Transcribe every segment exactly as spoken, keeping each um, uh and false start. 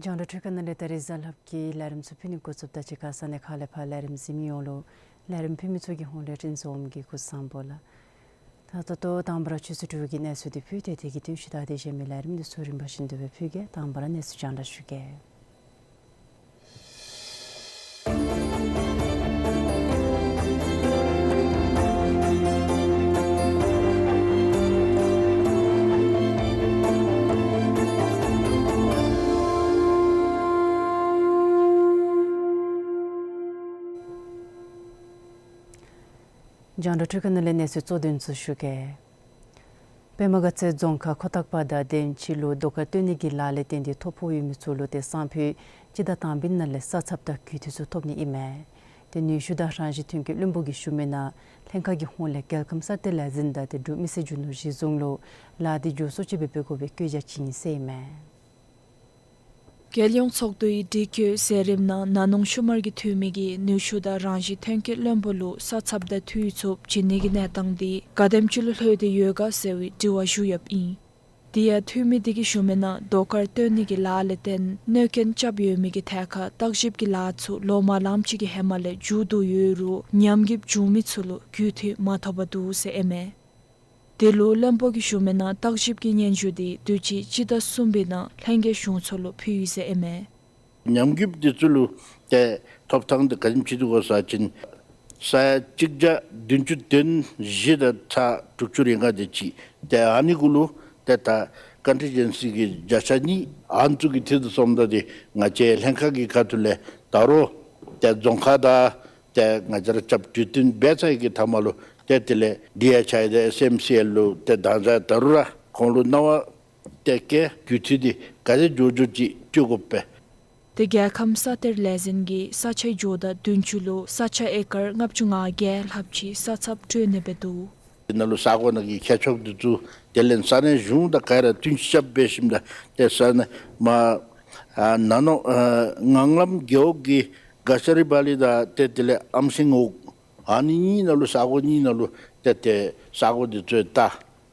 རྒྱང་བསྒྲགས་འཕྲུལ་ཁང་ནང་ལས་ད་རིས་གཟའ་ལྷགཔ་གི་ལས་རིམ་ཚུ་ཕུལ་ནི་འགོ་བཙུགསཔ་ད་གཅིག་ཁར་ས་གནས་ཁག་ལས་ཕར་ལས་རིམ་གཟིགས་མི་ཡོངས་ལུ་ལས་རིམ་ཕུལ་མི་ཚུ་གི་ཧོངས་ལས་བཀྲིན་བཟང་པོ་གི་སྐུ་གཟུགས་བཟང་པོ་ལགས། ད་ད་ལྟོ་དང་པ་ར་ཆུ་ཚོད་དྲུག་གི་གནས་ཚུལ་འདི་ཕུལ་ཏེ་དེ་གི་བསྟུན་ཞུ་ད་དེ་གཞན་མི་ལས་རིམ་འདི་ཚུ་རིམ་པ་བཞིན་དུ་སྦེ་ཕུལ་གེ། དང་པ་ར་གནས་ཚུལ་རྒྱང་བསྒྲགས་ཞུ་གེ། རྒྱང་བསྒྲགས་འཕྲུལ་ཁང་ནང་ལས་གནས་ཚུལ་གཙོ་དོན་ཚུ་ཞུ་གེ། པདྨ་དགའ་ཚལ་རྫོང་ཁག་ཁོ་ཐང་པ་དང་དེམ་ཅིག་ལུ་རྡོ་དཀར་བཏོན་ནི་གི་ལཱ་ལས་བརྟེན་ཏེ་ཐོ་ཕོག་ཡོད་མི་ཚུ་ལུ་ཏེ་སང་ཕོད་སྤྱི་ཟླ་དང་པའི་ནང་ལས་ས་ཚབ་དང་གུས་འཐུས་ཚུ་ཐོབ་ནི་ཨིན་མས། ཏེ་ནུས་ཤུགས་དང་རང་བཞིན་ཐོན་སྐྱེད་བློན་པོ་གིས་ཞུ་མི་ནང་ལྷན་ཁག་གི་ཧོངས་ལས་རྒྱལ་ཁམས་ས་གཏེར་ལས་འཛིན་དང་ཏེ་འབྲུག་མི་སེར་རྒྱུ་ནོར་གཞི་བཟུང་ལུ་ལཱ་འདི་མགྱོགས་སུ་ཅིག་སྦེ་འབད་དགོ་པའི་བཀོད་རྒྱ་བྱིན་ཡི་ཟེར་ཨིན་མས། རྒྱལ་ཡོངས་ཚོགས་འདུའི་སྒྲིག་བཀོད་མཛད་རིམ་ནང་ན་ནིང་ཤུལ་མར་གྱི་འཐུས་མི་གིས་ནུས་ཤུགས་དང་རང་བཞིན་ཐོན་སྐྱེད་བློན་པོ་ལུ་ས་ཚབ་དང་འཐུས་ཚབ་བྱིན་ནི་གི་གནས་སྟངས་འདི་ག་དེམ་ཅིག་ལུ་ལྷོད་དེ་ཡོད་ག་ཟེར་བའི་དྲི་བ་ཞུ་ཡོདཔ་ཨིན། དེ་ཡང་འཐུས་མི་དེ་གིས་ཞུ་མི་ནང་རྡོ་དཀར་བཏོན་ནི་གི་ལཱ་ལས་བརྟེན་གནོད་སྐྱོན་རྐྱབ་ཡོད་མི་གི་ཐད་ཁར་བརྟག་ཞིབ་ཀྱི་ལཱ་ཚུ་ལོ་མ་ལངམ་ཅིག་གི་ཧེ་མ་ལས་མཇུག་བསྡུ་ཡོད་རུང་ཉམས་རྒུདཔ་བྱུང་མི་ཚུ་ལུ་གུས་འཐུས་མ་ཐོབ་པར་འདུག་ཟེར་ཨིན་མས། དེ་ལུ་བློན་པོ་གིས་ཞུ་མི་ནང་བརྟག་ཞིབ་ཀྱི་སྙན་ཞུ་དེ་དུས་ཅི་སྤྱི་ཟླ་གསུམ་པའི་ནང་ལྷན་རྒྱས་གཞུང་ཚོགས་ལུ་ཕུལ་ཡི་ཟེར་ཨིན་མས། ཉམས་རྒུདཔ་དེ་ཚུ་ལུ་ཏེ་ཐོབ་ཐངས་དེ་ག་དེམ་ཅིག་འདུག་གོ་ཟེར་བ་ཅིན་ས་ཡ་གཅིག་བརྒྱ་བདུན་ཅུ་དོན་བཞི་དང་ཚག་དྲུག་ཅུ་རེ་ལྔ་དེ་ཅིག་ཏེ་ཨ་ནི་གུ་ལུ་ཏེ་ད་ཀོན་ཊིན་ཇེན་སི་གི་བརྒྱ་ཆ་གཉིས་ཨ་ནི་ཚུ་གི་ཐད་དུ་སོངམ་ད་ཏེ་ང་བཅས་ལྷན་ཁག་གི་ཁ་ཐུག་ལས་ད་རུང་ཏེ་རྫོང་ཁག་དང་ཏེ་ང་བཅས་ར་རྐྱབ་གྲོས་བསྟུན་འབད་ཚར་ཡི་གི་མཐའ་མ་ལུ་ཏེ་དེ་ལས་ཌི་ཨེཆ་ཨའི་དང་ཨེསི་ཨེམ་སི་ཨེལ་ལུ་ཏེ་དང་ཚ་ད་རུང་ར་ཁོང་ལུ་གནང་བ་ཏེ་གི་གུས་འཐུས་དེ་ག་དེ་མགྱོགས་མགྱོགས་ཅིག་སྤྲོད་དགོ་པས། ཏེ་རྒྱལ་ཁམས་ས་གཏེར་ལས་འཛིན་གྱིས་ས་ཆའི་ཇོ་བདག་བདུན་ཅུ་ལུ་ས་ཆ་ཨེ་ཀར་ལྔ་བཅུ་ང་བརྒྱད་ལྷགཔ་ཅིག་ས་ཚབ་སྤྲོད་ནི་སྦེ་འདུག། དེ་ནང་ལུ་ས་གོ་ནང་གི་མཁས་མཆོག་འདི་ཚུ་དེ་ལས་ས་གནས་གཞུང་དང་ག་ར་བསྟུན་ཞིབ་འབད་ཞིནམ་ད་ཏེ་ས་གནས་མ་ཨ་ན་ནོ་ཨ་ངང་ལམ་རྒེད་འོག་གི་ག་ཤ་རི་བ་ལི་དང་ཏེ་དེ་ལས་ཨམ་ཤིང་འོག་ཨ་ནི་གཉིས་ནང་ལུ་ས་གོ་གཉིས་ནང་ལུ་ཏེ་ཏེ་ས་གོ་འདི་ཚུ་ད་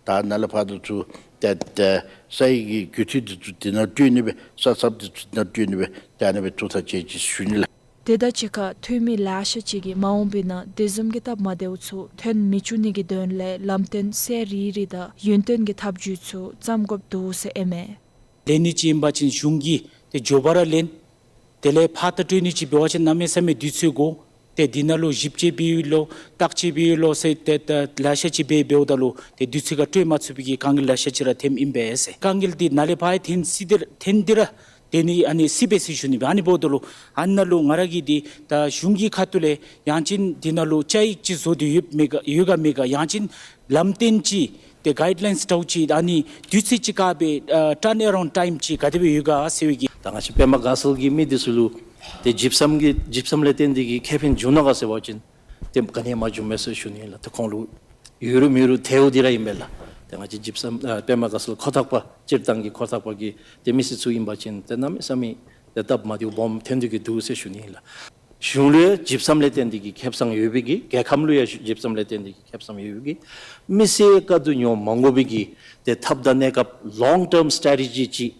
ད་ནཱ་ལས་ཕར་འདི་ཚུ་ཏེ་ཏེ་ས་ཡི་གི་གུས་འཐུས་འདི་ཚུ་དེ་ནང་སྤྲོད་ནི་སྦེ་ས་ཚབ་འདི་ཚུ་དེ་ནང་སྤྲོད་ནི་སྦེ་ཏེ་ཨ་ནི་སྦེ་ཐུགས་ཐག་བཅད་ཅི་ཞུ་ནི་ལགས། དེ་དང་གཅིག་ཁར་འཐུས་མི་ལེ་ཤ་ཅིག་གིས་མ་འོངས་པའི་ནང་དེ་བཟུམ་གྱི་སྟབས་མ་བདེཝ་ཚུ་ཐོན་མི་བཅུག་ནི་གི་དོན་ལས་ལམ་སྟོན་གསལ་རི་རི་དང་ཡུན་བརྟན་གྱི་ཐབས་བྱུས་ཚུ་བརྩམ་དགོཔ་འདུག་ཟེར་ཨིན་མས། ལས་ནི་ཅིག་ཨིན་པ་ཅིན་གཞུང་གིས་ཏེ་མགྱོགས་པ་ར་ལེན། དེ་ལས་ཕར་ད་སྤྲོད་ནི་ཅིག་འབད་བ་ཅིན་གནམ་མེད་ས་མེད་དུས་ཚོད་འགོར། ཏེ་འདི་ནང་ལུ་ཞིབ་དཔྱད་འབད་ཡི་ལོ་བརྟག་དཔྱད་འབད་ཡི་ལོ་ཟེར་ཏེ་ད་ལེ་ཤ་ཅིག་འབད་འབདཝ་ད་ལུ་ཏེ་དུས་ཚོད་ཁར་སྤྲོད་མ་ཚུགས་པའི་གི་དཀའ་ངལ་ལེ་ཤ་ཅིག་ར་ཐོནམ་ཨིན་པས་ཟེར། དཀའ་ངལ་འདི་ནཱ་ལས་ཕར་ཡང་ཐོན་སྲིད་དེ་ཐོན་ཏེ་ར་ཏེ་ནི་ཨ་ནི་སྲིད་པས་ཟེར་ཞུ་ནི་སྦེ་ཨ་ནི་འབདཝ་ད་ལུ་ཨ་ནཱ་ལུ་ང་ར་གིས་འདི་ད་གཞུང་གི་ཁ་ཐུག་ལས་ཡང་ཅིན་འདི་ནང་ལུ་བཅའ་ཡིག་ཅིག་བཟོ་སྟེ་ཡོད་མེད་ག་ཡོད་ག་མེད་ག་ཡང་ཅིན་ལམ་སྟོན་ཅིག་ཏེ་གའིཌ་ལའིནསི་འདྲཝ་ཅིག་ཨ་ནི་དུས་ཚོད་ཅིག་བཀག་སྦེ་ཨ་ཊརན་ཨ་རའུནཌ་ཊའིམ་ཅིག་ག་དེ་སྦེ་ཡོད་ག་ཟེར་བའི་གི། ད་ང་བཅས་པདྨ་དགའ་ཚལ་གྱི་མི་འདི་ཚུ་ལུ་ཏེ་ཇིབ་སམ་གྱི་ཇིབ་སམ་ལས་བརྟེན་ཏེ་གི་ཁེ་ཕན་བྱུང་ནུག་ག་ཟེར་བ་ཅིན་ཏེ་ག་ནི་ཡང་མ་བྱུངམ་མས་ཟེར་ཞུ་ནི་ལགས། ཏེ་ཁོང་ལུ་ཡོད་རུང་མེད་རུང་ཐལཝ་འདི་ར་ཨིན་པས་ལགས། ཏེ་ང་བཅས་ཇིབ་སམ་ཨ་པདྨ་དགའ་ཚལ་ཁོ་ཐག་པ་སྤྱིར་བཏང་གི་ཁོ་ཐག་པ་གི་ཏེ་མི་སེར་ཚུ་ཨིན་པ་ཅིན་ཏེ་གནམ་མེད་ས་མེད་ཏེ་སྟབས་མ་བདེཝ་སྦོམ་ཐོན་ཏེ་གི་འདུག་ཟེར་ཞུ་ནི་ཨིན་ལགས། གཞུང་ལུ་ཡང་ཇིབ་སམ་ལས་བརྟེན་ཏེ་གི་ཁེ་སང་ཡོད་པའི་གི་རྒྱལ་ཁམས་ལུ་ཡང་ཇིབ་སམ་ལས་བརྟེན་ཏེ་གི་ཁེ་སང་ཡོད་པའི་གི་མི་སེར་དཀའ་སྡུག་མྱོང་མ་དགོ་པའི་གི་ཏེ་ཐབས་དང་གནས་སྐབས་long term strategy ཅིག་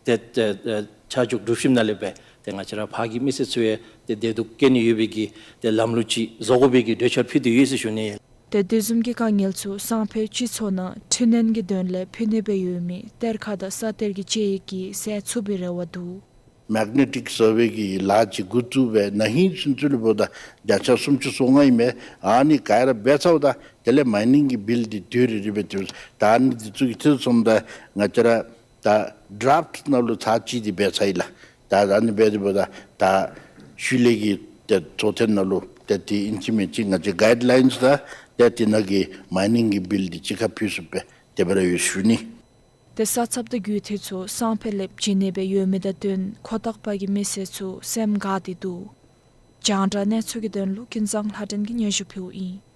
ཏེ་ཏེ་ཨེ་ཆ་འཇོག་སྒྲུབ་ཞིནམ་ལས་སྦེ་ཏེ་ང་བཅས་ར་ཕར་གྱི་མི་སེར་ཚུ་ཡང་ཏེ་བདེ་སྡུག་བཀལ་ནི་ཡོད་པའི་གི་ཏེ་ལམ་ལུགས་ཅིག་བཟོ་དགོ་པའི་གི་གྲོས་འཆར་ཕུལ་ཏེ་ཡོད་ཟེར་ཞུ་ནི། ཏེ་དེ་བཟུམ་གྱི་དཀའ་ངལ་ཚུ་སང་ཕོད་སྤྱི་ཚོགས་ནང་འཕྲི་སྣོན་གྱི་དོན་ལས་ཕུལ་ནི་སྦེ་ཡོད་མི་གཏེར་ཁ་དང་ས་གཏེར་གྱི་དཔྱད་ཡིག་གིས་སེལ་ཚུགས་པའི་རེ་བ་འདུག། མེག་ནེ་ཊིག་སར་ཝེ་གི་ལཱ་ཅིག་འགོ་བཙུགས་སྦེ་ན་ཧིང་ཚུན་ཚོད་ལུ་འབདཝ་ད་བརྒྱ་ཆ་སུམ་ཅུ་སོ་ལྔ་ཨིན་མས། ཨ་ནི་ག་ར་འབད་ཚརཝ་ད་དེ་ལས་མའི་ནིང་གི་བིལ་འདི་དུས་རེ་རེ་སྦེ་འདི་ད་ཨ་ནི་འདི་ཚུ་གི་ཐད་སོངམ་ད་ང་བཅས་ར་ད་ཌ་རཕཊ་ནང་ལུ་ཚར་གཅིག་འདི་འབད་ཚར་ཡི་ལགས། ད་ཨ་ནི་འབད་དེ་འབདཝ་ད་ད་ཤུལ་ལས་ཀྱི་ཏེ་ཚོགས་ཐེངས་ནང་ལུ་ཏེ་དེ་ཨིན་ཅི་མིན་ཅི་ང་བཅས་གའིཌ་ལའིནསི་དང་ཏེ་དེ་ནང་གི་མའི་ནིང་གི་བིལ་འདི་གཅིག་ཁར་ཕུལ་ཚུགསཔ་སྦེ་དེ་སྦེ་ར་ཡོད་ཞུ་ནི། ཏེ་ས་ཚབ་དང་རྒུད་འཐུས་ཚུ་སང་ཕོད་ལས་བྱིན་ནི་སྦེ་ཡོད་མི་དང་བསྟུན་ཁོ་ཐག་པ་གི་མི་སེར་ཚུ་སེམས་དགའ་སྟེ་འདུག། རྒྱང་བསྒྲགས་གནས་ཚུལ་གྱི་དོན་ལུ་ཀུན་བཟང་ལྷ་སྒྲོན་གྱིས་སྙན་ཞུ་ཕུལཝ་ཨིན།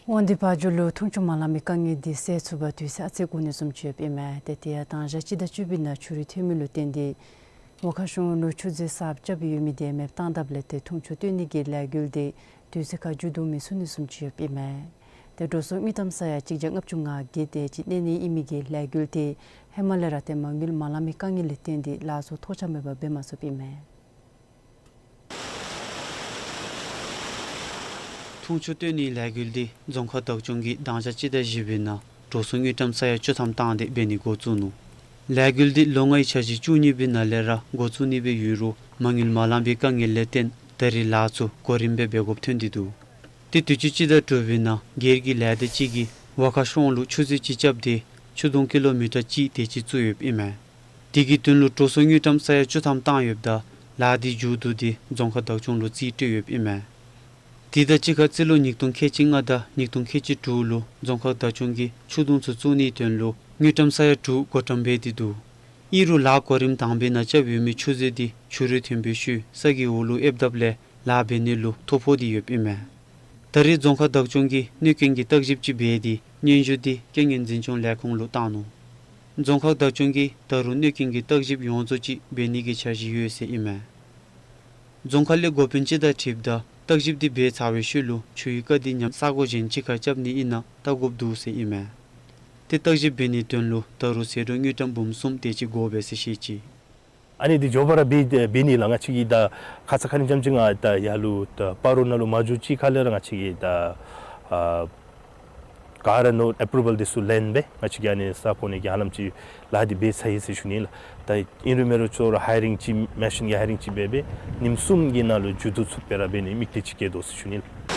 དབང་འདུས་བ་འཇོ་ལུ་འཐུང་ཆུ་མ་ལང་པའི་དཀའ་ངལ་འདི་སེལ་ཚུགས་པར་དུས་ཚོད་ཨ་ཙི་འགོར་ནི་བཟུམ་ཅིག་ཡོདཔ་ཨིན་མས། ཏེ་དེ་ཡང་དང་ཞག་སྤྱི་ཟླ་བཅུ་པའི་ནང་ཆུ་རུད་ཐོན་མི་ལུ་བརྟེན་ཏེ་ཝ་ཁ་གཞུང་ལུ་ཆུ་མཛོད་གསརཔ་རྐྱབ་ཡོད་མི་དེ་མེདཔ་བཏང་དཔ་ལས་ཏེ་འཐུང་ཆུ་བཏོན་ནི་གི་ལས་འགུལ་འདི་དུས་ཚོད་ཁར་མཇུག་བསྡུ་མི་ཚུགས་ནི་བཟུམ་ཅིག་ཡོདཔ་ཨིན་མས། ཏེ་འགྲོ་སོང་དངུལ་ཀྲམ་ས་ཡ་གཅིག་བརྒྱ་ལྔ་བཅུ་ང་བརྒྱད་དེ་ཅིག་གནས་ནི་ཨིན་མི་གི་ལས་འགུལ་དེ་ཧེ་མ་ལས་ར་ཏེ་མ་དངུལ་མ་ལང་མི་དཀའ་ངལ་ལས་བརྟེན་ཏེ་ལཱ་ཚུ་ཐོགས་ཆགས་མེད་པར་འབད་མ་ཚུགསཔ་ཨིན་མས། འཐུང་ཆུ་བཏོན་ནིའི་ལས་འགུལ་འདི་རྫོང་ཁག་བདག་སྐྱོང་གིས་དང་ཞག་སྤྱི་ཟླ་བཞི་པའི་ནང་འགྲོ་སོང་དངུལ་ཀྲམ་ས་ཡ་བཅུ་ཐམ་བཏང་སྟེ་འབད་ནི་འགོ་བཙུགས་ནུག། ལས་འགུལ་འདི་ལོ་ལྔའི་འཆར་གཞི་བཅུ་གཉིས་པའི་ནང་ལས་ར་འགོ་བཙུགས་ནི་སྦེ་ཡོད་རུང་མ་དངུལ་མ་ལང་པའི་དཀའ་ངལ་ལས་བརྟེན་ད་རེས་ལཱ་ཚུ་གོ་རིམ་སྦེ་འབད་དགོཔ་ཐོན་ཏེ་འདུག། ཏེ་དུས་ཅི་སྤྱི་ཟླ་དྲུག་པའི་ནང་སྒེར་གྱི་ལས་སྡེ་ཅིག་གིས་ཝ་ཁ་གཞུང་ལུ་ཆུ་མཛོད་ཅིག་རྐྱབ་སྟེ་ཆུ་དུང་ཀི་ལོ་མི་ཊར་གཅིག་དེ་ཅིག་བཙུགས་ཡོདཔ་ཨིན་མས། དེ་གི་དོན་ལུ་འགྲོ་སོང་དངུལ་ཀྲམ་ས་ཡ་བཅུ་ཐམ་བཏང་ཡོདཔ་ད་ལཱ་འདི་མཇུག་བསྡུ་སྟེ་རྫོང་ཁག་བདག་སྐྱོང་ལུ་རྩིས་སྤྲོད་ཡོདཔ་ཨིན་མས། དེ་དང་གཅིག་ཁར་རྩིས་ལོ་ཉིས་སྟོང་ཁལ་གཅིག་ལྔ་དང་ཉིས་སྟོང་ཁལ་གཅིག་དྲུག་ལུ་རྫོང་ཁག་བདག་སྐྱོང་གིས་ཆུ་དུང་ཚུ་བཙུགས་ནིའི་དོན་ལུ་དངུལ་ཀྲམ་ས་ཡ་དྲུག་བགོ་བཀྲམ་འབད་དེ་འདུག། ཨིན་རུང་ལཱ་གོ་རིམ་དང་པའི་ནང་རྐྱབ་ཡོད་མི་ཆུ་མཛོད་འདི་ཆུ་རུད་ཐོན་པའི་ཤུལ་ས་གི་འོག་ལུ་ཨེབ་དཔ་ལས་ལཱ་འབད་ནི་ལུ་ཐོ་ཕོག་སྟེ་ཡོདཔ་ཨིན་མས། ད་རེས་རྫོང་ཁག་བདག་སྐྱོང་གིས་གནོད་སྐྱོན་གྱི་བརྟག་ཞིབ་ཅིག་འབད་དེ་སྙན་ཞུ་འདི་རྐྱེན་ངན་འཛིན་སྐྱོང་ལས་ཁུངས་ལུ་བཏང་ནུག། རྫོང་ཁག་བདག་སྐྱོང་གིས་ད་རུང་གནོད་སྐྱོན་གྱི་བརྟག་ཞིབ་ཡོངས་རྫོགས་ཅིག་འབད་ནི་གི་འཆར་གཞི་ཡོད་ཟེར་ཨིན་མས། རྫོང་ཁག་ལས་འགོ་དཔོན་ཅིག་དང་འཁྲིལཝ་ད་བརྟག་ཞིབ་འདི་འབད་ཚར་བའི་ཤུལ་ལུ་ཆུའི་རྐ་འདི་ཉམས་ས་གོ་གཞན་ཅིག་ཁར་རྐྱབ་ནི་ཨིན་ན་བལྟ་དགོཔ་འདུག་ཟེར་ཨིན་མས། ཏེ་བརྟག་ཞིབ་འབད་ནིའི་དོན་ལུ་ད་རུང་ཟད་འགྲོ་དངུལ་ཀྲམ་འབུམ་གསུམ་དེ་ཅིག་དགོ་པས་ཟེར་བཤད་ཅི། ཨ་ནི་འདི་མགྱོགས་པ་ར་འབད་འབད་ནི་ལགས། ང་བཅས་ཀྱིས་ད་ཁ་ཙ་ཁ་ཉིནམ་ཅིག་ང་ད་ཡར་ལུ་ད་སྤ་རོ་ནང་ལུ་མ་འགྱོ་ཅིག་ཁ་ལས་ར་ང་བཅས་ཀྱིས་ད་ཨ་ག་ར་ནོར་ཨེཔ་རུ་བཱལ་འདི་ཚུ་ལེན་སྦེ་ང་བཅས་ཀྱིས་ཨ་ནི་ས་གོ་ནི་གི་ཧ་ལམ་ཅིག་ལཱ་འདི་འབད་ཚར་ཡི་ཟེར་ཞུ་ནི་ལགས། ད་ཨིན་རུང་མེན་རུང་ཅོག་ར་ཧའི་རིང་ཅིག་མེ་ཤིན་གྱི་ཧའི་རིང་ཅིག་འབད་སྦེ་ཉིནམ་གསུམ་གྱི་ནང་ལུ་མཇུག་བསྡུ་ཚུགསཔ་སྦེ་ར་འབད་ནི་དམིགས་གཏད་ཅིག་བསྐྱེད་དོ་ཟེར་ཞུ་ནི་ལགས།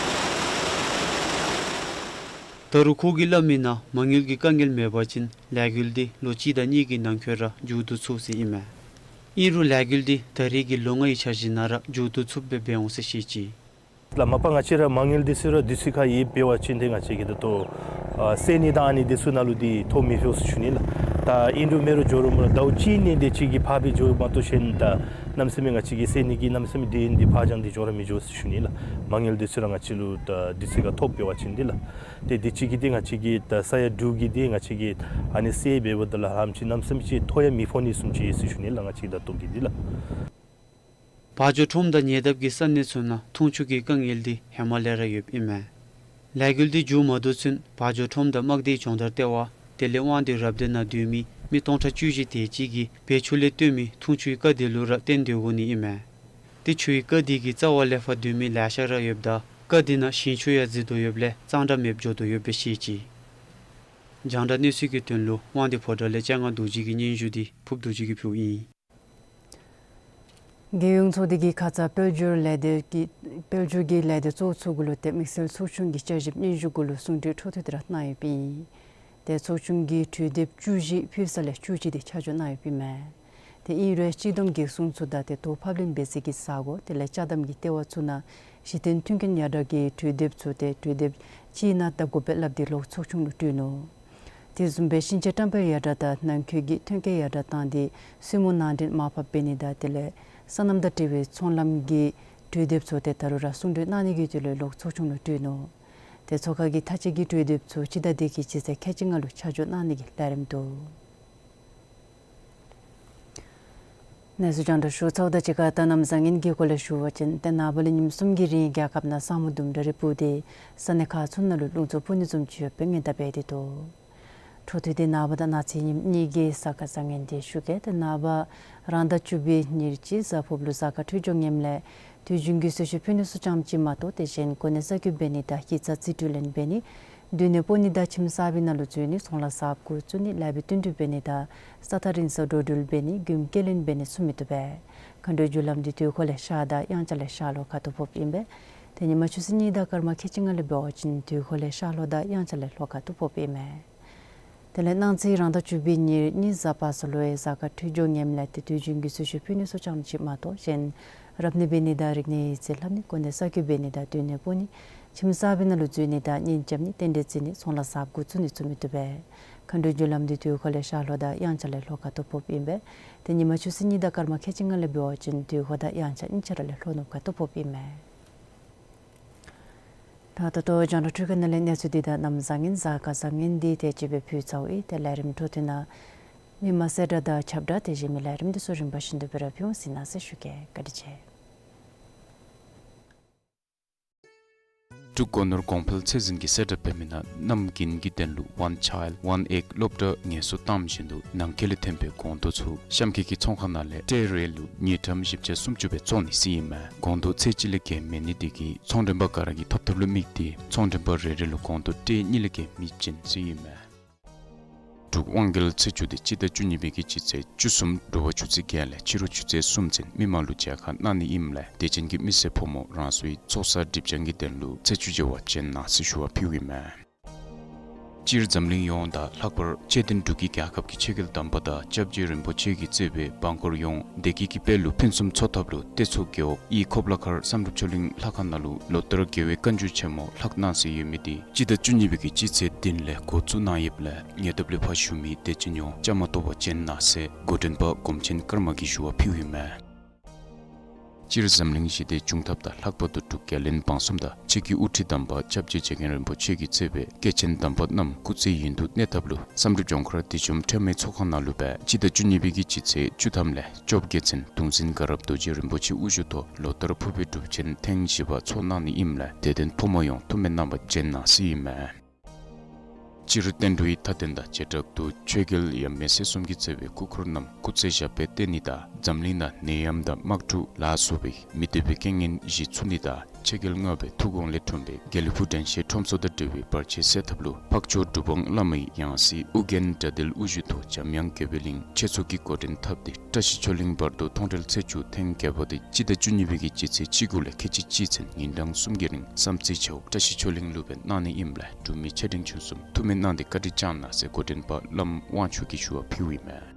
ད་རུང་ཁོ་གིས་སླབ་མིའི་ནང་མ་དངུལ་གྱི་དཀའ་ངལ་མེད་པ་ཅིན་ལས་འགུལ་འདི་ལོ་གཅིག་དང་གཉིས་ཀྱི་ནང་འཁོད་ར་མཇུག་བསྡུ་ཚུགས་ཟེར་ཨིན་མས། ཨིན་རུང་ལས་འགུལ་འདི་ད་རེས་ཀྱི་ལོ་ལྔའི་འཆར་གཞི་ནང་ར་མཇུག་བསྡུ་ཚུགསཔ་སྦེ་འབད་འོང་ཟེར་བཤད་ཅི། ལགས། མ་པ་ང་བཅས་ར་མ་དངུལ་འདི་ཚུ་ར་དུས་ཚོད་ཁར་ཡོདཔ་འབད་བ་ཅིན་ཏེ་ང་བཅས་ཀྱིས་ད་ལྟོ་ཨ་སེལ་ནི་དང་ཨ་ནི་འདི་ཚུ་ནང་ལུ་འདི་ཐོ་མི་ཕོག་ཟེར་ཞུ་ནི་ལགས། ད་ཨིན་རུང་མེན་རུང་འགྱོ་རུང་མ་རུང་ཟླཝ་གཅིག་གཉིས་དེ་ཅིག་གི་ཕར་སྦེ་འགྱོ་མ་གཏོགས་གཞན་ད་གནམ་མེད་ས་མེད་ང་བཅས་ཀྱིས་སེལ་ནི་གི་གནམ་མེད་ས་མེད་དེ་འདི་ཕར་འགྱངས་ཏེ་འགྱོ་ར་མི་འགྱོ་ཟེར་ཞུ་ནི་ལགས། མ་དངུལ་འདི་ཚུ་ར་ང་བཅས་ལུ་ད་དུས་ཚོད་ཁར་ཐོབ་འབད་བ་ཅིན་འདི་ལགས། ཏེ་དེ་ཅིག་གིས་ཏེ་ང་བཅས་ཀྱིས་ད་ས་ཡ་དྲུག་གི་འདི་ང་བཅས་ཀྱིས་ཨ་ནི་སེལ་འབདཝ་ད་ལགས་ཧ་ལམ་ཅིག་གནམ་མེད་ས་མེད་ཅིག་ཐོ་ཡང་མི་ཕོག་ནི་བཟུམ་ཅིག་ཡོད་ཟེར་ཞུ་ནི་ལགས། ང་བཅས་ད་ལྟོ་གི་འདི་ལགས། བ་འཇོ་ཁྲོམ་དང་ཉེ་འདབས་ཀྱི་ས་གནས་ཚུ་ནང་འཐུང་ཆུ་གི་དཀའ་ངལ་འདི་ཧེ་མ་ལས་ར་ཡོདཔ་ཨིན་མས། ལས་འགུལ་འདི་མཇུག་མ་བསྡུ་ཚུན་བ་འཇོ་ཁྲོམ་དང་དམག་སྡེའི་སྦྱོང་བརྡར་ལྟེ་བ་དེ་ལས་དབང་འདུས་རབ་སྡེ་ནང་སྡོད་མི་མི་སྟོང་ཕྲག་བཅུ་བཞི་དེ་ཅིག་གིས་བེ་ཆུ་ལས་བཏོན་མི་འཐུང་ཆུའི་རྐ་དེ་ལུ་ར་བརྟེན་སྡོད་དགོ་ནི་ཨིན་མས། ཏེ་ཆུའི་རྐ་དེ་གི་རྩ་བ་ལས་ཕར་སྡོད་མི་ལེ་ཤ་ར་ཡོདཔ་ད་རྐ་དེ་ནང་ཞིང་ཆུ་ཡང་འཛུལ་དོ་ཡོདཔ་ལས་གཙང་སྦྲ་མེདཔ་འགྱོ་དོ་ཡོདཔ་སྦེ་བཤད་ཅི། རྒྱང་བསྒྲགས་གནས་ཚུལ་གྱི་དོན་ལུ་དབང་འདུས་ཕོ་བྲང་ལས་སྤྱན་སྔ་རྡོ་རྗེ་གི་སྙན་ཞུ་འདི་ཕུབ་རྡོ་རྗེ་གིས་ཕུལཝ་ཨིན། རྒྱལ་ཡོངས་ཚོགས་སྡེ་གིས་ཁ་ཙ་དཔལ་འབྱོར་ལས་སྡེ་གི་དཔལ་འབྱོར་གྱི་ལས་སྡེ་གཙོ་བོ་ཚུ་གུ་ལུ་ཏེ་དམིགས་བསལ་ཚོགས་ཆུང་གི་བསྐྱར་ཞིབ་སྙན་ཞུ་གུ་ལུ་གསུང་གྲོས་འཕྲོ་མཐུད་དེ་ར་གནང་ཡོདཔ་ཨིན། ཏེ་ཚོགས་ཆུང་གིས་གྲོས་དེབ་བཅུ་བཞི་ཕུལ་ས་ལས་བཅུ་གཅིག་དེ་ཆ་འཇོག་གནང་ཡོདཔ་ཨིན་མས། ཏེ་ཨིན་རུང་སྤྱི་བསྡོམས་ཀྱི་གསུང་ཚུལ་དང་ཏེ་དོ་ཕབ་ལེན་འབད་ས་གི་ས་གོ་དེ་ལས་ཅ་དམ་གྱི་ལྟེ་བ་ཚུ་ནང་གཞི་རྟེན་མཐུན་རྐྱེན་ཡར་དྲག་གི་གྲོས་དེབ་ཚུ་ཏེ་གྲོས་དེབ་ཅིག་ནང་བཏབ་དགོ་པས་སླབ་སྟེ་ལོག་ཚོགས་ཆུང་ལུ་སྤྲོད་ནུག། དེ་བཟུམ་སྦེ་ཞིང་ཆེན་བཀྲམ་སྤེལ་ཡར་དྲག་དང་ནང་འཁོད་ཀྱི་ཐོན་སྐྱེད་ཡར་དྲག་བཏང་སྟེ་སྲིང་མོ་ནང་འདྲེན་མར་ཕབ་འབད་ནི་དང་དེ་ལས་སོ་ནམ་དང་འབྲེལ་བའི་ཚོང་ལམ་གྱི་གྲོས་དེབ་ཚུ་ཏེ་ད་རུང་ར་གསུང་གྲོས་གནང་ནི་གི་དོན་ལུ་ལོག་ཚོགས་ཆུང་ལུ་སྤྲོད་ནུག། ཏེ་ཚོགས་ཁང་གི་མཐའ་དཔྱད་ཀྱི་གྲོས་འདེབས་ཚུ་སྤྱི་ཟླ་འདི་གི་སྤྱི་ཚེས་ཁལ་གཅིག་ལྔ་ལུ་ཆ་འཇོག་གནང་ནི་གི་ལས་རིམ་འདུག། གནས་ཚུལ་རྒྱང་བསྒྲགས་ཞུ་ཚརཝ་དང་གཅིག་ཁར་ད་གནམ་བཟང་ངན་གྱི་སྐོར་ལས་ཞུ་བ་ཅིན་ཏེ་ནངས་པ་ལས་ཉིནམ་གསུམ་གྱི་རིང་རྒྱལ་ཁབ་ནང་ས་སྨུག་ལྡུམ་ར་རེ་སྤུབས་ཏེ་ས་གནས་ཁག་ཚུ་ནང་ལུ་རླུང་འཚུབ་འཕུ་ནི་བཟུམ་ཅིག་ཡོདཔ་སྦེ་ངན་དང་འབད་དེ་འདུག། འཕྲོ་མཐུད་དེ་ནངས་པ་དང་གནངས་ཚེ་ཉིནམ་གཉིས་ཀྱི་གཟའ་སྐར་བཟང་ངན་འདི་ཞུ་གེ། ཏེ་ནངས་པ་རང་ཟླ་བཅུ་པའི་ཉེར་གཅིག་གཟའ་ཕུར་བུ་ལུ་གཟའ་སྐར་འཕྲོད་སྦྱོར་ངནམ་ལས་དུས་རྒྱུན་གྱི་གསོལ་མཆོད་ཕུལ་ནི་ཚུ་ཙམ་ཅིག་མ་གཏོགས་དེ་བཞིན་གོ་གནས་གསར་བསྐོ་འབད་ནི་དང་སྐྱེས་ཚར་རྩིས་སྤྲོད་ལེན་འབད་ནི། སྡོད་གནས་སྤོ་ནི་དང་ཁྱིམ་གསར་པའི་ནང་ལུ་འཛུལ་ནི། ཚོང་ལཱ་གསརཔ་འགོ་བཙུགས་ནི། ལཱ་བའི་བསྟུན་གྲོས་འབད་ནི་དང་ས་ཐག་རིང་སར་འགྲོ་འགྲུལ་འབད་ནི། མགྱོནམ་སྐྱེལ་ལེན་འབད་ནི་ཚུ་མི་བཏུབ་པས། མཁའ་འགྲོའི་རྒྱུ་ལམ་འདི་དུས་འཁོར་ལས་ཤར་དང་དབྱངས་འཆར་ལས་ཤར་ལྷོ་ཁ་ཐུག་ཕོགཔ་ཨིན་པས། ཏེ་ཉིན་མ་ཆུ་ཚོད་གཉིས་དང་སྐར་མ་ཁལ་གཅིག་ལྔ་ལས་འབད་བ་ཅིན་དུས་འཁོར་ལས་ཤར་ལྷོ་དང་དབྱངས་འཆར་ལས་ལྷོ་ཁ་ཐུག་ཕོགཔ་ཨིན་མས། དེ་ལས་གནངས་ཚེ་རང་ཟླ་བཅུ་པའི་ཉེར་གཉིས་གཟའ་པ་སངས་ལུ་ཡང་གཟའ་སྐར་འཕྲོད་སྦྱོར་ངནམ་ལས་ཏེ་དུས་རྒྱུན་གྱི་གསོལ་མཆོད་ཕུལ་ནི་ཚུ་ཙམ་ཅིག་མ་གཏོགས་གཞན་རབ་གནས་འབད་ནི་དང་རིག་གནས་ཡིག་རྩིས་ལྷབ་ནི། གོ་གནས་གསར་བསྐོ་འབད་ནི་དང་སྡོད་གནས་སྤོ་ནི། ཁྱིམ་གསར་པའི་ནང་ལུ་འཛུལ་ནི་དང་གཉེན་རྐྱབ་ནི། རྟེན་འབྲེལ་བརྩི་ནི། ཚོང་ལཱ་གསརཔ་འགོ་བཙུགས་ནི་ཚུ་མི་བཏུབ་པས། མཁའ་འགྲོའི་རྒྱུ་ལམ་འདི་དུས་འཁོར་ལས་ཤར་ལྷོ་དང་དབྱངས་འཆར་ལས་ལྷོ་ཁ་ཐུག་ཕོགཔ་ཨིན་པས། ཏེ་ཉིན་མ་ཆུ་ཚོད་གཉིས་དང་སྐར་མ་ཁལ་གཅིག་ལྔ་ལས་འབད་བ་ཅིན་དུས་འཁོར་དང་དབྱངས་འཆར་དབྱངས་འཆར་ལས་ལྷོ་ནུབ་ཁ་ཐུག་ཕོགཔ་ཨིན་མས། ད་ད་ལྟོ་རྒྱང་བསྒྲགས་འཕྲུལ་ཁང་ནང་ལས་གནས་ཚུལ་འདི་དང་གནམ་བཟང་ངན་གཟའ་སྐར་བཟང་ངན་འདི་དེ་ཅིག་སྦེ་ཕུལ་ཚརཝ་ཨིན། ཏེ་ལས་རིམ་འཕྲོ་མཐུད་ནང་མི་མང་གསལ་བསྒྲགས་དང་ཁྱབ་བསྒྲགས་དེ་བཞིན་མི་ལས་རིམ་འདི་ཚུ་རིམ་པ་བཞིན་དུ་སྦེ་ར་ཕུལ་འོང་། གཟིགས་གནང་ཟེར་ཞུ་གེ། བཀའ་དྲིན་ཆེ། འབྲུག་སྒོ་ནོར་གོང་འཕེལ་ཚད་འཛིན་གྱིས་གསལ་བསྒྲགས་འབད་མི་ནང་གནམ་དགུན་གྱི་དོན་ལུ་One Child One Egg སློབ་གྲྭ་ངལ་གསོ་བཏང་བཞིན་དུ་ནང་འཁོད་ལས་ཐོན་པའི་སྒོང་རྡོག་ཚུ་གཤམ་འཁོད་ཀྱི་ཚོང་ཁང་ནང་ལས་ཊེ་རེ་ལུ་དངུལ་ཀྲམ་བཞི་བརྒྱ་སུམ་ཅུ་སྦེ་བཙོང་ནི་ཟེར་ཨིན་མས། སྒོང་རྡོག་ཚད་གཅིག་ལས་བརྒལ་མེད་ནི་དེ་གིས་ཚོང་མགྲོན་པ་ག་ར་གིས་ཐོབ་ཐོབ་ལུ་དམིགས་ཏེ་ཚོང་མགྲོན་པ་རེ་རེ་ལུ་སྒོང་རྡོག་ཊེ་གཉིས་ལས་བརྒལ་མི་བྱིན་ཟེར་ཨིན་མས། འབྲུག་དབང་རྒྱལ་ཚེས་བཅུ་འདི་སྤྱི་ཟླ་བཅུ་གཉིས་པའི་གི་སྤྱི་ཚེས་བཅུ་གསུམ་དྲོ་པ་ཆུ་ཚོད་བརྒྱད་ལས་ཕྱི་རུ་ཆུ་ཚོད་གསུམ་ཚུན་མི་མང་ལུ་མཇལ་ཁ་གནང་ནི་ཨིནམ་ལས་དད་ཅན་གྱི་མི་སེར་ཕོ་མོ་རང་སོའི་ཚོགས་བསགས་སྒྲིབ་སྦྱང་གི་དོན་ལུ་ཚེས་བཅུ་བཅད་པ་བྱོན་གནང་ཟེར་ཞུ་བ་ཕུལཝ་ཨིན་མས། སྤྱིར་འཛམ་གླིང་ཡོངས་དང་ལྷག་པར་ཤེས་ལྡན་འབྲུག་གི་རྒྱལ་ཁབ་ཀྱི་ཆོས་རྒྱལ་དམ་པ་དང་སྐྱབས་རྗེ་རིན་པོ་ཆེ་གིས་གཙོས་པའི་འབངས་འཁོར་ཡོངས་བདེ་སྐྱིད་ཀྱི་དཔལ་ལུ་ཕུན་སུམ་ཚོགས་ཐབས་ལུ་སྟོད་མཚོ་རྒེད་འོག་དབུས་ཁོག་ལ་མཁར་བསམ་གྲུབ་ཆོས་གླིང་ལྷ་ཁང་ནང་ལུ་ལོ་ལྟར་རྒྱལ་བའི་བཀའ་འགྱུར་ཆེན་མོ་ལྷག་གནང་སྲོལ་ཡོད་མི་དེ་སྤྱི་ཟླ་བཅུ་གཉིས་པའི་གི་སྤྱི་ཚེས་བདུན་ལས་འགོ་བཙུགས་གནང་ཡོདཔ་ལས་ཉེ་འདབས་ལུ་ཕར་བཞུགས་མི་དད་ཅན་ཡོངས་བཅའ་མར་གཏོགས་པར་བྱོན་གནང་ཟེར་འགོ་འདྲེན་པ་སྒོམ་ཆེན་ཀརྨ་གིས་ཞུ་བ་ཕུལཝ་ཨིན་མས། སྤྱིར་འཛམ་གླིང་ཞི་བདེ་འབྱུང་ཐབས་དང་ལྷག་པར་དུ་འབྲུག་རྒྱལ་བློན་འབངས་གསུམ་དང་ཆོས་ཀྱི་དབུ་ཁྲིད་དམ་པ་སྐྱབས་རྗེ་རྗེ་མཁན་རིན་པོ་ཆེ་གིས་གཙོས་པའི་སྐྱེས་ཆེན་དམ་པ་རྣམས་སྐུ་ཚེ་ཡུན་དུ་གནས་ཐབས་ལུ་བསམ་གྲུབ་ལྗོངས་མཁར་བདེ་འཇོམས་ཁྲོས་མའི་ཚོགས་ཁང་ནང་ལུ་སྦེ་སྤྱི་ཟླ་བཅུ་གཉིས་པའི་གི་སྤྱི་ཚེས་བཅུ་ཐམ་ལས་བཅོ་བརྒྱད་ཚུན་གདུང་འཛིན་དགའ་རབ་རྡོ་རྗེ་རིན་པོ་ཆེ་དབུ་བཞུགས་ཐོག་ལོ་ལྟར་ཕུར་པའི་སྒྲུབ་ཆེན་ཐེངས་བཞི་པ་ཚོགས་གནང་ནི་ཨིནམ་ལས་དད་ལྡན་ཕོ་མོ་ཡོངས་ཐུགས་སྨོན་གནང་བར་བྱོན་གནང་ཟེར་ཨིན་མས། སྤྱིར་བསྟན་འགྲོའི་མཐའ་དོན་དང་བྱེ་བྲག་ཏུ་ཆོས་རྒྱལ་ཡབ་མེས་སྲས་གསུམ་གྱིས་གཙོས་པའི་སྐུ་འཁོར་རྣམས་སྐུ་ཚེ་ཞབས་པད་བརྟན་ནི་དང་འཛམ་གླིང་ནང་ནད་ཡམས་དང་དམག་འཁྲུག་ལ་སོགས་པའི་མི་བདེ་བའི་རྐྱེན་ངན་ཞི་ཚུགས་ནི་དང་ཆོས་རྒྱལ་ལྔ་པའི་ཐུགས་དགོངས་ལས་འཁྲུངས་པའི་དགེ་ལེགས་ཕུག་དྲན་ཤེས་ཁྲོམ་ཚོགས་དང་འབྲེལ་བའི་བར་ཆད་སེལ་ཐབས་ལུ་འཕགས་མཆོག་གྲུབ་དབང་བླ་མའི་ཡང་སྲིད་ཨོ་རྒྱན་དགྲ་འདུལ་དབུ་བཞུགས་ཐོག་འཇམ་དབྱངས་དགྱེས་པའི་གླིང་ཆོས་ཚོགས་ཀྱིས་འགོ་འདྲེན་འཐབ་སྟེ་བཀྲ་ཤིས་ཆོས་གླིང་བར་དོ་མཐོང་གྲོལ་ཚེས་བཅུ་ཐེངས་བརྒྱད་པ་དེ་སྤྱི་ཟླ་བཅུ་གཉིས་པའི་གི་སྤྱི་ཚེས་བཅུ་དགུ་ལས་ཁལ་གཅིག་གཅིག་ཚུན་ཉིན་གྲངས་གསུམ་གྱི་རིང་བསམ་རྩེ་བྱ་འོག་བཀྲ་ཤིས་ཆོས་གླིང་ལུ་སྦེ་གནང་ནི་ཨིནམ་ལས་འབྲུག་མི་ཆེ་འབྲིང་ཆུང་གསུམ་ཐུགས་སྨོན་གནང་སྟེ་བཀའ་དྲིན་བསྐྱང་གནང་ཟེར་འགོ་འདྲེན་པ་བླམ་དབང་ཕྱུག་གིས་ཞུ་བ་ཕུལཝ་ཨིན་མས།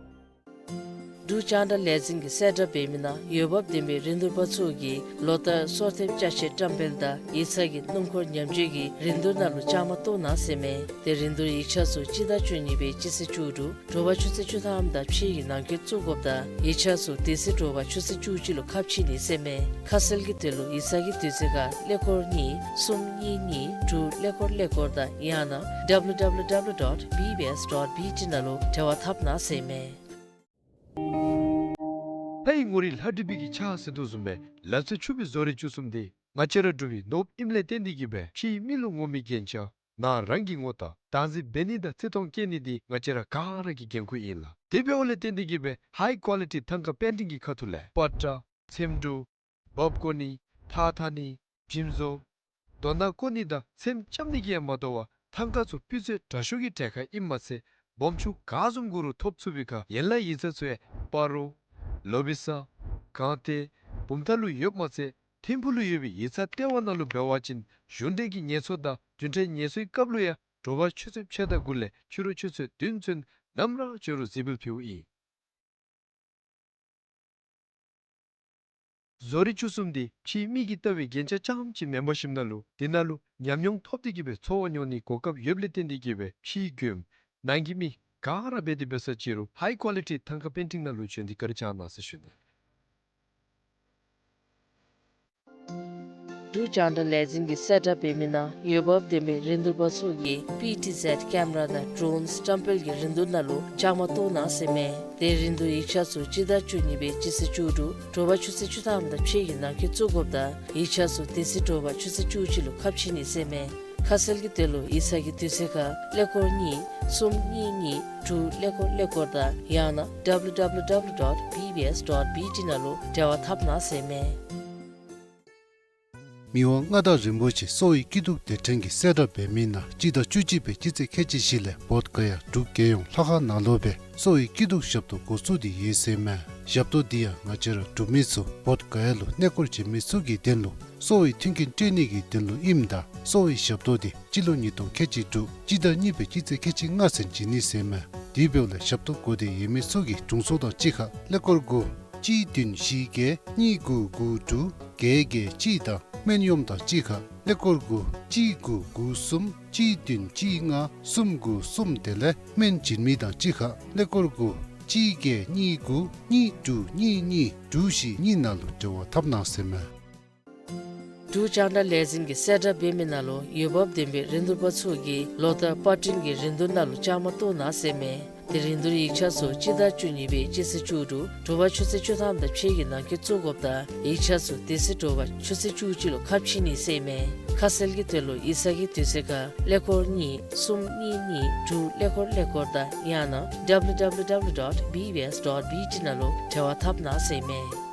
འབྲུག་རྒྱང་བསྒྲགས་ལས་འཛིན་གྱིས་གསལ་བསྒྲགས་འབད་མི་ནང་འོས་འབབ་ལྡན་པའི་རིན་བསྡུར་པ་ཚུ་གིས་ལོ་ལྟར་སྲོག་ཐེབས་ཅ་ཆས་བཀྲམ་སྤེལ་དང་ཡིག་ཚང་གི་སྣུམ་འཁོར་ཉམས་བཅོས་ཀྱི་རིན་བསྡུར་ནང་ལུ་བཅའ་མར་གཏོགས་གནང་ཟེར་མས། ཏེ་རིན་བསྡུར་ཡིག་ཆ་ཚུ་སྤྱི་ཟླ་བཅུ་གཉིས་པའི་སྤྱི་ཚེས་བཅུ་དྲུག་དྲོ་པ་ཆུ་ཚོད་བཅུ་ཐམ་དང་ཕྱེད་ཀྱི་ནང་འཁོད་བཙུགས་དགོཔ་དང་ཡིག་ཆ་ཚུ་དེ་ཚེ་དྲོ་པ་ཆུ་ཚོད་བཅུ་གཅིག་ལུ་ཁ་ཕྱེ་ནི་ཟེར་མས། ཁ་གསལ་གྱི་དོན་ལུ་ཡིག་ཚང་གི་དུས་ཚོད་ཁར་ཀླད་ཀོར་གཉིས་གསུམ་གཉིས་གཉིས་དྲུག་ཀླད་ཀོར་ཀླད་ཀོར་དང་ཡང་ན་W W W dot B B S dot B T ནང་ལུ་འབྲེལ་བ་འཐབ་གནང་ཟེར་མས། ལྷའི་ངོ་རིས་ལྷ་བྲིས་པའི་གི་ཕྱག་ཟེར་དོ་བཟུམ་སྦེ་ལག་རྩལ་ཕྱུག་པའི་བཟོ་རིག་བཅུ་གསུམ་འདི་ང་བཅས་ར་འབྲུག་པའི་ནོར་བུ་ཨིནམ་ལས་བརྟེན་ཏེ་གིས་སྦེ་ཕྱིའི་མི་ལུ་ངོམ་མི་གི་རྒྱན་ཆ་ནང་རང་གི་ངོ་རྟགས་བདག་འཛིན་འབད་ནི་དང་བརྩི་མཐོང་བསྐྱེད་ནི་འདི་ང་བཅས་ར་ག་ར་གི་འགན་ཁུར་ཨིན་ལགས། དེ་འབདཝ་ལས་བརྟེན་ཏེ་གིས་སྦེ་ཧའི་ཀོ་ལི་ཊི་ཐང་ཀ་པེན་ཊིང་གི་ཁ་ཐུག་ལས་པ་ཏྲ་འཚེམ་དྲུབ་འབག་བརྐོ་ནི་ཐགས་འཐག་ནི་འཇིམ་བཟོ་དོ་སྣ་བརྐོ་ནི་དང་ཚེམ་རྐྱབ་ནི་གིས་ཡང་མ་དོ་བར་ཐང་ཀ་ཚུ་སྤུས་ཚད་དྲག་ཤོས་ཀྱི་གྲལ་ཁར་ཨིནམ་མ་ཚད་སྦོམ་ཆུང་ག་བཟུམ་དགོ་རུང་ཐོབ་ཚུགས་པའི་ཁར་ཡན་ལག་ཡིག་ཚང་ཚུ་ཡང་སྤ་རོ་ལོ་བི་ས་གངས་ཏེ་བུམ་ཐང་ལུ་ཡོདཔ་མ་ཚད་ཐིམ་ཕུག་ལུ་ཡོད་པའི་ཡིག་ཚང་ལྟེ་བ་ནང་ལུ་འབད་བ་ཅིན་གཞུང་འབྲེལ་གྱི་ངལ་གསོ་དང་རྒྱུན་འབྲེལ་ངལ་གསོའི་སྐབས་ལུ་ཡང་དྲོ་པ་ཆུ་ཚོད་ཕྱེད་དང་དགུ་ལས་ཕྱི་རུ་ཆུ་ཚོད་བདུན་ཚུན་ནམ་ར་འབྱོན་རུང་གཟིགས་འབུལ་ཕུལཝ་ཨིན། བཟོ་རིག་བཅུ་གསུམ་འདི་ཕྱིའི་མི་གིས་བལྟ་བའི་རྒྱན་ཆ་རྐྱངམ་ཅིག་མེན་པར་ཞིནམ་ལས་དེ་ནང་ལུ་ཉམས་མྱོང་ཐོབ་སྟེ་གིས་སྦེ་འཚོ་བ་མྱོང་ནིའི་གོ་སྐབས་ཡོདཔ་ལས་བརྟེན་ཏེ་གིས་སྦེ་ཕྱིའི་མགྱོནམ་ནང་གི་མི་ག་ར་འབད་དེ་འབད་ས་ཅི་རུང་ཧའི་ཀོ་ལི་ཊི་ཐང་ཀ་པེན་ཊིང་ནང་ལུ་བྱོན་ཏེ་བཀའ་དྲིན་བསྐྱང་གནང་ཟེར་ཞུ་ནི། འབྲུག་རྒྱང་བསྒྲགས་ལས་འཛིན་གྱིས་གསལ་བསྒྲགས་འབད་མི་ནང་འོས་འབབ་ལྡན་པའི་རིན་བསྡུར་པ་ཚུ་གིས་པི་ཊི་ཟེཌ་ཀེམ་ར་དང་ཌྲོན་བཀྲམ་སྤེལ་གྱི་རིན་བསྡུར་ནང་ལུ་བཅའ་མར་གཏོགས་གནང་ཟེར་མས། དེ་རིན་བསྡུར་ཡིག་ཆ་ཚུ་སྤྱི་ཟླ་བཅུ་གཉིས་པའི་སྤྱི་ཚེས་བཅུ་དྲུག་དྲོ་པ་ཆུ་ཚོད་བཅུ་ཐམ་དང་ཕྱེད་ཀྱི་ནང་འཁོད་བཙུགས་དགོཔ་དང་ཡིག་ཆ་ཚུ་དེ་ཚེ་དྲོ་པ་ཆུ་ཚོད་བཅུ་གཅིག་ལུ་ཁ་ཕྱེ་ནི་ཟེར་མས། ཁ་གསལ་གྱི་དོན་ལུ་ཡིག་ཚང་གི་དུས་ཚོད་ཁར་ཀླད་ཀོར་གཉིས་གསུམ་གཉིས་གཉིས་དྲུག་ཀླད་ཀོར་ཀླད་ཀོར་དང་ཡང་ན་ཌབ་ལུ་ཌབ་ལུ་ཌབ་ལུ་ཌོཊ་བི་བི་ཨེསི་ཌོཊ་བི་ཊི་ནང་ལུ་འབྲེལ་བ་འཐབ་གནང་ཟེར་མས། མི་དབང་མངའ་བདག་རིན་པོ་ཆེ་གསོ་བའི་སྐྱིད་སྡུག་སྡེ་ཕྲན་གྱིས་གསལ་བསྒྲགས་འབད་མི་ནང་སྤྱི་ཟླ་བཅུ་གཅིག་པའི་སྤྱི་ཚེས་ཁལ་གཅིག་བཞི་ལས་བོདྷ་ག་ཡ་འབྲུག་རྒྱལ་ཡོངས་ལྷ་ཁང་ནང་ལུ་སྦེ་གསོ་བའི་སྐྱིད་སྡུག་ཞབས་ཏོག་འགོ་བཙུགས་ཏེ་ཡོད་ཟེར་མས། ཞབས་ཏོག་འདི་ཡང་ང་བཅས་ར་འབྲུག་མི་ཚུ་བོདྷ་ག་ཡ་ལུ་གནས་སྐོར་བྱོན་མི་ཚུ་གི་དོན་ལུ་གསོ་བའི་མཐུན་རྐྱེན་སྤྲོད་ནི་གི་དོན་ལུ་ཨིནམ་ད་གསོ་བའི་ཞབས་ཏོག་འདི་སྤྱི་ལོ་ཉིས་སྟོང་ཁལ་གཅིག་དྲུག་སྤྱི་ཟླ་གཉིས་པའི་སྤྱི་ཚེས་ཁལ་གཅིག་ལྔ་ཚུན་བྱིན་ནི་ཟེར་མས། དེ་འབདཝ་ལས་ཞབས་ཏོག་དགོ་སྟེ་ཡོད་མི་ཚུ་གིས་དྲུང་འཚོ་དང་གཅིག་ཁར་ཀླད་ཀོར་དགུ་གཅིག་བདུན་བཞི་བརྒྱད་གཉིས་དགུ་དགུ་དྲུག་བརྒྱད་བརྒྱད་གཅིག་དང་སྨན་གཡོགམ་དང་གཅིག་ཁར་ཀླད་ཀོར་དགུ་གཅིག་དགུ་དགུ་གསུམ་གཅིག་བདུན་གཅིག་ལྔ་གསུམ་དགུ་གསུམ་དེ་ལས་སྨན་བྱིན་མི་དང་གཅིག་ཁར་ཀླད་ཀོར་དགུ་གཅིག་བརྒྱད་གཉིས་དགུ་གཉིས་དྲུག་གཉིས་གཉིས་དྲུག་བཞི་གཉིས་ནང་ལུ་འབྲེལ་བ་འཐབ་གནང་ཟེར་མས། འབྲུག་རྒྱང་བསྒྲགས་ལས་འཛིན་གྱིས་གསལ་བསྒྲགས་འབད་མི་ནང་ལུ་འོས་འབབ་ལྡན་པའི་རིན་བསྡུར་པ་ཚུ་གིས་ལོ་བསྟར་པར་སྐྲུན་གྱི་རིན་བསྡུར་ནང་ལུ་བཅའ་མར་གཏོགས་གནང་ཟེར་མས། དེ་རིན་བསྡུར་ཡིག་ཆ་ཚུ་སྤྱི་ཟླ་བཅུ་གཉིས་པའི་སྤྱི་ཚེས་བཅུ་དྲུག་དྲོ་པ་ཆུ་ཚོད་བཅུ་ཐམ་དང་ཕྱེད་ཀྱི་ནང་འཁོད་བཙུགས་དགོཔ་དང་ཡིག་ཆ་ཚུ་དེ་ཚེ་དྲོ་པ་ཆུ་ཚོད་བཅུ་གཅིག་ལུ་ཁ་ཕྱེ་ནི་ཟེར་མས། ཁ་གསལ་གྱི་དོན་ལུ་ཡིག་ཚང་གི་དུས་ཚོད་ཁར་ཀླད་ཀོར་གཉིས་གསུམ་གཉིས་གཉིས་དྲུག་ཀླད་ཀོར་ཀླད་ཀོར་དང་ཡང་ན་ཌབ་ལུ་ཌབ་ལུ་ཌབ་ལུ་ཌོཊ་བི་བི་ཨེསི་ཌོཊ་བི་ཊི་ནང་ལུ་འབྲེལ་བ་འཐབ་གནང་ཟེར་མས།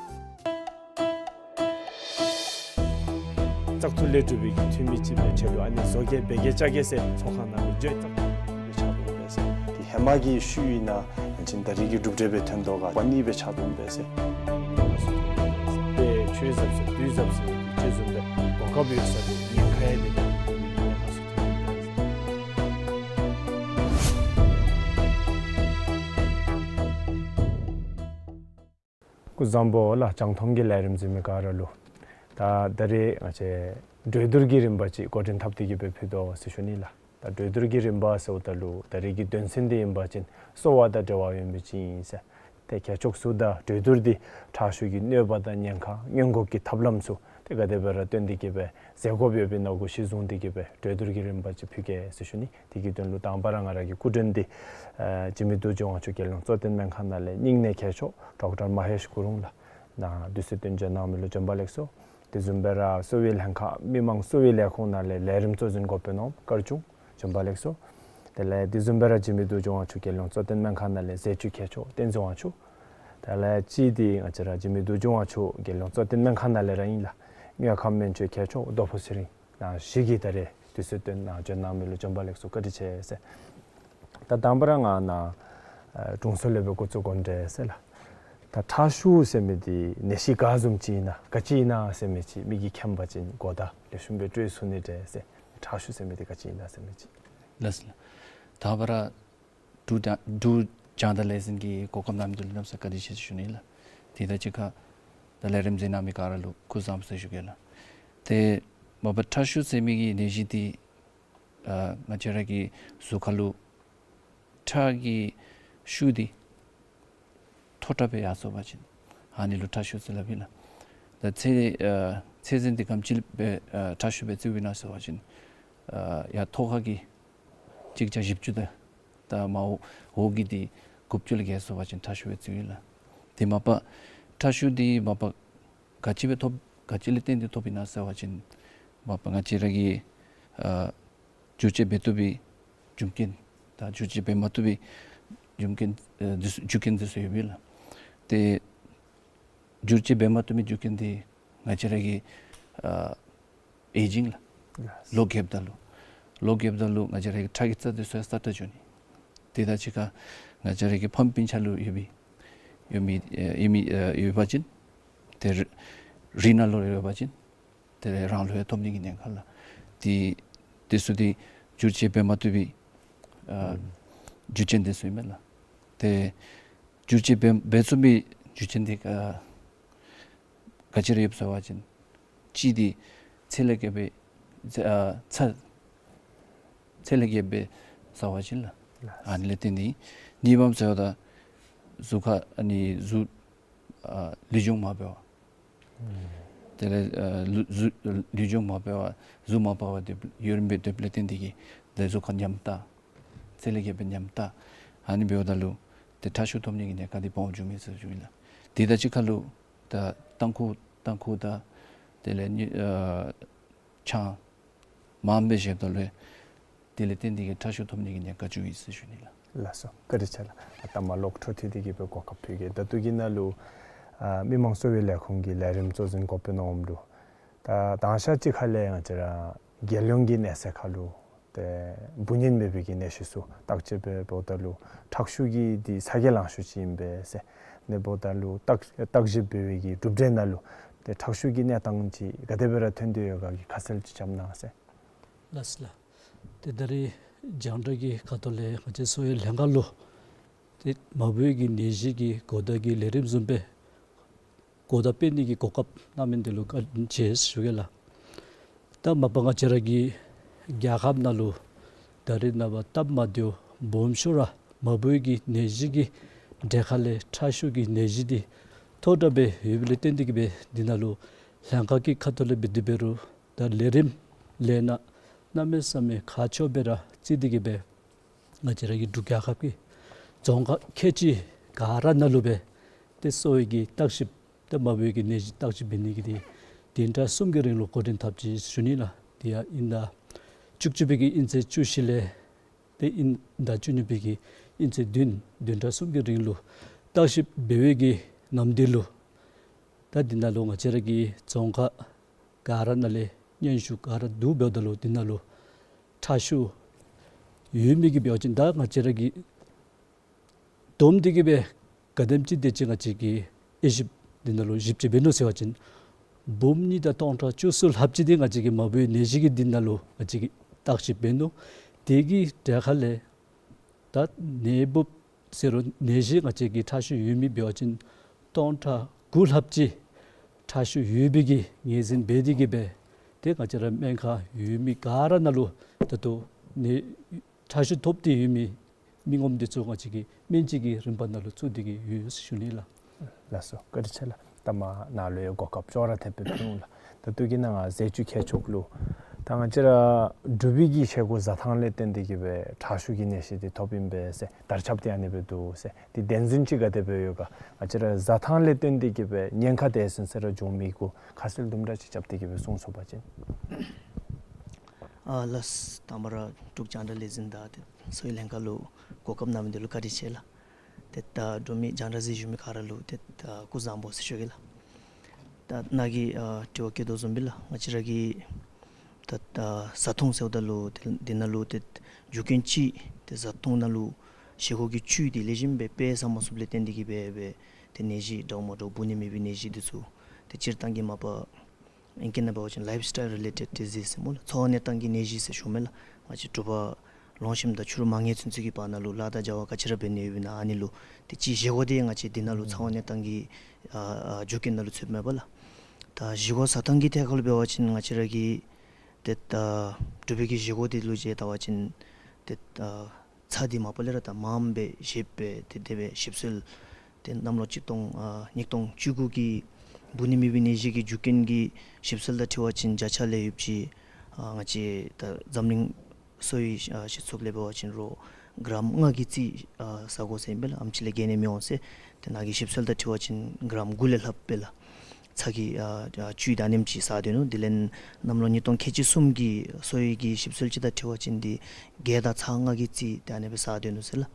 བཙག་འཐུ་ལས་གྲུབ་པའི་འཐུས་མི་ཅིག་འབད་ཁྲལ་ལུ་ཨ་ནི་བཟོ་གེ་འབད་གེ་བཅའ་གེ་ཟེར་ཚོགས་ཁང་ནང་ལུ་བརྗོད། བཙག་འཐུ་ལས་ཕྱག་དོན་འབད་ཟེར། དེ་ཧེ་མ་གི་ཤུལ་ཨིན་ན་ཅིན་ད་རེས་ཀྱི་གྲུབ་འབྲས་སྦེ་ཐོན་དོ་ག་པ་ནི་སྦེ་ཕྱག་དོན་འབད་ཟེར། དཔེ་ཆོས་ཟབ་ཟེར་དུས་ཟབ་ཟེར་ཅིག་བཟུམ་སྦེ་གོ་སྐབས་ཡོད་ས་ལུ་ཉེན་ཁ་ཡང་དེ་ལས་ཉེན་ཁ་ཚུ་ཐོན་འབད་ཟེར། སྐུ་གཟུགས་བཟང་པོ་ལགས། རྒྱང་མཐོང་གི་ལས་རིམ་གཟིགས་མི་ག་ར་ལུ། ད་ད་རེས་ང་བཅས་གྲོས་བསྡུར་གྱི་རིམ་པ་ཅིག་འགོ་འདྲེན་འཐབ་སྟེ་གི་སྦེ་ཕུལ་དོ་ཟེར་ཞུ་ནི་ལགས། ད་གྲོས་བསྡུར་གྱི་རིམ་པ་ཟེརཝ་ད་ལུ་ད་རེས་ཀྱི་དོན་ཚན་འདི་ཨིན་པ་ཅིན་གསོ་བ་དང་འབྲེལ་བ་ཡོད་མི་ཅིག་ཨིན་ཟེར། ཏེ་ཁྱད་ཕྱོགས་ཚུ་དང་གྲོས་བསྡུར་འདི་ཁྲག་ཤུགས་ཀྱི་གནོད་པ་དང་ཉེན་ཁ་སྔོན་འགོག་གི་ཐབས་ལམ་ཚུ་ཏེ་ག་དེ་སྦེ་ར་བཏོན་ཏེ་གི་སྦེ་མཛད་དགོཔ་ཡོདཔ་ཨིན་ན་གུ་གཞི་བཟུང་སྟེ་གི་སྦེ་གྲོས་བསྡུར་གྱི་རིམ་པ་ཅིག་ཕུལ་གེ་ཟེར་ཞུ་ནི། དེ་གི་དོན་ལུ་དང་པ་ར་ང་ར་གི་སྐུ་མགྲོན་འདི་ཨ་འཇིགས་མེད་རྡོ་རྗེ་དབང་ཕྱུག་རྒྱལ་ཡོངས་གཙོ་བསྟེན་སྨན་ཁང་ནང་ལས་སྙིང་ནད་མཁས་མཆོག་ཌོག་ཊར་མ་ཧེཤ་གུ་རུང་ལགས། ནཱ་དུས་ཚོད་བཏོན་བྱོན་གནང་མི་ལུ་བྱོན་པ་ལེགས་སོ། དེ་བཟུམ་སྦེ་ར་གསོ་བའི་ལྷན་ཁག་མི་མང་གསོ་བའི་ལས་ཁུངས་ནང་ལས་ལས་རིམ་གཙོ་འཛིན་འགོ་དཔོན་ནོར་བུ་སྐར་ཆུང་བྱོན་པ་ལེགས་སོ། དེ་ལས་དེ་བཟུམ་སྦེ་ར་འཇིགས་མེད་རྡོ་རྗེ་དབང་ཕྱུག་རྒྱལ་ཡོངས་གཙོ་བསྟེན་སྨན་ཁང་ནང་ལས་ཟས་བཅུད་མཁས་མཆོག་བསྟན་འཛིན་དབང་ཕྱུག། དེ་ལས་གཅིག་འདི་ང་བཅས་ར་འཇིགས་མེད་རྡོ་རྗེ་དབང་ཕྱུག་རྒྱལ་ཡོངས་གཙོ་བསྟེན་སྨན་ཁང་ནང་ལས་ར་ཨིན་ལགས། དངོས་ཁམས་སྨན་བཅོས་མཁས་མཆོག་རྡོ་ཕུ་ཚེ་རིང་། ནཱ་བཞི་གིས་ད་རེས་དུས་ཚོད་བཏོན་ནཱ་བྱོན་གནང་མི་ལུ་བྱོན་པ་ལེགས་སོ། བཀའ་དྲིན་ཆེ་ཟེར། ད་དང་པ་ར་ང་ནཱ་ཨ་དྲུང་འཚོ་ལས་སྦེ་འགོ་བཙུགས་དགོ་འདྲས་ཟེར་ལགས། ད་ཁྲག་ཤུགས་ཟེར་མི་འདི་ནད་གཞི་ག་བཟུམ་ཅིག་ཨིན་ན་ག་ཅི་ཨིན་ན་ཟེར་མི་ཅིག་མི་གིས་མཁྱེན་པ་ཅིན་གོ་བརྡ་ལེགས་ཤོམ་སྦེ་སྤྲོད་ཚུགས་ནི་འདྲས་ཟེར། ཁྲག་ཤུགས་ཟེར་མི་འདི་ག་ཅི་ཨིན་ན་ཟེར་མི་ཅིག། ལགས་སོ་ལགས། དང་པ་ར་འབྲུག་རྒྱང་འབྲུག་རྒྱང་བསྒྲགས་ལས་འཛིན་གྱིས་གོ་སྐབས་གནང་མི་འདི་ལུ་གནམ་ས་བཀའ་དྲིན་ཆེ་ཟེར་ཞུ་ནི་ལགས། དེ་དང་གཅིག་ཁར་ད་ལས་རིམ་གཟིགས་གནང་མི་ག་ར་ལུ་སྐུ་གཟུགས་བཟང་པོ་ཟེར་ཞུ་གེ་ལགས། ཏེ་མ་པ་ཁྲག་ཤུགས་ཟེར་མི་གི་ནད་གཞི་འདི་ཨ་ང་བཅས་ར་གི་གཟུགས་ཁར་ལུ་ཁྲག་གི་ཤུགས་འདི་མཐོ་དྲགས་སྦེ་ཡར་སོང་པ་ཅིན་ཨ་ནི་ལུ་ཁྲག་ཤུགས་ཟེར་སླབ་ཨིན་ལགས། ད་ཚད་ཨ་ཚད་འཛིན་འདི་ག་དེམ་ཅིག་སྦེ་ཨ་ཁྲག་ཤུགས་སྦེ་བརྩིཝ་ཨིན་ན་ཟེར་བ་ཅིན་ཨ་ཡར་ཐོག་ཁ་གི་གཅིག་བརྒྱ་བཞི་བཅུ་དང་ད་མར་འོག་འོག་གི་འདི་དགུ་བཅུ་ལས་བརྒལ་སོང་པ་ཅིན་ཁྲག་ཤུགས་སྦེ་བརྩིཝ་ཨིན་ལགས། དེ་མ་པ་ཁྲག་ཤུགས་འདི་མ་པ་ག་ཅི་སྦེ་ཐོབ་ག་ཅི་ལས་བརྟེན་ཏེ་ཐོབ་ཨིན་ན་ཟེར་བ་ཅིན་མ་པ་ང་བཅས་ར་གི་ཨ་བསྒྱུར་བཅོས་འབད་བཏུབ་པའི་རྒྱུ་རྐྱེན་དང་བསྒྱུར་བཅོས་འབད་མ་བཏུབ་པའི་རྒྱུ་རྐྱེན་ཨ་འདི་ཚུ་རྒྱུ་རྐྱེན་འདི་ཚུ་ཡོདཔ་ཨིན་ལགས། ཏེ་བསྒྱུར་བཅོས་འབད་མ་བཏུབ་པའི་རྒྱུ་རྐྱེན་འདི་ང་བཅས་ར་གི་ཨ་ཨེ་ཇིང་ལགས། ལོ་རྒསཔ་ད་ལུ་ལོ་རྒསཔ་ད་ལུ་ང་བཅས་ར་གི་ཁྲག་གི་རྩ་འདི་ཚུ་ཡང་སྲ་ཀྲག་འགྱོ་ནི། དེ་དང་གཅིག་ཁར་ང་བཅས་ར་གི་ཕམ་སྤུན་ཆ་ལུ་ཡོད་པའི་ཡོད་མི་ཨེ་ཡོད་མི་ཨེ་ཡོད་པ་ཅིན་ཏེ་རི་རི་ནང་ལུ་ཡོད་པ་ཅིན་ཏེ་རང་ལུ་ཡང་ཐོབ་ནི་གི་ཉེན་ཁ་ལགས། ཏེ་འདི་ཚུ་འདི་བསྒྱུར་བཅོས་འབད་མ་བཏུབ་པའི་ཨ་རྒྱུ་རྐྱེན་འདི་ཚུ་ཨིན་མས་ལགས། ཏེ་བསྒྱུར་བཅོས་འབད་འབད་ཚུགས་པའི་རྒྱུ་རྐྱེན་འདི་ཨ་ག་ཅི་ར་ཡོདཔ་ཟེར་བ་ཅིན་གཅིག་འདི་ཚད་ལས་བརྒལ་བའི་ཚད་ཨ་ཚད་ཚད་ལས་བརྒལ་བའི་ཟེར་བ་ཅིན་ལགས། ཨ་ནི་ལས་བརྟེན་ཏེ། གཉིས་པམ་ཟེརཝ་ད་གཟུགས་ཁར་ཨ་ནི་གཟུགས་ཨ་ལུས་སྦྱོང་མ་འབད་བར། ད་ དེ་ལས་ཨ་ལུ་གཟུགས་ལུས་སྦྱོང་མ་འབད་བར་གཟུགས་མ་འཕར་བར་སྡོད་ཡུན་རིངམོ་སྦེ་སྡོདཔ་ལས་བརྟེན་ཏེ་གིས་ཏེ་གཟུགས་ཁར་ཉམས་ད། ཚད་ལས་བརྒལ་བའི་ཉམས་ད། ཨ་ནི་འབདཝ་ད་ལུ་ཏེ་ཁྲག་ཤུགས་ཐོབ་ནི་གི་ཉེན་ཁ་འདི་སྦོམ་འགྱོཝ་མས་ཟེར་ཞུ་ནི་ལགས། དེ་དང་གཅིག་ཁར་ལུ་ད་ཏམ་ཁུ་ཏམ་ཁུ་དང་དེ་ལས་ནི་ཨ་ཆང་མངམ་སྦེ་བཞེསཔ་ད་ལུ་དེ་ལས་བརྟེན་ཏེ་གིས་ཁྲག་ཤུགས་ཐོབ་ནི་གི་ཉེན་ཁ་འགྱོཝ་ཨིན་ཟེར་ཞུ་ནི་ལགས། ལགས་སོ། བཀའ་དྲིན་ཆེ་ལགས། ད་མ་ལོག་འཕྲོ་མཐུད་དེ་གིས་སྦེ་གོ་སྐབས་ཕུལ་གེ། ད་ལྟོ་གི་ནང་ལུ་ཨ་མི་དམངས་གསོ་བའི་ལས་ཁུངས་ཀྱི་ལས་རིམ་གཙོ་འཛིན་འགོ་དཔོན་འོགམ་ལུ་ད་དང་ཞག་གཅིག་ཁ་ལས་ང་བཅས་ར་རྒྱལ་ཡོངས་ཀྱི་གནས་ཚད་ཁར་ལུ་ཏེ་འབུ་ནད་མེད་པའི་གི་ནད་གཞི་ཚུ་བརྟག་དཔྱད་འབད་འབདཝ་ད་ལུ་ཁྲག་ཤུགས་ཀྱི་འདི་ཚ་གྱང་ལང་ཤོས་ཅིག་ཨིན་པས་ཟེར། ཨ་ནི་འབདཝ་ད་ལུ་བརྟག་བརྟག་ཞིབ་འབད་བའི་གི་གྲུབ་འབྲས་ནང་ལུ་ཏེ་ཁྲག་ཤུགས་ཀྱི་གནས་སྟངས་ཅིག་ག་དེ་སྦེ་ར་ཐོན་ཏེ་ཡོད་ག་གི་ཁ་གསལ་ཅིག་རྐྱབ་གནང་ཟེར། ལགས་སོ་ལགས། ཏེ་ད་རིས་རྒྱང་བསྒྲགས་ཀྱི་ཁ་ཐུག་ལས་ང་བཅས་གསོ་བའི་ལྷན་ཁག་ལུ་ཏེ་མ་བུ་གི་ནད་གཞི་གི་གོ་བརྡ་གི་ལས་རིམ་བཟུམ་སྦེ་གོ་བརྡ་སྤེལ་ནི་གི་གོ་སྐབས་གནང་མི་འདི་ལུ་བཀའ་དྲིན་ཆེ་ཟེར་ཞུ་གེ་ལགས། ད་མ་པ་ང་བཅས་ར་གི་རྒྱལ་ཁབ་ནང་ལུ་ད་རེས་ནངས་པ་སྟབས་མ་བདེཝ་སྦོམ་ཤོས་ར་མ་བུ་གི་ནད་གཞི་གི་གྲས་ཁ་ལས་ཁྲག་ཤུགས་ཀྱི་ནད་གཞི་འདི་མཐོ་དྲགས་སྦེ་ཡོདཔ་ལས་བརྟེན་ཏེ་གིས་སྦེ་འདི་ནང་ལུ་ལྷན་ཁག་གི་ཁ་ཐུག་ལས་འབད་དེ་འབད་རུང་ད་ལས་རིམ་ལས་སྣ་གནམ་མེད་ས་མེད་ཁག་ཆེཝ་སྦེ་ར་བརྩི་སྟེ་གིས་སྦེ་ང་བཅས་ར་གི་འབྲུག་རྒྱལ་ཁབ་ཀྱི་རྫོང་ཁག་ཁལ་གཅིག་ག་ར་ནང་ལུ་སྦེ་ཏེ་གསོ་བའི་གི་བརྟག་ཞིབ་ཏེ་མ་བུའི་གི་ནད་གཞི་བརྟག་ཞིབ་འབད་ནི་གི་འདི་བདུན་ཕྲག་གསུམ་གྱི་རིང་ལུ་འགོ་འདྲེན་འཐབ་ཅི་ཟེར་ཞུ་ནི་ལགས། དེ་ཡང་དབྱིན་ཟླ་བཅུ་གཅིག་པའི་གི་དབྱིན་ཚེས་བཅུ་བཞི་ལས་ཏེ་དབྱིན་ཟླ་བཅུ་གཉིས་པའི་གི་དབྱིན་ཚེས་བདུན་བདུན་ཕྲག་གསུམ་གྱི་རིང་ལུ་བརྟག་ཞིབ་འབད་བའི་གི་ནམ་དུས་ལུ་ད་འདི་ནང་ལུ་ང་བཅས་ར་གི་རྫོང་ཁག་ག་ར་ནང་ལས་སྙན་ཞུ་ག་ར་བསྡུ་འབདཝ་ད་ལུ་འདི་ནང་ལུ་ཁྲག་ཤུགས་ཡོད་མི་གི་འབད་བ་ཅིན་ད་ང་བཅས་ར་གི་བསྡོམས་ཏེ་གིས་སྦེ་ག་དེམ་ཅིག་དེ་ཅིག་ང་བཅས་ཀྱིས་དབྱེ་ཞིབ་འདི་ནང་ལུ་ཞིབ་དཔྱད་འབད་ནུག་ཟེར་བ་ཅིན་འབུམ་གཉིས་དང་སྟོང་ཕྲག་བཅུ་གསུམ་ལྷགཔ་ཅིག་འདི་ང་བཅས་ཀྱིས་མ་བུའི་ནད་གཞི་གི་འདི་ནང་ལུ་ང་བཅས་ཀྱིས་བརྟག་ཞིབ་འབད་ནུག། དེ་གི་གྲས་ཁ་ལས་ད་ནད་འབུཔ་ཟེར་རུང་ནད་གཞི་ང་བཅས་ཀྱི་ཁྲག་ཤུགས་ཡོད་མི་འབད་བ་ཅིན་སྟོང་ཕྲག་དགུ་ལྷགཔ་ཅིག་ཁྲག་ཤུགས་ཡོད་པའི་གི་ངོས་འཛིན་འབད་དེ་གིས་སྦེ་ཏེ་ང་བཅས་ར་སྨན་ཁང་ཡོད་མི་ག་ར་ནང་ལུ་ད་ལྟོ་ནད་ཁྲག་ཤུགས་ཐོབ་སྟེ་ཡོད་མི་མི་ངོམ་འདི་ཚུ་ང་བཅས་ཀྱིས་སྨན་བཅོས་ཀྱི་རིམ་པ་ནང་ལུ་བཙུགས་ཏེ་གིས་ཡོད་ཟེར་ཞུ་ནི་ལགས། ལགས་སོ། བཀའ་དྲིན་ཆེ་ལགས། ད་མ་ནཱ་ལུ་ཡང་གོ་སྐབས་ཅོག་ར་འཐདཔ་སྦེ་ཕུལ་འོང་ལགས། ད་ལྟོ་གི་ནང་ང་ཟས་བཅུད་ཁྱད་ཆོས་ལུ་ད་ང་བཅས་ར་འབྲུག་པའི་གི་བཞེས་སྒོ་བཟའ་ཐངས་ལས་བརྟེན་ཏེ་གིས་སྦེ་ཁྲག་ཤུགས་ཀྱི་ནད་གཞི་འདི་ཐོབ་ཨིན་པས་ཟེར་དར་ཁྱབ་སྟེ་ཨ་ནི་སྦེ་འདུག་ཟེར། དེ་བདེན་རྫུན་ཅིག་ག་དེ་སྦེ་ཡོད་ག། ང་བཅས་ར་བཟའ་ཐངས་ལས་བརྟེན་ཏེ་གིས་སྦེ་ཉེན་ཁ་དེ་ཚུན་ཚོད་ར་འབྱུང་མི་གུ་ཁ་གསལ་དུམ་གྲ་ཅིག་རྐྱབ་སྟེ་གིས་སྦེ་གསུང་ཚུགས་པ་ཅིན། ཨ་ལགས། དང་པ་ར་འབྲུག་རྒྱང་བསྒྲགས་ལས་འཛིན་དང་ཏེ་གསོ་བའི་ལྷན་ཁག་ལུ་གོ་སྐབས་གནང་མི་འདི་ལུ་བཀའ་དྲིན་ཆེ་ལགས། ཏེ་ད་འབྲུག་མི་རྒྱང་བསྒྲགས་གཟིགས་བཞུགས་མི་ག་ར་ལུ་ཏེ་ད་སྐུ་གཟུགས་བཟང་པོ་ཟེར་ཞུ་གེ་ལགས། ད་ནཱ་གི་ཨ་དྲི་བ་བཀོད་དོ་བཟུམ་སྦེ་ལགས། ང་བཅས་ར་གི་ད་ད་བཟའ་འཐུང་ཟེརཝ་ད་ལུ་ཏེ་འདི་ནང་ལུ་ཏེ་རྒྱུ་རྐྱེན་ཅིག་ཏེ་བཟའ་འཐུང་ནང་ལུ་བཞེས་སྒོ་གི་བཅུད་འདི་ལེགས་ཤོམ་སྦེ་སྤེལ་ས་མ་ཚུགསཔ་ལས་བརྟེན་ཏེ་གིས་སྦེ་སྦེ་ཏེ་ནད་གཞི་འདྲཝ་མ་འདྲཝ་འབུ་ནད་མེད་པའི་ནད་གཞི་འདི་ཚུ་ཏེ་སྤྱིར་བཏང་གི་མ་པ་ཨིང་སྐད་ནང་འབད་བ་ཅིན་ལའིཕ་སི་ཊའིལ་རི་ལེ་ཊེཌ་ཌི་ཟིསི་ཟེར་སྨོ་ལགས། འཚོ་བ་གནས་སྟངས་ཀྱི་ནད་གཞི་ཟེར་ཞུཝ་མས་ལགས། ང་བཅས་འབྲུག་པ་ལོངས་ཤིམ་དང་ཕྱི་རུ་མ་ངན་ཚུན་ཚོད་ཀྱི་བར་ན་ལུ་ལཱ་དང་བྱ་བ་ག་ཅི་ར་འབད་ནི་ཡོདཔ་ཨིན་ན་ཨ་ནི་ལུ་ཏེ་ཅིག་བཞེས་སྒོ་འདི་ང་བཅས་འདི་ནང་ལུ་འཚོ་བ་གནས་སྟངས་ཀྱི་ཨ་ཨ་རྒྱུ་རྐྱེན་ནང་ལུ་ཚུདཔ་མས་པ་ལགས། ད་བཞེས་སྒོ་བཟའ་ཐངས་ཀྱི་ཐད་ཁར་ལུ་འབད་བ་ཅིན་ང་བཅས་ར་གི་ཏེ་ད་འབྲུག་པའི་གི་བཞེས་སྒོ་འདི་ལུ་ཅིག་བལྟ་བ་ཅིན་ཏེ་ད་ཚྭ་འདི་མ་པ་ལས་ར་ད་མངམ་སྦེ་བཞེས་སྦེ་ཏེ་དེ་སྦེ་ཞིབ་འཚོལ་ཏེ་གནམ་ལོ་གཅིག་སྟོང་ཨ་ཉིས་སྟོང་བཅུ་དགུ་གི་འབུ་ནད་མེད་པའི་ནད་གཞི་གི་རྒྱུ་རྐྱེན་གྱི་ཞིབ་འཚོལ་དང་འཁྲིལ་བ་ཅིན་བརྒྱ་ཆ་ལས་ཡོདཔ་ཅིག་ཨ་ང་བཅས་ད་འཛམ་གླིང་གསོ་བའི་ཨ་སྤྱི་ཚོགས་ལས་འབད་བ་ཅིན་རོགས་གྲམ་ལྔ་གི་རྩིས་ཨ་བཟའ་དགོ་ཟེར་ཨིན་པས་ལགས། ཨེམ་ཆི་ལས་བརྒལ་ནི་མི་འོང་ཟེར། ཏེ་ནཱ་གི་ཞིབ་འཚོལ་དང་འཁྲིལ་བ་ཅིན་གྲམ་དགུ་ལས་ལྷགཔ་སྦེ་ལགས། ཚྭ་གི་ཨ་ཨ་བཅུད་ད་ཨ་ནེམ་ཅིག་བཟའ་སྡོད་ནུག། དེ་ལས་གནམ་ལོ་ཉིས་སྟོང་ཁལ་གཅིག་གསུམ་གྱི་གསོ་བའི་གི་ཞིབ་འཚོལ་ཅིག་དང་འཁྲིལ་བ་ཅིན་འདི་བརྒྱད་དང་ཚྭ་ལྔ་གི་རྩིས་ད་ཨ་ནེ་སྦེ་བཟའ་སྡོད་ནུག་ཟེར་ལགས།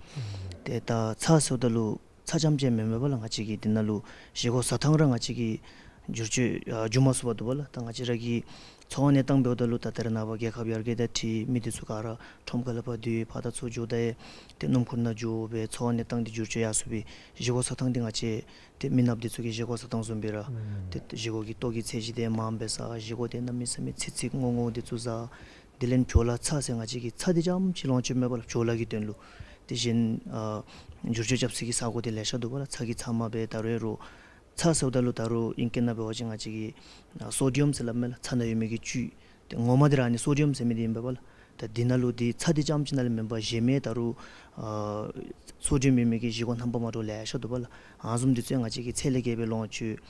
ཏེ་ད་ཚྭ་ཟེརཝ་ད་ལུ་ཚྭ་རྐྱངམ་ཅིག་མེན་མས་པ་ལགས། ང་བཅས་ཀྱི་འདི་ནང་ལུ་བཞེས་སྒོ་བཟའ་ཐངས་ར་ང་བཅས་ཀྱིས་བསྒྱུར་བཅོས་ཨ་འགྱོ་མ་ཚུགས་པར་འདུག་པ་ལགས། ད་ང་བཅས་ར་གི་འཚོ་བ་གནས་སྟངས་འབདཝ་ད་ལུ་ད་ད་རེས་ནངས་པ་རྒྱལ་ཁབ་ཡར་རྒྱས་དང་འཁྲིལ་མི་འདི་ཚུ་ག་ར་ཁྲོམ་ཁ་ལས་ཕར་འདི་ཕར་དང་ཚུར་འགྱོ་ད་ཡང་ཏེ་སྣུམ་འཁོར་ནང་འགྱོ་སྦེ་འཚོ་བ་གནས་སྟངས་འདི་བསྒྱུར་བཅོས་ཡར་སོང་སྦེ་བཞེས་སྒོ་བཟའ་ཐངས་འདི་ང་བཅས་ཏེ་མི་ནགཔ་འདི་ཚུ་གི་བཞེས་སྒོ་བཟའ་ཐངས་བཟུམ་སྦེ་ར་ཨུམ་ཏེ་བཞེས་སྒོ་གི་ལྟོ་གི་ཚད་གཞི་འདི་མངམ་སྦེ་བཟའ། བཞེས་སྒོ་འདི་གནམ་མེད་ས་མེད་ཚིག་ཚིག་རྔོག་རྔོག་འདི་ཚུ་བཟའ། དེ་ལས་བྲོ་ལ་ཚྭ་ཟེར་ང་བཅས་ཀྱིས་ཚྭ་འདི་རྐྱངམ་ཅིག་ལོངས་སྤྱོད་མེད་པ་ལགས། བྲོ་ལ་གི་དོན་ལུ། དེ་བཞིན་ཨ་བསྒྱུར་བཅོས་རྐྱབ་ས་གི་ས་སྒོ་འདི་ལེ་ཤ་འདུག་པ་ལགས། ཚྭ་གི་ཚབ་མ་སྦེ་ད་རུང་ཡང་རོགས་ཚྭ་ཟེརཝ་ད་ལུ་ད་རུང་ཨིང་སྐད་ནང་འབད་བ་ཅིན་ང་བཅས་ཀྱིས་ཨ་སོ་ཌི་ཡམ་ཟེར་སླབ་མས་ལགས། ཚྭ་ནང་ཡོད་མི་གི་བཅུད། ཏེ་ངོ་མ་འདི་ར་ཨ་ནི་སོ་ཌི་ཡམ་ཟེར་མི་འདི་ཨིན་པས་པ་ལགས། ད་འདི་ནང་ལུ་འདི་ཚྭ་འདི་རྐྱངམ་ཅིག་ནང་ལས་མེན་པར་གཞན་མི་ད་རུང་ཨ་སོ་ཌི་ཡམ་མེད་མི་གི་བཞེས་སྒོ་རྣམ་པ་མ་འདྲཝ་ལེ་ཤ་འདུག་པ་ལགས། ཨ་ནི་བཟུམ་འདི་ཚུ་ང་བཅས་ཀྱིས་ཚད་ལས་བརྒལ་བའི་ལོངས་སྤྱོད་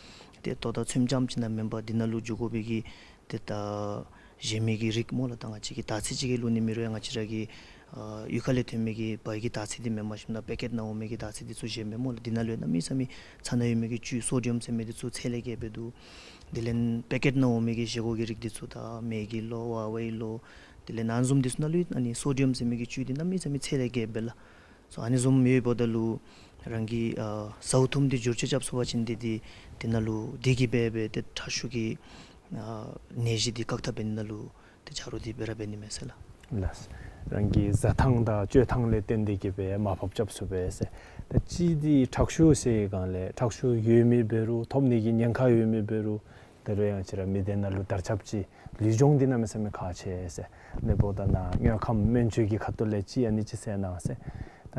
ཏེ་ལྟོ་དང་ཚོདམ་རྐྱངམ་ཅིག་ནང་མེན་པར་འདི་ནང་ལུ་འགྱོ་དགོ་པའི་གི་ཏེ་ད་བཞེས་མི་གི་རིགས་སྨོ་ལགས། ད་ང་བཅས་ཀྱིས་དར་ཚི་ཅིག་གི་ལུ་ནི་མི་རུང་ཡང་ང་བཅས་ར་གི་ཨ་གཡུས་ཁ་ལས་ཐོན་མི་གི་བལ་གྱི་དར་ཚི་འདི་མེནམ་ཞིནམ་ན་པེ་ཀེཊ་ནང་འོང་མི་གི་དར་ཚི་འདི་ཚུ་བཞེས་མི་སྨོ་ལགས། འདི་ནང་ལུ་གནམ་མེད་ས་མེད་ཚ་ན་ཡོད་མི་གི་བཅུད་སོ་ཌི་ཡམ་ཟེར་མི་འདི་ཚུ་ཚད་ལས་བརྒལ་སྦེ་འདུག། དེ་ལས་པེ་ཀེཊ་ནང་འོང་མི་གི་བཞེས་སྒོ་གི་རིགས་འདི་ཚུ་ད་མེ་གི་ལོ་ཝ་ཝའི་ལོ་དེ་ལས་ཨ་ནི་བཟུམ་འདི་ཚུ་ནང་ལུ་ཨ་ནི་སོ་ཌི་ཡམ་ཟེར་མི་གི་བཅུད་འདི་གནམ་མེད་ས་མེད་ཚད་ལས་བརྒལ་སྦེ་ལགས། སོ་ཨ་ནི་བཟུམ་ཡོདཔ་ད་ལུ་རང་གིས་ཨ་ཟཝ་ཐུམ་འདི་བསྒྱུར་བཅོས་རྐྱབ་ཚུགས་པ་ཅིན་འདི་འདི་འདི་ནང་ལུ་འདི་གིས་འབད་འབད་ཏེ་ཁྲག་ཤུགས་ཀྱི་ཨ་ནད་གཞི་འདི་བཀག་ཐབས་འབད་ནི་ནང་ལུ་ཏེ་ཆ་རོགས་འདི་སྦེ་ར་འབད་ནི་མས་ཟེར་ལགས། ལགས། རང་གི་བཟའ་ཐངས་དང་སྤྱོད་ཐངས་ལས་བརྟེན་ཏེ་གིས་སྦེ་མར་ཕབ་རྐྱབ་ཚུགས་པས་ཟེར། ད་ཅི་འདི་ཁྲག་ཤུགས་ཟེར་སྒང་ལས་ཁྲག་ཤུགས་ཡོད་མི་འབད་རུང་ཐོབ་ནི་གི་ཉེན་ཁ་ཡོད་མི་འབད་རུང་ད་རུང་ཡང་ང་བཅས་ར་མི་སྡེ་ནང་ལུ་དར་ཁྱབ་ཅིག་ལུས་སྦྱོང་འདི་གནམ་མེད་ས་མེད་ཁག་ཆེ་ཟེར། ཨ་ནི་འབདཝ་ད་ནཱ་དངོས་ཁམས་སྨན་བཅོས་ཀྱི་ཁ་ཐུག་ལས་ཅིག་ཨ་ནི་ཅིག་གསལ་གནང་ཟེར། ད་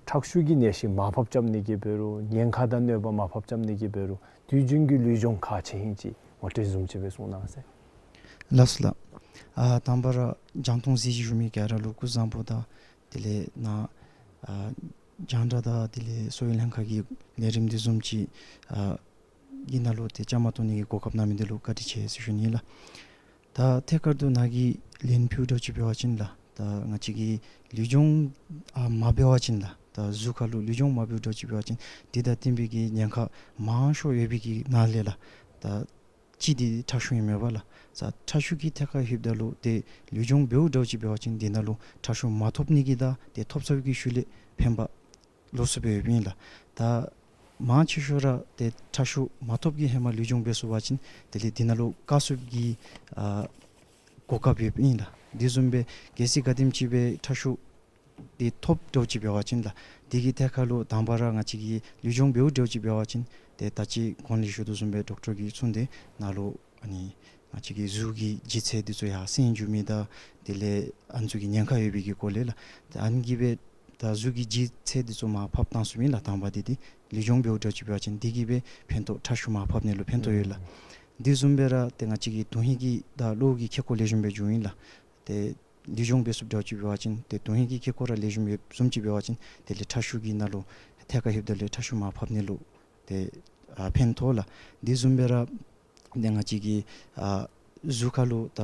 ཁྲག་ཤུགས་ཀྱི་ནད་གཞི་མར་ཕབ་རྐྱབ་ནི་གིས་འབད་རུང་ཉེན་ཁ་དང་གནོད་པ་མར་ཕབ་རྐྱབ་ནི་གིས་འབད་རུང་དུས་རྒྱུན་གྱི་ལུས་སྦྱོང་ཁག་ཆེ་ཨིན་ཅིག་ངོ་སྤྲོད་བཟུམ་ཅིག་སྦེ་གསུང་གནང་ཟེར། ལགས་སོ་ལགས། ཨ་དང་པ་ར་རྒྱང་མཐོང་གཟིགས་བཞུགས་མི་ག་ར་ལུ་སྐུ་གཟུགས་བཟང་པོ་དང་དེ་ལས་ནཱ་ཨ་རྒྱང་བསྒྲགས་དང་དེ་ལས་གསོ་བའི་ལྷན་ཁག་གི་ལས་རིམ་འདི་བཟུམ་ཅིག་ཨ་གི་ནང་ལུ་ཏེ་བཅའ་མར་གཏོགས་ནི་གི་གོ་སྐབས་གནང་མི་འདི་ལུ་བཀའ་དྲིན་ཆེ་ཟེར་ཞུ་ནི་ལགས། ད་ཐད་ཀར་དུ་ནཱ་གིས་ལན་ཕུལཝ་འདྲཝ་ཅིག་འབད་བ་ཅིན་ལགས། ད་ང་བཅས་ཀྱིས་ལུས་སྦྱོང་ཨ་མ་འབད་བ་ཅིན་ལགས། ད་གཟུགས་ཁར་ལུ་ལུས་སྦྱོང་མ་འབདཝ་འདྲཝ་ཅིག་འབད་བ་ཅིན་འདི་དང་བསྟུན་པའི་གི་ཉེན་ཁ་མང་ཤོས་ཡོད་པའི་གི་ནང་ལས་ལགས། ད་གཅིག་འདི་ཁྲག་ཤུགས་ཨིན་མས་པ་ལགས། ས་ཁྲག་ཤུགས་ཀྱི་ཐད་ཁར་ལྷོདཔ་ད་ལུ་ཏེ་ལུས་སྦྱོང་འབདཝ་འདྲཝ་ཅིག་འབད་བ་ཅིན་འདི་ནང་ལུ་ཁྲག་ཤུགས་མ་ཐོབ་ནི་གི་དང་ཏེ་ཐོབ་ཚར་བའི་གི་ཤུལ་ལས་ཕན་པ་ལོགས་སུ་སྦེ་ཡོདཔ་ཨིན་ལགས། ད་མང་ཆེ་ཤོས་ར་ཏེ་ཁྲག་ཤུགས་མ་ཐོབ་ཀྱི་ཧེ་མ་ལུས་སྦྱོང་འབད་ཚུགས་པ་ཅིན་དེ་ལས་འདི་ནང་ལུ་བཀག་ཚུགས་ཀྱི་ཨ་གོ་སྐབས་ཡོདཔ་ཨིན་ལགས། དེ་བཟུམ་སྦེ་གལ་སྲིད་ག་དེམ་ཅིག་སྦེ་ཁྲག་ཤུགས་འདི་ཐོབ་འདྲཝ་ཅིག་འབད་བ་ཅིན་ལགས། དེ་གི་ཐད་ཁར་ལུ་དང་པ་ར་ང་བཅས་ཀྱིས་ལུས་སྦྱོང་འབདཝ་འདྲཝ་ཅིག་འབད་བ་ཅིན་ཏེ་ད་ཅི་གོང་ལས་ཞུ་དོ་བཟུམ་སྦེ་ཌོག་ཊར་གྱིས་གསུངས་ཏེ་ནཱ་ལུ་ཨ་ནི་ང་བཅས་ཀྱི་གཟུགས་ཀྱི་ལྗིད་ཚད་འདི་ཚུ་ཡར་སེང་འགྱོ་མི་དང་དེ་ལས་ཨ་ནི་ཚུ་གི་ཉེན་ཁ་ཡོད་པའི་གི་སྐོར་ལས་ལགས། ཏེ་ཨ་ནི་གིས་སྦེ་ད་གཟུགས་ཀྱི་ལྗིད་ཚད་འདི་ཚུ་མར་ཕབ་བཏང་ཚུགས་ཨིན་ལགས། དང་པ་འདི་འདི་ལུས་སྦྱོང་འབདཝ་འདྲཝ་ཅིག་འབད་བ་ཅིན་འདི་གིས་སྦེ་ཕན་ཐོགས་ཁྲག་ཤུགས་མར་ཕབ་ནི་ལུ་ཕན་ཐོགས་ཡོད་ལགས། དེ་བཟུམ་སྦེ་ར་ཏེ་ང་བཅས་ཀྱི་དོན་ཧིང་གི་དང་གློ་གི་ཁེ་ཀོ་ལེགས་ཤོམ་སྦེ་འགྱོཝ་ཨིན་ལགས། ཏེ་ལུས་སྦྱོང་འབད་ཚུགསཔ་འདྲཝ་ཅིག་འབད་བ་ཅིན་ཏེ་དོན་ཧིང་གི་ཁེ་ཀོ་ར་ལེགས་ཤོམ་ཡོདཔ་བཟུམ་ཅིག་འབད་བ་ཅིན་དེ་ལས་ཁྲག་ཤུགས་ཀྱི་ནང་ལུ་ཐད་ཁར་ལྷོདཔ་ད་ལུ་ཁྲག་ཤུགས་མར་ཕབ་ནི་ལུ་ཏེ་ཨ་ཕན་ཐོགས་ལགས། དེ་བཟུམ་སྦེ་ར་ཏེ་ང་བཅས་ཀྱི་ཨ་གཟུགས་ཁར་ལུ་ད་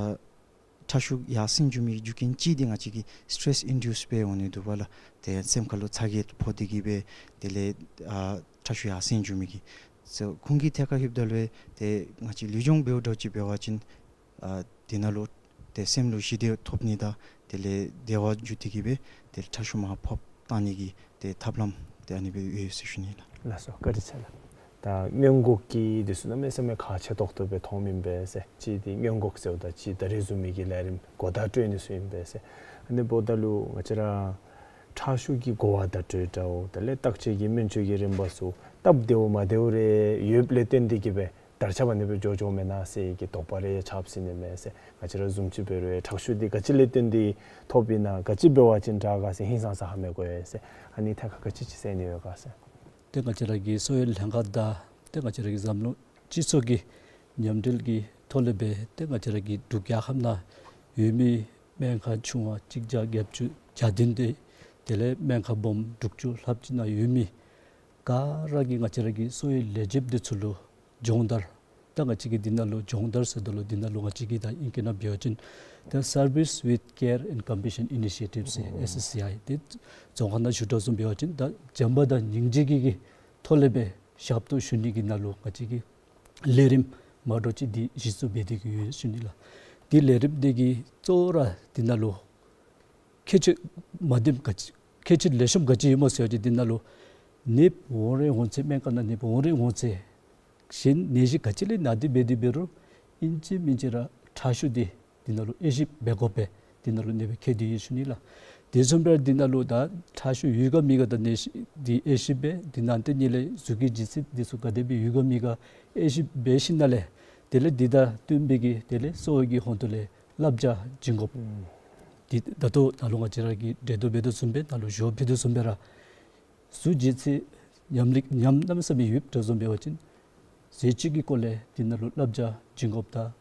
ཁྲག་ཤུགས་ཡར་སེང་འགྱོ་མི་རྒྱུ་རྐྱེན་གཅིག་འདི་ང་བཅས་ཀྱི་སི་ཊེ་རེསི་ཨིན་ཌིའུསི་སྦེ་འོང་ནི་འདུག་པ་ལགས། ཏེ་སེམས་ཁར་ལུ་ཚ་གྱང་ཕོག་སྟེ་གིས་སྦེ་དེ་ལས་ཨ་ཁྲག་ཤུགས་ཡར་སེང་འགྱོ་མི་གི། སོ་ཁོང་གི་ཐད་ཁར་ལྷོདཔ་ད་ལུ་ཏེ་ང་བཅས་ལུས་སྦྱོང་འབདཝ་འདྲཝ་ཅིག་འབད་བ་ཅིན་ཨ་དེ་ནང་ལུ་ཏེ་སེམས་ལུ་ཞི་བདེ་ཐོབ་ནི་དང་དེ་ལས་བདེ་བ་འཇུ་སྟེ་གིས་སྦེ་ཏེ་ཁྲག་ཤུགས་མར་ཕབ་བཏང་ནི་གི་ཏེ་ཐབས་ལམ་ཏེ་ཨ་ནི་སྦེ་ཡོད་ཟེར་ཞུ་ནི་ལགས། ལགས་སོ། བཀའ་དྲིན་ཆེ་ལགས། ད་སྔོན་འགོག་གི་འདི་ཚུ་གནམ་མེད་ས་མེད་ཁག་ཆེ་ཏོག་ཏོ་སྦེ་མཐོངམ་ཨིན་པས་ཟེར། གཅིག་འདི་སྔོན་འགོག་ཟེརཝ་ད་གཅིག་ད་རིས་བཟུམ་མའི་གི་ལས་རིམ་གོ་བརྡ་སྤྲོད་ནི་ཚུ་ཨིན་པས་ཟེར། ཨ་ནི་འབདཝ་ད་ལུ་ང་བཅས་ར་ཁྲག་ཤུགས་ཀྱི་གོ་བ་བརྡ་སྤྲོད་འདྲཝ་དེ་ལས་བརྟག་དཔྱད་ཀྱི་སྨན་བཅོས་ཀྱི་རིམ་པ་ཚུ་སྟབས་བདེཝ་མ་བདེཝ་རེ་ཡོདཔ་ལས་བརྟེན་ཏེ་གིས་སྦེ་དར་ཁྱབ་ཨ་ནི་སྦེ་འགྱོ་འགྱོཝ་མེན་ན་ཟེར་གྱི་དོགས་པ་རེ་ཆགས་སྲིད་ནི་མས་ཟེར། ང་བཅས་ར་བཟུམ་ཅིག་འབད་རུང་ཁྲག་ཤུགས་འདི་ག་ཅི་ལས་བརྟེན་ཏེ་ཐོབ་ཨིན་ན་ག་ཅི་འབད་བ་ཅིན་དྲག་ག་ཟེར་ཧིང་སངས་ས་ཧ་མི་གོ་ཡི་ཟེར། ཨ་ནི་ཐད་ཁར་ག་ཅི་ཅིག་ཟེར་ནི་ཡོད་ག་ཟེར། ཏེ་ང་བཅས་ར་གི་གསོ་བའི་ལྷན་ཁག་དང་ཏེ་ང་བཅས་ར་གི་འཛམ་གླིང་སྤྱི་ཚོགས་ཀྱི་མཉམ་འབྲེལ་གྱི་ཐོག་ལས་སྦེ་ཏེ་ང་བཅས་ར་གི་འབྲུག་རྒྱལ་ཁབ་ནང་ཡོད་མི་སྨན་ཁང་ཆུང་བ་གཅིག་བརྒྱ་བརྒྱད་ཅུ་གྱ་བདུན་ཏེ་དེ་ལས་སྨན་ཁང་སྦོམ་དྲུག་ཅུ་ལྷགཔ་ཅིག་ནང་ཡོད་མི་ག་ར་གིས་ང་བཅས་ར་གི་གསོ་བའི་ལས་བྱེདཔ་འདི་ཚུ་ལུ་སྦྱོང་བརྡར། ད་ང་བཅས་ཀྱིས་འདི་ནང་ལུ་སྦྱོང་བརྡར་ཟེརཝ་ད་ལུ་འདི་ནང་ལུ་ང་བཅས་ཀྱིས་ད་ཨིང་སྐད་ནང་འབད་བ་ཅིན་ད་Service with Care and Compassion Initiative ཟེར་ཨེསི་ཨེསི་སི་ཨའི་འདི་རྫོང་ཁ་ནང་ཞུ་དོ་བཟུམ་འབད་བ་ཅིན་ད་བྱམས་པ་དང་སྙིང་རྗེ་གི་གི་ཐོག་ལས་སྦེ་ཞབས་ཏོག་ཞུ་ནི་གི་ནང་ལུ་ང་བཅས་ཀྱིས་ལས་རིམ་མ་འདྲཝ་ཅིག་འདི་གཞི་བཙུགས་འབད་དེ་གིས་ཡོད་ཟེར་ཞུ་ནི་ལགས། འདི་ལས་རིམ་འདི་གི་གཙོ་བོ་ར་འདི་ནང་ལུ་ཁྱད་ཆོས་མ་བདེཝ་ག་ཅི་ཁྱད་ཆོས་ལེགས་ཤོམ་ག་ཅི་ཡོདཔ་སྨོ་ཟེར་བ་ཅིན་འདི་ནང་ལུ་ནདཔ་འོང་རན་འོང་ཚེ་སྨན་ཁང་ནང་ནདཔ་འོང་རན་འོང་ཚེ་གཞན་ནད་གཞི་ག་ཅི་ལས་ན་སྟེ་འབད་དེ་འབད་རུང་ཨིན་ཅི་མིན་ཅི་ར་ཁྲག་ཤུགས་འདི་འདི་ནང་ལུ་དབྱེ་ཞིབ་འབད་དགོ་པས། འདི་ནང་ལུ་ནདཔ་ཁྱད་དེ་ཡོད་ཟེར་ཞུ་ནི་ལགས། དེ་བཟུམ་སྦེ་འདི་ནང་ལུ་ད་ཁྲག་ཤུགས་ཡོད་ག་མེད་ག་ད་ནད་གཞི་འདི་དབྱེ་ཞིབ་འབད། དེ་ནང་དེ་ཉིད་ལས་གཟུགས་ཀྱི་ལྗིད་ཚད་འདི་ཚུ་ག་དེ་སྦེ་ཡོད་ག་མེད་ག་དབྱེ་ཞིབ་འབད་ཞིནམ་ལས་དེ་ལས་འདི་དང་བསྟུན་པའི་གི་དེ་ལས་གསོ་བའི་གི་ཧོངས་ཏོ་ལས་བསླབ་བྱ་བྱིན་དགོཔ། ཨུམ། འདི་ད་ལྟོ་ནཱ་ལུ་ང་བཅས་ར་གིས་འགྲེལ་བརྡ་འབད་དོ་བཟུམ་སྦེ་ནཱ་ལུ་ཞུ་བ་ཕུལ་དོ་བཟུམ་སྦེ་ར་གཟུགས་ལྗིད་ཚད་ཉམས་ལེགས་ཉམས་གནམ་མེད་ས་མེད་ཡོདཔ་འདྲཝ་བཟུམ་འབད་བ་ཅིན་ཟས་བཅུད་ཀྱི་སྐོར་ལས་འདི་ནང་ལུ་བསླབ་བྱ་བྱིན་དགོཔ་དང་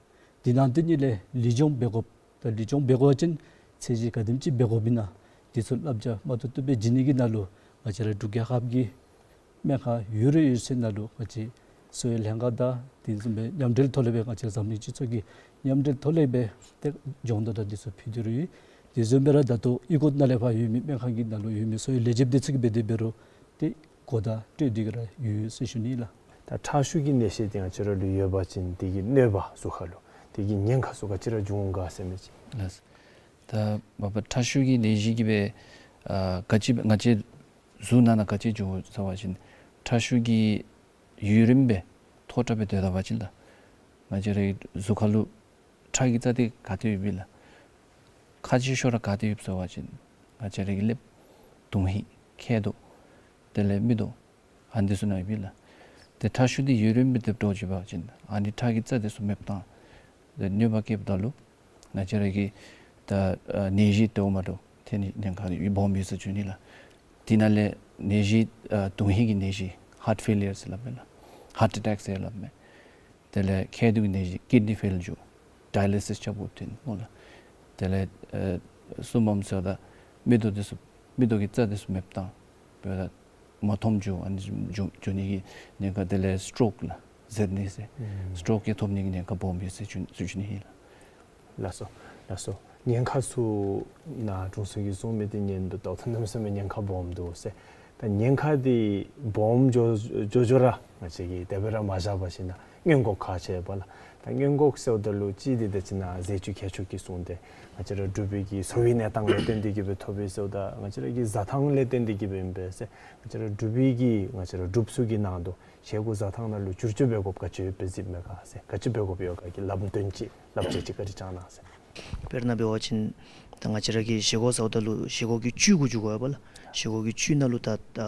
འདི་ནང་དེ་ཉིད་ལས་ལུས་སྦྱོང་འབད་དགོཔ། ད་ལུས་སྦྱོང་འབད་དགོ་པ་ཅིན་ཚད་གཞི་ག་དེམ་ཅིག་འབད་དགོཔ་ཨིན་ན་འདི་ཚུ་བསླབ་བྱ་མ་ཐུབ་ཐུབ་སྦེ་བྱིན་ནི་གི་ནང་ལུ་ང་བཅས་ར་འབྲུག་རྒྱལ་ཁབ་ཀྱི་སྨན་ཁང་ཡོད་ར་ཡོད་ཚད་ནང་ལུ་ང་བཅས་ གསོ་བའི་ལྷན་ཁག་དང་དེ་བཟུམ་སྦེ་མཉམ་འབྲེལ་ཐོག་ལས་སྦེ་ང་བཅས་འཛམ་གླིང་སྤྱི་ཚོགས་ཀྱི་མཉམ་འབྲེལ་ཐོག་ལས་སྦེ་ཏེ་སྦྱོང་བརྡར་དང་དེ་ཚུ་ཕུལ་ཏེ་ར་ཡོད། དེ་བཟུམ་སྦེ་ར་ད་ལྟོ་ཨི་ཀོ་ནང་ལས་ཕར་ཡོད་མི་སྨན་ཁང་གི་ནང་ལུ་ཡོད་མི་གསོ་བའི་ལས་བྱེདཔ་དེ་ཚུ་གིས་འབད་དེ་འབད་རུང་ཏེ་གོ་བརྡ་སྤྲོད་དེ་གི་ར་ཡོད་ཟེར་ཞུ་ནི་ལགས། ད་ཁྲག་ཤུགས་ཀྱི་ནད་གཞི་དེ་ང་བཅས་ར་ལུ་ཡོད་པ་ཅིན་དེ་གི་གནོད་པ་གཟུགས་ཁར་ལུ་དེ་གི་ཉེན་ཁ་ཚུ་ག་ཅི་ར་འབྱུང་འོང་ག་ཟེར་མི་ཅིག། ལགས། ད་མ་པ་ཁྲག་ཤུགས་ཀྱི་ནད་གཞི་གིས་སྦེ་ཨ་ག་ཅི་ང་བཅས་གཟུགས་ནང་ན་ག་ཅི་འབྱུང་ཟེར་བ་ཅིན་ཁྲག་ཤུགས་ཀྱི་ཡུན་རིངམོ་སྦེ་མཐོ་དྲགས་སྦེ་སྡོད་ད་པ་ཅིན་ད་ང་བཅས་རའི་གཟུགས་ཁར་ལུ་ཁྲག་གི་རྩ་དེ་ག་ཏེ་ཡོདཔ་ཨིན་ལགས། ཁག་ཆེ་ཤོས་ར་ག་ཏེ་ཡོདཔ་ཟེར་བ་ཅིན་ང་བཅས་རའི་གི་ཀླདཔ་དོན་ཧིང་མཁལ་རྡོག་དེ་ལས་མིག་ཏོ་ཨ་ནི་དེ་ཚུ་ནང་ཡོདཔ་ཨིན་ལགས། ཏེ་ཁྲག་ཤུགས་དེ་ཡུན་རིངམོ་སྦེ་སྡོད་འགྱོ་བ་ཅིན་ཨ་ནི་ཁྲག་གི་རྩ་དེ་ཚུ་མེདཔ་བཏང་ཏེ་གནོད་པ་བསྐྱལཝ་ད་ལུ་ང་བཅས་ར་གི་ད་ཨ་ནད་གཞི་དེ་འོ་མ་འདྲཝ་ཐོན་ནི་ཉེན་ཁ་སྦོམ་ཡོད་ཟེར་ཞུ་ནི་ལགས། དེ་ནང་ལས་ནད་གཞི་ཨ་དོན་ཧིང་གི་ནད་གཞི་ཧཱརཊ་ཕེ་ལི་ཡར་ཟེར་སླབ་མས་ལགས། ཧཱརཊ་ཨེ་ཊེཀ་ཟེར་སླབ་མས། དེ་ལས་མཁལ་རྡོག་གི་ནད་གཞི་ཀིཌ་ནི་ཕེལ་འགྱོ། ཌའི་ལི་སིས་རྐྱབ་དགོཔ་ཐོན་སྨོ་ལགས། དེ་ལས་ཨེ་གསུམ་པམ་ཟེརཝ་ད་མིག་ཏོ་དེ་ཚུ་མིག་ཏོ་གི་རྩ་དེ་ཚུ་མེདཔ་བཏང་འབདཝ་ད་མ་མཐོངམ་འགྱོ། ཨ་ནི་འགྱོ་འགྱོ་ནི་གི་ཉེན་ཁ། དེ་ལས་སི་ཊོག་ལགས་ཟེར་ནི་ཟེར་སི་ཊོག་གི་ཐོབ་ནི་གི་ཉེན་ཁ་སྦོམ་ཡོད་ཟེར་ཞུ་ཞུ་ནི་ཨིན་ལགས། ལགས་སོ། ལགས་སོ། ཉེན་ཁ་ཚུ་ནཱ་དྲུང་འཚོ་གིས་གསུངས་མི་དེ་ཉན་དོ་ད་ད་གནམ་མེད་ས་མེད་ཉེན་ཁ་སྦོམ་འདུག་ཟེར། ད་ཉེན་ཁ་དེ་སྦོམ་འགྱོ་འགྱོ་འགྱོ་ར་ང་བཅས་ཀྱིས་དེ་སྦེ་ར་མ་བཞག་པར་ཞིནམ་ན་སྔོན་འགོག་ག་ཅི་འབད་ལགས། ད་སྔོན་འགོག་ཟེརཝ་ད་ལུ་གཅིག་དེ་ད་ཅི་ནཱ་ཟས་བཅུད་ཁྱད་ཆོས་ཀྱི་གསུངས་ཏེ་ང་བཅས་ར་འབྲུག་པའི་གི་གསོ་བའི་གནས་སྟངས་ལས་བརྟེན་ཏེ་གི་སྦེ་ཐོབ་པས་ཟེརཝ་ད་ང་བཅས་ར་གི་ཟ་ཐངས་ལས་བརྟེན་ཏེ་གི་སྦེ་ཨིན་པས་ཟེར། ང་བཅས་ར་འབྲུག་པའི་གི་ང་བཅས་ར་འབྲུགཔ་ཚུ་གི་ནང་དུ་བཞེས་སྒོ་བཟའ་ཐངས་ནང་ལུ་བསྒྱུར་བཅོས་འབད་དགོཔ་ག་ཅི་ཡོདཔ་སྦེ་གཟིགསཔ་མས་ག་ཟེར། ག་ཅི་འབད་དགོཔ་ཡོད་ག་གི་ལམ་སྟོན་ཅིག་བསླབ་བྱ་ཅིག་བཀའ་དྲིན་བསྐྱང་གནང་ཟེར། དཔེར་ན་འབད་བ་ཅིན་ད་ང་བཅས་ར་གིས་བཞེས་སྒོ་བཟའཝ་ད་ལུ་བཞེས་སྒོ་གི་བཅུད་གུ་འགྱུར་དགོ་པས་ལགས། བཞེས་སྒོ་གི་བཅུད་ནང་ལུ་ད་ད་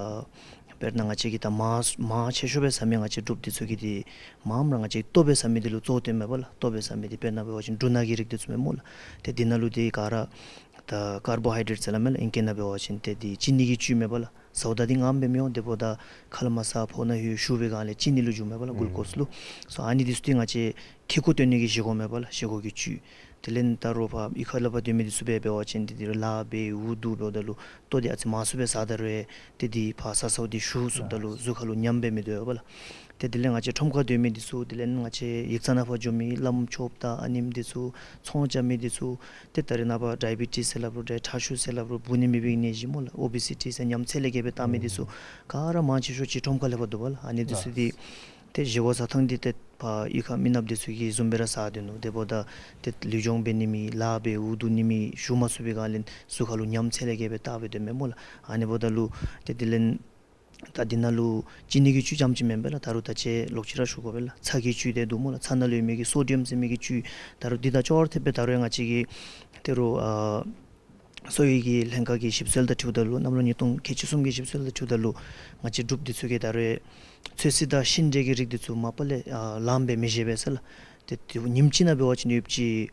དཔེར་ན་ང་བཅས་ཀྱིས་ད་མར་མར་ཆེ་ཤོས་སྦེ་ཟ་མི་ང་བཅས་འབྲུགཔ་འདི་ཚུ་གིས་འདི་མངམ་ར་ང་བཅས་ལྟོ་སྦེ་ཟ་མི་འདི་ལུ་གཙོ་བོ་བཏོནམ་མས་པ་ལགས། ལྟོ་སྦེ་ཟ་མི་འདི་དཔེར་ན་འབད་བ་ཅིན་འབྲུ་སྣ་གི་རིགས་འདི་ཚུ་མས་སྨོ་ལགས། ཏེ་འདི་ནང་ལུ་འདི་ག་ར་ད་ཀར་བོ་ཧའི་ཌེཊ་ཟེར་སླབ་མས་ལགས། ཨིང་སྐད་ནང་འབད་བ་ཅིན་ཏེ་འདི་ཅི་ནི་གི་བཅུད་མས་པ་ལགས། ཟཝ་ད་འདི་མངམ་སྦེ་མི་འོང་། དེ་འབདཝ་ད་ཁ་ལས་མར་ཟ་ཕོཝ་ནང་ལྷོད་ཞུ་བའི་སྒང་ལས་ཅི་ནི་ལུ་འགྱུརཝ་མས་པ་ལགས། གུལ་ཀོསི་ལུ། སོ་ཨ་ནི་འདི་ཚུ་འདི་ང་བཅས་ཁེ་ཀོ་བཏོན་ནི་གི་བཞེས་སྒོ་མས་པ་ལགས། བཞེས་སྒོ་གི་བཅུད། དེ་ལས་ད་རུང་ཕར་གཡུས་ཁ་ལས་ཕར་སྡོད་མི་འདི་ཚུ་སྦེ་འབད་བ་ཅིན་ཏེ་འདི་ལཱ་འབད་འུ་སྡུག་འབདཝ་ད་ལུ་ལྟོ་འདི་ཨ་ཙི་མང་སུ་སྦེ་ཟ་ད་རུང་ཏེ་འདི་ཕར་ཟ་ཟཝ་འདི་ཞུ་ཚུགསཔ་ད་ལུ་གཟུགས་ཁར་ལུ་ཉམས་འབད་མི་སྡོད་པས་པ་ལགས། ཏེ་དེ་ལས་ང་བཅས་ཁྲོམ་ཁར་སྡོད་མི་འདི་ཚུ་དེ་ལས་ང་བཅས་ཡིག་ཚང་ནང་ཕར་འགྱོ་མི་བླམ་ཆོསཔ་དང་ཨ་ནེམ་འདི་ཚུ་ཚོང་རྐྱབ་མི་འདི་ཚུ་ཏེ་ད་རེས་ནངས་པ་ཌའི་བི་ཊིས་ཟེར་སླབ་རུང་ཏེ་ཁྲག་ཤུགས་ཟེར་སླབ་རུང་འབུ་ནི་མེད་པའི་ནད་གཞི་སྨོ་ལགས། ཨོ་བེ་སི་ཊི་ཟེར་ཉམས་ཚད་ལས་བརྒལ་སྦེ་བཏང་མི་འདི་ཚུ་ག་ར་མང་ཆེ་ཤོས་ཅིག་ཁྲོམ་ཁ་ལས་ཕར་འདུག་པ་ལགས། ཨ་ནི་འདི་ཚུ་འདི་ཏེ་བཞེས་སྒོ་བཟའ་ཐངས་འདི་ཏེ་ཕར་གཡུས་ཁ་མི་ནགཔ་འདི་ཚུ་གིས་བཟུམ་སྦེ་ར་ཟ་སྡོད་ནུག། དེ་འབདཝ་ད་ཏེ་ལུས་སྦྱོང་འབད་ནི་མེད་ལཱ་འབད་འུ་སྡུག་ནི་མེད་ཞུ་མ་ཚུགས་པའི་སྒང་ལས་གཟུགས་ཁར་ལུ་ཉམས་ཚད་ལས་བརྒལ་སྦེ་བཏང་སྦེ་སྡོདཔ་མས་སྨོ་ལགས། ཨ་ནི་འབདཝ་ད་ལུ་ཏེ་དེ་ལས་ད་འདི་ནང་ལུ་ཅི་ནི་གི་བཅུད་རྐྱངམ་ཅིག་མེན་པས་ལགས། ད་རུང་ད་ཅི་ལོག་ཅི་ར་ཞུ་དགོ་པས་ལགས། ཚྭ་གི་བཅུད་དེ་འདུག་སྨོ་ལགས། ཚྭ་ནང་ལུ་ཡོད་མི་གི་སོ་ཌི་ཡམ་ཟེར་མི་གི་བཅུད་ད་རུང་འདི་དང་ཅོག་ར་འཐདཔ་སྦེ་ད་རུང་ཡང་ང་བཅས་ཀྱི་ད་རུང་ཨ་གསོ་བའི་གི་ལྷན་ཁག་གི་ཞིབ་འཚོལ་དང་འཁྲིལཝ་ད་ལུ་གནམ་ལོ་ཉིས་སྟོང་ཁལ་གཅིག་གསུམ་གྱི་ཞིབ་འཚོལ་དང་འཁྲིལཝ་ད་ལུ་ང་བཅས་འབྲུགཔ་འདི་ཚུ་གིས་ད་རུང་ཚོད་བསྲེ་དང་ཤིང་འབྲས་ཀྱི་རིགས་འདི་ཚུ་མ་པ་ལས་ཨ་ལངམ་སྦེ་མི་བཞེས་པས་ཟེར་ལགས། ཏེ་ཏེ་ཉིནམ་གཅིག་ནང་འབད་བ་ཅིན་ཡོདཔ་ཅིག་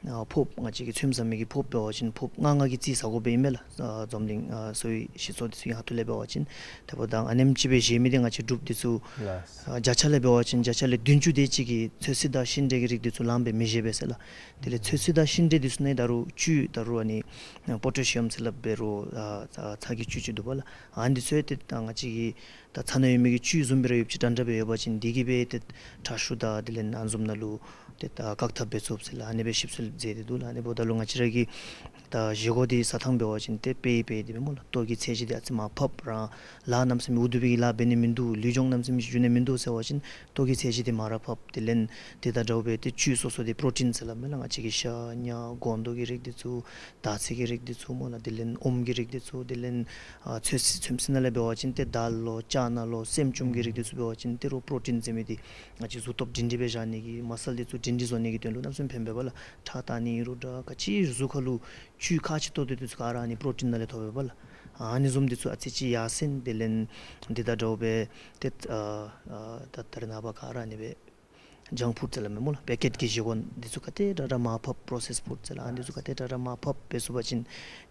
ཨ་ཕོརཔ་ང་བཅས་ཀྱི་ཚོདམ་ཟ་མི་གི་ཕོརཔ་འབད་བ་ཅིན་ཕོརཔ་ལྔ་ལྔ་གི་རྩིས་ཟ་དགོཔ་ཨིན་མས་ལགས། ཨ་འཛམ་གླིང་ཨ་གསོ་བའི་སྤྱི་ཚོགས་འདི་ཚུ་གི་ཁ་ཐུག་ལས་འབད་བ་ཅིན། དེ་འབདཝ་ད་ཨ་ནེམ་ཅིག་སྦེ་བཞེས་མི་འདི་ང་བཅས་འབྲུགཔ་འདི་ཚུ་ལགས། ཨ་བརྒྱ་ཆ་ལས་འབད་བ་ཅིན་བརྒྱ་ཆ་ལས་བདུན་ཅུ་དེ་ཅིག་གིས་ཚོད་བསྲེ་དང་ཤིང་འབྲས་ཀྱི་རིགས་འདི་ཚུ་ལངམ་སྦེ་མི་བཞེས་པས་ཟེར་ལགས། དེ་ལས་ཚོད་བསྲེ་དང་ཤིང་འབྲས་འདི་ཚུ་ནང་ད་རུང་བཅུད་ད་རུང་ཨ་ནི་པོ་ཊེ་ཤི་ཡམ་ཟེར་སླབ་འབད་རུང་ཨ་ཚ་ཚྭ་གི་བཅུད་ཅིག་འདུག་པ་ལགས། ཨ་ནི་འདི་ཚུ་ཡང་ཏེ་ད་ང་བཅས་ཀྱི་ད་ཚྭ་ནང་ཡོད་མི་གི་བཅུད་བཟུམ་སྦེ་ར་ཡོདཔ་ཅིག་འདྲན་འདྲ་སྦེ་ཡོད་པ་ཅིན་འདི་གིས་སྦེ་ཏེ་ཁྲག་ཤུགས་དང་དེ་ལས་ཨ་ནི་བཟུམ་ནང་ལུ་ཏེ་ད་བཀག་ཐབས་འབད་ཚུགས་ཟེར་ལགས། ཨ་ནི་སྦེ་ཞིབ་འཚོལ་མཛད་དེ་འདུག་ལགས། ཨ་ནི་འབདཝ་ད་ལུ་ང་བཅས་ར་གི་ད་བཞེས་སྒོ་འདི་བཟའ་ཐངས་འབད་བ་ཅིན་ཏེ་དཔེ་དཔེ་འདི་སྦེ་སྨོ་ལགས། ལྟོ་གི་ཚད་གཞི་འདི་ཨ་ཙི་མར་ཕབ་རང་ལཱ་གནམ་མེད་ས་མེད་འུ་སྡུག་པའི་གི་ལཱ་འབད་ནི་མིན་འདུག། ལུས་སྦྱོང་གནམ་མེད་ས་མེད་ཅིག་འགྱོ་ནི་མིན་འདུག་ཟེར་བ་ཅིན་ལྟོ་གི་ཚད་གཞི་འདི་མར་ར་ཕབ། དེ་ལས་འདི་དང་འདྲཝ་སྦེ་ཏེ་བཅུད་སོ་སོ་འདི་པྲོ་ཊིན་ཟེར་སླབ་མས་ལགས། ང་བཅས་ཀྱི་ཤ་ཉ་སྒོང་རྡོག་གི་རིགས་འདི་ཚུ་དར་ཚིལ་གྱི་རིགས་འདི་ཚུ་སྨོ་ལགས། དེ་ལས་ཨོམ་གྱི་རིགས་འདི་ཚུ་དེ་ལས་ཨ་ཚོད་བསྲེ་ཚོད་བསྲེ་ནང་ལས་འབད་བ་ཅིན་ཏེ་དཱལ་ལོ་ཅ་ན་ལོ་སྲནམ་ཅུམ་གྱི་རིགས་འདི་ཚུ་འབད་བ་ཅིན་ཏེ་རོགས་པྲོ་ཊིན་ཟེར་མི་འདི་ང་བཅས་གཟུགས་སྟོབས་སྒྲིང་སྒྲིང་སྦེ་བཞག་ནི་གི་མ་སཱལ་འདི་ཚུ་སྒྲིང་སྒྲིང་བཟོ་ནི་གི་དོན་ལུ་གནམ་མེད་ས་མེད་ཕན་པས་པ་ལགས། ཁྲག་བཏང་ནི་རུང་འདྲ་ག་ཅི་གཟུགས་ཁར་ལུ་བཅུད་ཁག་ཆེ་ཏོག་ཏོ་འདི་ཚུ་ག་ར་ཨ་ནི་པྲོ་ཊིན་ནང་ལས་ཐོབ་པས་པ་ལགས། ཨ་ནི་བཟུམ་འདི་ཚུ་ཨ་ཙི་ཅིག་ཡར་སེང་དེ་ལས་འདི་དང་འདྲཝ་སྦེ་ཏེ་ཨ་ཨ་ད་ད་རེས་ནངས་པ་ག་ར་ཨ་ནི་སྦེ་ཇངཀ་ཕུཌ་ཟེར་སླབ་མས་སྨོ་ལགས། པེ་ཀེཊ་གི་བཞེས་སྒོ་འདི་ཚུ་ག་དེ་དྲག་དྲག་མར་ཕབ། པྲོ་སེསཌ་ཕུཌ་ཟེར་སླབ་ཨ་ནི་ཚུ་ག་དེ་དྲག་དྲག་མར་ཕབ་འབད་ཚུགས་པ་ཅིན་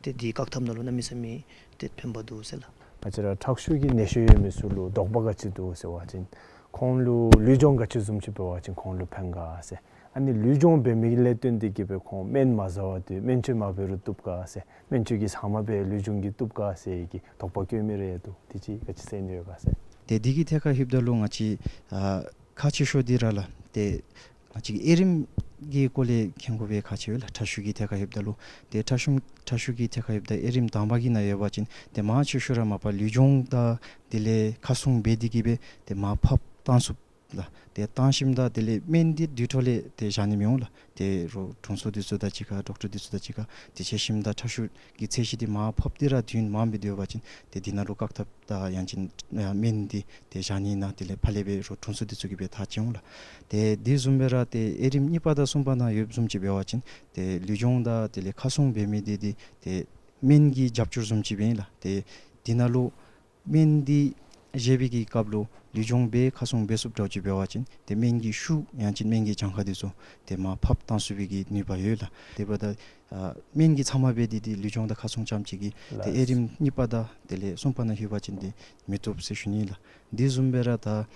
ཏེ་འདི་བཀག་ཐབས་ནང་ལུ་གནམ་མེད་ས་མེད་ཏེ་ཕན་པ་འདུག་ཟེར་ལགས། ང་བཅས་ར་ཁྲག་ཤུགས་ཀྱི་ནད་གཞི་ཡོད་མི་ཚུ་ལུ་དོགས་པ་ག་ཅི་འདུག་ཟེར་བ་ཅིན་ཁོང་ལུ་ལུས་སྦྱོང་ག་ཅི་བཟུམ་ཅིག་འབད་བ་ཅིན་ཁོང་ལུ་ཕན་ག་ཟེར། ཨ་ནི་ལུས་སྦྱོང་འབད་མི་ལས་བརྟེན་ཏེ་གི་སྦེ་ཁོང་སྨན་མ་ཟ་བར་དུ་སྨན་བཅོས་མ་འབད་རུང་བཏུབ་ག་ཟེར། སྨན་བཅོས་ཀྱི་ཟ་མ་སྦེ་ལུས་སྦྱོང་གིས་བཏུབ་ག་ཟེར་གྱི་དོགས་པ་བཀོད་མི་རེ་འདུག། དེ་ཅིག་ག་ཅི་ཟེར་ནི་ཡོད་ག་ཟེར། ཏེ་འདི་གི་ཐད་ཁར་ལྷོདཔ་ད་ལུ་ང་བཅས་ཨ་ ཁག་ཆེ་ཤོས་འདི་ར་ལགས་ཏེ་ང་བཅས་ཀྱི་དབྱེ་རིམ་གྱི་སྐོར་ལས་མཁྱེན་དགོ་པའི་ཁག་ཆེ་བས་ལགས། ཁྲག་ཤུགས་ཀྱི་ཐད་ཁར་ལྷོདཔ་ད་ལུ་ཏེ་ཁྲག་ཤུགས་ཁྲག་ཤུགས་ཀྱི་ཐད་ཁར་ལྷོདཔ་ད་དབྱེ་རིམ་དང་པ་གི་ནང་ཡོད་པ་ཅིན་ཏེ་མང་ཆེ་ཤོས་ར་མ་པ་ལུས་སྦྱོང་དང་དེ་ལས་ཁ་སྲུང་འབད་དེ་གིས་སྦེ་ཏེ་མར་ཕབ་བཏང་ཚུགས་ལགས། ཏེ་བཏང་ཞིནམ་ད་དེ་ལས་སྨན་འདི་དུས་ཐོག་ལས་ཏེ་བཞག་ནི་མི་འོང་ལགས། ཏེ་རོགས་དྲུང་འཚོ་འདི་ཚུ་དང་གཅིག་ཁར་ཌོག་ཊར་འདི་ཚུ་དང་གཅིག་ཁར་ཏེ་འབད་ཞིནམ་ད་ཁྲག་ཤུགས་ཀྱི་ཚད་གཞི་འདི་མར་ཕབ་སྟེ་ར་དུས་ཡུན་མངམ་སྦེ་སྡོད་པ་ཅིན་ཏེ་འདི་ནང་ལུ་བཀག་ཐབས་དང་ཡང་ཅིན་ཨ་སྨན་འདི་ཏེ་བཞག་ནི་ཨིན་ན་དེ་ལས་ཕར་ལས་སྦེ་རོགས་དྲུང་འཚོ་འདི་ཚུ་གིས་སྦེ་ཐག་བཅད་འོང་ལགས། ཏེ་དེ་བཟུམ་སྦེ་ར་ཏེ་དབྱེ་རིམ་གཉིས་པ་དང་གསུམ་པ་ནང་ཡོདཔ་བཟུམ་ཅིག་འབད་བ་ཅིན་ཏེ་ལུས་སྦྱོང་དང་དེ་ལས་ཁ་སྲུང་འབད་མི་འདི་འདི་ཏེ་སྨན་གྱི་རྒྱབ་སྐྱོར་བཟུམ་ཅིག་སྦེ་ཨིན་ལགས། ཏེ་འདི་ནང་ལུ་སྨན་འདི་བཞེས་པའི་གི་སྐབས་ལུ་ལུས་སྦྱོང་འབད་ཁ་སྲུང་འབད་ཚུགསཔ་འདྲཝ་ཅིག་འབད་བ་ཅིན་ཏེ་སྨན་གྱི་ཤུགས་ཡང་ཅིན་སྨན་གྱི་གྱངས་ཁ་འདི་ཚུ་ཏེ་མར་ཕབ་བཏང་ཚུགས་པའི་གི་ནུས་པ་ཡོད་ལགས། དེ་འབདཝ་ད་ཨ་སྨན་གྱི་ཚབ་མ་འབད་དེ་ཏེ་ལུས་སྦྱོང་དང་ཁ་སྲུང་རྐྱངམ་ཅིག་གིས་ཏེ་ལགས། དབྱེ་རིམ་གཉིས་པ་དང་དེ་ལས་གསུམ་པ་ནང་ལྷོད་པ་ཅིན་ཏེ་མི་བཏུབ་ཟེར་ཞུ་ནི་ལགས། དེ་བཟུམ་སྦེ་ར་ད་ཨ་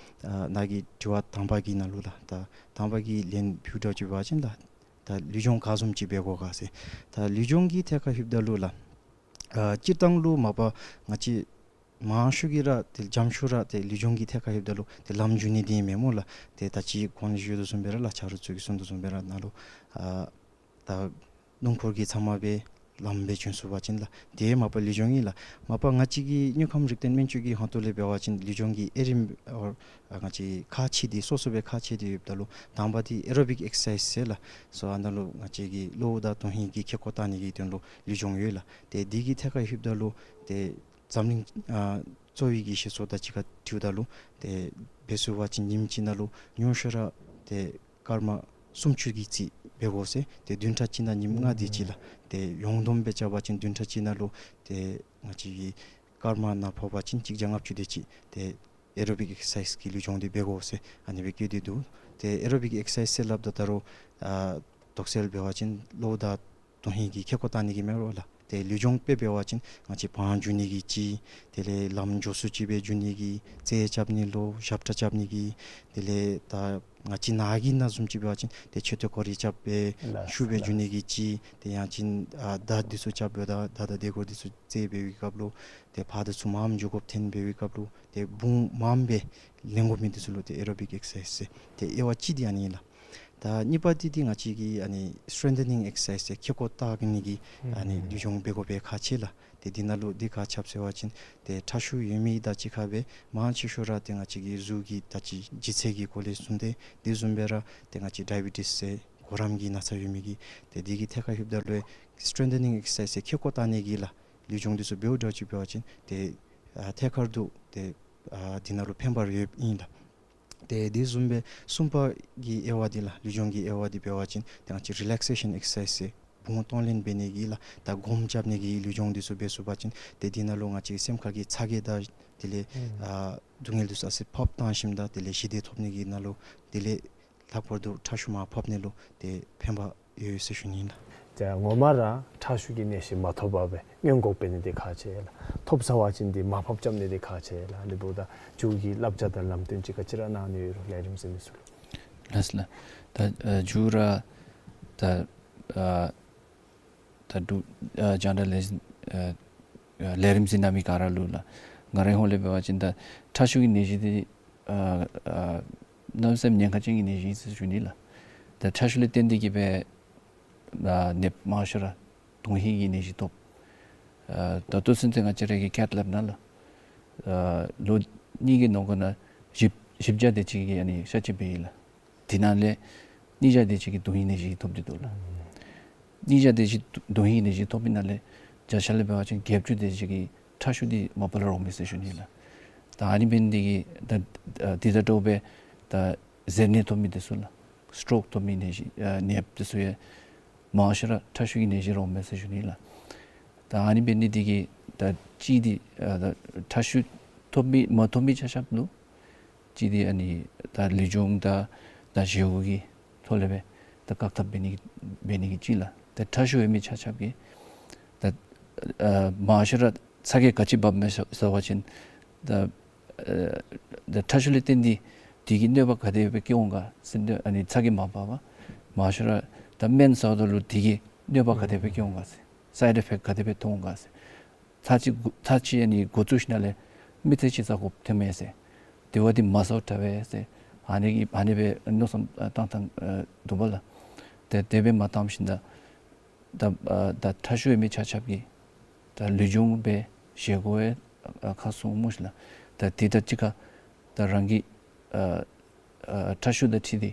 ནཱ་གི་དྲི་བ་དང་པ་གི་ནང་ལུ་ལགས། ད་དང་པ་གི་ལན་ཕུལཝ་འདྲཝ་ཅིག་འབད་བ་ཅིན་ལགས། ད་ལུས་སྦྱོང་ག་བཟུམ་ཅིག་འབད་དགོ་ག་ཟེར། ད་ལུས་སྦྱོང་གི་ཐད་ཁར་ལྷོདཔ་ད་ལུ་ལགས། ཨ་སྤྱིར་བཏང་ལུ་མ་པ་ང་བཅས་མང་ཤོས་ཀྱིས་ར་ཏེ་འཇམ་ཤོས་ར་ཏེ་ལུས་སྦྱོང་གི་ཐད་ཁར་ལྷོདཔ་ད་ལུ་ཏེ་ལམ་འགྱོ་ནི་འདི་ཨིན་མས་སྨོ་ལགས། ཏེ་ད་ཅི་གོང་ལུ་ཞུ་དོ་བཟུམ་སྦེ་ར་ལགས། ཆ་རོགས་ཚུ་གིས་གསུང་དོ་བཟུམ་སྦེ་ར་ནཱ་ལུ་ཨ་ད་སྣུམ་འཁོར་གྱི་ཚབ་མ་སྦེ་ལམ་སྦེ་བྱོན་ཚུགས་པ་ཅིན་ལགས། དེ་མ་པ་ལུས་སྦྱོང་ཨིན་ལགས། མ་པ་ང་བཅས་ཀྱི་དངོས་ཁམས་རིག་ལྡན་སྨན་བཅོས་ཀྱི་ཁ་ཐུག་ལས་འབད་བ་ཅིན་ལུས་སྦྱོང་གི་དབྱེ་རིམ་ཨོ་ཨ་ང་བཅས་ཁག་ཆེ་སྟེ་སོ་སོ་སྦེ་ཁག་ཆེ་སྟེ་ཡོདཔ་ད་ལུ་དང་པ་འདི་ཨེ་རོ་བིག་ཨེག་སར་སའིཛ་ཟེར་ལགས། སོ་ཨ་ནཱ་ལུ་ང་བཅས་ཀྱི་གློ་བོ་དང་དོན་ཧིང་གི་ཁེ་ཀོ་བཏང་ནི་གི་དོན་ལུ་ལུས་སྦྱོང་ཡོད་ལགས། ཏེ་འདི་གི་ཐད་ཁར་ལྷོདཔ་ད་ལུ་ཏེ་འཛམ་གླིང་ཨ་གཙོ་བོའི་གི་བཤད་སྲོལ་དང་གཅིག་ཁར་འཁྲིལཝ་ད་ལུ་ཏེ་འབད་ཚུགས་པ་ཅིན་ཉིནམ་གཅིག་ནང་ལུ་ཉུང་ཤོས་ར་ཏེ་སྐར་མ་སུམ་ཅུ་གི་རྩིས་འབད་དགོ་ཟེར། ཏེ་བདུན་ཕྲག་གཅིག་ནང་ཉིནམ་ལྔ་དེ་ཅིག་ལགས། ཏེ་ཡོངས་བསྡོམས་སྦེ་རྐྱབ་པ་ཅིན་བདུན་ཕྲག་གཅིག་ནང་ལུ་ཏེ་ང་བཅས་ཀྱི་སྐར་མ་ནང་ཕོག་པ་ཅིན་གཅིག་བརྒྱ་ལྔ་བཅུ་དེ་ཅིག་ཏེ་ཨེ་རོ་བིག་ཨེག་སར་སའིཛ་གི་ལུས་སྦྱོང་འདི་འབད་དགོ་ཟེར་ཨ་ནི་སྦེ་བཀོད་དེ་འདུག། ཏེ་ཨེ་རོ་བིག་ཨེག་སར་སའིཛ་ཟེར་སླབ་ད་ད་རུང་ཨ་དོགས་སེལ་འབད་བ་ཅིན་གློ་བོ་དང་དོན་ཧིང་གི་ཁེ་ཀོ་བཏང་ནི་གི་མེན་རོ་ལགས། ཏེ་ལུས་སྦྱོང་དཔེ་འབད་བ་ཅིན་ང་བཅས་བང་རྒྱུག་ནི་གི་གཅིག། དེ་ལས་ལམ་མགྱོགས་སུ་ཅིག་སྦེ་རྒྱུག་ནི་གི་རྩལ་རྐྱབ་ནི་ལོ་ཞབས་ཁྲ་རྐྱབ་ནི་གི། དེ་ལས་ད་ང་བཅས་ནཱ་གི་ནང་བཟུམ་ཅིག་འབད་བ་ཅིན་ཏེ་མཆོད་རྟེན་སྐོར་ར་རྐྱབ་སྦེ་ལགས་ཤུགས་སྦེ་ལགས། རྒྱུག་ནི་གི་གཅིག། ཏེ་ཡང་ཅིན་ཨ་མདའ་འདི་ཚུ་རྐྱབ་སྦེ་ད་མདའ་དང་རྡོ་སྒོར་འདི་ཚུ་རྩེད་འབད་བའི་སྐབས་ལུ་ཏེ་ཕར་དང་ཚུར་མངམ་འགྱོ་དགོཔ་ཐོན་འབད་བའི་སྐབས་ལུ་ཏེ་དཔུང་མངམ་སྦེ་ལེན་དགོ་མི་འདི་ཚུ་ལུ་ཏེ་ཨེ་རོ་བིག་ཨེག་སར་སའིཛ་ཟེར། ཏེ་དབྱེ་བ་གཅིག་འདི་ཨ་ནི་ཨིན་ལགས། ད་གཉིས་པ་འདི་འདི་ང་བཅས་ཀྱི་ཨ་ནི་སི་ཊེང་ཐ་ནིང་ཨེག་སར་སའིཛ་ཟེར་ཁེ་ཀོ་བཏགས་ནི་གི་ཨ་ནི་ཨུམ་ལུས་སྦྱོང་འབད་དགོ་པའི་ཁག་ཆེ་ལགས། ཏེ་འདི་ནང་ལུ་འདི་ག་ཅི་འབད་ཟེར་བ་ཅིན་ཏེ་ཁྲག་ཤུགས་ཡོད་མི་དང་གཅིག་ཁར་སྦེ་མང་ཆེ་ཤོས་ར་ཏེ་ང་བཅས་ཀྱི་གཟུགས་ཀྱི་ད་ཅི་ལྗིད་ཚད་ཀྱི་སྐོར་ལས་གསུངས་ཏེ་དེ་བཟུམ་སྦེ་ར་ཏེ་ང་བཅས་ཌའི་བི་ཊིས་ཟེར་གོ་རམས་ཀྱི་ན་ཚ་ཡོད་མི་གིས་ཏེ་འདི་གི་ཐད་ཁར་ལྷོདཔ་ད་ལུ་སི་ཊེང་ཐ་ནིང་ཨེག་སར་སའིཛ་ཟེར་ཁེ་ཀོ་བཏགས་ནི་གི་ལགས། ལུས་སྦྱོང་འདི་ཚུ་འབདཝ་འདྲཝ་ཅིག་འབད་བ་ཅིན་ཏེ་ཨ་ཐད་ཀར་དུ་ཏེ་ཨ་འདི་ནང་ལུ་ཕན་པ་ཡོདཔ་ཨིན་ལགས། ཏེ་དེ་བཟུམ་སྦེ་གསུམ་པ་གི་དབྱེ་བ་འདི་ལགས། ལུས་སྦྱོང་གི་དབྱེ་བ་འདི་འབད་བ་ཅིན་ཏེ་ང་བཅས་རི་ལེག་སེ་ཤཱན་ཨེག་སར་སའིཛ་ཟེར་བུང་གཏོང་ལེན་འབད་ནི་གི་ལགས། ད་སྒོམ་རྐྱབ་ནི་གི་ལུས་སྦྱོང་འདི་ཚུ་འབད་ཚུགས་པ་ཅིན་ཏེ་འདི་ནང་ལུ་ང་བཅས་ཀྱི་སེམས་ཁར་གྱི་ཚ་གྱང་དང་དེ་ལས་ཨུམ་ཨ་སྡུག་བསྔལ་འདི་ཚུ་ཨ་ཙི་ཕབ་བཏང་ཞིནམ་ད་དེ་ལས་ཞི་བདེ་ཐོབ་ནི་གི་ནང་ལུ་དེ་ལས་ལྷག་པར་དུ་ཁྲག་ཤུགས་མར་ཕབ་ནི་ལུ་ཏེ་ཕན་པ་ཡོད་ཟེར་ཞུ་ནི་ལགས། ཏེ་ངོ་མ་ར་ཁྲག་ཤུགས་ཀྱི་ནད་གཞི་མ་ཐོབ་པར་སྦེ་སྔོན་འགོག་འབད་ནི་འདི་ཁག་ཆེ་ལགས། ཐོབ་ཚར་བ་ཅིན་འདི་མར་ཕབ་རྐྱབ་ནི་འདི་ཁག་ཆེ་ལགས། ཨ་ནི་འབདཝ་ད་མཇུག་གི་བསླབ་བྱ་དང་ལམ་སྟོན་ཅིག་ག་ཅི་ར་གནང་ནི་ཡོད་རུང་ལས་རིམ་གཟིགས་མི་ཚུ་ལུ། ལགས་ལགས། ད་ཨ་མཇུག་ར་ད་ཨ་ད་འབྲུག་ཨ་རྒྱང་བསྒྲགས་ལས་འཛིན་ཨ་ཨ་ལས་རིམ་གཟིགས་གནང་མི་ག་ར་ལུ་ལགས། ང་རའི་ཧོངས་ལས་འབད་བ་ཅིན་ད་ཁྲག་ཤུགས་ཀྱི་ནད་གཞི་འདི་ཨ་ཨ་གནམ་མེད་ས་མེད་ཉེན་ཁ་ཅན་གྱི་ནད་གཞི་ཨིན་ཟེར་ཞུ་ནི་ལགས། ད་ཁྲག་ཤུགས་ལས་བརྟེན་ཏེ་གིས་སྦེ་ཨ་ནདཔ་མང་ཤོས་ར་དོན་ཧིང་གི་ནད་གཞི་ཐོབ། ཨ་ད་ལྟོ་ཚུན་ཚོད་ང་བཅས་ར་གི་ཁྱད་ལས་ནང་ལགས། ཨ་ལོ་གཉིས་ཀྱི་ནང་འཁོད་ནང་བཞི་བཞི་བརྒྱ་དེ་ཅིག་གིས་ཨ་ནི་གཤགས་བཅོས་འབད་ཡི་ལགས། དེ་ནང་ལས་ཉིས་བརྒྱ་དེ་ཅིག་གིས་དོན་ཧིང་ནད་གཞི་ཐོབ་སྟེ་འདུག་ལགས། ཉིས་བརྒྱ་དེ་ཅིག་དོན་ཧིང་ནད་གཞི་ཐོབ་པའི་ནང་ལས་བརྒྱ་ཆ་ལས་འབད་བ་ཅིན་བརྒྱད་ཅུ་དེ་ཅིག་གིས་ཁྲག་ཤུགས་འདི་མ་པ་ལས་རོགས་མས་ཟེར་ཞུ་ནི་ལགས། ད་ཨ་ནི་འབད་ནི་འདི་གིས་ད་ཨ་འདི་དང་འདྲཝ་སྦེ་ད་གཟེར་ནད་ཐོབ་མི་འདི་ཚུ་ལགས། སི་ཊོག་ཐོབ་མི་ནད་གཞི་ཨ་ནདཔ་འདི་ཚུ་ཡང་མང་ཤོས་ར་ཁྲག་ཤུགས་ཀྱི་ནད་གཞི་རོགས་མས་ཟེར་ཞུ་ནི་ལགས། ད་ཨ་ནི་འབད་ནི་འདི་གིས་ད་གཅིག་འདི་ཨ་ད་ཁྲག་ཤུགས་ཐོབ་མི་མ་ཐོབ་མི་ཆ་ཁྱབ་ལུ་གཅིག་འདི་ཨ་ནི་ད་ལུས་སྦྱོང་དང་ད་བཞེས་སྒོ་གི་ཐོག་ལས་སྦེ་ད་བཀག་ཐབས་འབད་ནི་འབད་ནི་གི་གཅིག་ལགས། ད་ཁྲག་ཤུགས་ཡོད་མི་ཆ་ཁྱབ་ཀྱིས་ད་ཨ་མང་ཤོས་ར་ཚ་གྱང་ག་ཅི་འབབ་མས་ཟེར་བ་ཅིན་ད་ཨ་ད་ཁྲག་ཤུགས་ལས་བརྟེན་ཏེ་དེ་གིས་གནོད་པ་ག་དེ་སྦེ་བཀལ་འོང་ག་ཟེར་ཏེ་ཨ་ནི་ཚ་གྱང་མ་འབབ་པར་མང་ཤོས་ར་ད་སྨན་ཟཝ་ད་ལུ་དེ་གིས་གནོད་པ་ག་དེ་སྦེ་བཀལ་འོང་ག་ཟེར། སའིཌ་ཨི་ཕེཀཊ་ག་དེ་སྦེ་ཐོན་འོང་ག་ཟེར། ཚར་གཅིག་ཚར་གཅིག་ཨ་ནི་འགོ་བཙུགས་ཞིནམ་ལས་མི་ཚེ་གཅིག་ཚར་འགོར་ཐོནམ་མས་ཟེར། དེ་བ་འདི་མ་ཟཝ་དྲག་པས་ཟེར། ཨ་ནི་གི་ཨ་ནི་སྦེ་མནོ་བསམ་ཨ་བཏང་བཏང་ཨ་འདུག་པ་ལགས། ཏེ་དེ་སྦེ་མ་བཏངམ་ཤིག་ད་ད་ཨ་ད་ཁྲག་ཤུགས་ཡོད་མི་ཆ་ཁྱབ་ཀྱིས་ད་ལུས་སྦྱོང་སྦེ་བཞེས་དགོ་པའི་ཨ་ཁ་གསུངམ་ཤིག་ལགས། ད་དེ་དང་གཅིག་ཁར་ད་རང་གི་ཨ་ཨ་ཁྲག་ཤུགས་དང་འཁྲིལ་ཏེ་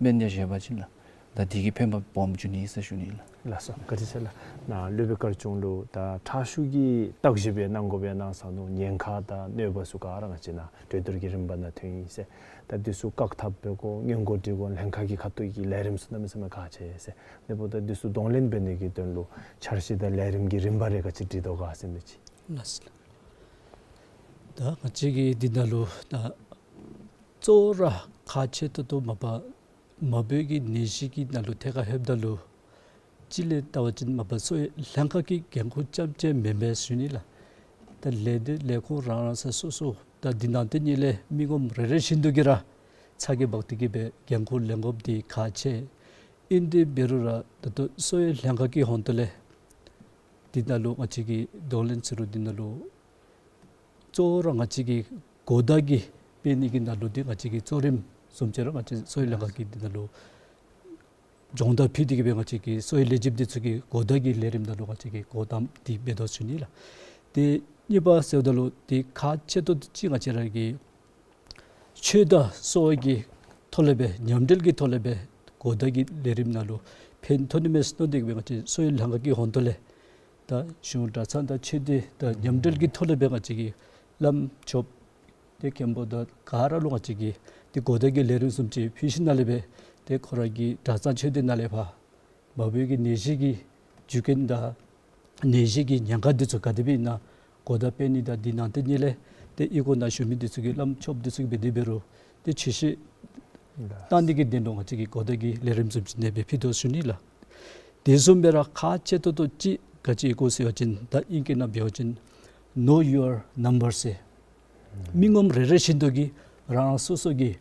སྨན་ཡང་བཞེས་པ་ཅིན་ལགས། ད་དེ་གིས་ཕན་པ་སྦོམ་འབྱུང་ནི་ཨིན་ཟེར་ཞུ་ནི་ལགས། ལགས་སོ། བཀའ་དྲིན་ཆེ་ལགས། ནཱ་སློབ་དཔོན་དཀར་ཆུང་ལུ་ད་ཁྲག་ཤུགས་ཀྱི་བརྟག་ཞིབ་སྦེ་གནང་དགོ་པའི་གནང་ས་ནུག། ཉེན་ཁ་དང་གནོད་པ་ཚུ་ག་ར་ང་བཅས་ནཱ་གྲོས་བསྡུར་གྱི་རིམ་པ་ནང་ཐོན་ཡི་ཟེར། ད་འདི་ཚུ་བཀག་ཐབས་འབད་དགོ། སྔོན་འགོག་སྒྲིག་གོ་ལྷན་ཁག་གི་ཁ་ཐུག་གི་ལས་རིམ་ཚུ་གནམ་མེད་ས་མེད་ཁག་ཆེ་ཟེར། དེ་འབདཝ་ད་འདི་ཚུ་གདོང་ལེན་འབད་ནི་གི་དོན་ལུ་འཆར་གཞི་དང་ལས་རིམ་གྱི་རིམ་པ་རེ་ག་ཅི་སྒྲིག་དོ་ག་ཟེར་མི་ཅིག། ལགས་སོ། ད་ང་བཅས་ཀྱིས་འདི་ནང་ལུ་ད་གཙོ་བོ་ར་ཁག་ཆེ་ཏོག་ཏོ་མ་པ་མ་བུ་གི་ནད་གཞི་གི་ནང་ལུ་ཐད་ཁར་ལྷོདཔ་ད་ལུ་གཅིག་ལས་བལྟ་བ་ཅིན་མ་པ་གསོ་བའི་ལྷན་ཁག་གི་འགན་ཁུར་རྐྱངམ་ཅིག་མེན་པས་ཟེར་ཞུ་ནི་ལགས། ད་ལས་སྡེ་ལས་ཁུངས་རང་རང་ས་སོ་སོ་ད་འདི་ནང་དེ་ཉིད་ལས་མི་ངོམ་རེ་རེ་བཞིན་དུ་གིས་ར་ཚ་གྱང་འབག་སྟེ་གིས་སྦེ་འགན་ཁུར་ལེན་དགོཔ་འདི་ཁག་ཆེ། ཨིན་ཏེ་འབད་རུང་ར་ད་ལྟོ་གསོ་བའི་ལྷན་ཁག་གི་ཧོང་ཏོ་ལས་འདི་ནང་ལུ་ང་བཅས་ཀྱིས་གདོང་ལེན་ཟེར་རུང་འདི་ནང་ལུ་གཙོ་བོ་ར་ང་བཅས་ཀྱིས་གོ་བརྡ་གི་སྤེལ་ནི་གི་ནང་ལུ་འདི་ང་བཅས་ཀྱི་གཙོ་རིམ་བཟུམ་ཅིག་ར་ང་བཅས་གསོ་བའི་ལྷན་ཁག་གིས་འདི་ནང་ལུ་སྦྱོང་བརྡར་ཕུལ་ཏེ་གིས་སྦེ་ང་བཅས་ཀྱི་གསོ་བའི་ལས་བྱེདཔ་འདི་ཚུ་གིས་གོ་བརྡ་གི་ལས་རིམ་ནང་ལུ་ང་བཅས་ཀྱིས་གོ་དོན་འདི་འབད་དོ་ཟེར་ཞུ་ནི་ལགས། ཏེ་གཉིས་པ་ཟེརཝ་ད་ལུ་འདི་ཁག་ཆེ་ཏོག་ཏོ་ཅིག་ང་བཅས་ར་གི་ཆོས་དང་གསོ་བ་གི་ཐོག་ལས་སྦེ་མཉམ་འབྲེལ་གྱི་ཐོག་ལས་སྦེ་གོ་བརྡ་གི་ལས་རིམ་ནང་ལུ་ཕན་ཐོགས་ནི་མས་ཟེར་མནོ་སྟེ་གིས་སྦེ་ང་བཅས་གསོ་བའི་ལྷན་ཁག་གི་ཧོང་ཏོ་ལས་ད་གཞུང་གྲྭ་ཚང་དང་ཆོས་སྡེ་དང་མཉམ་འབྲེལ་གྱི་ཐོག་ལས་སྦེ་ང་བཅས་ཀྱིས་བླམ་ཆོསཔ་ཏེ་མཁན་པོ་དང་ག་ར་ལུ་ང་བཅས་ཀྱིས་ཏེ་གོ་བརྡ་གི་ལས་རིམ་བཟུམ་ཅིག་ཕུལ་ཞིནམ་ལས་སྦེ་ཏེ་ཁོ་ར་གི་གྲྭ་ཚང་ཆོས་སྡེ་ནང་ལས་ཕར་མ་བུ་གི་ནད་གཞི་གི་རྒྱུ་རྐྱེན་དང་ནད་གཞི་གི་ཉེན་ཁ་འདི་ཚུ་ག་དེ་སྦེ་ཨིན་ན་གོ་བརྡ་སྤེལ་ནི་དང་འདི་ནང་དེ་ཉིད་ལས་ཏེ་ཨི་ཁུག་ནང་བཞུགས་མི་འདི་ཚུ་གིས་བླམ་ཆོསཔ་འདི་ཚུ་གིས་འབད་དེ་འབད་རུང་ཏེ་ཆོས་བཤད་གནང་ནི་གི་དོན་ལུ་ང་བཅས་ཀྱིས་གོ་བརྡ་གི་ལས་རིམ་བཟུམ་ཅིག་ཨ་ནེ་སྦེ་ཕུལ་དོ་ཟེར་ཞུ་ནི་ལགས། དེ་བཟུམ་སྦེ་ར་ཁག་ཆེ་ཏོག་ཏོ་ཅིག་ག་ཅི་ཨིན་གོ་ཟེར་བ་ཅིན་ད་ཨིང་སྐད་ནང་འབད་བ་ཅིན་Know Your Number ཟེར། མི་ངོམ་རེ་རེ་བཞིན་དུ་གིས་རང་རང་སོ་སོ་གི་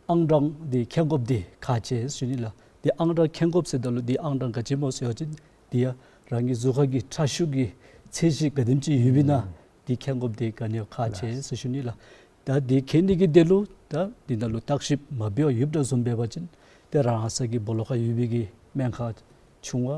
ཨང་གྲངས་འདི་མཁྱེན་དགོཔ་འདི་ཁག་ཆེ་ཟེར་ཞུ་ནི་ལགས། འདི་ཨང་གྲངས་མཁྱེན་དགོཔ་ཟེརཝ་ད་ལུ་འདི་ཨང་གྲངས་ག་ཅི་སྨོ་ཟེར་བ་ཅིན་འདི་ཡང་རང་གི་གཟུགས་ཁར་གྱི་ཁྲག་ཤུགས་ཀྱི་ཚད་གཞི་ག་དེམ་ཅིག་ཡོདཔ་ཨིན་ན་འདི་མཁྱེན་དགོཔ་འདི་ག་ནི་ཡང་ཁག་ཆེ་ཟེར་ཞུ་ནི་ལགས། ད་འདི་མཁྱེན་ནི་གི་དོན་ལུ་ད་འདི་ནང་ལུ་བརྟག་ཞིབ་མ་འབད་བར་ཡོདཔ་འདྲཝ་བཟུམ་འབད་བ་ཅིན་ཏེ་རང་ས་གི་སྦོ་ལོགས་ཁར་ཡོད་པའི་གི་སྨན་ཁང་ཆུང་བ་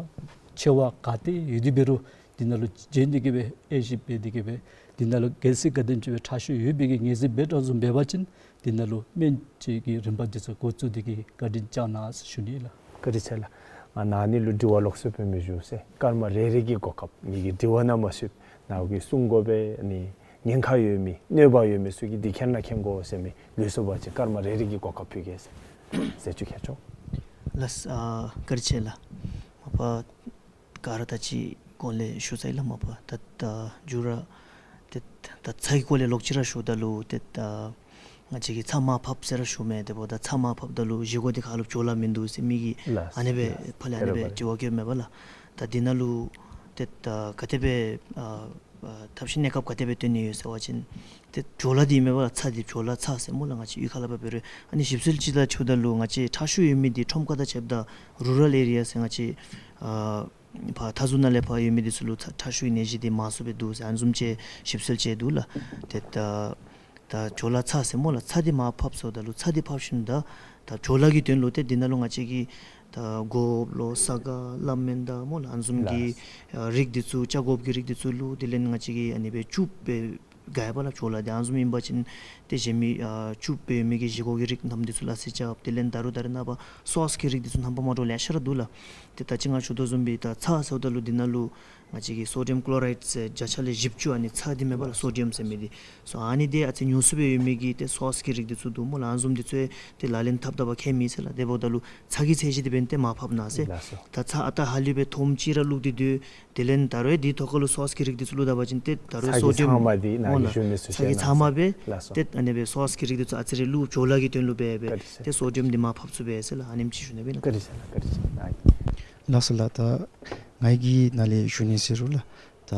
ཆེ་བ་ག་ཏེ་ཡོད་དེ་འབད་རུང་འདི་ནང་ལུ་བྱོན་ཏེ་གིས་སྦེ་དབྱེ་ཞིབ་འབད་དེ་གིས་སྦེ་འདི་ནང་ལུ་གལ་སྲིད་ག་དེམ་ཅིག་སྦེ་ཁྲག་ཤུགས་ཡོད་པའི་གི་ངེས་ཟིན་འབད་དོ་བཟུམ་འབད་བ་ཅིན་འདི་ནང་ལུ་སྨན་བཅོས་ཀྱི་རིམ་པ་འདི་ཚུ་འགོ་བཙུགས་ཏེ་གིས་བཀའ་དྲིན་བསྐྱང་གནང་ཟེར་ཞུ་ནི་ལགས། བཀའ་དྲིན་ཆེ་ལགས། ང་ནཱ་ཨ་ནི་ལུ་དྲི་བ་ལོགས་སུ་སྤེལ་མི་ཞུ་ཟེར་སྐར་མ་རེ་རེ་གི་གོ་སྐབས་ངེ་གི་དྲི་བ་ནང་མ་ཚུད་ནཱ་གིས་གསུང་དགོ་པས། ཨ་ནི་ཉེན་ཁ་ཡོད་མི་གནོད་པ་ཡོད་མི་ཚུ་གིས་འདི་མཁྱེན་ན་མཁྱེན་དགོ་ཟེར་མི་ལུས་སོ་བ་ཅིན་སྐར་མ་རེ་རེ་གི་གོ་སྐབས་ཕུལ་གེ་ཟེར་ཟེར་ཞུ་གེ་ཆོ། ལགས། ཨ་བཀའ་དྲིན་ཆེ་ལགས། མ་པ་ག་ར་ད་ཅི་གོང་ལས་ཞུ་ཚར་ཡི་ལགས། མ་པ་ད་ད་མཇུག་ར་ཏེ་ད་ཚ་གི་སྐོར་ལས་ལོག་ཅི་ར་ཞུཝ་ད་ལུ་ཏེ་ད་ང་བཅས་ཀྱིས་ཚྭ་མར་ཕབ་ཟེར་ར་ཞུཝ་མས། དེ་འབདཝ་ད་ཚྭ་མར་ཕབ་ད་ལུ་བཞེས་སྒོ་འདི་ཁ་ལུ་བྲོ་བརླག་མིན་འདུག་ཟེར་མི་གིས་ལགས། ཨ་ནེ་སྦེ་ལགས། ཕར་ལས་ཨ་ནེ་སྦེ་དྲི་བ་བཀོདཔ་མས་པ་ལགས། ད་འདི་ནང་ལུ་ཏེ་ད་ག་དེ་སྦེ་ཨ་ཨ་ཐབས་ཤེས་གནས་སྐབས་ག་དེ་སྦེ་སྟོན་ནི་ཡོད་ཟེར་བ་ཅིན་ཏེ་བྲོ་བརླག་འདི་མེན་པ་ལགས། ཚྭ་འདི་བྲོ་བརླག་ཚྭ་ཟེར་སྨོ་ལགས། ང་བཅས་གཡུས་ཁ་ལས་ཕར་འབད་རུང་ཨ་ནི་ཞིབ་འཚོལ་ཅིག་ལུ་ཆ་བཞགཔ་ད་ལུ་ང་བཅས་ཁྲག་ཤུགས་ཡོད་མི་འདི་ཁྲོམ་ཁ་དང་ཕྱདཔ་ད་རུ་རཱལ་ཨེ་རི་ཡ་ཟེར་ང་བཅས་ཨ་ཕར་མཐའ་ཟུར་ནང་ལས་ཕར་ཡོད་མི་འདི་ཚུ་ལུ་ཁྲག་ཁྲག་ཤུགས་ནད་གཞི་འདི་མང་སུ་སྦེ་འདུག་ཟེར་ཨ་ནི་བཟུམ་ཅིག་ཞིབ་འཚོལ་ཅིག་འདུག་ལགས། ཏེ་ད་ད་བྲོ་བརླག་ཚྭ་ཟེར་སྨོ་ལགས། ཚྭ་འདི་མར་ཕབ་སོཝ་ད་ལུ་ཚྭ་འདི་ཕབ་ཞིནམ་ད་ད་བྲོ་བརླག་གི་དོན་ལུ་ཏེ་འདི་ནང་ལུ་ང་བཅས་ཀྱིས་ད་སྒོགཔ་ལོ་ས་ག་བླ་སྨན་དང་སྨོ་ལགས། ཨ་ནི་བཟུམ་གྱི་ལགས། ཨ་རིགས་འདི་ཚུ་ཆ་སྒོགཔ་གི་རིགས་འདི་ཚུ་བླུགས། དེ་ལས་ང་བཅས་ཀྱིས་ཨ་ནི་སྦེ་བཅུག་སྦེ་དགའ་བ་ལགས། བྲོ་བརླག་འདི་ཨ་ནི་བཟུམ་ཨིན་པ་ཅིན་ཏེ་གཞན་མི་ཨ་བཅུག་སྦེ་ཡོད་མི་གི་བཞེས་སྒོ་གི་རིགས་རྣམས་འདི་ཚུ་ལགས་སེ་རྐྱབ། དེ་ལས་ད་རུང་ད་རེས་ནངས་པ་སོསི་གི་རིགས་འདི་ཚུ་རྣམ་པ་མ་འདྲཝ་ལེ་ཤ་ར་འདུག་ལགས། ཏེ་ད་ཅི་ང་ཞུ་དོ་བཟུམ་སྦེ་ད་ཚྭ་ཟེརཝ་ད་ལུ་འདི་ནང་ལུ་ང་བཅས་ཀྱིས་སོ་ཌི་ཡམ་ཀློ་རའིཌ་ཟེར་བརྒྱ་ཆ་ལས་བཞི་བཅུ་ཨ་ནི་ཚྭ་འདི་མེན་པ་ལགས། སོ་ཌི་ཡམ་ཟེར་མི་འདི་སོ་ཨ་ནི་འདི་ཨ་ཙི་ཉུང་སུ་སྦེ་ཡོད་མི་གི་ཏེ་སོསི་གི་རིགས་འདི་ཚུ་འདུག་སྨོ་ལགས། ཨ་ནི་བཟུམ་འདི་ཚུ་ཏེ་ལག་ལེན་འཐབ་ད་པ་ཁྱད་མེད་ཟེར་ལགས། དེ་འབདཝ་ད་ལུ་ཚྭ་གི་ཚད་གཞི་འདི་འབདན་ཏེ་མར་ཕབ་གནང་ཟེར། ལགས་སོ། ད་ཚྭ་ཨ་རྟག་ཧ་ལུགས་སྦེ་ཐོམ་ཅིག་ར་བླུགས་ཏེ་སྡོད། དེ་ལས་ད་རུང་འདི་ཐོག་ཁ་ལུ་སོསི་གི་རིགས་འདི་ཚུ་བླུགས་ད་པ་ཅིན་ཏེ་ད་རུང་ཚྭ་གི་སོ་ཌི་ཡམ་ཚང་མ་འདི་ནཱ་སྨོ་གི་ལགས། ཞུ་མི་ཚུ་ཚྭ་གི་ཚང་མ་སྦེ་ལགས་སོ། ཏེ་ཨ་ནི་སྦེ་སོསི་གི་རིགས་འདི་ཚུ་ཨ་ཙི་རེ་བླུགས་བྲོ་བརླག་གི་དོན་ལུ་སྦེ་སྦེ་བཀའ་དྲིན་ཆེ། ཏེ་སོ་ཌི་ཡམ་འདི་མར་ཕབ་ཚུགས་པས་ཟེར་ལགས། ཨ་ནེམ་ཅིག་ཞུ་ནི་སྦེ་ལགས། བཀའ་དྲིན་ཆེ་ལགས། བཀའ་དྲིན་ཆེ་ལགས། ལགས་སོ་ལགས། ད་ངེ་གི་ནཱ་ལས་ཞུ་ནི་ཟེར་རུང་ལགས། ད་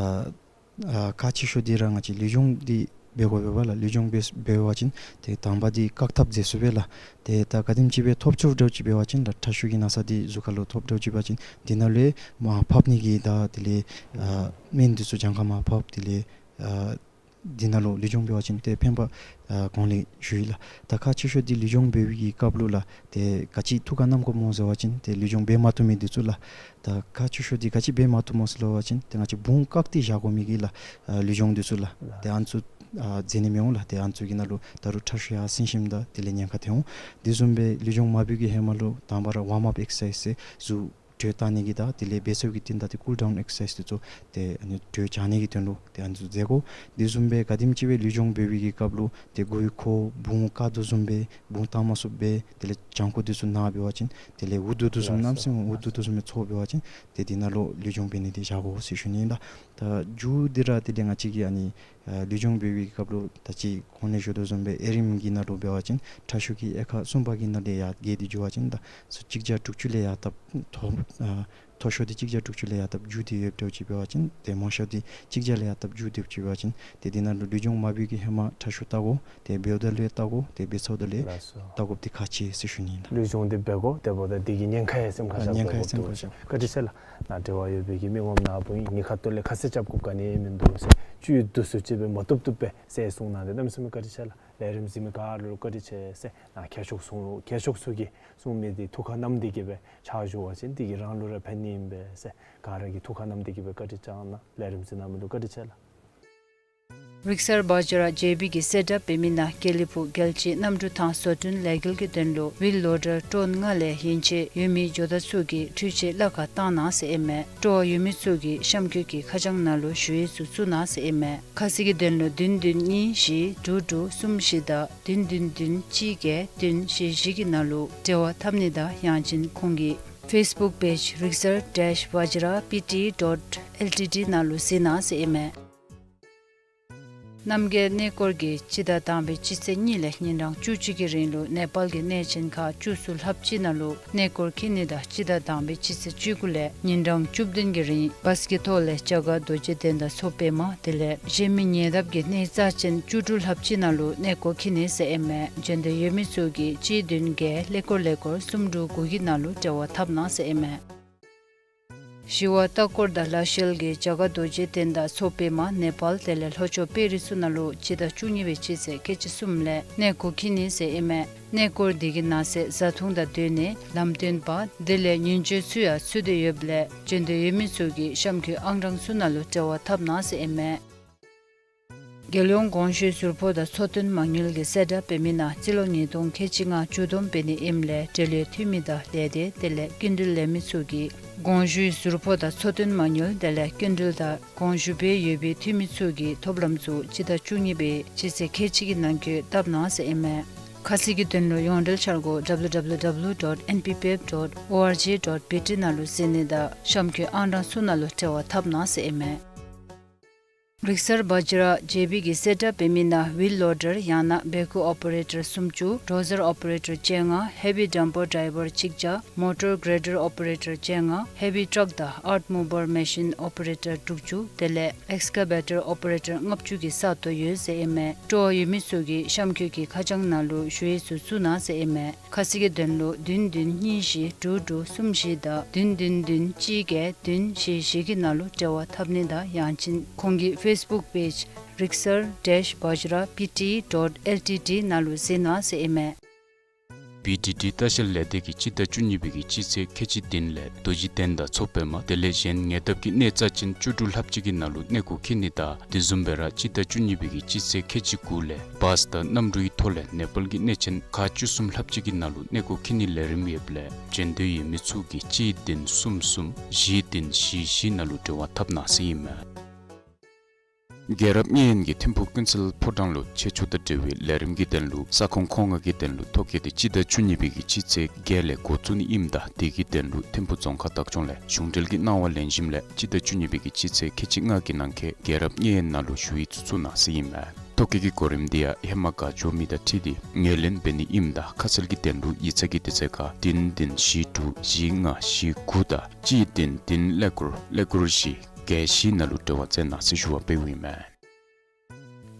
ཨ་ཁག་ཆེ་ཤོས་འདི་ར་ང་བཅས་ལུས་སྦྱོང་འདི་འབད་དགོ་པས་པ་ལགས། ལུས་སྦྱོང་འབད་འབད་བ་ཅིན་ཏེ་དང་པ་འདི་བཀག་ཐབས་མཛད་ཚུགས་པས་ལགས། ཏེ་ད་ག་དེམ་ཅིག་སྦེ་ཐོབ་ཚུགསཔ་འདྲཝ་ཅིག་འབད་བ་ཅིན་ལགས་ཁྲག་ཤུགས་ཀྱི་ན་ཚ་འདི་གཟུགས་ཁ་ལུ་ཐོབ་འདྲཝ་ཅིག་འབད་བ་ཅིན་འདི་ནང་ལུ་མར་ཕབ་ནི་གི་ད་དེ་ལས་ཨ་སྨན་འདི་ཚུ་གྱངས་ཁ་མར་ཕབ། དེ་ལས་ཨ་ འདི་ནང་ལུ་ལུས་སྦྱོང་འབད་བ་ཅིན་ཏེ་ཕན་པ་ཨ་གོང་ལས་ཞུ་ཡི་ལགས། ད་ཁག་ཆེ་ཤོས་འདི་ལུས་སྦྱོང་འབད་བའི་གི་སྐབས་ལུ་ལགས་ཏེ་ག་ཅི་ཐུགས་ཁར་བསྣམ་དགོཔ་སྨོ་ཟེར་བ་ཅིན་ཏེ་ལུས་སྦྱོང་འབད་མ་བཏུབ་མི་འདི་ཚུ་ལགས། ད་ཁག་ཆེ་ཤོས་འདི་ག་ཅི་འབད་མ་བཏུབ་སྨོ་ཟེར་བ་ཅིན་ཏེ་ང་བཅས་བུང་བཀག་སྟེ་བཞག་དགོ་མི་གི་ལགས་ཨ་ལུས་སྦྱོང་འདི་ཚུ་ལགས། ཏེ་ཨ་ནི་ཚུ་ཨ་མཛད་ནི་མི་འོང་ལགས། ཏེ་ཨ་ནི་ཚུ་གི་ནང་ལུ་ད་རུང་ཁྲག་ཤུགས་ཡར་སེང་ཞིནམ་ད་དེ་ལས་ཉེན་ཁ་ཐོན་འོང་། དེ་བཟུམ་སྦེ་ལུས་སྦྱོང་མ་འབད་བའི་གི་ཧེ་མ་ལུ་དང་པ་ར་ཝརམ་ཨཔ་ཨེག་སར་སའིཛ་ཟེར་གཟུགས་དྲོད་བཏང་ནི་གི་དང་དེ་ལས་འབད་ཚར་བའི་གི་རྟིང་བདའ་སྟེ་ཀུལ་ཌའུན་ཨེག་སར་སའིཛ་འདི་ཚུ་ཏེ་ཨ་ནི་དྲོད་འཇགས་ནི་གི་དོན་ལུ་ཏེ་ཨ་ནི་ཚུ་མཛད་དགོ། དེ་བཟུམ་སྦེ་ག་དེམ་ཅིག་སྦེ་ལུས་སྦྱོང་འབད་བའི་གི་སྐབས་ལུ་ཏེ་མགུ་ཡུ་འཁོར་བུང་བཀག་དོ་བཟུམ་སྦེ་བུང་བཏང་མ་ཚུགསཔ་སྦེ་དེ་ལས་བྱང་ཁོག་འདི་ཚུ་ན་འབད་བ་ཅིན་དེ་ལས་འུ་སྡུག་དོ་བཟུམ་གནམ་མེད་ས་མེད་འུ་སྡུག་དོ་བཟུམ་སྦེ་ཚོར་འབད་བ་ཅིན་ཏེ་འདི་ནང་ལུ་ལུས་སྦྱོང་འབད་ནི་འདི་བཞག་དགོ་ཟེར་ཞུ་ནི་ཨིན་ལགས། ད་མཇུག་འདི་ར་དེ་ལས་ང་བཅས་ཀྱིས་ཨ་ནི་ཨ་ལུས་སྦྱོང་འབད་བའི་གི་སྐབས་ལུ་ད་ཅི་གོང་ལས་ཞུ་དོ་བཟུམ་སྦེ་ཨེ་རིམ་གྱི་ནང་ལུ་འབད་བ་ཅིན་ཁྲག་ཤུགས་ཀྱི་དབྱེ་ཁག་གསུམ་པ་གི་ནང་ལས་ཡར་བརྒལ་ཏེ་འགྱོ་བ་ཅིན་ད་སུ་གཅིག་བརྒྱ་དྲུག་ཅུ་ལས་ཡར་བཏབ་མཐོ་ཨ་མཐོ་ཤོས་འདི་གཅིག་བརྒྱ་དྲུག་ཅུ་ལས་ཡར་བཏབ་མཇུག་འདི་ཡོདཔ་འདྲཝ་ཅིག་འབད་བ་ཅིན་ཏེ་དམའ་ཤོས་འདི་གཅིག་བརྒྱ་ལས་ཡར་བཏབ་མཇུག་འདི་འབད་བ་ཅིན་ཏེ་འདི་ནང་ལུ་ལུས་སྦྱོང་མ་འབད་བའི་གི་ཧེ་མ་ཁྲག་ཤུགས་བལྟ་དགོ། ཏེ་འབདཝ་ད་ལུ་ཡང་བལྟ་དགོ། ཏེ་འབད་ཚརཝ་ད་ལུ་ཡང་ལགས་སོ། བལྟ་དགོཔ་འདི་ཁག་ཆེ་ཟེར་ཞུ་ནི་ཨིན་ལགས། ལུས་སྦྱོང་འདི་འབད་དགོ། དེ་འབདཝ་ད་འདི་གིས་ཉེན་ཁ་ཡང་སེམས་ཁར་ཨ་བཞག་ཉེན་ཁ་ཡང་དགོཔ་སེམས་ཁར་འདུག་བཞག། བཀའ་དྲིན་ཆེ་ལགས། ནཱ་འབྲེལ་བ་ཡོད་པའི་གི་མི་ངོམ་ནཱ་བུ་ཨིན། ཉེན་ཁ་ཐོག་ལས་ཁ་གསལ་རྐྱབ་དགོཔ་ག་ནི་ཡང་མིན་འདུག་ཟེར་བཅུད་བསྡུ་སུ་ཅིག་སྦེ་མ་བཏུབ་བཏུབ་སྦེ་ཟེར་གསུངས་གནང་སྟེ་གནམ་མེད་ས་མེད་བཀའ་དྲིན་ཆེ་ལགས། ལས་རིམ་གཟིགས་མི་ག་ར་ལུ་བཀའ་དྲིན་ཆེ་ཟེར་ནཱ་ཁྱད་ཆོས་གསུང་ལུ་ཁྱད་ཆོས་ཚུ་གིས་གསུང་མི་འདི་ཐུགས་ཁར་བསྣམས་ཏེ་གི་སྦེ་ཕྱག་ཞུ་བ་ཅིན་འདི་གིས་རང་ལུ་ར་ཕན་ནི་ཨིན་པས་ཟེར་ག་ར་གིས་ཐུགས་ཁར་བསྣམས་ཏེ་གི་སྦེ་བཀའ་དྲིན་བསྐྱང་གནང་། ལས་རིམ་གཟིགས་གནང་མི་ལུ་བཀའ་དྲིན་ཆེ་ལགས། རིག་གསར་བཛྲ་ཇེ་བི་གིས་གསལ་བསྒྲགས་འབད་མི་ནང་དགེ་ལེགས་ཕུག་རྒྱལ་སྤྱིའི་གནམ་གྲུ་ཐང་བཟོ་སྐྲུན་ལས་འགུལ་གྱི་དོན་ལུ་ཝིལ་ལོ་ཌར་ཊོན་ལྔ་ལས་ཡན་ཆད་ཡོད་མི་ཇོ་བདག་ཚུ་གིས་འཕྲུལ་ཆས་གླ་ཁར་བཏང་གནང་ཟེར་ཨིན་མས། སྤྲོ་བ་ཡོད་མི་ཚུ་གིས་གཤམ་འཁོད་ཀྱི་ཁ་བྱང་ནང་ལུ་ཞུ་ཡིག་ཚུ་བཙུགས་གནང་ཟེར་ཨིན་མས། ཁ་གསལ་གྱི་དོན་ལུ་བདུན་བདུན་གཉིས་བཞི་དྲུག་དྲུག་གསུམ་བཞི་དང་བདུན་བདུན་བདུན་གཅིག་བརྒྱད་བདུན་བཞི་བཞི་གི་ནང་ལུ་འབྲེལ་བ་འཐབ་ནི་དང་ཡང་ཅིན་ཁོང་གི་ཕེསི་བུཀ་པེཇ་རིག་གསར་ཌེཤ་བཛྲ་པི་ཊི་ཌོཊ་ཨེལ་ཊི་ཌི་ནང་ལུ་གཟིགས་གནང་ཟེར་ཨིན་མས། རྣམ་རྒྱལ་གནས་སྐོར་གྱིས་སྤྱི་ཟླ་དང་པའི་སྤྱི་ཚེས་གཉིས་ལས་ཉིན་གྲངས་བཅུ་གཅིག་གི་རིང་ལུ་ནེ་པཱལ་གྱི་གནས་ཆེན་ཁག་བཅུ་གསུམ་ལྷགཔ་ཅིག་ནང་ལུ་གནས་སྐོར་འཁྱིད་ནི་དང་སྤྱི་ཟླ་དང་པའི་སྤྱི་ཚེས་བཅུ་དགུ་ལས་ཉིན་གྲངས་བཅུ་བདུན་གྱི་རིང་བཱས་ཀྱི་ཐོག་ལས་རྒྱ་གར་རྡོ་རྗེ་གདན་དང་མཚོ་པདྨ་དེ་ལས་གཞན་མི་ཉེ་འདབས་ཀྱི་གནས་རྩ་ཆེན་བཅུ་དྲུག་ལྷགཔ་ཅིག་ནང་ལུ་གནས་སྐོར་འཁྱིད་ནི་ཟེར་ཨིན་མས། འབྱོན་འདོད་ཡོད་མི་ཚུ་གིས་གཅིག་བདུན་བརྒྱད་ཀླད་ཀོར་ཀླད་ཀོར་གསུམ་དྲུག་དགུ་གི་ནང་ལུ་འབྲེལ་བ་འཐབ་གནང་ཟེར་ཨིན་མས། ཞི་བ་ལྟ་སྐོར་དང་ལ་ཤལ་གྱིས་རྒྱ་གར་རྡོ་རྗེ་གདན་དང་མཚོ་པདྨ་ནེ་པཱལ་དེ་ལས་ལྷོ་ཕྱོགས་པེ་རིགས་ཚུ་ནང་ལུ་སྤྱི་ཟླ་བཅུ་གཉིས་པའི་སྤྱི་ཚེས་ཁལ་གཅིག་གསུམ་ལས་གནས་སྐོར་འཁྱིད་ནི་ཟེར་ཨིན་མས། གནས་སྐོར་འདི་གི་ནང་གསེས་བཟའ་འཐུང་དང་སྡོད་གནས་ལམ་སྟོན་པ་དེ་ལས་ཉིན་བྱེད་ཚུ་ཡང་ཚུད་དེ་ཡོདཔ་ལས་འབྱོན་འདོད་ཡོད་མི་ཚུ་གིས་གཤམ་འཁོད་ཨང་གྲངས་ཚུ་ནང་ལུ་འབྲེལ་བ་འཐབ་གནང་ཟེར་ཨིན་མས། རྒྱལ་ཡོངས་གོང་ཞུས་ཟུར་ཕོགས་དང་འཚོ་རྟེན་མ་དངུལ་གྱིས་གསལ་བསྒྲགས་འབད་མི་ནང་རྩིས་ལོ་ཉིས་སྟོང་ཁལ་གཅིག་ལྔ་མཇུག་བསྡོམས་འབད་ནི་ཨིནམ་ལས་འབྲེལ་ཡོད་འཐུས་མི་དང་ལས་སྡེ་དེ་ལས་སྐྱིན་འགྲུལ་ལེན་མི་ཚུ་གིས་གོང་ཞུས་ཟུར་ཕོགས་དང་འཚོ་རྟེན་མ་དངུལ་དེ་ལས་སྐྱིན་འགྲུལ་དང་གོང་ཞུ་འབད་ཡོད་པའི་འཐུས་མི་ཚུ་གི་ཐོབ་ལམ་ཚུ་སྤྱི་ཟླ་བཅུ་གཉིས་པའི་སྤྱི་ཚེས་ཁལ་གཅིག་གི་ནང་འཁོད་བཏབ་གནང་ཟེར་ཨིན་མས། ཁ་གསལ་གྱི་དོན་ལུ་ཡོངས་འབྲེལ་འཆར་སྒོ་ཌབ་ལུ་ཌབ་ལུ་ཌབ་ལུ་ཌོཊ་ཨེན་པི་པེབ་ཌོཊ་ཨོ་ཨར་ཇི་ཌོཊ་བི་ཊི་ནང་ལུ་གཟིགས་ནི་དང་གཤམ་འཁོད་ཨང་གྲངས་ཚུ་ནང་ལུ་འབྲེལ་བ་འཐབ་གནང་ཟེར་ཨིན་མས། རིག་གསར་བཛྲ་ཇེ་བི་གིས་གསལ་བསྒྲགས་འབད་མི་ནང་ཝིལ་ལོ་ཌར་ཡང་ན་བེ་ཁུ་ཨོ་པ་རེ་ཊར་སུམ་ཅུ་ཌོ་ཟར་ཨོ་པ་རེ་ཊར་བཅོ་ལྔ་ཧེ་བི་ཌམ་པར་ཌྲའི་བར་གཅིག་བརྒྱ་མོ་ཊར་གྲེ་ཌར་ཨོ་པ་རེ་ཊར་བཅོ་ལྔ་ཧེ་བི་ཊྲག་དང་ཨརཐ་མུ་བར་མེ་ཤིན་ཨོ་པ་རེ་ཊར་དྲུག་ཅུ་དེ་ལས་ཨེགསི་ཀ་བེ་ཊར་ཨོ་པ་རེ་ཊར་ལྔ་བཅུ་གི་ས་སྟོང་ཡོད་ཟེར་ཨིན་མས། སྤྲོ་བ་ཡོད་མི་ཚུ་གིས་གཤམ་འཁོད་ཀྱི་ཁ་བྱང་ནང་ལུ་ཞུ་ཡིག་ཚུ་བཙུགས་གནང་ཟེར་ཨིན་མས། ཁ་གསལ་གྱི་དོན་ལུ་བདུན་བདུན་གཉིས་བཞི་དྲུག་དྲུག་གསུམ་བཞི་དང་བདུན་བདུན་བདུན་གཅིག་བརྒྱད་བདུན་བཞི་བཞི་གི་ནང་ལུ་འབྲེལ་བ་འཐབ་ནི་དང་ཡང་ཅིན་ཁོང་གི་ཕེསི་བུཀ་པེཇ་རིག་གསར་ཌེཤ་བཛྲ་པི་ཊི་ཌོཊ་ཨེལ་ཊི་ཌི་ནང་ལུ་གཟིགས་གནང་ཟེར་ཨིན་མས། པི་ཊི་ཌི་ལྟ་བཤལ་ལས་སྡེ་གིས་སྤྱི་ཟླ་བཅུ་གཉིས་པའི་གི་སྤྱི་ཚེས་ཁལ་གཅིག་བདུན་ལས་རྡོ་རྗེ་གདན་དང་མཚོ་པདྨ་དེ་ལས་གཞན་ཉེ་འདབས་ཀྱི་གནས་རྩ་ཆེན་བཅུ་དྲུག་ལྷགཔ་ཅིག་གི་ནང་ལུ་གནས་སྐོར་འཁྱིད་ནི་དང་དེ་བཟུམ་སྦེ་ར་སྤྱི་ཟླ་བཅུ་གཉིས་པའི་གི་སྤྱི་ཚེས་ཁལ་གཅིག་དགུ་ལས་བཱས་དང་གནམ་གྲུའི་ཐོག་ལས་ནེ་པཱལ་གྱི་གནས་ཆེན་ཁག་བཅུ་གསུམ་ལྷགཔ་ཅིག་གི་ནང་ལུ་གནས་སྐོར་འཁྱིད་ནིའི་ལས་རིམ་ཡོདཔ་ལས་འབྱོན་འདོད་ཡོད་མི་ཚུ་གིས་གཅིག་བདུན་གསུམ་གསུམ་བཞི་བདུན་བཞི་བཞི་ནང་ལུ་འབྲེལ་བ་འཐབ་གནང་ཟེར་ཨིན་མས། རྒྱལ་རབས་བརྙན་ཡོན་གྱིས་ཐིམ་ཕུག་ཀུན་གསལ་ཕོ་བྲང་ལུ་ཆེད་བཅུག་དང་འབྲེལ་བའི་ལས་རིམ་གྱི་དོན་ལུ་ས་ཁོངས་མཁོ་མངགས་ཀྱི་དོན་ལུ་ཐོ་བཀོད་དེ་སྤྱི་ཟླ་བཅུ་གཉིས་པའི་གི་སྤྱི་ཚེས་བརྒྱད་ལས་འགོ་བཙུགས་ནི་ཨིནམ་ད་དེ་གི་དོན་ལུ་ཐིམ་ཕུག་རྫོང་ཁག་བདག་སྐྱོང་ལས་གཞུང་འབྲེལ་གྱི་གནང་བ་ལེན་ཞིནམ་ལས་སྤྱི་ཟླ་བཅུ་གཉིས་པའི་གི་སྤྱི་ཚེས་ཁལ་གཅིག་ལྔ་གི་ནང་འཁོད་རྒྱལ་རབས་བརྙན་ཡོན་ནང་ལུ་ཞུ་ཡིག་ཚུ་བཙུགས་གནང་ཟེར་ཨིན་མས། ཐོ་བཀོད་ཀྱི་གོ་རིམ་འདི་ཡང་ཧེ་མ་ག་འབྱོར་མི་དང་འཁྲིལ་ཏེ་ངོས་ལེན་འབད་ནི་ཨིནམ་ད་ཁ་གསལ་གྱི་དོན་ལུ་ཡིག་ཚང་གི་དུས་ཚོད་ཁར་བདུན་བདུན་བཞི་དྲུག་བཞི་ལྔ་བཞི་དགུ་དང་གཅིག་བདུན་བདུན་ཀླད་ཀོར་ཀླད་ཀོར་བཞི་བརྒྱད་བཞི་ནང་ལུ་འབྲེལ་བ་མཛད་གནང་ཟེར་ཞུ་བ་འབདཝ་ཨིན་མས།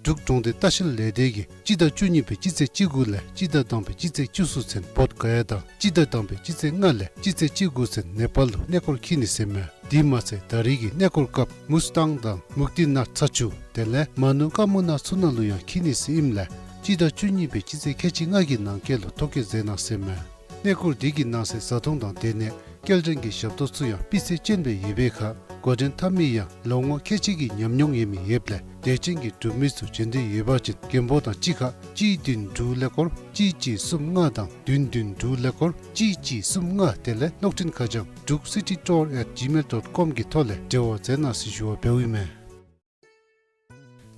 འབྲུག་གྲོང་སྡེ་ལྟ་བཤལ་ལས་སྡེ་གིས་སྤྱི་ཟླ་བཅུ་གཉིས་པའི་སྤྱི་ཚེས་བཅུ་དགུ་ལས་སྤྱི་ཟླ་དང་པའི་སྤྱི་ཚེས་བཅུ་གསུམ་ཚུན་བོདྷ་ག་ཡ་དང་སྤྱི་ཟླ་དང་པའི་སྤྱི་ཚེས་ལྔ་ལས་སྤྱི་ཚེས་བཅུ་དགུ་ཚུན་ནེ་པཱལ་ལུ་གནས་སྐོར་འཁྱིད་ནི་ཟེར་མས། དེ་མ་ཚད་ད་རེས་ཀྱི་གནས་སྐོར་སྐབས་མུས་ཏང་དང་མུག་ཏི་ནཱཐ་ཚ་ཆུ་དེ་ལས་མ་ནུ་ཀ་མུ་ན་ཚུ་ནང་ལུ་ཡང་འཁྱིད་ནི་ཟེར་ཨིནམ་ལས་སྤྱི་ཟླ་བཅུ་གཉིས་པའི་སྤྱི་ཚེས་ཁལ་གཅིག་ལྔ་གི་ནང་འཁོད་ལུ་ཐོ་བཀོད་མཛད་གནང་ཟེར་མས། གནས་སྐོར་འདི་གི་ནང་གསེས་བཟའ་འཐུང་དང་སྡོད་གནས་སྐྱེལ་འདྲེན་གྱི་ཞབས་ཏོག་ཚུ་ཡང་སྤུས་ཚད་ཅན་སྦེ་ཡོད་པའི་ཁར་འགོ་འདྲེན་འཐབ་མི་ཡང་ལོ་ངོ་ཁལ་གཅིག་གི་ཉམས་མྱོང་ཡོད་མི་ཡོདཔ་ལས་དད་ཅན་གྱི་འབྲུག་མི་ཚུ་བྱོན་འདོད་ཡོད་པ་ཅིན་མགོན་པོ་དང་གཅིག་ཁར་གཅིག་བདུན་དྲུག་ཀླད་ཀོར་གཅིག་གཅིག་གསུམ་ལྔ་དང་བདུན་བདུན་དྲུག་ཀླད་ཀོར་གཅིག་གཅིག་གསུམ་ལྔ་དེ་ལས་གློག་འཕྲིན་ཁ་བྱང་druk city tour at gmail dot com གི་ཐོག་ལས་འབྲེལ་བ་མཛད་གནང་ཟེར་ཞུ་བ་འབདཝ་ཨིན་མས།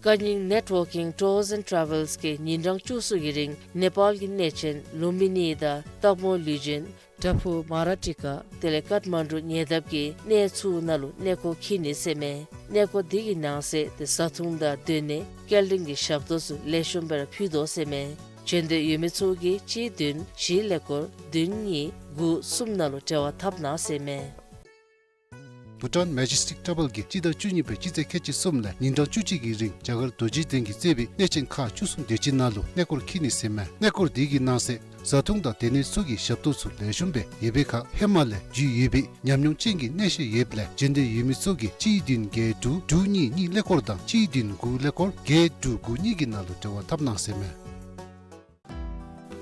ཀ་ཉིང་Networking Tours and Travels གིས་ཉིན་གྲངས་བཅུ་གསུམ་གྱི་རིང་ནེ་པཱལ་གྱི་གནས་ཆེན་ལུམ་བི་ནི་དང་སྟག་མོ་ལུས་སྦྱིན་བྲག་ཕུག་མ་ར་ཊི་ཀ་དེ་ལས་ཀཏ་མན་ཌུ་ཉེ་འདབས་ཀྱི་གནས་ཚུ་ནང་ལུ་གནས་སྐོར་འཁྱིད་ནི་ཟེར་མས། གནས་སྐོར་འདི་གི་ནང་གསེས་ཏེ་བཟའ་འཐུང་དང་སྡོད་གནས་སྐྱེལ་འདྲེན་གྱི་ཞབས་ཏོག་ཚུ་ལེགས་ཤོམ་སྦེ་ར་ཕུལ་དོ་ཟེར་མས། བྱོན་འདོད་ཡོད་མི་ཚུ་གིས་གཅིག་བདུན་བཞི་ཀླད་ཀོར་བདུན་གཉིས་དགུ་གསུམ་ནང་ལུ་འབྲེལ་བ་འཐབ་གནང་ཟེར་མས། Bhutan Majestic Travel གིས་སྤྱི་ཟླ་བཅུ་གཉིས་པའི་སྤྱི་ཚེས་ཁལ་གཅིག་གསུམ་ལས་ཉིན་གྲངས་བཅུ་གཅིག་གི་རིང་རྒྱ་གར་རྡོ་རྗེ་གདན་གྱིས་གཙོས་པའི་གནས་ཆེན་ཁག་བཅུ་གསུམ་དེ་ཅིག་ནང་ལུ་གནས་སྐོར་འཁྱིད་ནི་ཟེར་མས། གནས་སྐོར་འདི་གི་ནང་གསེས་བཟའ་འཐུང་དང་སྡོད་གནས་ཚུ་གི་ཞབས་ཏོག་ཚུ་ལེགས་ཤོམ་སྦེ་ཡོད་པའི་ཁར་ཧེ་མ་ལས་རྒྱུས་ཡོད་པའི་ཉམས་མྱོང་ཅན་གྱི་གནས་བཤད་ཡོདཔ་ལས་བྱོན་འདོད་ཡོད་མི་ཚུ་གིས་གཅིག་བདུན་བརྒྱད་དྲུག་དྲུག་གཉིས་གཉིས་ཀླད་ཀོར་དང་གཅིག་བདུན་དགུ་ཀླད་ཀོར་བརྒྱད་དྲུག་དགུ་གཉིས་ཀྱི་ནང་ལུ་འབྲེལ་བ་འཐབ་གནང་ཟེར་མས།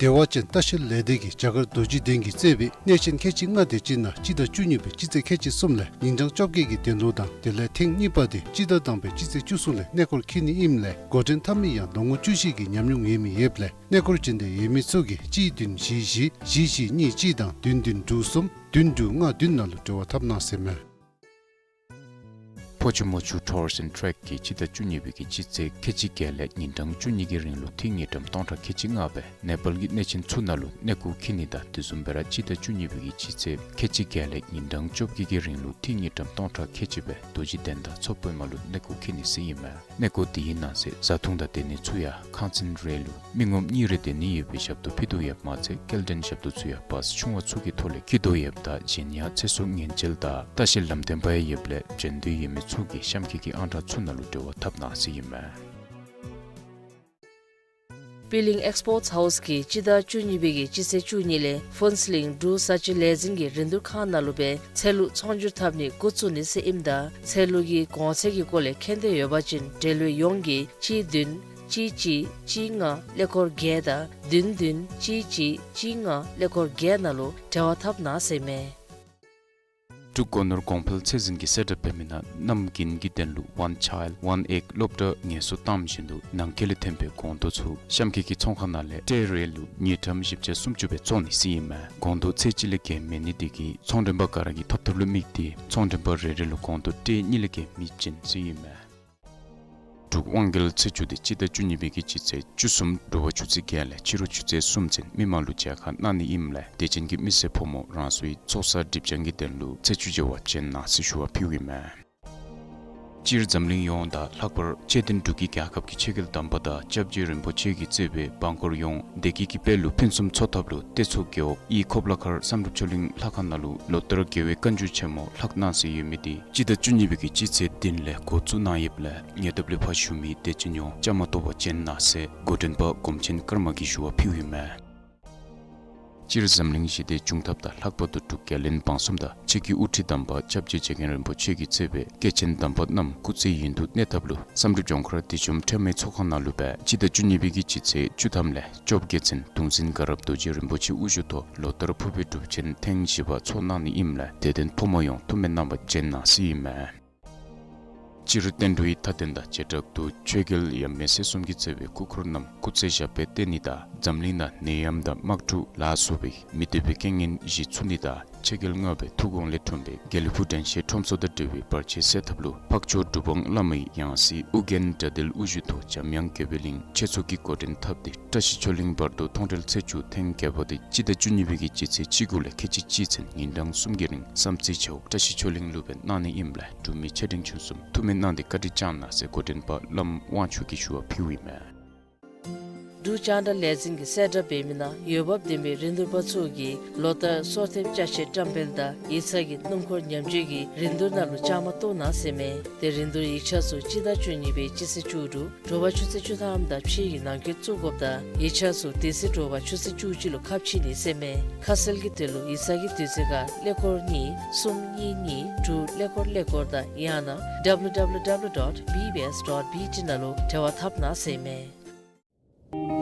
བདེ་བ་ཅན་ལྟ་བཤལ་ལས་སྡེ་གིས་རྒྱ་གར་རྡོ་རྗེ་གདན་གྱིས་གཙོས་པའི་གནས་ཆེན་ཁལ་གཅིག་ལྔ་དེ་ཅིག་ནང་སྤྱི་ཟླ་བཅུ་གཉིས་པའི་སྤྱི་ཚེས་ཁལ་གཅིག་གསུམ་ལས་ཉིན་གྲངས་བཅོ་བརྒྱད་ཀྱི་གདན་ལོ་དང་དེ་ལས་ཐེངས་གཉིས་པ་དེ་སྤྱི་ཟླ་དང་པའི་སྤྱི་ཚེས་བཅུ་གསུམ་ལས་གནས་སྐོར་འཁྱིད་ནི་ཨིནམ་ལས་འགོ་འདྲེན་འཐབ་མི་ཡང་ལོ་ངོ་བཅུ་བཞི་གི་ཉམས་མྱོང་ཡོད་མི་ཡོདཔ་ལས་གནས་སྐོར་བྱོན་འདོད་ཡོད་མི་ཚུ་གིས་གཅིག་བདུན་བཞི་བཞི་བཞི་བཞི་གཉིས་གཅིག་དང་བདུན་བདུན་དྲུག་གསུམ་བདུན་དྲུག་ལྔ་བདུན་ནང་ལུ་འབྲེལ་བ་འཐབ་གནང་ཟེར་མས། ཕོ་ཆུ་མོ་ཆུ་Tours and Trek གིས་སྤྱི་ཟླ་བཅུ་གཉིས་པའི་གི་སྤྱི་ཚེས་ཁལ་གཅིག་བརྒྱད་ལས་ཉིན་གྲངས་བཅུ་གཉིས་ཀྱི་རིང་ལུ་འཐུས་དངུལ་ཀྲམ་སྟོང་ཕྲག་ཁལ་གཅིག་ལྔ་སྦེ་ནེ་པཱལ་གྱི་གནས་ཆེན་ཚུ་ནང་ལུ་གནས་སྐོར་འཁྱིད་ནི་དང་དེ་བཟུམ་སྦེ་ར་སྤྱི་ཟླ་བཅུ་གཉིས་པའི་གི་སྤྱི་ཚེས་ཁལ་གཅིག་བརྒྱད་ལས་ཉིན་གྲངས་བཅོ་བརྒྱད་ཀྱི་རིང་ལུ་འཐུས་དངུལ་ཀྲམ་སྟོང་ཕྲག་ཁལ་གཅིག་སྦེ་རྡོ་རྗེ་གདན་དང་མཚོ་བོད་མ་ལུ་གནས་སྐོར་འཁྱིད་ནི་ཟེར་ཨིན་མས། གནས་སྐོར་འདི་གི་ནང་གསེས་བཟའ་འཐུང་དང་སྡོད་གནས་ཚུ་ཡང་ཁང་ཚན་རེ་ལུ་མི་ངོམ་གཉིས་རེ་སྡོད་ནི་ཡོད་པའི་ཞབས་ཏོག་ཕུལ་དོ་ཡོདཔ་མ་ཚད་སྐྱེལ་འདྲེན་ཞབས་ཏོག་ཚུ་ཡང་བཱས་ཆུང་བ་ཚུ་གི་ཐོག་ལས་འཁྱིད་དོ་ཡོདཔ་ད་གཞན་ཡང་ཚེ་སྲོག་ཉེན་བཅོལ་དང་ལྟ་བཤལ་ལམ་སྟོན་པ་ཡང་ཡོདཔ་ལས་བྱོན་འདོད་ཡོད་མི་ཚུ་གིས་གཤམ་འཁོད་ཀྱི་ཨང་གྲངས་ཚུ་ནང་ལུ་འབྲེལ་བ་འཐབ་གནང་ཟེར་ཨིན་མས། པི་ལིང་ཨེགསི་པོརཊ་ཧའུསི་གིས་སྤྱི་ཟླ་བཅུ་གཉིས་པའི་གི་སྤྱི་ཚེས་བཅུ་གཉིས་ལས་ཕུན་ཚོགས་གླིང་འབྲུག་བཟའ་སྤྱོད་ལས་འཛིན་གྱི་རིན་བསྡུར་ཁང་ནང་ལུ་སྦེ་ཚལ་ལུ་ཚོང་སྒྱུར་འཐབ་ནི་འགོ་བཙུགས་ནི་ཟེར་ཨིནམ་ད་ཚལ་ལུ་གི་གོང་ཚད་ཀྱི་སྐོར་ལས་མཁྱེན་འདོད་ཡོད་པ་ཅིན་འབྲེལ་ཡོད་ཡོངས་ཀྱིས་གཅིག་བདུན་གཅིག་གཅིག་གཅིག་ལྔ་ཀླད་ཀོར་བརྒྱད་དང་བདུན་བདུན་གཅིག་གཅིག་གཅིག་ལྔ་ཀླད་ཀོར་བརྒྱད་ནང་ལུ་འབྲེལ་བ་འཐབ་གནང་ཟེར་མས། འབྲུག་སྒོ་ནོར་གོང་འཕེལ་ཚད་འཛིན་གྱིས་གསལ་བསྒྲགས་འབད་མི་ནང་གནམ་དགུན་གྱི་དོན་ལུ་One Child One Egg སློབ་གྲྭ་ངལ་གསོ་བཏང་བཞིན་དུ་ནང་འཁོད་ལས་ཐོན་པའི་སྒོང་རྡོག་ཚུ་གཤམ་འཁོད་ཀྱི་ཚོང་ཁང་ནང་ལས་ཊེ་རེ་ལུ་དངུལ་ཀྲམ་བཞི་བརྒྱ་སུམ་ཅུ་སྦེ་བཙོང་ནི་ཟེར་ཨིན་མས། སྒོང་རྡོག་ཚད་གཅིག་ལས་བརྒལ་མེད་ནི་དེ་གིས་ཚོང་མགྲོན་པ་ག་ར་གིས་ཐོབ་ཐབས་ལུ་དམིགས་ཏེ་ཚོང་མགྲོན་པ་རེ་རེ་ལུ་སྒོང་རྡོག་ཊེ་གཉིས་ལས་བརྒལ་མི་བྱིན་ཟེར་ཨིན་མས། འབྲུག་དབང་རྒྱལ་ཚེས་བཅུ་དེ་སྤྱི་ཟླ་བཅུ་གཉིས་པའི་གི་སྤྱི་ཚེས་བཅུ་གསུམ་དྲོ་པ་ཆུ་ཚོད་བརྒྱད་ལས་ཕྱི་རུ་ཆུ་ཚོད་གསུམ་ཚུན་མི་མང་ལུ་མཇལ་ཁ་གནང་ནི་ཨིནམ་ལས་དད་ཅན་གྱི་མི་སེར་ཕོ་མོ་རང་སོའི་ཚོགས་བསགས་སྒྲིབ་སྦྱང་གི་དོན་ལུ་ཚེས་བཅུ་མཇལ་བར་བྱོན་གནང་ཟེར་ཞུ་བ་ཕུལཝ་ཨིན་མས། སྤྱིར་འཛམ་གླིང་ཡོངས་དང་ལྷག་པར་ཆོས་ལྡན་འབྲུག་གི་རྒྱལ་ཁབ་ཀྱི་ཆོས་རྒྱལ་དམ་པ་དང་སྐྱབས་རྗེ་རིན་པོ་ཆེ་གིས་གཙོས་པའི་འབངས་འཁོར་ཡོངས་བདེ་སྐྱིད་ཀྱི་དཔལ་ལུ་ཕུན་སུམ་ཚོགས་ཐབས་ལུ་སྟོད་མཚོ་རྒེད་འོག་དབུས་ཁོ་པ་ལ་མཁར་བསམ་གྲུབ་ཆོས་གླིང་ལྷ་ཁང་ནང་ལུ་ལོ་ལྟར་རྒྱལ་བའི་བཀའ་འགྱུར་ཆེན་མོ་ལྷག་གནང་ཟེར་ཡོད་མི་དེ་སྤྱི་ཟླ་བཅུ་གཉིས་པའི་གི་སྤྱི་ཚེས་བདུན་ལས་འགོ་བཙུགས་གནང་ཡོདཔ་ལས་ཉེ་འདབས་ལས་ཕར་བཞུགས་མི་དད་ཅན་ཡོངས་བཅའ་མར་གཏོགས་པར་བྱོན་གནང་ཟེར་འགོ་འདྲེན་པ་སྒོམ་ཆེན་ཀརྨ་གིས་ཞུ་བ་ཕུལཝ་ཨིན་མས། སྤྱིར་འཛམ་གླིང་ཞི་བདེ་འབྱུང་ཐབས་དང་ལྷག་པར་དུ་འབྲུག་རྒྱལ་བློན་འབངས་གསུམ་དང་ཆོས་ཀྱི་དབུ་ཁྲིད་དམ་པ་སྐྱབས་རྗེ་རྗེ་མཁན་རིན་པོ་ཆེ་གིས་གཙོས་པའི་སྐྱེས་ཆེན་དམ་པ་རྣམས་སྐུ་ཚེ་ཡུན་དུ་གནས་ཐབས་ལུ་བསམ་གྲུབ་ལྗོངས་མཁར་བདེ་འབྱུང་ཁྲོས་མའི་ཚོགས་ཁང་ནང་ལུ་སྦེ་སྤྱི་ཟླ་བཅུ་གཉིས་པའི་གི་སྤྱི་ཚེས་བཅུ་ཐམ་ལས་བཅོ་བརྒྱད་ཚུན་གདུང་འཛིན་དགའ་རབ་རྡོ་རྗེ་རིན་པོ་ཆེ་དབུ་བཞུགས་ཐོག་ལོ་ལྟར་ཕུར་པའི་སྒྲུབ་ཆེན་ཐེངས་བཞི་པ་ཚོགས་གནང་ནི་ཨིནམ་ལས་དད་ལྡན་ཕོ་མོ་ཡོངས་ཐུགས་སྨོན་གནང་བར་བྱོན་གནང་ཟེར་ཨིན་མས། སྤྱིར་བསྟན་འགྲོའི་མཐའ་རྟེན་དང་བྱེ་བྲག་ཏུ་ཆོས་རྒྱལ་ཡབ་མེས་སྲས་གསུམ་གྱིས་གཙོས་པའི་སྐུ་འཁོར་རྣམས་སྐུ་ཚེ་ཞབས་པད་བརྟན་ནི་དང་འཛམ་གླིང་ནང་ནད་ཡམས་དང་དམག་འཁྲུག་ལ་སོགས་པའི་མི་བདེ་བའི་རྐྱེན་ངན་ཞི་ཚུགས་ནི་དང་ཆོས་རྒྱལ་ལྔ་པའི་ཐུགས་དགོངས་ལས་འཁྲུངས་པའི་དགེ་ལེགས་ཕུག་དྲན་ཤེས་ཁྲོམ་ཚོགས་དང་འབྲེལ་བའི་བར་ཆད་སེལ་ཐབས་ལུ་འཕགས་མཆོག་གྲུབ་དབང་བླ་མའི་ཡང་སྲིད་ཨོ་རྒྱན་དགྲ་འདུལ་དབུ་བཞུགས་ཐོག་འཇམ་དབྱངས་དགྱེས་པའི་གླིང་ཆོས་ཚོགས་ཀྱིས་འགོ་འདྲེན་འཐབ་སྟེ་བཀྲ་ཤིས་ཆོས་གླིང་བར་དུ་མཐོང་གྲོལ་ཚེས་བཅུ་ཐེངས་བརྒྱད་པ་དེ་སྤྱི་ཟླ་བཅུ་གཉིས་པའི་གི་སྤྱི་ཚེས་བཅུ་དགུ་ལས་ཁལ་གཅིག་གཅིག་ཚུན་ཉིན་གྲངས་གསུམ་གྱི་རིང་བསམ་རྩེ་བྱེ་འོག་བཀྲ་ཤིས་ཆོས་གླིང་ལུ་སྦེ་གནང་ནི་ཨིནམ་ལས་འབྲུག་མི་ཆེ་འབྲིང་ཆུང་གསུམ་ཐུགས་སྨོན་གནང་སྟེ་བཀའ་དྲིན་བསྐྱང་གནང་ཟེར་འགོ་འདྲེན་པ་བླམ་དབང་ཕྱུག་གིས་ཞུ་བ་ཕུལཝ་ཨིན་མས། འབྲུག་རྒྱང་བསྒྲགས་ལས་འཛིན་གྱིས་གསལ་བསྒྲགས་འབད་མི་ནང་འོས་འབབ་ལྡན་པའི་རིན་བསྡུར་པ་ཚུ་གིས་ལོ་ལྟར་སོར་ཐེབས་ཅ་ཆས་བཀྲམ་སྤེལ་དང་ཡིག་ཚང་གི་སྣུམ་འཁོར་ཉམས་བཅོས་ཀྱི་རིན་བསྡུར་ནང་ལུ་བཅའ་མར་གཏོགས་གནང་ཟེར་མས། ཏེ་རིན་བསྡུར་ཡིག་ཆ་ཚུ་སྤྱི་ཟླ་བཅུ་གཉིས་པའི་སྤྱི་ཚེས་བཅུ་དྲུག་དྲོ་པ་ཆུ་ཚོད་བཅུ་ཐམ་དང་ཕྱེད་ཀྱི་ནང་འཁོད་བཙུགས་དགོཔ་དང་ཡིག་ཆ་ཚུ་དེ་ཚེ་དྲོ་པ་ཆུ་ཚོད་བཅུ་གཅིག་ལུ་ཁ་ཕྱེ་ནི་ཟེར་མས། ཁ་གསལ་གྱི་དོན་ལུ་ཡིག་ཚང་གི་དུས་ཚོད་ཁར་ཀླད་ཀོར་གཉིས་གསུམ་གཉིས་གཉིས་དྲུག་ཀླད་ཀོར་ཀླད་ཀོར་དང་ཡང་ན་W W W dot B B S dot B T ནང་ལུ་འབྲེལ་བ་འཐབ་གནང་ཟེར་མས།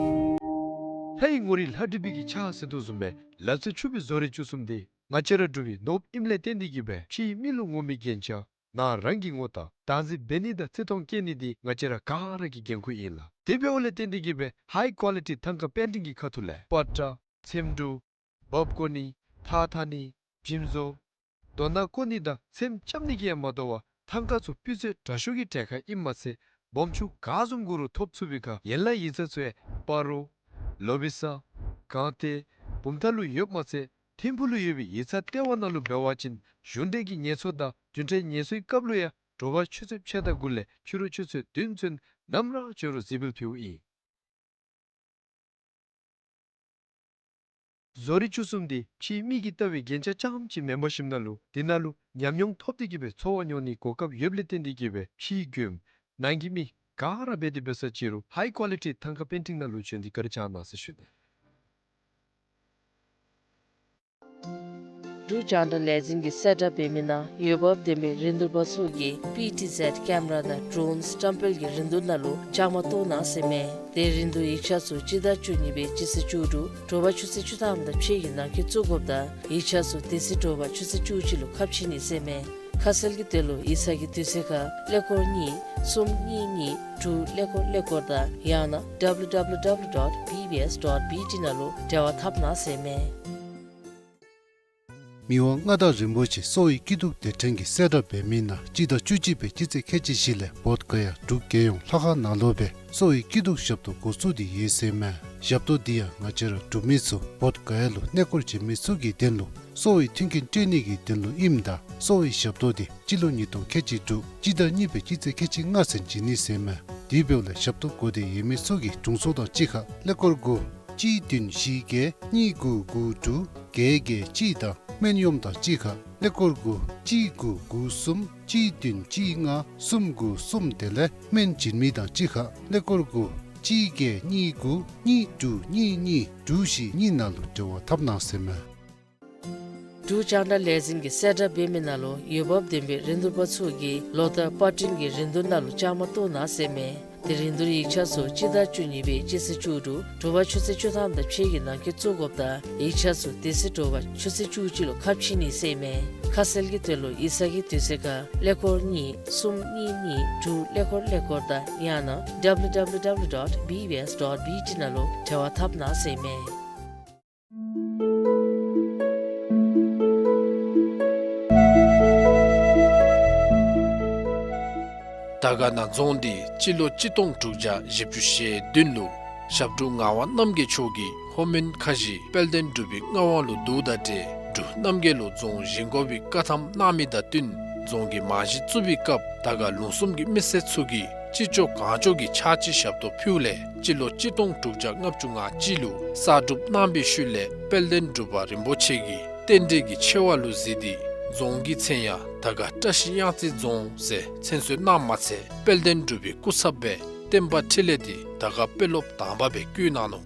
ལྷའི་ངོ་རིས་ལྷ་བྲིས་པའི་གི་ཕྱག་ཟེར་དོ་བཟུམ་སྦེ་ལག་རྩལ་ཕྱུག་པའི་བཟོ་རིག་བཅུ་གསུམ་འདི་ང་བཅས་ར་འབྲུག་པའི་ནོར་བུ་ཨིནམ་ལས་བརྟེན་ཏེ་གིས་སྦེ་ཕྱིའི་མི་ལུ་ངོམ་པའི་རྒྱན་ཆ་ནང་རང་གི་ངོ་རྟགས་བདག་འཛིན་འབད་ནི་དང་བརྩི་མཐོང་བསྐྱེད་ནི་འདི་ང་བཅས་ར་ག་ར་གི་འགན་ཁུར་ཨིན་ལགས། དེ་འབདཝ་ལས་བརྟེན་ཏེ་གིས་སྦེ་ཧའི་ཀོ་ལི་ཊི་ཐང་ཀ་པེན་ཊིང་གི་ཁ་ཐུག་ལས་པ་ཏྲ་ཚེམ་དྲུབ་འབག་བཀོ་ནི་ཐགས་འཐག་ནི་འཇིམ་བཟོ་དོ་སྣ་བཀོ་ནི་དང་ཚེམ་རྐྱབ་ནི་གིས་ཡང་མ་དོ་བར་ཐང་ཀ་ཚུ་སྤུས་ཚད་དྲག་ཤོས་ཀྱི་གྲལ་ཁར་ཨིནམ་མ་ཚད་སྦོམ་ཆུང་ག་བཟུམ་དགོ་རུང་ཐོབ་ཚུགས་པའི་ཁར་ཡན་ལག་ཡིག་ཚང་ཚུ་ཡང་སྤ་རོ་ལོ་བི་ས་སྒང་སྟེང་བུམ་ཐང་ལུ་ཡོདཔ་མ་ཚད་ཐིམ་ཕུག་ལུ་ཡོད་པའི་ཡིག་ཚང་ལྟེ་བ་ནང་ལུ་འབད་བ་ཅིན་གཞུང་འབྲེལ་གྱི་ངལ་གསོ་དང་རྒྱུན་འབྲེལ་ངལ་གསོའི་སྐབས་ལུ་ཡང་དྲོ་པ་ཆུ་ཚོད་ཕྱེད་དང་དགུ་ལས་ཕྱི་རུ་ཆུ་ཚོད་བདུན་ཚུན་ནམ་ར་འབྱོན་རུང་གཟིགས་འབུལ་ཕུལཝ་ཨིན། བཟོ་རིག་བཅུ་གསུམ་འདི་ཕྱིའི་མི་གིས་བཏབ་པའི་རྒྱན་ཆ་རྐྱངམ་ཅིག་མེན་པར་ཞིནམ་ལས་དེ་ནང་ལུ་ཉམས་མྱོང་ཐོབ་སྟེ་གིས་སྦེ་འཚོ་བ་མྱོང་ནིའི་གོ་སྐབས་ཡོདཔ་ལས་བརྟེན་ཏེ་གིས་སྦེ་ཕྱིའི་མགྱོནམ་ནང་གི་མི་ག་ར་འབད་དེ་འབད་ས་ཅི་རུང་ཧའི་ཀོ་ལི་ཊི་ཐང་ཀ་པེན་ཊིང་ནང་ལུ་བྱོན་ཏེ་བཀའ་དྲིན་བསྐྱང་གནང་ཟེར་ཞུ་ནི། འབྲུག་རྒྱང་བསྒྲགས་ལས་འཛིན་གྱིས་གསལ་བསྒྲགས་འབད་མི་ནང་འོས་འབབ་ལྡན་པའི་རིན་བསྡུར་པ་ཚུ་གིས་པི་ཊི་ཟེཌ་ཀེམ་ར་དང་ཌྲོནསི་བཀྲམ་སྤེལ་གྱི་རིན་བསྡུར་ནང་ལུ་བཅའ་མར་གཏོགས་གནང་ཟེར་མས། ཏེ་རིན་བསྡུར་ཡིག་ཆ་ཚུ་སྤྱི་ཟླ་བཅུ་གཉིས་པའི་སྤྱི་ཚེས་བཅུ་དྲུག་དྲོ་པ་ཆུ་ཚོད་བཅུ་ཐམ་དང་ཕྱེད་ཀྱི་ནང་འཁོད་བཙུགས་དགོཔ་དང་ཡིག་ཆ་ཚུ་དེ་ཚེ་དྲོ་པ་ཆུ་ཚོད་བཅུ་གཅིག་ལུ་ཁ་ཕྱེ་ནི་ཟེར་མས། ཁ་གསལ་གྱི་དོན་ལུ་ཡིག་ཚང་གི་དུས་ཚོད་ཁར་ཀླད་ཀོར་གཉིས་གསུམ་གཉིས་གཉིས་དྲུག་ཀླད་ཀོར་ཀླད་ཀོར་དང་ཡང་ན་W W W dot B B S dot B T ནང་ལུ་འབྲེལ་བ་འཐབ་གནང་ཟེར་མས། མི་དབང་མངའ་བདག་རིན་པོ་ཆེ་གསོ་བའི་སྐྱིད་སྡུག་སྡེ་ཕྲན་གྱིས་གསལ་བསྒྲགས་འབད་མི་ནང་སྤྱི་ཟླ་བཅུ་གཅིག་པའི་སྤྱི་ཚེས་ཁལ་གཅིག་བཞི་ལས་བོདྷ་ག་ཡ་འབྲུག་རྒྱལ་ཡོངས་ལྷ་ཁང་ནང་ལུ་སྦེ་གསོ་བའི་སྐྱིད་སྡུག་ཞབས་ཏོག་འགོ་བཙུགས་ཏེ་ཡོད་ཟེར་མས། ཞབས་ཏོག་འདི་ཡང་ང་བཅས་ར་འབྲུག་མི་ཚུ་བོདྷ་ག་ཡ་ལུ་གནས་སྐོར་བྱོན་མི་ཚུ་གི་དོན་ལུ་གསོ་བའི་མཐུན་རྐྱེན་སྤྲོད་ནི་གི་དོན་ལུ་ཨིནམ་ད་གསོ་བའི་ཞབས་ཏོག་འདི་སྤྱི་ལོ་ཉིས་སྟོང་ཁལ་གཅིག་དྲུག་སྤྱི་ཟླ་གཉིས་པའི་སྤྱི་ཚེས་ཁལ་གཅིག་ལྔ་ཚུན་བྱིན་ནི་ཟེར་མས། དེ་འབདཝ་ལས་ཞབས་ཏོག་དགོ་སྟེ་ཡོད་མི་ཚུ་གིས་དྲུང་འཚོ་དང་གཅིག་ཁར་ཀླད་ཀོར་དགུ་གཅིག་བདུན་བཞི་བརྒྱད་གཉིས་དགུ་དགུ་དྲུག་བརྒྱད་བརྒྱད་གཅིག་དང་སྨན་གཡོགམ་དང་གཅིག་ཁར་ཀླད་ཀོར་དགུ་གཅིག་དགུ་དགུ་གསུམ་གཅིག་བདུན་གཅིག་ལྔ་གསུམ་དགུ་གསུམ་དེ་ལས་སྨན་བྱིན་མི་དང་གཅིག་ཁར་ཀླད་ཀོར་དགུ་གཅིག་བརྒྱད་གཉིས་དགུ་གཉིས་དྲུག་གཉིས་གཉིས་དྲུག་བཞི་གཉིས་ནང་ལུ་འབྲེལ་བ་འཐབ་གནང་ཟེར་མས། འབྲུག་རྒྱང་བསྒྲགས་ལས་འཛིན་གྱིས་གསལ་བསྒྲགས་འབད་མི་ནང་ལུ་འོས་འབབ་ལྡན་པའི་རིན་བསྡུར་པ་ཚུ་གིས་ལོ་ལྟར་པར་སྐྲུན་གྱི་རིན་བསྡུར་ནང་ལུ་བཅའ་མར་གཏོགས་གནང་ཟེར་མས། ཏེ་རིན་བསྡུར་ཡིག་ཆ་ཚུ་སྤྱི་ཟླ་བཅུ་གཉིས་པའི་སྤྱི་ཚེས་བཅུ་དྲུག་དྲོ་པ་ཆུ་ཚོད་བཅུ་ཐམ་དང་ཕྱེད་ཀྱི་ནང་འཁོད་བཙུགས་དགོཔ་དང་ཡིག་ཆ་ཚུ་དེ་ཚེ་དྲོ་པ་ཆུ་ཚོད་བཅུ་གཅིག་ལུ་ཁ་ཕྱེ་ནི་ཟེར་མས། ཁ་གསལ་གྱི་དོན་ལུ་ཡིག་ཚང་གི་དུས་ཚོད་ཁར་ཀླད་ཀོར་གཉིས་གསུམ་གཉིས་གཉིས་དྲུག་ཀླད་ཀོར་ཀླད་ཀོར་དང་ཡང་ན་W W W dot B B S dot B T ནང་ལུ་འབྲེལ་བ་འཐབ་གནང་ཟེར་མས། དར་དཀར་ན་རྫོང་འདི་སྤྱི་ལོ་གཅིག་སྟོང་དྲུག་བརྒྱ་བཞི་བཅུ་ཞེ་བདུན་ལུ་ཞབས་དྲུང་ངག་དབང་རྣམ་རྒྱལ་མཆོག་གིས་ལྷོ་མོན་ཁ་བཞི་དཔལ་ལྡན་འབྲུག་པའི་མངའ་དབང་ལུ་བསྡུཝ་དང་འབྲེལ་འབྲུག་རྣམ་རྒྱལ་ལུ་རྫོང་བཞེངས་དགོ་པའི་བཀའ་ཐམ་གནང་མི་དང་བསྟུན་རྫོང་གི་རྨང་གཞི་བཙུགས་པའི་སྐབས་དར་དཀར་ལུང་གསུམ་གྱི་མི་སེར་ཚུ་གིས་ཅི་ལྕོགས་གང་ལྕོགས་ཀྱི་ཕྱག་ཕྱི་ཞབས་ཏོག་ཕུལཝ་ལས་སྤྱི་ལོ་གཅིག་སྟོང་དྲུག་བརྒྱ་ལྔ་བཅུ་ང་གཅིག་ལུ་གསར་སྒྲུབ་གནང་བའི་ཤུལ་ལས་དཔལ་ལྡན་འབྲུག་པ་རིན་པོ་ཆེ་གིས་རྟེན་འབྲེལ་གྱི་ཆེ་བ་ལུ་གཟིགས་ཏེ་རྫོང་གི་མཚན་ཡང་དར་དཀར་བཀྲ་ཤིས་གཡང་རྩེ་རྫོང་ཟེར་མཚན་གསོལ་གནངམ་མ་ཚད་དཔལ་ལྡན་འབྲུག་པའི་སྐུ་ཚབ་སྦེ་བསྟན་པ་འཕྲིན་ལས་འདི་དར་དཀར་དཔོན་སློབ་དང་པ་སྦེ་བསྐོ་གནང་ནུག།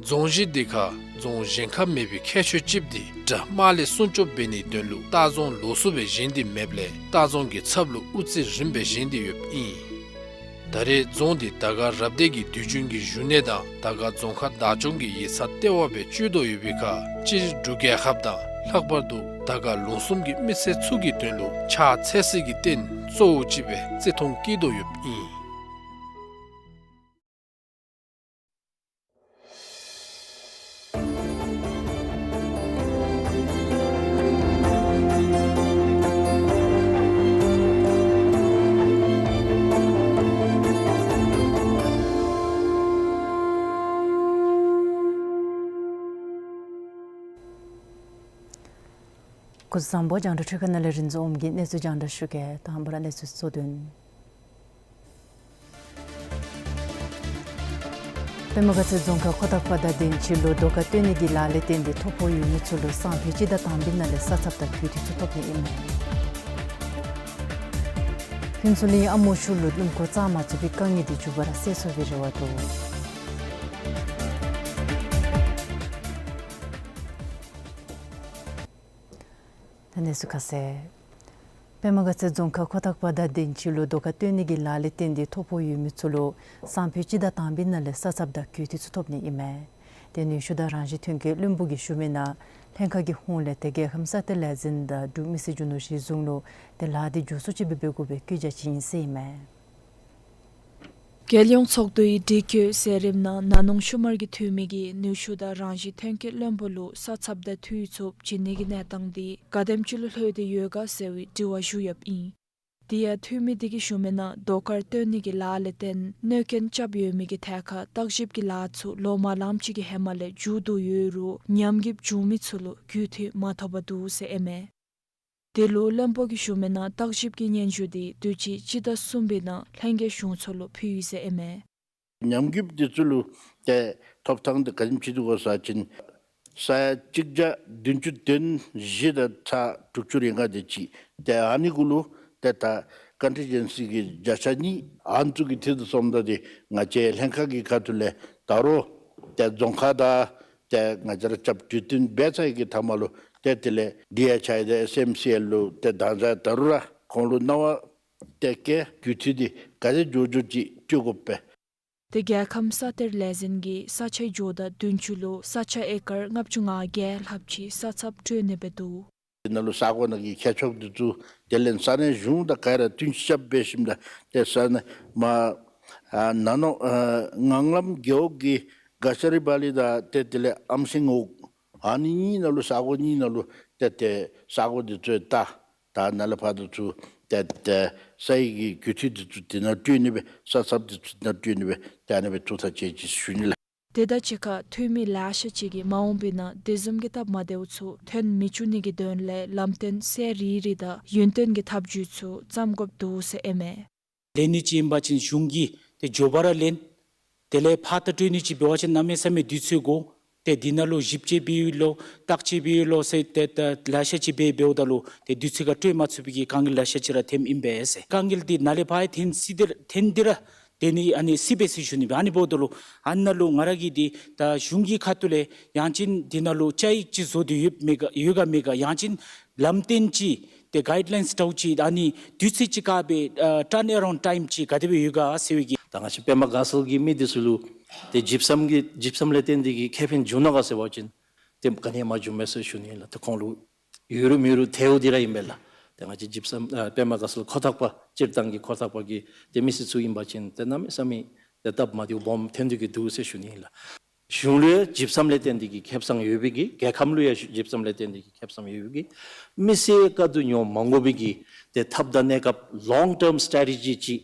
རྫོང་གཞི་འདི་ཁར་རྫོང་གཞན་ཁར་མེད་པའི་ཁྱད་ཆོས་ཅིག་འདི་དགྲ་དམག་ལས་སྲུང་སྐྱོབ་འབད་ནིའི་དོན་ལུ་ལྟ་རྫོང་ལོགས་སུ་སྦེ་བཞེངས་ཏེ་མེདཔ་ལས་ལྟ་རྫོང་གི་ཚབ་ལུ་དབུ་རྩེ་རིངམ་སྦེ་བཞེངས་ཏེ་ཡོདཔ་ཨིན། ད་རེས་རྫོང་འདི་དར་དཀར་རབ་སྡེ་གི་དུས་རྒྱུན་གྱི་བཞུགས་གནས་དང་དར་དཀར་རྫོང་ཁག་བདག་སྐྱོང་གི་ཡིག་ཚང་ལྟེ་བ་སྦེ་སྤྱོད་དོ་ཡོད་པའི་ཁར་སྤྱིར་འབྲུག་རྒྱལ་ཁབ་དང་ལྷག་པར་དུ་དར་དཀར་ལུང་གསུམ་གྱི་མི་སེར་ཚུ་གི་དོན་ལུ་ཕྱག་འཚལ་སའི་རྟེན་གཙོ་བོ་ཅིག་སྦེ་བརྩི་མཐོང་བསྐྱེད་དོ་ཡོདཔ་ཨིན། སྐུ་གཟུགས་བཟང་པོ། རྒྱང་བསྒྲགས་འཕྲུལ་ཁང་ནང་ལས་རིག་འཛིན་ཨོཾ་གྱིས་གནས་ཚུལ་རྒྱང་བསྒྲགས་ཞུ་གེ། དང་པ་ར་གནས་ཚུལ་གཙོ་དོན། པདྨ་དགའ་ཚལ་རྫོང་ཁག་ཁོ་ཐག་པ་དང་དན་ཅི་ལུ་རྡོ་ཁ་བཏོན་ནི་གི་ལཱ་ལས་བརྟེན་ཏེ་ཐོ་ཕོག་ཡོད་མི་ཚུ་ལུ་སང་ཕོད་སྤྱི་ཟླ་དང་པའི་ནང་ལས་ས་ཚབ་དང་གུས་འདུད་ཚུ་ཐོབ་ནི་ཨིན་མས། ཕུན་ཚོགས་གླིང་ཨ་མོ་ཤུག་ལུ་སྣུམ་འཁོར་བཙག་མ་ཚུགས་པའི་དཀའ་ངལ་འདི་མགྱོགས་པ་ར་སེལ་ཚུགས་པའི་རེ་བ་འདུག། ད་གནས་ཚུལ་ཁ་གསལ། པདྨ་དགའ་ཚལ་རྫོང་ཁག་ཁོ་ཐག་པ་དང་དན་ཅི་ལུ་རྡོ་ཁ་བཏོན་ནི་གི་ལཱ་ལས་བརྟེན་ཏེ་ཐོ་ཕོག་ཡོད་མི་ཚུ་ལུ་སང་ཕོད་སྤྱི་ཟླ་དང་པའི་ནང་ལས་ས་ཚབ་དང་གུས་འདུད་ཚུ་ཐོབ་ནི་ཨིན་མས། ཏེ་ནུས་ཤུགས་དང་རང་བཞིན་ཐོན་སྐྱེད་བློན་པོ་གིས་ཞུ་མི་ནང་ལྷན་ཁག་གི་ཧོངས་ལས་ཏེ་རྒྱལ་ཁམས་ས་གཏེར་ལས་འཛིན་དང་འབྲུག་མི་སེར་རྒྱུ་ནོར་གཞི་བཟུང་ལུ་ཏེ་ལཱ་འདི་མགྱོགས་སུ་ཅིག་སྦེ་འབད་དགོ་པའི་བཀོད་རྒྱ་ཅིག་ཨིན་ཟེར་ཨིན་མས། རྒྱལ་ཡོངས་ཚོགས་འདུའི་སྒྲིག་བཀོད་གསལ་རིམ་ནང་ན་ནིང་ཤུལ་མར་གྱི་འཐུས་མི་གིས་ནུས་ཤུགས་དང་རང་བཞིན་ཐོན་སྐྱེད་བློན་པོ་ལུ་ས་ཚབ་དང་འཐུས་ཚབ་བྱིན་ནི་གི་གནས་སྟངས་འདི་ག་དེམ་ཅིག་ལུ་ལྷོད་དེ་ཡོད་ག་ཟེར་བའི་དྲི་བ་ཞུ་ཡོདཔ་ཨིན། དེ་ཡང་འཐུས་མི་དེ་གིས་ཞུ་མི་ནང་རྡོ་དཀར་བཏོན་ནི་གི་ལཱ་ལས་བརྟེན་གནོད་སྐྱོན་རྐྱབ་ཡོད་མི་གི་ཐད་ཁར་བརྟག་ཞིབ་ཀྱི་ལཱ་ཚུ་ལོ་མ་ལངམ་ཅིག་གི་ཧེ་མ་ལས་མཇུག་བསྡུ་ཡོད་རུང་ཉམས་རྒུད་བྱུང་མི་ཚུ་ལུ་རྒུད་འཐུས་མ་ཐོབ་པར་འདུག་ཟེར་ཨིན་མས། དེ་ལུ་བློན་པོ་གིས་ཞུ་མི་ནང་བརྟག་ཞིབ་ཀྱི་སྙན་ཞུ་དེ་དུས་ཅི་སྤྱི་ཟླ་གསུམ་པའི་ནང་ལྷན་རྒྱས་གཞུང་ཚོགས་ལུ་ཕུལ་ཡི་ཟེར་ཨིན་མས། ཉམས་རྒུད་འདི་ཚུ་ལུ་ཏེ་ཐོབ་ཐངས་འདི་ག་དེམ་ཅིག་འདུག་གོ་ཟེར་བ་ཅིན་ས་ཡ་གཅིག་བརྒྱ་བདུན་ཅུ་དོན་བཞི་དང་ཚག་དྲུག་ཅུ་རེ་ལྔ་དེ་ཅིག་ཏེ་ཨ་ནི་གུ་ལུ་ཏེ་ད་ཀོན་ཊིན་ཇེན་སི་གི་བརྒྱ་ཆ་གཉིས་ཨ་ནི་ཚུ་གི་ཐད་དུ་སོངམ་ད་ཏེ་ང་བཅས་ལྷན་ཁག་གི་ཁ་ཐུག་ལས་ད་རུང་ཏེ་རྫོང་ཁག་དང་ཏེ་ང་བཅས་ར་རྐྱབ་གྲོས་བསྟུན་འབད་ཚར་ཡི་གི་མཐའ་མ་ལུ་ཏེ་དེ་ལས་ཌི་ཨེཆ་ཨའི་དང་ཨེསི་ཨེམ་སི་ཨེལ་ལུ་ཏེ་ད་ད་ད་རུང་ར་ཁོང་ལུ་གནང་བ་ཏེ་བཀལ་གུས་འཐུས་འདི་ག་དེ་མགྱོགས་མགྱོགས་ཅིག་སྤྲོད་དགོ་པས། ཏེ་རྒྱལ་ཁམས་ས་གཏེར་ལས་འཛིན་གྱིས་ས་ཆའི་ཇོ་བདག་བདུན་ཅུ་ལུ་ས་ཆ་ཨེ་ཀར་ལྔ་བཅུ་ང་བརྒྱད་ལྷགཔ་ཅིག་ས་ཚབ་སྤྲོད་ནི་སྦེ་འདུག། དེ་ནང་ལུ་ས་གོ་ནང་གི་མཁས་མཆོག་འདི་ཚུ་དེ་ལས་ས་གནས་གཞུང་དང་ག་ར་བསྟུན་ཞིབ་འབད་ཞིནམ་ད་ཏེ་ས་གནས་མ་ཨ་ན་ནོ་ཨ་ངང་ལམ་རྒེད་འོག་གི་ག་ཤ་རི་བ་ལི་དང་ཏེ་དེ་ལས་ཨམ་སེང་འོག་ཨ་ནི་གཉིས་ནང་ལུ་ས་གོ་གཉིས་ནང་ལུ་ཏེ་ཏེ་ས་གོ་འདི་ཚུ་ད་ད་ནཱ་ལས་ཕར་འདི་ཚུ་ཏེ་ཏེ་ས་ཡི་གི་གུས་འཐུས་འདི་ཚུ་དེ་ནང་སྤྲོད་ནི་སྦེ་ས་ཚབ་འདི་ཚུ་དེ་ནང་སྤྲོད་ནི་སྦེ་ཏེ་ཨ་ནི་སྦེ་ཐུགས་ཐག་བཅད་ཅི་ཞུ་ནི་ལགས། དེ་དང་གཅིག་ཁར་འཐུས་མི་ལེ་ཤ་ཅིག་གིས་མ་འོངས་པའི་ནང་དེ་བཟུམ་གྱི་སྟབས་མ་བདེཝ་ཚུ་ཐོན་མི་བཅུག་ནི་གི་དོན་ལས་ལམ་སྟོན་གསལ་རི་རི་དང་ཡུན་བརྟན་གྱི་ཐབས་བྱུས་ཚུ་བརྩམ་དགོཔ་འདུག་ཟེར་ཨིན་མས། ལེན་ནི་ཅིག་ཨིན་པ་ཅིན་གཞུང་གིས་ཏེ་མགྱོགས་པ་ར་ལེན། དེ་ལས་ཕར་ད་སྤྲོད་ནི་ཅིག་འབད་བ་ཅིན་གནམ་མེད་ས་མེད་དུས་ཚོད་འགོར། ཏེ་འདི་ནང་ལུ་ཞིབ་དཔྱད་འབད་ཡི་ལོ་བརྟག་དཔྱད་འབད་ཡི་ལོ་ཟེར་ཏེ་ད་ལེ་ཤ་ཅིག་འབད་འབདཝ་ད་ལུ་ཏེ་དུས་ཚོད་ཁར་སྤྲོད་མ་ཚུགས་པའི་གི་དཀའ་ངལ་ལེ་ཤ་ཅིག་ར་ཐོནམ་ཨིན་པས་ཟེར། དཀའ་ངལ་འདི་ནཱ་ལས་ཕར་ཡང་ཐོན་སྲིད་དེ་ཐོན་ཏེ་ར་ཏེ་ཨ་ནི་ཨ་ནི་སྲིད་པས་ཟེར་ཞུ་ནི་སྦེ། ཨ་ནི་འབདཝ་ད་ལུ་ཨ་ནཱ་ལུ་ང་ར་གིས་འདི་ད་གཞུང་གི་ཁ་ཐུག་ལས་ཡང་ཅིན་འདི་ནང་ལུ་བཅའ་ཡིག་ཅིག་བཟོ་སྟེ་ཡོད་མེད་ག་ཡོད་ག་མེད་ག། ཡང་ཅིན་ལམ་སྟོན་ཅིག་ཏེ་གའིཌ་ལའིནསི་འདྲཝ་ཅིག་ཨ་ནི་དུས་ཚོད་ཅིག་བཀག་སྦེ་ཨ་ཊརན་ཨ་རའུནཌ་ཊའིམ་ཅིག་ག་དེ་སྦེ་ཡོད་ག་ཟེར་བའི་གི། ད་ང་བཅས་པདྨ་དགའ་ཚལ་གྱི་མི་འདི་ཚུ་ལུ་ཏེ་ཇིབ་སམ་གྱི་ཇིབ་སམ་ལས་བརྟེན་ཏེ་གི་ཁེ་ཕན་བྱུང་ནུག་ག་ཟེར་བ་ཅིན་ཏེ་ག་ནི་ཡང་མ་བྱུངམ་མས་ཟེར་ཞུ་ནི་ལགས། ཏེ་ཁོང་ལུ་ཡོད་རུང་མེད་རུང་ཐལཝ་འདི་ར་ཨིན་པས་ལགས། ཏེ་ང་བཅས་ཇིབ་སམ་ཨ་པདྨ་དགའ་ཚལ་ཁོ་ཐག་པ་སྤྱིར་བཏང་གི་ཁོ་ཐག་པ་གི་ཏེ་མི་སེར་ཚུ་ཨིན་པ་ཅིན་ཏེ་གནམ་མེད་ས་མེད་ཏེ་སྟབས་མ་བདེཝ་སྦོམ་ཐོན་ཏེ་གི་འདུག་ཟེར་ཞུ་ནི་ཨིན་ལགས། གཞུང་ལུ་ཡང་ཇིབ་སམ་ལས་བརྟེན་ཏེ་གི་ཁེ་བཟང་ཡོད་པའི་གི་རྒྱལ་ཁམས་ལུ་ཡང་ཇིབ་སམ་ལས་བརྟེན་ཏེ་གི་ཁེ་བཟང་ཡོད་པའི་གི་མི་སེར་དཀའ་སྡུག་མྱོང་མ་དགོ་པའི་གི་ཏེ་ཐབས་དང་གནས་སྐབས་ལོང་ཊརམ་སི་ཊེ་རེ་ཇི་ཅིག་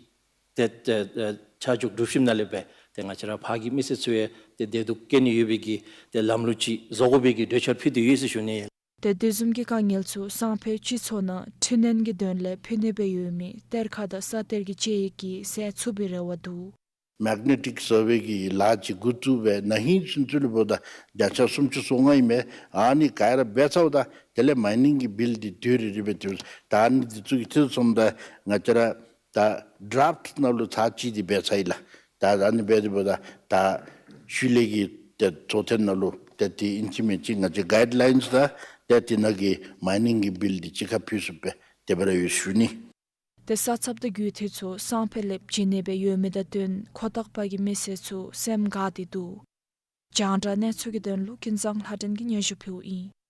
ཏེ་ཏེ་ཏེ་ཆ་འཇོག་སྒྲུབ་ཞིནམ་ལས་སྦེ་ཏེ་ང་བཅས་ར་ཕར་གྱི་མི་སེར་ཚུ་ཡང་ཏེ་བདེ་སྡུག་སྐྱེལ་ནི་ཡོད་པའི་གི་ཏེ་ལམ་ལུགས་ཅིག་བཟོ་དགོ་པའི་གི་གྲོས་འཆར་ཕུལ་ཏེ་ཡོད་ཟེར་ཞུ་ནི། ཏེ་དེ་བཟུམ་གྱི་དཀའ་ངལ་ཚུ་སང་ཕོད་སྤྱི་ཚོགས་ནང་འཕྲི་སྣོན་གྱི་དོན་ལས་ཕུལ་ནི་སྦེ་ཡོད་མི་གཏེར་ཁ་དང་ས་གཏེར་གྱི་དཔྱད་ཡིག་གིས་སེལ་ཚུགས་པའི་རེ་བ་འདུག། མེག་ནེ་ཊིཀ་སར་ཝེ་གི་ལཱ་ཅིག་འགོ་བཙུགས་སྦེ་ན་ཧིང་ཚུན་ཚོད་ལུ་འབདཝ་ད་བརྒྱ་ཆ་སུམ་ཅུ་སོ་ལྔ་ཨིན་མས། ཨ་ནི་ག་ར་འབད་ཚརཝ་ད་དེ་ལས་མའི་ནིང་གི་བིལ་འདི་དུས་རེ་རེ་སྦེ་དུས་ད་ཨ་ནི་འདི་ཚུ་གི་ཐད་སོངམ་ད་ང་བཅས་ར་ད་ཌ་རཕཊ་ནང་ལུ་ཚར་གཅིག་འདི་འབད་ཚར་ཡི་ལགས། ད་ཨ་ནི་འབད་དེ་འབདཝ་ད་ད་ཤུལ་ལས་ཀྱི་ཏེ་གཙོ་དོན་ནང་ལུ་ཏེ་ཏེ་ཨིན་ཅི་མིན་ཅི་ང་བཅས་གའིཌ་ལའིནསི་དང་ཏེ་དེ་ནང་གི་མའི་ནིང་གི་བིལ་འདི་གཅིག་ཁར་ཕུལ་ཚུགསཔ་སྦེ་དེ་སྦེ་ར་ཡོད་ཞུ་ནི། ཏེ་ས་ཚབ་དང་གུས་འཐུས་ཚུ་སང་ཕོད་ལས་བྱིན་ནི་སྦེ་ཡོད་མི་དང་བསྟུན་ཁོ་ཐག་པ་གི་མི་སེར་ཚུ་སེམས་དགའ་སྟེ་འདུག། རྒྱང་བསྒྲགས་གནས་ཚུལ་གྱི་དོན་ལུ་ཀུན་བཟང་ལྷ་སྒྲོན་གྱིས་སྙན་ཞུ་ཕུལཝ་ཨིན།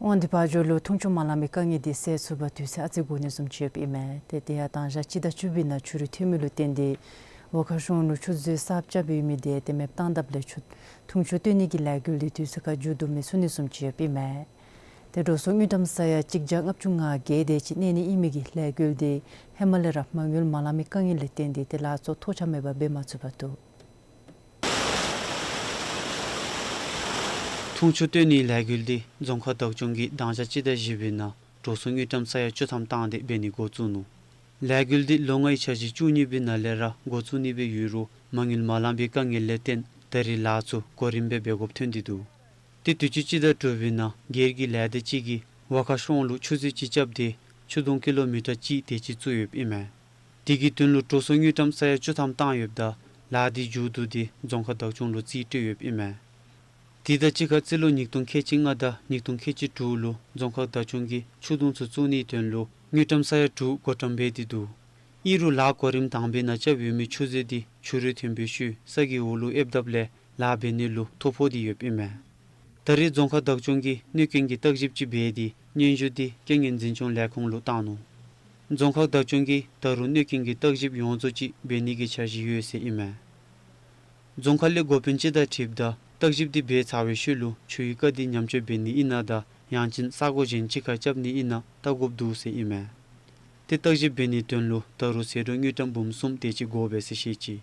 དབང་འདུས་ཕ་ཇོ་ལུ་འཐུང་ཆུ་མ་ལང་མི་དཀའ་ངལ་འདི་སེལ་ཚུགས་པར་དུས་ཚོད་ཨ་ཙི་འགོར་ནི་བཟུམ་ཅིག་ཡོདཔ་ཨིན་མས། ཏེ་དེ་ཡང་དང་ཞག་སྤྱི་ཟླ་བཅུ་པའི་ནང་ཆུ་རུད་ཐོན་མི་ལུ་བརྟེན་ཏེ་བོད་ཁ་གཞུང་ལུ་ཆུ་མཛོད་གསརཔ་རྐྱབ་ཡོད་མི་དེ་ཏེ་མེདཔ་བཏང་དཔ་ལས་ཆུ་འཐུང་ཆུ་བཏོན་ནི་གི་ལས་འགུལ་འདི་དུས་ཚོད་ཁར་མཇུག་བསྡུ་མི་ཚུགས་ནི་བཟུམ་ཅིག་ཡོདཔ་ཨིན་མས། ཏེ་འགྲོ་སོང་དངུལ་ཀྲམ་ས་ཡ་གཅིག་བརྒྱ་ལྔ་བཅུ་ང་བརྒྱད་དེ་ཅིག་གནས་ནི་ཨིན་མི་གི་ལས་འགུལ་འདི་ཧེ་མ་ལས་ར་མ་དངུལ་མ་ལང་མི་དཀའ་ངལ་ལས་བརྟེན་ཏེ་ཏེ་ལཱ་ཚུ་ཐོགས་ཆགས་མེད་པར་འབད་མ་ཚུགས་པར་འདུག། འཐུང་ཆུ་བཏོན་ནིའི་ལས་འགུལ་འདི་རྫོང་ཁག་བདག་སྐྱོང་གིས་གདངས་ཞག་སྤྱི་ཟླ་བཞི་པའི་ནང་འགྲོ་སོང་དངུལ་ཀྲམ་ས་ཡ་བཅུ་ཐམ་བཏང་སྟེ་འབད་ནི་འགོ་བཙུགས་ནུག། ལས་འགུལ་འདི་ལོ་ལྔའི་འཆར་གཞི་བཅུ་གཉིས་པའི་ནང་ལས་ར་འགོ་བཙུགས་ནི་སྦེ་ཡོད་རུང་མ་དངུལ་མ་ལང་པའི་དཀའ་ངལ་ལས་བརྟེན་ད་རེས་ལཱ་ཚུ་གོ་རིམ་སྦེ་འབད་དགོཔ་ཐོན་ཏེ་འདུག། ཏེ་དུས་ཅི་སྤྱི་ཟླ་དྲུག་པའི་ནང་སྒེར་གྱི་ལས་སྡེ་ཅིག་གིས་ཝ་ཁ་གཤོང་ལུ་ཆུ་མཛོད་ཅིག་རྐྱབ་སྟེ་ཆུ་དུང་ཀི་ལོ་མི་ཊར་གཅིག་དེ་ཅིག་བཙུགས་ཡོདཔ་ཨིན་མས། དེ་གི་དོན་ལུ་འགྲོ་སོང་དངུལ་ཀྲམ་ས་ཡ་བཅུ་ཐམ་བཏང་ཡོདཔ་ད་ལཱ་དེ་མཇུག་བསྡུ་སྟེ་རྫོང་ཁག་བདག་སྐྱོང་ལུ་རྩིས་སྤྲོད་ཡོདཔ་ཨིན་མས། དེ་དང་གཅིག་ཁར་རྩིས་ལོ་ཉིས་སྟོང་ཁལ་གཅིག་ལྔ་དང་ཉིས་སྟོང་ཁལ་གཅིག་དྲུག་ལུ་རྫོང་ཁག་བདག་སྐྱོང་གིས་ཆུ་དུང་ཚུ་བཙུགས་ནིའི་དོན་ལུ་དངུལ་ཀྲམ་ས་ཡ་དྲུག་བགོ་བཀྲམ་འབད་དེ་འདུག། ཨིན་རུང་ལཱ་གོ་རིམ་དང་པའི་ནང་རྐྱབ་ཡོད་མི་ཆུ་མཛོད་དེ་ཆུ་རུད་ཐོན་པའི་ཤུལ་ས་གི་འོག་ལུ་ཨེབ་དཔ་ལས་ལཱ་འབད་ནི་ལུ་ཐོ་ཕོག་སྟེ་ཡོདཔ་ཨིན་མས། ད་རེས་རྫོང་ཁག་བདག་སྐྱོང་གིས་གནོད་སྐྱོན་གྱི་བརྟག་ཞིབ་ཅིག་འབད་དེ་སྙན་ཞུ་དེ་རྐྱེན་ངན་འཛིན་སྐྱོང་ལས་ཁུངས་ལུ་བཏང་ནུག། རྫོང་ཁག་བདག་སྐྱོང་གིས་ད་རུང་གནོད་སྐྱོན་གྱི་བརྟག་ཞིབ་ཡོངས་རྫོགས་ཅིག་འབད་ནི་གི་འཆར་གཞི་ཡོད་ཟེར་ཨིན་མས། རྫོང་ཁག་ལས་འགོ་དཔོན་ཅིག་དང་འཁྲིལཝ་ད་བརྟག་ཞིབ་དེ་འབད་ཚར་བའི་ཤུལ་ལུ་ཆུའི་རྐ་དེ་ཉམས་བཅོས་འབད་ནི་ཨིན་ན་དང་ཡང་ཅིན་ས་གོ་གཞན་ཅིག་ཁར་རྐྱབ་ནི་ཨིན་ན་བལྟ་དགོཔ་འདུག་ཟེར་ཨིན་མས། ཏེ་བརྟག་ཞིབ་འབད་ནིའི་དོན་ལུ་ད་རུང་ཟད་འགྲོ་དངུལ་ཀྲམ་འབུམ་གསུམ་དེ་ཅིག་དགོ་པས་ཟེར་བཤད་ཅི།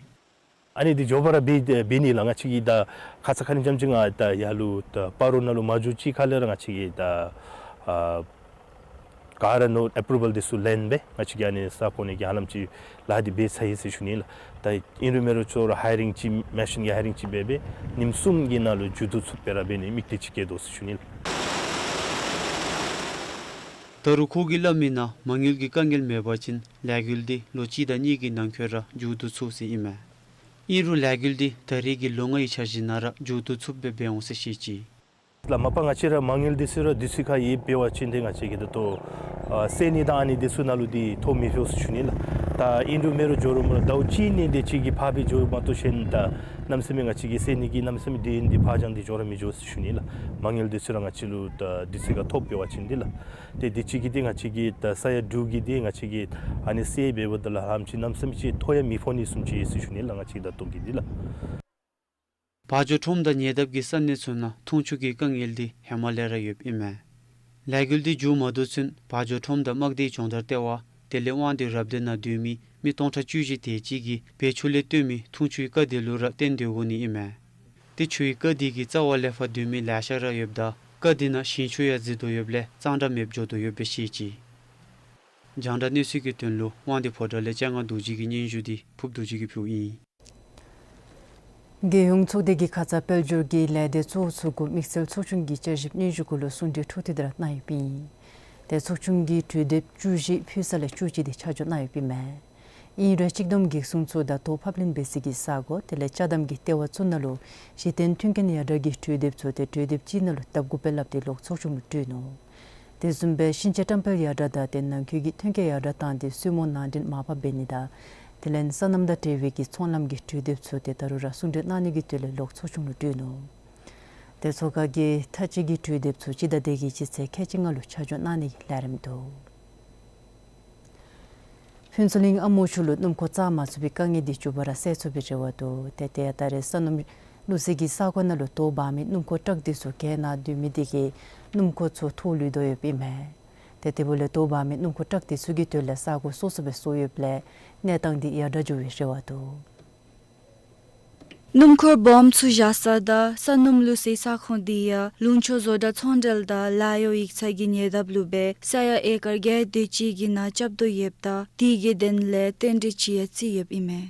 ཨ་ནི་འདི་མགྱོགས་པ་ར་འབད་འབད་ནི་ལགས། ང་བཅས་ཀྱིས་ད་ཁ་ཙ་ཁ་ཉིནམ་ཅིག་ང་ད་ཡར་ལུ་ད་སྤ་རོ་ནང་ལུ་མ་འགྱོ་ཅིག་ཁ་ལས་ར་ང་བཅས་ཀྱིས་ད་ཨ་ག་ར་ནོར་ཨེཔ་རུ་ཝལ་འདི་ཚུ་ལེན་སྦེ་ང་བཅས་ཀྱིས་ཨ་ནི་ས་གོ་ནི་གི་ཧ་ལམ་ཅིག་ལཱ་འདི་འབད་ཚར་ཡི་ཟེར་ཞུ་ནི་ལགས། ད་ཨིན་རུང་མེན་རུང་ཚུར་ཧའི་རིང་ཅིག་མེ་ཤིན་གྱི་ཧའི་རིང་ཅིག་འབད་སྦེ་ཉིནམ་གསུམ་གྱི་ནང་ལུ་མཇུག་བསྡུ་ཚུགསཔ་སྦེ་ར་འབད་ནི་དམིགས་གཏད་ཅིག་བསྐྱེད་དོ་ཟེར་ཞུ་ནི་ལགས། ད་རུང་ཁོ་གིས་སླབ་མིའི་ནང་མ་དངུལ་གྱི་དཀའ་ངལ་མེད་པ་ཅིན་ལས་འགུལ་འདི་ལོ་གཅིག་དང་གཉིས་ཀྱི་ནང་འཁོད་ར་མཇུག་བསྡུ་ཚུགས་ཟེར་ཨིན་མས། ཨིན་རུང་ལས་འགུལ་འདི་ད་རེས་ཀྱི་ལོ་ལྔའི་འཆར་གཞི་ནང་ར་མཇུག་བསྡུ་ཚུགསཔ་སྦེ་འབད་འོང་ཟེར་བཤད་ཅི། ལགས། མ་པ་ང་བཅས་ར་མ་དངུལ་འདི་ཚུ་ར་དུས་ཚོད་ཁར་ཡོདཔ་འབད་བ་ཅིན་ཏེ་ང་བཅས་ཀྱིས་ད་ལྟོ་ཨ་སེལ་ནི་དང་ཨ་ནི་འདི་ཚུ་ནང་ལུ་འདི་ཐོ་མི་ཕོག་ཟེར་ཞུ་ནི་ལགས། ད་ཨིན་རུང་མེན་རུང་འགྱོ་རུང་མ་ལགས་ཟླཝ་གཅིག་གཉིས་དེ་ཅིག་གི་ཕར་སྦེ་འགྱོ་མ་གཏོགས་གཞན་ད་གནམ་མེད་ས་མེད་ང་བཅས་ཀྱིས་སེལ་ནི་གི་གནམ་མེད་ས་མེད་དུས་ཡུན་འདི་ཕར་འགྱངས་ཏེ་འགྱོ་ར་མི་འགྱོ་ཟེར་ཞུ་ནི་ལགས། མ་དངུལ་འདི་ཚུ་ར་ང་བཅས་ལུ་ད་དུས་ཚོད་ཁར་ཐོབ་འབད་བ་ཅིན་འདི་ལགས། ཏེ་དུས་ཅི་གི་འདི་ང་བཅས་ཀྱིས་ད་ས་ཡ་དྲུག་གི་འདི་ང་བཅས་ཀྱིས་ཨ་ནི་སེལ་འབདཝ་ད་ལགས་ཧ་ལམ་ཅིག་གནམ་མེད་ས་མེད་ཅིག་ཐོ་ཡང་མི་ཕོག་ནི་བཟུམ་ཅིག་ཡོད་ཟེར་ཞུ་ནི་ལགས། ང་བཅས་ད་ལྟོ་གི་འདི་ལགས། བ་འཇོ་ཁྲོམ་དང་ཉེ་འདབས་ཀྱི་ས་གནས་ཚུ་ནང་འཐུང་ཆུ་གི་དཀའ་ངལ་འདི་ཧེ་མ་ལས་ར་ཡོདཔ་ཨིན་མས། ལས་འགུལ་འདི་མཇུག་མ་བསྡུ་ཚུན་བ་འཇོ་ཁྲོམ་དང་དམག་སྡེའི་སྦྱོང་བརྡར་ལྟེ་བ་དེ་ལས་དབང་འདུས་རབ་སྡེ་ནང་སྡོད་མི་མི་སྟོང་ཕྲག་བཅུ་བཞི་དེ་ཅིག་གིས་བལ་ཆུ་ལས་བཏོན་མི་འཐུང་ཆུའི་རྐ་དེ་ལུ་ར་བརྟེན་སྡོད་དགོ་ནི་ཨིན་མས། ཏེ་ཆུའི་རྐ་དེ་གིས་རྩ་བ་ལས་ཕར་སྡོད་མི་ལེ་ཤ་ར་ཡོདཔ་ད་རྐ་དེ་ནང་ཞིང་ཆུ་ཡང་འཛུལ་དོ་ཡོདཔ་ལས་གཙང་སྦྲ་མེདཔ་འགྱོ་དོ་ཡོདཔ་སྦེ་བཤད་ཅི། རྒྱང་བསྒྲགས་གནས་ཚུལ་གྱི་དོན་ལུ་དབང་འདུས་ཕོ་བྲང་ལས་སྤྱན་སྔ་རྡོ་རྗེ་གི་སྙན་ཞུ་འདི་ཕུབ་རྡོ་རྗེ་གིས་ཕུལཝ་ཨིན། རྒྱལ་ཡོངས་ཚོགས་སྡེ་གིས་ཁ་ཙ་དཔལ་འབྱོར་གྱི་ལས་སྡེ་ཚུ་ཚུ་གུ་དམིགས་བསལ་ཚོགས་ཆུང་གི་བསྐྱར་ཞིབ་སྙན་ཞུ་གུ་ལུ་གསུང་གྲོས་འཕྲོ་མཐུད་དེ་ར་གནང་ཡོདཔ་ཨིན། ཏེ་ཚོགས་ཆུང་གི་གྲོས་དེབ་བཅུ་བཞི་ཕུལ་ས་ལས་བཅུ་གཅིག་དེ་ཆ་འཇོག་གནང་ཡོདཔ་ཨིན་མས། ཨིན་རུང་གཅིག་བསྡོམས་གི་གསུང་ཚུ་དང་དོ་ཕབ་ལེན་འབད་ས་གི་ས་གོ་དེ་ལས་ཅ་དམ་གྱི་ལྟེ་བ་ཚུ་ནང་ལུ་གཞི་རྟེན་མཐུན་རྐྱེན་ཡར་དྲག་གི་གྲོས་དེབ་ཚུ་ཏེ་གྲོས་དེབ་ཅིག་ནང་ལུ་བཏབ་དགོ་པས་སླབ་སྟེ་ལོག་ཚོགས་ཆུང་ལུ་སྤྲོད་ནུག། དེ་བཟུམ་སྦེ་ཤིང་ཆས་བཀྲམ་སྤེལ་ཡར་དྲག་དང་ཏེ་ནང་འཁོད་ཀྱི་ཐོན་སྐྱེད་ཡར་དྲག་བཏང་སྟེ་སོར་མོ་ནང་འདྲེན་མར་ཕབ་འབད་ནི་དང་དེ་ལས་སོ་ནམ་དང་འབྲེལ་བའི་གི་ཚོང་ལམ་གྱི་གྲོས་དེབ་ཚུ་ཏེ་ད་རུང་ར་གསུང་གྲོས་གནང་ནི་གི་དོན་ལས་ལོག་ཚོགས་ཆུང་ལུ་སྤྲོད་ནུག། ཏེ་ཚོགས་ཁང་གིས་མཐའ་དཔྱད་ཀྱི་གྲོས་དེབ་ཚུ་སྤྱི་ཟླ་འདི་གི་སྤྱི་ཚེས་ཁལ་གཅིག་ལྔ་ལུ་ཆ་འཇོག་གནང་ནི་གི་ལས་རིམ་འདུག། ཕུན་ཚོགས་གླིང་ཨ་མོ་ཆུ་ལུ་སྣུམ་འཁོར་བཙག་མ་ཚུགས་པའི་དཀའ་ངལ་འདི་མགྱོགས་པ་ར་སེལ་ཚུགས་པའི་རེ་བ་འདུག། ཏེ་ཏེ་ད་རེས་ས་སྣུམ་བླུག་སའི་གི་ས་གོ་ནང་ལུ་དོ་འབག་མི་སྣུམ་འཁོར་ཊཱག་འདི་ཚུ་གྱེས་ནཱ་སྡོད་མི་འདི་གིས་སྣུམ་འཁོར་ཚུ་ཐོག་ལུས་དོ་ཡོདཔ་ཨིན་མས། ཏེ་དེ་འབདཝ་ལས་དོ་འབག་མི་སྣུམ་འཁོར་ཊཱག་འདི་ཚུ་གི་དོན་ལས་ས་གོ་སོ་སོ་སྦེ་བཟོ་ཡོདཔ་ལས་གནས་སྟངས་འདི་ཡར་དྲག་འགྱོ་བའི་རེ་བ་འདུག། སྣུམ་འཁོར་སྦོམ་ཚུ་བཞག་ས་དང་ས་སྣུམ་བླུག་སའི་ས་ཁོངས་འདི་ཡང་ལུང་ཕྱོགས་བཟོ་གྲྭ་ཚོང་འབྲེལ་དང་ལཱ་གཡོག་ཡིག་ཚང་གི་ཉེ་འདབས་ལུ་སྦེ་ས་ཡ་ཨེ་ཀར་བརྒྱད་དེ་ཅིག་གི་ནང་རྐྱབ་དོ་ཡོདཔ་ད་དེ་གི་དོན་ལས་རྟེན་འབྲེལ་ཅིག་ཡང་བརྩི་ཡོདཔ་ཨིན་མས།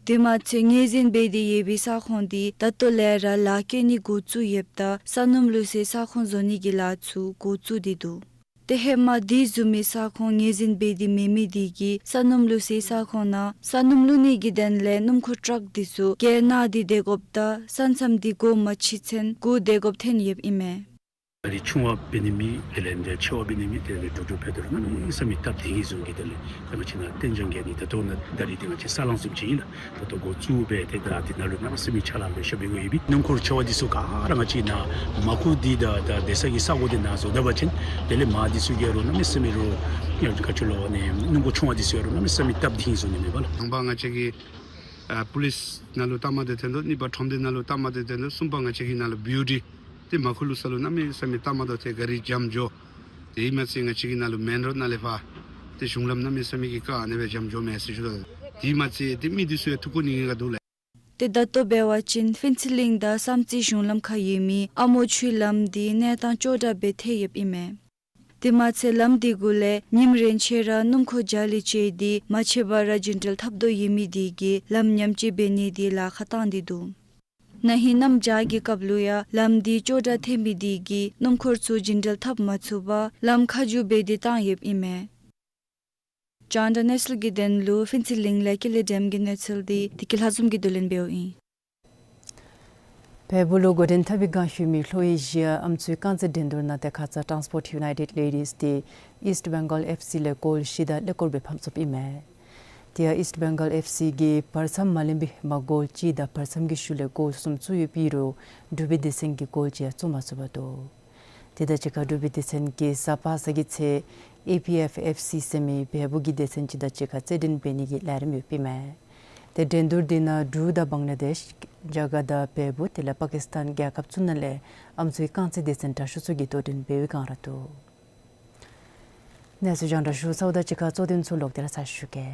དེ་མ་ཚད་ངོས་འཛིན་འབད་དེ་ཡོད་པའི་ས་ཁོངས་འདི་ད་ལྟོ་ལས་ར་ལཱ་བཀལ་ནི་འགོ་བཙུགས་ཡོདཔ་ད་ས་སྣུམ་བླུག་སའི་ས་ཁོངས་བཟོ་ནི་གི་ལཱ་ཚུ་འགོ་བཙུགས་ཏེ་འདུག། ཏེ་ཧེ་མ་དེ་བཟུམ་མའི་ས་ཁོངས་ངོས་འཛིན་འབད་དེ་མེད་མི་འདི་གིས་ས་སྣུམ་བླུག་སའི་ས་ཁོངས་ནང་ས་སྣུམ་བླུག་ནི་གི་དོན་ལས་སྣུམ་འཁོར་ཊཱག་འདི་ཚུ་གྱེས་ནཱ་སྟེ་སྡོད་དགོཔ་ད་ས་མཚམས་འདི་སྒོ་མ་ཕྱེ་ཚུན་སྒུག་སྡོད་དགོཔ་ཐོན་ཡོདཔ་ཨིན་མས། ཨ་རི་ཆུང་བ་འབད་ནི་མེད། དེ་ལས་འདི་ཆེ་བ་འབད་ནི་མེད། དེ་ལས་འགྲོ་འགྲུལ་འབད་དོ་རུང་གནམ་མེད་ས་མེད་སྟབས་བདེ་ནི་བཟུམ་གྱི། དེ་ལས་ད་ང་བཅས་ནཱ་རྟེན་འབྱུང་གི་ནི་ད་ལྟོ་ནཱ་ད་རིས་འདི་ང་བཅས་ས་ལང་བཟུམ་ཅིག་ཨིན་ལགས། ད་ལྟོ་འགོ་བཙུགས་སྦེ་ཏེ་ད་འདི་ནང་ལུ་གནམ་མེད་ས་མེད་ཕྱག་ལཱ་ལེ་ཤ་འབད་དགོ་ཡོད་པའི་སྣུམ་འཁོར་ཆེ་བ་འདི་ཚུ་ག་ར་ང་བཅས་ནཱ་མར་ཁུ་འདི་དང་ད་སྡོད་ས་གི་ས་གོ་འདི་ནང་བཟོ་ད་པ་ཅིན་དེ་ལས་མར་འདི་ཚུ་གི་རུང་གནམ་མེད་ས་མེད་རུང་ག་ཅི་ལོ་ནི་སྣུམ་འཁོར་ཆུང་བ་འདི་ཚུ་ཡང་རུང་གནམ་མེད་ས་མེད་སྟབས་བདེ་ནི་བཟུམ་ཨིན་མས་པ་ལགས། དང་པ་ང་བཅས་ཀྱི་ཨ་པུ་ལིསི་ནང་ལུ་ལྟ་མ་དེ་ཐོན་དོ། གཉིས་པ་ཁྲོམ་སྡེ་ནང་ལུ་ལྟ་མ་དེ་ཐོན་དོ། གསུམ་པ་ང་བཅས་ཀྱི་ནཱ་ལུ་བིའུ་ཌི་ཏེ་མར་ཁུ་བླུག་ས་ལུ་གནམ་མེད་ས་མེད་ལྟ་མ་དེ་ཏེ་ག་རི་འཇམ་འགྱོ། དེ་མ་ཚད་ང་བཅས་ཀྱི་ནཱ་ལུ་མེན་རོཌ་ནང་ལས་ཕར་ཏེ་གཞུང་ལམ་གནམ་མེད་ས་མེད་ཀྱི་ཀ་ཨ་ནི་སྦེ་འཇམ་འགྱོཝ་མས་ཟེར་ཞུ་དོ། དེ་མ་ཚད་ཏེ་མི་འདི་ཚུ་ཡང་ཐུགས་ཁུར་ནི་གི་ག་འདུག་ལགས། ཏེ་ད་ལྟོ་འབད་བ་ཅིན་ཕུན་ཚོགས་གླིང་དང་བསམ་རྩེ་གཞུང་ལམ་ཁར་ཡོད་མི་ཨ་མོ་ཆུའི་ལམ་འདི་གནས་སྟངས་ཅོག་འཐདཔ་སྦེ་ཐལ་ཡོདཔ་ཨིན་མས། དེ་མ་ཚད་ལམ་འདི་གུ་ལས་ཉིནམ་རེ་ཆད་ར་སྣུམ་འཁོར་རྒྱ་ལས་བཅད་དེ་མ་ཆད་པར་རྒྱུན་འགྲུལ་འཐབ་དོ་ཡོད་མི་དེ་གིས་ལམ་ཉམས་བཅོས་འབད་ནི་དེ་ལཱ་ཁག་བཏང་སྟེ་འདུག། ན་ཧིང་གནམ་བྱཱར་གྱི་སྐབས་ལུ་ཡང་ལམ་འདི་ཅོག་འཐདཔ་ཐལ་མི་དེ་གིས་སྣུམ་འཁོར་ཚུ་རྒྱུན་འགྲུལ་འཐབ་མ་ཚུགས་པར་ལམ་ཁ་བསྒྱུར་འབད་དེ་བཏང་ཡོདཔ་ཨིན་མས། རྒྱང་བསྒྲགས་གནས་ཚུལ་གྱི་དོན་ལུ་ཕུན་ཚོགས་གླིང་ལས་ཀུན་ལེགས་སྒྲོལམ་གྱི་གནས་ཚུལ་འདི་བདེ་སྐྱིད་ལྷ་འཛོམས་ཀྱིས་བསྡུ་ལེན་འབདཝ་ཨིན། བལ་པོ་ལུ་འགོ་འདྲེན་འཐབ་པའི་བསྒང་ཞུ་མི་ལྷོ་ཨེ་ཤི་ཡ་ཨམ་སྲུའི་རྐང་རྩེད་འགྲན་བསྡུར་ནང་ཏེ་ཁ་ཙ་Transport United Ladies འདི་East Bengal F C ལས་གོལ་བཞི་དང་ཀླད་ཀོར་སྦེ་ཕམ་སོཔ་ཨིན་མས། དེ་ཡང་East Bengal F C གིས་བར་མཚམས་མ་ལེན་པའི་མ་གོལ་གཅིག་དང་བར་མཚམས་ཀྱི་ཤུལ་ལས་གོལ་གསུམ་བཙུགས་ཡོད་པའི་རུང་འབྲུག་པའི་སྡེ་ཚན་གྱིས་གོལ་གཅིག་ཡང་བཙུགས་མ་ཚུགས་པར་འདུག། དེ་དང་གཅིག་ཁར་འབྲུག་པའི་སྡེ་ཚན་གྱིས་གཟའ་པ་སངས་ཀྱི་ཚེ་ཨེ་པི་ཨེཕ་ཨེཕ་སི་ཟེར་མི་བལ་པོ་གི་སྡེ་ཚན་ཅིག་དང་གཅིག་ཁར་རྩེད་འགྲན་འབད་ནི་གི་ལས་རིམ་ཡོདཔ་ཨིན་མས། ཏེ་འགྲན་བསྡུར་འདི་ནང་འབྲུག་དང་བང་ལ་དེཤ་རྒྱ་གར་དང་བལ་པོ་དེ་ལས་པ་ཀི་སི་ཐན་རྒྱལ་ཁབ་ཚུ་ནང་ལས་ཨམ་སྲུའི་རྐང་རྩེད་སྡེ་ཚན་དྲག་ཤོས་ཚུ་གིས་དོ་འགྲན་འབད་བའི་བསྒང་ར་འདུག། གནས་ཚུལ་རྒྱང་བསྒྲགས་ཞུ་ཚརཝ་དང་གཅིག་ཁར་གཙོ་དོན་ཚུ་ལོག་སྟེ་ར་ཚར་ཞུ་གེ།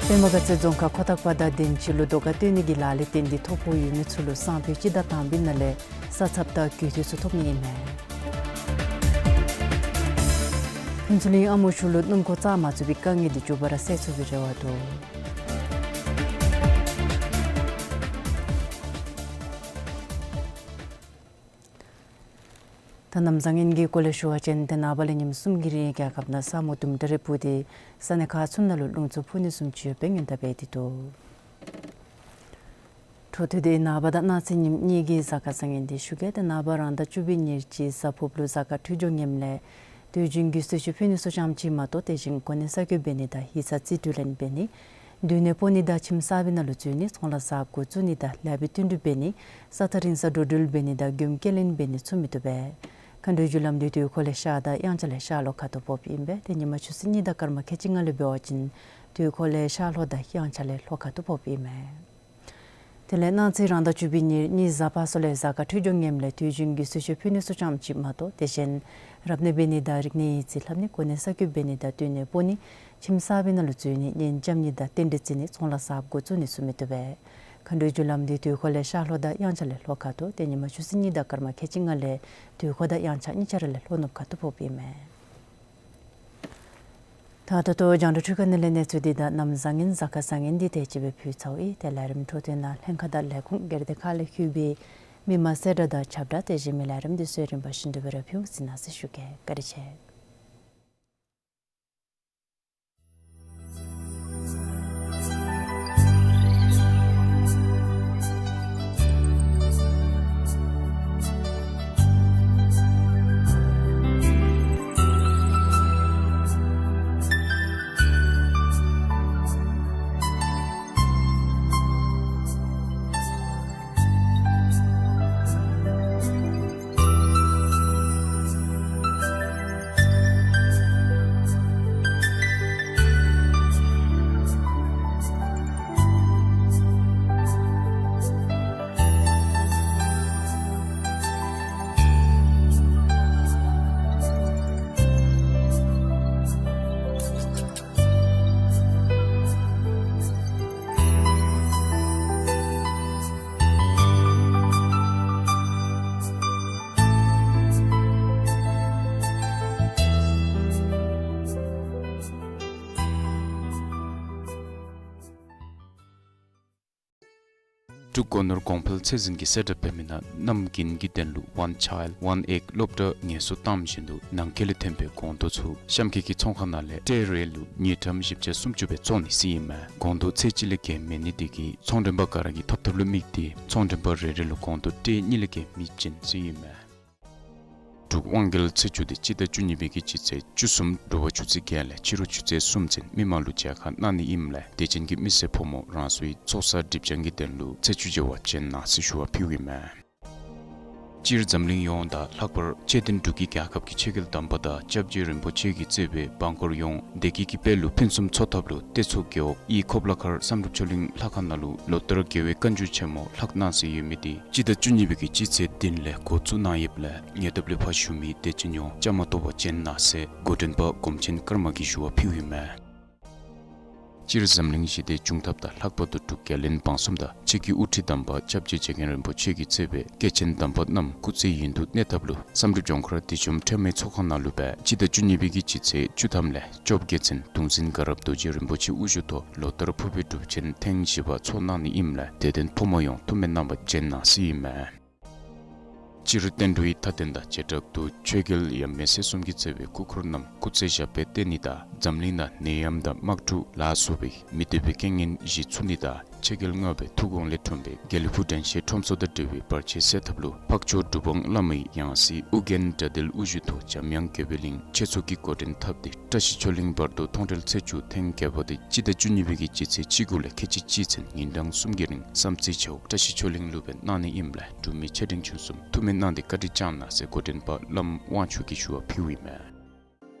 པདྨ་དཀར་མཛེས་རྫོང་ཁག་ཁོ་ཐང་པ་དང་དན་ཅི་ལུ་རྡོ་ཁ་བཏོན་ནི་གི་ལཱ་ལས་བརྟེན་ཏེ་ཐོ་ཕོག་ཡོད་མི་ཚུ་ལུ་སང་ཕོད་སྤྱི་ཟླ་དང་པའི་ནང་ལས་ས་ཚབ་དང་གུས་བཏུད་ཚུ་ཐོབ་ནི་ཨིན་མས། ཕུན་ཚོགས་གླིང་ཨ་མོ་ཆུ་ལུ་སྣུམ་འཁོར་བཙག་མ་ཚུགས་པའི་དཀའ་ངལ་འདི་མགྱོགས་པ་ར་སེལ་ཚུགས་པའི་རེ་བ་འདུག། ད་གནམ་བཟང་ངན་གྱི་སྐོར་ལས་ཞུ་བ་ཅིན་ཏེ་ནངས་པ་ལས་ཉིནམ་གསུམ་གྱི་རིང་རྒྱལ་ཁབ་ནང་ས་སྨུག་དུམ་གྲ་རེ་སྤུབས་ཏེ་ས་གནས་ཁག་ཚུ་ནང་ལུ་རླུང་འཚུབ་འཕུ་ནི་བཟུམ་ཅིག་ཡོདཔ་སྦེ་སྔོན་བརྡ་འབད་དེ་འདུག། འཕྲོ་མཐུད་དེ་ནངས་པ་དང་གནངས་ཚེ་ཉིནམ་གཉིས་ཀྱི་གཟའ་སྐར་བཟང་ངན་འདི་ཞུ་གེ། ཏེ་ནངས་པ་རང་ཟླ་བཅུ་པའི་ཉེར་གཅིག་གཟའ་ཕུརཔ་ལུ་གཟའ་སྐར་འཕྲོད་སྦྱོར་ངནམ་ལས་དུས་རྒྱུན་གྱི་གསོལ་མཆོད་ཕུལ་ནི་ཚུ་ཙམ་ཅིག་མ་གཏོགས་དེ་བཞིན་གོ་གནས་གསར་བསྐོ་འབད་ནི་དང་ཡིག་ཚང་རྩིས་སྤྲོད་ལེན་འབད་ནི། སྡོད་གནས་སྤོ་ནི་དང་ཁྱིམ་གསར་པའི་ནང་ལུ་འཛུལ་ནི། ཚོང་ལཱ་གསརཔ་འགོ་བཙུགས་ནི་དང་ལཱ་པའི་བསྟུན་གྲོས་འབད་ནི། ས་ཐག་རིང་སར་འགྲོ་འགྲུལ་འབད་ནི་དང་མགྱོནམ་སྐྱེལ་ལེན་འབད་ནི་ཚུ་མི་བཏུབ་པས། མཁའ་འགྲོའི་རྒྱུ་ལམ་འདི་དུས་འཁོར་ལས་ཤར་དང་དབྱངས་འཆར་ལས་ཤར་ལྷོ་ཁ་ཐུག་ཕོགཔ་ཨིན་པས། ཏེ་ཉིན་མ་ཆུ་ཚོད་གཉིས་དང་སྐར་མ་ཁལ་གཅིག་ལྔ་ལས་འབད་བ་ཅིན་དུས་འཁོར་ལས་ཤར་ལྷོ་དང་དབྱངས་འཆར་ལས་ལྷོ་ཁ་ཐུག་ཕོགཔ་ཨིན་མས། དེ་ལས་གནངས་ཚེ་རང་ཟླ་བཅུ་པའི་ཉེར་གཉིས་གཟའ་པ་སངས་ལས་གཟའ་སྐར་འཕྲོད་སྦྱོར་ངནམ་ལས་དུས་རྒྱུན་གྱི་གསོལ་མཆོད་ཕུལ་ནི་ཚུ་ཙམ་ཅིག་མ་གཏོགས་དེ་བཞིན་རབ་གནས་འབད་ནི་དང་རིག་གནས་ཡིག་རྩིས་ལྷབ་ནི། གོ་གནས་གསར་བསྐོ་འབད་ནི་དང་སྡོད་གནས་སྤོ་ནི། ཁྱིམ་གསར་པའི་ནང་ལུ་འཛུལ་ནི། གཉེན་རྐྱབ་ནི་དང་རྟེན་འབྲེལ་བརྩི་ནི། ཚོང་ལཱ་གསརཔ་འགོ་བཙུགས་ནི་ཚུ་མི་བཏུབ་པས། མཁའ་འགྲོའི་རྒྱུ་ལམ་འདི་དུས་འཁོར་ལས་ཤར་ལྷོ་དང་དབྱངས་འཆར་ལས་ལྷོ་ཁ་ཐུག། ཏེ་ཉིན་མ་ཆུ་ཚོད་གཉིས་དང་སྐར་མ་ཁལ་གཅིག་ལྔ་ལས་དུས་འཁོར་དང་དབྱངས་འཆར་གཉིས་ཆ་ར་ལས་ལྷོ་ནུབ་ཁ་ཐུག་ཕོགཔ་ཨིན་མས། ད་ད་ལྟོ་རྒྱང་བསྒྲགས་འཕྲུལ་ཁང་ནང་ལས་གནས་ཚུལ་འདི་དང་གནམ་བཟང་ངན་གཟའ་སྐར་བཟང་ངན་འདི་དེ་ཅིག་སྦེ་ཕུལ་ཚརཝ་ཨིན། ཏེ་ལས་རིམ་འཕྲོ་མཐུད་ནང་ལྷན་ཁག་དང་ལས་ཁུངས་སྒེར་སྡེ་ཁག་ལས་ལྷོད་པའི་མི་མང་གསལ་བསྒྲགས་དང་ཁྱབ་བསྒྲགས་དེ་བཞིན་མི་ལས་རིམ་འདི་ཚུ་རིམ་པ་བཞིན་དུ་སྦེ་ར་ཕུལ་ཟེར་གནང་ཟེར་ཞུ་གེ། བཀའ་དྲིན་ཆེ། འབྲུག་སྒོ་ནོར་གོང་འཕེལ་ཚད་འཛིན་གྱིས་གསལ་བསྒྲགས་འབད་མི་ནང་གནམ་དགུན་གྱི་དོན་ལུ་One Child One Egg སློབ་གྲྭ་ངལ་གསོ་བཏང་བཞིན་དུ་ནང་འཁོད་ལས་ཐོན་པའི་སྒོང་རྡོག་ཚུ་གཤམ་འཁོད་ཀྱི་ཚོང་ཁང་ནང་ལས་ཊེ་རེ་ལུ་དངུལ་ཀྲམ་བཞི་བརྒྱ་སུམ་ཅུ་སྦེ་བཙོང་ནི་ཟེར་ཨིན་མས། སྒོང་རྡོག་ཚད་གཅིག་ལས་བརྒལ་མེད་ནི་དེ་གིས་ཚོང་མགྲོན་པ་ག་ར་གིས་ཐོབ་ཐོབ་ལུ་དམིགས་ཏེ་ཚོང་མགྲོན་པ་རེ་རེ་ལུ་སྒོང་རྡོག་ཊེ་གཉིས་ལས་བརྒལ་མི་བྱིན་ཟེར་ཨིན་མས། འབྲུག་དབང་རྒྱལ་ཚེས་བཅུ་དེ་སྤྱི་ཟླ་བཅུ་གཉིས་པའི་གི་སྤྱི་ཚེས་བཅུ་གསུམ་དྲོ་པ་ཆུ་ཚོད་བརྒྱད་ལས་ཕྱི་རུ་ཆུ་ཚོད་གསུམ་ཚུན་མི་མང་ལུ་མཇལ་ཁ་གནང་ནི་ཨིནམ་ལས་དད་ཅན་གྱི་མི་སེར་ཕོ་མོ་རང་སོའི་ཚོགས་བསགས་སྒྲིབ་སྦྱང་གི་དོན་ལུ་ཚེས་བཅུ་མཇལ་བར་བྱོན་གནང་ཟེར་ཞུ་བ་ཕུལཝ་ཨིན་མས། སྤྱིར་འཛམ་གླིང་ཡོངས་དང་ལྷག་པར་ཆོས་ལྡན་འབྲུག་གི་རྒྱལ་ཁབ་ཀྱི་ཆོས་རྒྱལ་དམ་པ་དང་སྐྱབས་རྗེ་རིན་པོ་ཆེ་གིས་གཙོས་པའི་འབངས་འཁོར་ཡོངས་བདེ་སྐྱིད་ཀྱི་དཔལ་ལུ་ཕུན་སུམ་ཚོགས་ཐབས་ལུ་གཏད་ཚུགས་རྒེད་འོག་དབུས་ཁོ་པ་ལ་མཁར་བསམ་གྲུབ་ཆོས་གླིང་ལྷ་ཁང་ནང་ལུ་ལོ་ལྟར་རྒྱལ་བའི་བཀའ་འགྱུར་ཆེན་མོ་ལྷག་གནང་ཟེར་ཡོད་མི་དེ་སྤྱི་ཟླ་བཅུ་གཉིས་པའི་གི་སྤྱི་ཚེས་བདུན་ལས་འགོ་བཙུགས་གནང་ཡོདཔ་ལས་ཉེ་འདབས་ལུ་ཕར་བཞུགས་མི་དད་ཅན་ཡོངས་བཅའ་མར་གཏོགས་པར་བྱོན་གནང་ཟེར་འགོ་འདྲེན་པ་སྒོམ་ཆེན་ཀརྨ་གིས་ཞུ་བ་ཕུལཝ་ཨིན་མས། སྤྱིར་འཛམ་གླིང་ཞི་བདེ་འབྱུང་ཐབས་དང་ལྷག་པར་དུ་འབྲུག་རྒྱལ་བློན་འབངས་གསུམ་དང་ཆེད་ཀྱི་དབུ་ཁྲིད་དམ་པ་སྐྱབས་རྗེ་རྗེ་མཁན་རིན་པོ་ཆེ་གིས་གཙོས་པའི་སྐྱེས་ཆེན་དམ་པ་རྣམས་སྐུ་ཚེ་ཡུན་དུ་གནས་ཐབས་ལུ་བསམ་གྲུབ་ལྗོངས་མཁར་བདེ་འཇོམས་ཁྲོས་མའི་ཚོགས་ཁང་ནང་ལུ་སྦེ་སྤྱི་ཟླ་བཅུ་གཉིས་པའི་གི་སྤྱི་ཚེས་བཅུ་ཐམ་ལས་བཅོ་བརྒྱད་ཚུན་གདུང་འཛིན་དགའ་རབ་རྡོ་རྗེ་རིན་པོ་ཆེ་དབུ་བཞུགས་ཐོག་ལོ་ལྟར་ཕུར་པའི་སྒྲུབ་ཆེན་ཐེངས་བཞི་པ་ཚོགས་གནང་ནི་ཨིནམ་ལས་དད་ལྡན་ཕོ་མོ་ཡོངས་ཐུགས་སྨོན་གནང་བར་བྱོན་གནང་ཟེར་ཨིན་མས། སྤྱིར་བསྟན་འགྲོའི་མཐའ་རྟེན་དང་བྱེ་བྲག་ཏུ་ཆོས་རྒྱལ་ཡབ་མེས་སྲས་གསུམ་གྱིས་གཙོས་པའི་སྐུ་འཁོར་རྣམས་སྐུ་ཚེ་ཞབས་པད་བརྟན་ནི་དང་འཛམ་གླིང་ནང་ནད་ཡམས་དང་དམག་འཁྲུག་ལ་སོགས་པའི་མི་འདོད་པའི་རྐྱེན་ངན་ཞི་ཚུགས་ནི་དང་ཆོས་རྒྱལ་ལྔ་པའི་ཐུགས་དགོངས་ལས་འཁྲུངས་པའི་དགེ་ལེགས་ཕུག་དྲན་ཤེས་ཁྲོམ་ཚོགས་དང་འབྲེལ་བའི་བར་ཆད་སེལ་ཐབས་ལུ་འཕགས་མཆོག་འབྲུག་པ་བླ་མའི་ཡང་སྲིད་ཨོ་རྒྱན་དགྲ་འདུལ་དབུ་བཞུགས་ཐོག་འཇམ་དབྱངས་དགྱེས་པའི་གླིང་ཆོས་ཚོགས་ཀྱིས་འགོ་འདྲེན་འཐབ་སྟེ་བཀྲ་ཤིས་ཆོས་གླིང་བར་དོ་མཐོང་གྲོལ་ཚེས་བཅུ་ཐེངས་བརྒྱད་པ་དེ་སྤྱི་ཟླ་བཅུ་གཉིས་པའི་གི་སྤྱི་ཚེས་བཅུ་དགུ་ལས་ཁལ་གཅིག་གཅིག་ཚུན་ཉིན་གྲངས་གསུམ་གྱི་རིང་བསམ་རྩེ་ཆོས་བཀྲ་ཤིས་ཆོས་གླིང་ལུ་སྦེ་གནང་ནི་ཨིནམ་ལས་འབྲུག་མི་ཆེ་འབྲིང་ཆུང་གསུམ་ཐུགས་སྨོན་གནང་སྟེ་བཀའ་དྲིན་བསྐྱངས་གནང་ཟེར་འགོ་འདྲེན་པ་བླམ་དབང་ཕྱུག་གིས་ཞུ་བ་ཕུལཝ་ཨིན་མས།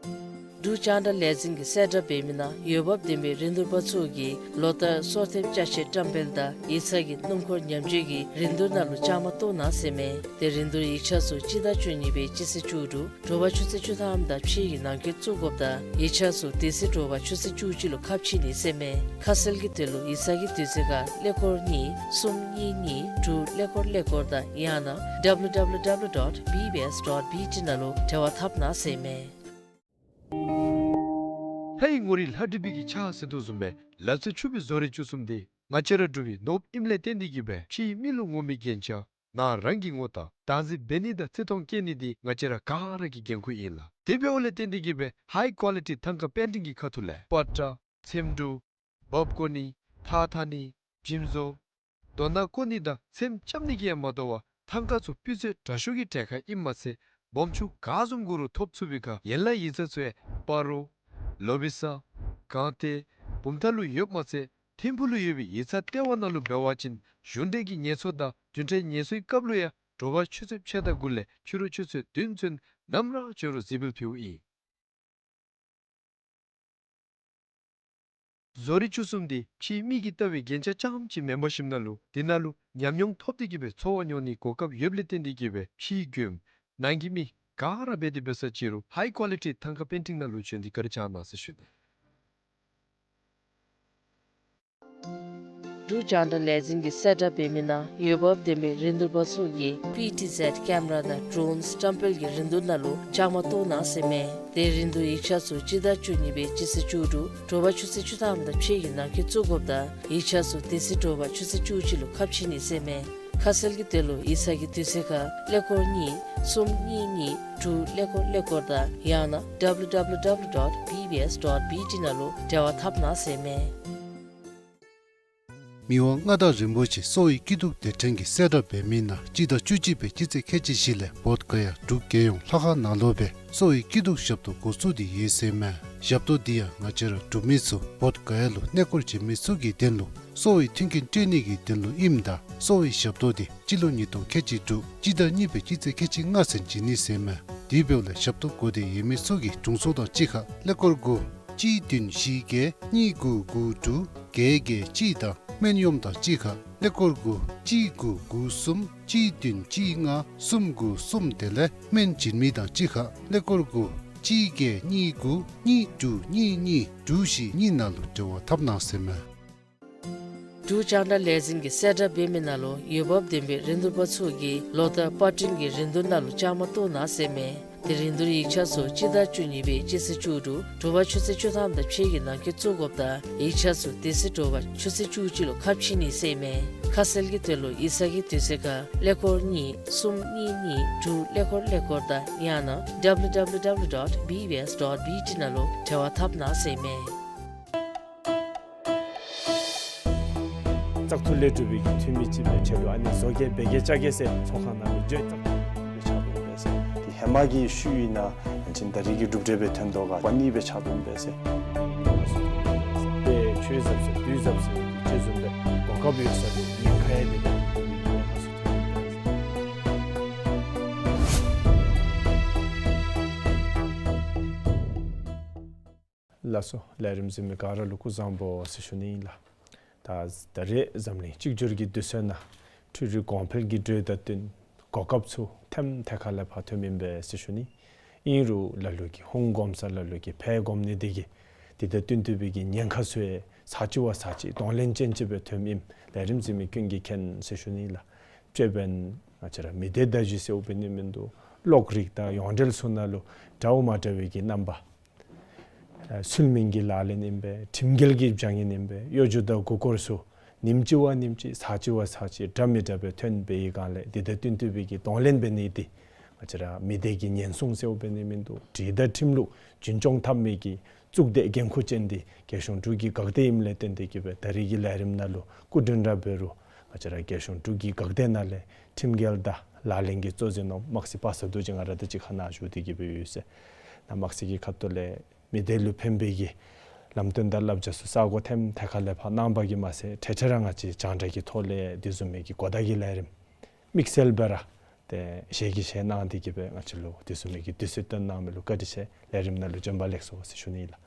འབྲུག་རྒྱང་བསྒྲགས་ལས་འཛིན་གྱིས་གསལ་བསྒྲགས་འབད་མི་ནང་འོས་འབབ་ལྡན་པའི་རིན་བསྡུར་པ་ཚུ་གིས་ལོ་ལྟར་སྲོག་ཐེབས་ཅ་ཆས་བཀྲམ་སྤེལ་དང་ཡིག་ཚང་གི་སྣུམ་འཁོར་ཉམས་བཅོས་ཀྱི་རིན་བསྡུར་ནང་ལུ་བཅའ་མར་གཏོགས་གནང་ཟེར་མས། དེ་རིན་བསྡུར་ཡིག་ཆ་ཚུ་སྤྱི་ཟླ་བཅུ་གཉིས་པའི་སྤྱི་ཚེས་བཅུ་དྲུག་དྲོ་པ་ཆུ་ཚོད་བཅུ་ཐམ་དང་ཕྱེད་ཀྱི་ནང་འཁོད་བཙུགས་དགོཔ་དང་ཡིག་ཆ་ཚུ་དེ་ཚེ་དྲོ་པ་ཆུ་ཚོད་བཅུ་གཅིག་ལུ་ཁ་ཕྱེ་ནི་ཟེར་མས། ཁ་གསལ་གྱི་དོན་ལུ་ཡིག་ཚང་གི་དུས་ཚོད་ཁར་ཀླད་ཀོར་གཉིས་གསུམ་གཉིས་གཉིས་དྲུག་ཀླད་ཀོར་ཀླད་ཀོར་དང་ཡང་ན་W W W dot B B S dot B T ནང་ལུ་འབྲེལ་བ་འཐབ་གནང་ཟེར་མས། ལྷའི་ངོ་རིས་ལྷ་བྲིས་པའི་གི་ཕྱག་ཟེར་དོ་བཟུམ་སྦེ་ལག་རྩལ་ཕྱུག་པའི་བཟོ་རིག་བཅུ་གསུམ་འདི་ང་བཅས་ར་འབྲུག་པའི་ནོར་བུ་ཨིནམ་ལས་བརྟེན་ཏེ་གིས་སྦེ་ཕྱིའི་མི་ལུ་ངོམ་པའི་རྒྱན་ཆ་ནང་རང་གི་ངོ་རྟགས་བདག་འཛིན་འབད་ནི་དང་བརྩི་མཐོང་བསྐྱེད་ནི་འདི་ང་བཅས་ར་ག་ར་གི་འགན་ཁུར་ཨིན་ལགས། དེ་འབདཝ་ལས་བརྟེན་ཏེ་གིས་སྦེ་ཧའི་ཀོ་ལི་ཊི་ཐང་ཀ་པེན་ཊིང་གི་ཁ་ཐུག་ལས་པ་ཏྲ་ཚེམ་དྲུབ་འབག་བཀོ་ནི་ཐགས་འཐག་ནི་འཇིམ་བཟོ་རྡོ་ནག་བརྐོ་ནི་དང་ཚེམ་རྐྱབ་ནི་གིས་ཡང་མ་དོ་བར་ཐང་ཀ་ཚུ་སྤུས་ཚད་དྲག་ཤོས་ཀྱི་གྲལ་ཁར་ཨིནམ་མ་ཚད་སྦོམ་ཆུང་ག་བཟུམ་དགོ་རུང་ཐོབ་ཚུགས་པའི་ཁར་ཡན་ལག་ཡིག་ཚང་ཚུ་ཡང་སྤ་རོ་ལོ་བི་ས་སྒང་སྟེང་བུམ་ཐང་ལུ་ཡོདཔ་མ་ཚད་ཐིམ་ཕུག་ལུ་ཡོད་པའི་ཡིག་ཚང་ལྟེ་བ་ནང་ལུ་འབད་བ་ཅིན་གཞུང་འབྲེལ་གྱི་ངལ་གསོ་དང་རྒྱུན་འབྲེལ་ངལ་གསོའི་སྐབས་ལུ་ཡང་དྲོ་པ་ཆུ་ཚོད་ཕྱེད་དང་དགུ་ལས་ཕྱི་རུ་ཆུ་ཚོད་བདུན་ཚུན་ནམ་ར་བྱོན་རུང་གཟིགས་འབུལ་ཕུལཝ་ཨིན། བཟོ་རིག་བཅུ་གསུམ་འདི་ཕྱིའི་མི་གིས་བལྟ་བའི་རྒྱན་ཆ་རྐྱངམ་ཅིག་མེན་པར་ཞིནམ་ན་ལུ་དེ་ནང་ལུ་ཉམས་མྱོང་ཐོབ་སྟེ་གིས་སྦེ་འཚོ་བ་མྱོང་ནིའི་གོ་སྐབས་ཡོདཔ་ལས་བརྟེན་ཏེ་གིས་སྦེ་ཕྱིའི་མགྱོནམ་ནང་གི་མི་ག་ར་འབད་དེ་འབད་ས་ཅིག་རུང་ཧའི་ཀོ་ལི་ཊི་ཐང་ཀ་པེན་ཊིང་ནང་ལུ་བྱོན་ཏེ་བཀའ་དྲིན་བསྐྱངས་གནང་ཟེར་ཞུ་ནི། འབྲུག་རྒྱང་བསྒྲགས་ལས་འཛིན་གྱིས་གསལ་བསྒྲགས་འབད་མི་ནང་འོས་འབབ་ལྡན་པའི་རིན་བསྡུར་པ་ཚུ་གིས་པི་ཊི་ཟེཌ་ཀེམ་ར་དང་ཌྲོན་བཀྲམ་སྤེལ་གྱི་རིན་བསྡུར་ནང་ལུ་བཅའ་མར་གཏོགས་གནང་ཟེར་མས། དེ་རིན་བསྡུར་ཡིག་ཆ་ཚུ་སྤྱི་ཟླ་བཅུ་གཉིས་པའི་སྤྱི་ཚེས་བཅུ་དྲུག་དྲོ་པ་ཆུ་ཚོད་བཅུ་ཐམ་དང་ཕྱེད་ཀྱི་ནང་འཁོད་བཙུགས་དགོཔ་དང་ཡིག་ཆ་ཚུ་དེ་ཚེ་དྲོ་པ་ཆུ་ཚོད་བཅུ་གཅིག་ལུ་ཁ་ཕྱེ་ནི་ཟེར་མས། ཁ་གསལ་གྱི་དོན་ལུ་ཡིག་ཚང་གི་དུས་ཚོད་ཁར་ཀླད་ཀོར་གཉིས་གསུམ་གཉིས་གཉིས་དྲུག་ཀླད་ཀོར་ཀླད་ཀོར་དང་ཡང་ན་W W W dot B B S dot B T ནང་ལུ་འབྲེལ་བ་འཐབ་གནང་ཟེར་མས། མི་དབང་མངའ་བདག་རིན་པོ་ཆེ་གསོ་བའི་སྐྱིད་སྡུག་སྡེ་ཕྲན་གྱིས་གསལ་བསྒྲགས་འབད་མི་ནང་སྤྱི་ཟླ་བཅུ་གཅིག་པའི་སྤྱི་ཚེས་ཁལ་གཅིག་བཞི་ལས་བོདྷ་ག་ཡ་འབྲུག་རྒྱལ་ཡོངས་ལྷ་ཁང་ནང་ལུ་སྦེ་གསོ་བའི་སྐྱིད་སྡུག་ཞབས་ཏོག་འགོ་བཙུགས་ཏེ་ཡོད་ཟེར་མས། ཞབས་ཏོག་འདི་ཡང་ང་བཅས་ར་འབྲུག་མི་ཚུ་བོདྷ་ག་ཡ་ལུ་གནས་སྐོར་བྱོན་མི་ཚུ་གི་དོན་ལུ་གསོ་བའི་མཐུན་རྐྱེན་སྤྲོད་ནི་གི་དོན་ལུ་ཨིནམ་ད་གསོ་བའི་ཞབས་ཏོག་འདི་སྤྱི་ལོ་ཉིས་སྟོང་ཁལ་གཅིག་དྲུག་སྤྱི་ཟླ་གཉིས་པའི་སྤྱི་ཚེས་ཁལ་གཅིག་ལྔ་ཚུན་བྱིན་ནི་ཟེར་མས། དེ་འབདཝ་ལས་ཞབས་ཏོག་དགོ་སྟེ་ཡོད་མི་ཚུ་གིས་དྲུང་འཚོ་དང་གཅིག་ཁར་ཀླད་ཀོར་དགུ་གཅིག་བདུན་བཞི་བརྒྱད་གཉིས་དགུ་དགུ་དྲུག་བརྒྱད་བརྒྱད་གཅིག་དང་སྨན་གཡོགམ་དང་གཅིག་ཁར་ཀླད་ཀོར་དགུ་གཅིག་དགུ་དགུ་གསུམ་གཅིག་བདུན་གཅིག་ལྔ་གསུམ་དགུ་གསུམ་དེ་ལས་སྨན་བྱིན་མི་དང་གཅིག་ཁར་ཀླད་ཀོར་དགུ་གཅིག་བརྒྱད་གཉིས་དགུ་གཉིས་དྲུག་གཉིས་གཉིས་དྲུག་བཞི་གཉིས་ནང་ལུ་འབྲེལ་བ་འཐབ་གནང་ཟེར་མས། འབྲུག་རྒྱང་བསྒྲགས་ལས་འཛིན་གྱིས་གསལ་བསྒྲགས་འབད་མི་ནང་ལུ་འོས་འབབ་ལྡན་པའི་རིན་བསྡུར་པ་ཚུ་གིས་ལོ་ལྟར་པར་སྐྲུན་གྱི་རིན་བསྡུར་ནང་ལུ་བཅའ་མར་གཏོགས་གནང་ཟེར་མས། དེ་རིན་བསྡུར་ཡིག་ཆ་ཚུ་སྤྱི་ཟླ་བཅུ་གཉིས་པའི་སྤྱི་ཚེས་བཅུ་དྲུག་དྲོ་པ་ཆུ་ཚོད་བཅུ་ཐམ་དང་ཕྱེད་ཀྱི་ནང་འཁོད་བཙུགས་དགོཔ་དང་ཡིག་ཆ་ཚུ་དེ་ཚེ་དྲོ་པ་ཆུ་ཚོད་བཅུ་གཅིག་ལུ་ཁ་ཕྱེ་ནི་ཟེར་མས། ཁ་གསལ་གྱི་དོན་ལུ་ཡིག་ཚང་གི་དུས་ཚོད་ཁར་ཀླད་ཀོར་གཉིས་གསུམ་གཉིས་གཉིས་དྲུག་ཀླད་ཀོར་ཀླད་ཀོར་དང་ཡང་ན་W W W dot B B S dot B T ནང་ལུ་འབྲེལ་བ་འཐབ་གནང་ཟེར་མས། བཙག་འཐུ་ལས་གྲུབ་པའི་གི་འཐུས་མི་ཅིག་སྦེ་ཁྲལ་ལུ་ཨ་ནི་བཟོ་བཀོད་འབད་གེ་བཅའ་གེ་ཟེར་ཚོགས་ཁང་ནང་ལུ་བརྗོད་བཙག་འཐུ་སྦེ་ཕྱག་དཔོན་འབད་ཟེར། དེ་ཧེ་མ་གི་ཤུལ་ཨིན་ན་ཡང་ཅིན་ད་རེས་ཀྱི་གྲུབ་འབྲས་སྦེ་ཐོན་དོ་ག་པ་ནི་སྦེ་ཕྱག་དཔོན་འབད་ཟེར། དཔེ་ཆོས་ཟབ་ཟེར་དུས་ཟབ་ཟེར་ཅིག་བཟུམ་སྦེ་གོ་སྐབས་ཡོད་ས་དེ་ཉེན་ཁ་ཡང་དེ་སྦེ་ཉེན་ཁ་ཚུ་ཐོན་ཡི་ཟེར། ལགས་སོ། ལས་རིམ་གཟིགས་མི་ག་ར་ལུ་སྐུ་གཟུགས་བཟང་པོ་ཟེར་ཞུ་ནི་ཨིན་ལགས། ད་ད་རེས་འཛམ་གླིང་གཅིག་གྱུར་གྱི་དུས་ཚོད་ནང་འཕྲུལ་རིག་གོང་འཕེལ་གྱི་འགྲོས་དང་བསྟུན་གོ་སྐབས་ཚུ་ཐེམ་ཐེ་ཁ་ལས་ཕར་ཐོན་མི་ཨིན་པས་ཟེར་ཞུ་ནི། ཨིན་རུང་ལ་ལུ་གིས་ཧོང་གོམས་ས་ལ་ལུ་གིས་ཕར་གོམས་ནི་དེ་གིས་དེ་དང་བསྟུན་ཏེ་སྦེ་གི་ཉེན་ཁ་ཚུ་ཡང་ ས་གཅིག་བ་ས་གཅིག་གདོང་ལེན་ཅན་ཅིག་སྦེ་ཐོནམ་ཨིནམ་ལས་རིམ་གཟིགས་མི་ཀུན་གྱིས་མཁྱེན་ཟེར་ཞུ་ནི་ལགས། དཔྱེ་འབདན་ང་བཅས་ར་མི་སྡེ་བརྡ་བརྒྱུད་ཟེར་འབད་ནི་མིན་འདུག། གློག་རིག་དང་ཡོངས་འབྲེལ་ཚུ་ནང་ལུ་འདྲཝ་མ་འདྲ་བའི་གི་རྣམ་པ་ཨ་ཚུལ་མིན་གྱི་ལག་ལེན་ཨིན་པས། ཁྲིམས་འགལ་གྱི་བྱ་ངན་ཨིན་པས། གཡོ་སྒྱུ་དང་མགུ་སྐོར་ཚུ་ཉིནམ་གཅིག་བ་ཉིནམ་གཅིག་ས་གཅིག་བ་ས་གཅིག་འདྲ་མི་འདྲ་སྦེ་ཐོན་པའི་སྒང་ལས་འདི་དང་བསྟུན་ཏེ་སྦེ་གི་གདོང་ལེན་འབད་ནི་འདི་ང་བཅས་ར་མི་སྡེ་གི་ཉེན་སྲུང་ཟེར་འབད་ནི་མིན་འདུག། སྒྲིག་དང་ཁྲིམས་ལུགས་རྒྱུན་སྐྱོང་འཐབ་མི་གི་གཙུག་སྡེ་འགན་ཁུར་ཅན་འདི་རྒྱལ་གཞུང་འབྲུག་གི་འགག་སྡེ་ཨིནམ་ལས་བརྟེན་ཏེ་གི་སྦེ་ད་རིས་ཀྱི་ལས་རིམ་ནང་ལུ་སྐུ་མགྲོན་ར་འབད་རུང་ང་བཅས་ར་རྒྱལ་གཞུང་འབྲུག་གི་འགག་སྡེ་ནང་ལས་ཁྲིམས་འགལ་དང་ལག་ལེན་གྱི་གཙོ་འཛིན་འོགམ་དམག་སྲིད་པ་སངས་རྡོ་རྗེ་ང་ར་དང་གཅིག་ཁར་ནཱ་བཞུགས་ཏེ་གི་སྦེ་ཡོད་ཟེར། ནཱ་དམག་སྲིད་ཀྱི་ཁ་ཐུག་ལས་མི་སྡེ་ལུ་ཕན་པའི་གི་ལམ་སྟོན་དང་བསླབ་བྱ་ཚུ་ས་གོ་ཐེམ་ཐད་ཁ་ལས་ཕར་གནང་བ་གིས་མ་ཚད་ཐད་ཐད་ར་ང་བཅས་རྒྱང་བསྒྲགས་ཀྱི་ཐོག་ལས་དེ་བཟུམ་མའི་གི་གོ་བརྡ་གི་ལས་རིམ་དམིགས་བསལ་སྦེ་ར་ཏེ་ཞལ་གྱིས་བཞེས་གནང་སྟེ་གི་སྦེ་ང་བཅས་ལུ་དེ་བཟུམ་མའི་གི་དུས་ཚོད་བཏོན་གནང་མི་ལུ་བཀའ་དྲིན་ཆེ། ལས་རིམ་ནང་ལུ་བྱོན་པ་ལེགས་སོ་ཟེར་ཞུ་ནི་ལགས།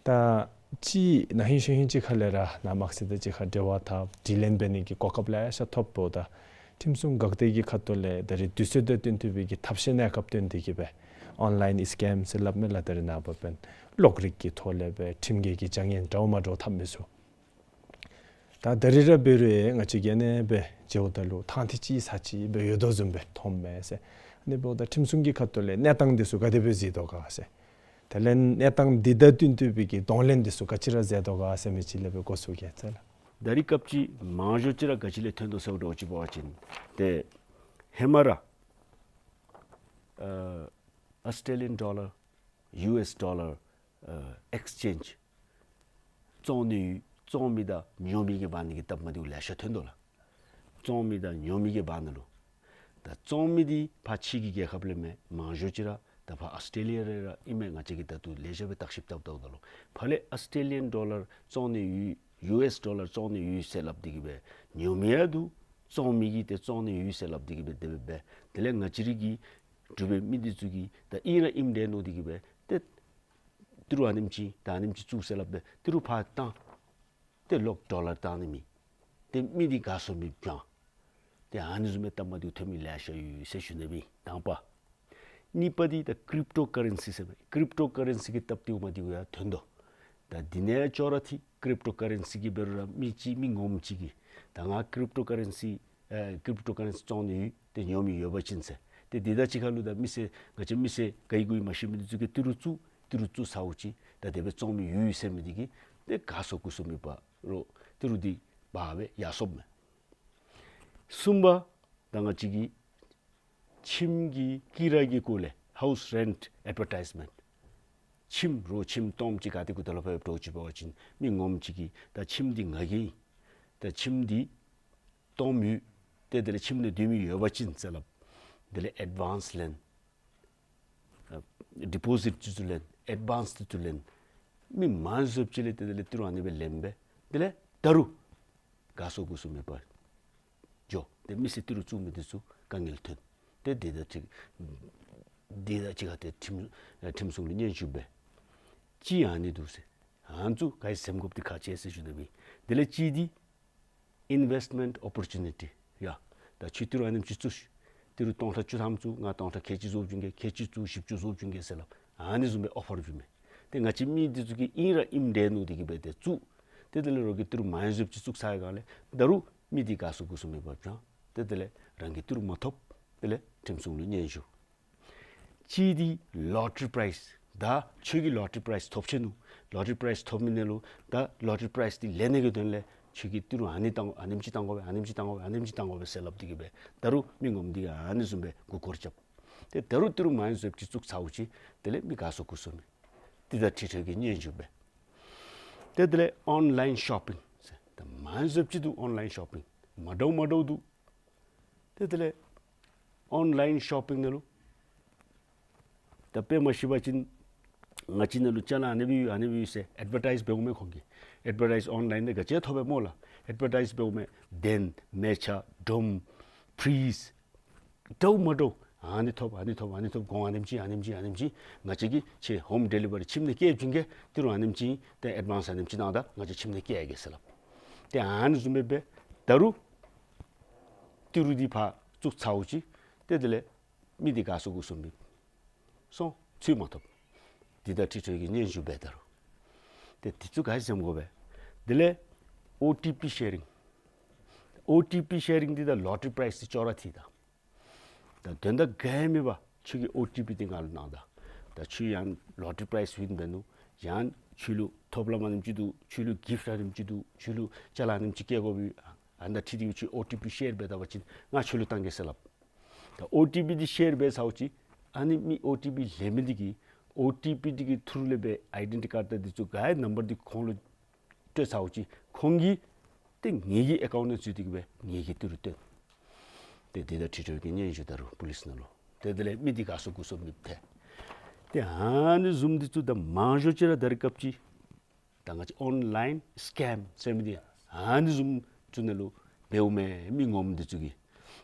ད་ཅིག་ན་ཧིང་གཞེས་ཧིང་ཅིག་ཁ་ལས་ར་ནཱ་དམག་སྲིད་དང་གཅིག་ཁར་འབྲེལ་བ་འཐབ་དྲི་ལན་འབད་ནི་གི་གོ་སྐབས་ལེ་ཤ་ཐོབ་འོངམ་ད་ཁྲིམས་སྲུང་འགག་སྡེ་གི་ཁ་ཐུག་ལས་ད་རིས་དུས་ཚོད་དང་བསྟུན་ཏེ་སྦེ་གི་ཐབས་ཤེས་གནས་སྐབས་བཏོན་ཏེ་གི་སྦེ་ཨོན་ལའིན་སི་ཀེམ་ཟེར་སླབ་མས་ལགས། ད་རིས་ནངས་པ་འབདན་གློག་རིག་གི་ཐོག་ལས་སྦེ་ཁྲིམས་འགལ་གྱི་བྱ་ངན་འདྲཝ་མ་འདྲཝ་འཐབ་མི་ཚུ། ད་ད་རིས་ར་འབད་རུང་ང་བཅས་ཀྱིས་ཨ་ནེ་སྦེ་མཇལཝ་ད་ལུ་ཐང་འདི་ཅིག་ས་ཅིག་སྦེ་ཡོད་དོ་བཟུམ་སྦེ་མཐོངམ་མས་ཟེར། ཨ་ནི་འབདཝ་ད་ཁྲིམས་སྲུང་གི་ཁ་ཐུག་ལས་གནས་སྟངས་འདི་ཚུ་ག་དེ་སྦེ་གཟིགས་དོ་ག་ཟེར། དེ་ལས་གནས་སྟངས་འདི་དང་བསྟུན་ཏེ་སྦེ་གི་གདོང་ལེན་འདི་ཚུ་ག་ཅི་ར་མཛད་དོ་ག་ཟེར་མི་ཅིག་ལས་སྦེ་འགོ་བཙུགས་གེ་ཟེར་ལགས། ད་རིས་སྐབས་ཅིག་མང་ཤོས་ཅིག་ར་ག་ཅི་ལས་ཐོན་དོ་ཟེར་བ་ཅིན་ཏེ་ཧེ་མ་ར་ཨ་ཨོསི་ཊེ་ལི་ཡཱན་ཌོ་ལར་ཡུ་ཨེསི་ཌོ་ལར་ཨེགསི་ཅེནཇ་བཙོང་ནི་ཡོད། བཙོང་མི་དང་ཉོ་མི་གི་བར་ན་གི་སྟབས་མ་བདེཝ་ལེ་ཤ་ཐོན་དོ་ལགས། བཙོང་མི་དང་ཉོ་མི་གི་བར་ན་ལུ། ད་བཙོང་མི་འདི་ཕར་ཕྱི་གི་རྒྱལ་ཁབ་ལས་མེན། མང་ཤོས་ཅིག་ར་ད་ཕར་ཨོསི་ཊེ་ལི་ཡ་ར་ཨིན་མས། ང་བཅས་ཀྱིས་ད་ལྟོ་ལེགས་ཤོམ་སྦེ་བརྟག་ཞིབ་བཏང་བལྟཝ་ད་ལུ་ཕར་ལས་ཨོསི་ཊེ་ལི་ཡཱན་ཌོ་ལར་བཙོང་ནི་ཡོད། ཡུ་ཨེསི་ཌོ་ལར་བཙོང་ནི་ཡོད་ཟེར་སླབ་སྟེ་གི་སྦེ་ཉོ་མི་ཡང་འདུག། བཙོང་མི་གིས་ཏེ་བཙོང་ནི་ཡོད་ཟེར་སླབ་སྟེ་གི་སྦེ་དེ་སྦེ་འབད། དེ་ལས་ང་བཅས་ར་གི་འབྲུག་པའི་མི་འདི་ཚུ་གིས་ད་ཨིན་ར་ཨིནམ་འདྲས་མནོ་སྟེ་གི་སྦེ་ཏེ་ཏི་རུ་ཨ་ནེམ་ཅིག་ད་ཨ་ནེམ་ཅིག་བཙུགས་ཟེར་སླབ་སྦེ་ཏི་རུ་ཕར་བཏང་། ཏེ་ལོག་ཌོ་ལར་བཏང་ནི་མེད། ཏེ་མི་འདི་དགའ་ཚོར་མེདཔ་བྱུང་། ཏེ་ཨ་ནི་བཟུམ་མའི་སྟབས་མ་བདེཝ་ཐོན་མི་ལེ་ཤ་ཡོད་ཟེར་ཞུ་ནི་ཨིན། དང་པ། གཉིས་པ་འདི་ད་ཀྲིབ་ཊོ་ཀ་རེན་སི་ཟེར་མི། ཀྲིབ་ཊོ་ཀ་རེན་སི་གི་སྟབས་བདེཝ་མ་བདེཝ་ཡང་ཐོན་དོ། ད་འདི་ནང་ཡང་ཅོག་ར་འཐད། ཀྲིབ་ཊོ་ཀ་རེན་སི་གི་འབད་རུང་ར་མི་ཅིག་མི་ངོམ་ཅིག་གིས་ད་ང་ཀྲིབ་ཊོ་ཀ་རེན་སི་ཨེ་ཀྲིབ་ཊོ་ཀ་རེན་སི་བཙོང་ནི་ཡོད། ཏེ་ཉོ་མི་ཡོད་པ་ཅིན་ཟེར། ཏེ་འདི་དང་གཅིག་ཁར་ལུ་ད་མི་སེར་ང་བཅས་མི་སེར་ག་ཡི་གུ་ཡི་མ་ཤེས་མི་འདི་ཚུ་གིས་ཏི་རུ་བཙུགས། ཏི་རུ་བཙུགས་ཚརཝ་ཅིག་ད་དེ་སྦེ་བཙོང་མི་ཡོད་ཟེར་མི་འདི་གིས་ཏེ་དགའ་ཚོར་མགུ་ཚོར་མེད་པར་ཏི་རུ་འདི་འབག་སྦེ་ཡར་སོངམ་མས། གསུམ་པ། ད་ང་བཅས་ཀྱི་ཁྱིམ་གྱི་ཀི་ར་གི་སྐོར་ལས་ཧའུསི་རེནཊ་ཨེཌ་བར་ཊའིཛ་མེནཊ། ཁྱིམ་རོགས་ཁྱིམ་སྟོངམ་ཅིག་ག་ཏེ་གུ་ད་ལུ་ཕར་འགྱོ་ཅི་འབད་བ་ཅིན་མི་ངོམ་ཅིག་གིས་ད་ཁྱིམ་འདི་ང་གི་ཨིན། ད་ཁྱིམ་འདི་སྟོངམ་ཡོད། ཏེ་དེ་ལས་ཁྱིམ་ནང་སྡོད་མི་ཡོད་པ་ཅིན་ཟེར་སླབ། དེ་ལས་ཨེཌ་ཝཱནསི་ལེན། ཨ་ཌི་པོ་ཟིཊ་ཅིག་ཚུ་ལེན། ཨེཌ་ཝཱནསི་ཅིག་ཚུ་ལེན། མི་མང་ཤོས་ཅིག་ལས་ཏེ་དེ་ལས་ཏི་རུ་ཨ་ནི་སྦེ་ལེན་སྦེ་དེ་ལས་ད་རུང་དགའ་ཚོར་མགུ་ཚོར་མེད་པར་འགྱོ། ཏེ་མི་སེར་ཏི་རུ་བཙུགས་མི་འདི་ཚུ་དཀའ་ངལ་ཐོན། ཏེ་འདི་དང་གཅིག་འདི་དང་གཅིག་ཁར་ཏེ་ཁྲིམས་ཁྲིམས་སྲུང་ལུ་སྙན་ཞུ་འབད། ཅིག་ཨ་ནི་འདུག་ཟེར། ཨ་ནི་ཚུ་ག་ཅི་སེམས་དགོཔ་འདི་ཁག་ཆེ་ཟེར་ཞུ་ནི་ཨིན། དེ་ལས་གཅིག་འདི་ཨིན་ཝེསཊ་མེནཊ་ཨོ་པོར་ཅུ་ནི་ཊི། ཡ་ད་ཁྱོད་ཏི་རུ་ཨ་ནེམ་ཅིག་བཙུགས་ཤིག། ཏི་རུ་སྟོང་ཕྲག་བཅུ་ཐམ་བཙུགས། ང་སྟོང་ཕྲག་ཁལ་གཅིག་བཟོ་བྱིན་གེ། ཁལ་གཅིག་བཙུགས་བཞི་བཅུ་བཟོ་བྱིན་གེ་ཟེར་སླབ། ཨ་ནི་བཟུམ་སྦེ་ཨོ་ཕར་བྱིན་མས། ཏེ་ང་བཅས་མི་འདི་ཚུ་གིས་ཨིན་ར་ཨིནམ་འདྲས་མནོ་སྟེ་གི་སྦེ་ཏེ་བཙུགས། ཏེ་དེ་ལས་རོགས་ཀྱིས་ཏི་རུ་མང་ཤོས་ཅིག་བཙུགས་ཚར་བའི་སྒང་ལས་ད་རུང་མི་འདི་དགའ་ཚོར་མགུ་ཚོར་མེད་པར་བྱུང་། ཏེ་དེ་ལས་རང་གིས་ཏི་རུ་མ་ཐོབ། དེ་ལས་ཁྲིམས་སྲུང་ལུ་སྙན་ཞུ། གཅིག་འདི་ལོ་ཊ་རི་པ་རའིཛ། ད་ཁྱོད་ཀྱིས་ལོ་ཊ་རི་པ་རའིཛ་ཐོབ་ཆི་ནུག། ལོ་ཊ་རི་པ་རའིཛ་ཐོབ་མི་ནང་ལུ་ད་ལོ་ཊ་རི་པ་རའིཛ་འདི་ལེན་ནི་གི་དོན་ལས་ཁྱོད་ཀྱིས་ཏི་རུ་ཨ་ནི་བཏང་དགོ། ཨ་ནེམ་ཅིག་བཏང་དགོ་པས། ཨ་ནེམ་ཅིག་བཏང་དགོ་པས། ཨ་ནེམ་ཅིག་བཏང་དགོ་པས་ཟེར་སླབ་སྟེ་གི་སྦེ་ད་རུང་མི་ངོམ་འདི་གིས་ཨ་ནི་བཟུམ་སྦེ་མགུ་སྐོར་རྐྱབ། ཏེ་ད་རུང་ཏི་རུ་མང་ཤོས་ཅིག་བཙུགས་ཚརཝ་ཅིག་དེ་ལས་མི་དགའ་ཚོར་མགུ་ཚོར་མེད། འདི་དང་འཁྲིལ་འཁྲིལ་གྱི་སྙན་ཞུ་འབད། ཏེ་དེ་ལས་ཨོན་ལའིན་ཤོ་པིང་ཟེར་ད་མང་ཤོས་ཅིག་འདུག། ཨོན་ལའིན་ཤོ་པིང་མ་འདྲཝ་མ་འདྲཝ་འདུག། ཏེ་དེ་ལས་ཨོན་ལའིན་ཤོ་པིང་ནང་ལུ་ད་དཔེ་མ་ཤེས་པ་ཅིན་ང་བཅས་ནང་ལུ་ཅ་ལ་ཨ་ནི་སྦེ་ཡོད་ཨ་ནི་སྦེ་ཡོད་ཟེར་ཨེཌ་བར་ཊའིཛ་འབདཝ་མས་ཁོང་གིས། ཨེཌ་བར་ཊའིཛ་ཨོན་ལའིན་ནང་ག་ཅི་ཐོབ་པས་སྨོ་ལགས། ཨེཌ་བར་ཊའིཛ་འབདཝ་མས། གདན་མལ་ཆ་སྒྲོམ་ཕྲིཇ་འདྲཝ་མ་འདྲཝ་ཨ་ནི་ཐོབ་ཨ་ནི་ཐོབ་ཨ་ནི་ཐོབ། གོང་ཨ་ནེམ་ཅིག་ཨ་ནེམ་ཅིག་ཨ་ནེམ་ཅིག་ང་བཅས་ཀྱིས་ཁྱོད་ཧོམ་ཌེ་ལི་བ་རི་ཁྱིམ་ནང་བསྐྱལ་བྱིན་གེ། ཏི་རུ་ཨ་ནེམ་ཅིག་ཏེ་ཨེཌ་ཝཱནསི་ཨ་ནེམ་ཅིག་གནང་ད་ང་བཅས་ཁྱིམ་ནང་བསྐྱལ་གེ་ཟེར་སླབ། ཏེ་ཨ་ནི་བཟུམ་སྦེ་འབད་ད་རུང་ཏི་རུ་འདི་ཕར་བཙུགས་ཚརཝ་ཅིག་ཏེ་དེ་ལས་མི་འདི་དགའ་ཚོར་མགུ་ཚོར་མེད། སོང་ཚུར་མ་ཐོབ། འདི་དང་འཁྲིལ་འཁྲིལ་གྱི་སྙན་ཞུ་འབད་ད་རུང་། ཏེ་འདི་ཚུ་ག་ཅི་སེམས་དགོ་པས། དེ་ལས་ཨོ་ཊི་པི་ཤེ་རིང་། ཨོ་ཊི་པི་ཤེ་རིང་འདི་དང་ལོ་ཊ་རི་པ་རའིཛ་འདི་ཅོག་ར་འཐད་ད། ད་དོན་དག་ག་ཡང་མེད་པར་ཁྱོད་ཀྱིས་ཨོ་ཊི་པི་འདི་ང་ལུ་གནང་ད། ད་ཁྱོད་ཡང་ལོ་ཊ་རི་པ་རའིཛ་ཝིན་འབད་ནུག། ཡང་ཁྱོད་ལུ་ཐོབ་ལམ་ཨ་ནེམ་ཅིག་འདུག། ཁྱོད་ལུ་གིཕཊ་ཨ་ནེམ་ཅིག་འདུག། ཁྱོད་ལུ་ཅ་ལ་ཨ་ནེམ་ཅིག་བཀལ་དགོ་པས། ཨ་ནི་དང་འཁྲིལ་ཏེ་ཁྱོད་ཨོ་ཊི་པི་ཤེར་འབད་ད་པ་ཅིན་ང་ཁྱོད་ལུ་བཏང་གེ་ཟེར་སླབ། ད་ཨོ་ཊི་པི་འདི་ཤེར་འབད་ཚརཝ་ཅིག་ཨ་ནི་མི་ཨོ་ཊི་པི་ལེན་མི་འདི་གིས་ཨོ་ཊི་པི་འདི་གི་ཐུར་ལས་སྦེ་ཨའི་ཌེན་ཊི་ཊི་ཀཱཌ་དང་འདི་ཚུ་ག་ཡི་ནམ་བར་འདི་ཁོང་ལུ་སྤྲོད་ཚརཝ་ཅིག་ཁོང་གིས་ཏེ་ངེ་གི་ཨེ་ཀའུནཊ་ནང་འཛུལ་ཏེ་གི་སྦེ་ངེ་གི་ཏི་རུ་སྟོན། ཏེ་འདི་དང་འཁྲིལ་ཏེ་གི་སྙན་ཞུ་ད་རུང་པོ་ལིསི་ནང་ལུ། ཏེ་དེ་ལས་མི་འདི་ག་སོང་གུ་སོང་མི་ཐལ། ཏེ་ཨ་ནི་བཟུམ་འདི་ཚུ་ད་མང་ཤོས་ཅིག་ར་ད་རེས་སྐབས་ཅིག་ད་ང་བཅས་ཨོན་ལའིན་སི་ཀེམ་ཟེར་མི་འདི་ཨ་ནི་བཟུམ་ཚུ་ནང་ལུ་འབདཝ་མས། མི་ངོམ་འདི་ཚུ་གིས།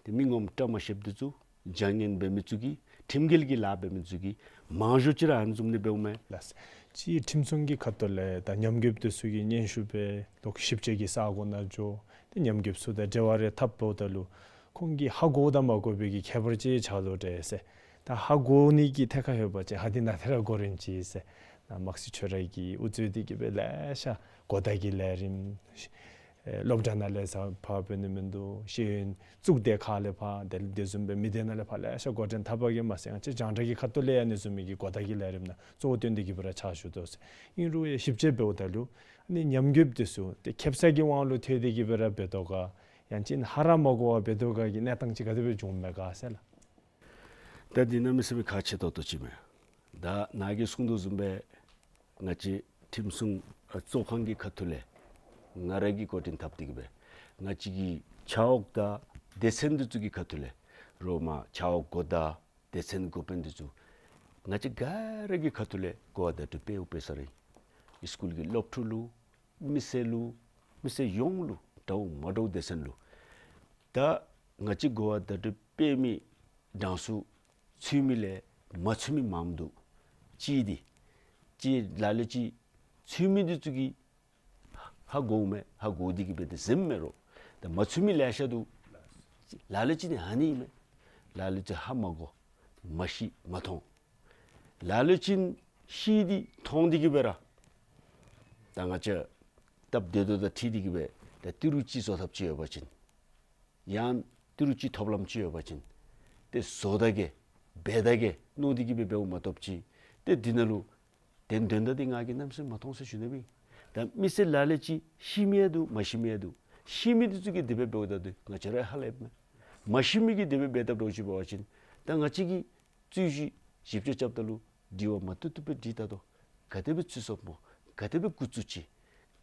ཏེ་མི་ངོམ་བཀྲ་མ་ཤིསཔ་འདི་ཚུ་བྱ་ངན་འབད་མི་ཚུ་གིས་ཁྲིམས་འགལ་གྱི་ལཱ་འབད་མི་ཚུ་གིས་མང་ཤོས་ཅིག་ར་ཨ་ནི་བཟུམ་ནི་འབདཝ་མས་ལགས། ཅིག་ཁྲིམས་སྲུང་གི་ཁ་ཐུག་ལས་ད་ཉམས་རྒུདཔ་འདི་ཚུ་གིས་སྙན་ཞུ་འབད་ལོག་ཞིབ་དཔྱད་ཀྱི་ས་གོ་ནང་འགྱོ། ཏེ་ཉམས་རྒུདཔ་ཚུ་དང་འབྲེལ་བ་རེ་འཐབ་འབདཝ་ད་ལུ་ཁོང་གིས་ཧ་གོ་དང་མ་གོ་བའི་གི་ཁྱད་པར་ཅིག་ཆགས་དོ་འདྲས་ཟེར། ད་ཧ་གོ་ནི་གི་ཐད་ཁར་ལྷོད་པ་ཅིན་ཧ་འདི་ནང་ཏེ་ར་གོ་རིན་ཅི་ཟེར། ནཱ་དམག་སྲིད་ཆོས་ར་གིས་དབུ་གཙོས་ཏེ་གི་སྦེ་ལེ་ཤ་གོ་བརྡ་གི་ལས་རིམ་ཨེ་སློབ་གྲྭ་ནང་ལས་ཕར་འབད་ནི་མིན་འདུག། ཤེས་ཡོན་གཙུག་སྡེ་ཁག་ལས་ཕར་དེ་དེ་བཟུམ་སྦེ་མི་སྡེ་ནང་ལས་ཕར་ལེ་ཤ་འགོ་འདྲེན་འཐབ་པ་གིས་མ་ཚད་ང་བཅས་རྒྱང་བསྒྲགས་ཀྱི་ཁ་ཐུག་ལས་ཡང་ཨ་ནི་བཟུམ་མའི་གི་གོ་བརྡ་གི་ལས་རིམ་ནང་གཙོ་བོ་བཏོན་ཏེ་གི་སྦེ་ར་ཕྱག་ཞུ་དོ་ཟེར། ཨིན་རུང་ཡང་ཞིབ་དཔྱད་འབདཝ་ད་ལུ་ཨ་ནི་ཉམས་རྒུདཔ་འདི་ཚུ་ཏེ་ཁེབ་ས་གི་དབང་ལུ་ཐལ་ཏེ་གི་སྦེ་ར་འབད་དོ་ག། ཡང་ཅིན་ཧ་ར་མ་གོ་བར་འབད་དོ་ག་གི་གནས་སྟངས་ཅིག་ག་དེ་སྦེ་བྱུངམ་མས་ག་ཟེར་ལགས། ད་འདི་གནམ་མེད་ས་མེད་ཁག་ཆེ་ཏོག་ཏོ་ཅིག་མས། ད་ནཱ་གིས་གསུངས་དོ་བཟུམ་སྦེ་ང་བཅས་ཁྲིམས་སྲུང་ཨ་གཙོ་ཁང་གི་ཁ་ཐུག་ལས་ང་ར་གིས་འགོ་འདྲེན་འཐབ་སྟེ་གི་སྦེ་ང་བཅས་ཀྱི་ཆ་འོག་དང་སྡེ་ཚན་འདི་ཚུ་གི་ཁ་ཐུག་ལས་རོགས་མ་ཆ་འོག་འགོ་བདག་སྡེ་ཚན་འགོ་དཔོན་འདི་ཚུ་ང་བཅས་ག་ར་གི་ཁ་ཐུག་ལས་གོ་བ་བརྡ་སྤྲོད་འབདཝ་འབད་ས་ར་ཨིན། སི་ཀུལ་གྱི་སློབ་ཕྲུག་ལུ་མི་སེར་ལུ་མི་སེར་ཡོངས་ལུ་འདྲཝ་མ་འདྲཝ་སྡེ་ཚན་ལུ། ད་ང་བཅས་གོ་བ་བརྡ་སྤྲོད་འབད་མི་གྲངས་སུ་ཚུད་མི་ལས་མ་ཚུད་མི་མངམ་འདུག། ཅིག་འདི་ཅིག་ལ་ལུ་ཅིག་ཚུད་མི་འདི་ཚུ་གིས་ཧ་གོཝ་མས། ཧ་གོ་སྟེ་གི་སྦེ་ཏེ་གཟིམ་མས་རོགས། ད་མ་ཚུད་མི་ལེ་ཤ་འདུག། ལ་ལུ་ཅིག་ནི་ཨ་ནི་ཨིན་མས། ལ་ལུ་ཅིག་ཧ་མ་གོ་མ་ཤེས་མ་མཐོང་། ལ་ལུ་ཅིག་ཤེས་ཏེ་མཐོང་སྟེ་གི་སྦེ་ར་ད་ང་བཅས་སྟབས་བདེ་ཏོག་ཏོ་དང་འཁྲིལ་ཏེ་གི་སྦེ་ད་ཏི་རུ་ཅིག་བཟོ་ཐབས་ཅིག་ཡོད་པ་ཅིན་ཡང་ཏི་རུ་ཅིག་ཐོབ་ལམ་ཅིག་ཡོད་པ་ཅིན་ཏེ་བཟོ་ད་གེ་འབད་ད་གེ་མནོ་སྟེ་གི་སྦེ་འབདཝ་མ་གཏོགས་ཅིག་ཏེ་འདི་ནང་ལུ་དོན་དོན་དག་འདི་ང་གིས་གནམ་མེད་ས་མེད་མ་མཐོང་ཟེར་ཞུ་ནི་མས། ད་མི་སེར་ལ་ལུ་ཅིག་ཤེས་མི་ཡང་འདུག། མ་ཤེས་མི་ཡང་འདུག། ཤེས་མི་འདི་ཚུ་གིས་དེ་སྦེ་འབདཝ་ད་འདི་ང་བཅས་ར་ཧ་ལས་མས། མ་ཤེས་མི་གིས་དེ་སྦེ་འབད་དཔ་འདྲཝ་ཅིག་འབད་བ་ཅིན་ད་ང་བཅས་ཀྱིས་རྩོད་གཞི་ཞིབ་དཔྱད་རྐྱབ་ད་ལུ་དྲི་བ་མ་བཏུབ་བཏུབ་སྦེ་དྲི་ད་དོ། ག་དེ་སྦེ་ཚུད་སོཔ་སྨོ། ག་དེ་སྦེ་འགོ་བཙུགས་ཅི།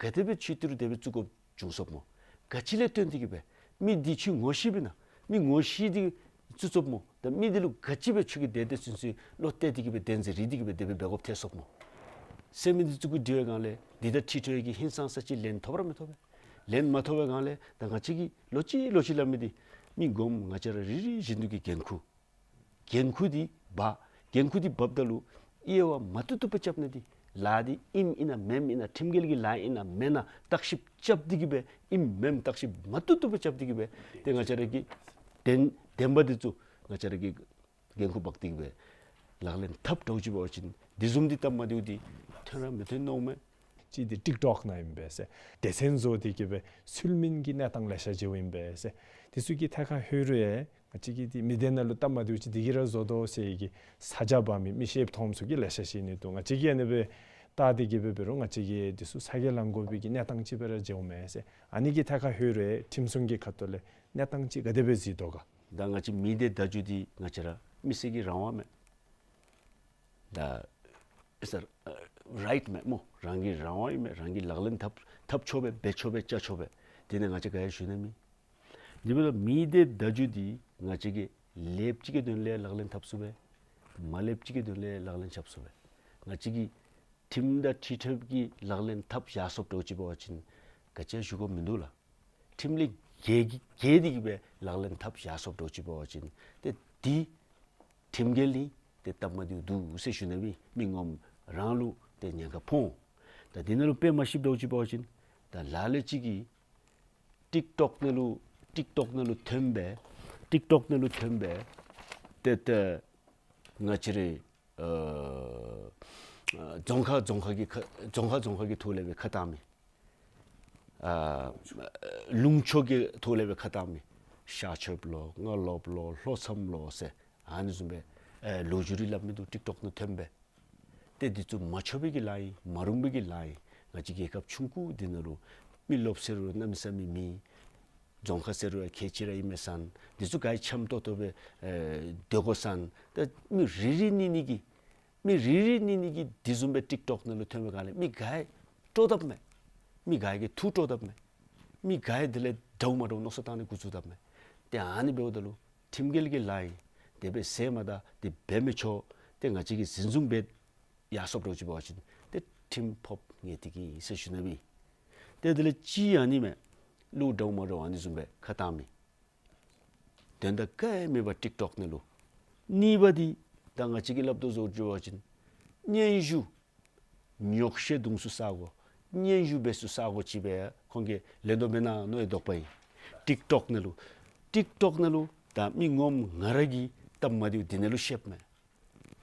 ག་དེ་སྦེ་ཁྱོད་ཏི་རུ་དེ་སྦེ་བཙུགས་དགོཔ་བྱུང་སོཔ་སྨོ། ག་ཅི་ལས་བརྟེན་ཏེ་གི་སྦེ་མི་འདི་ཁྱོད་ངོ་ཤེས་པས་ན། མི་ངོ་ཤེས་ཏེ་བཙུགས་སོཔ་སྨོ། ད་མི་འདི་ལུ་ག་ཅི་སྦེ་ཁྱོད་ཀྱིས་དེ་དེ་ཚུན་ཚོད་བློ་གཏད་དེ་གི་སྦེ་བདེན་འཛིན་རེ་དེ་གི་སྦེ་དེ་སྦེ་འབད་དགོཔ་ཐལ་སོཔ་སྨོ་ཟེར་མི་འདི་ཚུ་གི་དྲི་བའི་སྒང་ལས་འདི་དང་འཁྲིལ་ཏེ་གི་ཧིང་སངས་ས་ཅིག་ལན་ཐོབ་ར་མི་ཐོབ་པས། ལན་མ་ཐོབ་པའི་སྒང་ལས་ད་ང་བཅས་ཀྱིས་ལོག་ཅི་ལོག་ཅི་སླབ་མི་འདི་མི་ངོམ་ང་བཅས་ར་རེ་རེ་བཞིན་དུ་གི་འགན་ཁུར། འགན་ཁུར་འདི་འབག། འགན་ཁུར་འདི་འབགཔ་ད་ལུ་དབྱེ་བ་མ་བཏུབ་བཏུབ་སྦེ་རྐྱབ་ནི་འདི་ལཱ་འདི་ཨིནམ་ཨིན་ན་མེནམ་ཨིན་ན་ཁྲིམས་འགལ་གྱི་ལཱ་ཨིན་ན་མེན་ན་བརྟག་ཞིབ་རྐྱབ་སྟེ་གི་སྦེ་ཨིནམ་མེནམ་བརྟག་ཞིབ་མ་བཏུབ་བཏུབ་སྦེ་རྐྱབ་སྟེ་གི་སྦེ་ཏེ་ང་བཅས་ར་གི་བདེན་བདེན་པ་འདི་ཚུ་ང་བཅས་ར་གིས་འགན་ཁུར་འབག་སྟེ་གི་སྦེ་ལག་ལེན་འཐབ་འདྲཝ་ཅིག་འབད་བ་ཅིན་འདི་བཟུམ་འདི་སྟབས་མ་བདེཝ་འདི་ཐོན་ར་མི་ཐོན་མནོཝ་མས། ཅིག་འདི་ཊིཀ་ཊོཀ་ནང་ཨིན་པས་ཟེར། སྡེ་ཚན་བཟོ་སྟེ་གི་སྦེ་ཚུལ་མིན་གྱི་གནས་སྟངས་ལེ་ཤ་ཅིག་ཨིན་པས་ཟེར། འདི་ཚུ་གི་ཐད་ཁར་ལྷོད་རུང་ཡང་ང་བཅས་ཀྱི་འདི་མི་སྡེ་ནང་ལུ་སྟབས་མ་བདེཝ་ཅིག་འདི་གིས་ར་བཟོ་དོ་ཟེར་གི་ས་ཆ་འབག་མི་མི་ཤེསཔ་མཐོངམ་ཚུ་གིས་ལེ་ཤ་ཅིག་ཨིན་ནི་འདུག། ང་བཅས་ཀྱིས་ཨ་ནི་སྦེ་བལྟ་སྟེ་གི་སྦེ་འབད་རུང་ང་བཅས་ཀྱིས་འདི་ཚུ་ཚ་གྱང་ལང་དགོ་པའི་གི་གནས་སྟངས་ཅིག་སྦེ་ར་མཇལཝ་མས་ཟེར། ཨ་ནི་གི་ཐད་ཁར་ལྷོད་རུང་ཡང་ཁྲིམས་སྲུང་གི་ཁ་ཐུག་ལས་གནས་སྟངས་ཅིག་ག་དེ་སྦེ་གཟིགས་དོ་ག། ད་ང་བཅས་མི་སྡེ་བརྡ་བརྒྱུད་འདི་ང་བཅས་ར་མི་སེར་གྱི་རང་དབང་མས། ད་ཨེ་སར་རའིཊ་མས་སྨོ། རང་གི་རང་དབང་ཨིན་མས། རང་གིས་ལག་ལེན་འཐབ་འཐབ་ཆོག་པས། འབད་ཆོག་པས། རྐྱབ་ཆོག་པས། དེ་ནི་ང་བཅས་ག་ཡང་ཞུ་ནི་མེད། དེ་འབདཝ་ད་མི་སྡེ་བརྡ་བརྒྱུད་འདི་ང་བཅས་ཀྱིས་ལེགསཔ་ཅིག་གི་དོན་ལས་ལག་ལེན་འཐབ་ཚུགས་པས། མ་ལེགསཔ་ཅིག་གི་དོན་ལས་ལག་ལེན་རྐྱབ་ཚུགས་པས། ང་བཅས་ཀྱིས་ཁྲིམས་དང་འཁྲིལ་ཏེ་གི་ལག་ལེན་འཐབ་བཞག་སོཔ་འདྲཝ་ཅིག་འབད་བ་ཅིན་ག་ཅི་ཡང་ཞུ་དགོཔ་མིན་འདུག་ལགས། ཁྲིམས་ལས་འགལ་འགལ་ཏེ་གི་སྦེ་ལག་ལེན་འཐབ་བཞག་སོཔ་འདྲཝ་ཅིག་འབད་བ་ཅིན་ཏེ་འདི་ཁྲིམས་འགལ་ཨིན། ཏེ་སྟབས་མ་བདེཝ་འདུག་ཟེར་ཞུ་ནི་མས། མི་ངོམ་རང་ལུ་ཏེ་ཉེན་ཁ་ཕོག་འོང་། ད་འདི་ནང་ལུ་དཔེ་མ་ཤེསཔ་འདྲཝ་ཅིག་འབད་བ་ཅིན་ད་ལ་ལུ་ཅིག་གིས་ཊིཀ་ཊོཀ་ནང་ལུ་ཊིཀ་ཊོཀ་ནང་ལུ་ཐོན་སྦེ་ཊིཀ་ཊོཀ་ནང་ལུ་ཐོན་སྦེ་ཏེ་ཏེ་ང་བཅས་རའི་ཨ་རྫོང་ཁག་རྫོང་ཁག་གི་ཁ་རྫོང་ཁག་རྫོང་ཁག་གི་ཐོག་ལས་སྦེ་ཁ་བཏང་མི། ཨ་ལུང་ཕྱོགས་ཀྱི་ཐོག་ལས་སྦེ་ཁ་བཏང་མི་ཤར་ཕྱོགསཔ་ལོ་སྔ་ལོགསཔ་ལོ་ལྷོ་མཚམས་ལོ་ཟེར་ཨ་ནི་བཟུམ་སྦེ་ཨེ་ལོ་རྒྱུས་རེ་སླབ་མི་འདུག། ཊིཀ་ཊོཀ་ནང་ཐོན་སྦེ། ཏེ་འདི་ཚུ་མ་ཆོག་པའི་གི་ལཱ་ཨིན། མ་རུང་པའི་གི་ལཱ་ཨིན། ང་བཅས་རྒྱལ་ཁབ་ཆུང་ཀུ་འདི་ནང་ལུ་མི་རློབས་ཟེར་རུང་གནམ་མེད་ས་མེད་མེད། རྫོང་ཁག་ཟེར་རུང་ཁལ་གཅིག་ར་ཨིན་མས་ཟེར། འདི་ཚུ་ག་ར་འཆམ་ཏོག་ཏོ་སྦེ་ཨེ་སྡོད་དགོ་ཟེར། ཏེ་མི་རེ་རེ་གཉིས་གཉིས་ཀྱིས་མི་རེ་རེ་གཉིས་གཉིས་ཀྱིས་འདི་བཟུམ་སྦེ་ཊིཀ་ཊོཀ་ནང་ལུ་ཐོན་པའི་སྒང་ལས་མི་ག་ར་སྤྲོ་དཔ་མས། མི་ག་ར་གིས་ཐུགས་སྤྲོ་དཔ་མས། མི་ག་ར་དེ་ལས་འདྲཝ་མ་འདྲཝ་མནོ་བསམ་བཏང་ནི་འགོ་བཙུགས་དཔ་མས། ཏེ་ཨ་ནི་འབདཝ་ད་ལུ་ཁྲིམས་འགལ་གྱི་ལཱ་ཨིན། དེ་སྦེ་ཟེར་མ་ད་དེ་འབད་མི་ཆོག། ཏེ་ང་བཅས་ཀྱིས་འཛིན་བཟུང་འབད་ཡར་སོངམ་འདྲཝ་ཅིག་འབད་བ་ཅིན་ཏེ་ཁྲིམས་ཕོགཔ་ངེས་ཏིག་ཨིན་ཟེར་ཞུ་ནི་ཨིན། ཏེ་དེ་ལས་གཅིག་ཨ་ནི་མས། ལུ་འདྲཝ་མ་འདྲཝ་ཨ་ནི་བཟུམ་སྦེ་ཁ་བཏང་མི་དོན་དག་ག་ཡང་མེད་པར་ཊིཀ་ཊོཀ་ནང་ལུ། གཉིས་པ་འདི་ད་ང་བཅས་ཀྱིས་སླབ་དོ་བཟུམ་ཅིག་འབད་བ་ཅིན་སྙན་ཞུ་ཉོགས་བཤད་བརྡུང་ཚུགས་ས་སྒོ་སྙན་ཞུ་འབད་ཚུགས་ས་སྒོ་ཅིག་སྦེ་ཁོང་གིས་ལེན་དོ་མེན་ན་མནོ་བའི་དོགས་པ་ཨིན། ཊིཀ་ཊོཀ་ནང་ལུ་ཊིཀ་ཊོཀ་ནང་ལུ་ད་མི་ངོམ་ང་ར་གི་སྟབས་མ་བདེཝ་འདི་ནང་ལུ་བཤདཔ་མས།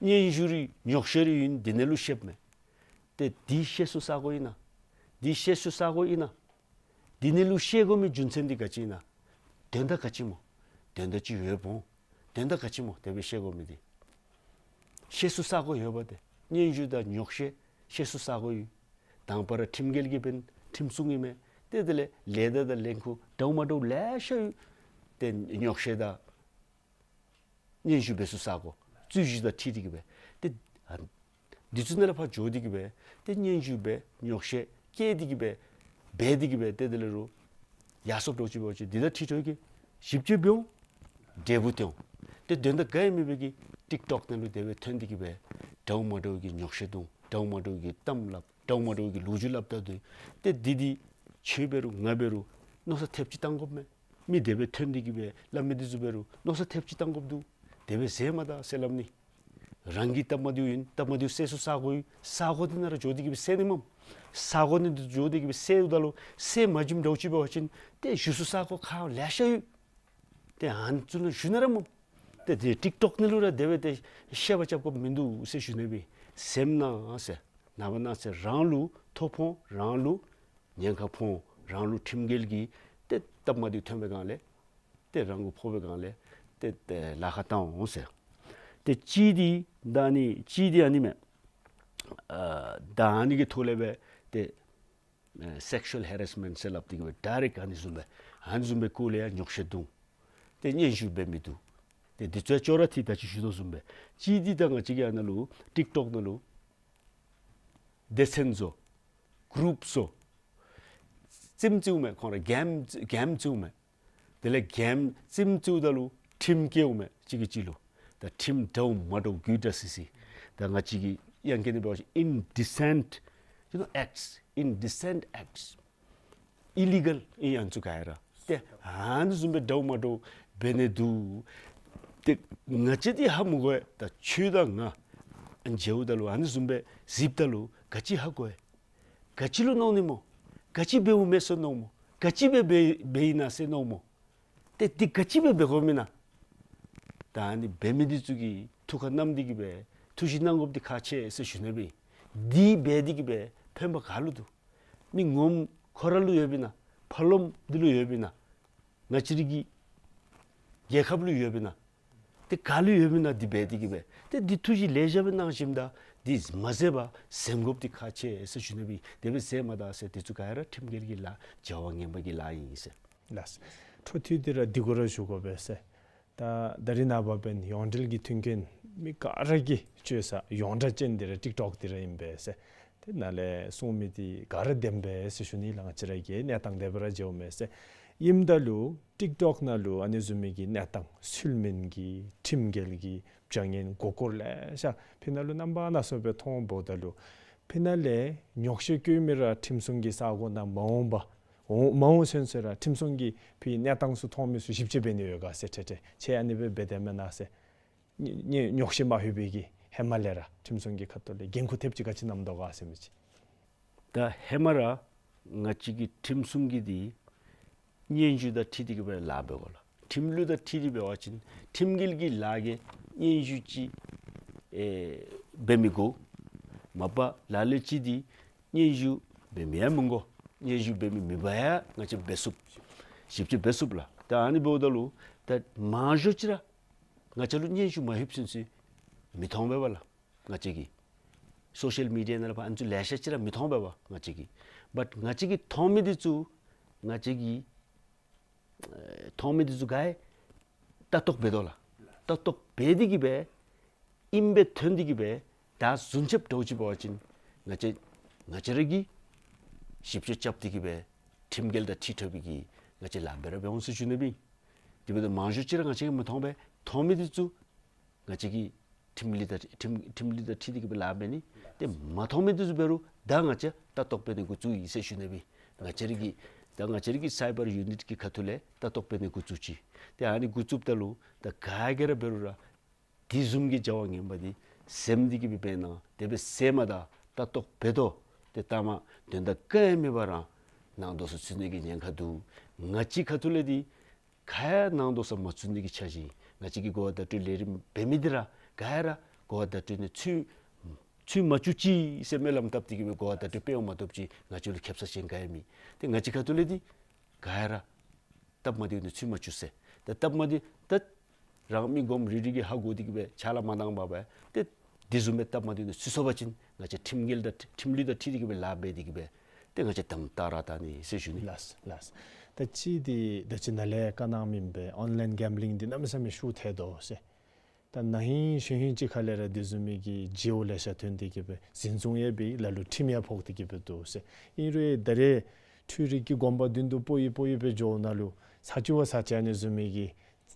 སྙན་ཞུ་རེ་ཉོགས་བཤད་རེ་ཨིན་འདི་ནང་ལུ་བཤདཔ་མས། ཏེ་འདི་བཤད་ཚུགས་ས་སྒོ་ཨིན་ན། འདི་བཤད་ཚུགས་ས་སྒོ་ཨིན་ན། འདི་ནང་ལུ་བཤད་དགོ་མི་རྒྱུ་མཚན་འདི་ག་ཅི་ཨིན་ན། དོན་དག་ག་ཅི་སྨོ། དོན་དག་ཅིག་ཡོདཔ་འོང་། དོན་དག་ག་ཅི་སྨོ་དེ་སྦེ་བཤད་དགོ་མི་འདི། བཤད་ཚུགས་ས་སྒོ་ཡོདཔ་ཏེ། སྙན་ཞུ་དང་ཉོགས་བཤད་བཤད་ཚུགས་ས་སྒོ་ཡོད། དང་པ་ར་ཁྲིམས་འགལ་གྱི་འབདན་ཁྲིམས་སྲུང་ཨིན་མས། ཏེ་དེ་ལས་ལས་ད་དང་ལས་འགུལ་འདྲཝ་མ་འདྲཝ་ལེ་ཤ་ཡོད། ཏེ་ཉོགས་བཤད་དང་སྙན་ཞུ་འབད་ཚུགས་ས་སྒོ་རྩོད་གཞི་དང་འཁྲིལ་ཏེ་གི་སྦེ། ཏེ་ཨ་འདི་ཚུ་ནང་ལས་ཕར་འགྱོ་སྟེ་གི་སྦེ་ཏེ་སྙན་ཞུ་འབད་ཉོགས་བཤད་བཀལ་ཏེ་གི་སྦེ་འབད་དེ་གི་སྦེ་ཏེ་དེ་ལས་རུང་ཡར་སོངམ་འདྲཝ་ཅིག་འབད་བ་ཅིན་འདི་དང་འཁྲིལ་འགྱོ་གི་ཞིབ་དཔྱད་འབད་འོང་། འབྲས་བུ་ཐོན་འོང་། ཏེ་དོན་དག་ག་ཡང་མེད་པའི་གི་ཊིཀ་ཊོཀ་ནང་ལུ་དེ་སྦེ་ཐོན་ཏེ་གི་སྦེ་འདྲཝ་མ་འདྲཝ་གི་ཉོགས་བཤད་བརྡུང་འདྲཝ་མ་འདྲཝ་གི་གཏམ་སླབ་འདྲཝ་མ་འདྲཝ་གི་ལོ་རྒྱུས་སླབ་ད་དོ། ཏེ་འདི་འདི་ཁྱོད་འབད་རུང་ང་འབད་རུང་མནོ་བསམ་ཐེབས་ཅིག་བཏང་དགོཔ་མས། མི་དེ་སྦེ་ཐོན་ཏེ་གི་སྦེ་སླབ་མི་འདི་ཚུ་འབད་རུང་མནོ་བསམ་ཐེབས་ཅིག་བཏང་དགོཔ་འདུག། དེ་སྦེ་ཟེར་མ་ད་ཟེར་སླབ་ནི། རང་གི་སྟབས་མ་བདེཝ་ཨིན། སྟབས་མ་བདེཝ་སེལ་ཚུགས་ས་སྒོ་ཡོད། ས་སྒོ་འདི་ནང་ར་འགྱོ་སྟེ་གི་སྦེ་སེལ་ནི་མས། ས་སྒོ་འདི་ནང་འགྱོ་སྟེ་གི་སྦེ་སེལཝ་ད་ལུ་སེལ་མ་བྱིནམ་འདྲཝ་ཅིག་འབད་བ་ཅིན་ཏེ་ཞུ་ཚུགས་ས་སྒོ་ཁག་ལེ་ཤ་ཡོད། ཏེ་ཨ་ནི་ཚུ་ནང་ཞུ་ནི་ར་མས། ཏེ་དེ་ཊིཀ་ཊོཀ་ནང་ལུ་ར་དེ་སྦེ་ཏེ་བཤད་པ་རྐྱབ་དགོཔ་མིན་འདུག་ཟེར་ཞུ་ནི་སྦེ། སེམས་ནང་ཟེར་ནངས་པ་གནངས་ཚེ་རང་ལུ་ཐོ་ཕོག་རང་ལུ་ཉེན་ཁ་ཕོག་རང་ལུ་ཁྲིམས་འགལ་གྱི་ཏེ་སྟབས་མ་བདེཝ་ཐོན་པའི་སྒང་ལས་ཏེ་རང་གུ་ཕོག་པའི་སྒང་ལས་ཏེ་ཏེ་ལཱ་ཁག་བཏང་འོང་ཟེར། ཏེ་གཅིག་འདི་ད་ཨ་ནི་གཅིག་འདི་ཨ་ནི་མས། ཨ་ད་ཨ་ནི་གི་ཐོག་ལས་སྦེ་ཏེ་ཨ་སེག་ཤུ་ཨལ་ཧེ་རེསི་མེནཊ་ཟེར་སླབ་སྟེ་གི་སྦེ་ཌའི་རེཀཊ་ཨ་ནི་བཟུམ་སྦེ་ཨ་ནི་བཟུམ་སྦེ་སྐོར་ལས་ཡང་ཉོགས་བཤད་བརྡུང་། ཏེ་སྙན་ཞུ་འབད་མི་བསྡུ། ཏེ་འདི་ཚུ་ཡང་ཅོག་ར་འཐད་ད་ཅི་ཞུ་དོ་བཟུམ་སྦེ་གཅིག་འདི་ད་ང་བཅས་ཀྱི་ཨ་ནཱ་ལུ་ཊིཀ་ཊོཀ་ནང་ལུ་སྡེ་ཚན་བཟོ་གུ་རུབ་བཟོ་རྩེདམོ་རྩེཝ་མས། ཁོང་ར་གེམ་གེམ་རྩེཝ་མས། དེ་ལས་གེམ་རྩེདམོ་རྩེཝ་ད་ལུ་ཁྲིམས་བཀལཝ་མས། གཅིག་གིས་གཅིག་ལུ། ད་ཁྲིམས་འདྲཝ་མ་འདྲཝ་རྒྱུ་འབྲས་སི་སི། ད་ང་བཅས་ཀྱི་དབྱངས་ཅན་ནི་འབད་བ་ཅིན་indecent, you know, acts, indecent acts, illegal ཨིན་ཨ་ནི་ཚུ་ག་ར། ཏེ་ཨ་ནི་བཟུམ་སྦེ་འདྲཝ་མ་འདྲཝ་འབད་ནི་འདུག། ཏེ་ང་བཅས་འདི་ཧ་མི་གོ་བས། ད་ཁྱོད་དང་ང་མཇལཝ་ད་ལུ་ཨ་ནི་བཟུམ་སྦེ་གཟིགསཔ་ད་ལུ་ག་ཅི་ཧ་གོ་བས། ག་ཅི་ལུ་མནོ་ནི་སྨོ། ག་ཅི་འབདཝ་མས་ཟེར་མནོཝ་སྨོ། ག་ཅི་སྦེ་འབད་འབདཝ་ཨིན་ན་ཟེར་མནོཝ་སྨོ། ཏེ་འདི་ག་ཅི་སྦེ་འབད་དགོཔ་ཨིན་ན། ད་ཨ་ནི་འབད་མི་འདི་ཚུ་གིས་ཐུགས་ཁར་བསྣམས་ཏེ་གི་སྦེ་ཐུགས་བཞེད་གནང་དགོཔ་འདི་ཁག་ཆེ་ཟེར་ཞུ་ནི་སྦེ། འདི་འབད་དེ་གི་སྦེ་ཕན་པ་ག་ལུ་འདུག། མི་ངོམ་ཁོ་ར་ལུ་ཡོདཔ་ཨིན་ན། ཕར་ལོགམ་འདི་ལུ་ཡོདཔ་ཨིན་ན། ང་བཅས་རའི་གི་རྒྱལ་ཁབ་ལུ་ཡོདཔ་ཨིན་ན། ཏེ་ག་ལུ་ཡོདཔ་ཨིན་ན་འདི་འབད་དེ་གི་སྦེ། ཏེ་འདི་ཐུགས་བཞེད་ལེ་ཤ་སྦེ་གནང་ཞིནམ་ད་འདི་མ་ཟེར་བར་གཟིམ་དགོཔ་འདི་ཁག་ཆེ་ཟེར་ཞུ་ནི་སྦེ། དེ་སྦེ་ཟེར་མ་ད་ཟེར་འདི་ཚུ་ག་ར་ཁྲིམས་འགལ་གྱི་ལཱ་བྱ་བ་ངན་པ་གི་ལཱ་ཨིན་ཟེར། ལགས། འཕྲོ་མཐུད་དེ་ར་འདི་གུ་ར་ཞུ་དགོ་པས་ཟེར། ད་ད་རིས་ནངས་པ་འབདན་ཡོངས་འབྲེལ་གྱི་མཐུན་རྐྱེན་མི་ག་ར་གིས་སྤྱོད་ས་ཡོངས་གྲགས་ཅན་འདི་ར་ཊིཀ་ཊོཀ་འདི་ར་ཨིན་པས་ཟེར། དེ་ནང་ལས་གསུང་མི་འདི་ག་ར་བདེན་པས་ཟེར་ཞུ་ནི་ལགས། ང་བཅས་ར་གི་གནས་སྟངས་དེ་སྦེ་ར་མཇལཝ་མས་ཟེར། ཨིནམ་ད་ལུ་ཊིཀ་ཊོཀ་ནང་ལུ་ཨ་ནི་བཟུམ་མའི་གི་གནས་སྟངས་ཚུལ་མིན་གྱི་ཁྲིམས་འགལ་གྱི་བྱ་ངན་མགུ་སྐོར་ལེ་ཤ་ཕི་ནང་ལུ་རྣམ་པ་སྣ་ཚོགས་སྦེ་མཐོངམ་ད་ལུ་ཕི་ནང་ལས་ཉོགས་བཤད་བཀོད་མི་ར་ཁྲིམས་སྲུང་གི་ས་སྒོ་ནང་མ་འོངས་པ་འོང་མ་འོང་ཚུན་ཚོད་ར་ཁྲིམས་སྲུང་གིས་ཕི་གནས་སྟངས་ཚུ་མཐོང་མི་ཚུ་ཞིབ་དཔྱད་འབད་ནི་ཡོད་ག་ཟེར། ཁྱེད་ཁྱེད་ཁྱེད་ཨ་ནི་སྦེ་འབད་དེས་མེན་ན་ཟེར། ཉེ་ཉེ་ཉོགས་བཤད་མ་ལྷོད་པའི་གི་ཧེ་མ་ལས་ར་ཁྲིམས་སྲུང་གི་ཁ་ཐུག་ལས་འགན་ཁུར་ཐེབས་ཅིག་ག་ཅི་བསྣམས་དོ་ག་ཟེར་མི་ཅིག། ད་ཧེ་མ་ར་ང་བཅས་ཀྱི་ཁྲིམས་སྲུང་གི་འདི་སྙན་ཞུ་དང་འཁྲིལ་ཏེ་གི་སྦེ་ལཱ་འབད་དགོ་ལགས། ཁྲིམས་ལུགས་དང་འཁྲིལ་ཏེ་འབད་བ་ཅིན་ཁྲིམས་འགལ་གྱི་ལཱ་གི་སྙན་ཞུ་ཅིག་ཨེ་འབད་མི་དགོ། མ་པ་ལ་ལུ་ཅིག་འདི་སྙན་ཞུ་འབད་མི་ཡང་མི་དགོ། སྙན་ཞུ་འབད་མི་མི་འབད་ཡང་ང་བཅས་འབད་ཚུགས། ཞིབ་དཔྱད་འབད་ཚུགས་ལགས། ད་ཨ་ནི་འབདཝ་ད་ལུ་ད་མང་ཤོས་ཅིག་ར་ང་བཅས་ལུ་སྙན་ཞུ་མ་ལྷོདཔ་ཚུན་ཚོད་མི་མཐོང་པས་པ་ལགས། ང་བཅས་ཀྱིས་སོ་ཤལ་མི་ཌི་ཡ་ནང་ལས་ཕར་ཨ་ནི་ཚུ་ལེ་ཤ་ཅིག་ར་མི་མཐོང་པས་པ་ང་བཅས་ཀྱིས། བཊ་ང་བཅས་ཀྱིས་མཐོང་མི་འདི་ཚུ་ང་བཅས་ཀྱིས་ཨེ་མཐོང་མི་འདི་ཚུ་ག་ར་ལྟ་རྟོག་འབད་དོ་ལགས། ལྟ་རྟོག་འབད་དེ་གིས་སྦེ་ཨིནམ་སྦེ་ཐོན་ཏེ་གིས་སྦེ་ད་བཟུམ་ཅིག་འདྲཝ་ཅིག་འབད་བ་ཅིན་ང་བཅས་ང་བཅས་ར་གིས་ཞིབ་དཔྱད་རྐྱབ་སྟེ་གིས་སྦེ་ཁྲིམས་འགལ་དང་འཁྲིལ་འཁྲིལཝ་གི་ང་བཅས་ལཱ་འབད་ར་འབད་འོང་ཟེར་ཞུ་ནི་སྦེ། དེ་འབདཝ་ད་མང་ཤོས་ཅིག་ར་ང་བཅས་ཀྱིས་མི་མཐོང་པས། མཐོང་མི་འདི་ཚུ་ང་བཅས་ཀྱིས་ཁྲིམས་ལུགས་དང་ཁྲིམས་ཁྲིམས་ལུགས་དང་འཁྲིལ་ཏེ་གིས་སྦེ་ལཱ་འབད་ནི། ཏེ་མ་མཐོང་མི་འདི་ཚུ་འབད་རུང་ད་ང་བཅས་ལྟ་རྟོག་འབད་ནི་འགོ་བཙུགས་ཡི་ཟེར་ཞུ་ནི་སྦེ། ང་བཅས་ར་གི་ད་ང་བཅས་ར་གི་སའི་བར་ཡུ་ནིཊ་གི་ཁ་ཐུག་ལས་ལྟ་རྟོག་འབད་ནི་འགོ་བཙུགས་ཅི། ཏེ་ཨ་ནི་འགོ་བཙུགསཔ་ད་ལུ་ད་ག་གིས་ར་འབད་རུང་ར་དེ་བཟུམ་གྱི་བྱ་བ་ངན་པ་འདི་སེམས་འདི་གིས་སྦེ་འབད་ན་དེ་སྦེ་སེམས་མ་ད་ལྟ་རྟོག་འབད་དོ། ཏེ་ལྟ་མ་དོན་དག་ག་ཡང་མེད་པར་ར་ནང་དོགས་ས་ཚུད་ནི་གི་ཉེན་ཁ་འདུག། ང་བཅས་ཁ་ཐུག་ལས་འདི་ག་ཡང་ནང་དོགས་ས་མ་ཚུད་ནི་གི་འཆར་གཞི། ང་བཅས་ཀྱིས་གོ་བ་བརྡ་སྤྲོད་ལས་རིམ་འབད་མི་འདི་ར་ག་ཡང་ར་གོ་བ་བརྡ་སྤྲོད་ནི་ཚུད་ཚུད་མ་བཅུག་ཅིག་ཟེར་སྨོན་ལམ་བཏབ་སྟེ་གིས་སྦེ་གོ་བ་བརྡ་སྤྲོད་སྤེལ་འོང་མ་གཏོགས་ཅིག་ང་བཅས་ལུ་ཁེབ་ས་ཅིག་ག་ཡང་མེད། ཏེ་ང་བཅས་ཁ་ཐུག་ལས་འདི་ག་ཡང་ར་སྟབས་མ་བདེཝ་ནི་ཚུད་མ་བཅུག་ཟེར། ཏེ་སྟབས་མ་བདེ་ད་རང་མི་གོངམ་རེ་རེ་གིས་ཧ་གོ་སྟེ་གིས་སྦེ་ཕྱག་ལཱ་མ་གནང་པར་སྦེ་ཏེ་དེ་བཟུམ་སྦེ་སྟབས་མ་བདེཝ་ནི་ཚུད་སོང་པ་ཅིན་ང་བཅས་ཁྲིམས་འགལ་དང་ཁྲིམས་ལུགས་དང་འཁྲིལ་ཏེ་གིས་སྦེ་ལཱ་འབད་དེ་གིས་སྦེ་ཏེ་ང་བཅས་དམ་དྲག་ར་ད་ནི་ཟེར་ཞུ་ནི། ལགས་ལགས། ད་ཅི་འདི་ད་ཅི་ནཱ་ལས་བཀའ་གནང་མི་སྦེ་ཨོན་ལཱའིན་གེམ་བི་ལིང་འདི་གནམ་མེད་ས་མེད་ཤུགས་ཐལ་དོ་ཟེར། ད་ན་ཧིང་གཞེས་ཧིང་ཅིག་ཁ་ལས་ར་དེ་བཟུམ་མའི་གི་བརྗེ་བོ་ལེ་ཤ་ཐོན་ཏེ་གིས་སྦེ་འཛིན་བཟུང་ཡང་འབད་ལ་ལུ་ཁྲིམས་ཡང་ཕོག་སྟེ་གིས་སྦེ་འདུག་ཟེར། ཨིན་རུང་ད་རེས་འཕྲུལ་རིག་གི་གོམ་པ་མདུན་དུ་སྤོ་ཡི་སྤོ་ཡི་སྦེ་འགྱོཝ་ད་ལུ་ཚར་གཅིག་བ་ཚར་གཅིག་ཨ་ནི་བཟུམ་མའི་གི་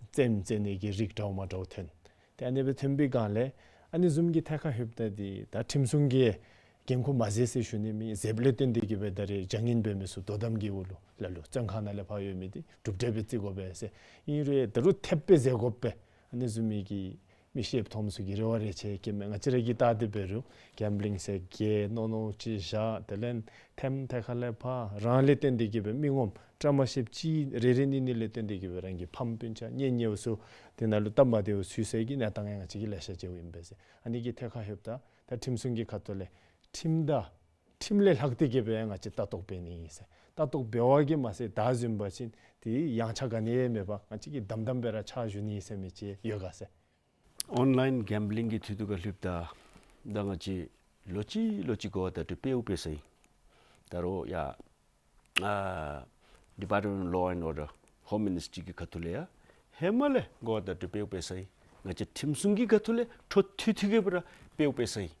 རྩེདམོ་རྩེ་ནི་གི་རིགས་འདྲཝ་མ་འདྲཝ་ཐོན། ཏེ་ཨ་ནི་སྦེ་ཐོན་པའི་སྒང་ལས་ཨ་ནི་བཟུམ་གྱི་ཐད་ཁར་ལྷོདཔ་ད་འདི་ད་ཁྲིམས་སྲུང་གི་འགན་ཁུར་མ་མཛད་ཟེར་ཞུ་ནི་མེད། མཛདཔ་ལས་བརྟེན་ཏེ་གིས་སྦེ་ད་རེས་བྱ་ངན་འབད་མི་ཚུ་དོ་དམ་གྱི་འོག་ལུ་ལ་ལུ་བཙོན་ཁང་ནང་ལས་ཕར་ཡོད་མི་འདི་གྲུབ་འབྲས་སྦེ་བརྩི་དགོ་པས་ཟེར། ཨིན་རུང་ད་རུང་ཐེབས་སྦེ་མཛད་དགོ་པས། ཨ་ནི་བཟུམ་མའི་གི་མི་ཤེསཔ་མཐོངམ་ཚུ་གིས་རེ་བ་རེ་ཆེ་བསྐྱེདཔ་མས། ང་བཅས་ར་གིས་བལྟ་སྟེ་འབད་རུང་གེམ་བི་ལིང་ཟེར་གྱི་མནོ་མནོཝ་ཅིག་བཞག། དེ་ལས་ཐེམ་ཐད་ཁ་ལས་ཕར་རང་ལས་བརྟེན་ཏེ་གིས་སྦེ་མི་ངོམ་བཀྲ་མ་ཤིསཔ་ཅིག་རེ་རེ་གཉིས་གཉིས་ལས་བརྟེན་ཏེ་གིས་སྦེ་རང་གི་ཕམ་སྤུན་ཆ་གཉེན་ཉེཝ་ཚུ་དེ་ནང་ལུ་སྟབས་མ་བདེཝ་ཚུད་སའི་གི་གནས་སྟངས་ཡང་ང་བཅས་ཀྱིས་ལེ་ཤ་མཇལཝ་ཨིན་པས་ཟེར། ཨ་ནི་གི་ཐད་ཁར་ལྷོདཔ་ད་ད་ཁྲིམས་སྲུང་གི་ཁ་ཐུག་ལས་ཁྲིམས་དང་ཁྲིམས་ལས་ལྷག་སྟེ་གིས་སྦེ་ང་བཅས་ལྟ་རྟོག་འབད་ནི་ཨིན་ཟེར། ལྟ་རྟོག་འབད་བ་གིས་མ་ཚད་ད་བཟུམ་འབད་བ་ཅིན་དེ་ཡངས་ཆག་ག་ནི་ཡང་མེད་པར་ང་བཅས་ཀྱིས་དམ་དམ་སྦེ་ར་ཕྱག་ཞུ་ནི་ཟེར་མི་ཅིག་ཡོད་ག་ཟེར། ཨོན་ལཱའིན་གེམ་བི་ལིང་གི་ཐད་ཁར་ལྷོདཔ་ད་ད་ང་བཅས་ལོག་ཅི་ལོག་ཅི་གོ་བ་བརྡ་སྤྲོད་སྤེལཝ་སྤེལ་ས་ཨིན། ད་རུང་ཡང་ཨ་Department of Law and Order, Home Ministry གི་ཁ་ཐུག་ལས་ཡང་ཧེ་མ་ལས་གོ་བ་བརྡ་སྤྲོད་སྤེལཝ་སྤེལ་ས་ཨིན། ང་བཅས་ཁྲིམས་སྲུང་གི་ཁ་ཐུག་ལས་འཕྲོ་མཐུད་མཐུད་དེ་གིས་སྦེ་ར་སྤེལཝ་སྤེལ་ས་ཨིན།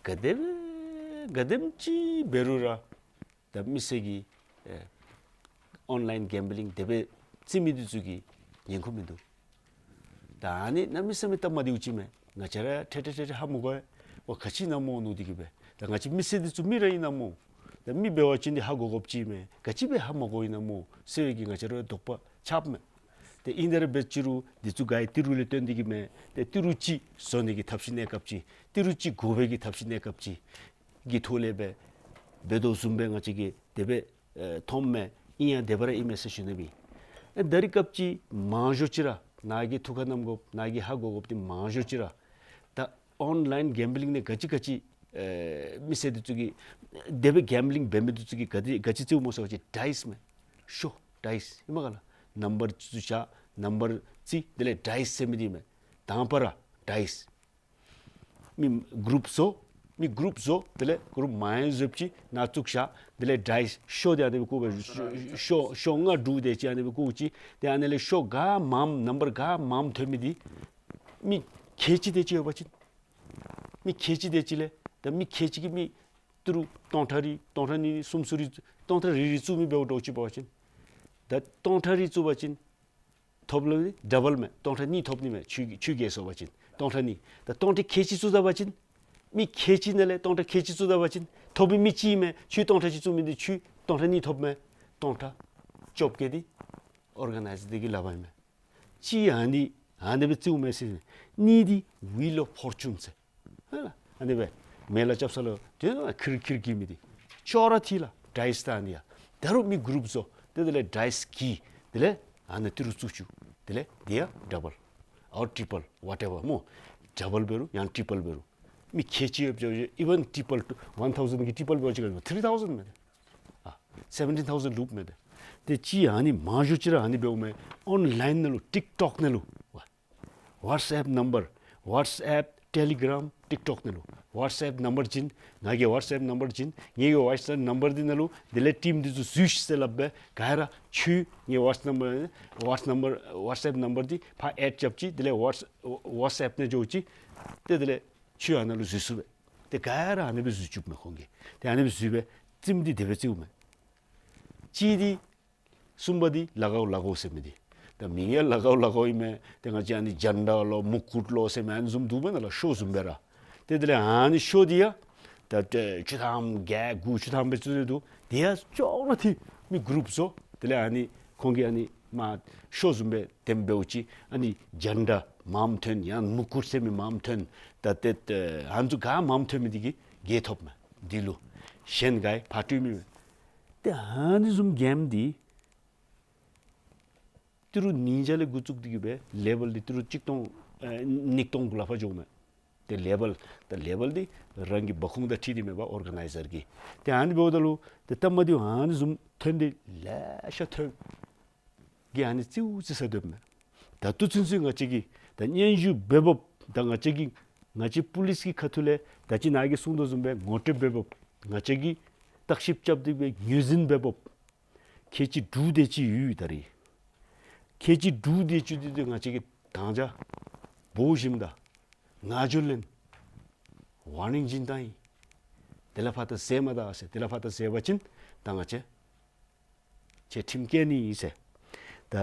ག་དེམ་ག་དེམ་ཅིག་འབད་རུང་ར་ད་མི་སེར་གྱིས་ཨེ་ཨོན་ལཱའིན་གེམ་བི་ལིང་དེ་སྦེ་རྩེད་མི་འདི་ཚུ་གིས་ཉན་ཁུངས་མིན་འདུག། ད་ཨ་ནི་གནམ་མེད་ས་མེད་སྟབས་མ་བདེཝ་ཅིག་མས། ང་བཅས་ར་ཐད་ཐད་ཐད་ཐད་ཧ་མ་གོ་བས། འོ་ག་ཅི་ཨིན་ན་སྨོ་མནོ་སྟེ་གིས་སྦེ། ད་ང་བཅས་མི་སེར་འདི་ཚུ་མི་ར་ཨིན་ན་སྨོ། ད་མི་འབད་བ་ཅིན་འདི་ཧ་གོ་དགོཔ་ཅིག་མས། ག་ཅི་སྦེ་ཧ་མ་གོཝ་ཨིན་ན་སྨོ་ཟེར་བའི་གི་ང་བཅས་ར་དོགས་པ་ཆགསཔ་མས། ཏེ་ཨིན་ཏེ་ར་འབད་ཅི་རུང་འདི་ཚུ་ག་ར་ཏི་རུ་ལས་བརྟེན་ཏེ་གིས་མས། ཏེ་ཏི་རུ་ཅིག་བཟོ་ནི་གི་ཐབས་ཤེས་གནས་སྐབས་ཅིག་ཏི་རུ་ཅིག་དགོ་པའི་གི་ཐབས་ཤེས་གནས་སྐབས་ཅིག་གི་ཐོག་ལས་སྦེ་འབད་དོ་བཟུམ་སྦེ་ང་བཅས་ཀྱིས་དེ་སྦེ་ཨེ་མཐོངམ་མས། ཨིན་ཡང་དེ་སྦེ་ར་ཨིན་མས་ཟེར་ཞུ་ནི་སྦེ། ཨེ་ད་རེས་སྐབས་ཅིག་མང་ཤོས་ཅིག་ར་ནཱ་གིས་ཐུགས་ཁར་བསྣམ་དགོཔ་ནཱ་གིས་ཧ་གོ་དགོཔ་འདི་མང་ཤོས་ཅིག་ར་ད་ཨོན་ལཱའིན་གེམ་བི་ལིང་ནང་ག་ཅི་ག་ཅི་ཨེ་མི་སེར་འདི་ཚུ་གིས་དེ་སྦེ་གེམ་བི་ལིང་འབད་མི་འདི་ཚུ་གིས་ག་དེ་ག་ཅི་རྩེདཔ་སྨོ་ཟེར་བ་ཅིན་ཌའིསི་མས། ཤོ་ཌའིསི་ཨིན་མས་ག་ལགས། ནམ་བར་ཚུ་བཞག། ནམ་བར་རྩེད། དེ་ལས་ཌའིསི་ཟེར་མི་འདི་མས། དང་པ་ར་ཌའིསི། མི་གུ་རུབ་བཟོ། མི་གུ་རུབ་བཟོ། དེ་ལས་གུ་རུབ་མང་བཟོཝ་ཅིག་ནང་བཙུགས་བཞག། དེ་ལས་ཌའིསི་ཤོ་འདི་ཨ་ནི་སྦེ་བཀོ་སྦེ་ཤོ་ཤོ་ལྔ་དྲུག་དེ་ཅིག་ཨ་ནི་སྦེ་བཀོ་ཅི། ཏེ་ཨ་ནི་ལས་ཤོ་ག་མངམ་ནམ་བར་ག་མངམ་ཐོན་མི་འདི་མི་ཁལ་གཅིག་དེ་ཅིག་ཡོད་པ་ཅིན་མི་ཁལ་གཅིག་དེ་ཅིག་ལས་ད་མི་ཁལ་གཅིག་གིས་མི་ཏི་རུ་སྟོང་ཕྲག་རེ་སྟོང་ཕྲག་གཉིས་གསུམ་ཚུ་རེ་སྟོང་ཕྲག་རེ་རེ་བཙུགས་མི་འབདཝ་འདྲཝ་ཅིག་འབད་བ་ཅིན་ད་སྟོང་ཕྲག་རེ་བཙུགས་པ་ཅིན་ཐོབ་ལུ་ཌ་བཱལ་མས། སྟོང་ཕྲག་གཉིས་ཐོབ་ནི་མས། ཁྱོད་ཁྱོད་རྒྱལ་སོང་པ་ཅིན་སྟོང་ཕྲག་གཉིས། ད་སྟོང་ཕྲག་ཁལ་གཅིག་བཙུགས་ད་པ་ཅིན་མི་ཁལ་གཅིག་ནང་ལས་སྟོང་ཕྲག་ཁལ་གཅིག་བཙུགས་ད་པ་ཅིན་ཐོབ་པའི་མི་གཅིག་མས། ཁྱོད་སྟོང་ཕྲག་གཅིག་བཙུགས་མི་འདི་ཁྱོད་སྟོང་ཕྲག་གཉིས་ཐོབ་མས། སྟོང་ཕྲག་བཅོ་བརྒྱད་འདི་ཨོར་ག་ནའིཛ་འདི་གི་ལག་པར་མས། གཅིག་ཨ་ནི་ཨ་ནི་སྦེ་བཙུགས་མས་ཟེར། གཉིས་འདི་ཝིལ་ཨོཕ་ཕོར་ཅུན་ཟེར། ཨ་ནི་སྦེ་མེ་ལ་རྐྱབ་ས་ལུ་དེ་ཁིར་ཁིར་གྱི་མི་འདི་ཅོག་ར་འཐད་ལགས། ཌའིསི་ད་ཨ་ནི་ཡ། ད་རུང་མི་གུ་རུབ་བཟོ། དེ་དེ་ལས་ཌའིསི་གི་དེ་ལས་ཨ་ནི་ཏི་རུ་བཙུགས་བཅུག། དེ་ལས་འདི་ཡང་ཌ་བཱལ་ཨོར་ཊི་པཱལ་ཝ་ཊེ་བར་སྨོ། ཌ་བཱལ་འབད་རུང་ཡང་ཊི་པཱལ་འབད་རུང་མི་ཁལ་གཅིག་ཡོདཔ་ཅིག་ཨི་ཝན་ཊི་པཱལ་ཊུ་ཝན་ཐའུ་ཟེནཌ་གི་ཊི་པཱལ་འབད་བ་ཅིན་ཐི་རི་ཐའུ་ཟེནཌ་མས། སེ་བེན་ཊིན་ཐའུ་ཟེན་ལུསཔ་མས་ཏེ། ཏེ་ཅིག་ཨ་ནི་མང་ཤོས་ཅིག་ར་ཨ་ནི་འབདཝ་མས། ཨོན་ལཱའིན་ནང་ལུ་ཊིཀ་ཊོཀ་ནང་ལུ་ཝ་ཝཊསི་ཨེཔ་ནམ་བར་ཝཊསི་ཨེཔ་ཊེ་ལི་གརམ་ཊིཀ་ཊོཀ་ནང་ལུ་ཝཊསི་ཨེཔ་ནམ་བར་བྱིན། ང་གི་ཝཊསི་ཨེཔ་ནམ་བར་བྱིན། ངེ་གི་ཝཊསི་ཨེཔ་ནམ་བར་འདི་ནང་ལུ་དེ་ལས་ཊིམ་འདི་ཚུ་འཛུལ་ཤིག་ཟེར་སླབ་སྦེ་ག་ར་ཁྱོད་ངེ་ཝཊསི་ནམ་བར་ཝཊསི་ནམ་བར་ཝཊསི་ཨེཔ་ནམ་བར་འདི་ཕར་ཨེཌ་རྐྱབ་ཅི། དེ་ལས་ཝཊསི་ཝཊསི་ཨེཔ་ནང་འགྱོ་ཅི། ཏེ་དེ་ལས་ཁྱོད་ཨ་ནཱ་ལུ་འཛུལ་ཚུགས་པས། ཏེ་ག་ར་ཨ་ནི་སྦེ་འཛུལ་བཅུགཔ་མས་ཁོང་གིས། ཏེ་ཨ་ནི་སྦེ་འཛུལ་སྦེ་རྩེདམོ་འདི་དེ་སྦེ་རྩེཝ་མས། གཅིག་འདི་གསུམ་པ་འདི་ལ་གའུ་ལ་གའུ་ཟེར་མི་འདི། ད་མིང་ཡང་ལ་གའུ་ལ་གའུ་ཨིན་མས། ཏེ་ང་བཅས་ཨ་ནི་ཇན་ཌ་ལོ་མུ་ཀུཊ་ལོ་ཟེར་མི་ཨ་ནི་བཟུམ་འདུག་མེན་ན་ལགས། ཤོ་བཟུམ་སྦེ་ར། ཏེ་དེ་ལས་ཨ་ནི་ཤོ་འདི་ཡང་ད་ཏེ་བཅུ་ཐམ་བརྒྱད་དགུ་བཅུ་ཐམ་སྦེ་བཙུགས་ཏེ་འདུག། དེ་ཡང་ཅོག་ར་འཐད་མི་གུ་རུབ་བཟོ། དེ་ལས་ཨ་ནི་ཁོང་གིས་ཨ་ནི་མ་ཤོ་བཟུམ་སྦེ་དེམ་འབདཝ་ཅིག་ཨ་ནི་ཇན་ཌ་མངམ་ཐོན་ཡང་མུ་ཀུཊ་ཟེར་མི་མངམ་ཐོན། ད་ཏེ་ཨ་ནི་ཚུ་ག་མངམ་ཐོན་མི་འདི་གིས་དགེ་ཐོབ་མས། འདི་ལུ་གཞན་ག་ཡང་ཕར་སྤྲོད་མི་མེད། ཏེ་ཨ་ནི་བཟུམ་གེམ་འདི་ཏི་རུ་ཉིས་བརྒྱ་ལས་འགོ་བཙུགས་ཏེ་གི་སྦེ་ལེ་བཱལ་འདི་ཏི་རུ་གཅིག་སྟོང་ཨེ་ཉིས་སྟོང་གུ་ལས་ཕར་འགྱོཝ་མས། ཏེ་ལེ་བཱལ་ད་ལེ་བཱལ་འདི་རང་གི་འབབ་ཁུངས་དང་འཁྲིལ་ཏེ་མེན་པར་ཨོར་ག་ནའི་ཛར་གྱི། ཏེ་ཨ་ནི་འབདཝ་ད་ལུ་ཏེ་སྟབས་མ་བདེཝ་ཨ་ནི་བཟུམ་ཐོན་ཏེ་ལེ་ཤ་ཐོན། གིས་ཨ་ནི་རྩེདམོ་རྩེ་ས་སྡོདཔ་མས། ད་ལྟོ་ཚུན་ཚོད་ང་བཅས་ཀྱིས་ད་སྙན་ཞུ་འབད་འབདཝ་ད་ང་བཅས་ཀྱིས་ང་བཅས་པུ་ལིསི་གི་ཁ་ཐུག་ལས་ད་ཅི་ནཱ་གིས་གསུངས་དོ་བཟུམ་སྦེ་ངོ་སྤྲོད་འབད་འབདཝ་ང་བཅས་ཀྱིས་བརྟག་ཞིབ་རྐྱབ་སྟེ་སྦེ་ངོས་འཛིན་འབད་འབདཝ་ཁལ་གཅིག་དྲུག་དེ་ཅིག་ཡོད་ད་རེས། ཁལ་གཅིག་དྲུག་དེ་ཅིག་འདི་ང་བཅས་ཀྱིས་དང་ཅ་འབོ་ཞིནམ་ད་ང་འགྱོ་ལེན་ཝར་ནིང་བྱིན་བཏང་ཡི། དེ་ལས་ཕར་ད་བཟོ་མ་ད་ཟེར། དེ་ལས་ཕར་ད་བཟོ་བ་ཅིན་ད་ང་བཅས་ཁྱོད་ཁྲིམས་བཀལ་ནི་ཨིན་ཟེར། ད་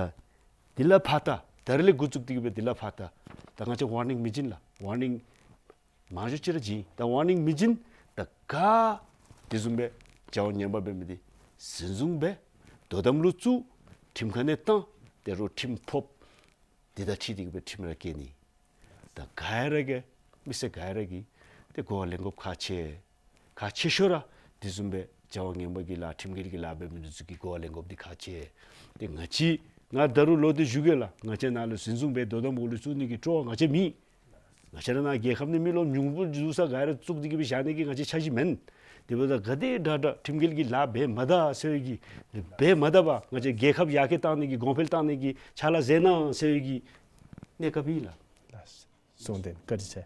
དེ་ལས་ཕར་ད་ད་རེས་ལས་འགོ་བཙུགས་ཏེ་གི་སྦེ་དེ་ལས་ཕར་ད་ད་ང་བཅས་ཝར་ནིང་མི་བྱིན་ལགས། ཝར་ནིང་མང་ཤོས་ཅིག་ར་བྱིན། ད་ཝར་ནིང་མི་བྱིན། ད་ག་དེ་བཟུམ་སྦེ་བྱ་བ་ངན་པ་འབད་མི་འདི་འཛིན་བཟུང་འབད། དོ་དམ་ལུ་བཙུགས། ཁྲིམས་ཁང་ནང་བཏང་། ཏེ་རོགས་ཁྲིམས་ཕོགཔ་འདི་དང་འཁྲིལ་ཏེ་གི་སྦེ་ཁྲིམས་ར་བཀལ་ནི། ད་ག་ར་གིས་མི་སེར་ག་ར་གིས་ཏེ་གོ་བ་ལེན་དགོཔ་ཁག་ཆེ། ཁག་ཆེ་ཤོས་ར་དེ་བཟུམ་སྦེ་བྱ་བ་ངན་པ་གི་ལཱ་ཁྲིམས་འགལ་གྱི་ལཱ་འབད་མི་འདི་ཚུ་གིས་གོ་བ་ལེན་དགོཔ་འདི་ཁག་ཆེ། ཏེ་ང་བཅས་ང་ད་རུང་ལོག་སྟེ་ཞུ་གེ་ལགས། ང་བཅས་ནཱ་ལུ་འཛིན་བཟུང་འབད་དོ་དམ་འོག་ལུ་བཙུགས་ནི་གི་སྤྲོ་བ་ང་བཅས་མེད། ང་བཅས་ར་ནཱ་རྒྱལ་ཁབ་ནང་མི་ལོ་ཉུང་སུ་ཅིག་ས་ག་ར་བཙུགས་ཏེ་གི་སྦེ་བཞག་ནི་གི་ང་བཅས་འཆར་གཞི་མེན། དེ་འབདཝ་ད་ག་དེ་དྲག་དྲག་ཁྲིམས་འགལ་གྱི་ལཱ་འབད་མ་ད་ཟེར་བའི་གི་འབད་མ་ད་པར་ང་བཅས་རྒྱལ་ཁབ་ཡར་རྒྱས་གཏང་ནི་གི་གོང་འཕེལ་གཏང་ནི་གི་ཕྱག་ལཱ་མཛད་གནང་ཟེར་བའི་གི་གནས་སྐབས་ཨིན་ལགས། གསུངས་ཏེ་བཀའ་དྲིན་ཆེ།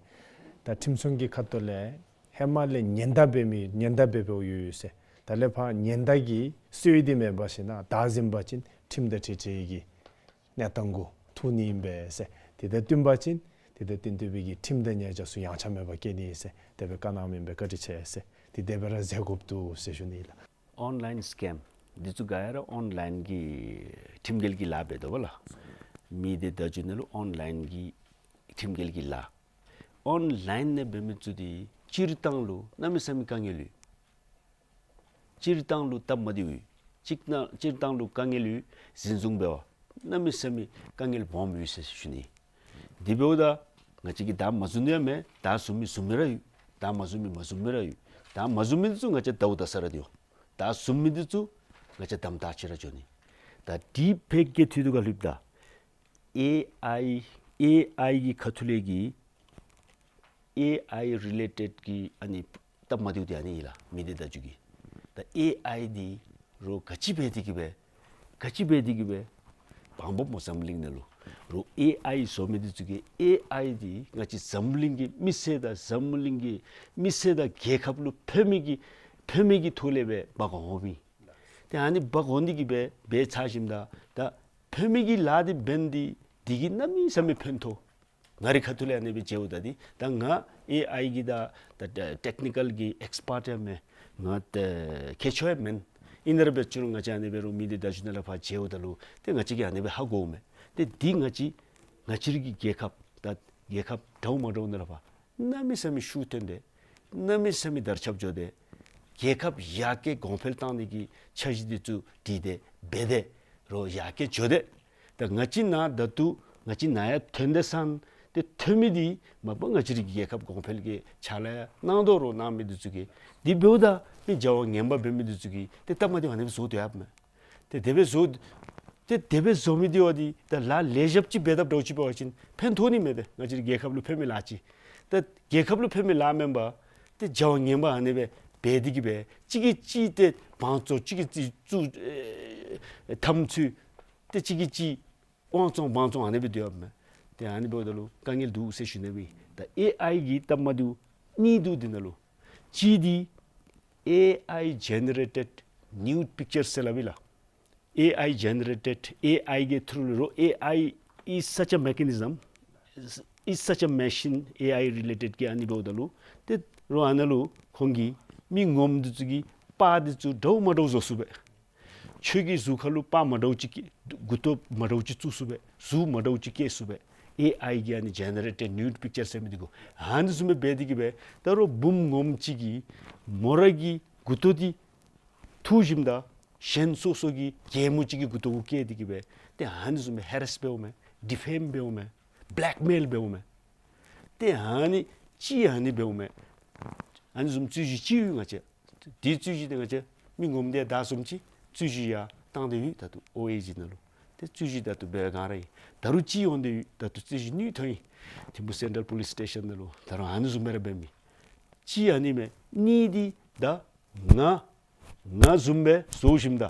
ད་ཁྲིམས་སྲུང་གི་ཁ་ཐུག་ལས་ཧེ་མ་ལས་ཉེན་བརྡ་འབད་མི་ཉེན་བརྡ་འབད་འབདཝ་ཡོད་ཡོད་ཟེར། ད་ལས་ཕར་ཉེན་བརྡ་གི་སྲོལ་འདི་མེད་པ་ཅིན་ནཱ་བདའ་ཟུན་པ་ཅིན་ཁྲིམས་དང་འཁྲིལ་འཁྲིལ་གྱི་གནས་སྟངས་གུ་ཐུག་ནི་ཨིན་པས་ཟེར། དེ་དང་བསྟུན་པ་ཅིན་དེ་དང་བསྟུན་ཏེ་སྦེ་གི་ཁྲིམས་དང་ཉེས་བྱ་ཚུ་ཡངས་ཆག་མེད་པར་བཀལ་ནི་ཨིན་ཟེར་དེ་སྦེ་བཀའ་གནང་མི་ཨིན་པས། བཀའ་དྲིན་ཆེ་ཟེར། དེ་དེ་སྦེ་ར་མཛད་དགོཔ་འདུག་ཟེར་ཞུ་ནི་ལགས། ཨོན་ལཱའིན་སི་ཀེམ་འདི་ཚུ་ག་ར་ཨོན་ལཱའིན་གྱི་ཁྲིམས་འགལ་གྱི་ལཱ་འབད་དོ་བ་ལགས། མི་སྡེ་བརྡ་བརྒྱུད་ནང་ལུ་ཨོན་ལཱའིན་གྱི་ཁྲིམས་འགལ་གྱི་ལཱ། ཨོན་ལཱའིན་ནང་འབད་མི་ཚུ་འདི་སྤྱིར་བཏང་ལུ་གནམ་མེད་ས་མེད་དཀའ་ངལ་ཡོད། སྤྱིར་བཏང་ལུ་སྟབས་མ་བདེཝ་ཡོད། སྤྱིར་བཏང་སྤྱིར་བཏང་ལུ་དཀའ་ངལ་ཡོད། འཛིན་བཟུང་འབད་བར་གནམ་མེད་ས་མེད་དཀའ་ངལ་སྦོམ་ཡོད་ཟེར་ཞུ་ནི། དེ་འབདཝ་ད་ང་བཅས་ཀྱིས་བདའ་མ་ཟུན་ཡང་མེད། བདའ་ཟུན་མི་ཟུན་མི་ར་ཡོད། བདའ་མ་ཟུན་མི་མ་ཟུན་མི་ར་ཡོད། བདའ་མ་ཟུན་མི་འདི་ཚུ་ང་བཅས་བདའཝ་བདའ་ས་ར་སྡོད་འོང་། བདའ་ཟུན་མི་འདི་ཚུ་ང་བཅས་དམ་དྲག་ཅིག་ར་འགྱོ་ནི། ད་དེ་ཕར་གི་ཐད་དུ་ག་ལྷོདཔ་ད་ཨེ་ཨའི་ཨེ་ཨའི་གི་ཁ་ཐུག་ལས་ཀྱི་ཨེ་ཨའི་རི་ལེ་ཊེཌ་ཀྱི་ཨ་ནི་སྟབས་མ་བདེཝ་འདི་ཨ་ནི་ཨིན་ལགས། མི་སྡེ་བརྡ་བརྒྱུད་ཀྱི། ད་ཨེ་ཨའི་འདི་རོགས་ག་ཅི་འབད་དེ་གི་སྦེ་ག་ཅི་འབད་དེ་གི་སྦེ་བང་འབབ་སྨོ་འཛམ་གླིང་ནང་ལུ། རོགས་ཨེ་ཨའི་བཟོ་མི་འདི་ཚུ་གིས་ཨེ་ཨའི་འདི་ང་བཅས་འཛམ་གླིང་གི་མི་སེར་དང་འཛམ་གླིང་གི་མི་སེར་དང་རྒྱལ་ཁབ་ལུ་ཕན་མི་གི་ཕན་མི་གི་ཐོག་ལས་སྦེ་འབག་འོང་མི། ཏེ་ཨ་ནི་འབག་འོང་ནི་གི་སྦེ་འབད་ཚར་ཞིནམ་ད་ད་ཕན་མི་གི་ལཱ་འདི་འབད་ནི་འདི་འདི་གིས་གནམ་མེད་ས་མེད་ཕན་ཐོགས། ང་རའི་ཁ་ཐུག་ལས་ཨ་ནི་སྦེ་མཇལཝ་ད་འདི་ད་ང་ཨེ་ཨའི་གི་ད་ད་ཊེག་ནི་ཀཱལ་གྱི་ཨེགསི་པརཊ་ཡང་མེན། ང་ད་མཁས་མཆོག་ཡང་མེན། ཨིན་རུང་འབད་ཅི་རུང་ང་བཅས་ཨ་ནི་འབད་རུང་མི་སྡེ་བརྡ་བརྒྱུད་ནང་ལས་ཕར་མཇལཝ་ད་ལུ་ཏེ་ང་བཅས་ཀྱིས་ཨ་ནི་སྦེ་ཧ་གོཝ་མས། ཏེ་འདི་ང་བཅས་ང་བཅས་རའི་གི་རྒྱལ་ཁབ་ད་རྒྱལ་ཁབ་འདྲཝ་མ་འདྲཝ་ནང་ལས་ཕར་གནམ་མེད་ས་མེད་ཤུགས་ཐོན་ཏེ་གནམ་མེད་ས་མེད་དར་ཁྱབ་འགྱོ་སྟེ་རྒྱལ་ཁབ་ཡར་རྒྱས་གོང་འཕེལ་གཏང་ནི་གི་འཆར་གཞི་འདི་ཚུ་བྲིས་ཏེ་འབད་དེ་རོགས་ཡར་རྒྱས་འགྱོ་སྟེ། ད་ང་བཅས་ནཱ་ད་ལྟོ་ང་བཅས་ནཱ་ཡར་ཐོན་ཏེ་སོང་སྟེ་ཐོན་མི་འདི་མ་པ་ང་བཅས་རའི་རྒྱལ་ཁབ་གོང་འཕེལ་གྱི་ཕྱག་ལཱ་ཡང་གནང་དོ་རོགས་གནང་མི་འདི་ཚུ་གིས། འདི་འབདཝ་ད་མི་བྱ་བ་ངན་པ་འབད་མི་འདི་ཚུ་གིས་ཏེ་སྟབས་མ་བདེཝ་ཨ་ནི་སྦེ་བཟོ་སྡོད་ཡོདཔ་མས། ཏེ་དེ་སྦེ་བཟོ་ཏེ་དེ་སྦེ་བཟོ་མི་འདི་བ་འདི་ད་ལཱ་ལེགས་ཤོམ་ཅིག་འབད་དཔ་འདྲཝ་ཅིག་འབད་བ་ཅིན་ཕན་ཐོགས་ནི་མས། ཏེ་ང་བཅས་རའི་རྒྱལ་ཁབ་ལུ་ཕན་མི་ལཱ་ཅིག། ད་རྒྱལ་ཁབ་ལུ་ཕན་མི་ལཱ་མེན་པར་ཏེ་བྱ་བ་ངན་པ་ཨ་ནི་སྦེ་འབད་དེ་གི་སྦེ་གཅིག་གིས་གཅིག་ཏེ་ བང་ཅོ་གཅིག་གིས་གཅིག་བཙུགས་ཨེ་འཐམ་ཚུགས། ཏེ་གཅིག་གིས་གཅིག་དབང་བཙོང་དབང་བཙོང་ཨ་ནི་སྦེ་སྡོད་ཡོདཔ་མས། ཏེ་ཨ་ནི་འབདཝ་ད་ལུ་དཀའ་ངལ་འདུག་ཟེར་ཞུ་ནི་སྦེ། ད་ཨེ་ཨའི་གི་སྟབས་མ་བདེཝ་གཉིས་འདུག་འདི་ནང་ལུ། གཅིག་འདི་ཨེ་ཨའི་ཇེ་ནེ་རེ་ཊེཌ་ནིའུཌ་པིཀ་ཅར་ཟེར་སླབ་ཨིན་ལགས། ཨེ་ཨའི་ཇེ་ནེ་རེ་ཊེཌ་ཨེ་ཨའི་གི་ཐུརུ་ལུ་རོགས། ཨེ་ཨའི is such a mechanism, is such a machine, ཨེ་ཨའི་རི་ལེ་ཊེཌ་གི་ཨ་ནི་འབདཝ་ད་ལུ། ཏེ་རོགས་ཨ་ནཱ་ལུ་ཁོང་གིས་མི་ངོམ་འདི་ཚུ་གི་པར་འདི་ཚུ་འདྲཝ་མ་འདྲཝ་བཟོ་ཚུགས་པས། ཁྱོད་ཀྱི་གཟུགས་ཁར་ལུ་པར་མ་འདྲཝ་ཅིག་བཀལ་མགུ་ཏོ་མ་འདྲཝ་ཅིག་བཙུགས་ཚུགས་པས། གཟུགས་མ་འདྲཝ་ཅིག་བཀལ་ཚུགས་པས། ཨེ་ཨའི་གི་ཨ་ནི་ཇེ་ནེ་རེ་ཊེཌ་ནིའུཌ་པིཀ་ཅར་ཟེར་མི་འདི་གུ་ཨ་ནི་བཟུམ་སྦེ་འབད་དེ་གིས་སྦེ་ད་རོགས་བུམོ་ངོམ་ཅིག་གིས་མོ་ར་གི་མགུ་ཏོ་འདི་འཐུ་ཞིནམ་ད་གཞན་སོ་སོ་གི་གད་མོ་ཅིག་གི་མགུ་ཏོ་གུ་བཀལ་ཏེ་གིས་སྦེ་ཏེ་ཨ་ནི་བཟུམ་སྦེ་ཧེ་རེསི་འབདཝ་མས། ཌི་ཕེམ་འབདཝ་མས། བེ་ལེཀ་མེལ་འབདཝ་མས། ཏེ་ཨ་ནི་ཅིག་ཨ་ནི་འབདཝ་མས། ཨ་ནི་བཟུམ་རྩོད་གཞི་ཅིག་ཡོད་ང་བཅས། དེ་རྩོད་གཞི་འདི་ང་བཅས་མི་ངོམ་དེ་དང་བཟུམ་ཅིག་རྩོད་གཞི་ཡར་བཏང་སྟེ་ཡོད། ད་ལྟོ་ཨོ་ཨེ་ཇི་ནང་ལུ་ཏེ་རྩོད་གཞི་ད་ལྟོ་འབད་བའི་སྒང་ར་ཨིན། ད་རུང་ཅིག་འོང་སྟེ་ཡོད། ད་ལྟོ་རྩོད་གཞི་ནུས་ཐོན་ཡི། ཐིམ་ཕུ་སེན་ཊྲལ་པོ་ལིསི་སི་ཊེ་ཤཱན་ནང་ལུ། ད་རུང་ཨ་ནི་བཟུམ་སྦེ་ར་འབད་མི་ཅིག་ཨ་ནི་མས། གཉིས་འདི་ད་ང་ང་བཟུམ་སྦེ་བཟོ་ཞིནམ་ད་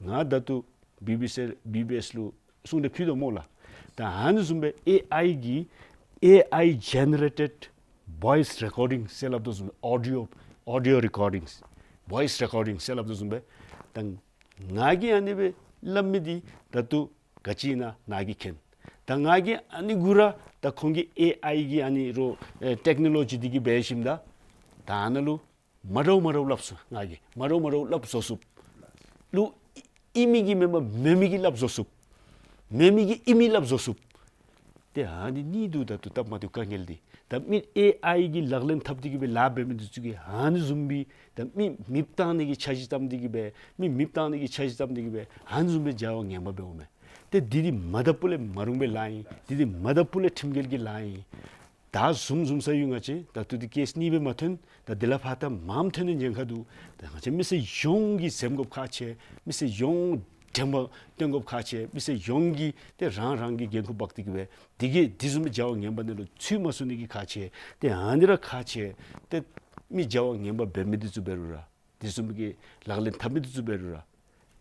ང་ད་ལྟོ་བི་བི་སི་བི་བི་ཨེསི་ལུ་གསུང་གྲོས་ཕུལ་དོ་སྨོ་ལགས། ད་ཨ་ནི་བཟུམ་སྦེ་ཨེ་ཨའི་གི་ཨེ་ཨའི་ཇེ་ནེ་རེ་ཊེཌ་བོའིསི་རེ་ཀོར་ཌིང་ཟེར་སླབ་དོ་བཟུམ་སྦེ་ཨོ་ཌི་ཡོ་ཨོ་ཌི་ཡོ་རེ་ཀོར་ཌིང་བོའིསི་རེ་ཀོར་ཌིང་ཟེར་སླབ་དོ་བཟུམ་སྦེ། ད་ང་གིས་ཨ་ནི་སྦེ་སླབ་མི་འདི་ད་ལྟོ་ག་ཅི་ཨིན་ན་ནཱ་གིས་མཁྱེན། ད་ང་གིས་ཨ་ནི་གུ་ར་ད་ཁོང་གི་ཨེ་ཨའི་གི་ཨ་ནི་རོགས་ཨེ་ཊེཀ་ནོ་ལོ་ཇི་འདི་གིས་འབད་ཞིནམ་ད་ད་ཨ་ནཱ་ལུ་མ་འདྲཝ་མ་འདྲཝ་སླབ་ཚུགས། ང་གིས་མ་འདྲཝ་མ་འདྲཝ་སླབ་བཟོ་ཚུགསཔ་ལུ་ཨིན་མི་གིས་མེན་པར་མེན་མི་གིས་སླབ་བཟོ་ཚུགསཔ། མེན་མི་གིས་ཨིན་མི་སླབ་བཟོ་ཚུགསཔ། ཏེ་ཨ་ནི་གཉིས་འདུག། ད་ལྟོ་སྟབས་མ་བདེཝ་དཀའ་ངལ་འདི་ད་མི་ཨེ་ཨའི་གི་ལག་ལེན་འཐབ་སྟེ་གིས་སྦེ་ལཱ་འབད་མི་འདི་ཚུ་གིས་ཨ་ནི་བཟུམ་སྦེ་ད་མི་མེདཔ་བཏང་ནི་གི་འཆར་གཞི་བརྩམས་ཏེ་གིས་སྦེ་མི་མེདཔ་བཏང་ནི་གི་འཆར་གཞི་བརྩམས་ཏེ་གིས་སྦེ་ཨ་ནི་བཟུམ་སྦེ་བྱ་བ་ངན་པ་འབདཝ་མས། ཏེ་འདི་འདི་མ་དང་པོ་ལས་མ་རུང་བའི་ལཱ་ཨིན། འདི་འདི་མ་དང་པོ་ལས་ཁྲིམས་འགལ་གྱི་ལཱ་ཨིན། ད་བཟུམ་བཟུམ་ས་ཡོད། ང་བཅས་ད་ལྟོ་འདི་ཀེསི་གཉིས་སྦེ་མ་ཐོན། ད་འདི་ལས་ཕར་ད་མངམ་ཐོན་ནི་ཉེན་ཁ་འདུག། ད་ང་བཅས་མི་སེར་ཡོངས་ཀྱིས་འཛེམ་དགོཔ་ཁག་ཆེ། མི་སེར་ཡོངས་དྲན་པ་བཏོན་དགོཔ་ཁག་ཆེ། མི་སེར་ཡོངས་ཀྱིས་ཏེ་རང་རང་གི་འགན་ཁུར་འབག་སྟེ་གིས་སྦེ་འདི་གིས་འདི་བཟུམ་མའི་བྱ་བ་ངན་པ་ནང་ལུ་ཚུད་མ་ཚུད་ནི་གི་ཁག་ཆེ། ཏེ་ཨ་ནི་ར་ཁག་ཆེ། ཏེ་མི་བྱ་བ་ངན་པ་འབད་མི་འདི་ཚུ་འབད་རུང་ར་འདི་བཟུམ་གྱི་ལག་ལེན་འཐབ་མི་འདི་ཚུ་འབད་རུང་ར་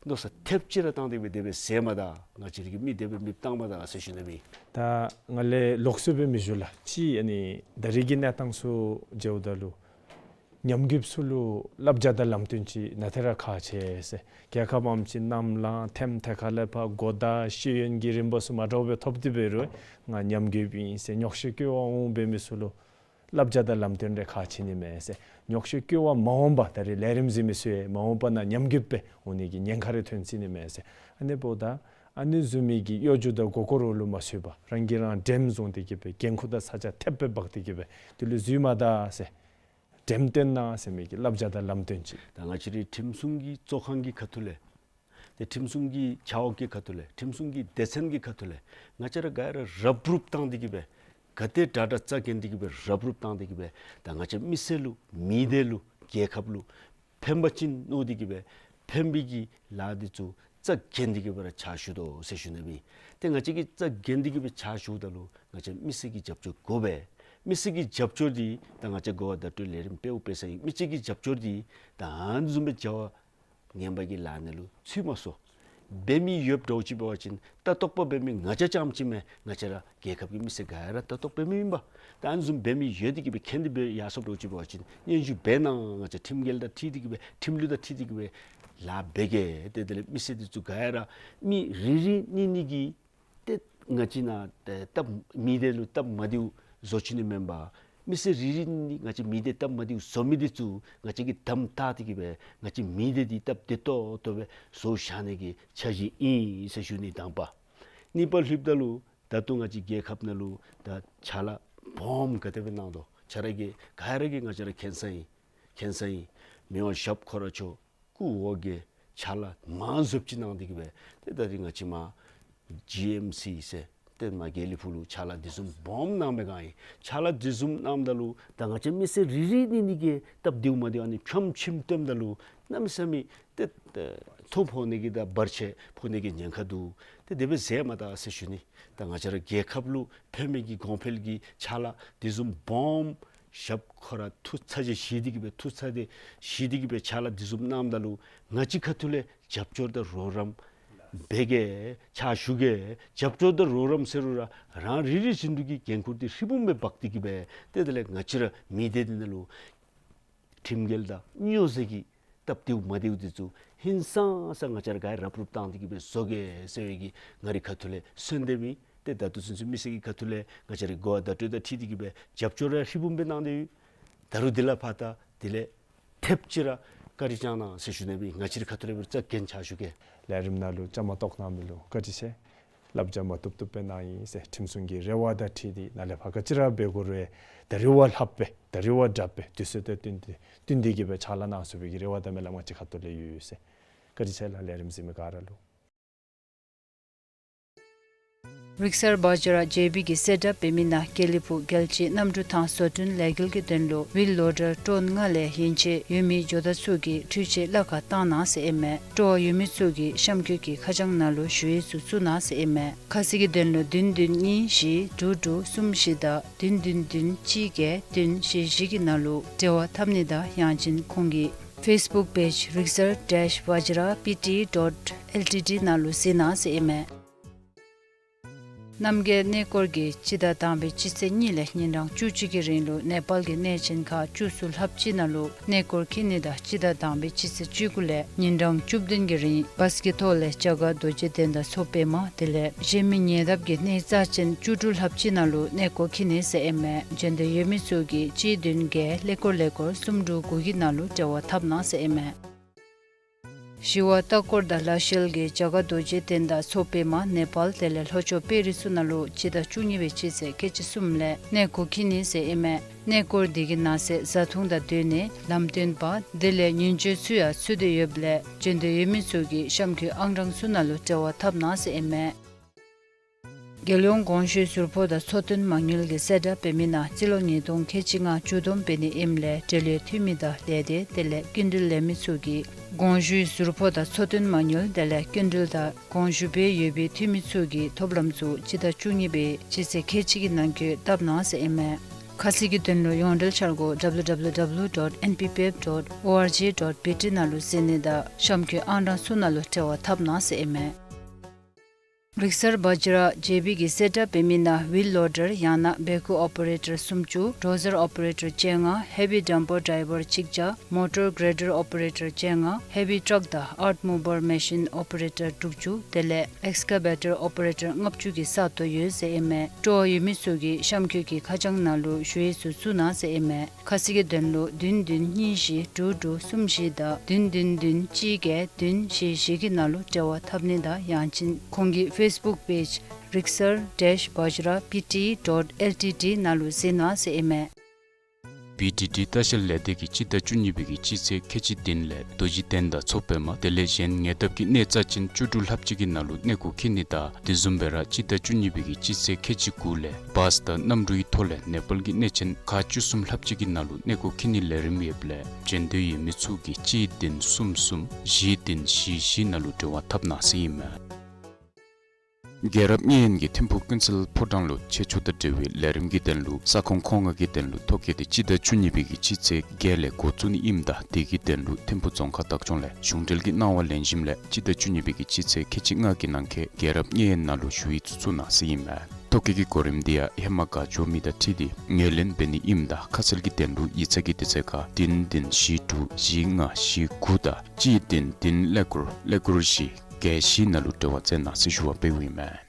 མནོ་བསམ་ཐེབས་ཅིག་ར་བཏང་སྟེ་སྦེ་དེ་སྦེ་ཟེར་མ་ད། ང་བཅས་ར་གིས་མི་དེ་སྦེ་མེདཔ་བཏང་མ་ད་ཟེར་ཞུ་ནི་མས། ད་ང་ལས་ལོགས་སུ་སྦེ་མི་ཞུ་ལགས། ཅིག་ཨ་ནི་ད་རེས་ཀྱི་གནས་སྟངས་ཚུ་མཇལཝ་ད་ལུ་ཉམས་རྒུདཔ་ཚུ་ལུ་བསླབ་བྱ་དང་ལམ་སྟོན་ཅིག་ནང་ཏེ་ར་ཁག་ཆེ་ཟེར། རྒྱལ་ཁབ་ཨམ་ཅིག་ནམ་ལངས་ཐེམ་ཐེ་ཁ་ལས་ཕར་གོ་བརྡ་ཤེས་ཡོན་གྱི་རིམ་པ་ཚུ་མ་འདྲཝ་སྦེ་ཐོབ་སྟེ་འབད་རུང་ང་ཉམས་རྒུདཔ་ཨིན་ཟེར་རྙོག་བཤད་བཀོད་པར་འོང་འབད་མི་ཚུ་ལུ་བསླབ་བྱ་དང་ལམ་སྟོན་རེ་ཁག་ཆེ་ནི་མས་ཟེར། རྙོག་བཤད་བཀོད་པར་མ་འོངས་པ་ད་རེས་ལས་རིམ་གཟིགས་མི་ཚུ་མ་འོངས་པ་ནང་ཉམས་རྒུདཔ་སྦེ་འོང་ནི་གི་ཉེན་ཁ་རེ་ཐོན་སྲིད་ནི་མས་ཟེར། ཨ་ནི་འབདཝ་ད་ཨ་ནི་བཟུམ་མའི་གི་གཡོ་སྒྱུ་དང་མགུ་སྐོར་ལུ་མ་ཚུད་པར་རང་གིས་རང་འགྲེམས་བཟུང་སྟེ་གིས་སྦེ་འགན་ཁུར་དང་ས་ཆ་ཐེབས་སྦེ་འབག་སྟེ་གིས་སྦེ་དེ་ལུ་འཛུལ་མ་ད་ཟེར། འགྲེམས་སྟོན་གནང་ཟེར་མི་གི་བསླབ་བྱ་དང་ལམ་སྟོན་ཅིག། ད་ང་བཅས་རའི་ཁྲིམས་སྲུང་གི་གཙོ་ཁང་གི་ཁ་ཐུག་ལས་ཏེ་ཁྲིམས་སྲུང་གི་བྱ་བ་གི་ཁ་ཐུག་ལས་ཁྲིམས་སྲུང་གི་སྡེ་ཚན་གྱི་ཁ་ཐུག་ལས་ང་བཅས་ར་ག་ར་རུབ་རུབ་བཏང་སྟེ་གིས་སྦེ་ག་དེ་དྲག་དྲག་རྩ་འགེངས་ཏེ་གིས་སྦེ་རུབ་རུབ་བཏང་སྟེ་གིས་སྦེ་ད་ང་བཅས་མི་སེར་ལུ་མི་སྡེ་ལུ་རྒྱལ་ཁབ་ལུ་ཕན་པ་ཅིན་མནོ་སྟེ་གིས་སྦེ་ཕན་པའི་གི་ལཱ་འདི་ཚུ་རྩ་འགེངས་ཏེ་གིས་སྦེ་ར་ཕྱག་ཞུ་དོ་ཟེར་ཞུ་ནི་མས། ཏེ་ང་བཅས་ཀྱིས་རྩ་འགེངས་ཏེ་གིས་སྦེ་ཕྱག་ཞུཝ་ད་ལུ་ང་བཅས་མི་སེར་གྱི་རྒྱབ་སྐྱོར་དགོ་པས། མི་སེར་གྱི་རྒྱབ་སྐྱོར་འདི་ད་ང་བཅས་གོ་བ་བརྡ་སྤྲོད་ལས་རིམ་འབདཝ་འབད་ས་ཨིན། མི་སེར་གྱི་རྒྱབ་སྐྱོར་འདི་ད་ཨ་ནི་བཟུམ་སྦེ་བྱ་བ་ངན་པ་གི་ལཱ་ནང་ལུ་ཚུད་མ་སོང་། འབད་མི་ཡོདཔ་འདྲཝ་ཅིག་འབད་བ་ཅིན་ལྟ་རྟོག་པ་འབད་མི་ང་བཅས་རྐྱངམ་ཅིག་མེན། ང་བཅས་ར་རྒྱལ་ཁབ་ཀྱི་མི་སེར་ག་ར་ལྟ་རྟོག་འབད་མི་ཨིན་པས། ད་ཨ་ནི་བཟུམ་འབད་མི་ཡོད་དེ་གིས་སྦེ་མཁྱེན་ཏེ་སྦེ་ཡར་སོངམ་འདྲཝ་ཅིག་འབད་བ་ཅིན་སྙན་ཞུ་འབད་གནང་། ང་བཅས་ཁྲིམས་འགལ་དང་འཁྲིལ་ཏེ་གིས་སྦེ་ཁྲིམས་ལུགས་དང་འཁྲིལ་ཏེ་གིས་སྦེ་ལཱ་འབད་གེ། ཏེ་དེ་ལས་མི་སེར་འདི་ཚུ་ག་ར་མི་རེ་རེ་གཉིས་གཉིས་ཀྱིས་ཏེ་ང་བཅས་ནཱ་ཏེ་སྟབས་མི་སྡེ་ལུ་སྟབས་མ་བདེཝ་བཟོ་བཅུག་ནི་མེན་པར་མི་སེར་རེ་རེ་གཉིས་གཉིས་ང་བཅས་མི་སྡེ་སྟབས་མ་བདེཝ་བཟོ་མི་འདི་ཚུ་ང་བཅས་ཀྱིས་དམ་བཏགས་ཏེ་གིས་སྦེ་ང་བཅས་མི་སྡེ་འདི་སྟབས་བདེ་ཏོག་ཏོ་སྦེ་བཟོ་བཞག་ནི་གི་འཆར་གཞི་ཨིན་ཟེར་ཞུ་ནི་དང་པ། གཉིས་པ་ལྷོདཔ་ད་ལུ་ད་ལྟོ་ང་བཅས་རྒྱལ་ཁབ་ནང་ལུ་ད་ཕྱག་ལཱ་སྦོམ་ག་དེ་སྦེ་གནང་དོ་ཁྱེད་ར་གིས་ག་ར་གིས་ང་བཅས་ར་མཁྱེན་ས་ཨིན། མཁྱེན་ས་ཨིན། མི་དབང་ཞབས་ཁོ་ར་མཆོག་སྐུ་འོ་བརྒྱལ་ཕྱག་ལཱ་མང་རབས་ཅིག་གནང་སྟེ་གིས་སྦེ་ཏེ་ད་རིས་ང་བཅས་མར་ཇི་ཨེམ་སི་ཟེར་ཏེ་མར་དགེ་ལེགས་ཕུག་ལུ་ཕྱག་ལཱ་འདི་བཟུམ་སྦོམ་གནང་བའི་སྒང་ཨིན། ཕྱག་ལཱ་འདི་བཟུམ་གནངམ་ད་ལུ་ད་ང་བཅས་མི་སེར་རེ་རེ་གཉིས་གཉིས་ཀྱིས་སྟབས་བདེཝ་མ་བདེཝ་ཨ་ནི་ཁྱོམ་ཆེམ་སྟོནམ་ད་ལུ་གནམ་མེད་ས་མེད་ཏེ་ཏེ་ཐོ་ཕོག་ནི་གི་དང་བར་ཆད་ཕོག་ནི་གི་ཉེན་ཁ་འདུག། ཏེ་དེ་སྦེ་ཟེར་མ་ད་ཟེར་ཞུ་ནི། ད་ང་བཅས་ར་རྒྱལ་ཁབ་ལུ་ཕན་མི་གི་གོང་འཕེལ་གྱི་ཕྱག་ལཱ་འདི་བཟུམ་སྦོམ་ ཞབས་ཁོ་ར་ཐུགས་ཚ་གྱང་བཞེས་ཏེ་གི་སྦེ་ཐུགས་ཚ་གྱང་བཞེས་ཏེ་གི་སྦེ་ཕྱག་ལཱ་འདི་བཟུམ་གནངམ་ད་ལུ་ང་བཅས་ཁ་ཐུག་ལས་རྒྱབ་སྐྱོར་དང་རོགས་རམ་འབད་གེ། ཕྱག་ཞུ་གེ། རྒྱབ་སྐྱོར་དང་རོགས་རམ་ཟེར་རུང་ར་རང་རེ་རེ་བཞིན་དུ་གི་འགན་ཁུར་འདི་ཧྲིལ་བུམ་སྦེ་འབག་སྟེ་གི་སྦེ་ཏེ་དེ་ལས་ང་བཅས་ར་མི་སྡེ་འདི་ནང་ལུ་ཁྲིམས་འགལ་དང་སྨྱོ་རྫས་ཀྱི་སྟབས་བདེཝ་མ་བདེཝ་འདི་ཚུ་ཧིང་སངས་ས་ང་བཅས་ར་ག་ར་རུབ་རུབ་བཏང་སྟེ་གི་སྦེ་བཟོ་གེ་ཟེར་བའི་གི་ང་རའི་ཁ་ཐུག་ལས་གསོལ་འདེབས་ཨིན། ཏེ་ད་ལྟོ་ཚུན་ཚོད་མི་སེར་གྱི་ཁ་ཐུག་ལས་ང་བཅས་རའི་གོ་བ་བརྡ་སྤྲོད་དང་འཁྲིལ་ཏེ་གི་སྦེ་རྒྱབ་སྐྱོར་ར་ཧྲིལ་བུམ་སྦེ་གནང་སྟེ་ཡོད། ད་རུང་འདི་ལས་ཕར་ད་དེ་ལས་ཐེབས་ཅིག་ར་བཀའ་དྲིན་བསྐྱང་གནང་ཟེར་ཞུ་ནི་ཨིན། ང་བཅས་རའི་ཁ་ཐུག་ལས་འབད་རུང་རྩ་འགེངས་ཕྱག་ཞུ་གེ། ལས་རིམ་ནང་ལུ་བཅའ་མར་གཏོགས་གནང་མི་ལུ་བཀའ་དྲིན་ཆེ། བསླབ་བྱ་མ་བཏུབ་བཏུབ་སྦེ་གནང་ཡི་ཟེར་ཁྲིམས་སྲུང་གི་རེ་བ་དང་འཁྲིལ་ཏེ་ནཱ་ལས་ཕར་ག་ཅི་ར་འབད་དགོ་རུང་ད་རིས་བ་ལྷགཔ་སྦེ་ད་རིས་བ་དྲགཔ་སྦེ་དུས་ཚོད་དང་བསྟུན་ཏེ་བསྟུན་ཏེ་གི་སྦེ་ཕྱག་ལཱ་གནང་ཚུགས་པའི་གི་རེ་བ་དང་སྨོན་ལམ་ང་བཅས་ཁ་ཐུག་ལས་ཡོད་ཟེར། བཀའ་དྲིན་ཆེ་ལགས། ལས་རིམ་གཟིགས་མི་ག་ར་ལུ། རིག་གསར་བཛྲ་ཇེ་བི་གིས་གསལ་བསྒྲགས་འབད་མི་ནང་དགེ་ལེགས་ཕུག་རྒྱལ་སྤྱིའི་གནམ་གྲུ་ཐང་བཟོ་སྐྲུན་ལས་འགུལ་གྱི་དོན་ལུ་ཝིལ་ལོ་ཌར་ཊོན་ལྔ་ལས་ཡན་ཆད་ཡོད་མི་ཇོ་བདག་ཚུ་གིས་འཕྲུལ་ཆས་གླ་ཁར་བཏང་གནང་ཟེར་ཨིན་མས། སྤྲོ་བ་ཡོད་མི་ཚུ་གིས་གཤམ་འཁོད་ཀྱི་ཁ་བྱང་ནང་ལུ་ཞུ་ཡིག་ཚུ་བཙུགས་གནང་ཟེར་ཨིན་མས། ཁ་གསལ་གྱི་དོན་ལུ་བདུན་བདུན་གཉིས་བཞི་དྲུག་དྲུག་གསུམ་བཞི་དང་བདུན་བདུན་བདུན་གཅིག་བརྒྱད་བདུན་བཞི་བཞི་གི་ནང་ལུ་འབྲེལ་བ་འཐབ་ནི་དང་ཡང་ཅིན་ཁོང་གི་ཕེསི་བུཀ་པེཇ་རིག་གསར་ཌེཤ་བཛྲ་པི་ཊི་ཌོཊ་ཨེལ་ཊི་ཌི་ནང་ལུ་གཟིགས་གནང་ཟེར་ཨིན་མས། རྣམ་རྒྱལ་གནས་སྐོར་གྱིས་སྤྱི་ཟླ་དང་པའི་སྤྱི་ཚེས་གཉིས་ལས་ཉིན་གྲངས་བཅུ་གཅིག་གི་རིང་ལུ་ནེ་པཱལ་གྱི་གནས་ཆེན་ཁག་བཅུ་གསུམ་ལྷགཔ་ཅིག་ནང་ལུ་གནས་སྐོར་འཁྱིད་ནི་དང་སྤྱི་ཟླ་དང་པའི་སྤྱི་ཚེས་བཅུ་དགུ་ལས་ཉིན་གྲངས་བཅུ་བདུན་གྱི་རིང་བཱས་ཀྱི་ཐོག་ལས་རྒྱ་གར་རྡོ་རྗེ་གདན་དང་མཚོ་པདྨ་དེ་ལས་གཞན་མི་ཉེ་འདབས་ཀྱི་གནས་རྩ་ཆེན་བཅུ་དྲུག་ལྷགཔ་ཅིག་ནང་ལུ་གནས་སྐོར་འཁྱིད་ནི་ཟེར་ཨིན་མས། འབྱོན་འདོད་ཡོད་མི་ཚུ་གིས་གཅིག་བདུན་བརྒྱད་ཀླད་ཀོར་ཀླད་ཀོར་གསུམ་དྲུག་དགུ་གི་ནང་ལུ་འབྲེལ་བ་འཐབ་གནང་ཟེར་ཨིན་མས། ཞི་བ་ལྟ་སྐོར་དང་ལ་ཤེལ་གྱིས་རྒྱ་གར་རྡོ་རྗེ་གདན་དང་མཚོ་པདྨ་ནེ་པཱལ་དེ་ལས་ལྷོ་ཕྱོགས་པེ་རིགས་ཚུ་ནང་ལུ་སྤྱི་ཟླ་བཅུ་གཉིས་པའི་སྤྱི་ཚེས་ཁལ་གཅིག་གསུམ་ལས་གནས་སྐོར་འཁྱིད་ནི་ཟེར་ཨིན་མས། གནས་སྐོར་འདི་གི་ནང་གསེས་བཟའ་འཐུང་དང་སྡོད་གནས་ལམ་སྟོན་པ་དེ་ལས་ཉིན་བྱེད་ཚུ་ཡང་ཚུད་དེ་ཡོདཔ་ལས་འབྱོན་འདོད་ཡོད་མི་ཚུ་གིས་གཤམ་འཁོད་ཨང་གྲངས་ཚུ་ནང་ལུ་འབྲེལ་བ་འཐབ་གནང་ཟེར་ཨིན་མས། རྒྱལ་ཡོངས་གོང་ཞུའི་ཟུར་ཕོགས་དང་ཚོང་དོན་མ་དངུལ་གྱིས་གསལ་བསྒྲགས་འབད་མི་ནང་རྩིས་ལོ་ཉིས་སྟོང་ཁལ་གཅིག་ལྔ་མཇུག་བསྡོམས་འབད་ནི་ཨིནམ་ལས་འབྲེལ་ཡོད་འཐུས་མི་དང་ལས་སྡེ་དེ་ལས་སྐྱིན་འགྲུལ་ལེན་མི་ཚུ་གིས་གོང་ཞུའི་ཟུར་ཕོགས་དང་ཚོང་དོན་མ་དངུལ་དེ་ལས་སྐྱིན་འགྲུལ་དང་གོང་ཞུ་འབད་ཡོད་པའི་འཐུས་མི་ཚུ་གིས་ཐོབ་ལམ་ཚུ་སྤྱི་ཟླ་བཅུ་གཉིས་པའི་སྤྱི་ཚེས་ཁལ་གཅིག་གི་ནང་འཁོད་བཏབ་གནང་ཟེར་ཨིན་མས། ཁ་གསལ་གྱི་དོན་ལུ་ཡོངས་འབྲེལ་འཆར་སྒོ་ཌབ་ལུ་ཌབ་ལུ་ཌབ་ལུ་ཌོཊ་ཨེན་པི་པི་ཨེཕ་ཌོཊ་ཨོ་ཨར་ཇི་ཌོཊ་བི་ཊི་ནང་ལུ་གཟིགས་ནི་དང་གཤམ་འཁོད་ཨང་གྲངས་ཚུ་ནང་ལུ་འབྲེལ་བ་འཐབ་གནང་ཟེར་ཨིན་མས། རིག་གསར་བཛྲ་ཇེ་བི་གིས་གསལ་བསྒྲགས་འབད་མི་ནང་ཝིལ་ལོ་ཌར་ཡང་ན་བེ་ཁུ་ཨོ་པ་རེ་ཊར་སུམ་ཅུ་ཌོ་ཟར་ཨོ་པ་རེ་ཊར་བཅོ་ལྔ་ཧེ་བི་ཌམ་པར་ཌའི་བར་གཅིག་བརྒྱ་མོ་ཊར་གྲེ་ཌར་ཨོ་པ་རེ་ཊར་བཅོ་ལྔ་ཧེ་བི་ཊཱག་དང་ཨརཐ་མུ་བར་མེ་ཤིན་ཨོ་པ་རེ་ཊར་དྲུག་ཅུ་དེ་ལས་ཨེགསི་ཀ་བེ་ཊར་ཨོ་པ་རེ་ཊར་ལྔ་བཅུ་གི་ས་སྟོང་ཡོད་ཟེར་ཨིན་མས། སྤྲོ་བ་ཡོད་མི་ཚུ་གིས་གཤམ་འཁོད་ཀྱི་ཁ་བྱང་ནང་ལུ་ཞུ་ཡིག་ཚུ་བཙུགས་གནང་ཟེར་ཨིན་མས། ཁ་གསལ་གྱི་དོན་ལུ་བདུན་བདུན་གཉིས་བཞི་དྲུག་དྲུག་གསུམ་བཞི་དང་བདུན་བདུན་བདུན་གཅིག་བརྒྱད་བདུན་བཞི་བཞི་གི་ནང་ལུ་འབྲེལ་བ་འཐབ་ནི་དང་ཡང་ཅིན་ཁོང་གི་ཕེསི་བུཀ་པེཇ་རིག་གསར་ཌེཤ་བཛྲ་པི་ཊི་ཌོཊ་ཨེལ་ཊི་ཌི་ནང་ལུ་གཟིགས་གནང་ཟེར་ཨིན་མས། པི་ཊི་ཌི་ལྟ་བཤལ་ལས་སྡེ་གིས་སྤྱི་ཟླ་བཅུ་གཉིས་པའི་གི་སྤྱི་ཚེས་ཁལ་གཅིག་བདུན་ལས་རྡོ་རྗེ་གདན་དང་མཚོ་པདྨ་དེ་ལས་གཞན་ཉེ་འདབས་ཀྱི་གནས་རྩ་ཆེན་བཅུ་དྲུག་ལྷགཔ་ཅིག་གི་ནང་ལུ་གནས་སྐོར་འཁྱིད་ནི་དང་དེ་བཟུམ་སྦེ་ར་སྤྱི་ཟླ་བཅུ་གཉིས་པའི་གི་སྤྱི་ཚེས་ཁལ་གཅིག་དགུ་ལས་བཱས་དང་གནམ་གྲུའི་ཐོག་ལས་ནེ་པཱལ་གྱི་གནས་ཆེན་ཁག་བཅུ་གསུམ་ལྷགཔ་ཅིག་གི་ནང་ལུ་གནས་སྐོར་འཁྱིད་ནིའི་ལས་རིམ་ཡོདཔ་ལས་འབྱོན་འདོད་ཡོད་མི་ཚུ་གིས་གཅིག་བདུན་གསུམ་གསུམ་བཞི་བདུན་བཞི་བཞི་ནང་ལུ་འབྲེལ་བ་འཐབ་གནང་ཟེར་ཨིན་མས། རྒྱལ་རབས་བརྙན་ཡོན་གྱིས་ཐིམ་ཕུག་ཀུན་གསལ་ཕོ་བྲང་ལུ་ཆེད་སྤྱོད་དང་འབྲེལ་བའི་ལས་རིམ་གྱི་དོན་ལུ་ས་ཁོངས་མཁོ་མངགས་ཀྱི་དོན་ལུ་ཐོ་བཀོད་དེ་སྤྱི་ཟླ་བཅུ་གཉིས་པའི་གི་སྤྱི་ཚེས་བརྒྱད་ལས་འགོ་བཙུགས་ནི་ཨིནམ་ད་དེ་གི་དོན་ལུ་ཐིམ་ཕུག་རྫོང་ཁག་བདག་སྐྱོང་ལས་གཞུང་འབྲེལ་གྱི་གནང་བ་ལེན་ཞིནམ་ལས་སྤྱི་ཟླ་བཅུ་གཉིས་པའི་གི་སྤྱི་ཚེས་ཁལ་གཅིག་ལྔ་གི་ནང་འཁོད་རྒྱལ་རབས་བརྙན་ཡོན་ནང་ལུ་ཞུ་ཡིག་ཚུ་བཙུགས་གནང་ཟེར་ཨིན་མས། ཐོ་བཀོད་ཀྱི་གོ་རིམ་འདི་ཡང་ཧེ་མ་ག་འབྱོར་མི་དང་འཁྲིལ་ཏེ་ངོས་ལེན་འབད་ནི་ཨིནམ་ད་ཁ་གསལ་གྱི་དོན་ལུ་ཡིག་ཚང་གི་དུས་ཚོད་ཁར་བདུན་བདུན་བཞི་དྲུག་བཞི་ལྔ་བཞི་དགུ་དང་གཅིག་བདུན་བདུན་ཀླད་ཀོར་ཀླད་ཀོར་བཞི་བརྒྱད་བཞི་ནང་ལུ་འབྲེལ་བ་མཛད་གནང་ཟེར་ཞུ་བ་འབདཝ་ཨིན་མས།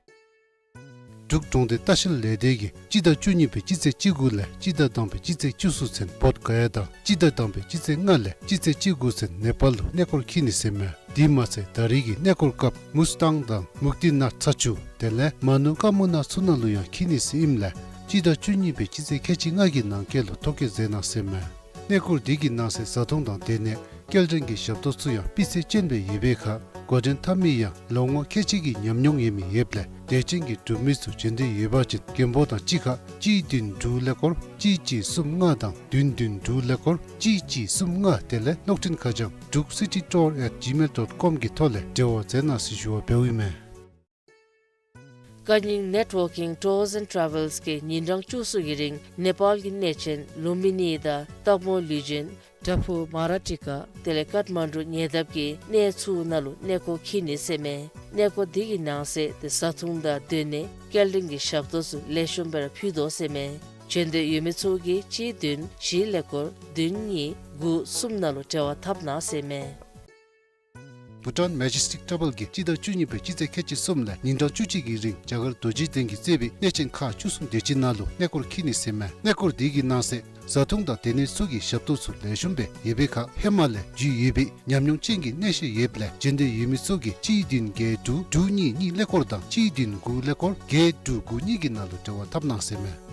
འབྲུག་གྲོང་སྡེ་ལྟ་བཤལ་ལས་སྡེ་གིས་སྤྱི་ཟླ་བཅུ་གཉིས་པའི་སྤྱི་ཚེས་བཅུ་དགུ་ལས་སྤྱི་ཟླ་དང་པའི་སྤྱི་ཚེས་བཅུ་གསུམ་ཚུན་བོདྷ་ག་ཡ་དང་སྤྱི་ཟླ་དང་པའི་སྤྱི་ཚེས་ལྔ་ལས་སྤྱི་ཚེས་བཅུ་དགུ་ཚུན་ནེ་པཱལ་ལུ་གནས་སྐོར་འཁྱིད་ནི་ཟེར་མས། དེ་མ་ཚད་ད་རེས་ཀྱི་གནས་སྐོར་སྐབས་མུས་ཏང་དང་མུག་ཏི་ནཱཐ་ཚ་ཆུ་དེ་ལས་མ་ནུ་ཀ་མུ་ན་ཚུ་ནང་ལུ་ཡང་འཁྱིད་ནི་ཟེར་ཨིནམ་ལས་སྤྱི་ཟླ་བཅུ་གཉིས་པའི་སྤྱི་ཚེས་ཁལ་གཅིག་ལྔ་གི་ནང་འཁོད་ལུ་ཐོ་བཀོད་མཛད་གནང་ཟེར་མས། གནས་སྐོར་འདི་གི་ནང་གསེས་བཟའ་འཐུང་དང་སྡོད་གནས་སྐྱེལ་འདྲེན་གྱི་ཞབས་ཏོག་ཚུ་ཡང་སྤུས་ཚད་ཅན་སྦེ་ཡོད་པའི་ཁར་འགོ་འདྲེན་འཐབ་མི་ཡང་ལོ་ངོ་ཁལ་གཅིག་གི་ཉམས་མྱོང་ཡོད་མི་ཡོདཔ་ལས་དད་ཅན་གྱི་འབྲུག་མི་ཚུ་འབྱོན་འདོད་ཡོད་པ་ཅིན་མགོན་པོ་དང་གཅིག་ཁར་གཅིག་བདུན་དྲུག་ཀླད་ཀོར་གཅིག་གཅིག་གསུམ་ལྔ་དང་བདུན་བདུན་དྲུག་ཀླད་ཀོར་གཅིག་གཅིག་གསུམ་ལྔ་དེ་ལས་གློག་འཕྲིན་ཁ་བྱང་druk city tour at gmail dot com གི་ཐོག་ལས་འབྲེལ་བ་མཛད་གནང་ཟེར་ཞུ་བ་འབདཝ་ཨིན་མས། ཀ་ཉིང་Networking Tours and Travels གིས་ཉིན་གྲངས་བཅུ་གསུམ་གྱི་རིང་ནེ་པཱལ་གྱི་གནས་ཆེན་ལུམ་བི་ནི་དང་སྟག་མོ་ལུས་སྦྱིན། བྲག་ཕུག་མ་ར་ཊི་ཀ་དེ་ལས་ཀཏ་མན་ཌུ་ཉེ་འདབས་ཀྱི་གནས་ཚུ་ནང་ལུ་གནས་སྐོར་འཁྱིད་ནི་ཟེར་མས། གནས་སྐོར་འདི་གི་ནང་གསེས་དེ་བཟའ་འཐུང་དང་སྡོད་གནས་སྐྱེལ་འདྲེན་གྱི་ཞབས་ཏོག་ཚུ་ལེགས་ཤོམ་སྦེ་ར་ཕུལ་དོ་ཟེར་མས། བྱོན་འདོད་ཡོད་མི་ཚུ་གིས་གཅིག་བདུན་བཞི་ཀླད་ཀོར་བདུན་གཉིས་དགུ་གསུམ་ནང་ལུ་འབྲེལ་བ་འཐབ་གནང་ཟེར་མས། བྷུ་ཊཱན་མེ་ཇེ་སི་ཊིག་ཊ་བཱལ་གྱིས་སྤྱི་ཟླ་བཅུ་གཉིས་པའི་སྤྱི་ཚེས་ཁལ་གཅིག་གསུམ་ལས་ཉིན་གྲངས་བཅུ་གཅིག་གི་རིང་རྒྱ་གར་རྡོ་རྗེ་གདན་གྱིས་གཙོས་པའི་གནས་ཆེན་ཁག་བཅུ་གསུམ་དེ་ཅིག་ནང་ལུ་གནས་སྐོར་འཁྱིད་ནི་ཟེར་མས། གནས་སྐོར་འདི་གི་ནང་གསེས་བཟའ་འཐུང་དང་སྡོད་གནས་ཚུ་གི་ཞབས་ཏོག་ཚུ་ལེགས་ཤོམ་སྦེ་ཡོད་པའི་ཁར་ཧེ་མ་ལས་རྒྱུས་ཡོད་པའི་ཉམས་མྱོང་ཅན་གྱི་གནས་བཤད་ཡོདཔ་ལས་བྱོན་འདོད་ཡོད་མི་ཚུ་གིས་གཅིག་བདུན་བརྒྱད་དྲུག་དྲུག་གཉིས་གཉིས་ཀླད་ཀོར་དང་གཅིག་བདུན་དགུ་ཀླད་ཀོར་བརྒྱད་དྲུག་དགུ་གཉིས་ཀྱི་ནང་ལུ་འབྲེལ་བ་འཐབ་གནང་ཟེར་མས།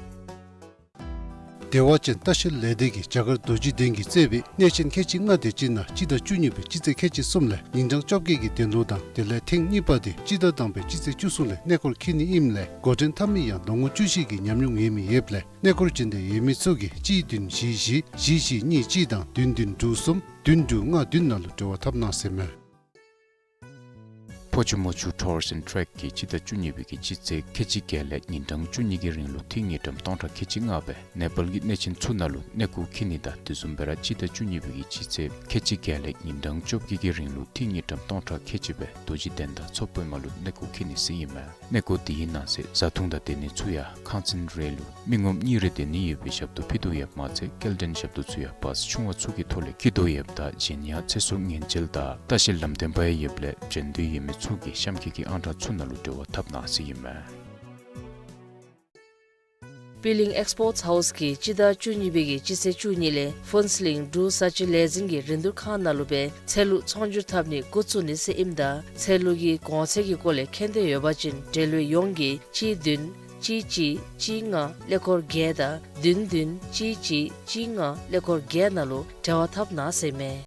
བདེ་བ་ཅན་ལྟ་བཤལ་ལས་སྡེ་གིས་རྒྱ་གར་རྡོ་རྗེ་གདན་གྱིས་གཙོས་པའི་གནས་ཆེན་ཁལ་གཅིག་ལྔ་དེ་ཅིག་ནང་སྤྱི་ཟླ་བཅུ་གཉིས་པའི་སྤྱི་ཚེས་ཁལ་གཅིག་གསུམ་ལས་ཉིན་གྲངས་བཅོ་བརྒྱད་ཀྱི་གདན་ལོ་དང་དེ་ལས་ཐེངས་གཉིས་པ་དེ་སྤྱི་ཟླ་དང་པའི་སྤྱི་ཚེས་བཅུ་གསུམ་ལས་གནས་སྐོར་འཁྱིད་ནི་ཨིནམ་ལས་འགོ་འདྲེན་འཐབ་མི་ཡང་ལོ་ངོ་བཅུ་བཞི་གི་ཉམས་མྱོང་ཡོད་མི་ཡོདཔ་ལས་གནས་སྐོར་བྱོན་འདོད་ཡོད་མི་ཚུ་གིས་གཅིག་བདུན་བཞི་བཞི་བཞི་བཞི་གཉིས་གཅིག་དང་བདུན་བདུན་དྲུག་གསུམ་བདུན་དྲུག་ལྔ་བདུན་ནང་ལུ་འབྲེལ་བ་འཐབ་གནང་ཟེར་མས། ཕོ་ཆུ་མོ་ཆུ་Tours and Trek གིས་སྤྱི་ཟླ་བཅུ་གཉིས་པའི་གི་སྤྱི་ཚེས་ཁལ་གཅིག་བརྒྱད་ལས་ཉིན་གྲངས་བཅུ་གཉིས་ཀྱི་རིང་ལུ་ཏི་རུ་ཉིན་གྲངས་སྟོང་ཕྲག་ཁལ་གཅིག་ལྔ་སྦེ་ནེ་པཱལ་གྱི་གནས་ཆེན་ཚུ་ནང་ལུ་གནས་སྐོར་འཁྱིད་ནི་དང་དེ་བཟུམ་སྦེ་ར་སྤྱི་ཟླ་བཅུ་གཉིས་པའི་གི་སྤྱི་ཚེས་ཁལ་གཅིག་བརྒྱད་ལས་ཉིན་གྲངས་བཅོ་བརྒྱད་ཀྱི་རིང་ལུ་ཏི་རུ་ཉིན་གྲངས་སྟོང་ཕྲག་ཁལ་གཅིག་སྦེ་རྡོ་རྗེ་གདན་དང་མཚོ་པདྨ་ལུ་གནས་སྐོར་འཁྱིད་ནི་ཟེར་ཨིན་མས། གནས་སྐོར་འདི་གི་ནང་གསེས་བཟའ་འཐུང་དང་སྡོད་གནས་ཚུ་ཡང་ཁང་ཚན་རེ་ལུ་མི་ངོམ་གཉིས་རེ་སྡོད་ནི་ཡོད་པའི་ཞབས་ཏོག་ཕུལ་དོ་ཡོདཔ་མ་ཚད་སྐྱེལ་འདྲེན་ཞབས་ཏོག་ཚུ་ཡང་བཱས་ཆུང་བ་ཚུ་གི་ཐོག་ལས་འཁྱིད་དོ་ཡོདཔ་ད་གཞན་ཡང་ཚེ་སྲོག་ཉེན་བཅོལ་དང་ལྟ་བཤལ་ལམ་སྟོན་པ་ཡང་ཡོདཔ་ལས་བྱོན་འདོད་ཡོད་མི་ཚུ་གིས་གཤམ་འཁོད་ཀྱི་ཨང་གྲངས་ཚུ་ནང་ལུ་འབྲེལ་བ་འཐབ་གནང་ཟེར་ཨིན་མས། པི་ལིང་ཨེགསི་པོརཊསི་ཧའུསི་གིས་སྤྱི་ཟླ་བཅུ་གཉིས་པའི་གི་སྤྱི་ཚེས་བཅུ་གཉིས་ལས་ཕུན་ཚོགས་གླིང་འབྲུག་ས་ཆ་ལས་འཛིན་གྱི་རིན་བསྡུར་ཁང་ནང་ལུ་སྦེ་ཚལ་ལུ་ཚོང་སྒྱུར་འཐབ་ནི་འགོ་བཙུགས་ནི་ཟེར་ཨིནམ་ད་ཚལ་ལུ་གི་གོང་ཚད་ཀྱི་སྐོར་ལས་མཁྱེན་འདོད་ཡོད་པ་ཅིན་འབྲེལ་ཡོད་ཡོངས་ཀྱིས་གཅིག་བདུན་གཅིག་གཅིག་གཅིག་ལྔ་ཀླད་ཀོར་བརྒྱད་དང་བདུན་བདུན་གཅིག་གཅིག་གཅིག་ལྔ་ཀླད་ཀོར་བརྒྱད་ནང་ལུ་འབྲེལ་བ་འཐབ་གནང་ཟེར་མས།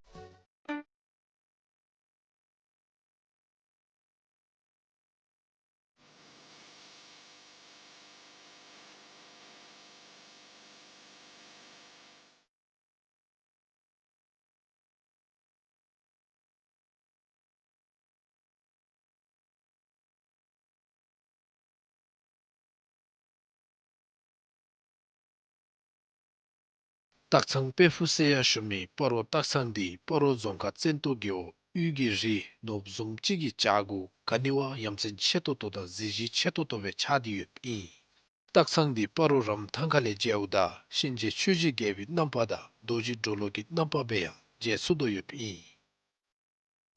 སྟག་ཚང་དཔལ་ཕུག་ཟེར་ཡང་ཞུ་མི་སྤ་རོ་སྟག་ཚང་འདི་སྤ་རོ་རྫོང་ཁག་བཙན་ཏོ་རྒེད་འོག་དབུས་ཀྱི་རི་ནོར་བུ་བཟུམ་ཅིག་གི་བྱག་གུ་ག་ནི་བ་ཡ་མཚན་ཆེ་ཏོག་ཏོ་དང་གཟི་བརྗིད་ཆེ་ཏོག་ཏོ་སྦེ་ཆགས་ཏེ་ཡོདཔ་ཨིན། སྟག་ཚང་འདི་སྤ་རོ་རམ་ཐང་ཁ་ལས་མཇལཝ་ད་གཤིན་རྗེ་ཆོས་རྗེ་རྒྱལ་པོའི་རྣམ་པ་དང་རྡོ་རྗེ་གྲོ་ལོད་ཀྱི་རྣམ་པ་སྦེ་ཡང་མཇལ་ཚུགས་དོ་ཡོདཔ་ཨིན།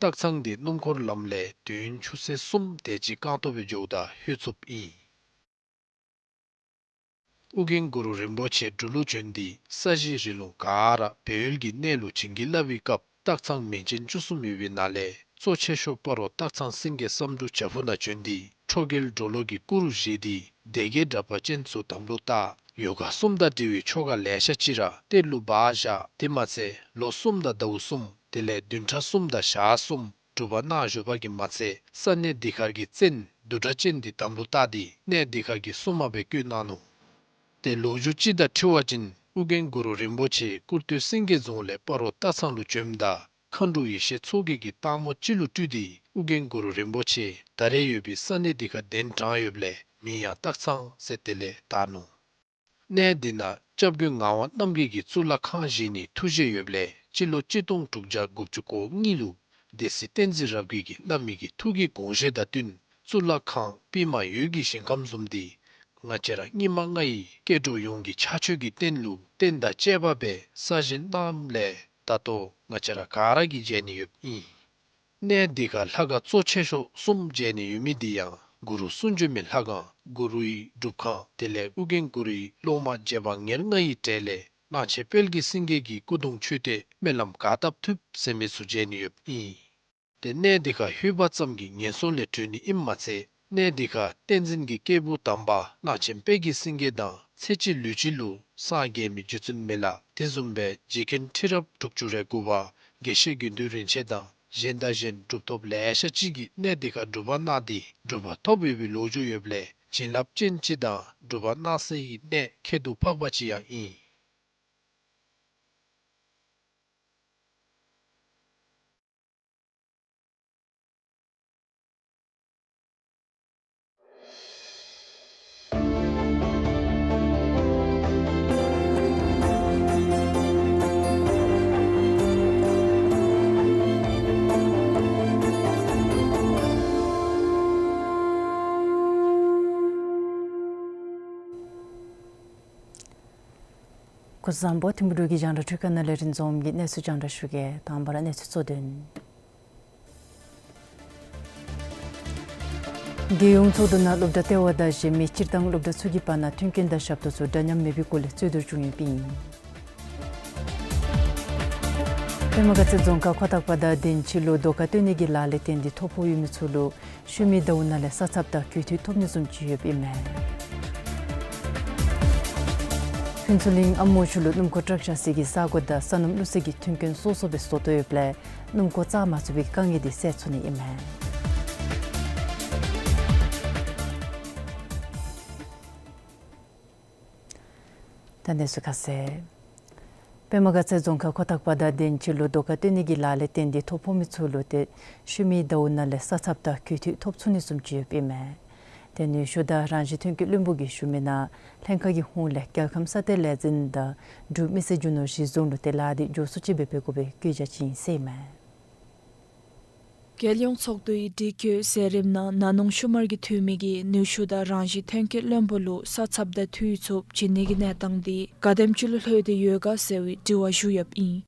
སྟག་ཚང་འདི་སྣུམ་འཁོར་ལམ་ལས་དུས་ཡུན་ཆུ་ཚོད་གསུམ་དེ་ཅིག་རྐང་ཐང་སྦེ་འགྱོཝ་ད་ལྷོད་ཚུགསཔ་ཨིན། ཨོ་རྒྱན་གུ་རུ་རིན་པོ་ཆེ་འབྲུག་ལུ་བྱོན་ཏེ་ས་གཞི་རི་ལུང་ག་ར་སྦས་ཡུལ་གྱི་གནས་ལུ་བྱིན་གྱིས་བརླབས་པའི་སྐབས་སྟག་ཚང་མིང་ཅན་བཅུ་གསུམ་ཡོད་པའི་ནང་ལས་གཙོ་ཆེ་ཤོས་སྤ་རོ་སྟག་ཚང་སེང་གེ་བསམ་འགྲུབ་བྱག་ཕུག་ནང་བྱོན་ཏེ་ཁྲོ་རྒྱལ་གྲོ་ལོད་ཀྱི་སྐུ་རུ་བཞེངས་ཏེ་སྡེ་བརྒྱད་དྲེགས་པ་ཅན་ཚུ་དམ་ལུ་བཏགས། ཡོ་ག་གསུམ་དང་འབྲེལ་བའི་ཆོ་ག་ལེ་ཤ་ཅིག་ར་གཏེར་ལུ་སྦ་བཞག། དེ་མ་ཚད་ལོ་གསུམ་དང་ཟླཝ་གསུམ་དེ་ལས་བདུན་ཕྲག་གསུམ་དང་ཞག་གསུམ་སྒྲུབ་པ་གནང་བཞུགས་པ་གིས་མ་ཚད་ས་གནས་འདི་ཁར་གྱི་བཙན་བདུད་དྲེགས་ཅན་འདི་དམ་ལུ་བཏགས་ཏེ་གནས་འདི་ཁར་གྱི་སྲུང་མ་སྦེ་བསྐོས་གནང་ནུག། ཏེ་ལོ་རྒྱུས་ཅིག་དང་འཁྲིལ་བ་ཅིན་ཨོ་རྒྱན་གུ་རུ་རིན་པོ་ཆེ་ཀུར་སྟོད་སེང་གེ་རྫོང་ལས་སྤ་རོ་སྟག་ཚང་ལུ་བྱོནམ་ད་མཁའ་འགྲོ་ཡེ་ཤེས་མཚོ་རྒྱལ་གྱིས་སྟག་མོ་ཅིག་ལུ་སྤྲུལ་ཏེ་ཨོ་རྒྱན་གུ་རུ་རིན་པོ་ཆེ་ད་རེས་ཡོད་པའི་ས་གནས་འདི་ཁར་གདན་དྲངས་ཡོདཔ་ལས་མིང་ཡང་སྟག་ཚང་ཟེར་དེ་ལས་བཏགས་ནུག། གནས་འདི་ནང་སྐྱབས་མགོན་ངག་དབང་རྣམ་རྒྱལ་གྱིས་གཙུག་ལག་ཁང་བཞེངས་ནིའི་ཐུགས་བཞེད་ཡོདཔ་ལས་སྤྱི་ལོ་གཅིག་སྟོང་དྲུག་བརྒྱ་དགུ་བཅུ་གོ་གཉིས་ལུ་སྡེ་སྲིད་བསྟན་འཛིན་རབ་རྒྱས་ཀྱིས་བླ་མའི་གི་ཐུགས་ཀྱི་དགོངས་བཞེད་དང་བསྟུན་གཙུག་ལག་ཁང་པདྨ་འོད་ཀྱི་ཞིང་ཁམས་བཟུམ་འདི་ང་བཅས་ར་སྙིགས་མ་ལྔ་ཡི་སྐྱེ་འགྲོ་ཡོངས་ཀྱི་ཕྱག་མཆོད་ཀྱི་རྟེན་ལུ་རྟེན་དང་བཅས་པ་སྦེ་གསར་བཞེངས་གནངམ་ལས་ད་ལྟོ་ང་བཅས་ར་ག་ར་གིས་མཇལ་ནི་ཡོདཔ་ཨིན། གནས་འདི་ཁར་ལྷ་ཁང་གཙོ་ཆེ་ཤོས་གསུམ་མཇལ་ནི་ཡོད་མི་འདི་ཡང་གུ་རུ་གསུང་བྱོན་མའི་ལྷ་ཁང་གུ་རུའི་སྒྲུབ་ཁང་དེ་ལས་ཨོ་རྒྱན་གུ་རུའི་སློབ་མ་རྗེ་འབངས་ཉེར་ལྔ་ཡི་གྲས་ལས་གླང་ཆེན་དཔལ་གྱི་སེང་གེ་གི་སྐུ་གདུང་མཆོད་རྟེན་སྨོན་ལམ་ག་བཏབ་ཐུབ་ཟེར་མི་ཚུ་མཇལ་ནི་ཡོདཔ་ཨིན། ཏེ་གནས་འདི་ཁར་ལྷོད་པ་ཙམ་གྱིས་ངན་སོང་ལས་གྲོལ་ནི་ཨིནམ་མ་ཚད་གནས་འདི་ཁར་བསྟན་འཛིན་གྱི་སྐྱེས་བུ་དམ་པ་གླང་ཆེན་དཔལ་གྱི་སེང་གེ་དང་ཚེ་གཅིག་ལུས་གཅིག་ལུ་སངས་རྒྱས་མི་རྗེ་བཙུན་མི་ལ་དེ་བཟུམ་སྦེ་རྗེ་མཁན་ཁྲི་རབས་དྲུག་ཅུ་རེ་དགུ་པ་དགེ་བཤེས་དགེ་འདུན་རིན་ཆེན་དང་གཞན་དང་གཞན་གྲུབ་ཐོབ་ལེ་ཤ་ཅིག་གིས་གནས་འདི་ཁར་སྒྲུབ་པ་གནང་སྟེ་གྲུབ་པ་ཐོབ་ཡོད་པའི་ལོ་རྒྱུས་ཡོདཔ་ལས་བྱིན་རླབས་ཅན་ཅིག་དང་སྒྲུབ་པ་གནང་སའི་གནས་ཁྱད་དུ་འཕགས་པ་ཅིག་ཡང་ཨིན། སྐུ་གཟུགས་བཟང་པོ། ཐིམ་ཕུ་འབྲུག་གི་རྒྱང་བསྒྲགས་འཕྲུལ་ཁང་ནང་ལས་རིན་འཛོམས་ཀྱིས་གནས་ཚུལ་རྒྱང་བསྒྲགས་ཞུ་གེ། དང་པ་ར་གནས་ཚུལ་གཙོ་དོན། རྒྱལ་ཡོངས་ཚོགས་འདུ་ནང་སློབ་གྲྭ་ལྟེ་བ་དང་གཞན་མི་སྤྱིར་བཏང་སློབ་གྲྭ་ཚུ་གི་བར་ན་མཐུན་རྐྱེན་དང་ཞབས་ཏོག་ཚུ་འདྲ་མཉམ་མེད་པའི་སྐོར་ལས་རྩོད་བསྡུར་བྱུང་ཡོདཔ་ཨིན། པདྨ་དགའ་ཚལ་རྫོང་ཁག་ཁོ་ཐག་པ་དང་དན་ཅི་ལུ་རྡོ་དཀར་བཏོན་ནི་གི་ལཱ་ལས་བརྟེན་ཏེ་ཐོ་ཕོག་ཡོད་མི་ཚུ་ལུ་ཤུལ་མའི་ཟླཝ་ནང་ལས་ས་ཚབ་དང་གུས་འཐུས་ཐོབ་ནི་བཟུམ་ཅིག་ཡོདཔ་ཨིན་མས། ཕུན་ཚོགས་གླིང་ཨ་མོ་ཆུ་ལུ་སྣུམ་འཁོར་ཊག་བཞག་སའི་གི་ས་གོ་དང་ས་སྣུམ་བླུག་སའི་གི་མཐུན་རྐྱེན་སོ་སོ་སྦེ་བཟོ་དོ་ཡོདཔ་ལས་སྣུམ་འཁོར་བཙག་མ་ཚུགས་པའི་དཀའ་ངལ་འདི་སེལ་ཚུགས་ནི་ཨིན་མས། ད་གནས་ཚུལ་ཁ་གསལ། པདྨ་དགའ་ཚལ་རྫོང་ཁག་ཁོ་ཐག་པ་དང་དན་ཅི་ལུ་རྡོ་དཀར་བཏོན་ནི་གི་ལཱ་ལས་བརྟེན་ཏེ་ཐོ་ཕོག་མི་ཚུ་ལུ་ཏེ་ཤུལ་མའི་ཟླཝ་ནང་ལས་ས་ཚབ་དང་གུས་འཐུས་ཐོབ་ཚུགས་ནི་བཟུམ་ཅིག་ཡོདཔ་ཨིན་མས། ཏེ་ནུས་ཤུགས་དང་རང་བཞིན་ཐོན་སྐྱེད་བློན་པོ་གིས་ཞུ་མི་ནང་ལྷན་ཁག་གི་ཧོངས་ལས་རྒྱལ་ཁམས་ས་གཏེར་ལས་འཛིན་དང་འབྲུག་མི་སེར་རྒྱུ་ནོར་གཞི་བཟུམ་ལུ་ཏེ་ལཱ་འདི་མགྱོགས་སུ་ཅིག་སྦེ་འབད་དགོ་པའི་བཀོད་རྒྱ་ཅིག་ཨིན་ཟེར་ཨིན་མས། རྒྱལ་ཡོངས་ཚོགས་འདུའི་སྒྲིག་བཀོད་མཛད་རིམ་ནང་ན་ནིང་ཤུལ་མའི་གི་འཐུས་མི་གིས་ནུས་ཤུགས་དང་རང་བཞིན་ཐོན་སྐྱེད་བློན་པོ་ལུ་ས་ཚབ་དང་འཐུས་ཚབ་བྱིན་ནི་གི་གནས་སྟངས་འདི་ག་དེམ་ཅིག་ལུ་ལྷོད་དེ་ཡོད་ག་ཟེར་བའི་དྲི་བ་ཞུ་ཡོདཔ་ཨིན།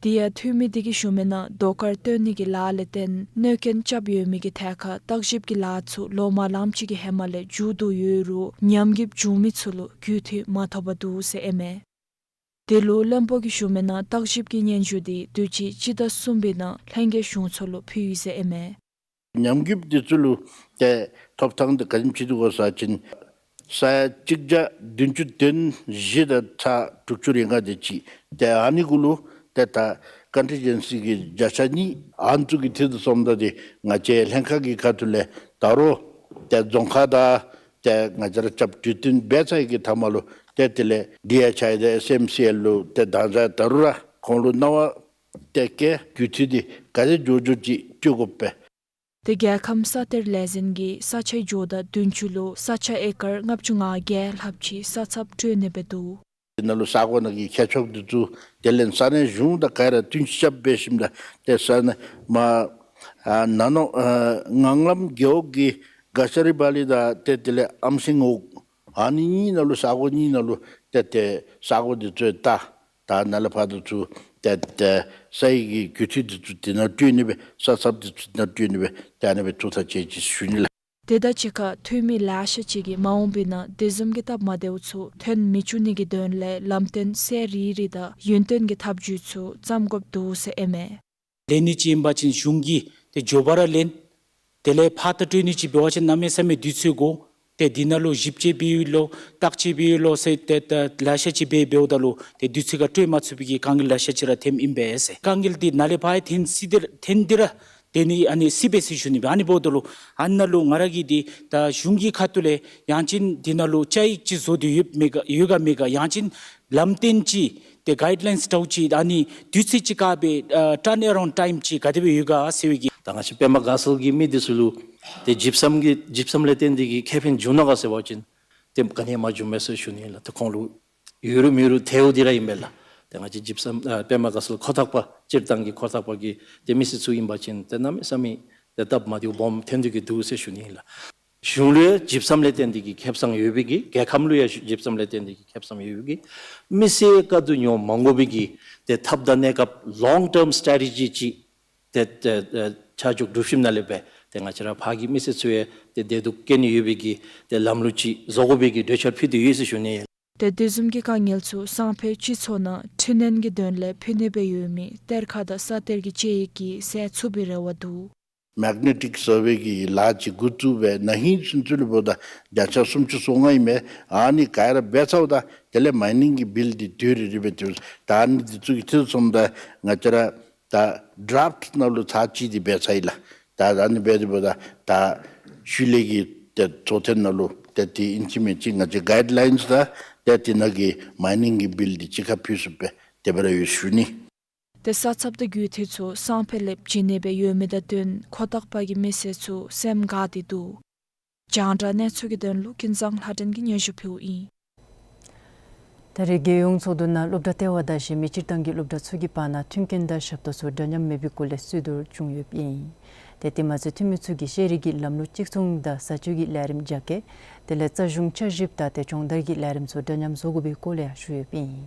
དེ་ཡང་འཐུས་མི་དེ་གིས་ཞུ་མི་ནང་རྡོ་དཀར་བཏོན་ནི་གི་ལཱ་ལས་བརྟེན་གནོད་རྐྱེན་རྐྱབ་ཡོད་མི་གི་ཐད་ཁར་བརྟག་ཞིབ་ཀྱི་ལཱ་ཚུ་ལོ་མ་ལངམ་ཅིག་གི་ཧེ་མ་ལས་མཇུག་བསྡུ་ཡོད་རུང་ཉམས་རྒུདཔ་བྱུང་མི་ཚུ་ལུ་གུས་འཐུས་མ་ཐོབ་པར་འདུག་ཟེར་ཨིན་མས། དེ་ལུ་བློན་པོ་གིས་ཞུ་མི་ནང་བརྟག་ཞིབ་ཀྱི་སྙན་ཞུ་དེ་དུས་ཅི་སྤྱི་ཟླ་གསུམ་པའི་ནང་ལྷན་རྒྱས་གཞུང་ཚོགས་ལུ་ཕུལ་ཡི་ཟེར་ཨིན་མས། ཉམས་རྒུདཔ་འདི་ཚུ་ལུ་ཏེ་ཐོབ་ཐངས་འདི་ག་དེམ་ཅིག་འདུག་གོ་ཟེར་བ་ཅིན་ས་ཡ་གཅིག་བརྒྱ་བདུན་ཅུ་དོན་བཞི་དང་ཚག་དྲུག་ཅུ་རེ་ལྔ་དེ་ཅིག། ཏེ་ཨ་ནི་གུ་ལུ་ཏེ་ད་ཀོན་ཊིན་ཇེན་སི་གི་བརྒྱ་ཆ་གཉིས་ཨ་ནི་ཚུ་གི་འཐུས་ཚབ་ཚུ་ད་ཏེ་ང་བཅས་ལྷན་ཁག་གི་ཁ་ཐུག་ལས་ད་རུང་ཏེ་རྫོང་ཁག་དང་ཏེ་ང་བཅས་ར་རྐྱབ་གྲོས་བསྟུན་འབད་ཚར་ཡི་གི་མཐའ་མ་ལུ་ཏེ་དེ་ལས་ཌི་ཨེཆ་ཨའི་དང་ཨེསི་ཨེམ་སི་ཨེལ་ལུ་ཏེ་ད་ད་ད་རུང་ར་ཁོང་ལུ་གནང་བ་ཏེ་བཀལ། གུས་འཐུས་འདི་ག་དེ་མགྱོགས་མགྱོགས་ཅིག་སྤྲོད་དགོ་པས། ཏེ་རྒྱལ་ཁམས་ས་གཏེར་ལས་འཛིན་གྱིས་ས་ཆའི་ཇོ་བདག་བདུན་ཅུ་ལུ་ས་ཆ་ཨེ་ཀར་ལྔ་བཅུ་ང་བརྒྱད་ལྷགཔ་ཅིག་ས་ཚབ་སྤྲོད་ནི་སྦེ་འདུག། དེ་ནང་ལུ་ས་གོ་ནང་གི་ཁྱད་ཕྱོགས་འདི་ཚུ་དེ་ལས་ས་གནས་གཞུང་དང་ག་ར་བསྟུན་ཞིབ་འབད་ཞིནམ་ད་ཏེ་ས་གནས་མ་ཨ་ན་ནོ་ཨ་ངང་ལམ་རྒེད་འོག་གི་ག་ཤ་རི་བ་ལི་དང་ཏེ་དེ་ལས་ཨམ་སེང་འོག་ཨ་ནི་གཉིས་ནང་ལུ་ས་གོ་གཉིས་ནང་ལུ་ཏེ་ཏེ་ས་གོ་འདི་ཚུ་ད་ད་ནཱ་ལས་ཕར་འདི་ཚུ་ཏེ་ཏེ་ས་ཡི་གི་གུས་འཐུས་འདི་ཚུ་དེ་ནང་སྤྲོད་ནི་སྦེ་ས་ཚབ་འདི་ཚུ་དེ་ནང་སྤྲོད་ནི་སྦེ་ཏེ་ཨ་ནི་སྦེ་ཐུགས་ཐག་བཅད་ཅི་ཞུ་ནི་ལགས། དེ་དང་གཅིག་ཁར་འཐུས་མི་ལེ་ཤ་ཅིག་གིས་མ་འོངས་པའི་ནང་དེ་བཟུམ་གྱི་སྟབས་མ་བདེཝ་ཚུ་ཐོན་མི་བཅུག་ནི་གི་དོན་ལས་ལམ་སྟོན་གསལ་རི་རི་དང་ཡུན་བརྟན་གྱི་ཐབས་བྱུས་ཚུ་བརྩམ་དགོཔ་འདུག་ཟེར་ཨིན་མས། ལས་ནི་ཅིག་ཨིན་པ་ཅིན་གཞུང་གིས་ཏེ་མགྱོགས་པ་ར་ལེན། དེ་ལས་ཕར་ད་སྤྲོད་ནི་ཅིག་འབད་བ་ཅིན་གནམ་མེད་ས་མེད་དུས་ཚོད་འགོར། ཏེ་འདི་ནང་ལུ་ཞིབ་དཔྱད་འབད་ཡི་ལོ་བརྟག་དཔྱད་འབད་ཡི་ལོ་ཟེར་ཏེ་ད་ལེ་ཤ་ཅིག་འབད་འབདཝ་ད་ལུ་ཏེ་དུས་ཚོད་ཁར་སྤྲོད་མ་ཚུགས་པའི་གི་དཀའ་ངལ་ལེ་ཤ་ཅིག་ར་ཐོནམ་ཨིན་པས་ཟེར། དཀའ་ངལ་འདི་ནཱ་ལས་ཕར་ཡང་ཐོན་སྲིད་དེ་ཐོན་ཏེ་ར་ཏེ་ནི་ཨ་ནི་སྲིད་པས་ཟེར་ཞུ་ནི་སྦེ། ཨ་ནི་འབདཝ་ད་ལུ་ཨ་ནཱ་ལུ་ང་ར་གིས་འདི་ད་གཞུང་གི་ཁ་ཐུག་ལས་ཡང་ཅིན་འདི་ནང་ལུ་བཅའ་ཡིག་ཅིག་བཟོ་སྟེ་ཡོད་མེད་ག་ཡོད་ག་མེད་ག། ཡང་ཅིན་ལམ་སྟོན་ཅིག་ཏེ་གའིཌ་ལའིནསི་འདྲཝ་ཅིག་ཨ་ནི་དུས་ཚོད་ཅིག་བཀག་སྦེ་ཨ་ཊརན་ཨ་རའུནཌ་ཊའིམ་ཅིག་ག་དེ་སྦེ་ཡོད་ག་ཟེར་བའི་གི། ད་ང་བཅས་པདྨ་དགའ་ཚལ་གྱི་མི་འདི་ཚུ་ལུ་ཏེ་ཇིབ་སམ་གྱི་ཇིབ་སམ་ལས་བརྟེན་ཏེ་གི་ཁེ་ཕན་བྱུང་ནུག་ག་ཟེར་བ་ཅིན་ཏེ་ག་ནི་ཡང་མ་བྱུངམ་མས་ཟེར་ཞུ་ནི་ལགས། ཏེ་ཁོང་ལུ་ཡོད་རུང་མེད་རུང་ཐལཝ་འདི་ར་ཨིན་པས་ལགས། ཏེ་ང་བཅས་ཇིབ་སམ་ཨ་པདྨ་དགའ་ཚལ་ཁོ་ཐག་པ་སྤྱིར་བཏང་གི་ཁོ་ཐག་པ་གི་ཏེ་མི་སེར་ཚུ་ཨིན་པ་ཅིན་ཏེ་གནམ་མེད་ས་མེད་ཏེ་སྟབས་མ་བདེཝ་སྦོམ་ཐོན་ཏེ་གི་འདུག་ཟེར་ཞུ་ནི་ཨིན་ལགས། གཞུང་ལུ་ཡང་ཇིབ་སམ་ལས་བརྟེན་ཏེ་གི་ཁེ་བཟང་ཡོད་པའི་གི་རྒྱལ་ཁམས་ལུ་ཡང་ཇིབ་སམ་ལས་བརྟེན་ཏེ་གི་ཁེ་བཟང་ཡོད་པའི་གི་མི་སེར་དཀའ་སྡུག་མྱོང་མ་དགོ་པའི་གི་ཏེ་ཐབས་དང་གནས་སྐབས་ལོང་ཊརམ་སི་ཊེ་རེ་ཊི་ཇི་ཅིག་ཏེ་ཏེ་ཏེ་ཆ་འཇོག་སྒྲུབ་ཞིནམ་ལས་སྦེ་ཏེ་ང་བཅས་ར་ཕར་གྱི་མི་སེར་ཚུ་ཡང་ཏེ་བདེ་སྡུག་སྐྱེ་ནི་ཡོད་པའི་གི་ཏེ་ལམ་ལུགས་ཅིག་བཟོ་དགོ་པའི་གི་གྲོས་འཆར་ཕུལ་ཏེ་ཡོད་ཟེར་ཞུ་ནི། ཏེ་དེ་བཟུམ་གྱི་དཀའ་ངལ་ཚུ་སང་ཕོད་སྤྱི་ཚོགས་ནང་འཕྲི་སྣོན་གྱི་དོན་ལས་ཕུལ་ནི་སྦེ་ཡོད་མི་གཏེར་ཁ་དང་ས་གཏེར་གྱི་དཔྱད་ཡིག་གིས་སེལ་ཚུགས་པའི་རེ་བ་འདུག། མེག་ནེ་ཊིཀ་སར་ཝེ་གི་ལཱ་ཅིག་འགོ་བཙུགས་སྦེ་ན་ཧིང་ཚུན་ཚོད་ལུ་འབདཝ་ད་བརྒྱ་ཆ་སུམ་ཅུ་སོ་ལྔ་ཨིན་མས། ཨ་ནི་ག་ར་འབད་ཚརཝ་ད་དེ་ལས་མའི་ནིང་གི་བིལ་འདི་དུས་རེ་རེ་སྦེ་བཏོན། ད་ཨ་ནི་འདི་ཚུ་གི་འཐུས་ཚབ་ཚུ་ད་ང་བཅས་ར་ད་ཌ་རཕཊ་ནང་ལུ་ཚར་གཅིག་འདི་འབད་ཚར་ཡི་ལགས། ད་ད་ཨ་ནི་འབད་དེ་འབདཝ་ད་ད་ཤུལ་ལས་ཀྱི་ཏེ་ཚོགས་ཐེངས་ནང་ལུ་ཏེ་དེ་ཨིན་ཅི་མིན་ཅི་ང་བཅས་གའིཌ་ལའིནསི་དང་ཏེ་དེ་ནང་གི་མའི་ནིང་གི་བིལ་འདི་གཅིག་ཁར་ཕུལ་ཚུགསཔ་སྦེ་དེ་སྦེ་ར་ཡོད་ཞུ་ནི། ཏེ་ས་ཚབ་དང་གུས་འཐུས་ཚུ་སང་ཕོད་ལས་བྱིན་ནི་སྦེ་ཡོད་མི་དང་བསྟུན་ཁོ་ཐག་པ་གི་མི་སེར་ཚུ་སེམས་དགའ་སྟེ་འདུག། རྒྱང་བསྒྲགས་གནས་ཚུལ་གྱི་དོན་ལུ་ཀུན་བཟང་ལྷ་སྒྲོན་གྱིས་སྙན་ཞུ་ཕུལཝ་ཨིན། ད་རེས་རྒྱལ་ཡོངས་ཚོགས་འདུ་ནང་སློབ་གྲྭ་ལྟེ་བ་དང་གཞན་མི་སྤྱིར་བཏང་གི་སློབ་གྲྭ་ཚུ་གི་བར་ན་མཐུན་རྐྱེན་དང་ཞབས་ཏོག་ཚུ་འདྲ་མཉམ་མེད་པའི་སྐོར་ལས་རྩོད་བསྡུར་བྱུང་ཡོདཔ་ཨིན། ཏེ་དེ་མ་ཚད་འཐུས་མི་ཚུ་གིས་ཤེས་རིག་གི་ལམ་ལུགས་གཅིག་མཚུངས་དང་བཟའ་སྤྱོད་ཀྱི་ལས་རིམ་རྒྱ་སྐྱེད་དེ་ལས་རྩ་གཞུང་བསྐྱར་ཞིབ་དང་ཏེ་སྦྱོང་བརྡར་གྱི་ལས་རིམ་ཚུ་འདྲ་མཉམ་བཟོ་དགོ་པའི་སྐོར་ལས་ཡང་ཞུ་ཡོདཔ་ཨིན།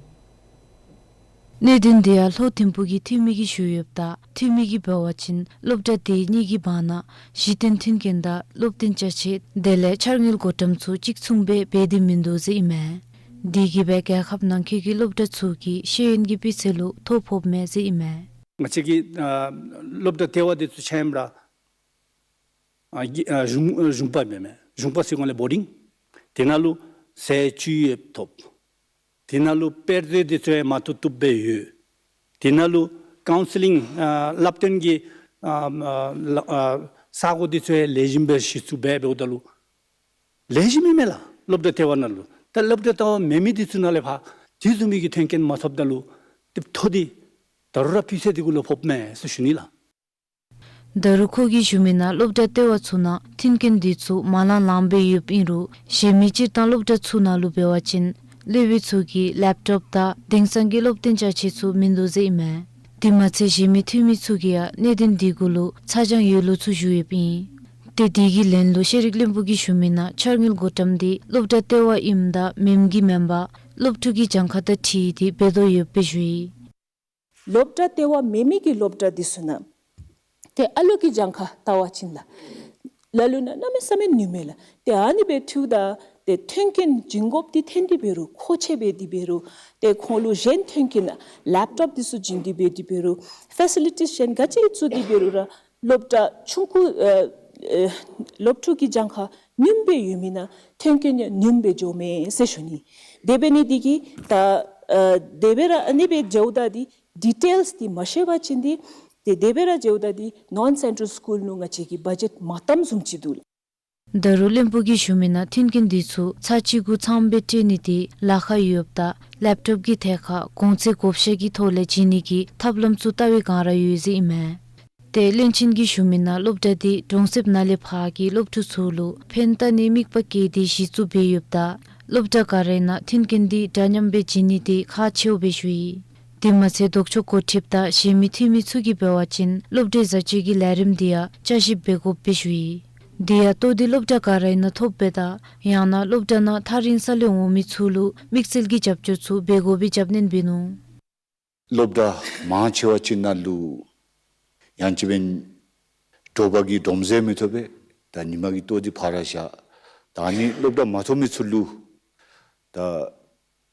གནད་དོན་འདི་ཡང་ལྷོ་ཐིམ་ཕུག་གི་འཐུས་མི་གིས་ཞུ་ཡོདཔ་ད་འཐུས་མི་གིས་འབད་བ་ཅིན་སློབ་གྲྭ་དེ་གཉིས་ཀྱི་བར་ན་གཞི་རྟེན་མཐུན་རྐྱེན་དང་སློབ་སྟོན་ཅ་ཆས་དེ་ལས་འཆར་དངུལ་བགོ་བཀྲམ་ཚུ་གཅིག་མཚུངས་སྦེ་འབད་དེ་མིན་འདུག་ཟེར་ཨིན་མས། དེ་གིས་སྦེ་རྒྱལ་ཁབ་ནང་འཁོད་ཀྱི་སློབ་གྲྭ་ཚུ་གི་ཤེས་ཡོན་གྱི་སྤུས་ཚད་ལུ་ཐོ་ཕོགཔ་མས་ཟེར་ཨིན་མས། ང་བཅས་ཀྱི་ཨ་སློབ་གྲྭ་ལྟེ་བ་འདི་ཚུ་ཆ་མཉམ་ར་ཨ་གི་ཨ་གཞུང་ཨ་གཞུང་པ་མེན་མས། གཞུང་པ་ཟེར་གོང་ལས་བོར་ཌིང་། དེ་ནང་ལུ་ཟས་བཅུད་ཡོདཔ་ཐོབ། དེ་ནང་ལུ་དཔེ་མཛོད་འདི་ཚུ་ཡང་མ་བཏུབ་བཏུབ་སྦེ་ཡོད། དེ་ནང་ལུ་ཀའུན་སི་ལིང་ཨ་བསླབ་སྟོན་གྱི་ཨ་ཨ་ཨ་ས་གོ་འདི་ཚུ་ཡང་ལེགས་ཤོམ་སྦེ་གཞི་བཙུགས་འབད་འབདཝ་ད་ལུ་ལེགས་ཤོམ་ཨིན་མས་ལགས། སློབ་གྲྭ་ལྟེ་བ་ནང་ལུ། ད་སློབ་གྲྭ་ལྟེ་བ་མེད་མི་འདི་ཚུ་ནང་ལས་ཕར་དེ་བཟུམ་མའི་གི་མཐུན་རྐྱེན་མ་ཐོབ་ད་ལུ་ཏེ་ཐོ་འདི་ད་རུང་ར་སྤུས་ཚད་འདི་གུ་ལུ་ཕོགཔ་མས་ཟེར་ཞུ་ནི་ལགས། ད་རུང་ཁོ་གིས་ཞུ་མི་ནང་སློབ་གྲྭ་ལྟེ་བ་ཚུ་ནང་མཐུན་རྐྱེན་འདི་ཚུ་མ་ལང་ལངམ་སྦེ་ཡོདཔ་ཨིན་རུང་གཞན་མི་སྤྱིར་བཏང་སློབ་གྲྭ་ཚུ་ནང་ལུ་འབད་བ་ཅིན་སློབ་དཔོན་ཚུ་གིས་ལེབ་ཊོབ་དང་དེང་སང་གི་སློབ་སྟོན་ཅ་ཆས་ཚུ་མིན་འདུག་ཟེར་ཨིན་མས། དེ་མ་ཚད་གཞན་མི་འཐུས་མི་ཚུ་གིས་ཡང་གནད་དོན་འདི་གུ་ལུ་ཚ་གྱང་ཡོད་ལུགས་ཚུ་ཞུ་ཡོདཔ་ཨིན། ཏེ་དེ་གི་ལན་ལུ་ཤེས་རིག་བློན་པོ་གིས་ཞུ་མི་ནང་འཆར་དངུལ་བགོ་བཀྲམ་འདི་སློབ་གྲྭ་ལྟེ་བ་ཨིནམ་ད་མེནམ་གིས་མེན་པར་སློབ་ཕྲུག་གི་གྱངས་ཁ་དང་འཁྲིལ་ཏེ་འབད་དོ་ཡོདཔ་སྦེ་ཞུ་ཡི། སློབ་གྲྭ་ལྟེ་བ་མེན་མི་གི་སློབ་གྲྭ་འདི་ཚུ་ནང་ཏེ་ཨ་ལུ་གི་གྱངས་ཁ་བལྟ་བ་ཅིན་ལགས། ལ་ལུ་ནང་གནམ་མེད་ས་མེད་ཉུང་མས་ལགས། ཏེ་ཨ་ནི་སྦེ་འཐུཝ་ད་ཏེ་མཐུན་རྐྱེན་བྱིན་དགོཔ་འདི་ཐོན་ཏེ་འབད་རུང་མཁོ་ཆེ་སྦེ་འདི་འབད་རུང་ཏེ་ཁོང་ལུ་གཞན་མཐུན་རྐྱེན་ལེབ་ཊོབ་འདི་ཚུ་བྱིན་ཏེ་འབད་འདི་འབད་རུང་ཕེ་སི་ལི་ཊིས་གཞན་ག་ཅི་བཙུགས་ཏེ་འབད་རུང་ར་སློབ་གྲྭ་ཆུང་ཀུ་ཨ་ཨ་སློབ་ཕྲུག་གི་གྱངས་ཁ་ཉུངམ་སྦེ་ཡོད་མི་ནང་མཐུན་རྐྱེན་ཡང་ཉུངམ་སྦེ་འགྱོཝ་མས་ཟེར་ཞུ་ནི། དེ་འབད་ནི་འདི་གིས་ད་ཨ་དེ་སྦེ་ར་ཨ་ནི་སྦེ་འགྱོཝ་ད་འདི་ཌི་ཊེལསི་འདི་མ་ཤེས་པ་ཅིན་འདི་ཏེ་དེ་སྦེ་ར་འགྱོཝ་ད་འདི་ནོན་སེན་ཊྲལ་སི་ཀུལ་ནང་ང་བཅས་ཀྱིས་བ་ཇེཊ་མ་བཏངམ་བཟུམ་ཅིག་འདུག་ལགས། ད་རུང་བློན་པོ་གིས་ཞུ་མི་ནང་མཐུན་རྐྱེན་འདི་ཚུ་ཚར་གཅིག་གུ་ཚངམ་སྦེ་སྤྲོད་ནི་འདི་ལཱ་ཁག་ཡོདཔ་ད་ལེབ་ཊོབ་ཀྱི་ཐད་ཁར་གོང་ཚད་བགོ་བཤའ་གི་ཐོག་ལས་བྱིན་ནི་གི་ཐབས་ལམ་ཚུ་བལྟ་བའི་བསྒང་ར་ཡོད་ཟེར་ཨིན་མས། ཏེ་བློན་ཆེན་གྱིས་ཞུ་མི་ནང་སློབ་གྲྭ་འདི་གྲོང་གསེབ་ནང་ལས་ཕར་གྱི་སློབ་ཕྲུག་ཚུ་ལུ་ཕན་བཏགས་ནིའི་དམིགས་པ་བསྐྱེད་དེ་གཞི་བཙུགས་འབད་ཡོདཔ་ད་སློབ་གྲྭ་ག་རའི་ནང་མཐུན་རྐྱེན་འདི་འདྲ་མཉམ་སྦེ་བྱིན་ནི་འདི་ཁག་ཆེཝ་སྦེ་ཞུ་ཡི། དེ་མ་ཚད་ལྡོག་ཕྱོགས་འགོ་ཁྲིདཔ་དང་གཞན་མི་འཐུས་མི་ཚུ་གིས་འབད་བ་ཅིན་སློབ་གྲྭའི་བཟའ་སྤྱོད་ཀྱི་ལས་རིམ་འདི་ཡང་བསྐྱར་ཞིབ་འབད་དགོཔ་སྦེ་ཞུ་ཡི། དེ་ཡང་ལྟོ་འདི་སློབ་གྲྭ་ག་རའི་ནང་ཐོབ་པས་དང་ཡང་ན་སློབ་གྲྭ་ནང་ཐག་རིང་ས་ལས་འོང་མི་ཚུ་ལུ་དམིགས་བསལ་གྱི་རྒྱབ་སྐྱོར་ཚུ་འབད་དགོ་པའི་རྒྱབ་སྣོན་འབད་ནུག། སློབ་གྲྭ་མང་ཆེ་བ་ཅིག་ནང་ལུ་ཡང་ཅིན་དྲོ་པ་གི་འབྲོམ་ཟས་མི་ཐོབ་པས། ད་ཉིན་མ་གི་ལྟོ་འདི་ཕར་བཞག། ད་ཨ་ནི་སློབ་གྲྭ་མ་ཐོབ་མི་ཚུ་ལུ་ད་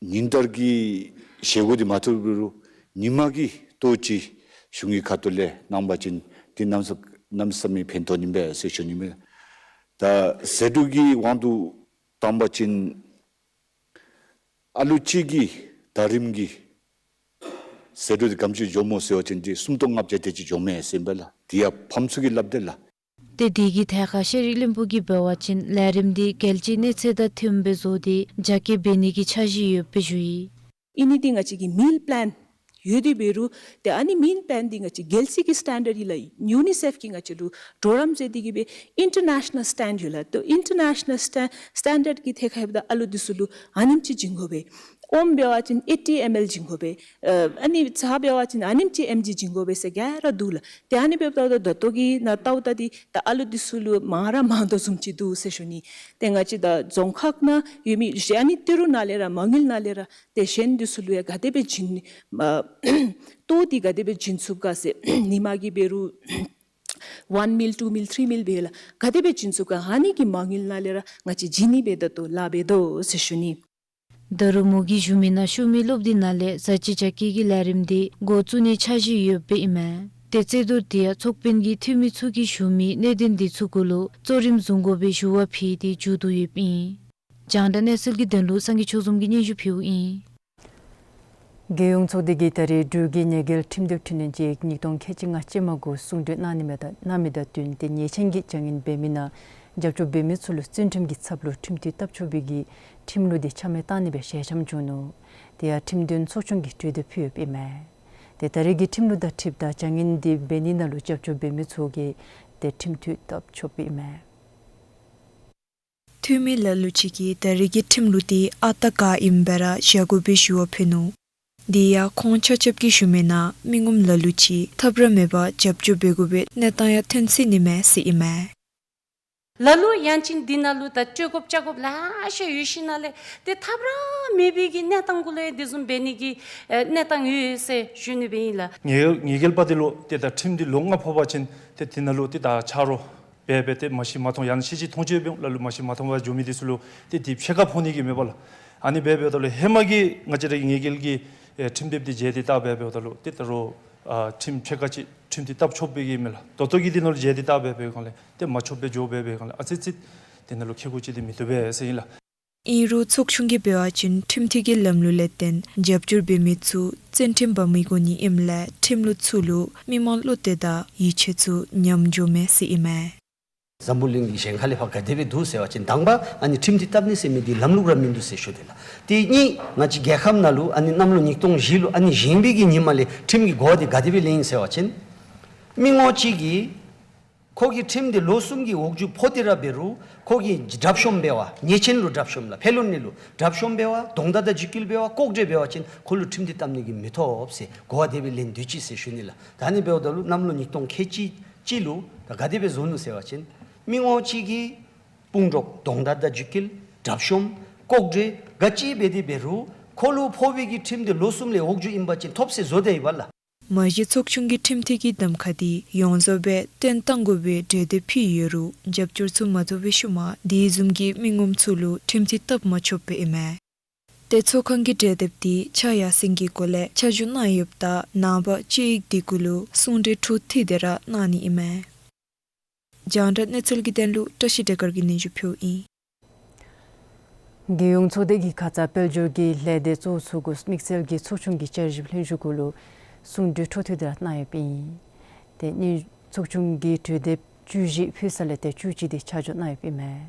ཉིན་ལྟར་གྱི་བཞེས་སྒོ་འདི་མ་ཐོབ་རུང་ཉིན་མ་གི་ལྟོ་ཅིག་གཞུང་གི་ཁ་ཐུག་ལས་གནང་པ་ཅིན་འདི་གནམ་ས་གནམ་ས་མེད་ཕན་ཐོགས་ནི་མས་ཟེར་ཞུ་ནི་མས། ད་ཟད་འགྲོ་གི་དབང་དུ་བཏང་པ་ཅིན་ཨ་ལུ་གཅིག་གི་ཟླ་རིམ་གྱི་ཟད་འགྲོ་འདི་ག་དེམ་ཅིག་འགྱོཝ་སྨོ་ཟེར་བ་ཅིན་འདི་སུམ་སྟོང་ལྔ་བརྒྱ་དེ་ཅིག་འགྱོཝ་མས་ཟེར་ཨིན་པས་ལགས། འདི་ཡང་ཕམ་ཚུ་གིས་སླབ་དེས་ལགས། ཏེ་དེ་གི་ཐད་ཁར་ཤེས་རིག་བློན་པོ་གིས་འབད་བ་ཅིན་ལས་རིམ་འདི་རྒྱལ་སྤྱིའི་གནས་ཚད་དང་མཐུནམ་སྦེ་བཟོ་སྟེ་རྒྱ་སྐྱེད་འབད་ནི་གི་འཆར་གཞི་ཡོདཔ་སྦེ་ཞུ་ཡི། ཨིན་ནི་འདི་ང་བཅས་ཀྱི་མིལ་པླཱན་ཡོད་དེ་འབད་རུང་ཏེ་ཨ་ནི་མིལ་པླཱན་འདི་ང་བཅས་རྒྱལ་སྤྱི་གི་སི་ཊེན་ཌརཌ་ཨིན་ལགས། ཡུ་ནི་སེཕ་གིས་ང་བཅས་ལུ་གྲོགས་རམ་མཛད་དེ་གིས་སྦེ་ཨིན་ཊར་ནེ་ཤ་ནཱལ་སི་ཊེན་ཌརཌ་ཡོད་ལགས། ཏེ་ཨིན་ཊར་ནེ་ཤ་ནཱལ་སི་ཊེན་ཌརཌ་གི་ཐད་ཁར་འབདཝ་ད་ཨ་ལུ་འདི་ཚུ་ལུ་ཨ་ནེམ་ཅིག་བྱིན་དགོ་པས། ཨོམ་འབད་བ་ཅིན་ཨེ་ཊི་ཨེམ་ཨེལ་བྱིན་དགོ་པས། ཨ་ནི་ཚྭ་འབད་བ་ཅིན་ཨ་ནེམ་ཅིག་ཨེམ་ཇི་བྱིན་དགོ་པས་ཟེར་ག་ར་འདུག་ལགས། ཏེ་ཨ་ནི་འབདཝ་ད་ད་ལྟོ་གི་ནང་ལྟཝ་ད་འདི་ད་ཨ་ལུ་འདི་ཚུ་ལུ་མང་ར་མང་དོ་བཟུམ་ཅིག་འདུག་ཟེར་ཞུ་ནི། ཏེ་ང་བཅས་ད་རྫོང་ཁག་ནང་ཡོད་མི་གཞན་ཨ་ནི་ཏི་རུ་ནང་ལས་ར་མ་དངུལ་ནང་ལས་ར་ཏེ་གཞན་འདི་ཚུ་ལུ་ཡང་ག་དེ་སྦེ་བྱིན་ཨ་ལྟོ་འདི་ག་དེ་སྦེ་བྱིན་ཚུགས་ག་ཟེར་ཉིན་མ་གི་འབད་རུང་ཝན་མིལ་ཊུ་མིལ་ཐི་རི་མིལ་འབད་ལགས། ག་དེ་སྦེ་བྱིན་ཚུགས་ག་ཨ་ནི་གི་མ་དངུལ་ནང་ལས་ར་ང་བཅས་བྱིན་ནི་འབད་ད་ལྟོ་ལཱ་འབད་དོ་ཟེར་ཞུ་ནི། ད་རུང་མོ་གིས་ཞུ་མི་ནང་ཤུལ་མའི་སློབ་དུས་ནང་ལས་བཟའ་སྤྱོད་རྒྱ་སྐྱེད་ཀྱི་ལས་རིམ་འདི་འགོ་བཙུགས་ནིའི་འཆར་གཞི་ཡོདཔ་ཨིན་མས། ཏེ་རྩོད་བསྡུར་འདི་ཡང་ཚོགས་དཔོན་གྱིས་འཐུས་མི་ཚུ་གིས་ཞུ་མི་གནད་དོན་འདི་ཚུ་གུ་ལུ་གཙོ་རིམ་བཟུང་དགོ་པའི་ཞུ་བ་ཕུལ་ཏེ་མཇུག་བསྡུ་ཡོདཔ་ཨིན། རྒྱང་བསྒྲགས་གནས་ཚུལ་གྱི་དོན་ལུ་སངས་རྒྱས་ཆོས་འཛོམས་ཀྱིས་སྙན་ཞུ་ཕུལཝ་ཨིན། རྒྱལ་ཡོངས་ཚོགས་སྡེ་གིས་ད་རེས་འབྲུག་གི་ཉེས་འགེལ་ཁྲིམས་དོན་འཕྲི་སྣོན་ཅིག་ཉིས་སྟོང་ཁལ་གཅིག་ལྔ་སྤྱི་མ་དགུ་གསུང་གྲོས་གནང་ནི་མས་ད་གནང་མི་དང་བསྟུན་ཏེ་ཉེས་ཅན་གྱི་བྱ་ངན་འབད་མི་ནང་རྒྱབ་སྐྱོར་འབད་མི་ཚུ་ལུ་བཙོན་ཁྲིམས་ཀྱི་ཚབ་ལུ་ཁྲིམས་མཐུན་ལྟ་ཆོག་པའི་གི་ཁྲིམས་ལུགས་འདི་ཆ་མེད་བཏང་ནི་སྦེ་ཞལ་འཆམ་བྱུང་ནུག། དེ་ཡང་ཁྲིམས་དོན་ཚོགས་ཆུང་གིས་གྲོས་འདེབས་ཕུལ་ཡོདཔ་ཨིན་མས། ཏེ་ད་རེས་ཀྱི་ཁྲིམས་ལུགས་དང་འཁྲིལཝ་ད་བྱ་ངན་འདི་འབད་ནི་ནང་ལུ་རྒྱབ་སྐྱོར་འབད་མི་ཚུ་གིས་ཏེ་ཁྲིམས་མཐུན་ལྟ་ཆོགཔ་ཨིན་མས། འཐུས་མི་ལ་ལུ་ཅིག་གིས་ད་རེས་ཀྱི་ཁྲིམས་ལུགས་འདི་ཨ་རྟག་ག་ཨིནམ་སྦེ་ར་བཞག་དགོ་པའི་ཞུ་བ་ཕུལ་ནུག། དེ་ཡང་ཁོང་ཆ་ཁྱབ་ཀྱིས་ཞུ་མི་ནང་མི་ངོམ་ལ་ལུ་ཅིག་ཐབས་ར་མེད་པར་རྒྱབ་སྐྱོར་འབད་དགོ་པའི་གནས་སྟངས་ཡང་ཐོན་སྲིད་ནི་མས་ཟེར་ཨིན་མས། ལ་ལུ་ཡང་ཅིན་འདི་ནང་ལུ་ད་སྤྲོད་དགོཔ་བཅའ་དགོཔ་ལེ་ཤ་ཡོད་ཞིནམ་ལས་ཏེ་ཐབས་ར་མེད་པའི་གི་གནས་སྟངས་གུ་ལས་དེ་བཟུམ་འབད་ནི་གི་ཨེ་གནས་སྟངས་ཡོད་ཟེར་ཞུ་ནི་སྦེ་ཨིན་ལགས། ངེས་ངེས་རྒྱལ་པ་འདི་ལུ་ཏེ་ད་ཁྲིམས་འདི་ལོ་ལྔ་ཕོག་པ་ཅིན་ཏེ་འདི་ནང་ལུ་ཏེ་ད་ཆ་རོགས་འབད་འབད་ཏེ་མ་ཤེས་མ་མཐོང་ཡང་ན་ཤེས་ཅི་མཐོང་ཅི་འབད་ལ་ལུ་མ་ཤེས་མ་མཐོང་བར་འགྱོ་མི་འདི་ཚུ་ལུ་ཏེ་འདི་ཕྱེད་ཀ་ཕོག་ནི་གི་མེད་པ་ལགས། ཨ་ནི་འབད་འབདཝ་ད་ལུ་ཧེ་མ་གི་ང་བཅས་ར་ངེས་རྒྱལ་གྱི་ཨེ་ཁྲིམས་དེབ་འདི་མཇལ་ཏེ་བལྟ་འབད་འབདཝ་ད་ལུ་ཏེ་ད་རུང་ཨ་ཁྲིམས་ཕྱེད་ཀ་ཅིག་ཁྲིམས་འདི་བཏབ་ཆོགཔ་འབད་གི་མས་ལགས། ད་ལྟོ་གི་འདི་ནང་ལུ་མཇལ་ཏེ་བལྟ་འབད་འབདཝ་ལས་ཏེ་མ་ཆོགཔ་སྦེ་འགྱོ་འབད་འབདཝ་ལས་ཨ་ཙི་ཙི་འདི་ནང་ལུ་ཁེ་གུ་ཅིག་འདི་མི་བཏུབ་པས་ཟེར་ཨིན་ལགས། ཨིན་རུང་ཚོགས་ཆུང་གིས་འབད་བ་ཅིན་ཁྲིམས་མཐུན་གྱི་ལམ་ལུགས་ལས་བརྟེན་རྒྱབ་སྐྱོར་འབད་མི་ཚུ་བཙན་ཁྲིམས་འབག་མི་དགོ་ནི་ཨིནམ་ལས་ཁྲིམས་ལུགས་ཚུ་ལུ་མི་མང་བློ་གཏད་དང་ཡིད་ཆེས་ཚུ་ཉམས་འགྱོཝ་མས་ཟེར་ཨིན་མས། འཛམ་བུ་གླིང་གི་གཞན་ཁ་ལས་ཕར་ག་དེ་སྦེ་འདུག་ཟེར་བ་ཅིན་དང་པ་ཨ་ནི་ཁྲིམས་འདི་བཏབ་ནི་ཟེར་མི་འདི་ལམ་ལུགས་ར་མིན་འདུག་ཟེར་ཞུ་དེས་ལགས། དེ་གཉིས་ང་བཅས་རྒྱལ་ཁབ་ནང་ལུ་ཨ་ནི་གནམ་ལོ་ཉིས་སྟོང་བཞི་ལུ་ཨ་ནི་བཞེངས་པའི་གི་ཉིནམ་ལས་ཁྲིམས་ཀྱི་གོ་བ་འདི་ག་དེ་སྦེ་ལེན་ཡི་ཟེར་བ་ཅིན་མི་ངོམ་ཅིག་གིས་ཁོ་གིས་ཁྲིམས་འདི་ལོ་གསུམ་གྱི་འོག་འཇུག་ཕོག་སྟེ་ར་འབད་རུང་ཁོ་གིས་དགྲ་བཅོམ་འབད་བ་ཉེས་ཅན་ལུ་དགྲ་བཅོམ་ལགས་ཕེ་ལོ་ནི་ལུ་དགྲ་བཅོམ་འབད་བ་རྡོག་མདའ་དང་འཇིགས་སྐུལ་འབད་བ་ལྐོག་འདྲེན་འབད་བ་ཅིན་ཁོ་ལུ་ཁྲིམས་འདི་བཏབ་ནི་གི་མི་ཐོབ་ཟེར་གོ་བ་དེ་སྦེ་ལེན་སྡོད་ཅི་ཟེར་ཞུ་ནི་ལགས། ད་ཨ་ནི་འབདཝ་ད་ལུ་གནམ་ལོ་ཉིས་སྟོང་ཁལ་གཅིག་གཅིག་ལུ་ད་ག་དེ་སྦེ་བཟོ་ནུག་ཟེར་བ་ཅིན་མི་ངོམ་ཅིག་གིས་དཔུང་གྲོགས་རྡོག་མདའ་དང་འཇིགས་སྐུལ་དགྲ་བཅོམ་ལྐོག་འདྲེན་ག་ཅི་འབད་དེ་འབད་རུང་ཁོ་ལུ་ཕོག་པའི་གི་ཁྲིམས་འདི་ལོ་གསུམ་ལས་འོག་འཇུག་ཨིན་པ་ཅིན་ཐོབ་ཟེར་བཟོ་དེས་པ་ལགས། མ་གཞི་ཚོགས་ཆུང་གིས་ཁྲིམས་མཐུན་གྱི་གདམ་ཁ་འདི་ཡོངས་རྫོགས་སྦེ་བཏོན་བཏང་དགོ་པའི་གྲོས་འདེབས་ཕུལ་ཡོད་རུང་རྒྱབ་སྐྱོར་ཚུ་མ་ཐོབ་པའི་ཤུལ་མ་དེ་བཟུམ་གྱི་མི་ངོམ་ཚུ་ལུ་ཁྲིམས་མཐུན་བཏབ་མ་ཆོགཔ་སྦེ་ཨིན་མས། ཏེ་ཚོགས་ཁང་གིས་གྲོས་འདེབས་འདི་ཕྱག་ཡར་སེང་གི་སྐོར་ལས་ཆ་འཇོག་གནང་ཡོདཔ་ད་ནངས་པ་དཔྱད་ཡིག་འདི་གུ་ལུ་གསུང་གྲོས་འཕྲོ་མཐུད་དེ་ར་གནང་ནི་ཨིན་མས། རྒྱང་བསྒྲགས་གནས་ཚུལ་གྱི་དོན་ལུ་བཀྲ་ཤིས་བདེ་དཀར་གྱིས་སྙན་ཞུ་ཕུལཝ་ཨིན། རྒྱལ་ཡོངས་ཚོགས་སྡེ་གི་ཁ་ཙ་དཔལ་འབྱོར་གྱི་ལས་སྡེ་གཙོ་བོ་ཚུ་གུ་དམིགས་བསལ་གྱི་ཚོགས་ཆུང་གི་བསྐྱར་ཞིབ་ལྷན་བཞུགས་གུ་ལུ་གསུང་གྲོས་འཕྲོ་མཐུད་དེ་ར་གནང་ཡོདཔ་ཨིན། ཏེ་ནི་ཚོགས་ཆུང་གིས་གྲོས་འདེབས་བཅུ་བཞི་ཕུལ་ས་ལས་ཏེ་བཅུ་གཅིག་འདི་ཆ་འཇོག་གནང་ཡོདཔ་ཨིན་མས།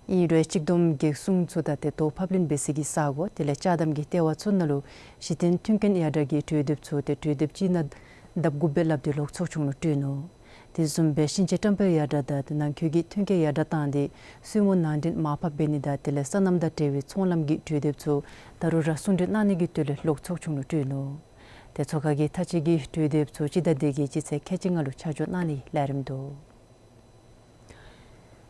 ཨིན་རུང་གཅིག་བསྡོམས་རྒྱལ་སྲུང་ཚུ་དང་ཏེ་དོ་ཕབ་ལེན་འབད་སའི་གི་ས་གོ་དེ་ལས་ཅ་དམ་གྱི་ལྟེ་བ་ཚུ་ནང་ལུ་གཞི་རྟེན་མཐུན་རྐྱེན་ཡར་དྲག་གི་གྲོས་འདེབས་ཚུ་ཏེ་གྲོས་འདེབས་ཅིག་ནང་ལྡབ་དགུ་སྦེ་ལྷགཔ་འདི་ལོག་ཚོགས་ཆུང་ལུ་སྤྲོད་ནུག། དེ་བཟུམ་སྦེ་ཞིང་ཆེན་བཀྲམ་སྤེལ་ཡར་དྲག་དང་ཏེ་ནང་འཁོད་ཀྱི་ཐོན་སྐྱེད་ཡར་དྲག་བཏང་སྟེ་སོར་མོ་ནང་འདྲེན་མར་ཕབ་འབད་ནི་དང་དེ་ལས་སོ་ནམ་དང་འབྲེལ་བའི་ཚོང་ལམ་གྱི་གྲོས་འདེབས་ཚུ་ད་རུང་ར་གསུང་གྲོས་གནང་ནི་གི་དོན་ལས་ལོག་ཚོགས་ཆུང་ལུ་སྤྲོད་ནུག། ཏེ་ཚོགས་ཁང་གིས་ད་ཅི་གི་གྲོས་འདེབས་ཚུ་སྤྱི་ཟླ་འདི་གི་སྤྱི་ཚེས་ཁལ་གཅིག་ལྔ་ལུ་ཆ་འཇོག་གནང་ནིའི་ལས་རིམ་འདུག།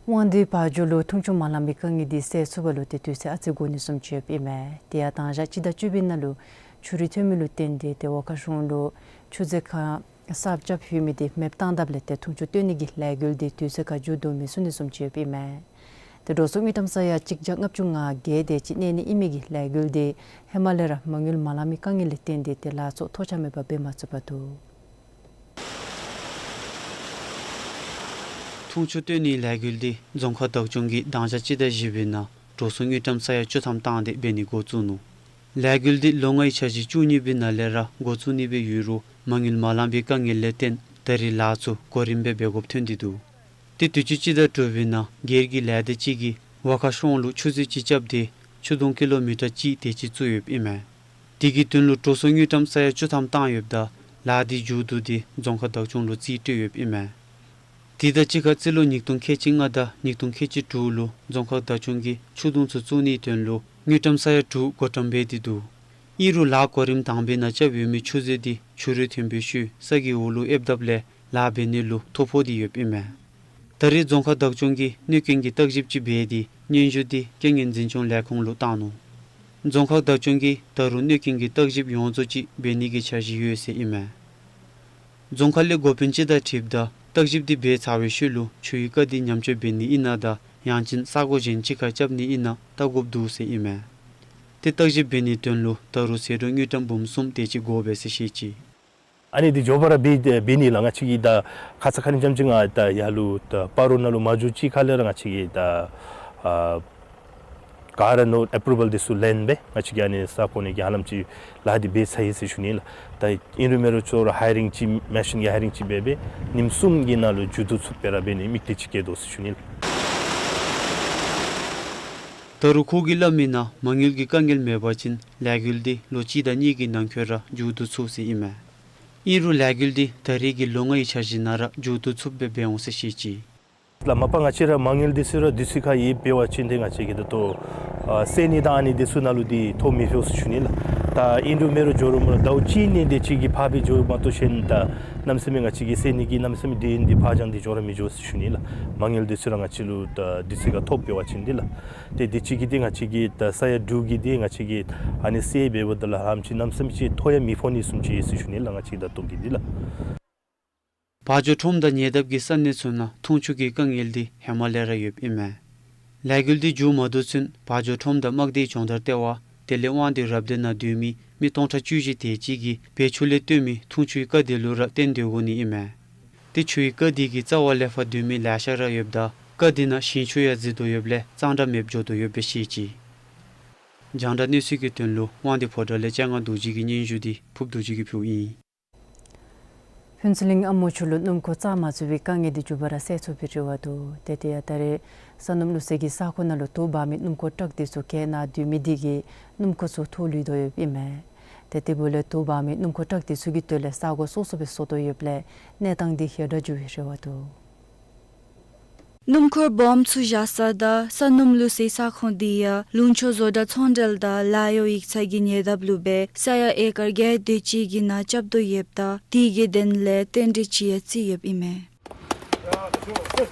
དབང་འདུས་བ་འཇོ་ལུ་འཐུང་ཆུ་མ་ལང་པའི་དཀའ་ངལ་འདི་སེལ་ཚུགས་པ་ལུ་ཏེ་དུས་ཚོད་ཨ་ཙི་འགོར་ནི་བཟུམ་ཅིག་ཡོདཔ་ཨིན་མས། དེ་ཡང་དང་ཞག་སྤྱི་ཟླ་བཅུ་པའི་ནང་ལུ་ཆུ་རུད་ཐོན་མི་ལུ་བརྟེན་ཏེ་ཏེ་བོ་ཁ་གཞུང་ལུ་ཆུ་མཛོད་ཁང་གསར་རྐྱབ་ཡོད་མི་འདི་མེདཔ་བཏང་དཔ་ལས་ཏེ་འཐུང་ཆུ་བཏོན་ནི་གི་ལས་འགུལ་འདི་དུས་ཚོད་ཁར་མཇུག་བསྡུ་མི་ཚུགས་ནི་བཟུམ་ཅིག་ཡོདཔ་ཨིན་མས། ཏེ་འགྲོ་སོང་དངུལ་ཀྲམ་ས་ཡ་གཅིག་བརྒྱ་ལྔ་བཅུ་ང་བརྒྱད་དེ་ཅིག་གནས་ནི་ཨིན་མི་གི་ལས་འགུལ་འདི་ཧེ་མ་ལས་ར་མ་དངུལ་མ་ལང་མི་དཀའ་ངལ་ལས་བརྟེན་ཏེ་ཏེ་ལཱ་ཚུ་ཐོགས་ཆགས་མེད་པར་འབད་མ་ཚུགས་པར་འདུག། འཐུང་ཆུ་བཏོན་ནིའི་ལས་འགུལ་འདི་རྫོང་ཁག་བདག་སྐྱོང་གིས་དང་ཞག་སྤྱི་ཟླ་བཞི་པའི་ནང་འགྲོ་སོང་དངུལ་ཀྲམ་ས་ཡ་བཅུ་ཐམ་བཏང་སྟེ་འབད་ནི་འགོ་བཙུགས་ནུག། ལས་འགུལ་འདི་ལོ་ལྔའི་འཆར་གཞི་བཅུ་གཉིས་པའི་ནང་ལས་ར་འགོ་བཙུགས་ནི་སྦེ་ཡོད་རུང་མ་དངུལ་མ་ལང་པའི་དཀའ་ངལ་ལས་བརྟེན་ད་རེས་ལཱ་ཚུ་གོ་རིམ་སྦེ་འབད་དགོཔ་ཐོན་ཏེ་འདུག། ཏེ་དུས་ཅི་སྤྱི་ཟླ་དྲུག་པའི་ནང་སྒེར་གྱི་ལས་སྡེ་ཅིག་གིས་བ་ཁ་གཤོང་ལུ་ཆུ་མཛོད་ཅིག་རྐྱབ་སྟེ་ཆུ་དོང་ཀི་ལོ་མི་ཊར་གཅིག་དེ་ཅིག་བཙུགས་ཡོདཔ་ཨིན་མས། དེ་གི་དོན་ལུ་འགྲོ་སོང་དངུལ་ཀྲམ་ས་ཡ་བཅུ་ཐམ་བཏང་ཡོདཔ་ད་ལཱ་འདི་མཇུག་བསྡུ་སྟེ་རྫོང་ཁག་བདག་སྐྱོང་ལུ་རྩིས་སྤྲོད་ཡོདཔ་ཨིན་མས། དེ་དང་གཅིག་ཁར་རྩིས་ལོ་ཉིས་སྟོང་ཁལ་གཅིག་ལྔ་དང་ཉིས་སྟོང་ཁལ་གཅིག་དྲུག་ལུ་རྫོང་ཁག་བདག་སྐྱོང་གིས་ཆུ་དོང་ཚུ་བཙུགས་ནིའི་དོན་ལུ་དངུལ་ཀྲམ་ས་ཡ་དྲུག་བགོ་བཀྲམ་འབད་དེ་འདུག། ཨིན་རུང་ལཱ་གོ་རིམ་དང་པའི་ནང་རྐྱབ་ཡོད་མི་ཆུ་མཛོད་འདི་ཆུ་རུད་ཐོན་པའི་ཤུལ་ས་གི་འོག་ལུ་ཨེབ་དཔ་ལས་ལཱ་འབད་ནི་ལུ་ཐོ་ཕོག་སྟེ་ཡོདཔ་ཨིན་མས། ད་རེས་རྫོང་ཁག་བདག་སྐྱོང་གིས་གནོད་སྐྱོན་གྱི་བརྟག་ཞིབ་ཅིག་འབད་དེ་སྙན་ཞུ་འདི་རྐྱེན་ངན་འཛིན་སྐྱོང་ལས་ཁུངས་ལུ་བཏང་ནུག། རྫོང་ཁག་བདག་སྐྱོང་གིས་ད་རུང་གནོད་སྐྱོན་གྱི་བརྟག་ཞིབ་ཡོངས་རྫོགས་ཅིག་འབད་ནི་གི་འཆར་གཞི་ཡོད་ཟེར་ཨིན་མས། རྫོང་ཁག་ལས་འགོ་དཔོན་ཅིག་དང་འཁྲིལཝ་ད་བརྟག་ཞིབ་འདི་འབད་ཚར་བའི་ཤུལ་ལུ་ཆུའི་རྐ་འདི་ཉམས་བཅོས་འབད་ནི་ཨིན་ན་དང་ཡང་ཅིན་ས་གོ་གཞན་ཅིག་ཁར་རྐྱབ་ནི་ཨིན་ན་བལྟ་དགོཔ་འདུག་ཟེར་ཨིན་མས། ཏེ་བརྟག་ཞིབ་འབད་ནིའི་དོན་ལུ་ད་རུང་ཟད་འགྲོ་དངུལ་ཀྲམ་འབུམ་གསུམ་དེ་ཅིག་དགོ་པས་ཟེར་བཤད་ཅི། ཨ་ནི་འདི་མགྱོགས་པ་ར་འབད་འབད་ནི་ལགས། ང་བཅས་ཀྱིས་ད་ཁ་ཙ་ཁ་ཉིནམ་ཅིག་ང་ད་ཡར་ལུ་ད་སྤ་རོ་ནང་ལུ་མ་འགྱོ་ཅིག་ཁ་ལས་ར་ང་བཅས་ཀྱིས་ད་ཨ་ག་ར་ནོར་ཨེ་པུ་རུ་ཝལ་འདི་ཚུ་ལེན་སྦེ་ང་བཅས་ཀྱིས་ཨ་ནི་ས་གོ་ནི་གི་ཧ་ལམ་ཅིག་ལཱ་འདི་འབད་ཚར་ཡི་ཟེར་ཞུ་ནི་ལགས། ད་ཨིན་རུང་མེན་རུང་ཅོག་ར་ཧའི་རིང་ཅིག་མེ་ཤིན་གྱི་ཧའི་རིང་ཅིག་འབད་སྦེ་ཉིནམ་གསུམ་གྱི་ནང་ལུ་མཇུག་བསྡུ་ཚུགསཔ་སྦེ་ར་འབད་ནི་དམིགས་གཏད་ཅིག་བསྐྱེད་དོ་ཟེར་ཞུ་ནི་ལགས། ད་རུང་ཁོ་གིས་སླབ་མིའི་ནང་མ་དངུལ་གྱི་དཀའ་ངལ་མེད་པ་ཅིན་ལས་འགུལ་འདི་ལོ་གཅིག་དང་གཉིས་ཀྱི་ནང་འཁོད་ར་མཇུག་བསྡུ་ཚུགས་ཟེར་ཨིན་མས། ཨིན་རུང་ལས་འགུལ་འདི་ད་རེས་ཀྱི་ལོ་ལྔའི་འཆར་གཞི་ནང་ར་མཇུག་བསྡུ་ཚུགསཔ་སྦེ་འབད་འོང་ཟེར་བཤད་ཅི། ལགས། མ་པ་ང་བཅས་ར་མ་དངུལ་འདི་ཚུ་ར་དུས་ཚོད་ཁར་ཡོདཔ་འབད་བ་ཅིན་ཏེ་ང་བཅས་ཀྱིས་ད་ལྟོ་ཨ་སེལ་ནི་དང་ཨ་ནི་འདི་ཚུ་ནང་ལུ་འདི་ཐོ་མི་ཕོག་ཟེར་ཞུ་ནི་ལགས། ད་ཨིན་རུང་མེན་རུང་འགྱོ་རུང་མ་རུང་ཟླཝ་གཅིག་གནས་ཏེ་ཅིག་གིས་ཕར་སྦེ་འགྱོཝ་མ་གཏོགས་གཞན་ད་གནམ་མེད་ས་མེད་ང་བཅས་ཀྱིས་སེལ་ནི་གི་གནམ་མེད་ས་མེད་དུས་ཡུན་འདི་ཕར་འགྱངས་ཏེ་འགྱོ་ར་མི་འགྱོ་ཟེར་ཞུ་ནི་ལགས། མ་དངུལ་འདི་ཚུ་ར་ང་བཅས་ལུ་ད་དུས་ཚོད་ཁར་ཐོབ་འབད་བ་ཅིན་འདི་ལགས། ཏེ་དུས་ཚོད་ཀྱི་འདི་ང་བཅས་ཀྱིས་ད་ས་ཡ་དྲུག་གི་འདི་ང་བཅས་ཀྱིས་ཨ་ནི་སེལ་འབདཝ་ད་ལུ་ཧ་ལམ་ཅིག་གནམ་མེད་ས་མེད་ཅིག་ཐོ་ཡང་མི་ཕོག་ནི་བཟུམ་ཅིག་ཡོད་ཟེར་ཞུ་ནི་ལགས། ང་བཅས་ད་ལྟོ་གི་འདི་ལགས། བ་འཇོ་ཁྲོམ་དང་ཉེ་འདབས་ཀྱི་ས་གནས་ཚུ་ནང་འཐུང་ཆུ་གི་དཀའ་ངལ་འདི་ཧེ་མ་ལས་ར་ཡོདཔ་ཨིན་མས། ལས་འགུལ་འདི་མཇུག་མ་བསྡུ་ཚུན་བ་འཇོ་ཁྲོམ་དང་དམག་སྡེའི་སྦྱོང་བརྡར་ལྟེ་བ་དེ་ལས་དབང་འདུས་རབ་སྡེ་ནང་སྡོད་མི་མི་སྟོང་ཕྲག་བཅུ་བཞི་དེ་ཅིག་གིས་བེ་ཆུ་ལས་བཏོན་མི་འཐུང་ཆུའི་རྐ་དེ་ལུ་ར་བརྟེན་སྡོད་དགོ་ནི་ཨིན་མས། ཏེ་ཆུའི་རྐ་དེ་གི་རྩ་བ་ལས་ཕར་སྡོད་མི་ལེ་ཤ་ར་ཡོདཔ་ད་རྐ་དེ་ནང་ཞིང་ཆུ་ཡང་འཛུལ་དོ་ཡོདཔ་ལས་གཙང་སྦྲ་མེདཔ་འགྱོ་དོ་ཡོདཔ་སྦེ་བཤད་ཅི། རྒྱང་བསྒྲགས་གནས་ཚུལ་གྱི་དོན་ལུ་དབང་འདུས་ཕོ་བྲང་ལས་སྤྱན་སྔ་རྡོ་རྗེ་གི་སྙན་ཞུ་འདི་ཕུབ་རྡོ་རྗེ་གིས་ཕུལཝ་ཨིན། ཕུན་ཚོགས་གླིང་ཨ་མོ་ཆུ་ལུ་སྣུམ་འཁོར་བཙག་མ་ཚུགས་པའི་དཀའ་ངལ་འདི་མཇུག་པ་ར་སེལ་ཚུགས་པའི་རེ་བ་འདུག། ཏེ་དེ་ཡང་ད་རེས་ས་སྣུམ་བླུགས་སའི་གི་ས་ཁོངས་ནང་ལུ་དོ་འབག་མི་སྣུམ་འཁོར་ཊག་འདི་ཚུ་གྱལ་ནང་སྡོད་མི་འདི་གིས་སྣུམ་འཁོར་ཚུ་ཐོག་ལུས་དོ་ཡོདཔ་ཨིན་མས། ཏེ་དེ་འབདཝ་ལས་དོ་འབག་མི་སྣུམ་འཁོར་ཊག་འདི་ཚུ་གི་དོན་ལས་ས་གོ་སོ་སོ་སྦེ་བཟོ་དོ་ཡོདཔ་ལས་གནས་སྟངས་འདི་ཧེ་དྲག་འགྱོ་བའི་རེ་བ་འདུག། སྣུམ་འཁོར་སྦོམ་ཚུ་བཞག་ས་དང་ས་སྣུམ་བླུགས་སའི་ས་ཁོངས་འདི་ཡང་ལུང་ཕྱོགས་བཟོ་གྲྭ་ཚོང་འབྲེལ་དང་ལཱ་གཡོག་ཡིག་ཚང་གི་ཉེ་འདབས་ལུ་སྦེ་ས་ཡ་ཨེ་ཀར་བརྒྱད་དེ་ཅིག་གི་ནང་རྐྱབ་དོ་ཡོདཔ་ད་དེ་གི་དོན་ལས་རྟེན་འབྲེལ་ཅིག་ཡང་བརྩི་ཡོདཔ་ཨིན་མས།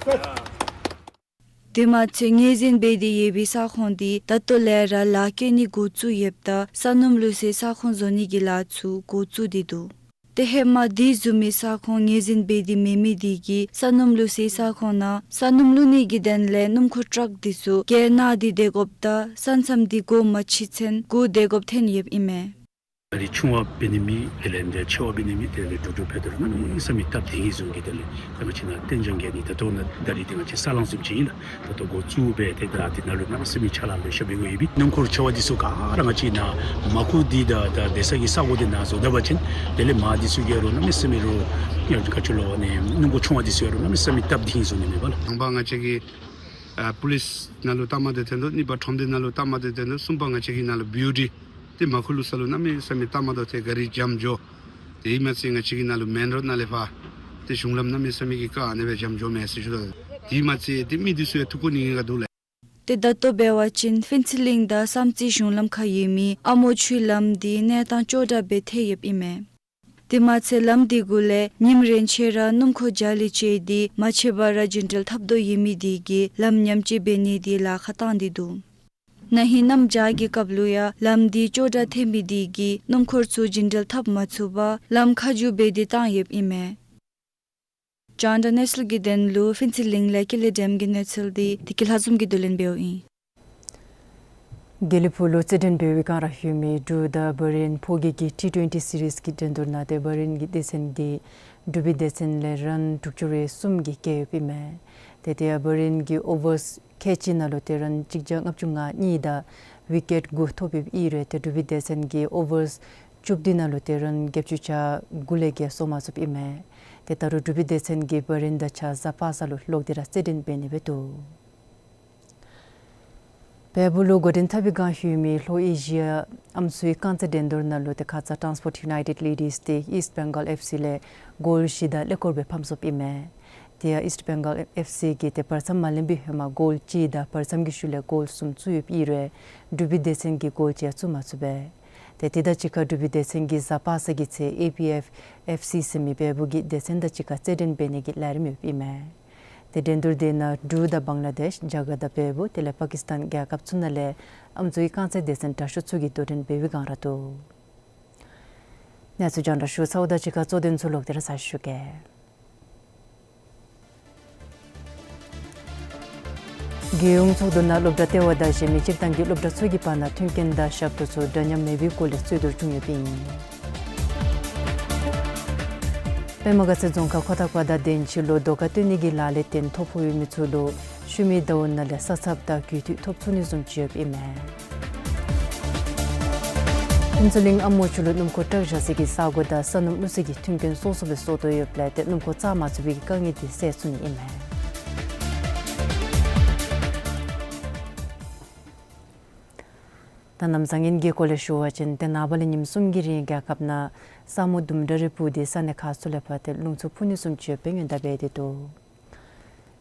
དེ་མ་ཚད་ངོས་འཛིན་འབད་དེ་ཡོད་པའི་ས་ཁོངས་འདི་ད་ལྟོ་ལས་ར་ལཱ་བཀལ་ནི་འགོ་བཙུགས་ཡོདཔ་ད་ས་སྣུམ་བླུགས་སའི་ས་ཁོངས་བཟོ་ནི་གི་ལཱ་ཚུ་འགོ་བཙུགས་ཏེ་འདུག། ཏེ་ཧེ་མ་དེ་བཟུམ་མའི་ས་ཁོངས་ངོས་འཛིན་འབད་དེ་མེད་མི་དེ་གིས་ས་སྣུམ་བླུགས་སའི་ས་ཁོངས་ནང་ས་སྣུམ་བླུགས་ནི་གི་དོན་ལས་སྣུམ་འཁོར་ཊག་འདི་ཚུ་གྱལ་ནང་འདི་སྡོད་དགོཔ་ད་ས་མཚམས་འདི་སྒོ་མ་ཕྱེ་ཚུན་སྒོ་སྡོད་དགོཔ་ཐོན་ཡོདཔ་ཨིན་མས། ད་རེས་ཆུང་བ་འབད་ནི་མེད། དེ་ལས་འདི་ཆེ་བ་འབད་ནི་མེད། དེ་ལས་འགྲོ་འགྲུལ་འབད་དོ་རུང་གནམ་མེད་ས་མེད་སྟབས་བདེ་ནི་བཟུམ་གྱི། དེ་ལས་ད་ང་བཅས་ནཱ་གཏན་འཇགས་གྱལ་འདི་ད་ལྟོ་ནཱ་ད་རེས་འདི་ང་བཅས་ས་ལང་བཟུམ་ཅིག་ཨིན་ལགས། ད་ལྟོ་འགོ་བཙུགས་སྦེ་ཏེ་ད་འདི་ནང་ལུ་གནམ་མེད་ས་མེད་ཕྱག་ལཱ་ལེ་ཤ་འབད་དགོ་ཡོད་པས། སྣུམ་འཁོར་ཆེ་བ་འདི་ཚུ་ག་ར་ང་བཅས་ནཱ་མར་ཁུ་འདི་དང་ད་སྡོད་ས་གི་ས་གོ་འདི་ནང་བཟོ་ད་པ་ཅིན་དེ་ལས་མར་འདི་ཚུ་གིས་རུང་གནམ་མེད་ས་མེད་རུང་ཡང་ག་ཅི་ལོ་ནི་སྣུམ་འཁོར་ཆུང་བ་འདི་ཚུ་ཡང་རུང་གནམ་མེད་ས་མེད་སྟབས་བདེ་ནི་བཟུམ་ཨིན་མས་པ་ལགས། དང་པ་ང་བཅས་ཀྱི་ཨ་པུ་ལིསི་ནང་ལུ་བཏང་མ་སྟེར་ཏེ་འདུག། གཉིས་པ་ཁྲོམ་སྡེ་ནང་ལུ་བཏང་མ་སྟེར་ཏེ་འདུག། གསུམ་པ་ང་བཅས་ཀྱི་ནཱ་ལུ་བིའུ་ཌི་ཏེ་མར་ཁུ་བླུགས་ས་ལུ་གནམ་མེད་ས་མེད་བཏང་མ་སྟེར་ཏེ་ག་རི་ཇམ་འགྱོ། དེ་མ་ཚད་ང་བཅས་ཀྱི་ནཱ་ལུ་མེན་རོཌ་ནང་ལས་ཕར་ཏེ་གཞུང་ལམ་གནམ་མེད་ས་མེད་ཀྱི་ཁག་ཨ་ནི་སྦེ་ཇམ་འགྱོ་མས་ཟེར་ཞུ་དོ། དེ་མ་ཚད་ཏེ་མི་འདི་ཚུ་ཡང་ཐུགས་ཁུར་ནི་གི་ག་འདུག་ལགས། ཏེ་ད་ལྟོ་འབད་བ་ཅིན་ཕུན་ཚོགས་གླིང་དང་བསམ་རྩེ་གཞུང་ལམ་ཁར་ཡོད་མི་ཨ་མོ་ཆུའི་ལམ་འདི་གནས་སྟངས་ཅོག་འཐདཔ་སྦེ་ཐལ་ཡོདཔ་ཨིན་མས། དེ་མ་ཚད་ལམ་འདི་གུ་ལས་ཉིནམ་རེ་ཆད་ར་སྣུམ་འཁོར་བརྒྱ་ལས་བཅད་དེ་མ་ཆད་པར་ར་རྒྱུན་འགྲུལ་འཐབ་དོ་ཡོད་མི་དེ་གིས་ལམ་ཉམས་བཅོས་འབད་ནི་དེ་ལཱ་ཁག་བཏང་སྟེ་འདུག། ན་ཧིང་གནམ་བྱཱར་གྱི་སྐབས་ལུ་ཡང་ལམ་འདི་ཅོག་འཐད་མི་དེ་གིས་སྣུམ་འཁོར་ཚུ་རྒྱུན་འགྲུལ་འཐབ་མ་ཚུགས་པར་ལམ་ཁ་བསྒྱུར་འབད་དེ་བཏང་ཡོདཔ་ཨིན་མས། རྒྱང་བསྒྲགས་གནས་ཚུལ་གྱི་དོན་ལུ་ཕུན་ཚོགས་གླིང་ལས་ཀུན་ལེགས་སྒྲོལམ་གྱི་གནས་ཚུལ་འདི་བདེ་སྐྱིད་ལྷ་འཛོམས་ཀྱིས་བསྡུ་ལེན་འབདཝ་ཨིན། དགེ་ལེགས་ཕུག་ལུ་རྩེད་འགྲན་འབད་བའི་བསྒང་ར་ཡོད་མི་འབྲུག་དང་བྷ་རེན་ཕོ་སྐྱེས་ཀྱི་ཊི་ཊུ་ཨེན་ཊི་སི་རིསི་ཀྱི་འགྲན་བསྡུར་ནང་ཏེ་བྷ་རེན་གྱི་སྡེ་ཚན་གྱིས་འབྲུག་པའི་སྡེ་ཚན་ལས་རཱན་དྲུག་ཅུ་རེ་གསུམ་གྱིས་བཀལ་ཡོདཔ་ཨིན་མས། ཏེ་དེ་ཡང་བྷ་རེན་གྱི་ཨོ་ཝརསི་ཁལ་གཅིག་ནང་ལུ་ཏེ་རཱན་གཅིག་བརྒྱ་ལྔ་བཅུ་ང་གཉིས་དང་ཝི་ཀེཊ་དགུ་ཐོབ་ཡོདཔ་ཨིན་རུང་ཏེ་འབྲུག་པའི་སྡེ་ཚན་གྱིས་ཨོ་ཝརསི་བཅུ་བདུན་ནང་ལུ་ཏེ་རཱན་བརྒྱད་ཅུ་གྱ་དགུ་ལས་བརྒལ་བཟོ་མ་ཚུགསཔ་ཨིན་མས། ཏེ་ད་རུང་འབྲུག་པའི་སྡེ་ཚན་གྱིས་བྷ་རེན་དང་གཅིག་ཁར་གཟའ་པ་སངས་ལུ་ལོག་སྟེ་ར་རྩེད་འགྲན་འབད་ནི་སྦེ་འདུག། བལ་པོ་ལུ་འགོ་འདྲེན་འཐབ་པའི་བསྒང་ཡོད་མི་ལྷོ་ཨེ་ཤི་ཡ་ཨམ་སྲུའི་རྐང་རྩེད་འགྲན་བསྡུར་ནང་ལུ་ཏེ་ཁ་ཙ་ཊཱནསི་པོརཊ་ཡུ་ནའི་ཊེཌ་ལེ་ཌིསི་དེ་ཨིསཊ་བེང་གཱལ་ཨེཕ་སི་ལས་གོལ་བཞི་དང་ཀླད་ཀོར་སྦེ་ཕམ་སོཔ་ཨིན་མས། དེ་ཡང་ཨིསཊ་བེང་གཱལ་ཨེཕ་སི་གིས་ཏེ་བར་མཚམས་མ་ལེན་པའི་ཧེ་མ་གོལ་གཅིག་དང་བར་མཚམས་ཀྱི་ཤུལ་ལས་གོལ་གསུམ་བཙུགས་ཡོདཔ་ཨིན་རུང་འབྲུག་པའི་སྡེ་ཚན་གྱིས་གོལ་གཅིག་ཡང་བཙུགས་མ་ཚུགས་པས། ཏེ་དེ་དང་གཅིག་ཁར་འབྲུག་པའི་སྡེ་ཚན་གྱིས་གཟའ་པ་སངས་ཀྱི་ཚེ་ཨེ་པི་ཨེཕ་ཨེཕ་སི་ཟེར་མི་བལ་པོ་གི་སྡེ་ཚན་དང་གཅིག་ཁར་རྩེད་འགྲན་འབད་ནི་གི་ལས་རིམ་ཡོདཔ་ཨིན་མས། ཏེ་འགྲན་བསྡུར་དེ་ནང་འབྲུག་དང་བང་ལ་དེཤ་རྒྱ་གར་དང་བལ་པོ་དེ་ལས་པ་ཀི་སི་ཐན་རྒྱལ་ཁབ་ཚུ་ནང་ལས་ཨམ་སྲུའི་རྐང་རྩེད་སྡེ་ཚན་དྲག་ཤོས་ཚུ་གིས་དོ་འགྲན་འབད་བའི་བསྒང་ར་འདུག། གནས་ཚུལ་རྒྱང་བསྒྲགས་ཞུ་ཚརཝ་དང་གཅིག་ཁར་གཙོ་དོན་ཚུ་ལོག་སྟེ་ར་ཞུ་གེ། རྒྱལ་ཡོངས་ཚོགས་འདུ་ནང་སློབ་གྲྭ་ལྟེ་བ་དང་གཞན་མི་སྤྱིར་བཏང་གི་སློབ་གྲྭ་ཚུ་གི་བར་ན་མཐུན་རྐྱེན་དང་ཞབས་ཏོག་ཚུ་འདྲ་མཉམ་མེད་པའི་སྐོར་ལས་རྩོད་བསྡུར་བྱུང་ཡོདཔ་ཨིན། པདྨ་དགའ་ཚལ་རྫོང་ཁག་ཁོ་ཐང་པ་དང་དན་ཆི་ལུ་རྡོ་ཁ་བཏོན་ནི་གི་ལཱ་ལས་བརྟེན་ཐོ་ཕོག་ཡོད་མི་ཚུ་ལུ་ཤུལ་མའི་ཟླཝ་ནང་ལས་ས་ཚབ་དང་གུས་བཏུད་ཐོབ་ཚུགས་ནི་བཟུམ་ཅིག་ཡོདཔ་ཨིན་མས། ཕུན་ཚོགས་གླིང་ཨ་མོ་ཆུ་ལུ་སྣུམ་འཁོར་ཊག་བཞག་སའི་གི་ས་གོ་དང་ས་སྣུམ་བླུགས་སའི་གི་མཐུན་རྐྱེན་སོ་སོ་སྦེ་བཟོ་དོ་ཡོདཔ་ལས་ཏེ་སྣུམ་འཁོར་བཙག་མ་ཚུགས་པའི་གི་དཀའ་ངལ་འདི་སེལ་ཚུགས་ནི་ཨིན་མས། ད་གནམ་བཟང་ངན་གྱི་སྐོར་ལས་ཞུ་བ་ཅིན་ཏེ་ནངས་པ་ལས་ཉིནམ་གསུམ་གྱི་རིང་རྒྱལ་ཁབ་ནང་ས་སྨུག་ལྡུམ་ར་རེ་སྤུབས་ཏེ་ས་གནས་ཁག་ཚུ་ལས་ཕར་ཏེ་རླུང་འཚུབ་འཕུ་ནི་བཟུམ་ཅིག་ཡོདཔ་སྦེ་སྔོན་བརྡ་འབད་དེ་འདུག།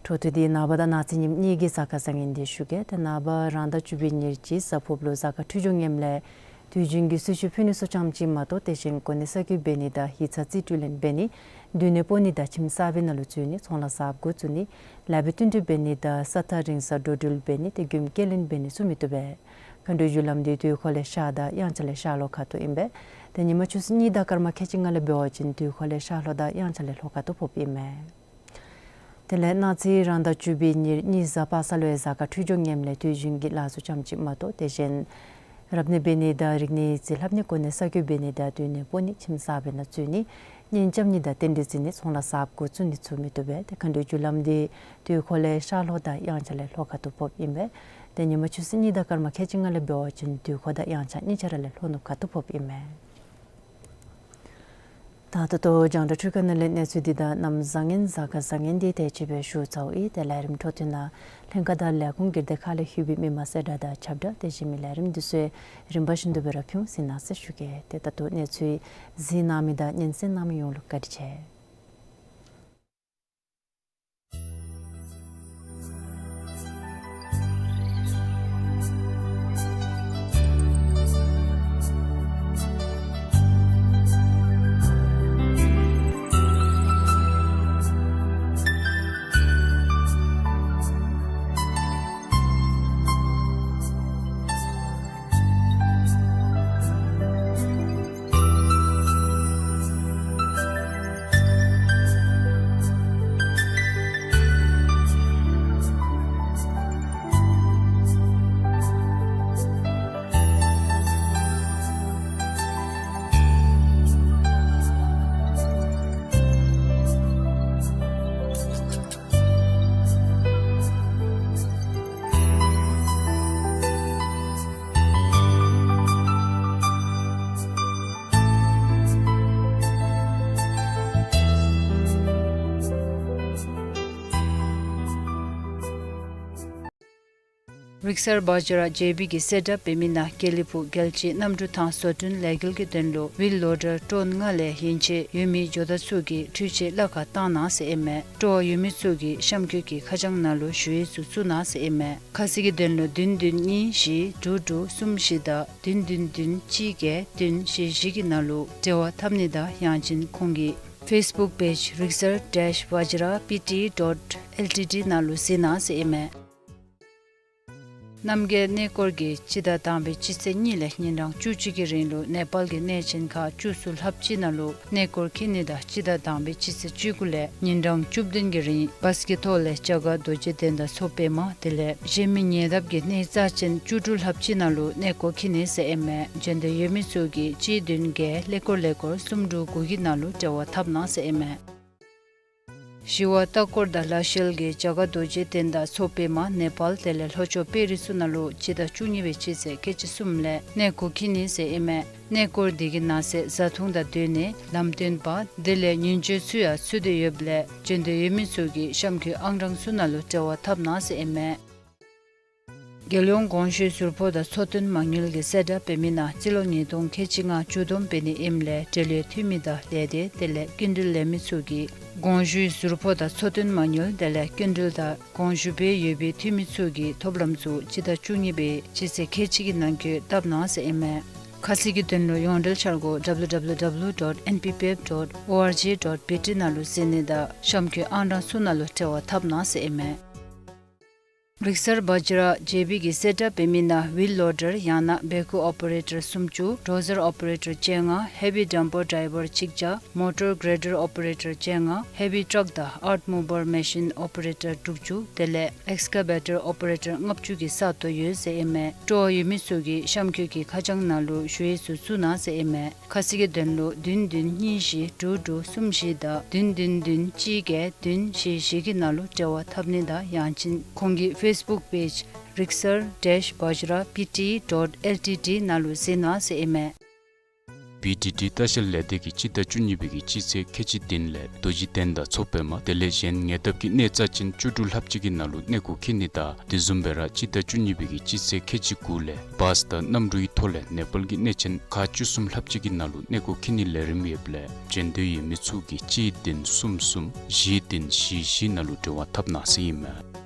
འཕྲོ་མཐུད་དེ་ནངས་པ་དང་གནངས་ཚེ་ཉིནམ་གཉིས་ཀྱི་གཟའ་སྐར་བཟང་ངན་འདི་ཞུ་གེ། ཏེ་ནངས་པ་རང་ཟླ་བཅུ་པའི་ཉེར་གཅིག་གཟའ་ཕུར་བུ་ལུ་གཟའ་སྐར་འཕྲོད་སྦྱོར་ངནམ་ལས་དུས་རྒྱུན་གྱི་གསོལ་མཆོད་ཕུལ་ནི་ཚུ་ཙམ་ཅིག་མ་གཏོགས་དེ་བཞིན་གོ་གནས་གསར་བསྐོ་འབད་ནི་དང་ཡིག་ཚང་རྩིས་སྤྲོད་ལེན་འབད་ནི་སྡོད་གནས་སྤོ་ནི་དང་ཁྱིམ་གསར་པའི་ནང་ལུ་འཛུལ་ནི་ཚོང་ལཱ་གསརཔ་འགོ་བཙུགས་ནི་ལཱ་འབད་བསྟུན་གྲོས་འབད་ནི་དང་ས་ཐག་རིང་སར་འགྲོ་འགྲུལ་འབད་ནི་ཏེ་མགྱོནམ་སྐྱེལ་ལེན་འབད་ནི་ཚུ་མི་བཏུབ་པས། མཁའ་འགྲོའི་རྒྱུ་ལམ་འདི་དུས་འཁོར་ལས་ཤར་དང་དབྱངས་འཆར་ལས་ཤར་ལྷོ་ཁ་ཐུག་ཨིན་པས། ཏེ་ཉིན་མ་ཆུ་ཚོད་གཉིས་དང་སྐར་མ་ཁལ་གཅིག་ལྔ་ལས་འབད་བ་ཅིན་དུས་འཁོར་ལས་ཤར་ལྷོ་དང་དབྱངས་འཆར་ལས་ལྷོ་ཁ་ཐུག་ཕོགཔ་ཨིན་མས། དེ་ལས་གནངས་ཚེ་རང་ཟླ་བཅུ་པའི་ཉེར་གཉིས་གཟའ་པ་སངས་ལུ་ཡང་གཟའ་སྐར་འཕྲོད་སྦྱོར་ངནམ་ལས་དུས་རྒྱུན་གྱི་ལཱ་ཚུ་ཙམ་ཅིག་མ་གཏོགས་དེ་བཞིན་རབ་གནས་འབད་ནི་དང་རིག་གནས་ཡིག་རྩིས་ལྷབ་ནི་གོ་གནས་གསར་བསྐོ་འབད་ནི་དང་སྡོད་གནས་སྤོ་ནི་ཁྱིམ་གསར་པའི་ནང་འཛུལ་ནི་གཉེན་རྐྱབ་ནི་དང་རྟེན་འབྲེལ་བརྩི་ནི་ཚོང་ལཱ་གསརཔ་འགོ་བཙུགས་ནི་ཚུ་མི་བཏུབ་པས། ཏེ་མཁའ་འགྲོའི་རྒྱུ་ལམ་འདི་དུས་འཁོར་ལས་ཤར་ལྷོ་དང་དབྱངས་འཆར་ལས་ལྷོ་ཁ་ཐུག་ཕོགཔ་ཨིན་པས། ཏེ་ཉིན་མ་ཆུ་ཚོད་གཉིས་དང་སྐར་མ་ཁལ་གཅིག་ལྔ་ལས་འབད་བ་ཅིན་དུས་འཁོར་དང་དབྱངས་འཆར་གཉིས་ཆ་ར་ལས་ལྷོ་ནུབ་ཁ་ཐུག་ཕོགཔ་ཨིན་མས། ད་ད་ལྟོ་རྒྱང་བསྒྲགས་འཕྲུལ་ཁང་ནང་ལས་གནས་ཚུལ་འདི་དང་གནམ་བཟང་ངན་གཟའ་སྐར་བཟང་ངན་འདི་དེ་ཅིག་སྦེ་ཞུ་ཚརཝ་ཨིན། ཏེ་ལས་རིམ་འཕྲོ་མཐུད་ནང་ལྷན་ཁག་དང་ལས་ཁུངས་སྒེར་སྡེ་ཁག་ལས་ཞུ་བའི་མི་མང་གསལ་བསྒྲགས་དང་ཁྱབ་བསྒྲགས་དེ་བཞིན་མི་ལས་རིམ་འདི་ཚུ་རིམ་པ་བཞིན་དུ་སྦེ་ར་ཕུལ་གཟིགས་གནང་ཟེར་ཞུ་གེ། ཏེ་ད་ལྟོ་གནས་ཚུལ་གཟིགས་གནང་མི་དང་སྙན་གསན་གནང་མི་ཡོངས་ལུ་བཀའ་དྲིན་ཆེ། རིག་གསར་བཛྲ་ཇེ་བི་གིས་གསལ་བསྒྲགས་འབད་མི་ནང་དགེ་ལེགས་ཕུག་རྒྱལ་སྤྱིའི་གནམ་གྲུ་ཐང་བཟོ་སྐྲུན་ལས་འགུལ་གྱི་དོན་ལུ་ཝིལ་ལོ་ཌར་ཊོན་ལྔ་ལས་ཡན་ཆད་ཡོད་མི་ཇོ་བདག་ཚུ་གིས་འཕྲུལ་ཆས་གླ་ཁར་བཏང་གནང་ཟེར་ཨིན་མས། སྤྲོ་བ་ཡོད་མི་ཚུ་གིས་གཤམ་འཁོད་ཀྱི་ཁ་བྱང་ནང་ལུ་ཞུ་ཡིག་ཚུ་བཙུགས་གནང་ཟེར་ཨིན་མས། ཁ་གསལ་གྱི་དོན་ལུ་བདུན་བདུན་གཉིས་བཞི་དྲུག་དྲུག་གསུམ་བཞི་དང་བདུན་བདུན་བདུན་གཅིག་བརྒྱད་བདུན་བཞི་བཞི་གི་ནང་ལུ་འབྲེལ་བ་འཐབ་ནི་དང་ཡང་ཅིན་ཁོང་གི་ཕེསི་བུཀ་པེཇ་རིག་གསར་ཌེཤ་བཛྲ་པི་ཊི་ཌོཊ་ཨེལ་ཊི་ཌི་ནང་ལུ་གཟིགས་གནང་ཟེར་ཨིན་མས། རྣམ་རྒྱལ་གནས་སྐོར་གྱིས་སྤྱི་ཟླ་དང་པའི་སྤྱི་ཚེས་གཉིས་ལས་ཉིན་གྲངས་བཅུ་གཅིག་གི་རིང་ལུ་ནེ་པཱལ་གྱི་གནས་ཆེན་ཁག་བཅུ་གསུམ་ལྷགཔ་ཅིག་ནང་ལུ་གནས་སྐོར་འཁྱིད་ནི་དང་སྤྱི་ཟླ་དང་པའི་སྤྱི་ཚེས་བཅུ་དགུ་ལས་ཉིན་གྲངས་བཅུ་བདུན་གྱི་རིང་བཱས་ཀྱི་ཐོག་ལས་རྒྱ་གར་རྡོ་རྗེ་གདན་དང་མཚོ་པདྨ་དེ་ལས་གཞན་མི་ཉེ་འདབས་ཀྱི་གནས་རྩ་ཆེན་བཅུ་དྲུག་ལྷགཔ་ཅིག་ནང་ལུ་གནས་སྐོར་འཁྱིད་ནི་ཟེར་ཨིན་མས། འབྱོན་འདོད་ཡོད་མི་ཚུ་གིས་གཅིག་བདུན་བརྒྱད་ཀླད་ཀོར་ཀླད་ཀོར་གསུམ་དྲུག་དགུ་གི་ནང་ལུ་འབྲེལ་བ་འཐབ་གནང་ཟེར་ཨིན་མས། ཞི་བ་ལྟ་སྐོར་དང་ལ་ཤེལ་གྱིས་རྒྱ་གར་རྡོ་རྗེ་གདན་དང་མཚོ་པདྨ་ནེ་པཱལ་དེ་ལས་ལྷོ་ཕྱོགས་དཔལ་རི་ཚུ་ནང་ལུ་སྤྱི་ཟླ་བཅུ་གཉིས་པའི་སྤྱི་ཚེས་ཁལ་གཅིག་གསུམ་ལས་གནས་སྐོར་འཁྱིད་ནི་ཟེར་ཨིན་མས། གནས་སྐོར་འདི་གི་ནང་གསེས་བཟའ་འཐུང་དང་སྡོད་གནས་ལམ་སྟོན་པ་དེ་ལས་ཉིན་མཆོད་ཚུ་ཡང་ཚུད་དེ་ཡོདཔ་ལས་འབྱོན་འདོད་ཡོད་མི་ཚུ་གིས་གཤམ་འཁོད་ཨང་གྲངས་ཚུ་ནང་ལུ་འབྲེལ་བ་འཐབ་གནང་ཟེར་ཨིན་མས། རྒྱལ་ཡོངས་གོང་ཞུས་ཟུར་ཕོགས་དང་ཚོང་དོན་མ་དངུལ་གྱིས་གསལ་བསྒྲགས་འབད་མི་ནང་སྤྱི་ལོ་ཉིས་སྟོང་ཁལ་གཅིག་ལྔ་མཇུག་བསྡོམས་འབད་ནི་ཨིནམ་ལས་འབྲེལ་ཡོད་འཐུས་མི་དང་ལས་སྡེ་དེ་ལས་སྐྱིན་འགྲུལ་ལེན་མི་ཚུ་གིས་གོང་ཞུས་ཟུར་ཕོགས་དང་ཚོང་དོན་མ་དངུལ་དེ་ལས་སྐྱིན་འགྲུལ་དང་གོང་ཞུ་འབད་ཡོད་པའི་འཐུས་མི་ཚུ་གི་ཐོབ་ལམ་ཚུ་སྤྱི་ཟླ་བཅུ་གཉིས་པའི་སྤྱི་ཚེས་ཁལ་གཅིག་གི་ནང་འཁོད་བཏབ་གནང་ཟེར་ཨིན་མས། ཁ་གསལ་གྱི་དོན་ལུ་ཡོངས་འབྲེལ་འཆར་སྒོ་W W W dot N P P F dot O R G dot B T ནང་ལུ་གཟིགས་ནི་དང་གཤམ་འཁོད་ཨང་གྲངས་ཚུ་ནང་ལུ་འབྲེལ་བ་འཐབ་གནང་ཟེར་ཨིན་མས། རིག་གསར་བཛྲ་ཇེ་བི་གིས་གསལ་བསྒྲགས་འབད་མི་ནང་ཝིལ་ལོ་ཌར་ཡང་ན་བེ་ཁུ་ཨོ་པ་རེ་ཊར་སུམ་ཅུ་ཌོ་ཟར་ཨོ་པ་རེ་ཊར་བཅོ་ལྔ་ཧེ་བི་ཌམ་པར་ཌའི་བར་ཆིག་བརྒྱ་མོ་ཊར་གྲེ་ཌར་ཨོ་པ་རེ་ཊར་བཅོ་ལྔ་ཧེ་བི་ཊྲག་དང་ཨརཐ་མུ་བར་མེ་ཤིན་ཨོ་པ་རེ་ཊར་དྲུག་ཅུ་དེ་ལས་ཨེགསི་ཀ་བེ་ཊར་ཨོ་པ་རེ་ཊར་ལྔ་བཅུ་གི་ས་སྟོང་ཡོད་ཟེར་ཨིན་མས། སྤྲོ་བ་ཡོད་མི་ཚུ་གིས་གཤམ་འཁོད་ཀྱི་ཁ་བྱང་ནང་ལུ་ཞུ་ཡིག་ཚུ་བཙུགས་གནང་ཟེར་ཨིན་མས། ཁ་གསལ་གྱི་དོན་ལུ་བདུན་བདུན་གཉིས་བཞི་དྲུག་དྲུག་གསུམ་བཞི་དང་བདུན་བདུན་བདུན་གཅིག་བརྒྱད་བདུན་བཞི་བཞི་གི་ནང་ལུ་འབྲེལ་བ་འཐབ་ནི་དང་ཡང་ཅིན་ཁོང་གི་ཕེསི་བུཀ་པེཇ་རིག་གསར་ཌེཤ་བཛྲ་པི་ཊི་ཌོཊ་ཨེལ་ཊི་ཌི་ནང་ལུ་གཟིགས་གནང་ཟེར་ཨིན་མས། བི་ཌི་ཌི་ལྟ་བཤལ་ལས་སྡེ་གིས་སྤྱི་ཟླ་བཅུ་གཉིས་པའི་གི་སྤྱི་ཚེས་ཁལ་གཅིག་བདུན་ལས་རྡོ་རྗེ་གདན་དང་མཚོ་པདྨ་དེ་ལས་གཞན་ཉེ་འདབས་ཀྱི་གནས་རྩ་ཅན་བཅུ་དྲུག་ལྷགཔ་ཅིག་གི་ནང་ལུ་གནས་སྐོར་འཁྱིད་ནི་དང་དེ་བཟུམ་སྦེ་ར་སྤྱི་ཟླ་བཅུ་གཉིས་པའི་གི་སྤྱི་ཚེས་ཁལ་གཅིག་དགུ་ལས་བཱས་དང་གནམ་གྲུའི་ཐོག་ལས་ནེ་པཱལ་གྱི་གནས་ཆེན་ཁག་བཅུ་གསུམ་ལྷགཔ་ཅིག་གི་ནང་ལུ་གནས་སྐོར་འཁྱིད་ནིའི་ལས་རིམ་ཡོདཔ་ལས་བྱོན་འདོད་ཡོད་མི་ཚུ་གིས་གཅིག་བདུན་གསུམ་གསུམ་བཞི་བདུན་བཞི་བཞི་ནང་ལུ་འབྲེལ་བ་འཐབ་གནང་ཟེར་ཨིན་མས།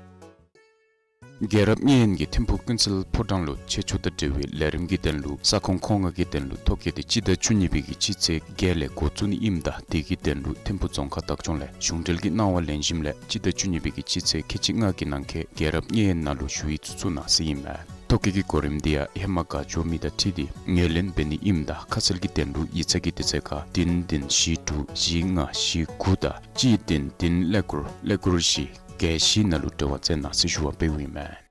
རྒྱལ་རབས་བརྙན་གྱི་ཐིམ་ཕུག་ཀུན་གསལ་ཕོ་བྲང་ལུ་ཆེད་བཅུག་དང་འབྲེལ་བའི་ལས་རིམ་གྱི་དོན་ལུ་ས་ཁོངས་མཁོ་མངགས་ཀྱི་དོན་ལུ་ཐོ་བཀོད་དེ་སྤྱི་ཟླ་བཅུ་གཉིས་པའི་གི་སྤྱི་ཚེས་བརྒྱད་ལས་འགོ་བཙུགས་ནི་ཨིནམ་ད་དེ་གི་དོན་ལུ་ཐིམ་ཕུག་རྫོང་ཁག་བདག་སྐྱོང་ལས་གཞུང་འབྲེལ་གྱི་གནང་བ་ལེན་ཞིནམ་ལས་སྤྱི་ཟླ་བཅུ་གཉིས་པའི་གི་སྤྱི་ཚེས་ཁལ་གཅིག་ལྔ་གི་ནང་འཁོད་རྒྱལ་རབས་བརྙན་ནང་ལུ་ཞུ་ཡིག་ཚུ་བཙུགས་གནང་ཟེར་ཨིན་མས། ཐོ་བཀོད་ཀྱི་གོ་རིམ་དེ་ཡང་ཧེ་མ་བཀའ་འགྱུར་མི་དང་འཁྲིལ་ཏེ་ངོས་ལེན་འབད་ནི་ཨིནམ་ད་ཁ་གསལ་གྱི་དོན་ལུ་ཡིག་ཚང་གི་དུས་ཚོད་ཁར་བདུན་བདུན་བཞི་དྲུག་བཞི་ལྔ་བཞི་དགུ་དང་གཅིག་བདུན་བདུན་ཀླད་ཀོར་ཀླད་ཀོར་བཞི་བརྒྱད་བཞི་ནང་ལུ་འབྲེལ་བ་མཛད་གནང་ཟེར་ཞུ་བ་འབདཝ་ཨིན་མས།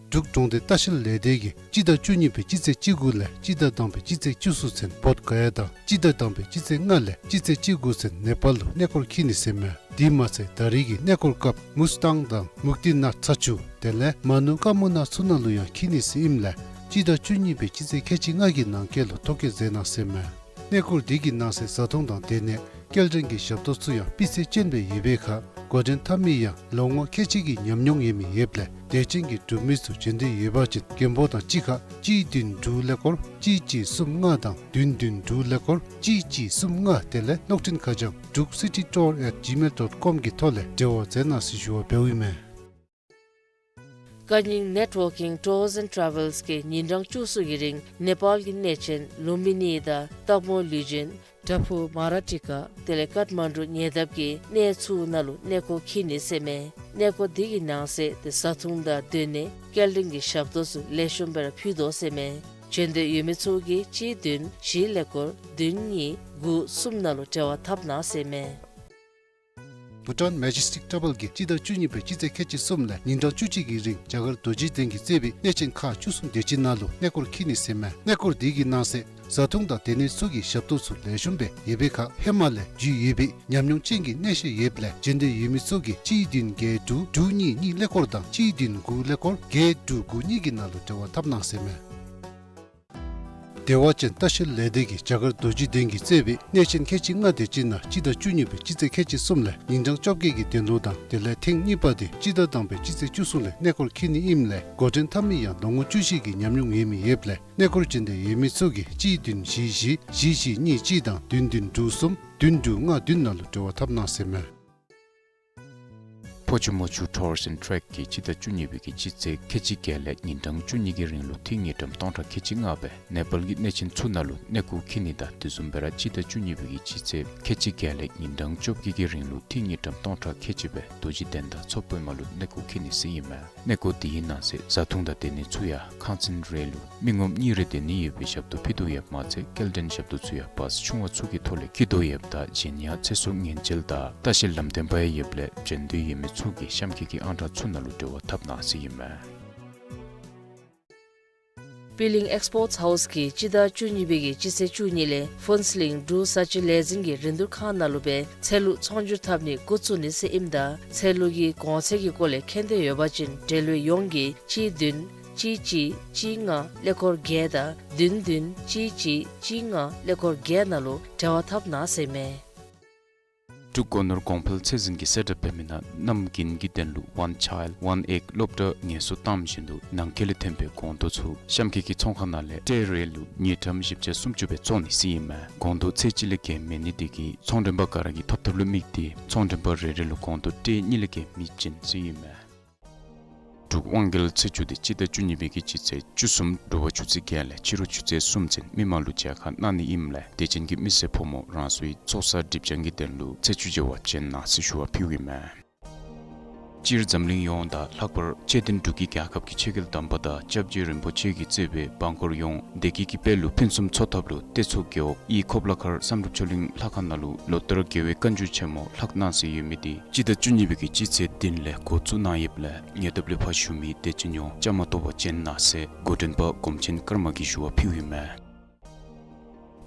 འབྲུག་གྲོང་སྡེ་ལྟ་བཤལ་ལས་སྡེ་གིས་སྤྱི་ཟླ་བཅུ་གཉིས་པའི་སྤྱི་ཚེས་བཅུ་དགུ་ལས་སྤྱི་ཟླ་དང་པའི་སྤྱི་ཚེས་བཅུ་གསུམ་ཚུན་བོདྷ་ག་ཡ་དང་སྤྱི་ཟླ་དང་པའི་སྤྱི་ཚེས་ལྔ་ལས་སྤྱི་ཚེས་བཅུ་དགུ་ཚུན་ནེ་པཱལ་ལུ་གནས་སྐོར་འཁྱིད་ནི་ཟེར་མས། དེ་མ་ཚད་ད་རེས་ཀྱི་གནས་སྐོར་སྐབས་མུས་ཏང་དང་མུཀྟི་ནཱཐ་ཚ་ཆུ་དེ་ལས་མ་ནུ་ཀ་མུ་ན་ཚུ་ནང་ལུ་ཡང་འཁྱིད་ནི་ཟེར་ཨིནམ་ལས་སྤྱི་ཟླ་བཅུ་གཉིས་པའི་སྤྱི་ཚེས་ཁལ་གཅིག་ལྔ་གི་ནང་འཁོད་ལུ་ཐོ་བཀོད་མཛད་གནང་ཟེར་མས། གནས་སྐོར་དེ་གི་ནང་གསེས་བཟའ་འཐུང་དང་སྡོད་གནས་སྐྱེལ་འདྲེན་གྱི་ཞབས་ཏོག་ཚུ་ཡང་སྤུས་ཚད་ཅན་སྦེ་ཡོད་པའི་ཁར་འགོ་འདྲེན་འཐབ་མི་ཡང་ལོ་ངོ་ཁལ་གཅིག་གི་ཉམས་མྱོང་ཡོད་མི་ཡོདཔ་ལས་དད་ཅན་གྱི་འབྲུག་མི་ཚུ་བྱོན་འདོད་ཡོད་པ་ཅིན་མགོན་པོ་དང་གཅིག་ཁར་གཅིག་བདུན་དྲུག་ཀླད་ཀོར་གཅིག་གཅིག་གསུམ་ལྔ་དང་བདུན་བདུན་དྲུག་ཀླད་ཀོར་གཅིག་གཅིག་གསུམ་ལྔ་དེ་ལས་གློག་འཕྲིན་ཁ་བྱང་འབྲུག་སི་ཊི་ཊུར་ཨེཊ་ཇི་མེལ་ཌོཊ་ཀོམ་གི་ཐོག་ལས་འབྲེལ་བ་མཛད་གནང་ཟེར་ཞུ་བ་འབདཝ་ཨིན་མས། ཀ་ཉིང་ནེཊ་ཝར་ཀིང་ཊུར་ཨར་ཨེནཌ་ཊ་རེ་ཝེལསི་གིས་ཉིན་གྲངས་བཅུ་གསུམ་གྱི་རིང་ནེ་པཱལ་གྱི་གནས་ཆེན་ལུམ་བི་ནི་དང་སྟག་མོ་ལུས་སྦྱིན་བྲག་ཕུག་མ་ར་ཊི་ཀ་དེ་ལས་ཀཏ་མན་ཌུ་ཉེ་འདབས་ཀྱི་གནས་ཚུ་ནང་ལུ་གནས་སྐོར་འཁྱིད་ནི་ཟེར་མས། གནས་སྐོར་དེ་གི་ནང་གསེས་དེ་བཟའ་འཐུང་དང་སྡོད་གནས་སྐྱེལ་འདྲེན་གྱི་ཞབས་ཏོག་ཚུ་ལེགས་ཤོམ་སྦེ་ར་ཕུལ་དོ་ཟེར་མས། བྱོན་འདོད་ཡོད་མི་ཚུ་གིས་གཅིག་བདུན་བཞི་ཀླད་ཀོར་བདུན་གཉིས་དགུ་གསུམ་ནང་ལུ་འབྲེལ་བ་འཐབ་གནང་ཟེར་མས། བྷུ་ཊཱན་མེ་ཇེས་ཊིག་ཊེམ་པལ་གྱིས་སྤྱི་ཟླ་བཅུ་གཉིས་པའི་སྤྱི་ཚེས་ཁལ་གཅིག་གསུམ་ལས་ཉིན་གྲངས་བཅུ་གཅིག་གི་རིང་རྒྱ་གར་རྡོ་རྗེ་གདན་གྱིས་གཙོས་པའི་གནས་ཆེན་ཁག་བཅུ་གསུམ་དེ་ཅིག་ནང་ལུ་གནས་སྐོར་འཁྱིད་ནི་ཟེར་མས། གནས་སྐོར་དེ་གི་ནང་གསེས་བཟའ་འཐུང་དང་སྡོད་གནས་ཚུ་གི་ཞབས་ཏོག་ཚུ་ལེགས་ཤོམ་སྦེ་ཡོད་པའི་ཁར་ཧེ་མ་ལས་རྒྱུས་ཡོད་པའི་ཉམས་མྱོང་ཅན་གྱི་གནས་བཤད་ཡོདཔ་ལས་བྱོན་འདོད་ཡོད་མི་ཚུ་གིས་གཅིག་བདུན་བརྒྱད་དྲུག་དྲུག་གཉིས་གཉིས་ཀླད་ཀོར་དང་གཅིག་བདུན་དགུ་ཀླད་ཀོར་བརྒྱད་དྲུག་དགུ་གཉིས་ཀྱི་ནང་ལུ་འབྲེལ་བ་འཐབ་གནང་ཟེར་མས། བདེ་བ་ཅན་ལྟ་བཤལ་ལས་སྡེ་གིས་རྒྱ་གར་རྡོ་རྗེ་གདན་གྱིས་གཙོས་པའི་གནས་ཆེན་ཁལ་གཅིག་ལྔ་དེ་ཅིག་ནང་སྤྱི་ཟླ་བཅུ་གཉིས་པའི་སྤྱི་ཚེས་ཁལ་གཅིག་གསུམ་ལས་ཉིན་གྲངས་བཅོ་བརྒྱད་ཀྱི་དོན་ལུ་དང་དེ་ལས་ཐེངས་གཉིས་པ་དེ་སྤྱི་ཟླ་དང་པའི་སྤྱི་ཚེས་བཅུ་གསུམ་ལས་གནས་སྐོར་འཁྱིད་ནི་ཨིནམ་ལས་འགོ་འདྲེན་འཐབ་མི་ཡང་ལོ་ངོ་བཅུ་བཞི་གི་ཉམས་མྱོང་ཡོད་མི་ཡོདཔ་ལས་གནས་སྐོར་བྱོན་འདོད་ཡོད་མི་ཚུ་གིས་གཅིག་བདུན་བཞི་བཞི་བཞི་བཞི་གཉིས་གཅིག་དང་བདུན་བདུན་དྲུག་གསུམ་བདུན་དྲུག་ལྔ་བདུན་ནང་ལུ་འབྲེལ་བ་འཐབ་གནང་ཟེར་མས། ཕོ་ཆུ་མོ་ཆུ་ཊུར་ཨར་ཨེནཌ་ཊེ་རེ་ཝེལསི་གིས་སྤྱི་ཟླ་བཅུ་གཉིས་པའི་གི་སྤྱི་ཚེས་ཁལ་གཅིག་བརྒྱད་ལས་ཉིན་གྲངས་བཅུ་གཉིས་ཀྱི་རིང་ལུ་ཏི་དངུལ་ཀྲམ་སྟོང་ཕྲག་ཁལ་གཅིག་ལྔ་སྦེ་ནེ་པཱལ་གྱི་གནས་ཆེན་ཚུ་ནང་ལུ་གནས་སྐོར་འཁྱིད་ནི་དང་དེ་བཟུམ་སྦེ་ར་སྤྱི་ཟླ་བཅུ་གཉིས་པའི་གི་སྤྱི་ཚེས་ཁལ་གཅིག་བརྒྱད་ལས་ཉིན་གྲངས་བཅོ་བརྒྱད་ཀྱི་རིང་ལུ་ཏི་དངུལ་ཀྲམ་སྟོང་ཕྲག་ཁལ་གཅིག་སྦེ་རྡོ་རྗེ་གདན་དང་མཚོ་པདྨ་ལུ་གནས་སྐོར་འཁྱིད་ནི་ཟེར་ཨིན་མས། གནས་སྐོར་དེའི་ནང་གསེས་བཟའ་འཐུང་དང་སྡོད་གནས་ཚུ་ཡང་ཁང་ཚན་རེ་ལུ་མི་ངོམ་གཉིས་རེ་སྡོད་ནི་ཡོད་པའི་ཞབས་ཏོག་ཕུལ་དོ་ཡོདཔ་མ་ཚད་སྐྱེལ་འདྲེན་ཞབས་ཏོག་ཚུ་ཡང་བཱས་ཆུང་བ་ཚུ་གི་ཐོག་ལས་འཁྱིད་དོ་ཡོདཔ་ད་གཞན་ཡང་ཚེ་སྲོག་ཉེན་བཅོལ་དང་ལྟ་བཤལ་ལམ་སྟོན་པ་ཡང་ཡོདཔ་ལས་བྱོན་འདོད་ཡོད་མི་ཚུ་གིས་གཤམ་འཁོད་ཀྱི་ཨང་གྲངས་ཚུ་ནང་ལུ་འབྲེལ་བ་འཐབ་གནང་ཟེར་ཨིན་མས། པི་ལིང་ཨེགསི་པོརཊསི་ཧའུསི་གིས་སྤྱི་ཟླ་བཅུ་གཉིས་པའི་གི་སྤྱི་ཚེས་བཅུ་གཉིས་ལས་ཕུན་ཚོགས་གླིང་འབྲུག་བཟའ་སྤྱོད་ལས་འཛིན་གྱི་རིན་བསྡུར་ཁང་ནང་ལུ་སྦེ་ཚལ་ལུ་ཚོང་སྒྱུར་འཐབ་ནི་འགོ་བཙུགས་ནི་ཟེར་ཨིནམ་ད་ཚལ་ལུ་གི་གོང་ཚད་ཀྱི་སྐོར་ལས་མཁྱེན་འདོད་ཡོད་པ་ཅིན་འབྲེལ་ཡོད་ཡོངས་ཀྱིས་གཅིག་བདུན་གཅིག་གཅིག་གཅིག་ལྔ་ཀླད་ཀོར་བརྒྱད་དང་བདུན་བདུན་གཅིག་གཅིག་གཅིག་ལྔ་ཀླད་ཀོར་བརྒྱད་ནང་ལུ་འབྲེལ་བ་འཐབ་གནང་ཟེར་མས། འབྲུག་སྒོ་ནོར་གོང་འཕེལ་ཚད་འཛིན་གྱིས་གསལ་བསྒྲགས་འབད་མི་ནང་གནམ་དགུན་གྱི་དོན་ལུ་One Child One Egg སློབ་གྲྭ་ངལ་གསོ་བཏང་བཞིན་དུ་ནང་འཁོད་ལས་ཐོན་པའི་སྒོང་རྡོག་ཚུ་གཤམ་འཁོད་ཀྱི་ཚོང་ཁང་ནང་ལས་ཊེ་རེ་ལུ་དངུལ་ཀྲམ་བཞི་བརྒྱ་སུམ་ཅུ་སྦེ་བཙོང་ནི་ཟེར་ཨིན་མས། སྒོང་རྡོག་ཚད་གཅིག་ལས་བརྒལ་མེད་ནི་དེ་གིས་ཚོང་མགྲོན་པ་ག་ར་གིས་ཐོབ་ཐབས་ལུ་དམིགས་ཏེ་ཚོང་མགྲོན་པ་རེ་རེ་ལུ་སྒོང་རྡོག་ཊེ་གཉིས་ལས་བརྒལ་མི་བྱིན་ཟེར་ཨིན་མས། འབྲུག་དབང་རྒྱལ་ཚེས་བཅུ་དེ་སྤྱི་ཟླ་བཅུ་གཉིས་པའི་གི་སྤྱི་ཚེས་བཅུ་གསུམ་དྲོ་པ་ཆུ་ཚོད་བརྒྱད་ལས་ཕྱི་རུ་ཆུ་ཚོད་གསུམ་ཚུན་མི་མང་ལུ་མཇལ་ཁ་གནང་ནི་ཨིནམ་ལས་དད་ཅན་གྱི་མི་སེར་ཕོ་མོ་རང་སོའི་ཚོགས་བསགས་སྒྲིབ་སྦྱང་གི་དོན་ལུ་ཚེས་བཅུ་མཇལ་བར་བྱོན་གནང་ཟེར་ཞུ་བ་ཕུལཝ་ཨིན་མས། སྤྱིར་འཛམ་གླིང་ཡོངས་དང་ལྷག་པར་ཁྱད་ལྡན་འབྲུག་གི་རྒྱལ་ཁབ་ཀྱི་ཆོས་རྒྱལ་དམ་པ་དང་སྐྱབས་རྗེ་རིན་པོ་ཆེ་གིས་གཙོས་པའི་འབངས་འཁོར་ཡོངས་བདེ་སྐྱིད་ཀྱི་དཔལ་ལུ་ཕུན་སུམ་ཚོགས་ཐབས་ལུ་སྟོད་མཚོ་རྒེད་འོག་དབུས་ཁོ་པ་ལ་མཁར་བསམ་གྲུབ་ཆོས་གླིང་ལྷ་ཁང་ནང་ལུ་ལོ་ལྟར་རྒྱལ་བའི་བཀའ་འགྱུར་ཆེན་མོ་ལྷག་གནང་སྲོལ་ཡོད་མི་དེ་སྤྱི་ཟླ་བཅུ་གཉིས་པའི་གི་སྤྱི་ཚེས་བདུན་ལས་འགོ་བཙུགས་གནང་ཡོདཔ་ལས་ཉེ་འདབས་ལས་ཕར་བཞུགས་མི་དད་ཅན་ཡོངས་བཅའ་མར་གཏོགས་པར་བྱོན་གནང་ཟེར་འགོ་འདྲེན་པ་སྒོམ་ཆེན་ཀརྨ་གིས་ཞུ་བ་ཕུལཝ་ཨིན་མས།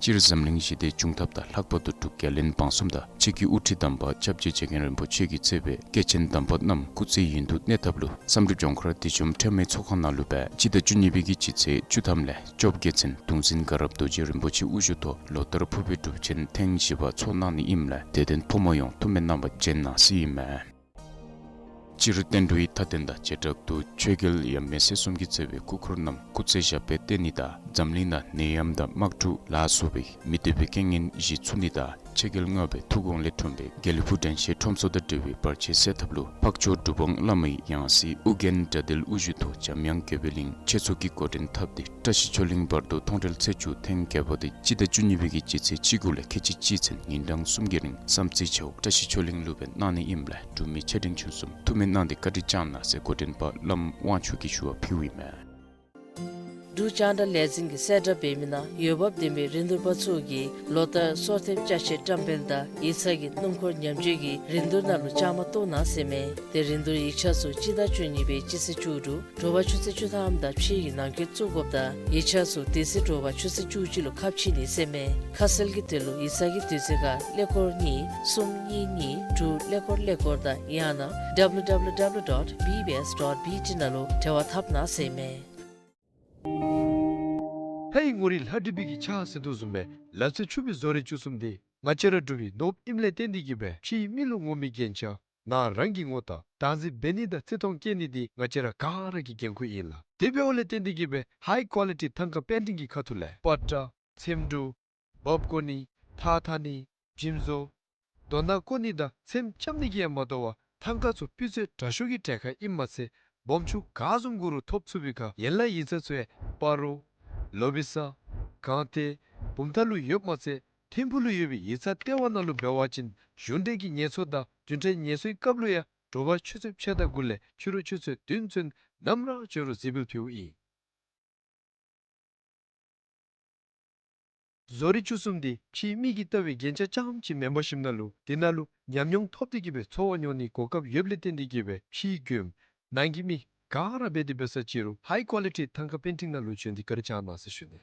སྤྱིར་འཛམ་གླིང་ཞི་བདེ་འབྱུང་ཐབས་དང་ལྷག་པར་དུ་འབྲུག་རྒྱལ་བློན་འབངས་གསུམ་དང་ཆེད་ཀྱི་དབུ་ཁྲིད་དམ་པ་སྐྱབས་རྗེ་རྗེ་མཁན་རིན་པོ་ཆེ་གིས་གཙོས་པའི་སྐྱེས་ཆེན་དམ་པ་རྣམས་སྐུ་ཚེ་ཡུན་དུ་གནས་ཐབས་ལུ་བསམ་གྲུབ་ལྗོངས་མཁར་བདེ་འཇོམས་ཁྲོས་མའི་ཚོགས་ཁང་ནང་ལུ་སྦེ་སྤྱི་ཟླ་བཅུ་གཉིས་པའི་གི་སྤྱི་ཚེས་བཅུ་ཐམ་ལས་བཅོ་བརྒྱད་ཚུན་གདུང་འཛིན་དགའ་རབ་རྡོ་རྗེ་རིན་པོ་ཆེ་དབུ་བཞུགས་ཐོག་ལོ་ལྟར་ཕུར་པའི་སྒྲུབ་ཆེན་ཐེངས་བཞི་པ་ཚོགས་གནང་ནི་ཨིནམ་ལས་དད་ལྡན་ཕོ་མོ་ཡོངས་ཐུགས་སྨོན་གནང་བར་བྱོན་གནང་ཟེར་ཨིན་མས། སྤྱིར་བསྟན་འགྲོའི་མཐའ་རྟེན་དང་བྱེ་བྲག་ཏུ་ཆོས་རྒྱལ་ཡབ་མེས་སྲས་གསུམ་གྱིས་གཙོས་པའི་སྐུ་འཁོར་རྣམས་སྐུ་ཚེ་ཞབས་པད་བརྟན་ནི་དང་འཛམ་གླིང་ནང་ནད་ཡམས་དང་དམག་འཁྲུག་ལ་སོགས་པའི་མི་བདེ་བའི་རྐྱེན་ངན་ཞི་ཚུགས་ནི་དང་ཆོས་རྒྱལ་ལྔ་པའི་ཐུགས་དགོངས་ལས་འཁྲུངས་པའི་དགེ་ལེགས་ཕུག་དྲན་ཤེས་ཁྲོམ་ཚོགས་དང་འབྲེལ་བའི་བར་ཆད་སེལ་ཐབས་ལུ་འཕགས་མཆོག་གྲུབ་དབང་བླ་མའི་ཡང་སྲིད་ཨོ་རྒྱན་དགྲ་འདུལ་དབུ་བཞུགས་ཐོག་འཇམ་དབྱངས་དགྱེས་པའི་གླིང་ཆོས་ཚོགས་ཀྱིས་འགོ་འདྲེན་འཐབ་སྟེ་བཀྲ་ཤིས་ཆོས་གླིང་བར་དུ་མཐོང་གྲོལ་ཚེས་བཅུ་ཐེངས་བརྒྱད་པ་དེ་སྤྱི་ཟླ་བཅུ་གཉིས་པའི་གི་སྤྱི་ཚེས་བཅུ་དགུ་ལས་ཁལ་གཅིག་གཅིག་ཚུན་ཉིན་གྲངས་གསུམ་གྱི་རིང་བསམ་རྩེ་བྱེ་འོག་བཀྲ་ཤིས་ཆོས་གླིང་ལུ་སྦེ་གནང་ནི་ཨིནམ་ལས་འབྲུག་མི་ཆེ་འབྲིང་ཆུང་གསུམ་ཐུགས་སྨོན་གནང་སྟེ་བཀའ་དྲིན་བསྐྱང་གནང་ཟེར་འགོ་འདྲེན་པ་བླམ་དབང་ཕྱུག་གིས་ཞུ་བ་ཕུལཝ་ཨིན་མས། འབྲུག་རྒྱང་བསྒྲགས་ལས་འཛིན་གྱིས་གསལ་བསྒྲགས་འབད་མི་ནང་འོས་འབབ་ལྡན་པའི་རིན་བསྡུར་པ་ཚུ་གིས་ལོ་ལྟར་སྲོག་ཐེབས་ཅ་ཆས་བཀྲམ་སྤེལ་དང་ཡིག་ཚང་གི་སྣུམ་འཁོར་ཉམས་བཅོས་ཀྱི་རིན་བསྡུར་ནང་ལུ་བཅའ་མར་གཏོགས་གནང་ཟེར་མས། དེ་རིན་བསྡུར་ཡིག་ཆ་ཚུ་སྤྱི་ཟླ་བཅུ་གཉིས་པའི་སྤྱི་ཚེས་བཅུ་དྲུག་དྲོ་པ་ཆུ་ཚོད་བཅུ་ཐམ་དང་ཕྱེད་ཀྱི་ནང་འཁོད་བཙུགས་དགོཔ་དང་ཡིག་ཆ་ཚུ་དེ་ཚེ་དྲོ་པ་ཆུ་ཚོད་བཅུ་གཅིག་ལུ་ཁ་ཕྱེ་ནི་ཟེར་མས། ཁ་གསལ་གྱི་དོན་ལུ་ཡིག་ཚང་གི་དུས་ཚོད་ཁར་ཀླད་ཀོར་གཉིས་གསུམ་གཉིས་གཉིས་དྲུག་ཀླད་ཀོར་ཀླད་ཀོར་དང་ཡང་ན་W W W dot B B S dot B T ནང་ལུ་འབྲེལ་བ་འཐབ་གནང་ཟེར་མས། ལྷའི་ངོ་རིས་ལྷ་བྲིས་པའི་གི་ཕྱག་ཟེར་དོ་བཟུམ་སྦེ་ལག་རྩལ་ཕྱུག་པའི་བཟོ་རིག་བཅུ་གསུམ་འདི་ང་བཅས་ར་འབྲུག་པའི་ནོར་བུ་ཨིནམ་ལས་བརྟེན་ཏེ་གིས་སྦེ་ཕྱིའི་མི་ལུ་ངོམ་མི་རྒྱན་ཆ་ནང་རང་གི་ངོ་རྟགས་བདག་འཛིན་འབད་ནི་དང་བརྩི་མཐོང་བསྐྱེད་ནི་འདི་ང་བཅས་ར་ག་ར་གི་འགན་ཁུར་ཨིན་ལགས། དེ་འབདཝ་ལས་བརྟེན་ཏེ་གིས་སྦེ་ཧའི་ཀོ་ལི་ཊི་ཐང་ཀ་པེན་ཊིང་གི་ཁ་ཐུག་ལས་པ་ཏྲ་ཚེམ་དྲུབ་འབག་བཀོ་ནི་ཐགས་འཐག་ནི་འཇིམ་བཟོ་རྡོ་ནག་བརྐོ་ནི་དང་ཚེམ་རྐྱབ་ནི་གིས་ཡང་མ་དོ་བར་ཐང་ཀ་ཚུ་སྤུས་ཚད་དྲག་ཤོས་ཀྱི་གྲལ་ཁར་ཨིནམ་མ་ཚད་སྦོམ་ཆུང་ག་བཟུམ་དགོ་རུང་ཐོབ་ཚུགས་པའི་ཁར་ཡན་ལག་ཡིག་ཚང་ཚུ་ཡང་སྤ་རོ་ལོ་བི་ས་སྒང་སྟེང་བུམ་ཐང་ལུ་ཡོདཔ་མ་ཚད་ཐིམ་ཕུག་ལུ་ཡོད་པའི་ཡིག་ཚང་ལྟེ་བ་ནང་ལུ་འབད་བ་ཅིན་གཞུང་འབྲེལ་གྱི་ངལ་གསོ་དང་བདུན་ཕྲག་ངལ་གསོའི་སྐབས་ལུ་ཡང་དྲོ་པ་ཆུ་ཚོད་ཕྱེད་དང་དགུ་ལས་ཕྱི་རུ་ཆུ་ཚོད་བདུན་ཚུན་ནམ་ར་འབྱོན་རུང་གཟིགས་འབུལ་ཕུལཝ་ཨིན། བཟོ་རིག་བཅུ་གསུམ་འདི་ཕྱིའི་མི་གིས་བལྟ་བའི་རྒྱན་ཆ་རྐྱངམ་ཅིག་མེན་པར་ཞིནམ་ན་ལུ་དེ་ནང་ལུ་ཉམས་མྱོང་ཐོབ་སྟེ་གིས་སྦེ་འཚོ་བ་མྱོང་ནིའི་གོ་སྐབས་ཡོདཔ་ལས་བརྟེན་ཏེ་གིས་སྦེ་ཕྱིའི་མགྱོནམ་ནང་གི་མི་ག་ར་འབད་དེ་འབད་ས་ཅིག་རུང་ཧའི་ཀོ་ལི་ཊི་ཐང་ཀ་པེན་ཊིང་ནང་ལུ་བྱོན་ཏེ་བཀའ་དྲིན་བསྐྱང་གནང་ཟེར་ཞུ་ནི།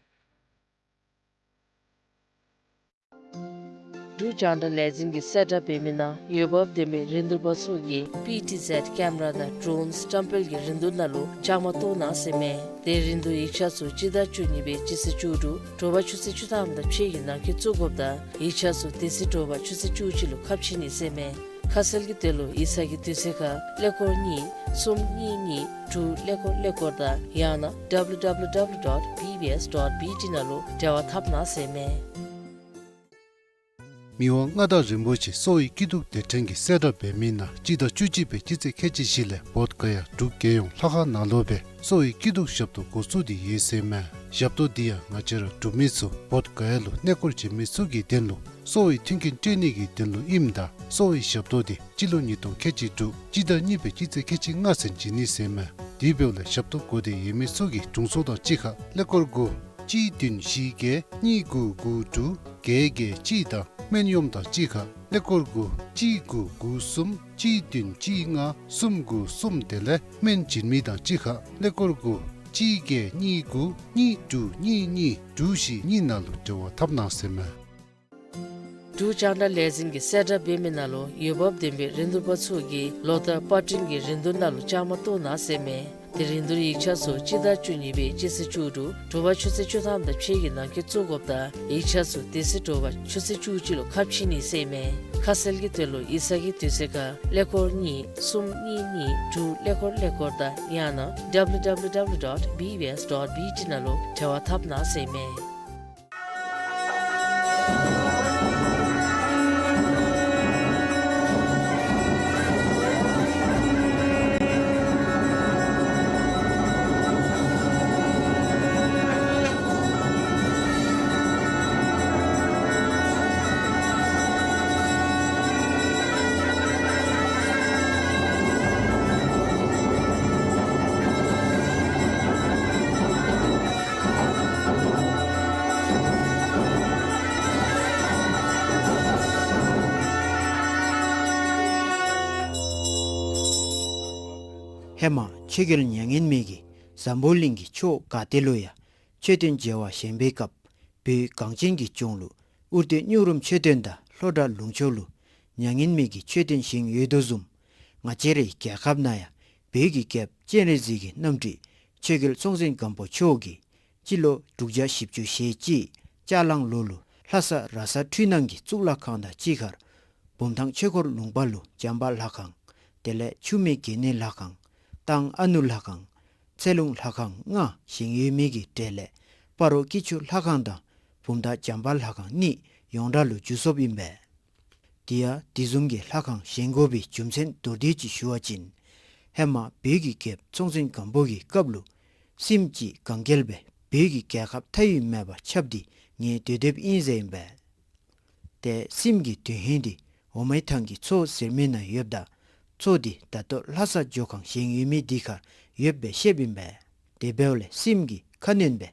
འབྲུག་རྒྱང་བསྒྲགས་ལས་འཛིན་གྱིས་གསལ་བསྒྲགས་འབད་མི་ནང་འོས་འབབ་ལྡན་པའི་རིན་བསྡུར་པ་ཚུ་གིས་པི་ཊི་ཟེཌ་ཀེམ་ར་དང་ཌྲོནསི་བཀྲམ་སྤེལ་གྱི་རིན་བསྡུར་ནང་ལུ་བཅའ་མར་གཏོགས་གནང་ཟེར་མས། དེ་རིན་བསྡུར་ཡིག་ཆ་ཚུ་སྤྱི་ཟླ་བཅུ་གཉིས་པའི་སྤྱི་ཚེས་བཅུ་དྲུག་དྲོ་པ་ཆུ་ཚོད་བཅུ་ཐམ་དང་ཕྱེད་ཀྱི་ནང་འཁོད་བཙུགས་དགོཔ་དང་ཡིག་ཆ་ཚུ་དེ་ཚེ་དྲོ་པ་ཆུ་ཚོད་བཅུ་གཅིག་ལུ་ཁ་ཕྱེ་ནི་ཟེར་མས། ཁ་གསལ་གྱི་དོན་ལུ་ཡིག་ཚང་གི་དུས་ཚོད་ཁར་ཀླད་ཀོར་གཉིས་གསུམ་གཉིས་གཉིས་དྲུག་ཀླད་ཀོར་ཀླད་ཀོར་དང་ཡང་ན་W W W dot B B S dot B T ནང་ལུ་འབྲེལ་བ་འཐབ་གནང་ཟེར་མས། མི་དབང་མངའ་བདག་རིན་པོ་ཆེ་གསོ་བའི་སྐྱིད་སྡུག་སྡེ་ཕྲན་གྱིས་གསལ་བསྒྲགས་འབད་མི་ནང་སྤྱི་ཟླ་བཅུ་གཅིག་པའི་སྤྱི་ཚེས་ཁལ་གཅིག་བཞི་ལས་བོདྷ་ག་ཡ་འབྲུག་རྒྱལ་ཡོངས་ལྷ་ཁང་ནང་ལུ་སྦེ་གསོ་བའི་སྐྱིད་སྡུག་ཞབས་ཏོག་འགོ་བཙུགས་ཏེ་ཡོད་ཟེར་མས། ཞབས་ཏོག་འདི་ཡང་ང་བཅས་ར་འབྲུག་མི་ཚུ་བོདྷ་ག་ཡ་ལུ་གནས་སྐོར་བྱོན་མི་ཚུ་གི་དོན་ལུ་གསོ་བའི་མཐུན་རྐྱེན་སྤྲོད་ནི་གི་དོན་ལུ་ཨིནམ་ད་གསོ་བའི་ཞབས་ཏོག་འདི་སྤྱི་ལོ་ཉིས་སྟོང་ཁལ་གཅིག་དྲུག་སྤྱི་ཟླ་གཉིས་པའི་སྤྱི་ཚེས་ཁལ་གཅིག་ལྔ་ཚུན་བྱིན་ནི་ཟེར་མས། དེ་འབདཝ་ལས་ཞབས་ཏོག་དགོ་སྟེ་ཡོད་མི་ཚུ་གིས་དྲུང་འཚོ་དང་གཅིག་ཁར་ཀླད་ཀོར་དགུ་གཅིག་བདུན་བཞི་བརྒྱད་གཉིས་དགུ་དགུ་དྲུག་བརྒྱད་བརྒྱད་གཅིག་དང་སྨན་གཡོགམོ་དང་གཅིག་ཁར་ཀླད་ཀོར་དགུ་གཅིག་དགུ་དགུ་གསུམ་གཅིག་བདུན་གཅིག་ལྔ་གསུམ་དགུ་གསུམ་དེ་ལས་སྨན་བྱིན་མི་དང་གཅིག་ཁར་ཀླད་ཀོར་དགུ་གཅིག་བརྒྱད་གཉིས་དགུ་གཉིས་དྲུག་གཉིས་གཉིས་དྲུག་བཞི་གཉིས་ནང་ལུ་འབྲེལ་བ་འཐབ་གནང་ཟེར་མས། འབྲུག་རྒྱང་བསྒྲགས་ལས་འཛིན་གྱིས་གསལ་བསྒྲགས་འབད་མི་ནང་ལུ་འོས་འབབ་ལྡན་པའི་རིན་བསྡུར་པ་ཚུ་གིས་ལོ་ལྟར་པར་སྐྲུན་གྱི་རིན་བསྡུར་ནང་ལུ་བཅའ་མར་གཏོགས་གནང་ཟེར་མས། དེ་རིན་བསྡུར་ཡིག་ཆ་ཚུ་སྤྱི་ཟླ་བཅུ་གཉིས་པའི་སྤྱི་ཚེས་བཅུ་དྲུག་དྲོ་པ་ཆུ་ཚོད་བཅུ་ཐམ་དང་ཕྱེད་ཀྱི་ནང་འཁོད་བཙུགས་དགོཔ་དང་ཡིག་ཆ་ཚུ་དེ་ཚེ་དྲོ་པ་ཆུ་ཚོད་བཅུ་གཅིག་ལུ་ཁ་ཕྱེ་ནི་ཟེར་མས། ཁ་གསལ་གྱི་དོན་ལུ་ཡིག་ཚང་གི་དུས་ཚོད་ཁར་ཀླད་ཀོར་གཉིས་གསུམ་གཉིས་གཉིས་དྲུག་ཀླད་ཀོར་ཀླད་ཀོར་དང་ཡང་ན་W W W dot B B S dot B T ནང་ལུ་འབྲེལ་བ་འཐབ་གནང་ཟེར་མས། ཧེ་མ་ཆོས་རྒྱལ་མྱ་ངན་མེད་ཀྱིས་འཛམ་བུ་གླིང་གི་ཕྱོགས་ག་ཏེ་ལུ་ཡང་ཆོས་དོན་མཇལ་བར་བཞེངས་པའི་སྐབས་ བོད་གངས་ཅན་གྱི་ལྗོངས་ལུ་ཨུར་རྟའི་སྨྱུག་རུམ་མཆོད་རྟེན་དང་ལྷོ་བྲག་ལུང་ཕྱོགས་ལུ་མྱ་ངན་མེད་ཀྱི་མཆོད་རྟེན་བཞེངས་ཡོད་དོ་བཟུམ། ང་བཅས་རའི་རྒྱལ་ཁབ་ནང་ཡང་བོད་ཀྱི་རྒྱལཔོ་སྤྱན་རས་གཟིགས་ཀྱི་རྣམ་སྤྲུལ་ཆོས་རྒྱལ་སྲོང་བཙན་སྒམ་པོ་མཆོག་གིས་སྤྱི་ལོ་དྲུག་བརྒྱ་བཞི་བཅུ་ཞེ་གཅིག་ལྕགས་གླང་ལོ་ལུ་ལྷ་ས་ར་ས་འཕྲུལ་སྣང་གི་གཙུག་ལག་ཁང་དང་གཅིག་ཁར་བུམ་ཐང་ཆོས་འཁོར་ལུང་པ་ལུ་བྱམས་པ་ལྷ་ཁང་། དེ་ལས་ཆུ་སྨད་དགེ་བསྙེན་ལྷ་ཁང་། ཐང་ཨ་ནུ་ལྷ་ཁང་། ཚེ་ལུང་ལྷ་ཁང་ལྔ་བཞེངས་ཡོད་མི་གི་གྲས་ལས་སྤ་རོ་སྐྱིད་ཆུ་ལྷ་ཁང་དང་བུམ་ཐང་བྱམས་པ་ལྷ་ཁང་གཉིས་ཡོངས་གྲགས་ལུ་འགྱུར་སོཔ་ཨིན་པས། དེ་ཡང་དེ་བཟུམ་གྱི་ལྷ་ཁང་བཞེངས་དགོ་པའི་རྒྱུ་མཚན་མདོར་བསྡུས་ཅིག་ཞུ་བ་ཅིན། ཧེ་མ་བོད་ཀྱི་རྒྱལཔོ་སྲོང་བཙན་སྒམ་པོ་གི་སྐབས་ལུ་སྲིནམ་ཅིག་གང་གལ་སྦེ་བོད་ཀྱི་རྒྱལ་ཁབ་མཐའ་དབུས་མེད་པར་ཁྱབ་སྟེ་ངལ་དུབ་དེཔ་ཨིན་ཟེར་ཨིན་པས། ཏེ་སྲིནམ་གྱི་དོན་ཧིང་འདི་འོ་མའི་ཐང་གི་མཚོ་ཟེར་མི་ནང་ཡོདཔ་ད་མཚོ་འདི་ད་ལྟོ་ལྷ་ས་ཇོ་ཁང་བཞེངས་ཡོད་མི་འདི་ཁར་ཡོདཔ་སྦེ་བཤདཔ་ཨིན་པས། དེ་འབདཝ་ལས་སྲིནམ་གྱི་ཁ་གནོན་སྦེ་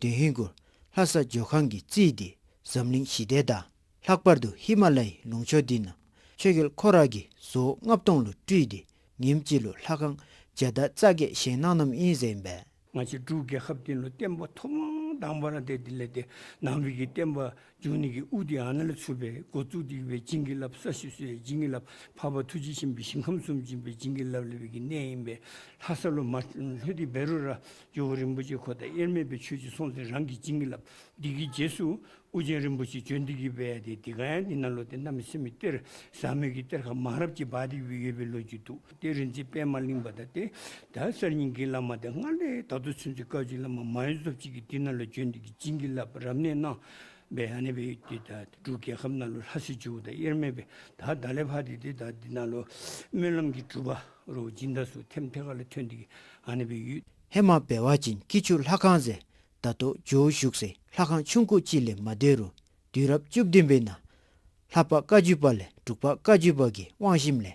དོན་ཧིང་གུ་ལྷ་ས་ཇོ་ཁང་གི་རྩིས་འདི་འཛམ་གླིང་ཞི་བདེ་དང་ལྷག་པར་དུ་ཧི་མ་ལ་ཡའི་ལུང་ཕྱོགས་འདི་ནང་ཆོས་རྒྱལ་ཁོ་ར་གིས་བཟོ་ལྔ་སྟོང་ལུ་སྤྲུལ་ཏེ་ཉིནམ་གཅིག་ལུ་ལྷ་ཁང་བརྒྱ་དང་རྩ་བརྒྱད་བཞེངས་གནང་གནངམ་ཨིན་ཟེར་ཨིན་པས། ང་བཅས་འབྲུག་རྒྱལ་ཁབ་འདི་ལུ་བསྟན་པ་ཐོག་མ་དང་པ་ར་ཏེ་དེ་ལས་ཏེ་ནང་པའི་གི་བསྟན་པ་འཇུག་ནི་གི་དབུ་འདི་ཨ་ནཱ་ལས་ཚུགས་པས། འགོ་བཙུགས་ཏེ་གི་སྦེ་བྱིན་གྱིས་བརླབས་ས་ཞིག་སོ་ཡ་བྱིན་གྱིས་བརླབས། འཕགས་པ་ཐུགས་རྗེ་ཆེན་པོའི་ཞིང་ཁམས་སུ་བྱིན་པའི་བྱིན་གྱིས་བརླབས་ལས་པའི་གི་གནས་ཨིན་པས། ལྷ་ས་ལུ་མ་ལྷོད་དེ་འབད་རུང་ར་ཇོ་བོ་རིན་པོ་ཆེ་ཁོ་དང་དབྱེར་མེད་པའི་ཆོས་ཀྱི་སྲོང་བཙན་རང་གིས་བྱིན་གྱིས་བརླབས། འདི་གི་རྗེས་སུ་ཨོ་རྒྱན་རིན་པོ་ཆེ་བྱོན་ཏེ་གི་སྦེ་ཏེ་དེ་ག་ཡང་འདི་ནང་ལུ་ཏེ་གནམ་མེད་ས་མེད་གཏེར་ཟབ་མོའི་གི་གཏེར་ཁ་མང་རབས་ཅིག་སྦ་སྟེ་གི་སྦེ་ཡོད་པའི་ལོ་རྒྱུས་འདུག། ཏེ་རིག་འཛིན་པདྨ་གླིང་པ་དང་ཏེ་ད་གསར་རྙིང་གི་བླ་མ་དེ་སྔར་ལས་ད་ལྟོ་ཚུན་ཚོད་བཀའ་བརྒྱུད་བླ་མ་མ་ཡུམ་ཚོ་ཅིག་གིས་འདི་ནང་ལུ་བྱོན་ཏེ་གི་བྱིན་གྱིས་བརླབས་རབ་གནས་གནང་སྦེ་ཨ་ནི་སྦེ་ཏེ་ད་འབྲུག་རྒྱལ་ཁབ་ནང་ལུ་ལྷ་སའི་ཇོ་བོ་དང་དབྱེར་མེད་སྦེ་ད་ད་ལས་ཕར་ཏེ་ཏེ་ད་འདི་ནང་ལུ་སྨོན་ལམ་གྱི་སྒྲུབ་པ་རོ་སྦྱིན་བདག་ཚུ་ཐེམ་ཐེ་ཁ་ལས་ཐོན་ཏེ་གི་ཨ་ནི་སྦེ་ཡོད། ཧེ་མ་འབད་བ་ཅིན་སྐྱིད་ཆུ་ལྷ་ཁང་ཟེར་ད་ལྟོ་ཇོ་བོ་བཞུགས་སའི་ལྷ་ཁང་ཆུང་ཀུ་ཅིག་ལས་མ་སྡོད་རུང་དུས་རབས་བཅུ་བདུན་པའི་ནང་ལྷ་པ་བཀའ་བརྒྱུད་པ་ལས་འབྲུག་པ་བཀའ་བརྒྱུད་པ་གི་དབང་ཞིནམ་ལས་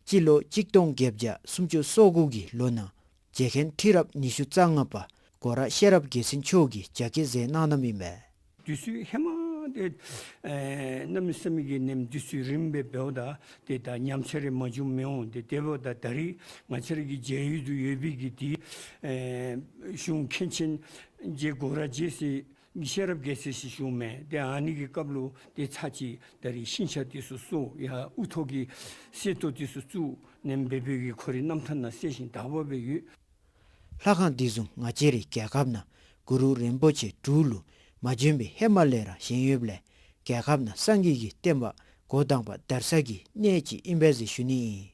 སྤྱི་ལོ་གཅིག་སྟོང་བརྒྱད་བརྒྱ་སུམ་ཅུ་སོ་དགུ་གི་ལོ་ནང་རྗེ་མཁན་ཁྲི་རབས་ཉི་ཤུ་རྩ་ལྔ་པ་སྒོ་ར་ཤེས་རབ་རྒྱལ་མཚན་མཆོག་གིས་རྒྱ་སྐྱེད་མཛད་གནང་གནངམ་ཨིན་པས། དུས་ཚོད་ཧེ་མ་ཏེ་ཨེ་གནམ་མེད་ས་མེད་ཀྱི་ནེམ་དུས་ཚོད་རིངམོ་སྦེ་འབདཝ་ད་ཏེ་ད་ཉམས་ཆག་རེ་མ་བྱུངམ་མི་འོང་། ཏེ་དེ་འབདཝ་ད་ད་རིས་ང་བཅས་ར་གི་མཇལ་ཡུལ་དུ་ཡོད་པའི་གི་ཏེ་ཨེ་གཞུང་མཁན་ཆེན་རྗེ་སྒོ་ར་རྗེ་ཟེར་ཤེས་རབ་རྒྱལ་མཚན་ཟེར་ཞུཝ་མས། ཏེ་ཨ་ནི་གི་སྐབས་ལུ་ཏེ་ཚར་གཅིག་ད་རིས་ཤིང་ཆ་འདི་ཚུ་བསུ་ཡ་དབུ་ཐོག་གི་གསེར་ཏོག་འདི་ཚུ་བཙུགས་ནེམ་སྦེ་བོད་ཀྱི་ཁོ་རའི་རྣམ་ཐར་ནང་གསལ་ཞིང་དག་པ་སྦེ་ཡོད། ལྷ་ཁང་འདི་བཟུམ་ང་བཅས་རའི་རྒྱལ་ཁབ་ནང་གུ་རུ་རིན་པོ་ཆེ་འབྲུག་ལུ་མ་བྱོན་པའི་ཧེ་མ་ལས་ར་བཞེངས་ཡོདཔ་ལས་རྒྱལ་ཁབ་ནང་སངས་རྒྱས་ཀྱི་བསྟན་པ་འགོ་དང་པ་དར་ས་གི་གནས་ཅིག་ཨིན་པས་ཟེར་ཞུ་ནི་ཨིན།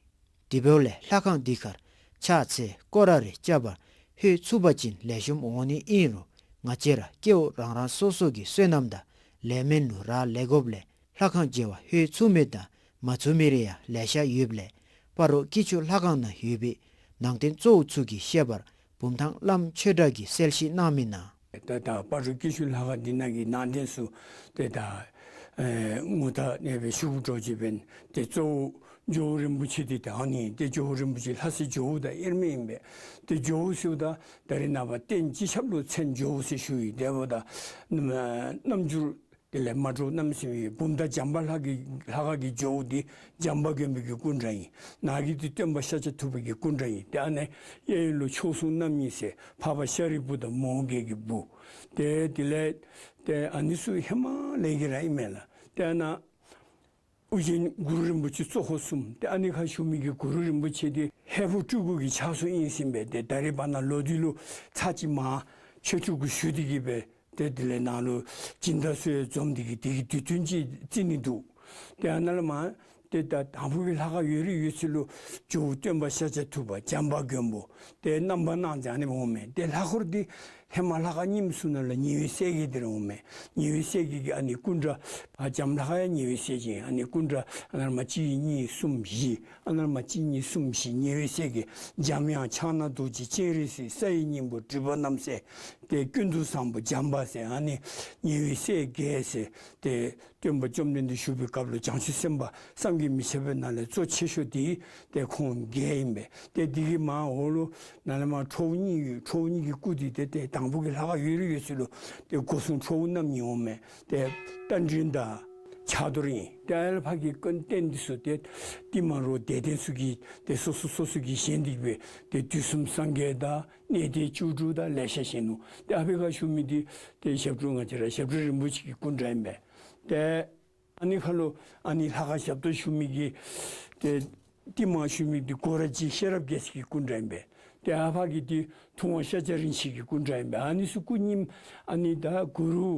དེ་འབདཝ་ལས་ལྷ་ཁང་འདི་ཁར་ཕྱག་འཚལ་སྐོར་ར་རེ་རྐྱབ་པར་ལྷོད་ཚུགས་པ་ཅིན་ལེགས་ཤོམ་འོང་ནི་ཨིན་རུང་ང་བཅས་ར་སྐྱེ་བོ་རང་རང་སོ་སོ་གི་བསོད་ནམས་དང་ལས་སྨོན་ལུ་རག་ལས་དགོཔ་ལས་ལྷ་ཁང་མཇལ་བར་ལྷོད་ཚུགས་མི་དང་མ་ཚུགས་མི་རེ་ཡང་ལེ་ཤ་ཡོདཔ་ལས་སྤ་རོ་སྐྱིད་ཆུ་ལྷ་ཁང་ནང་ཡོད་པའི་ནང་རྟེན་གཙོ་བོ་ཚུ་གི་བཤད་པར་བུམ་ཐང་བླམ་ཆོས་གྲགས་ཀྱིས་གསལ་བཤད་གནང་མི་ནང་། ད་ད་སྤ་རོ་སྐྱིད་ཆུ་ལྷ་ཁང་འདི་ནང་གི་ནང་རྟེན་ཚུ་ཏེ་ད་ཨེ་ངོ་རྟགས་ཨ་ནེ་སྦེ་ཞུ་དགོཔ་འདྲཝ་ཅིག་འབདན་ཏེ་གཙོ་བོ་ཇོ་བོ་རིན་པོ་ཆེ་འདི་ད་ཨ་ནི་ཏེ་ཇོ་བོ་རིན་པོ་ཆེ་ལྷ་སའི་ཇོ་བོ་དང་དབྱེར་མེད་ཨིན་པས། ཏེ་ཇོ་བོ་ཟེརཝ་ད་ད་རེས་ནངས་པ་རྟེན་སྤྱི་ཁྱབ་ལུ་མཚན་ཇོ་བོ་ཟེར་ཞུ་ཡི། དེ་འབདཝ་ད་རྣམ་རྣམ་འགྱུར་དེ་ལས་མ་འདྲཝ་གནམ་མེད་ས་མེད་ཡོད། བུམ་ཐང་བྱམས་པ་ལྷ་གི་ལྷ་ཁང་གི་ཇོ་བོ་འདི་བྱམས་པ་མགོན་པོ་གི་སྐུ་འདྲ་ཨིན། ནཱ་གི་འདི་སྟོན་པ་ཤཱཀྱ་ཐུབ་པ་གི་སྐུ་འདྲ་ཨིན། ཏེ་ཨ་ནི་གཡས་གཡོན་ལུ་མཆོག་ཟུང་རྣམ་གཉིས་ཟེར་འཕགས་པ་ཤཱ་རིའི་བུ་དང་མོའུ་འགལ་གྱི་བུ། ཏེ་དེ་ལས་ཏེ་ཨ་ནི་ཚུ་ཧེ་མ་ལས་ཀྱི་ར་ཨིན་མས་ལགས། ཏེ་ཨ་ནཱ་ཨོ་རྒྱན་གུ་རུ་རིན་པོ་ཆེ་གཙོ་འཁོར་གསུམ། ཏེ་ཨ་ནི་ཁར་བཞུགས་མི་གི་གུ་རུ་རིན་པོ་ཆེ་འདི་ཧས་པོ་སྤྲུལ་སྐུ་གི་ཕྱག་སྲོལ་ཨིན་ཟེར་ཨིན་པས། ཏེ་ད་རེས་བར་ན་ལོག་སྟེ་ལུ་ཚར་གཅིག་མར་ཆོས་སྤྲུལ་སྐུ་ཞུ་སྟེ་གི་སྦེ་ཏེ་དེ་ལས་ནཱ་ལུ་སྦྱིན་བདག་ཚུ་ཡང་འཛོམས་ཏེ་གི་དེ་གི་དུས་སྟོན་ཅིག་བརྩི་ནི་འདུག། ཏེ་ཨ་ནཱ་ལས་མར་ཏེ་ད་དང་ཕུ་གི་ལྷ་ཁང་ཡོད་རིགས་ཡོད་ཚད་ལུ་ཇོ་བོ་སྟོན་པ་ཤཱཀྱ་ཐུབ་པ་བྱམས་པ་མགོན་པོ་ཏེ་རྣམ་པར་སྣང་མཛད་ནི་འོང་མས། ཏེ་ལྷ་འཁོར་འདི་ཧེ་མ་ལྷ་ཁང་རྙིངམ་ཚུ་ནང་ལས་ཉེ་བའི་སྲས་བརྒྱད་འདི་ར་འོང་མས། ཉེ་བའི་སྲས་བརྒྱད་ཀྱི་ཨ་ནི་སྐུ་འདྲ་ཨ་བྱམས་ལྷ་ཁང་ཡང་ཉེ་བའི་སྲས་བརྒྱད་ཨ་ནི་སྐུ་འདྲ་ཨ་ནཱ་ལས་མར་གཅིག་གཉིས་གསུམ་བཞི་ཨ་ནཱ་ལས་མར་གཅིག་གཉིས་གསུམ་བཞི་ཉེ་བའི་སྲས་བརྒྱད་འཇམ་དབྱངས་ཕྱག་ན་རྡོ་རྗེ་སྤྱན་རས་གཟིགས་ས་ཡི་སྙིང་པོ་སྒྲིབ་པ་རྣམ་སེལ་ཏེ་ཀུན་ཏུ་བཟང་པོ་བྱམས་པ་ཟེར་ཨ་ནི་ཉེ་བའི་སྲས་བརྒྱད་ཟེར་ཏེ་སྟོན་པ་བཅོམ་ལྡན་འདས་བཞུགས་པའི་སྐབས་ལུ་བྱང་ཆུབ་སེམས་དཔའ་བསམ་གྱིས་མི་ཁྱབ་པའི་ནང་ལས་གཙོ་ཆེ་ཤོས་འདི་ཏེ་ཁོང་བརྒྱད་ཨིན་པས། ཏེ་འདི་གི་མར་འོག་ལུ་ནཱ་ལས་མར་ཁྲོ་བོ་གཉིས་ཡོད། ཁྲོ་བོ་གཉིས་ཀྱི་སྐུ་འདི་ཏེ་ཏེ་དང་ཕུ་གི་ལྷ་ཁང་ཡོད་རིགས་ཡོད་ཚད་ལུ་ཏེ་སྒོ་སྲུང་ཁྲོ་བོ་རྣམ་གཉིས་འོང་མས། ཏེ་རྟ་མགྲིན་དང་ ཕྱག་རྡོར་ཨིན། ཏེ་ཨ་ཡར་ཕར་གྱི་རྟེན་འདི་ཚུ་ཏེ་རྟིང་མ་རོགས་དད་ལྡན་ཚུ་གིས་ཏེ་སོ་སོ་སོ་སོ་གིས་བཞེངས་ཏེ་སྦེ་ཏེ་དུས་གསུམ་སངས་རྒྱས་དང་གནས་བརྟན་བཅུ་དྲུག་དང་ལེ་ཤ་བཞེངས་ནུག། ཏེ་ཨ་ཕི་ཁར་བཞུགས་མི་འདི་ཏེ་ཞབས་དྲུང་ང་བཅས་ར་ཞབས་དྲུང་རིན་པོ་ཆེ་གི་སྐུ་འདྲ་ཨིན་པས། ཏེ་ཨ་ནི་ཁར་ལུ་ཨ་ནི་ལྷ་ཁང་ཞབས་ཏོག་ཞུ་མི་གི་ཏེ་རྟིང་མ་ཞུ་མི་འདི་སྒོ་ར་རྗེ་ཤེས་རབ་རྒྱལ་མཚན་གྱི་སྐུ་འདྲ་ཨིན་པས། ཏེ་ཨ་ཕ་གི་འདི་ཐུབ་དབང་ཤཱཀྱ་རིན་ཆེན་གྱི་སྐུ་འདྲ་ཨིན་པས། ཨ་ནི་ཚུ་སྐུ་རྙིངམ་ཨ་ནི་ད་གུ་རུ་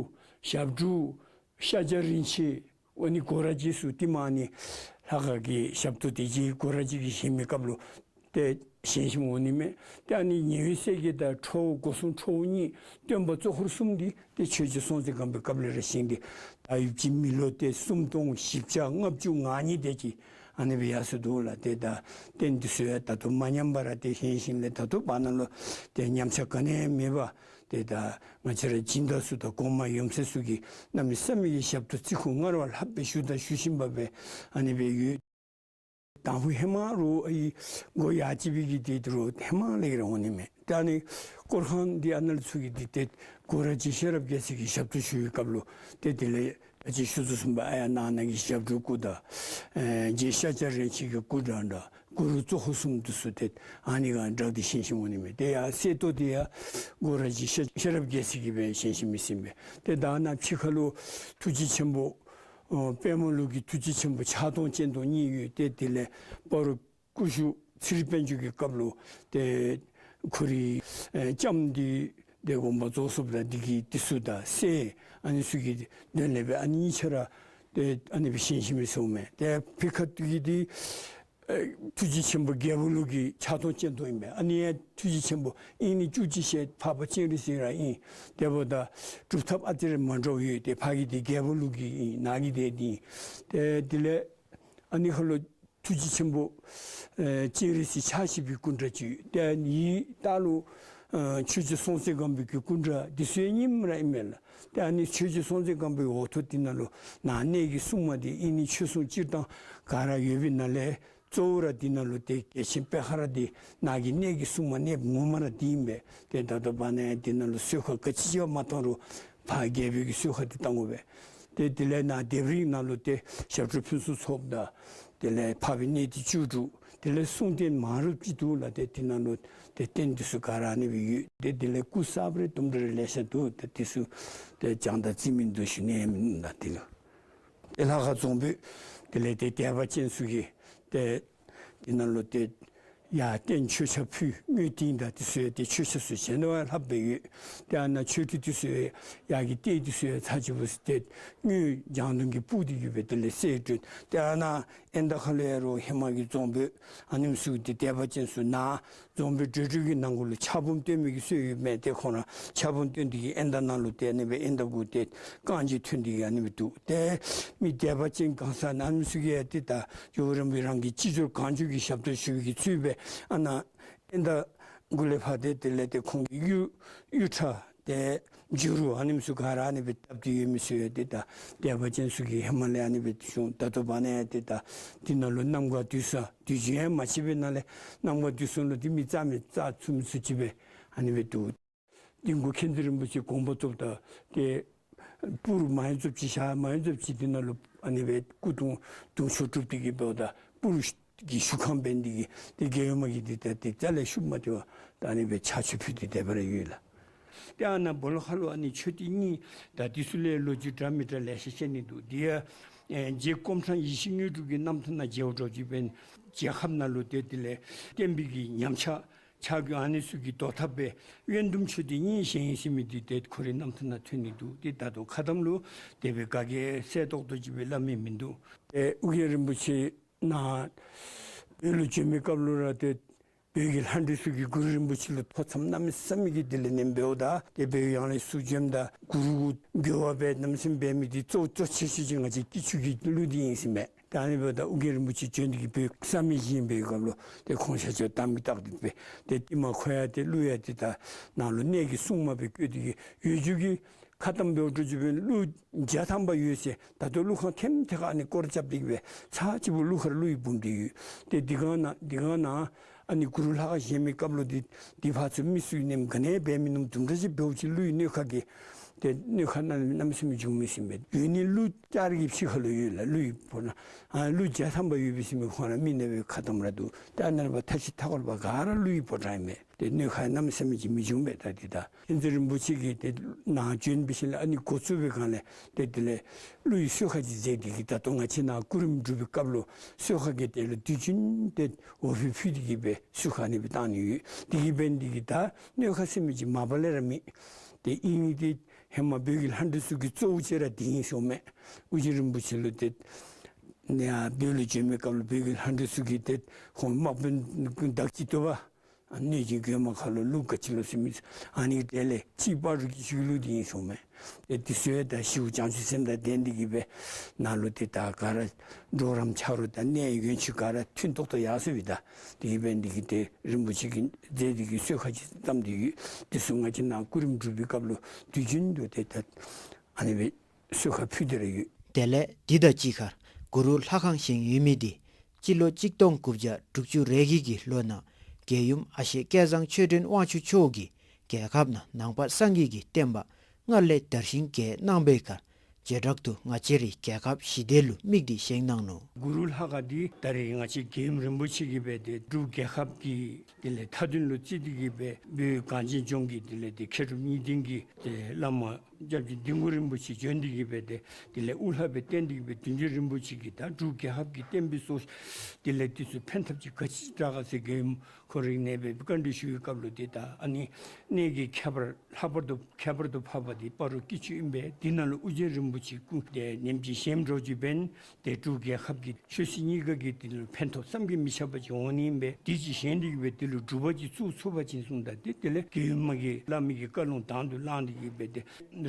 ཞབས་དྲུང་ཤཱཀྱ་རིན་ཆེན་ཨ་ནི་སྒོ་ར་རྗེ་ཚུ་རྟིང་མ་ཨ་ནི་ལྷ་ཁང་གི་ཞབས་ཏོག་དེ་རྗེ་སྒོ་ར་རྗེ་གིས་བཞེངས་མི་སྐབས་ལུ་ཏེ་བཞེངས་བཞེངསམ་འོང་ནི་མས། ཏེ་ཨ་ནི་ཉི་འོད་གསལ་རྒྱལ་དང་ཁྲོ་བོ་སྒོ་སྲུང་ཁྲོ་བོ་གཉིས་སྟོན་པ་གཙོ་འཁོར་གསུམ་འདི་ཏེ་ཆོས་རྗེ་སྲོང་བཙན་སྒམ་པོའི་སྐབས་ལས་ར་བཞེངས་ཏེ་ད་ཡུདཔ་ཅིག་མི་ལོ་ཏེ་སུམ་སྟོང་བཞི་བརྒྱ་ལྔ་བཅུ་ང་གཉིས་དེ་ཅིག་ཨ་ནི་སྦེ་ཡར་སོ་འདུག་ལགས། ཏེ་ད་རྟེན་འདི་ཚུ་ཡང་ད་ལྟོ་མ་ཉམས་པར་ཏེ་བཞེངས་བཞེངསམ་ལས་ད་ལྟོ་བར་ན་ལུ་ཏེ་ཉམས་ཆག་ག་ནི་ཡང་མེད་པར་ཏེ་ད་ང་བཅས་ར་སྦྱིན་བདག་ཚུ་དང་གོང་མ་ཡོན་ཏན་ཚུ་གིས་གནམ་མེད་ས་མེད་ཀྱི་ཞབས་ཏོག་བརྩི་བཀུར་སྔར་བ་ལྷག་སྦེ་ཞུ་དང་ཞུ་བཞིན་པ་སྦེ་ཨ་ནི་སྦེ་ཡོད། དང་ཕུ་ཧེ་མ་རོགས་ཨའི་སྒོ་ཡ་གཅིག་པའི་གི་དེ་དུ་རོགས་ཧེ་མ་ལས་ར་འོང་ནི་མས། ད་ཨ་ནི་སྐོར་ཁང་འདི་ཨ་ནཱ་ལས་ཚུ་གི་འདི་ཏེ་སྒོ་ར་རྗེ་ཤེས་རབ་རྒྱལ་མཚན་གྱི་ཞབས་ཏོག་ཞུ་བའི་སྐབས་ལུ་ཏེ་དེ་ལས་ཨ་ཅེ་ཞུ་དོ་བཟུམ་སྦེ་ཨ་ཡར་ནང་ན་གི་ཞབས་དྲུང་སྐུ་དང་ཨེ་རྗེ་ཤཱཀྱ་རིན་ཆེན་གྱི་སྐུ་འདྲ་འདྲ་གུ་རུ་གཙོ་འཁོར་གསུམ་འདི་ཚུ་ཏེ་ཨ་ནི་ག་འདྲ་འདི་བཞེངས་བཞེངསམ་འོང་ནི་མས། ཏེ་ཡར་གསལ་ཏོག་ཏོ་ཡང་སྒོ་ར་རྗེ་ཤེས་ཤེས་རབ་རྒྱལ་མཚན་གྱིས་སྦེ་བཞེངས་བཞེངསམ་ཨིན་ཟེར་ཨིན་པས། ཏེ་ད་ནཱ་ཕྱི་ཁ་ལུ་ཐུགས་རྗེ་ཆེན་པོ་ཨོ་དཔལ་མོ་ལུགས་ཀྱི་ཐུགས་རྗེ་ཆེན་པོ་ཕྱག་སྟོང་སྤྱན་སྟོང་གཉིས་ཡོད། ཏེ་དེ་ལས་སྤ་རོ་སྐུ་ཞབས་ཚེ་རིང་དཔལ་འབྱོར་གྱི་སྐབས་ལུ་ཏེ་ཁོ་རའི་ཨེ་ལྕམ་འདི་ཏེ་དགོངས་པ་རྫོགས་སོངམ་ད་འདི་གི་འདི་ཚུ་དང་སྲས་ཨ་ནི་ཚུ་གི་དོན་ལས་སྦེ་ཨ་ནི་གཉིས་ཆ་ར་ཏེ་ཨ་ནི་སྦེ་བཞེངས་བཞེངསམ་ཨིན་ཟེར་ཨིན་མས། ཏེ་ཕི་ཁ་ཐུག་གི་འདི་ཨེ་ཐུགས་རྗེ་ཆེན་པོ་རྒྱལ་པོ་ལུགས་ཀྱི་ཕྱག་སྟོང་སྤྱན་སྟོང་ཨིན་པས། ཨ་ནི་ཡང་ཐུགས་རྗེ་ཆེན་པོ་ཨིན་ནི་བཅུ་གཅིག་ཞལ་འཕགས་པ་སྤྱན་རས་གཟིགས་ར་ཨིན། དེ་འབདཝ་ད་སྒྲུབ་ཐབས་ཨ་ཙི་རེ་མ་འདྲཝ་ཡོད། ཏེ་ཕ་གི་འདི་རྒྱལ་པོ་ལུགས་ཀྱི་ཨིན། ནཱ་གི་འདི་འདི་ཨིན། ཏེ་དེ་ལས་ཨ་ནི་ཁ་ལུ་ཐུགས་རྗེ་ཆེན་པོ་ཨེ་སྤྱན་རས་གཟིགས་ཕྱག་བཞི་པའི་སྐུ་འདྲ་ཅིག་ཡོད། ཏེ་ཨ་ནི་ལྟག་ལུ་ཨེ་ཆོས་རྗེ་སྲོང་བཙན་སྒམ་པོའི་གི་སྐུ་འདྲ་འདི་ཚུ་ཡང་རྙིངམ་ར་ཨིན་མས་ལགས། ཏེ་ཨ་ནི་ཆོས་རྗེ་སྲོང་བཙན་སྒམ་པོའི་འོག་ཐོག་འདི་ནང་ལུ་ནཱ་གནས་ཀྱི་སྲུང་མ་འདི་ཨིན་ནི་ཆོས་སྲུང་སྤྱིར་བཏང་ག་ར་ཡོད་པའི་ནང་ལས་གཙོ་བོ་ར་འདི་ནང་ལུ་ཏེ་རྒྱལ་ཆེན་པད་དཀར་ར་འདི་ནཱ་གི་གནས་ཀྱི་སྲུང་མ་གནསཔོ་ངོ་མ་ར་འདི་ཨིན་པས། ཏེ་ད་ལྟོ་བར་ན་ཡང་འདི་ནང་ལུ་གསོལ་ཁ་ག་ཅི་ཅིག་མ་བཏང་རུང་ཕར་རྒྱལ་པོའི་གི་གསོལ་ཁ་འདི་བཏང་དགོ་པས། ཏེ་དེ་ལས་ནཱ་ལྡེབས་རིས་ནང་ལུ་ཏེ་ཞབས་དྲུང་ཕུན་སུམ་ཚོགས་དང་དེ་ལས་འཕགས་པའི་གནས་བརྟན་བཅུ་དྲུག་དེ་ལས་གསུང་རྟེན་མང་རབས་ཅིག་འདུག་ལགས། ཏེ་འདི་ནང་ལུ་ཏེ་རྟེན་འདི་ཚུ་ག་ར་ཨ་ནི་སྦེ་ཡོད། ཏེ་དེ་ལས་སྐུ་གསརཔ་རེ་དུམ་གྲ་རེ་ལེ་ཤ་འདུག། ཏེ་འདི་ཚུ་ཏེ་བྱང་དང་རྩིས་མིན་འདུག་ཞུ་ནི་མིན་ལགས། དེ་ལུ་ཏེ་ལྷ་ཁང་རྫོང་དཔོན་དེ་ལས་ཏེ་དད་པ་ཅན་ཚུ་གིས་ཏེ་འདི་ནང་ལུ་ཏེ་ཡར་རྟེན་མཆོད་ཆས་ཕུལ་དངུལ་ཏིང་དང་འདི་ཚུ་ཡང་ཏེ་མཆོད་ཆས་ཚུ་བཞེས་ནི་བ་ལྷག་སྦེ་ཡོད། ཏེ་ཨ་ནཱ་མཆོད་ཁྲི་འདི་ཚུ་ཡང་ཡར་གྱི་ལྟེ་འདི་ཚུ་ཡང་ཚར་གཅིག་པོ་ཏེ་དངུལ་ལྗང་དུང་གིས་སྤུགས་ཏེ་གི་སྦེ་དེ་ལས་གསལ་སྒྲོན། ཏེ་ཨ་ནཱ་ཨེ་ད་ཁ་ལུ་ཡང་རོགས་ཧེ་མ་གི་རྫོང་དཔོན་ཨ་ནེམ་ཚུ་ཏེ་དད་པ་ཅན་ཚུ་ནཱ་རྫོང་དཔོན་བགྲེས་སྒྲོལ་གྱི་ནང་འཁོད་ལུ་ཕྱག་འབུམ་སྟོན་མི་གི་སྲོལ་ཡོད་མས། ཏེ་ཁོང་ར་ཕྱག་འབུམ་སྟོན་ཏེ་གི་ཨེ་ད་ནང་ལུ་ཏེ་ཨ་ནི་སྦེ་ཨེ་ད་གུ་ཏེ་རྐང་རྗེས་ཐོན་ཏེ་གི་ཨ་ནི་སྦེ་འདུག། ཏེ་མི་དད་པ་ཅན་གང་ཟག་ཨ་ནེམ་ཚུ་གིས་ཡང་ཏེ་ད་ཇོ་བོ་རིན་པོ་ཆེ་རང་གི་སྤྱི་ཚོགས་གང་བྱུང་གི་ཞབས་ཏོག་ཞུ་བའི་གི་ཚུལ་སྦེ་ཨ་ནཱ་ཨེ་ད་གུ་ལས་ཕར་ཏེ་དེ་ལས་ཏེ་ཁོང་གི་གཡུ་གཡུ་ཁྲ་ཏེ་འཇུ་རུ་ཨ་ནེམ་ཚུ་ག་ར་ཨ་ནི་སྦེ་བཏབ་སྟེ་ཡོད་མི་ཚུ་ཡང་ཏེ་ད་དད་པ་ཅན་ཚུ་གིས་ཧེ་མ་ལས་ཨ་ནི་སྦེ་ཞུ། ད་ལྟོ་བར་ན་ཡང་ཏེ་ད་འདི་ནང་ལུ་གནམ་གང་དུས་སང་དུས་རྒྱུན་ཡང་མ་ཕྱེ་བའི་ནང་ལས་གནམ་གང་དུས་སང་ལུ་ཏེ་མི་རྩ་མེད་རྩ་ཚུམ་ཚུ་ཅིག་སྦེ་ཨ་ནི་སྦེ་འདུག། འདི་གུ་མཁྱེན་བརྩེ་རིན་པོ་ཆེ་དགོངས་པ་རྫོགསཔ་ད་ཏེ་སྤུར་མ་ཡོང་ཚུགསཔ་ཅིག་ཞག་མ་ཡོང་ཚུགསཔ་ཅིག་འདི་ནང་ལུ་ཨ་ནི་སྦེ་སྐུ་གདུང་གདུང་མཆོག་གྲུབ་སྟེ་གི་འབདཝ་ད་སྤུར་གྱི་བཞུགས་ཁང་འབད་ནི་དེ་གིས་ཏེ་རྒྱལ་ཡུམ་གྱིས་འདི་ད་ཏེ་རྩ་ལས་ཤུགས་མ་སྟེར་བར་ད་ཨ་ནི་སྦེ་ཕྱག་མཆོད་ཕུལ་ཏེ་དེ་སྦེ་ར་ཡོད་ལགས། ཏེ་ཨ་ནཱ་སྦོ་ལོགས་ཁ་ལུ་ཨ་ནི་མཆོད་རྟེན་གཉིས་ད་འདི་ཚུ་ལས་ལོ་རྒྱུས་འདྲ་མི་འདྲ་ལེ་ཤ་བཤད་ནི་འདུག། འདི་ཡང་ཨེ་རྗེ་སྐོམ་ཕྲང་ཡེ་ཤེས་དངོས་གྲུབ་ཀྱི་རྣམ་ཐར་ནང་མཇལཝ་འདྲཝ་ཅིག་འབད་ན་རྒྱལ་ཁབ་ནང་ལུ་ཏེ་དེ་ལས་བསྟན་པའི་གི་ཉམས་ཆག་ཆག་སྐྱོན་ཨ་ནི་ཚུ་གི་བཟློག་ཐབས་སྦེ་དབོན་ཟླུམ་མཆོད་རྟེན་གཉིས་བཞེངས་ཡི་ཟེར་མི་འདི་ཏེ་ཁོ་རའི་རྣམ་ཐར་ནང་ཐོན་ནི་འདུག། ཏེ་ད་ལྟོ་ཁ་གཏམ་ལུ་དེ་སྦེ་ག་གིས་གསལ་ཏོག་ཏོ་ཅིག་སྦེ་སླབ་མི་མིན་འདུག། ཏེ་ཨོ་རྒྱན་རིན་པོ་ཆེ་ནཱ་བོད་ལུ་བྱོན་མི་སྐབས་ལུ་ར་ཏེ་བོད་ཀྱི་ལྷ་འདྲེ་ཚུ་གིས་གུ་རུ་རིན་པོ་ཆེ་ལུ་ཐོ་འཚམས་གནམ་མེད་ས་མེད་ཀྱི་དེ་ལས་ནེམ་འབདཝ་ད་ཏེ་བོད་ཡང་ལས་ཚུར་བྱོནམ་ད་གུ་རུ་འགྱུར་བ་སྦེ་གནམ་མེད་ས་མེད་འབད་མི་འདི་གཙོ་གཙོ་ཆེ་ཤོས་ཅིག་ང་བཅས་སྐྱིད་ཆུ་གི་ཀླུ་འདི་ཨིན་ཟེར་མས། ད་ཨ་ནི་འབདཝ་ད་ཨོ་རྒྱན་རིན་པོ་ཆེ་བྱོན་ཏེ་གི་བོད་བསམ་ཡས་བཞེངས་པའི་སྐབས་ལུ་ཏེ་ཁོང་ཤཱཀྱ་དམ་གྱི་རྟགས་འདི་སྦེ་ཏེ་རྟིང་མ་ཁོ་ཡང་ཏེ་ཀླུ་ཡང་ཏེ་ད་ནཱ་ལུ་གནས་ཀྱི་སྲུང་མ་སྦེ་བསྐོས་ཏེ་གི་ཡོད་རྒྱུ་གི་ཁ་གཏམ་འབདཝ་འདྲཝ་ཅིག་འབད་ན་ཀླུ་བརྒྱ་ཐམ་པ་ཡོད་ཟེར། ད་ལྟོ་ཀླུ་ཁང་ཐེམ་ཐེ་ཁར་ཨ་ནི་སྐོར་ར་རྐྱབ་སྟེ་གི་སྦེ་ཚར་གཅིག་པོ་ཀླུ་ཁར་ཀླུ་ཡི་བུམ་འདི་ཡོད། ཏེ་འདི་གང་ནང་འདི་གང་ནང་ཨ་ནི་གུ་རུ་ལྷ་ཁང་བཞེངས་མི་སྐབས་ལུ་འདི་འདི་ཕར་ཚུར་མི་ཚུ་གིས་ནེམ་ག་ནི་འབད་མི་ནུམ་དུམ་གྲ་ཅིག་འབདཝ་ཅིག་ཀླུ་ཡི་གནོད་ཁ་གིས་ ཏེ་གནོད་ཁ་གནམ་མེད་ས་མེད་བྱུང་མི་ཟེར་མས། ཡོད་ནི་ཀླུ་ལྕགས་རི་གི་ཕྱི་ཁ་ལུ་ཡོད་ལགས། ཀླུ་ཡི་བོ་ན་ཨ་ཀླུ་བརྒྱ་ཐམ་པ་ཡོད་པའི་ཟེར་མི་ཁོང་ར་མི་ནག་པའི་ཁ་གཏམ་ར་འདུག། ཏེ་ཨ་ནཱ་ལས་ཕར་མཐའ་བཞི་མཐའ་འཁོར་པ་ག་ར་ཀླུ་ཡི་ཕོ་བྲང་ཨིན་མས། ཏེ་གནོད་ཁ་གནམ་མེད་ས་མེད་ཅིག་མི་བྱུང་པས། ད་འདི་ད་མཁྱེན་བརྩེ་རིན་པོ་ཆེ་གིས་ཏེ་ནཱ་བྱོན་པའི་ཤུལ་ལས་ཨ་ནི་འགོ་བཙུགས་པའི་སྒང་ལས་ཏེ་དེ་ལས་ཀླུ་ཡི་གསོལ་ཁ་ཅིག་མཛད་དེ་གིས། ད་ལྟོ་ང་བཅས་ནཱ་སྐུ་རིམ་སྒྲུབ་པའི་སྐབས་ལུ་གསོལ་ཁ་གི་དོན་ལུ་དུས་རྒྱུན་ཏེ་འོ་ཕུད་ཕུལ་ཏེ་གིས་སྦེ་གསོལ་ཁ་ཨ་ནི་སྦེ་བཏང་ནི་ཡོད། དེ་གིས་འབད་ནི་དེ་གིས་ད་གནོད་ཁ་ཟེར་མི་ཅིག་མ་པ་ལས་ར་མེད། ཏེ་ཨིན་ནི་དེ་ཧེ་མ་བོད་ཀྱི་ལྷ་འདྲེ་ཚུ་གི་གཙོ་བོ་ཅིག་ར་དེ་ཨིན་ཟེར་མས། ཨོ་རྒྱན་རིན་པོ་ཆེ་ལུ་ཏེ་ནཱ་བོད་ལུ་བྱོན་པའི་སྐབས་ལུ་བོད་ཀྱི་ལྷ་འདྲེ་ཚུ་གིས་ཏེ་ཁོང་དམག་དཔོན་བདག་གཅིག་ཏོ་པ་གནོད་སྦྱིན་རྒོད་མ་ཁ་ལོ་ལུག་ག་ཅི་ལོ་ཟེར་མི་ཨ་ནི་གྲས་ལས་གཅིག་སྤ་རོ་གི་ཆོས་ལུགས་དེ་ཨིན་ཟེར་མས། ཏེ་དེ་ཚུ་ཡང་ད་ཞི་བ་བྱང་ཆུབ་སེམས་དང་ལྡན་ཏེ་གིས་སྦེ་ནཱ་ལུ་ཏེ་ད་ག་ར་གྲོགས་རམ་ཆ་རོགས་དང་གནས་ཡུལ་ཅིག་ག་ར་མཐུན་ཏོག་ཏོ་ཡར་སོང་པས། ད་དེ་གིས་འབད་ནི་དེ་གིས་ཏེ་རིན་པོ་ཆེ་གིས་མཛད་དེ་གིས་གསོལ་ཁ་ཅིག་བཏབ་སྟེ་ཡོད། དེ་ཚུ་ང་བཅས་ནཱ་སྐུ་རིམ་སྒྲུབ་པའི་སྐབས་ལུ་དུས་རྒྱུན་དུ་ཏེ་ད་ཨ་ནི་སྦེ་གསོལ་ཁ་ཕུལ་ཏེ་ར་ཡོད། དེ་ལས་འདི་དང་གཅིག་ཁར་གུ་རུ་ལྷ་ཁང་བཞེངས་ཡོད་མི་འདི་སྤྱི་ལོ་གཅིག་སྟོང་དགུ་བརྒྱ་དྲུག་ཅུ་རེ་གཅིག་གི་ལོ་ནང་རྒྱལ་ཡུམ་ཨ་ཞེ་སྐལ་བཟང་ཆོས་སྒྲོན་དབང་ཕྱུག་མཆོག་གིས་རྒྱལ་ཁབ་ནང་ནང་པ་སངས་རྒྱས་ཀྱི་བསྟན་པ་སྔར་ལས་དར་ཞིང་རྒྱས་གནང་བའི་ཁར་བྱེ་བྲག་ཏུ་ང་བཅས་རའི་རྒྱལ་ཁབ་ཞི་བདེ་ལུ་དམིགས་ཏེ་བཞེངས་གནང་ནུག། གུ་རུ་ལྷ་ཁང་འདི་ད་རེས་ང་བཅས་རྒྱལ་ཡུམ་རིན་པོ་ཆེ་གིས་སྦེ་ཏེ་འབྲུག་རྒྱལ་ཁབ་ཀྱི་དེ་ལས་མཐའ་དོན་ལུ་བརྩིས་ཏེ་གིས་སྦེ་བོད་གངས་ཅན་ལྗོངས་ཀྱི་དེ་ལས་ཏེ་མཁས་གྲུབ་གཉིས་ལྡན་གྱི་ཏེ་བླ་མ་སྐྱབས་རྗེ་ལྡིང་གུ་རིན་པོ་ཆེ་བྱོན་ཏེ་གིས་སྦེ་ཏེ་དེ་ལས་དབུ་བླ་སྦེ་བསྟེན་ཏེ་གིས་སྦེ་བདུད་འཇོམས་རིན་པོ་ཆེ་གིས་ད་འབྲུག་རྒྱལ་ཁབ་ཀྱི་བསྟན་པའི་སྲོག་དེ་ལས་དེ་ཚུ་ཕན་ཐབས་ཅིག་ག་ཅི་དྲག་ག་ཟེར་རྒྱལ་ཡུམ་ཁོ་རའི་གནས་སྦེ་བཀའ་འདྲི་ཞུ་བའི་སྐབས་ལུ་ཏེ་ད་ཨ་ནི་གནས་ཀྱི་ཁྱད་པར་ལྷག་པར་དུ་ཁྱད་པར་དུ་འཕགས་པ་འདི་སྤ་རོ་སྐྱིད་ཆུ་ཨིན་པས། འདི་ནང་ལུ་ཨོ་རྒྱན་རིན་པོ་ཆེ་སྐུ་དེ་ཉིནམ་གཅིག་བཞེངས་འགྱོ་ཅི་འབདན་ཏེ་འབྲུག་རྒྱལ་ཁབ་ཀྱི་ཆོས་སྲིད་གཉིས་ཀ་གི་དེ་ལུ་ཕན་ཐོགས་བསམ་གྱིས་མི་ཁྱབ་པ་ཅིག་འོང་ནི་ཨིན་པས། དེ་ཅིག་བཞེངས་ཏེ་གིས་སྦེ་དེ་ལུ་སྒྲུབ་པ་ཅིག་བཙུགས་ཚུགས་པ་ཅིན་གསུངམ་ད་ཏེ་དེ་ལས་རྒྱལ་ཡུམ་མ་གི་བླ་མའི་གི་བཀའ་ལུང་དང་དུ་བླངས་ཏེ་གིས་སྦེ་ཏེ་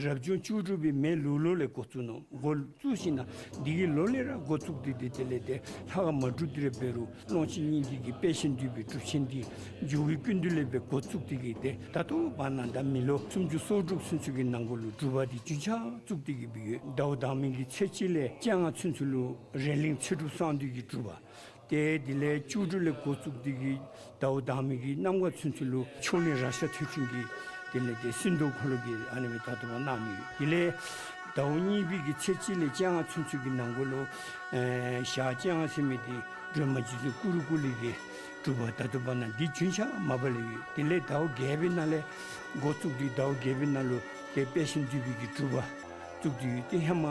རབ་བྱུང་བཅུ་དྲུག་པའི་མེ་ལུག་ལོ་ལས་འགོ་བཙུགས་ནུག། འགོ་བཙུགས་ཞིནམ་ལས་འདི་གི་ལོ་ལས་ར་འགོ་བཙུགས་ཏེ་ཏེ་དེ་ལས་ཏེ་ལྷ་ཁང་མ་གྲུབ་དེ་ར་འབད་རུང་ཀློང་ཆེན་སྙིང་ཐིག་གི་དཔལ་ཆེན་འདུས་པའི་སྒྲུབ་ཆེན་འདི་ཇོ་བོའི་སྐུ་མདུན་ལས་སྦེ་འགོ་བཙུགས་ཏེ་གིས་ཏེ་ད་ལྟོ་བར་ན་ད་མི་ལོ་སུམ་ཅུ་སོ་དྲུག་ཚུན་ཚོད་ཀྱི་ནང་འཁོད་ལུ་སྒྲུབ་པ་འདི་རྒྱུན་ཆགས་བཙུགས་ཏེ་གིས་སྦེ་ཡོད། ཟླཝ་དང་པའི་གི་ཚེས་གཅིག་ལས་བཅོ་ལྔ་ཚུན་ཚོད་ལུ་རེ་གླིང་ཚེ་སྒྲུབ་གསང་འདུས་ཀྱི་སྒྲུབ་པ། ཏེ་དེ་ལས་བཅུ་དྲུག་ལས་འགོ་བཙུགས་ཏེ་གིས་ཟླཝ་དང་པའི་གི་གནམ་གང་ཚུན་ཚོད་ལུ་ཕྱོགས་གླིང་རཀྴ་ཐོད་ཕྲེང་གི་དེ་ལས་ཏེ་སྲིན་མདོག་ཁོ་ལུ་གིས་ཨ་ནི་སྦེ་ད་ལྟོ་བར་གནང་ནི་ཡོད། དེ་ལས་ཟླཝ་གཉིས་པའི་གི་ཚེས་གཅིག་ལས་བཅོ་ལྔ་ཚུན་ཚོད་ཀྱི་ནང་འཁོད་ལུ་ཨེ་ཞག་བཅོ་ལྔ་ཟེར་མི་འདི་སྒྲོལ་མ་རྗེ་བཙུན་ཀུ་རུ་ཀུ་ལེ་གི་སྒྲུབ་པ་ད་ལྟོ་བར་ན་འདི་རྒྱུན་ཆགས་མ་པ་ལས་ཡོད། དེ་ལས་ཟླཝ་བརྒྱད་པའི་ནང་ལས་འགོ་བཙུགས་ཏེ་ཟླཝ་བརྒྱད་པའི་ནང་ལུ་ཏེ་དཔལ་ཆེན་འདུས་པའི་གི་སྒྲུབ་པ་བཙུགས་ཏེ་ཡོད། ཏེ་ཧེ་མ་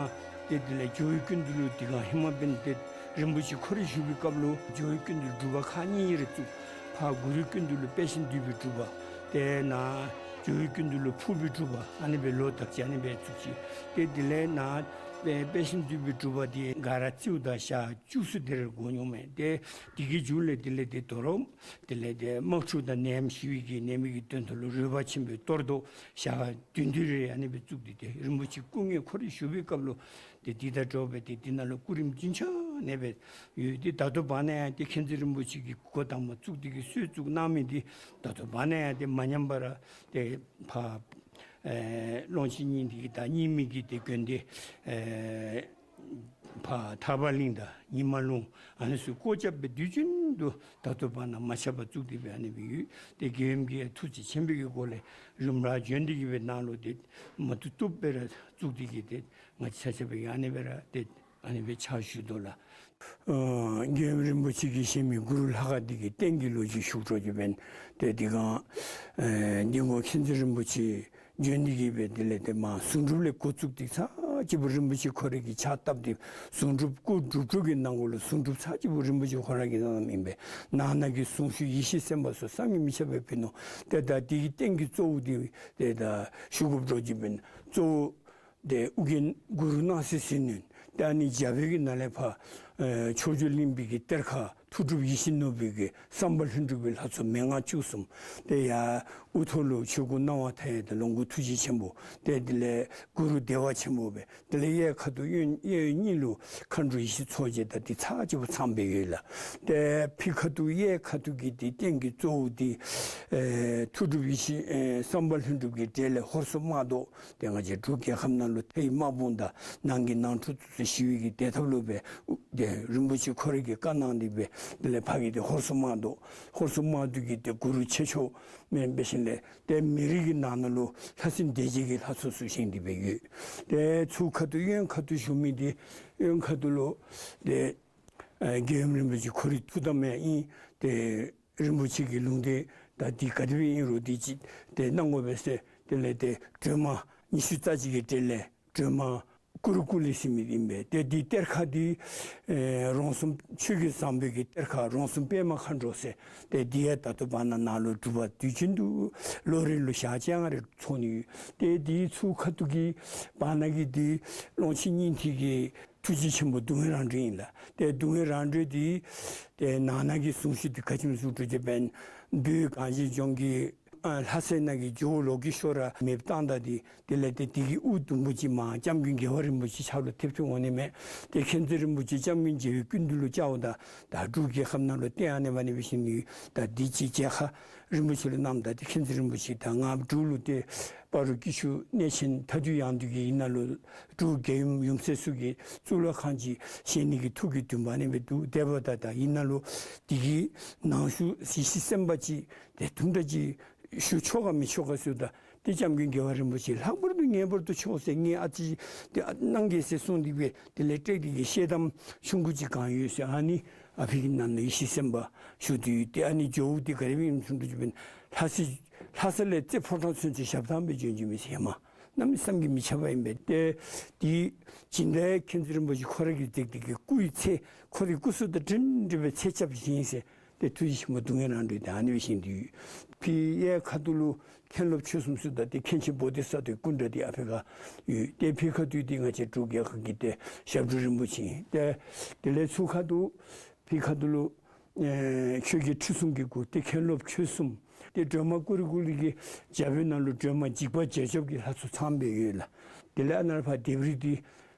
ཏེ་དེ་ལས་ཇོ་བོའི་སྐུ་མདུན་ལུ་དེ་སྒང་ཧེ་མ་འབདན་ཏེ་རིན་པོ་ཆེ་ཁོ་ར་བཞུགས་པའི་སྐབས་ལུ་ཇོ་བོའི་སྐུ་མདུན་ལུ་སྒྲུབ་པ་ཁག་གཉིས་རེ་བཙུགས། ཕར་གུ་རུའི་སྐུ་མདུན་ལུ་དཔལ་ཆེན་འདུས་པའི་སྒྲུབ་པ། ཏེ་ནཱ་ཇོ་བོའི་སྐུ་མདུན་ལུ་ཕུར་པའི་སྒྲུབ་པ། ཨ་ནི་སྦེ་ལོ་དག་ཅིག་ཨ་ནི་སྦེ་བཙུགས་ཅི། ཏེ་དེ་ལས་ནཱ་དཔལ་ཆེན་འདུས་པའི་སྒྲུབ་པ་འདི་ག་ར་བརྩིཝ་ད་ཞག་བཅུ་གསུམ་དེ་རེ་འགོར་འོང་མས། ཏེ་དེ་གི་མཇུག་ལས་དེ་ལས་ཏེ་དོ་རུང་དེ་ལས་ཏེ་དམག་འཁྲུག་དང་ནད་ཡམས་ཞི་བའི་གི་ནད་མེད་ཀྱི་དོན་དུ་ལུ་རོལ་པ་ཆེན་པོའི་གཏོར་བཟློག་ཞག་བདུན་བདུན་རེ་ཨ་ནི་སྦེ་བཙུགས་ཏེ་ཏེ་རིན་པོ་ཆེ་སྐུ་ངལ་ཁོ་ར་བཞུགས་པའི་སྐབས་ལུ་ཏེ་འདི་དང་འདྲཝ་སྦེ་ཏེ་འདི་ནང་ལུ་སྐུ་རིམ་རྒྱུན་ཆགས་ཨ་ནི་སྦེ་ཡོད། ཏེ་ད་ལྟོ་བར་ན་ཡང་ཏེ་མཁྱེན་བརྩེ་རིན་པོ་ཆེ་གིས་འགོ་དང་པ་བཙུགས་ཏེ་གིས་སྲོལ་བཙུགས་གནང་མི་འདི་ད་ལྟོ་བར་ན་ཡང་ཏེ་མ་ཉམས་པར་ཏེ་ཕར་ཨེ་ཀློང་ཆེན་སྙིང་ཐིག་གི་དང་རྙིང་མའི་གི་ཏེ་དགོན་སྡེ་ཨེ་ཕར་ཐར་པ་གླིང་དང་ཉི་མ་ལུང་ཨ་ནི་ཚུ་སྒོ་རྒྱབ་སྦེ་དུས་རྒྱུན་དུ་ད་ལྟོ་བར་ན་མ་ཆག་པར་བཙུགས་ཏེ་སྦེ་ཨ་ནི་སྦེ་ཡོད། ཏེ་རྒྱལ་ཡུམ་གྱིས་ཐུགས་རྗེ་ཆེན་པོའི་གི་སྒོ་ལས་ཡུམ་ར་བྱོན་ཏེ་གིས་སྦེ་ནཱ་ལུ་ཏེ་མ་བཏུབ་བཏུབ་སྦེ་ར་བཙུགས་ཏེ་གིས་ཏེ་ང་བཅས་ཆ་ཁྱབ་སྦེ་ཨ་ནི་སྦེ་ར་ཏེ་ཨ་ནི་སྦེ་ཕྱག་ཞུ་དོ་ལགས། ཨ་རྒྱལ་ཡུམ་རིན་པོ་ཆེ་གིས་བཞེངས་མི་གུ་རུ་ལྷ་ཁང་འདི་གི་རྟེན་གྱི་ལོ་རྒྱུས་ཞུ་དགོ་ཅི་འབདན་ཏེ་འདི་སྒང་ཨེ་འདི་སྒང་མཁྱེན་བརྩེ་རིན་པོ་ཆེ་བྱོན་ཏེ་གིས་སྦེ་དེ་ལས་ཏེ་མར་གཟུངས་སྒྲུབ་ལས་འགོ་བཙུགས་ཏེ་ཚར་གཅིག་པོ་རིན་པོ་ཆེ་ཁོ་རའི་གི་ཕྱག་བཏབ་སྟེ་གཟུངས་སྒྲུབ་སྐུ་སྒྲུབ་གྲོགས་ཀྱི་ནང་འཁོད་ལུ་གཟུངས་སྒྲུབ་ཚར་གཅིག་པོ་རིན་པོ་ཆེ་ཁོ་ར་གིས་གནངམ་ཨིན་པས། ནང་ན་གི་གཟུངས་གཞུག་ཡེ་ཤེས་སེམས་དཔའ་ཚུ་བསམ་གྱིས་མི་ཁྱབ་པ་སྦེ་ཕུལ་ནུག། ཏེ་ད་འདི་གི་རྟེན་གྱི་གཙོ་བོ་འདི་ཏེ་ད་ཞུ་དགོཔ་འདྲཝ་ཅིག་འབདན་གཙོ་བོ་ཏེ་ཨོ་རྒྱན་གུ་རུ་སྣང་སྲིད་ཟིལ་གནོན། ཏེ་ཨ་ནི་རྒྱབ་པའི་གི་ནང་ལས་ཕར་ཨེ་ཕྱོགས་བཅུ་གླིང་པའི་གི་གཏེར་ཁ་མཐུ་སྒྲུབ་ཡིད་བཞིན་ནོར་བུའི་གི་བསམ་པ་ལྷུན་གྲུབ་ཀྱི་ལྷ་ཚོགས་མན་ངག་བཅུ་གསུམ། ཏེ་ཡར་དབུ་ཐོག་ལུ་ཆོས་སྐུ་སྣང་བ་མཐའ་ཡས་དང་ལོངས་སྐུ་ཐུགས་རྗེ་ཆེན་པོ། ཏེ་དེ་ལས་གུ་རུ་བདེ་བ་ཆེན་པོ་སྦེ། དེ་ལས་གཡས་ཁ་ཐུག་གཡོན་གཡས་གཡོན་གཉིས་ལུ་མཁའ་འགྲོ་ཡེ་ཤེས་མཚོ་རྒྱལ་དང་འདི་ཚར་གཅིག་པོ་ཚངམ་སྦེ་ཡོད་ལགས། ཏེ་ཕྱི་ཁ་ཐུག་གཡས་ཁ་ཐུག་གི་འདི་རྟེན་གྱི་གཙོ་བོ་འདི་ཨེ་མཐུ་སྒྲུབ་ཡེ་ཤེས་ཨེ་བསམ་པ་ལྷུན་གྲུབ་ཀྱི་གྲས་ལས་ཧོར་སོག་དམག་བཟློག། ཏེ་ང་བཅས་འབྲུག་རྒྱལ་ཁབ་ནང་ལུ་མཐའ་ཡི་དམག་དཔུང་དང་ནང་གི་ནང་འཁྲུག་ཚུ་ཞི་བའི་གི་བདེ་ཐབས་ལུ་སྦེ་ཨུ་ རིན་པོ་ཆེ་ཁོ་ར་གིས་བཀའ་གནང་སྟེ་སྦེ་དེ་ལས་ཕ་གི་ཏེ་ཧོར་སོག་དམག་དོ་ཧོར་སོག་དམག་དོ་གི་ཏེ་གུ་རུ་ཆེ་མཆོག་མེན་པའི་ཞིནམ་ལས་ཏེ་མི་རིགས་ཀྱི་ནང་ན་ལུ་ལྷ་སྲིན་སྡེ་བརྒྱད་ཀྱི་ལྷ་ཚོགས་ཚུ་བཞེངས་ཏེ་སྦེ་ཡོད། ཏེ་ཚུར་ཁ་ཐུག་གཡོན་ཁ་ཐུག་བཞུགས་མི་འདི་གཡོན་ཁ་ཐུག་ལུ་ཏེ་ཨེ་རྒྱལ་ཡུམ་རིན་པོ་ཆེ་ཁོ་རའི་ཐུགས་དམ་ཡང་ཨིན། ཏེ་རིན་པོ་ཆེ་གི་ལུང་བསྟན་ད་འདི་ག་དེ་སྦེ་ཨིན་རུང་འདི་ཅིག་ཏེ་གནང་དགོ་པས་ཟེར་དེ་ལས་ཏེ་སྒྲོལ་མ་ཉི་ཤུ་རྩ་གཅིག་གི་གྲས་ལས་སྒྲོལ་མ་ཀུ་རུ་ཀུ་ལེ་ཟེར་མི་ཨིན་པས། ཏེ་འདི་གཏེར་ཁ་འདི་ཨེ་རོང་ཟོམ་ཆོས་ཀྱི་བཟང་པོའི་གི་གཏེར་ཁ་རོང་ཟོམ་པདྨ་མཁའ་འགྲོ་ཟེར་ཏེ་འདི་ཡང་ད་ལྟོ་བར་ན་ནཱ་ལུ་སྒྲུབ་པ་དུས་རྒྱུན་དུ་ལོ་རེ་ལུ་ཞག་བཅོ་ལྔ་རེ་ཚོགས་ནི་ཡོད། ཏེ་འདི་ཚུར་ཁ་ཐུག་གི་བར་ན་གི་འདི་ཀློང་ཆེན་སྙིང་ཐིག་གི་ཐུགས་རྗེ་ཆེན་པོ་སྡུག་བསྔལ་རང་གྲོལ་ཨིན་ལགས། ཏེ་སྡུག་བསྔལ་རང་གྲོལ་འདི་ཏེ་ནང་ན་གི་གཟུངས་གཞུག་འདི་ག་ཅི་སྨོ་ཟེར་བ་ཅིན་བོད་གངས་ཅན་ལྗོངས་ཀྱི་ཨ་ལྷ་སའི་ནང་གི་ཇོ་བོ་ལོ་ཀེ་ཤྭ་ར་མེདཔ་བཏང་ད་འདི་དེ་ལས་ཏེ་དེ་གི་དབུ་དུམ་བུ་ཅིག་མར་སྐྱབས་མགོན་རྒྱལ་བ་རིན་པོ་ཆེ་ཕྱག་ལུ་ཐེབས་ཏེ་འོང་ནི་མས། ཏེ་མཁྱེན་བརྩེ་རིན་པོ་ཆེ་སྐྱབས་མགོན་རྒྱལ་བའི་སྐུ་མདུན་ལུ་བཅརཝ་ད་ད་འབྲུག་རྒྱལ་ཁབ་ནང་ལུ་ཏེ་ཨ་ནི་འབད་ནི་འབད་ཞིནམ་ད་འདི་ཅིག་མཇལ་ཁ་རིན་པོ་ཆེ་ལུ་གནངམ་ད་ཏེ་མཁྱེན་བརྩེ་རིན་པོ་ཆེ་ད་ང་འབྲུག་ལུ་ཏེ་སྤ་རོ་སྐྱིད་ཆུ་གནས་ཆེན་མཐའ་འདུལ་ཡང་འདུལ་གྱི་ཡིག་ནང་ལུ་འབྲུག་རྒྱལ་ཡུམ་ཡུམ་སྲས་ཚུ་གི་གཙུག་ལག་ཁང་ཅིག་བཞེངས་ནི་གི་ཐུགས་ཀྱི་འདུན་པ་ཨ་ནི་སྦེ་འདུག། དེ་འབདཝ་ད་ད་ཡིག་ནང་ལུ་དེ་གི་ནང་ཞུ་ཡེ་ཤེས་སེམས་དཔའ་ཅིག་ཏེ་དུམ་གྲ་ཅིག་ཞུ་ཆོག་ག་མི་ཆོག་ག་ཟེརཝ་ད་ཏེ་སྐྱབས་མགོན་རྒྱལ་བ་རིན་པོ་ཆེ་ལྷག་པར་དུ་ངེས་པར་དུ་ཆོག་ཟེར། ངེའི་ཨ་ཙི་ཏེ་གནང་གེ་ཟེར་གསུངས་ཏེ་སྦེ་དེ་ལས་ཏེ་དེ་གི་ཤེལ་དམ་ཆུང་ཀུ་ཅིག་གང་ཡོད་ཟེར། ཨ་ནི་ཨ་ཕི་གི་ནང་ན་ཡེ་ཤེས་སེམས་དཔའ་བཞུགས་ཏེ་ཡོད། ཏེ་ཨ་ནི་ཇོ་བོ་འདི་ག་དེ་སྦེ་ཨིནམ་ཟེར་བ་ཅིན་ལྷ་ས་ལྷ་ས་ལས་རྩེ་ཕོ་བྲང་ཚུན་ཚོད་ཞབས་ཐང་སྦེ་བྱོན་བྱོནམ་ཨིན་ཟེར་མས། གནམ་མེད་ས་མེད་ཀྱི་མི་ཆགས་པ་ཨིན་པས། ཏེ་དེ་སྦྱིན་བདག་མཁྱེན་བརྩེ་རིན་པོ་ཆེ་ཁོ་ར་གིས་ཏེ་དེ་གི་སྐུའི་ཚེ་ཁོ་རའི་སྐུ་གཟུགས་དང་འདྲན་འདྲ་སྦེ་ཚེ་སྐྱབས་བཞེས་ཟེར། ཏེ་ཐུགས་རྗེ་ཆེན་པོ་སྡུག་བསྔལ་རང་གྲོལ་ཏེ་ཨ་ནི་སྦེ་བཞེངས་ཏེ་ཡོད། ཕི་གཡས་ཁ་ཐུག་ལུ་མཁན་སློབ་ཆོས་གསུམ་ཟེརཝ་ད་ཏེ་མཁན་ཆེན་བོ་དྷི་ས་ཏྭའི་སྐུ་འདྲ་འདི་ཨ་ཕི་ཁར་ཡོད། ཏེ་ཕི་ཁ་ཐུག་འདི་ང་བཅས་འབྲུག་རྒྱལ་ཁབ་ཀྱི་ཏེ་ཞབས་དྲུང་རིན་པོ་ཆེ་ཨིན། ཏེ་དེ་ལས་ཚུར་ཁ་ཐུག་ཕི་ཁ་ཐུག་ལུ་ཨེ་ཆོས་རྒྱལ་ཁྲི་སྲོང་གི་སྐུ་ཏེ་མཁན་སློབ་ཆོས་གསུམ། ཏེ་སྒྲོལ་མ་ཀུ་རུ་ཀུ་ལེ་གི་རྒྱབ་ནང་ལུ་སྒྲོལ་མ་འཇིགས་པ་བྱེད་སྐྱོབ་ཀྱི་ལྷ་ཚོགས་ཚངམ་སྦེ་ཡོད་ལགས། དེ་ལས་ཨ་ནཱ་ཕར་ལྡེབས་རིས་འདི་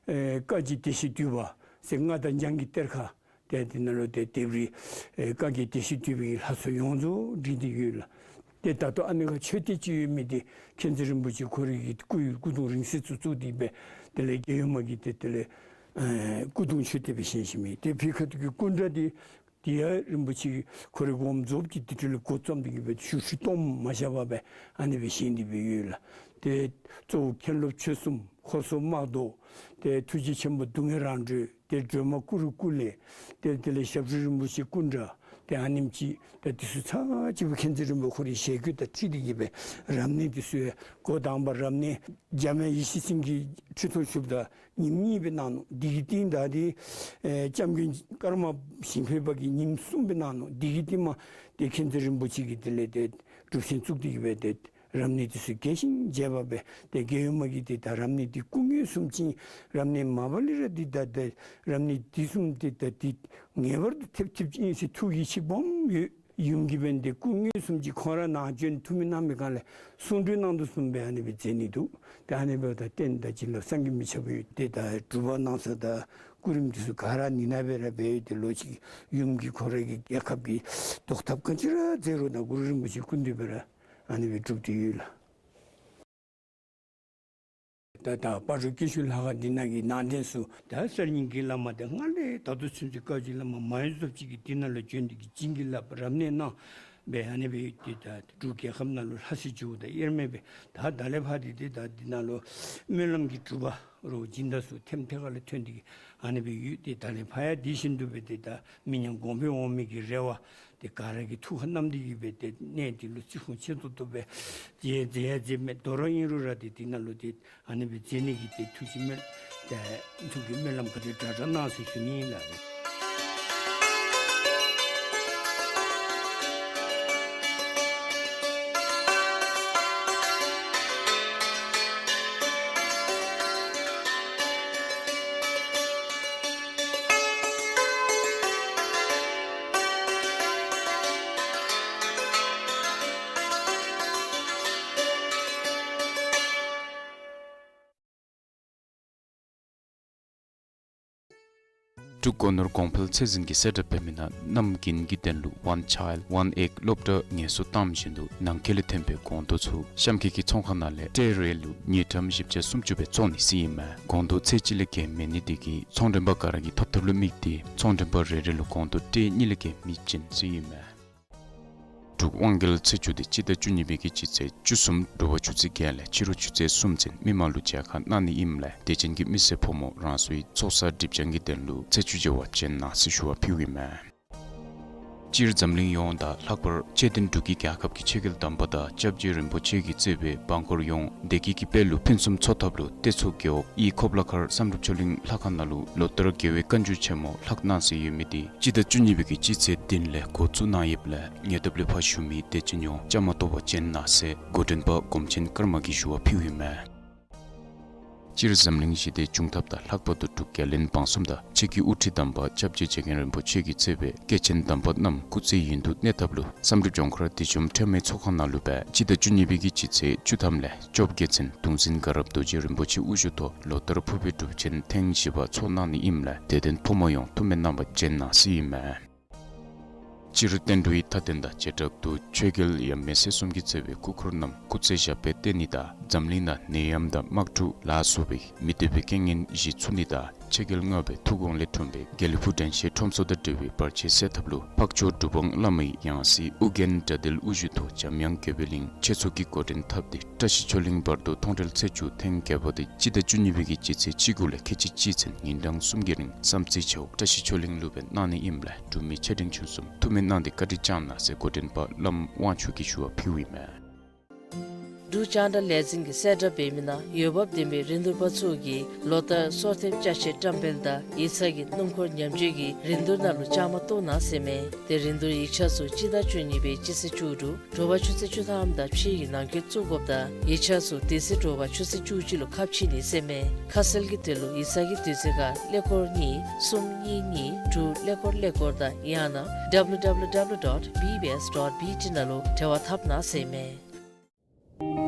ཨེ་བཀའ་བརྒྱུད་བདེ་གཤེགས་འདུས་པ་ཟེར་མངའ་བདག་འཇང་གི་གཏེར་ཁ། ཏེ་དེ་ནང་ལུ་ཏེ་ལྡེབས་རིས་ཨེ་བཀའ་བརྒྱུད་བདེ་གཤེགས་འདུས་པའི་ལྷ་ཚོགས་ཡོངས་རྫོགས་བྲིས་ཏེ་ཡོད་ལགས། ཏེ་ད་ལྟོ་ཨ་ནི་ཁར་མཆོད་རྟེན་ཅིག་ཡོད་མི་འདི་མཁྱེན་བརྩེ་རིན་པོ་ཆེ་ཁོ་རའི་གི་སྐུ་ཡི་སྐུ་གདུང་རིང་བསྲེལ་ཚུ་བཙུགས་ཏེ་སྦེ་དེ་ལས་རྒྱལ་ཡུམ་མ་གི་ཏེ་དེ་ལས་ཨེ་སྐུ་གདུང་མཆོད་རྟེན་སྦེ་བཞེངས་བཞེངསམ་ཨིན། ཏེ་ཕི་ཁ་ཐུག་གི་སྐུ་འདྲ་འདི་དེ་ཡང་རིན་པོ་ཆེ་ཁོ་རའི་དགོངས་རྫོགས་ཀྱི་དེ་འཕྲོ་ལས་འགོ་བརྩམས་ཏེ་གི་སྦེ་ཞུ་ཞུ་སྟོངམ་མ་བཞག་པར་སྦེ་ཨ་ནི་སྦེ་བཞེངས་ཏེ་སྦེ་ཡོད་ལགས། ཏེ་གཙོ་བོ་མཁན་སློབ་ཆོས་གསུམ་ཧོར་སོག་དམག་དོ་ཏེ་ཐུགས་རྗེ་ཆེན་པོ་སྡུག་བསྔལ་རང་གྲོལ་ཏེ་སྒྲོལ་མ་ཀུ་རུ་ཀུ་ལེ་ཏེ་དེ་ལས་ཞབས་དྲུང་རིན་པོ་ཆེ་སྐུ་འདྲ་ཏེ་ཨ་ནེམ་ཅིག་ཏེ་དེ་ཚུ་ཚར་གཅིག་པོ་མཁྱེན་བརྩེ་རིན་པོ་ཆེ་ཁོ་རའི་ཞལ་བཀོད་དང་འཁྲིལ་ཏེ་གི་སྦེ་རབ་གནས་དེ་ཚུ་ཡང་འགོ་དང་པ་རབ་གནས་འཇམ་དབྱངས་ཡེ་ཤེས་སེང་གེ་ཁྲི་ཐོག་བཞུགསཔ་ད་ཉིནམ་གཉིས་སྦེ་གནང་ནུག། དེ་གི་རྟིང་བདའ་སྟེ་ཨེ་སྐྱབས་མགོན་ཀརྨ་ཞིང་ཕེབས་པ་གིས་ཉིནམ་གསུམ་སྦེ་གནང་ནུག། དེ་གི་རྟིང་མ་ཏེ་མཁྱེན་བརྩེ་རིན་པོ་ཆེ་གིས་དེ་ལས་ཏེ་སྒྲུབ་ཆེན་བཙུགས་ཏེ་གི་སྦེ་ཏེ་རབ་གནས་དེ་ཚུ་རྒྱས་ཤིང་རྒྱས་པ་སྦེ་ཏེ་རྒྱལ་ཡུམ་མ་གིས་ཏེ་ད་རབ་གནས་འདི་སྐུ་ངལ་གསུམ་ཅིག་ཨིན། རབ་གནས་མ་པ་ལས་ར་འདི་ད་ཏེ་རབ་གནས་འདི་གསུམ་འདི་ད་འདི་ངེས་པར་དུ་ཐེབས་ཐེབས་ཅིག་ཨིན་ཟེར་ཐུགས་ཡིད་ཆེས་སྦོམ་ཡོད། ཡུམ་གྱིས་འབདན་ཏེ་སྐུ་ངལ་གསུམ་ཅིག་ཁོང་ར་ནཱ་བྱོན་ཐུབ་མི་གནང་མི་སྒང་ལས་གསུང་གྲོས་གནང་དོ་བཟུམ་སྦེ་ཨ་ནི་སྦེ་མཛད་ནི་འདུག། ཏེ་ཨ་ནི་འབདཝ་ད་རྟེན་དང་བྱིན་རླབས་བསམ་གྱིས་མི་ཁྱབ་པ་ཡོད། ཏེ་ད་སྒྲུབ་པ་གནང་ས་དང་སྐུ་རིམ་དེ་ཚུ་ག་ར་ནི་ནང་སྦེ་ར་འབད་ཡོད། ཏེ་ལོག་ཅིག་ཡུམ་གྱིས་ཁོ་རའི་གི་རྒྱལ་ཁབ་ཀྱི་བཟློག་ཐབས་ག་ཅི་ར་མཛད་རུང་ད་གུ་རུ་རིན་པོ་ཆེའི་སྐུ་མདུན་སྦེ་ར་ཨ་ནི་སྦེ་སྒྲུབ་སྟེ་ཡོད་ལགས། ད་ད་སྤ་རོ་སྐྱིད་ཆུ་ལྷ་ཁང་འདི་ནང་གི་ནང་རྟེན་ཚུ་ད་གསར་རྙིང་གི་བླ་མ་དེ་སྔར་ལས་ད་ལྟོ་ཚུན་ཚོད་བཀའ་བརྒྱུད་བླ་མ་མང་ཡོད་ཚུ་ཅིག་གིས་འདི་ནང་ལུ་བྱོན་ཏེ་གི་བྱིན་གྱིས་བརླབས་རབ་གནས་གནང་སྦེ་ཨ་ནི་སྦེ་ཏེ་ད་འབྲུག་རྒྱལ་ཁབ་ནང་ལུ་ལྷ་སའི་ཇོ་བོ་དང་དབྱེར་མེད་སྦེ་ད་ད་ལས་ཕར་ཏེ་ཏེ་ད་འདི་ནང་ལུ་སྨོན་ལམ་གྱི་སྒྲུབ་པ་རོགས་སྦྱིན་བདག་ཚུ་ཐེམ་ཐེ་ཁ་ལས་ཐོན་ཏེ་གི་ཨ་ནི་སྦེ་ཡོད། ཏེ་ད་ལས་ཕར་ཡང་དེ་བཞིན་དུ་སྦེ་ཏེ་ད་མི་ཉམས་གོང་འཕེལ་འོང་མི་གི་རེ་བ་ཏེ་ག་ར་གིས་ཐུགས་ཁར་བསྣམས་ཏེ་གི་སྦེ་ཏེ་གནས་འདི་ལུ་བརྩི་སྲུང་ཆེ་ཏོག་ཏོ་སྦེ་མཛད་མཛད་ཡ་མཛད་མི་དོ་རུང་ཨིན་རུང་ར་ཏེ་འདི་ནང་ལུ་ཏེ་ཨ་ནི་སྦེ་མཛད་ནི་གི་ཏེ་ཐུགས་ཀྱི་སྨོན་ཏེ་ཐུགས་ཀྱི་སྨོན་ལམ་ག་དེ་དྲག་དྲག་གནང་ཟེར་ཞུ་ནི་ཨིན་ལགས། འབྲུག་སྒོ་ནོར་གོང་འཕེལ་ཚད་འཛིན་གྱི་གསལ་བསྒྲགས་འབད་མི་ནང་གནམ་དགུན་གྱི་དོན་ལུ་One Child One Egg སློབ་གྲྭ་ངལ་གསོ་བཏངམ་བཞིན་དུ་ནང་འཁོད་ལས་ཐོན་པའི་སྒོང་རྡོ་ཚུ་གཤམ་འཁོད་ཀྱི་ཚོང་ཁང་ནང་ལས་སྤྲོད་རེ་ལུ་དངུལ་ཀྲམ་བཞི་བརྒྱ་སུམ་ཅུ་སྦེ་བཙོང་ནི་ཟེར་ཨིན་མས། སྒོང་རྡོ་ཚད་གཅིག་ལས་བརྒལ་མེད་ནི་དེ་གིས་ཚོང་མགྲོན་པ་ག་ར་གིས་ཐོབ་ཐབས་ལུ་དམིགས་ཏེ་ཚོང་མགྲོན་པ་རེ་རེ་ལུ་སྒོང་རྡོ་སྤྲོད་གཉིས་ལས་བརྒལ་མི་བྱིན་ཟེར་ཨིན་མས། འབྲུག་དབང་རྒྱལ་ཚེས་བཅུ་དེ་སྤྱི་ཟླ་བཅུ་གཉིས་པའི་གི་སྤྱི་ཚེས་བཅུ་གསུམ་དྲོ་པ་ཆུ་ཚོད་བརྒྱད་ལས་ཕྱི་རུ་ཆུ་ཚོད་གསུམ་ཚུན་མི་མང་ལུ་མཇལ་ཁ་གནང་ནི་ཨིནམ་ལས་དད་ཅན་གྱི་མི་སེར་ཕོ་མོ་རང་སོའི་ཚོགས་བསགས་སྒྲིབ་སྦྱང་གི་དོན་ལུ་ཚེས་བཅུ་མཇལ་བར་བྱོན་གནང་ཟེར་ཞུ་བ་ཕུལཝ་ཨིན་མས། སྤྱིར་འཛམ་གླིང་ཡོངས་དང་ལྷག་པར་ཁྱེད་དོན་འབྲུག་གི་རྒྱལ་ཁབ་ཀྱི་ཆོས་རྒྱལ་དམ་པ་དང་སྐྱབས་རྗེ་རིན་པོ་ཆེ་གིས་གཙོས་པའི་འབངས་འཁོར་ཡོངས་བདེ་སྐྱིད་ཀྱི་དཔལ་ལུ་ཕུན་སུམ་ཚོགས་ཐབས་ལུ་སྟོད་མཚོ་རྒེད་འོག་གཡས་ཁོ་པ་ལ་མཁར་བསམ་གྲུབ་ཆོས་གླིང་ལྷ་ཁང་ནང་ལུ་ལོ་ལྟར་རྒྱལ་བའི་བཀའ་འགྱུར་ཆེན་མོ་ལྷག་གནང་སྲོལ་ཡོད་མི་དེ་སྤྱི་ཟླ་བཅུ་གཉིས་པའི་གི་སྤྱི་ཚེས་བདུན་ལས་འགོ་བཙུགས་གནང་ཡོདཔ་ལས་ཉེ་འདབས་ལས་ཕར་བཞུགས་མི་དད་ཅན་ཡོངས་བཅའ་མར་གཏོགས་པར་བྱོན་གནང་ཟེར་འགོ་འདྲེན་པ་སྒོམ་ཆེན་ཀརྨ་གིས་ཞུ་བ་ཕུལཝ་ཨིན་མས། སྤྱིར་འཛམ་གླིང་ཞི་བདེ་འབྱུང་ཐབས་དང་ལྷག་པར་དུ་འབྲུག་རྒྱལ་བློན་འབངས་གསུམ་དང་ཆོས་ཀྱི་དབུ་ཁྲིད་དམ་པ་སྐྱབས་རྗེ་རྗེ་མཁན་རིན་པོ་ཆེ་གིས་གཙོས་པའི་སྐྱེས་ཆེན་དམ་པ་རྣམས་སྐུ་ཚེ་ཡུན་དུ་གནས་ཐབས་ལུ་བསམ་གྲུབ་ལྗོངས་མཁར་བདེ་འཇོམས་ཁྲོས་མའི་ཚོགས་ཁང་ནང་ལུ་སྦེ་སྤྱི་ཟླ་བཅུ་གཉིས་པའི་གི་སྤྱི་ཚེས་བཅུ་ཐམ་ལས་བཅོ་བརྒྱད་ཚུན་གདུང་འཛིན་དགའ་རབ་རྡོ་རྗེ་རིན་པོ་ཆེ་དབུ་བཞུགས་ཐོག་ལོ་ལྟར་ཕུར་པའི་སྒྲུབ་ཆེན་ཐེངས་བཞི་པ་ཚོགས་གནང་ནི་ཨིནམ་ལས་དད་ལྡན་ཕོ་མོ་ཡོངས་ཐུགས་སྨོན་གནང་བར་བྱོན་གནང་ཟེར་ཨིན་མས། སྤྱིར་བསྟན་འགྲོའི་མཐའ་དོན་དང་བྱེ་བྲག་ཏུ་ཆོས་རྒྱལ་ཡབ་མེས་སྲས་གསུམ་གྱིས་གཙོས་པའི་སྐུ་འཁོར་རྣམས་སྐུ་ཚེ་ཞབས་པད་བརྟན་ནི་དང་འཛམ་གླིང་ནང་ནད་ཡམས་དང་དམག་འཁྲུག་ལ་སོགས་པའི་མི་བདེ་བའི་རྐྱེན་ངན་ཞི་ཚུགས་ནི་དང་ཆོས་རྒྱལ་ལྔ་པའི་ཐུགས་དགོངས་ལས་འཁྲུངས་པའི་དགེ་ལེགས་ཕུག་དྲན་ཤེས་ཁྲོམ་ཚོགས་དང་འབྲེལ་བའི་བར་ཆད་སེལ་ཐབས་ལུ་འཕགས་མཆོག་གྲུབ་དབང་བླ་མའི་ཡང་སྲིད་ཨོ་རྒྱན་དགྲ་འདུལ་དབུ་བཞུགས་ཐོག་འཇམ་དབྱངས་དགེ་འཕེལ་གླིང་ཆོས་ཚོགས་ཀྱིས་འགོ་འདྲེན་འཐབ་སྟེ་བཀྲ་ཤིས་ཆོས་གླིང་བར་དུ་མཐོང་གྲོལ་ཚེས་བཅུ་ཐེངས་བརྒྱད་པ་དེ་སྤྱི་ཟླ་བཅུ་གཉིས་པའི་གི་སྤྱི་ཚེས་བཅུ་དགུ་ལས་ཁལ་གཅིག་གཅིག་ཚུན་ཉིན་གྲངས་གསུམ་གྱི་རིང་བསམ་རྩེ་ཆེ་འོག་བཀྲ་ཤིས་ཆོས་གླིང་ལུ་སྦེ་གནང་ནི་ཨིནམ་ལས་འབྲུག་མི་ཆེ་འབྲིང་ཆུང་གསུམ་ཐུགས་སྨོན་གནང་སྟེ་བཀའ་དྲིན་བསྐྱང་གནང་ཟེར་འགོ་འདྲེན་པ་བླམ་དབང་ཕྱུག་གིས་ཞུ་བ་ཕུལཝ་ཨིན་མས། འབྲུག་རྒྱང་བསྒྲགས་ལས་འཛིན་གྱི་གསལ་བསྒྲགས་འབད་མི་ནང་འོས་འབབ་ལྡན་པའི་རིན་བསྡུར་པ་ཚུ་གིས་ལོ་ལྟར་སྲོག་ཐེབས་ཅ་ཆས་བཀྲམ་སྤེལ་དང་ཡིག་ཚང་གི་སྣུམ་འཁོར་ཉམས་བཅོས་ཀྱི་རིན་བསྡུར་ནང་ལུ་བཅའ་མར་གཏོགས་གནང་ཟེར་མས། ཏེ་རིན་བསྡུར་ཡིག་ཆ་ཚུ་སྤྱི་ཟླ་བཅུ་གཉིས་པའི་སྤྱི་ཚེས་བཅུ་དྲུག་དྲོ་པ་ཆུ་ཚོད་བཅུ་ཐམ་དང་ཕྱེད་ཀྱི་ནང་འཁོད་བཙུགས་དགོཔ་དང་ཡིག་ཆ་ཚུ་དེ་ཚེ་དྲོ་པ་ཆུ་ཚོད་བཅུ་གཅིག་ལུ་ཁ་ཕྱེ་ནི་ཟེར་མས། ཁ་གསལ་གྱི་དོན་ལུ་ཡིག་ཚང་གི་དུས་ཚོད་ཁར་ཀླད་ཀོར་གཉིས་གསུམ་གཉིས་གཉིས་དྲུག་ཀླད་ཀོར་ཀླད་ཀོར་དང་ཡང་ན་W W W dot B B S dot B T ནང་ལུ་འབྲེལ་བ་འཐབ་གནང་ཟེར་མས།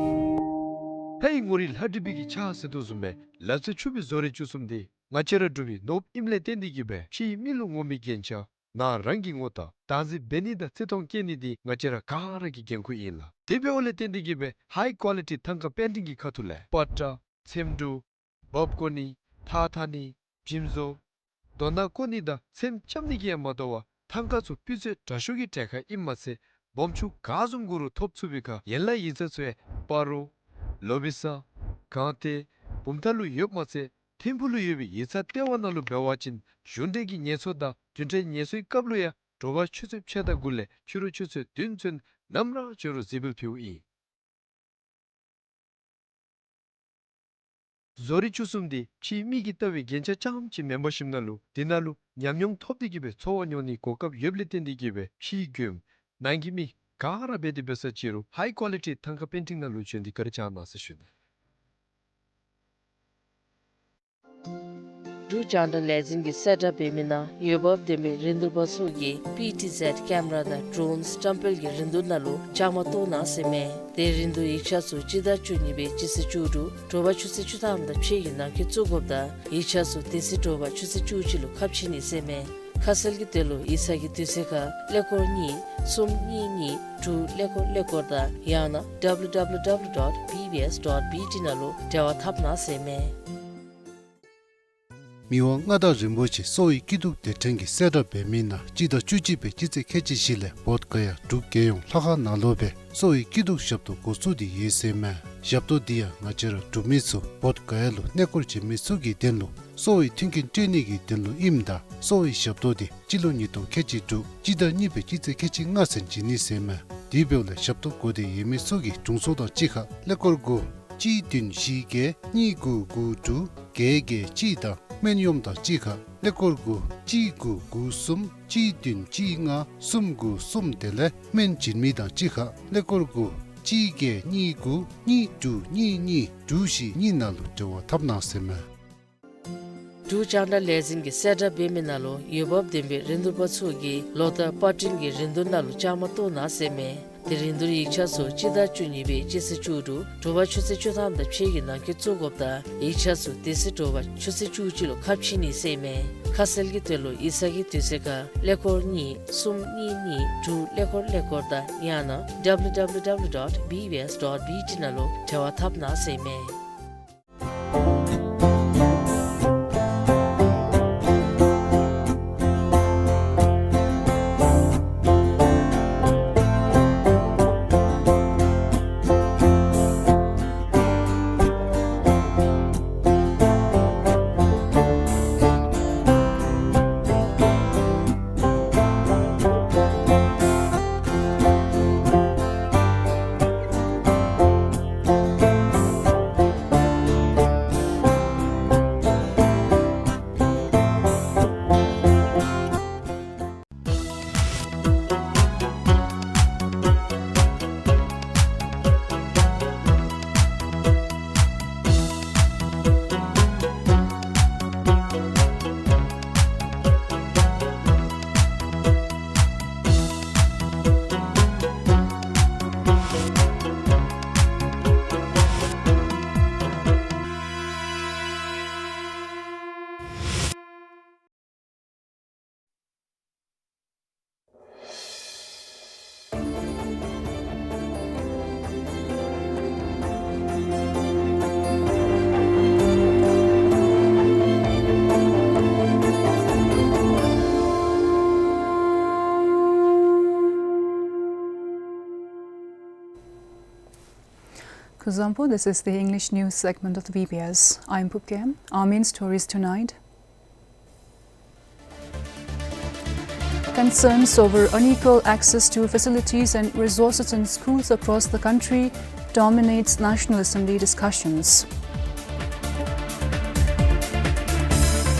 ལྷའི་ངོ་རིས་ལྷ་བྲིས་པའི་གི་ཕྱག་ཟེར་དོ་བཟུམ་སྦེ་ལ་རྩེ་ཆུ་སྦིས་བཟོ་རིག་བཅུ་གསུམ་འདི་ང་བཅས་ར་འབྲུག་པའི་ནོར་བུ་ཨིནམ་ལས་བརྟེན་ཏེ་གིས་སྦེ་ཕྱིའི་མི་ལུ་ངོམ་པའི་རྒྱན་ཆ་ནང་རང་གི་ངོ་རྟགས་བདག་འཛིན་འབད་ནི་དང་བརྩི་མཐོང་བསྐྱེད་ནི་འདི་ང་བཅས་ར་ག་ར་གི་འགན་ཁུར་ཨིན་ལགས། དེ་འབདཝ་ལས་བརྟེན་ཏེ་གིས་སྦེ་ཧའི་ཀོ་ལི་ཊི་ཐང་ཀ་པེན་ཊིང་གི་ཁ་ཐུག་ལས་པ་ཏྲ་ཚེམ་དྲུབ་འབག་བཀོ་ནི་ཐགས་འཐག་ནི་འཇིམ་བཟོ་རྡོ་ནག་བརྐོ་ནི་དང་ཚེམ་རྐྱབ་ནི་གིས་ཡང་མ་དོ་བར་ཐང་ཀ་ཚུ་སྤུས་ཚད་དྲག་ཤོས་ཀྱི་གྲལ་ཁར་ཨིནམ་མ་ཚད་སྦོམ་ཆུང་ག་བཟུམ་དགོ་རུང་ཐོབ་ཚུགས་པའི་ཁར་ཡན་ལག་ཡིག་ཚང་ཚུ་ཡང་སྤ་རོ་ལོ་བི་ས་སྒང་སྟེང་བུམ་ཐང་ལུ་ཡོདཔ་མ་ཚད་ཐིམ་ཕུག་ལུ་ཡོད་པའི་ཡིག་ཚང་ལྟེ་བ་ནང་ལུ་འབད་བ་ཅིན་གཞུང་འབྲེལ་གྱི་ངལ་གསོ་དང་རྒྱུན་འབྲེལ་ངལ་གསོའི་སྐབས་ལུ་ཡང་དྲོ་པ་ཆུ་ཚོད་ཕྱེད་དང་དགུ་ལས་ཕྱི་རུ་ཆུ་ཚོད་བདུན་ཚུན་ནམ་ར་བྱོན་རུང་གཟིགས་འབུལ་ཕུལཝ་ཨིན། བཟོ་རིག་བཅུ་གསུམ་འདི་ཕྱིའི་མི་གིས་བལྟ་བའི་རྒྱན་ཆ་རྐྱངམ་ཅིག་མེན་པར་ཞིནམ་ལས་འདི་ནང་ལུ་ཉམས་མྱོང་ཐོབ་སྟེ་གིས་སྦེ་འཚོ་བ་མྱོང་ནིའི་གོ་སྐབས་ཡོདཔ་ལས་བརྟེན་ཏེ་གིས་སྦེ་ཕྱིའི་མགྱོནམ་ནང་གི་མི་ག་ར་འབད་དེ་འབད་ས་ཅིག་རུང་ཧའི་ཀོ་ལི་ཊི་ཐང་ཀ་པེན་ཊིང་ནང་ལུ་བྱོན་ཏེ་བཀའ་དྲིན་བསྐྱང་གནང་ཟེར་ཞུ་ནི། འབྲུག་རྒྱང་བསྒྲགས་ལས་འཛིན་གྱི་གསལ་བསྒྲགས་འབད་མི་ནང་འོས་འབབ་ལྡན་པའི་རིན་བསྡུར་པ་ཚུ་གིས་པི་ཊི་ཟེཌ་ཀེམ་ར་དང་ཌྲོནསི་བཀྲམ་སྤེལ་གྱི་རིན་བསྡུར་ནང་ལུ་བཅའ་མར་གཏོགས་གནང་ཟེར་མས། དེ་རིན་བསྡུར་ཡིག་ཆ་ཚུ་སྤྱི་ཟླ་བཅུ་གཉིས་པའི་སྤྱི་ཚེས་བཅུ་དྲུག་དྲོ་པ་ཆུ་ཚོད་བཅུ་ཐམ་དང་ཕྱེད་ཀྱི་ནང་འཁོད་བཙུགས་དགོཔ་དང་ཡིག་ཆ་ཚུ་དེ་ཚེ་དྲོ་པ་ཆུ་ཚོད་བཅུ་གཅིག་ལུ་ཁ་ཕྱེ་ནི་ཟེར་མས། ཁ་གསལ་གྱི་དོན་ལུ་ཡིག་ཚང་གི་དུས་ཚོད་ཁར་ཀླད་ཀོར་གཉིས་གསུམ་གཉིས་གཉིས་དྲུག་ཀླད་ཀོར་ཀླད་ཀོར་དང་ཡང་ན་W W W dot B B S dot B T ནང་ལུ་འབྲེལ་བ་འཐབ་གནང་ཟེར་མས། མི་དབང་མངའ་བདག་རིན་པོ་ཆེ་གསོ་བའི་སྐྱིད་སྡུག་སྡེ་ཕྲན་གྱི་གསལ་བསྒྲགས་འབད་མི་ནང་སྤྱི་ཟླ་བཅུ་གཅིག་པའི་སྤྱི་ཚེས་ཁལ་གཅིག་བཞི་ལས་བོདྷ་ག་ཡ་འབྲུག་རྒྱལ་ཡོངས་ལྷ་ཁང་ནང་ལུ་སྦེ་གསོ་བའི་སྐྱིད་སྡུག་ཞབས་ཏོག་འགོ་བཙུགས་ཏེ་ཡོད་ཟེར་མས། ཞབས་ཏོག་འདི་ཡང་ང་བཅས་ར་འབྲུག་མི་ཚུ་བོདྷ་ག་ཡ་ལུ་གནས་སྐོར་བྱོན་མི་ཚུ་གི་དོན་ལུ་གསོ་བའི་མཐུན་རྐྱེན་སྤྲོད་ནི་གི་དོན་ལུ་ཨིནམ་ད་གསོ་བའི་ཞབས་ཏོག་འདི་སྤྱི་ལོ་ཉིས་སྟོང་ཁལ་གཅིག་དྲུག་སྤྱི་ཟླ་གཉིས་པའི་སྤྱི་ཚེས་ཁལ་གཅིག་ལྔ་ཚུན་བྱིན་ནི་ཟེར་མས། དེ་འབདཝ་ལས་ཞབས་ཏོག་དགོ་སྟེ་ཡོད་མི་ཚུ་གིས་དྲུང་འཚོ་དང་གཅིག་ཁར་ཀླད་ཀོར་དགུ་གཅིག་བདུན་བཞི་བརྒྱད་གཉིས་དགུ་དགུ་དྲུག་བརྒྱད་བརྒྱད་གཅིག་དང་སྨན་གཡོགམ་དང་གཅིག་ཁར་ཀླད་ཀོར་དགུ་གཅིག་དགུ་དགུ་གསུམ་གཅིག་བདུན་གཅིག་ལྔ་གསུམ་དགུ་གསུམ་དེ་ལས་སྨན་བྱིན་མི་དང་གཅིག་ཁར་ཀླད་ཀོར་དགུ་གཅིག་བརྒྱད་གཉིས་དགུ་གཉིས་དྲུག་གཉིས་གཉིས་དྲུག་བཞི་གཉིས་ནང་ལུ་འབྲེལ་བ་འཐབ་གནང་ཟེར་མས། འབྲུག་རྒྱང་བསྒྲགས་ལས་འཛིན་གྱི་གསལ་བསྒྲགས་འབད་མི་ནང་ལུ་འོས་འབབ་ལྡན་པའི་རིན་བསྡུར་པ་ཚུ་གིས་ལོ་ལྟར་པར་སྐྲུན་གྱི་རིན་བསྡུར་ནང་ལུ་བཅའ་མར་གཏོགས་གནང་ཟེར་མས། དེ་རིན་བསྡུར་ཡིག་ཆ་ཚུ་སྤྱི་ཟླ་བཅུ་གཉིས་པའི་སྤྱི་ཚེས་བཅུ་དྲུག་དྲོ་པ་ཆུ་ཚོད་བཅུ་ཐམ་དང་ཕྱེད་ཀྱི་ནང་འཁོད་བཙུགས་དགོཔ་དང་ཡིག་ཆ་ཚུ་དེ་ཚེ་དྲོ་པ་ཆུ་ཚོད་བཅུ་གཅིག་ལུ་ཁ་ཕྱེ་ནི་ཟེར་མས། ཁ་ ཁ་གསལ་གྱི་དོན་ལུ་ཡིག་ཚང་གི་དུས་ཚོད་ཁར་ཀླད་ཀོར་གཉིས་གསུམ་གཉིས་གཉིས་དྲུག་ཀླད་ཀོར་ཀླད་ཀོར་དང་ཡང་ན་W W W dot B B S dot B T ནང་ལུ་འབྲེལ་བ་འཐབ་གནང་ཟེར་ཨིན་མས། Kuzuzangpo, this is the English news segment of the B B S. I'm Pupkem. Our main stories tonight. Concerns over unequal access to facilities and resources in schools across the country dominates National Assembly discussions.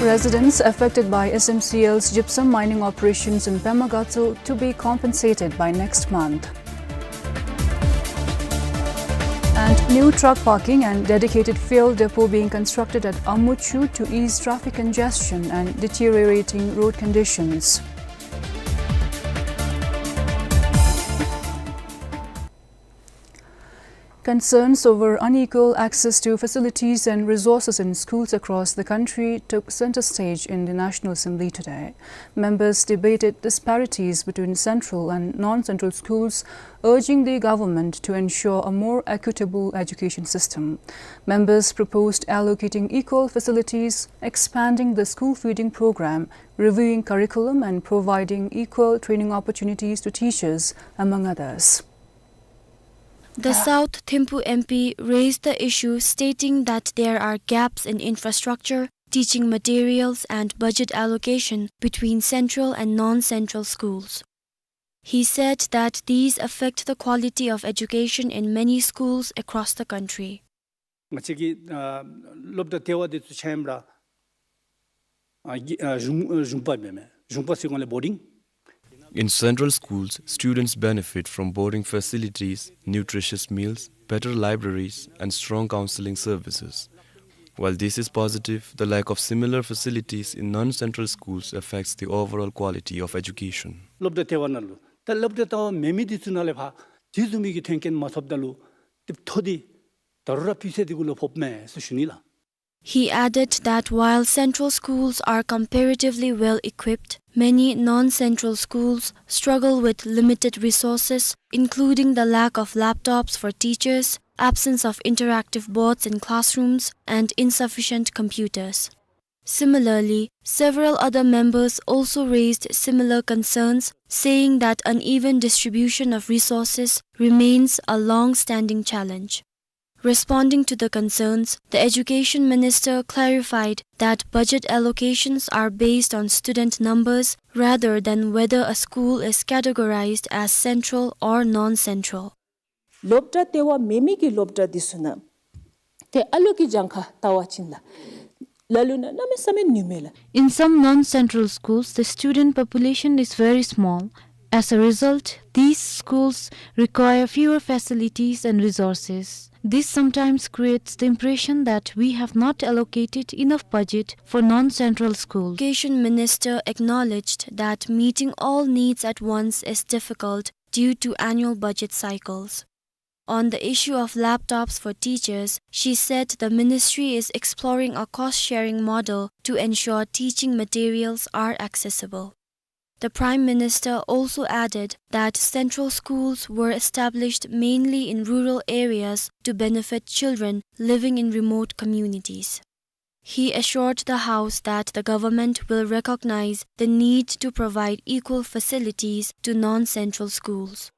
Residents affected by S M C L's gypsum mining operations in Pemagatso to be compensated by next month. And new truck parking and dedicated fuel depot being constructed at Amuchu to ease traffic congestion and deteriorating road conditions. Concerns over unequal access to facilities and resources in schools across the country took center stage in the National Assembly today. Members debated disparities between central and non-central schools, urging the government to ensure a more equitable education system. Members proposed allocating equal facilities, expanding the school feeding program, reviewing curriculum, and providing equal training opportunities to teachers, among others. The South Thimphu M P raised the issue, stating that there are gaps in infrastructure, teaching materials, and budget allocation between central and non-central schools. He said that these affect the quality of education in many schools across the country. ང་བཅས་ཀྱི་ཨ་སློབ་གྲྭ་ལྟེ་བ་འདི་ཚུ་ཆ་མཉམ་ར་ཨ་གི་ཨ་གཞུང་ཨ་གཞུང་པ་མེན་མས། གཞུང་པ་ཟེར་གོ་ལས་བོར་ཌིང་། In central schools, students benefit from boarding facilities, nutritious meals, better libraries, and strong counseling services. While this is positive, the lack of similar facilities in non-central schools affects the overall quality of education. སློབ་གྲྭ་ལྟེ་བ་ནང་ལུ་ད་སློབ་གྲྭ་ལྟེ་བ་མེད་མི་འདི་ཚུ་ནང་ལས་ཕར་དེ་བཟུམ་མའི་གི་མཐུན་རྐྱེན་མ་ཐོབ་ད་ལུ་དེ་མཐོ་འདི་ད་རུང་ར་སྤུས་ཚད་འདི་གུ་ལུ་ཕོགཔ་མས་ཟེར་ཞུ་ནི་ལགས། He added that while central schools are comparatively well equipped, many non-central schools struggle with limited resources, including the lack of laptops for teachers, absence of interactive boards in classrooms, and insufficient computers. Similarly, several other members also raised similar concerns, saying that uneven distribution of resources remains a long-standing challenge. Responding to the concerns, the education minister clarified that budget allocations are based on student numbers rather than whether a school is categorized as central or non-central. སློབ་གྲྭ་ལྟེ་བ་མེད་མི་གི་སློབ་གྲྭ་འདི་ཚུ་ནང་ཏེ་ཨ་ལུ་གི་གྱངས་ཁ་བལྟ་བ་ཅིན་ལགས། ལ་ལུ་ནང་གནམ་མེད་ས་མེད་ཉུང་མས་ལགས། In some non-central schools, the student population is very small. As a result, these schools require fewer facilities and resources. This sometimes creates the impression that we have not allocated enough budget for non-central schools. Education Minister acknowledged that meeting all needs at once is difficult due to annual budget cycles. On the issue of laptops for teachers, she said the ministry is exploring a cost-sharing model to ensure teaching materials are accessible. The Prime Minister also added that central schools were established mainly in rural areas to benefit children living in remote communities. He assured the House that the government will recognize the need to provide equal facilities to non-central schools.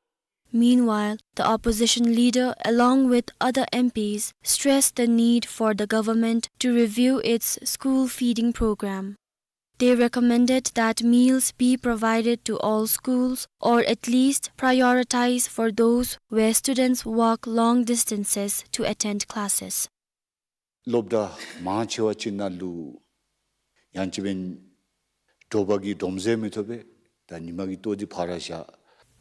Meanwhile, the opposition leader, along with other M Ps, stressed the need for the government to review its school feeding program. They recommended that meals be provided to all schools, or at least prioritize for those where students walk long distances to attend classes. སློབ་གྲྭ་མང་ཆེ་བ་ཅིག་ནང་ལུ་ཡང་ཅིན་དྲོ་པ་གི་སྒྲོམ་ཟས་མི་ཐོབ་པས། ད་ཉིན་མ་གི་ལྟོ་འདི་ཕར་བཞག།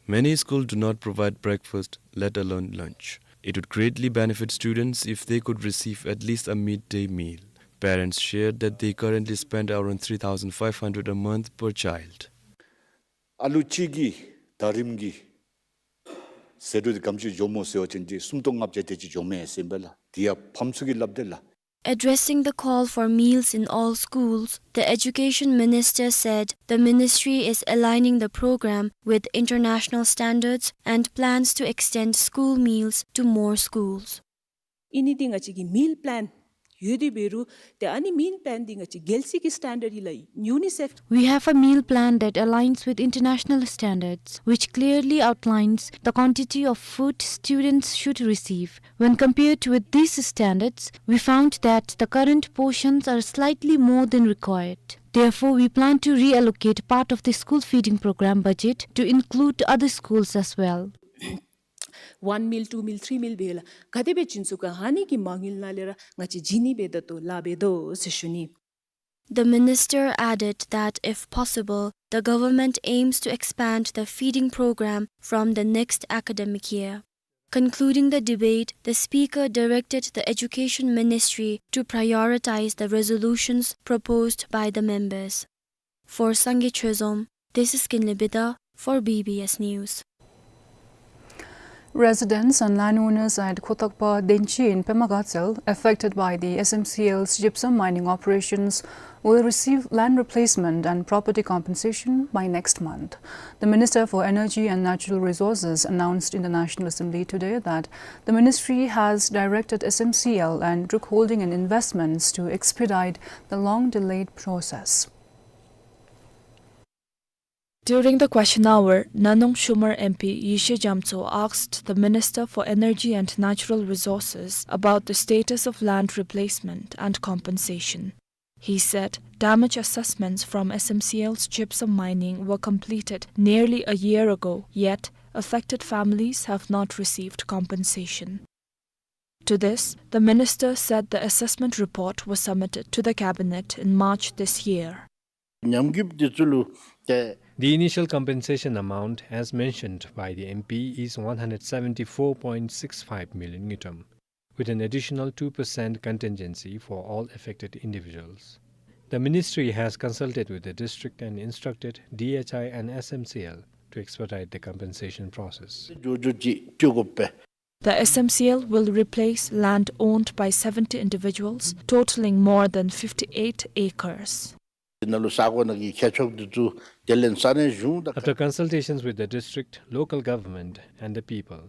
Many schools do not provide breakfast, let alone lunch. It would greatly benefit students if they could receive at least a midday meal. Parents shared that they currently spend around three thousand five hundred a month per child. ཨ་ལུ་གཅིག་གི་ཟླ་རིམ་གྱི་ཟད་འགྲོ་འདི་ག་དེམ་ཅིག་འགྱོཝ་སྨོ་ཟེར་བ་ཅིན་ཏེ་སུམ་སྟོང་ལྔ་བརྒྱ་དེ་ཅིག་འགྱོཝ་མས་ཟེར་ཨིན་པས་ལགས། དེ་ཡང་ཕམ་ཚུ་གིས་སླབ་དེས་ལགས། Addressing the call for meals in all schools, the Education Minister said the ministry is aligning the program with international standards and plans to extend school meals to more schools. ཨིན་ནི་འདི་ང་བཅས་ཀྱི་meal plan ཡོད་དེ་འབད་རུང་ཏེ་ཨ་ནི་meal plan འདི་ང་བཅས་རྒྱལ་སྲིད་ཀྱི་standard ཡི་ལགས། UNICEF We have a meal plan that aligns with international standards, which clearly outlines the quantity of food students should receive. When compared with these standards, we found that the current portions are slightly more than required. Therefore, we plan to reallocate part of the school feeding program budget to include other schools as well. One meal, two meal, three meal འབད་ལགས། ག་དེ་སྦེ་བྱིན་ཚུགས་ག་ཨ་ནི་གི་མ་དངུལ་ནང་ལས་ར་ང་བཅས་བྱིན་ནི་འབད་ད་ལྟོ་ལཱ་འབད་དོ་ཟེར་ཞུ་ནི། The minister added that if possible, the government aims to expand the feeding program from the next academic year. Concluding the debate, the speaker directed the Education Ministry to prioritize the resolutions proposed by the members. For Sangay Chozom, this is Kinley Bida for B B S News. Residents and landowners at Khotokpa Denchi in Pema Gatshel, affected by the S M C L's gypsum mining operations, will receive land replacement and property compensation by next month. The Minister for Energy and Natural Resources announced in the National Assembly today that the ministry has directed S M C L and Druk Holding and Investments to expedite the long-delayed process. During the question hour, Nanong Shumar M P Yeshe Jamtso asked the Minister for Energy and Natural Resources about the status of land replacement and compensation. He said damage assessments from S M C L's gypsum mining were completed nearly a year ago, yet affected families have not received compensation. To this, the minister said the assessment report was submitted to the cabinet in March this year. ཉམས་རྒུད་འདི་ཚུ་ལུ་ཏེ། The initial compensation amount, as mentioned by the M P, is one hundred seventy-four point six five million ngultrum, with an additional two percent contingency for all affected individuals. The ministry has consulted with the district and instructed D H I and S M C L to expedite the compensation process. འགྱོ་འགྱོ་ཅིག་སྤྲོད་དགོ་པས། The S M C L will replace land owned by seventy individuals, totaling more than fifty-eight acres. ནང་ལུ་ས་གོ་ནང་གི་ཁྱད་ཆོས་འདི་ཚུ་དེ་ལས་ས་གནས་གཞུང་དང་། After consultations with the district, local government, and the people,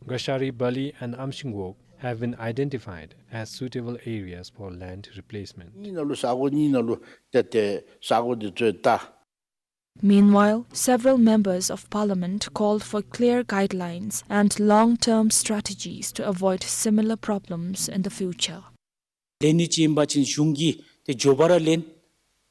Gashari Bali and Amshing Wok have been identified as suitable areas for land replacement. གཉིས་ནང་ལུ་ས་གོ་གཉིས་ནང་ལུ་ཏེ་ཏེ་ས་གོ་འདི་ཚུ་ད། Meanwhile, several members of parliament called for clear guidelines and long-term strategies to avoid similar problems in the future. ལེན་ནི་ཅིག་ཨིན་པ་ཅིན་གཞུང་གིས་ཏེ་མགྱོགས་པ་ར་ལེན།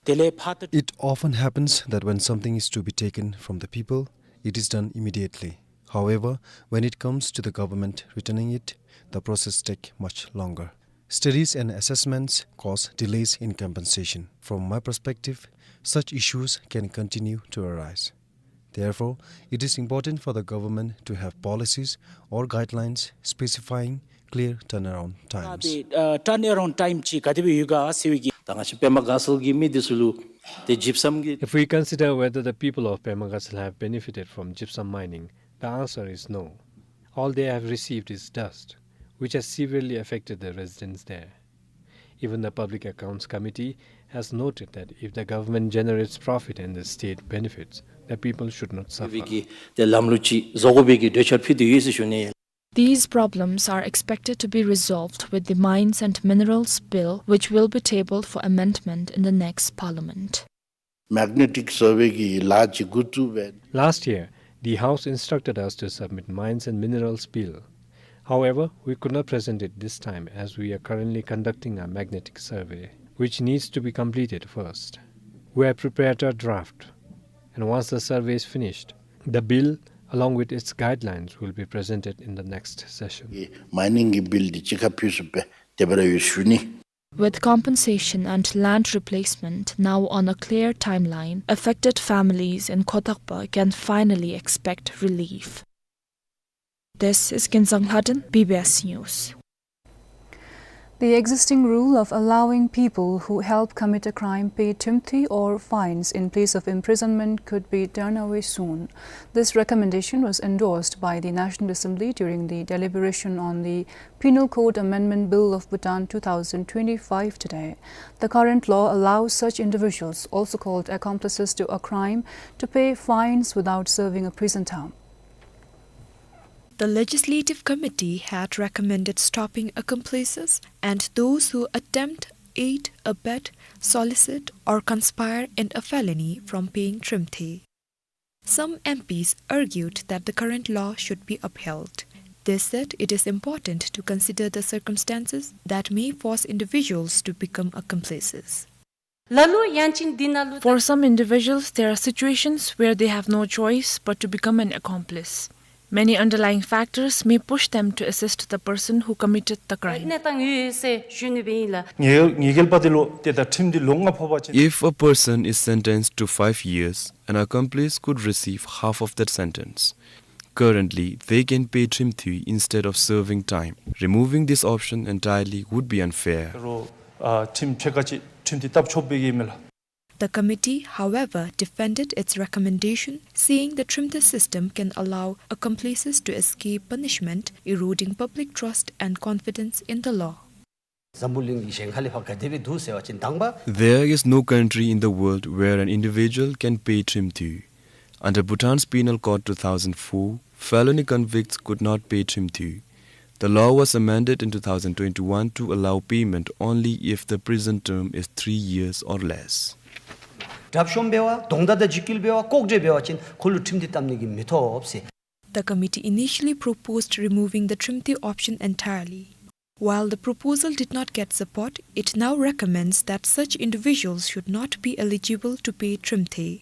དེ་ལས་ཕར་ད། It often happens that when something is to be taken from the people, it is done immediately. However, when it comes to the government returning it, the process take much longer. Studies and assessments cause delays in compensation. From my perspective, such issues can continue to arise. Therefore, it is important for the government to have policies or guidelines specifying clear turnaround times. ཨ་ཏེ་ཨ་turnaround time ཅིག་ག་དེ་སྦེ་ཡོད་ག་ཟེར་བའི་གི། ད་ང་བཅས་པདྨ་དགའ་ཚལ་གྱི་མི་འདི་ཚུ་ལུ་ཏེ་ཇིབ་སམ་གྱི། If we consider whether the people of Pema Gatshel have benefited from gypsum mining, the answer is no. All they have received is dust, which has severely affected the residents there. Even the Public Accounts Committee has noted that if the government generates profit and the state benefits, the people should not suffer. བའི་གི་ཏེ་ལམ་ལུགས་ཅིག་བཟོ་དགོ་པའི་གི་གྲོས་འཆར་ཕུལ་ཏེ་ཡོད་ཟེར་ཞུ་ནི། These problems are expected to be resolved with the Mines and Minerals Bill, which will be tabled for amendment in the next parliament. Magnetic survey གི་ལཱ་ཅིག་འགོ་བཙུགས་པས། Last year, the House instructed us to submit Mines and Minerals Bill. However, we could not present it this time as we are currently conducting a magnetic survey, which needs to be completed first. We have prepared a draft, and once the survey is finished, the bill, along with its guidelines, will be presented in the next session. མའི་ནིང་གི་བིལ་འདི་གཅིག་ཁར་ཕུལ་ཚུགས་པས་དེ་སྦེ་ར་ཡོད་ཞུ་ནི། With compensation and land replacement now on a clear timeline, affected families in Khotakpa can finally expect relief. This is Kinzang Lhaden, B B S News. The existing rule of allowing people who help commit a crime pay thrimthui or fines in place of imprisonment could be done away soon. This recommendation was endorsed by the National Assembly during the deliberation on the Penal Code Amendment Bill of Bhutan two thousand twenty-five today. The current law allows such individuals, also called accomplices to a crime, to pay fines without serving a prison term. The Legislative Committee had recommended stopping accomplices and those who attempt, aid, abet, solicit, or conspire in a felony from paying thrimthui. Some M Ps argued that the current law should be upheld. They said it is important to consider the circumstances that may force individuals to become accomplices. ལ་ལུ་ཡང་ཅིན་འདི་ནང་ལུ། For some individuals, there are situations where they have no choice but to become an accomplice. Many underlying factors may push them to assist the person who committed the crime. གནས་སྟངས་ཡོད་ཟེར་ཞུ་ནི་སྦེ་ཨིན་ལགས། ངེས་ངེས་གལ་པ་འདི་ལུ་ཏེ་ད་ཁྲིམས་འདི་ལོ་ལྔ་ཕོག་པ་ཅིན། If a person is sentenced to five years, an accomplice could receive half of that sentence. Currently, they can pay thrimthui instead of serving time. Removing this option entirely would be unfair. རོ་ཨ་ཁྲིམས་ཕྱེད་ཀ་ཅིག་ཁྲིམས་འདི་བཏབ་ཆོག་པའི་གི་མེད་ལགས། The committee, however, defended its recommendation, saying the thrimthui system can allow accomplices to escape punishment, eroding public trust and confidence in the law. འཛམ་བུ་གླིང་གི་གཞན་ཁ་ལས་ཕར་ག་དེ་སྦེ་འདུག་ཟེར་བ་ཅིན་དང་པ། There is no country in the world where an individual can pay thrimthui. Under Bhutan's Penal Code two thousand four, felony convicts could not pay thrimthui. The law was amended in two thousand twenty-one to allow payment only if the prison term is three years or less. གྲབས་གཤོམ་འབད་བ་གདོང་བརྡ་དང་འཇིགས་སྐུལ་འབད་བ་ལྐོག་འདྲེན་འབད་བ་ཅིན་ཁོ་ལུ་ཁྲིམས་འདི་བཏབ་ནི་གི་མི་ཐོབ་ཟེར། The committee initially proposed removing the thrimthui option entirely. While the proposal did not get support, it now recommends that such individuals should not be eligible to pay thrimthui.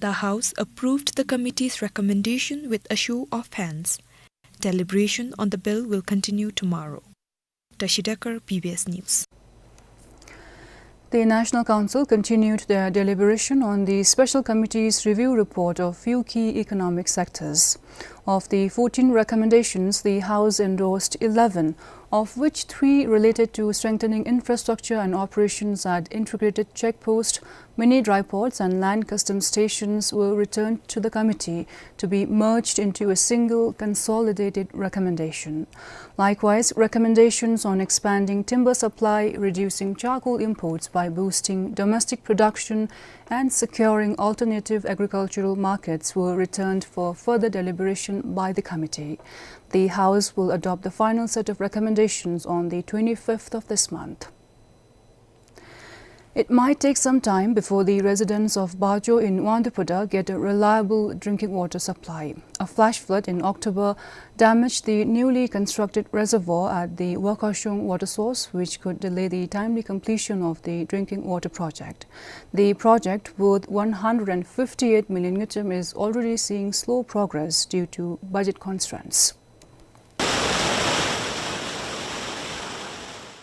The House approved the committee's recommendation with a show of hands. Deliberation on the bill will continue tomorrow. Tashi Dekar, B B S News. The National Council continued their deliberation on the Special Committee's review report of few key economic sectors. Of the fourteen recommendations, the House endorsed eleven, of which three related to strengthening infrastructure and operations at Integrated Check Post, mini dry ports and land customs stations were returned to the committee to be merged into a single consolidated recommendation. Likewise, recommendations on expanding timber supply, reducing charcoal imports by boosting domestic production, and securing alternative agricultural markets were returned for further deliberation by the committee. The House will adopt the final set of recommendations on the twenty-fifth of this month. It might take some time before the residents of Bajo in Wangdue Phodrang get a reliable drinking water supply. A flash flood in October damaged the newly constructed reservoir at the Wakhashung water source, which could delay the timely completion of the drinking water project. The project, worth one hundred and fifty-eight million ngultrum, is already seeing slow progress due to budget constraints.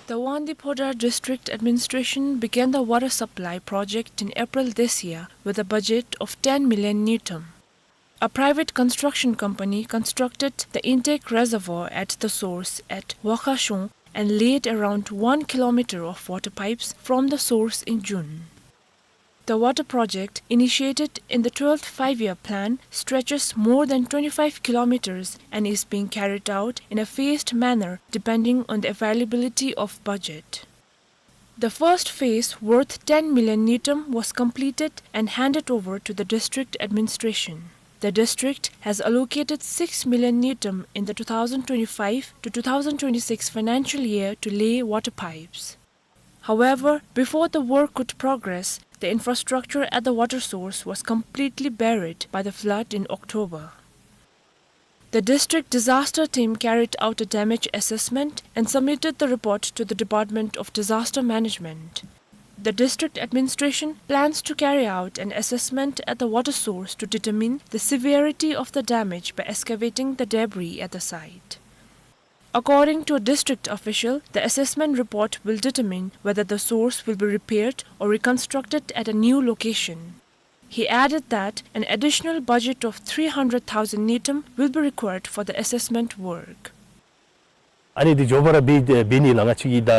The Wangdue Phodrang District Administration began the water supply project in April this year with a budget of ten million ngultrum. A private construction company constructed the intake reservoir at the source at Wakhashung and laid around one kilometer of water pipes from the source in June. The water project, initiated in the twelfth Five-Year Plan, stretches more than twenty-five kilometers and is being carried out in a phased manner depending on the availability of budget. The first phase, worth ten million ngultrum, was completed and handed over to the district administration. The district has allocated six million ngultrum in the two thousand twenty-five to two thousand twenty-six financial year to lay water pipes. However, before the work could progress, the infrastructure at the water source was completely buried by the flood in October. The district disaster team carried out a damage assessment and submitted the report to the Department of Disaster Management. The district administration plans to carry out an assessment at the water source to determine the severity of the damage by excavating the debris at the site. According to a district official, the assessment report will determine whether the source will be repaired or reconstructed at a new location. He added that an additional budget of three hundred thousand ngultrum will be required for the assessment work. ཨ་ནི་འདི་མགྱོགས་པ་ར་འབད་འབད་ནི་ལགས། ང་བཅས་ཀྱིས་ད་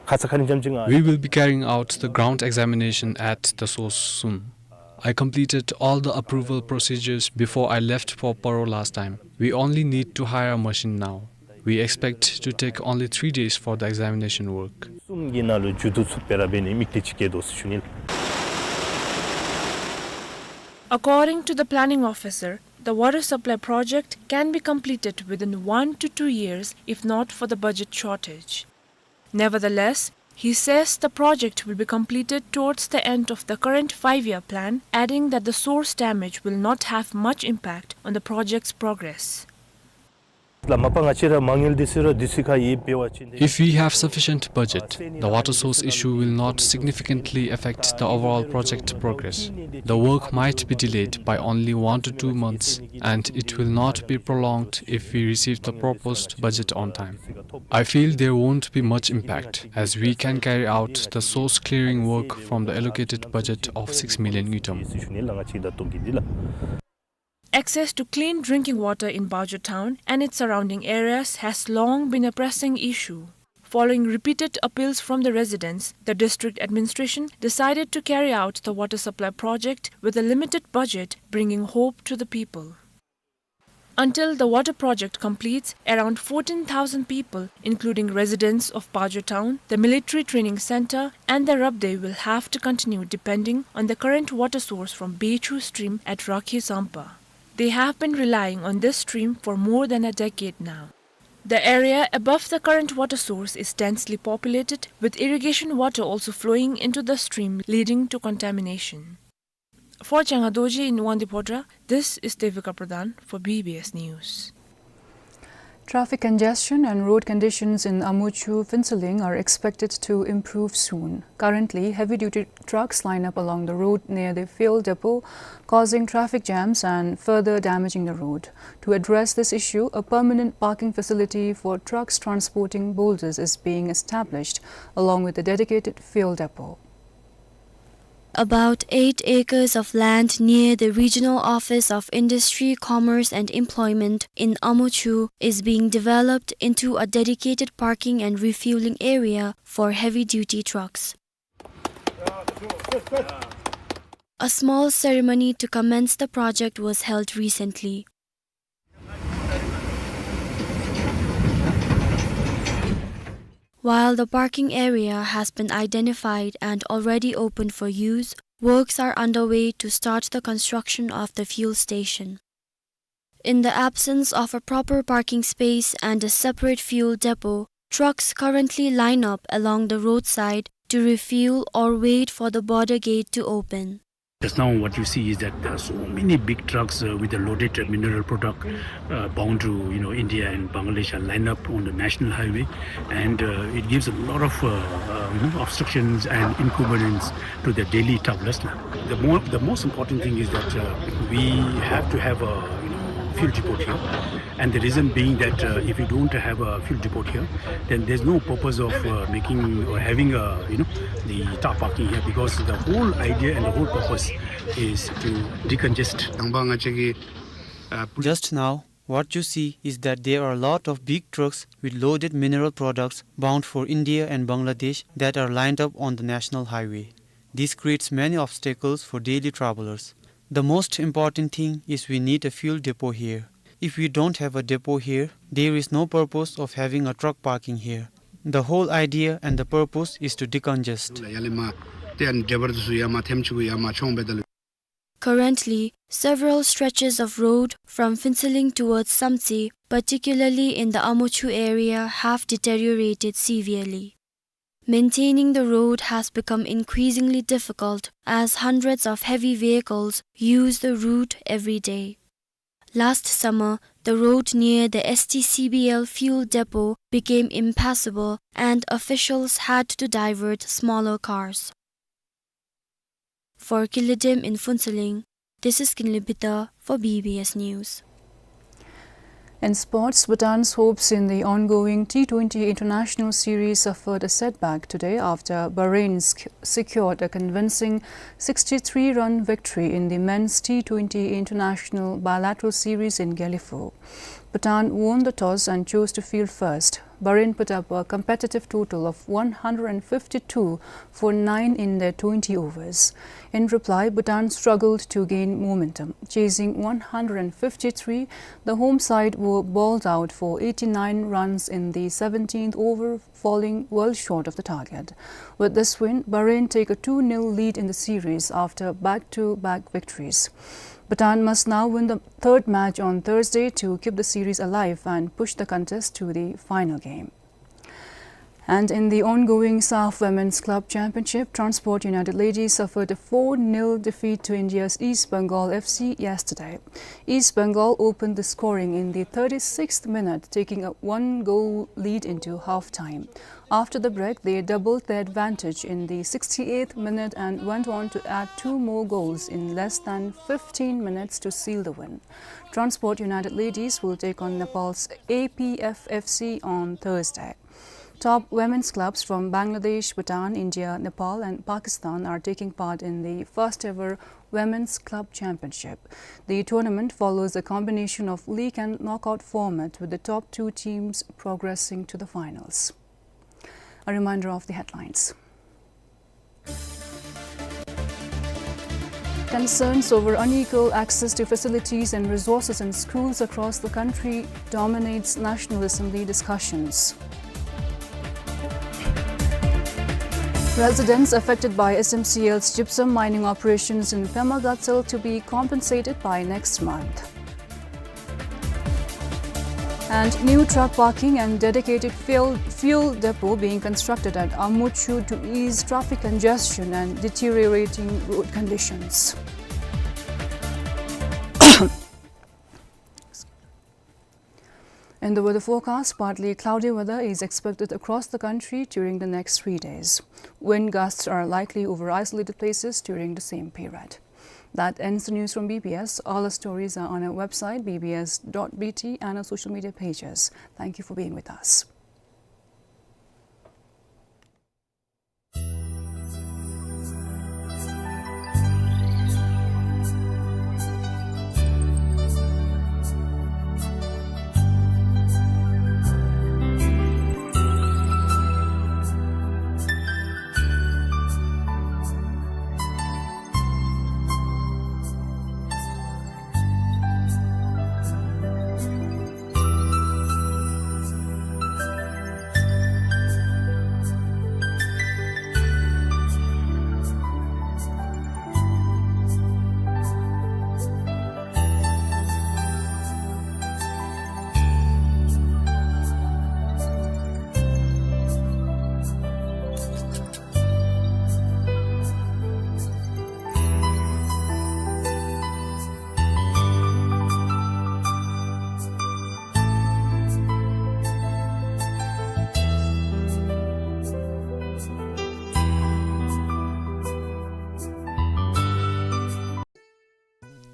ཁ་ཙ་ཁ་ཉིནམ་ཙམ་ཅིག་ང་། We will be carrying out the ground examination at the source soon. I completed all the approval procedures before I left for Paro last time. We only need to hire a machine now. We expect to take only three days for the examination work. གསུམ་གྱི་ནང་ལུ་མཇུག་བསྡུ་ཚུགསཔ་སྦེ་ར་འབད་ནི་དམིགས་གཏད་ཅིག་བསྐྱེད་དོ་ཟེར་ཞུ་ནི་ལགས། According to the planning officer, the water supply project can be completed within one to two years if not for the budget shortage. Nevertheless, he says the project will be completed towards the end of the current five-year plan, adding that the source damage will not have much impact on the project's progress. ལགས་མ་པ་ང་བཅས་ར་མ་དངུལ་འདི་ཚུ་ར་དུས་ཚོད་ཁར་ཡོདཔ་འབད་བ་ཅིན། If we have sufficient budget, the water source issue will not significantly affect the overall project progress. The work might be delayed by only one to two months, and it will not be prolonged if we receive the proposed budget on time. I feel there won't be much impact, as we can carry out the source clearing work from the allocated budget of six million ngultrum. Access to clean drinking water in Bajo town and its surrounding areas has long been a pressing issue. Following repeated appeals from the residents, the district administration decided to carry out the water supply project with a limited budget, bringing hope to the people. Until the water project completes, around fourteen thousand people, including residents of Bajo town, the military training center, and the Rabdey, will have to continue depending on the current water source from Bechu stream at Rakhi Zampa. They have been relying on this stream for more than a decade now. The area above the current water source is densely populated, with irrigation water also flowing into the stream, leading to contamination. For Changa Dorji in Wangdue Phodrang, this is Devika Pradhan for B B S News. Traffic congestion and road conditions in Amuchu Phuentsholing are expected to improve soon. Currently, heavy-duty trucks line up along the road near the fuel depot, causing traffic jams and further damaging the road. To address this issue, a permanent parking facility for trucks transporting boulders is being established, along with a dedicated fuel depot. About eight acres of land near the Regional Office of Industry, Commerce and Employment in Amuchu is being developed into a dedicated parking and refueling area for heavy-duty trucks. A small ceremony to commence the project was held recently. While the parking area has been identified and already open for use, works are underway to start the construction of the fuel station. In the absence of a proper parking space and a separate fuel depot, trucks currently line up along the roadside to refuel or wait for the border gate to open. Just now, what you see is that there are so many big trucks, uh, with the loaded mineral product, uh, bound to, you know, India and Bangladesh are lined up on the national highway, and, uh, it gives a lot of, uh, uh, you know, obstructions and inconvenience to the daily travelers. The more, the most important thing is that, uh, we have to have a, you know, fuel depot here. And the reason being that, uh, if you don't have a fuel depot here, then there's no purpose of, uh, making or having a, you know, the tar parking here, because the whole idea and the whole purpose is to decongest. Just now, what you see is that there are a lot of big trucks with loaded mineral products bound for India and Bangladesh that are lined up on the national highway. This creates many obstacles for daily travelers. The most important thing is we need a fuel depot here. If we don't have a depot here, there is no purpose of having a truck parking here. The whole idea and the purpose is to decongest. Currently, several stretches of road from Phuentsholing towards Samtse, particularly in the Amochu area, have deteriorated severely. Maintaining the road has become increasingly difficult as hundreds of heavy vehicles use the route every day. Last summer, the road near the S T C B L fuel depot became impassable and officials had to divert smaller cars. For Kinley Dem in Phuentsholing, this is Kinley Bita for B B S News. In sports, Bhutan's hopes in the ongoing T twenty international series suffered a setback today after Bahrain sec-, secured a convincing sixty-three run victory in the men's T twenty international bilateral series in Gelephu. Bhutan won the toss and chose to field first. Bahrain put up a competitive total of one hundred fifty-two for nine in their twenty overs. In reply, Bhutan struggled to gain momentum. Chasing one hundred fifty-three, the home side were bowled out for eighty-nine runs in the seventeenth over, falling well short of the target. With this win, Bahrain take a two nil lead in the series after back-to-back victories. Bhutan must now win the third match on Thursday to keep the series alive and push the contest to the final game. And in the ongoing SAFF Women's Club Championship, Transport United Ladies suffered a four nil defeat to India's East Bengal F C yesterday. East Bengal opened the scoring in the thirty-sixth minute, taking a one-goal lead into half-time. After the break, they doubled their advantage in the sixty-eighth minute and went on to add two more goals in less than fifteen minutes to seal the win. Transport United Ladies will take on Nepal's A P F F C on Thursday. Top women's clubs from Bangladesh, Bhutan, India, Nepal, and Pakistan are taking part in the first ever Women's Club Championship. The tournament follows a combination of league and knockout format, with the top two teams progressing to the finals. A reminder of the headlines. Concerns over unequal access to facilities and resources in schools across the country dominates National Assembly discussions. Residents affected by S M C L's gypsum mining operations in Pema Gatshel to be compensated by next month. And new truck parking and dedicated fuel, fuel depot being constructed at Amochu to ease traffic congestion and deteriorating road conditions. In the weather forecast, partly cloudy weather is expected across the country during the next three days. Wind gusts are likely over isolated places during the same period. That ends the news from B B S. All our stories are on our website, B B S dot B T, and our social media pages. Thank you for being with us.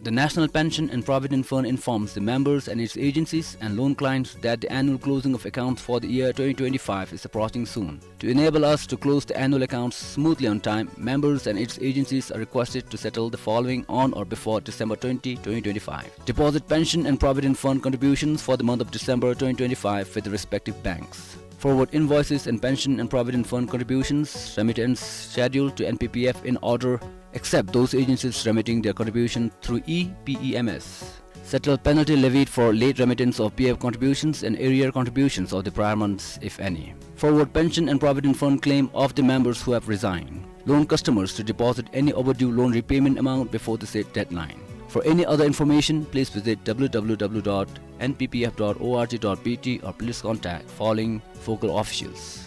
The National Pension and Provident Fund informs the members and its agencies and loan clients that the annual closing of accounts for the year twenty twenty-five is approaching soon. To enable us to close the annual accounts smoothly on time, members and its agencies are requested to settle the following on or before December twenty, twenty twenty-five. Deposit pension and provident fund contributions for the month of December twenty twenty-five with the respective banks. forward invoices and pension and provident fund contributions, remittance schedule to N P P F in order, except those agencies remitting their contribution through E P E M S. Settle penalty levied for late remittance of P F contributions and arrear contributions of the prior months, if any. Forward pension and provident fund claim of the members who have resigned. Loan customers to deposit any overdue loan repayment amount before the said deadline. For any other information, please visit W W W dot N P P F dot org dot B T or please contact following focal officials.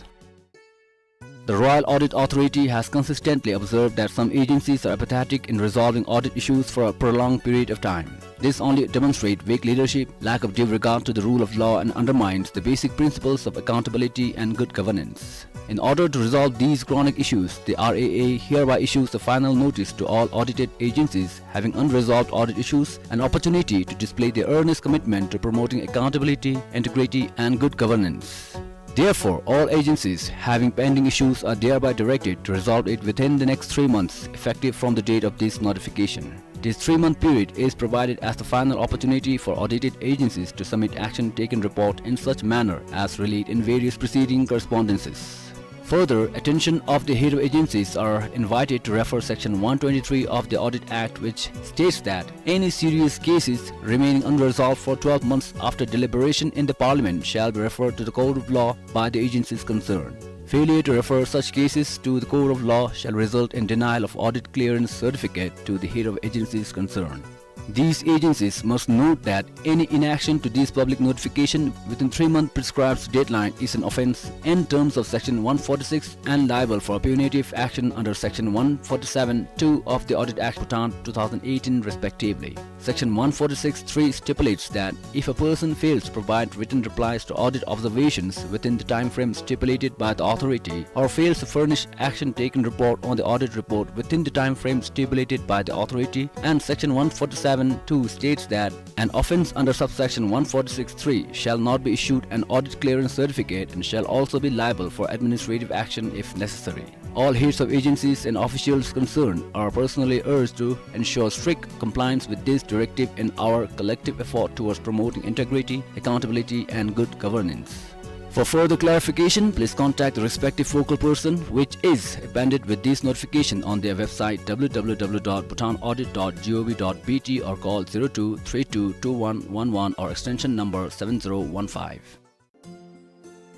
The Royal Audit Authority has consistently observed that some agencies are apathetic in resolving audit issues for a prolonged period of time. This only demonstrates weak leadership, lack of due regard to the rule of law, and undermines the basic principles of accountability and good governance. In order to resolve these chronic issues, the R A A hereby issues a final notice to all audited agencies having unresolved audit issues an opportunity to display their earnest commitment to promoting accountability, integrity, and good governance. Therefore, all agencies having pending issues are thereby directed to resolve it within the next three months, effective from the date of this notification. This three-month period is provided as the final opportunity for audited agencies to submit action taken report in such manner as relayed in various preceding correspondences. Further, attention of the head of agencies are invited to refer section one twenty-three of the Audit Act, which states that any serious cases remaining unresolved for twelve months after deliberation in the Parliament shall be referred to the court of law by the agencies concerned. Failure to refer such cases to the court of law shall result in denial of audit clearance certificate to the head of agencies concerned. These agencies must note that any inaction to this public notification within three months prescribed deadline is an offence in terms of section one forty-six and liable for punitive action under section one forty-seven two of the Audit Act Bhutan two thousand eighteen respectively. Section one forty-six three stipulates that if a person fails to provide written replies to audit observations within the time frame stipulated by the authority or fails to furnish action taken report on the audit report within the time frame stipulated by the authority, and section one forty-seven two states that an offence under subsection one forty-six three shall not be issued an audit clearance certificate and shall also be liable for administrative action if necessary. All heads of agencies and officials concerned are personally urged to ensure strict compliance with this directive in our collective effort towards promoting integrity, accountability, and good governance. For further clarification, please contact the respective focal person, which is appended with this notification on their website, W W W dot bhutan audit dot gov dot B T, or call zero two three two two one one one or extension number seven zero one five.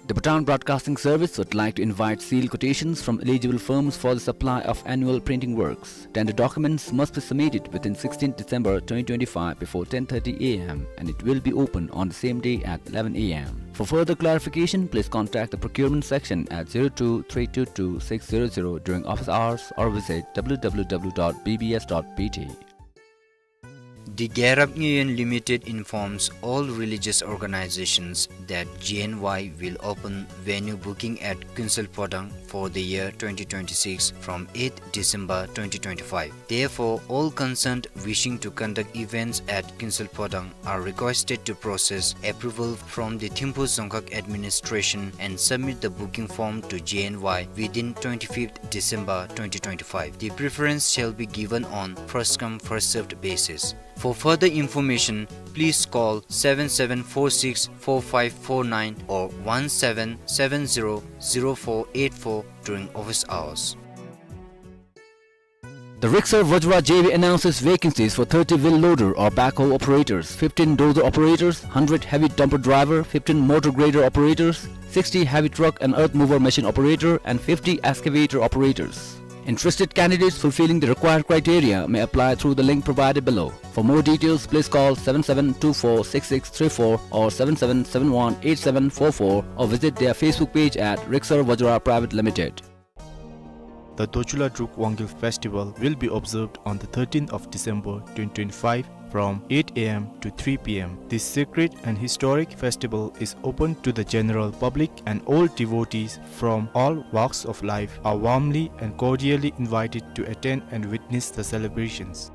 The Bhutan Broadcasting Service would like to invite sealed quotations from eligible firms for the supply of annual printing works. Tender documents must be submitted within sixteenth December twenty twenty-five before ten thirty A M, and it will be open on the same day at eleven A M. For further clarification, please contact the procurement section at zero two three two two six zero zero during office hours or visit W W W dot B B S dot B T. The Gyarap Nyeyen Limited informs all religious organizations that G N Y will open venue booking at Kinsel Phodang for the year twenty twenty-six from eighth December twenty twenty-five. Therefore, all concerned wishing to conduct events at Kinsel Phodang are requested to process approval from the Thimphu Dzongkhag administration and submit the booking form to G N Y within twenty-fifth December twenty twenty-five. The preference shall be given on first come, first served basis. For further information, please call seven seven four six four five four nine or one seven seven zero zero four eight four during office hours. The Rixxer Vajra J V announces vacancies for thirty wheel loader or backhoe operators, fifteen dozer operators, hundred heavy dumper driver, fifteen motor grader operators, sixty heavy truck and earth mover machine operator, and fifty excavator operators. Interested candidates fulfilling the required criteria may apply through the link provided below. For more details, please call seven seven two four six six three four or seven seven seven one eight seven four four or visit their Facebook page at Rixxer Vajra Private Limited. The Dochula Druk Wangel Festival will be observed on the thirteenth of December twenty twenty-five from eight A M to three P M. This sacred and historic festival is open to the general public, and all devotees from all walks of life are warmly and cordially invited to attend and witness the celebrations.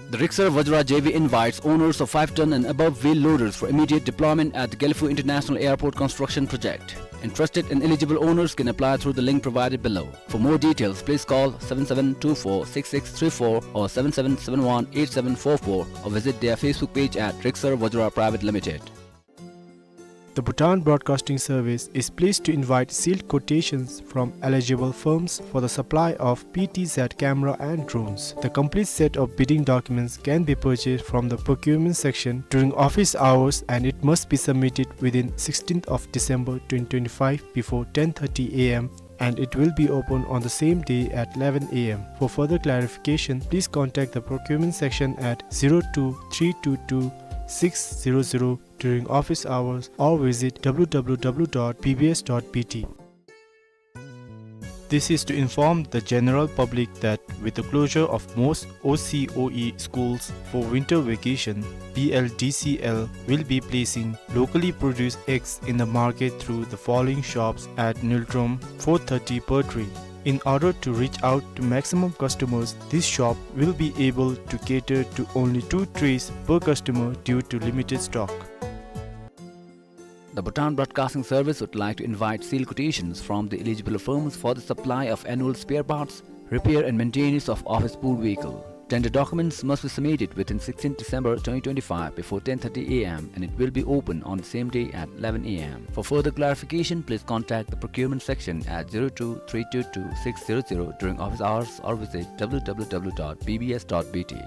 The Rixxer Vajra J V invites owners of five ton and above wheel loaders for immediate deployment at the Gelephu International Airport construction project. Interested and eligible owners can apply through the link provided below. For more details, please call seven seven two four six six three four or seven seven seven one eight seven four four or visit their Facebook page at Rixxer Vajra Private Limited. The Bhutan Broadcasting Service is pleased to invite sealed quotations from eligible firms for the supply of P T Z camera and drones. The complete set of bidding documents can be purchased from the procurement section during office hours, and it must be submitted within sixteenth of December twenty twenty-five before ten thirty A M, and it will be open on the same day at eleven A M. For further clarification, please contact the procurement section at zero two three two two six zero zero during office hours or visit W W W dot B B S dot B T. This is to inform the general public that with the closure of most O C O E schools for winter vacation, B L D C L will be placing locally produced eggs in the market through the following shops at Ngultrum, four thirty per tray. In order to reach out to maximum customers, this shop will be able to cater to only two trays per customer due to limited stock. The Bhutan Broadcasting Service would like to invite sealed quotations from the eligible firms for the supply of annual spare parts, repair and maintenance of office pool vehicle. Tender documents must be submitted within sixteenth December twenty twenty-five before ten thirty A M, and it will be open on the same day at eleven A M. For further clarification, please contact the procurement section at zero two three two two six zero zero during office hours or visit W W W dot B B S dot B T.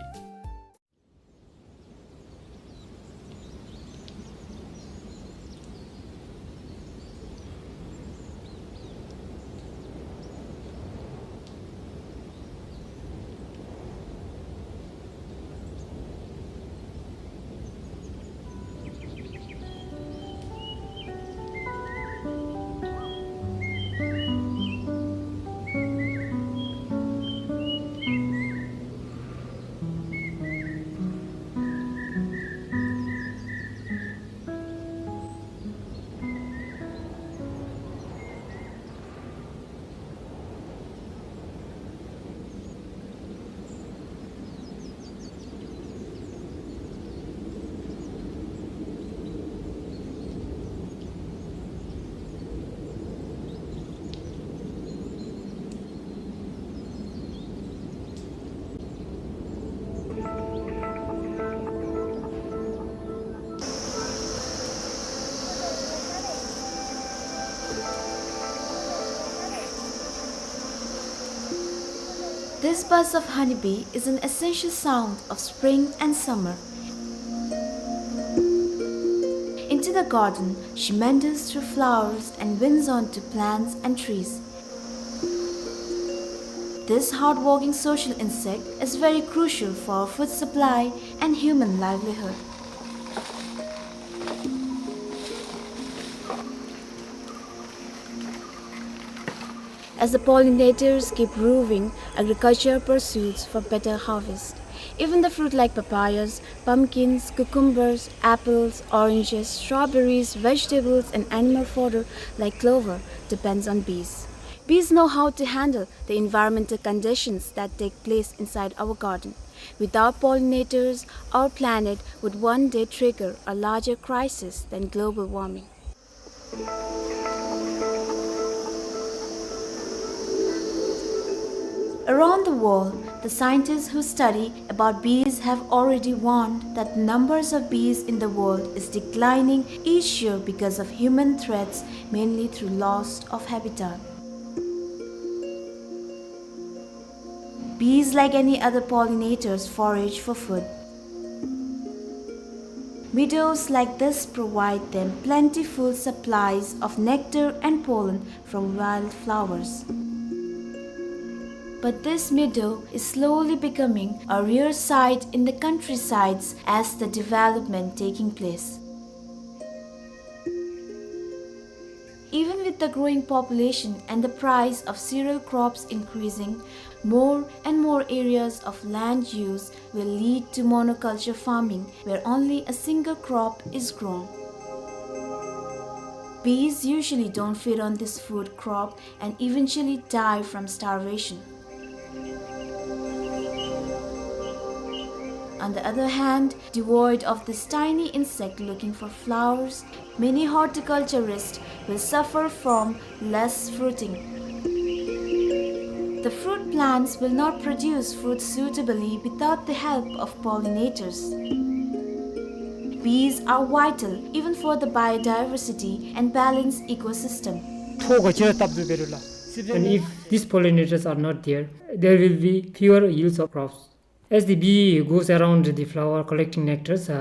This buzz of honeybee is an essential sound of spring and summer. Into the garden, she meanders through flowers and winds onto plants and trees. This hardworking social insect is very crucial for food supply and human livelihood. As the pollinators keep roving, agriculture pursues for better harvest. Even the fruit like papayas, pumpkins, cucumbers, apples, oranges, strawberries, vegetables, and animal fodder like clover depends on bees. Bees know how to handle the environmental conditions that take place inside our garden. Without pollinators, our planet would one day trigger a larger crisis than global warming. Around the world, the scientists who study about bees have already warned that the numbers of bees in the world is declining each year because of human threats, mainly through loss of habitat. Bees, like any other pollinators, forage for food. Meadows like this provide them plentiful supplies of nectar and pollen from wildflowers. But this meadow is slowly becoming a rare sight in the countrysides as the development taking place. Even with the growing population and the price of cereal crops increasing, more and more areas of land use will lead to monoculture farming, where only a single crop is grown. Bees usually don't feed on this food crop and eventually die from starvation. On the other hand, devoid of this tiny insect looking for flowers, many horticulturists will suffer from less fruiting. The fruit plants will not produce fruit suitably without the help of pollinators. Bees are vital even for the biodiversity and balanced ecosystem. ཐོག་ག་ཅི་ར་བཏབ་དུ་བེ་རུ་ལ། And if these pollinators are not there, there will be fewer yields of crops. As the bee goes around the flower collecting nectars, uh,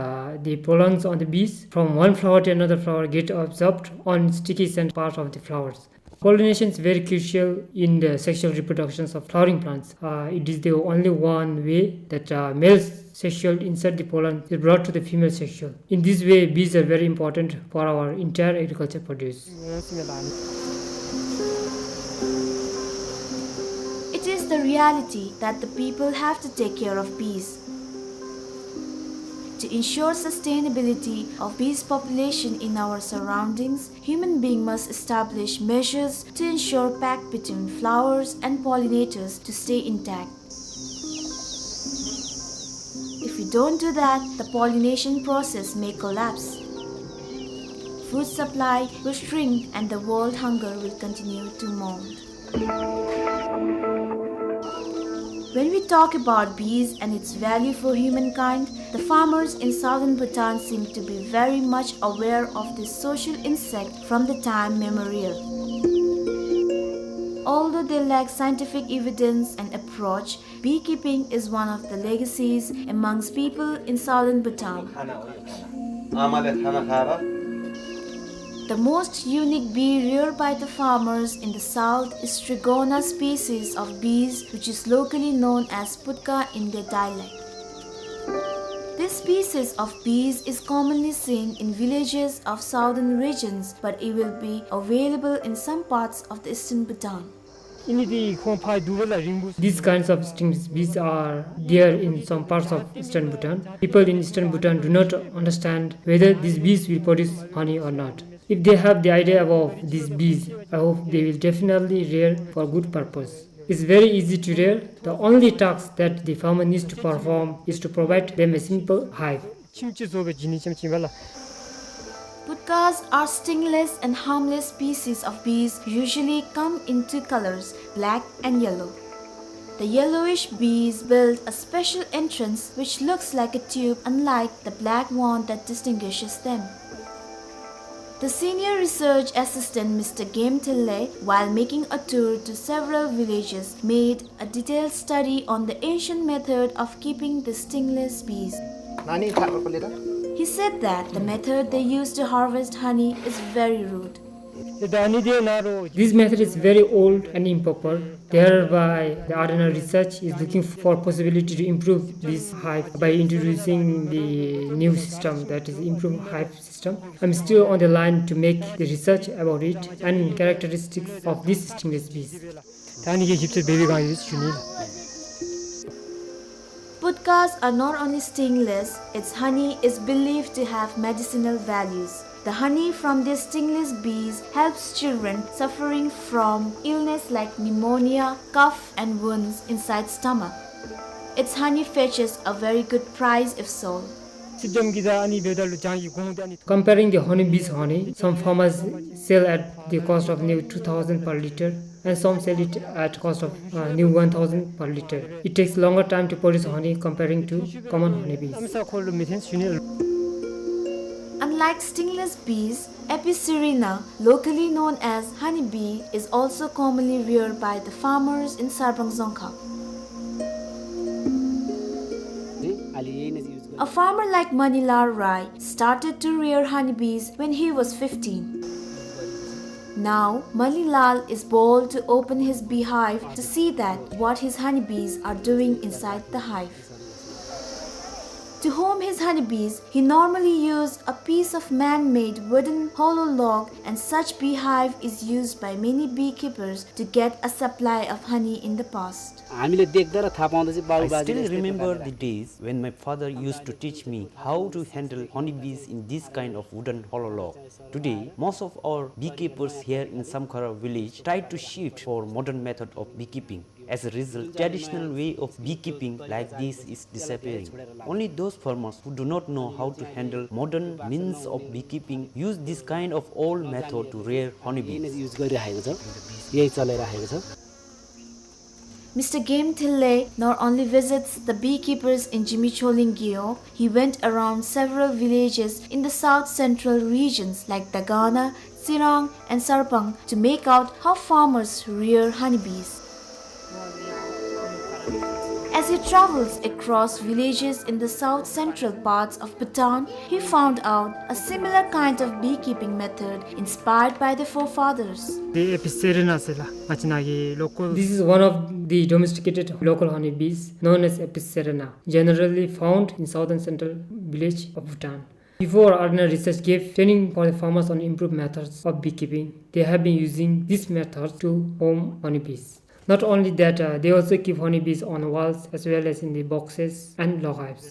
the pollens on the bees from one flower to another flower get absorbed on sticky scent part of the flowers. Pollination is very crucial in the sexual reproductions of flowering plants. Uh, it is the only one way that, uh, male sexual insert the pollen is brought to the female sexual. In this way, bees are very important for our entire agriculture produce. It is the reality that the people have to take care of bees. To ensure sustainability of bees population in our surroundings, human being must establish measures to ensure pact between flowers and pollinators to stay intact. If we don't do that, the pollination process may collapse. Food supply will shrink and the world hunger will continue to mount. When we talk about bees and its value for humankind, the farmers in southern Bhutan seem to be very much aware of this social insect from the time memorial. Although they lack scientific evidence and approach, beekeeping is one of the legacies amongst people in southern Bhutan. The most unique bee reared by the farmers in the south is Strigona species of bees, which is locally known as putka in their dialect. This species of bees is commonly seen in villages of southern regions, but it will be available in some parts of the eastern Bhutan. These kinds of stingless bees are there in some parts of eastern Bhutan. People in eastern Bhutan do not understand whether these bees will produce honey or not. If they have the idea about these bees, I hope they will definitely rear for good purpose. It's very easy to rear. The only task that the farmer needs to perform is to provide them a simple hive. Putkas are stingless and harmless species of bees, usually come in two colors, black and yellow. The yellowish bees build a special entrance which looks like a tube, unlike the black one that distinguishes them. The senior research assistant, Mister Game Thille, while making a tour to several villages, made a detailed study on the ancient method of keeping the stingless bees. He said that the method they used to harvest honey is very rude. This method is very old and improper. Thereby, the Adana research is looking for possibility to improve this hive by introducing the new system, that is, improved hive system. I'm still on the line to make the research about it and characteristics of these stingless bees. Putkas are not only stingless, its honey is believed to have medicinal values. The honey from these stingless bees helps children suffering from illness like pneumonia, cough, and wounds inside stomach. Its honey fetches a very good price if sold. Comparing the honeybee's honey, some farmers sell at the cost of near two thousand per liter and some sell it at cost of, uh, near one thousand per liter. It takes longer time to produce honey comparing to common honeybees. Unlike stingless bees, Apis cerana, locally known as honeybee, is also commonly reared by the farmers in Sarbang Dzongkhag. A farmer like Manilal Rai started to rear honeybees when he was fifteen. Now, Manilal is bold to open his beehive to see that what his honeybees are doing inside the hive. To home his honeybees, he normally used a piece of man-made wooden hollow log, and such beehive is used by many beekeepers to get a supply of honey in the past. I still remember the days when my father used to teach me how to handle honeybees in this kind of wooden hollow log. Today, most of our beekeepers here in Samkhara village try to shift for modern method of beekeeping. As a result, traditional way of beekeeping like this is disappearing. Only those farmers who do not know how to handle modern means of beekeeping use this kind of old method to rear honeybees. Mister Game Thillay not only visits the beekeepers in Zimichholing Gewog, he went around several villages in the south central regions like Dagana, Tsirang, and Sarpang to make out how farmers rear honeybees. As he travels across villages in the south central parts of Bhutan, he found out a similar kind of beekeeping method inspired by the forefathers. The Apis cerana ཟེར་ལགས། ང་བཅས་ནཱ་གི་local. This is one of the domesticated local honeybees known as Apis cerana, generally found in southern central village of Bhutan. Before, Arena Research gave training for the farmers on improved methods of beekeeping. They have been using this method to form honeybees. Not only that, uh, they also keep honeybees on walls as well as in the boxes and log hives.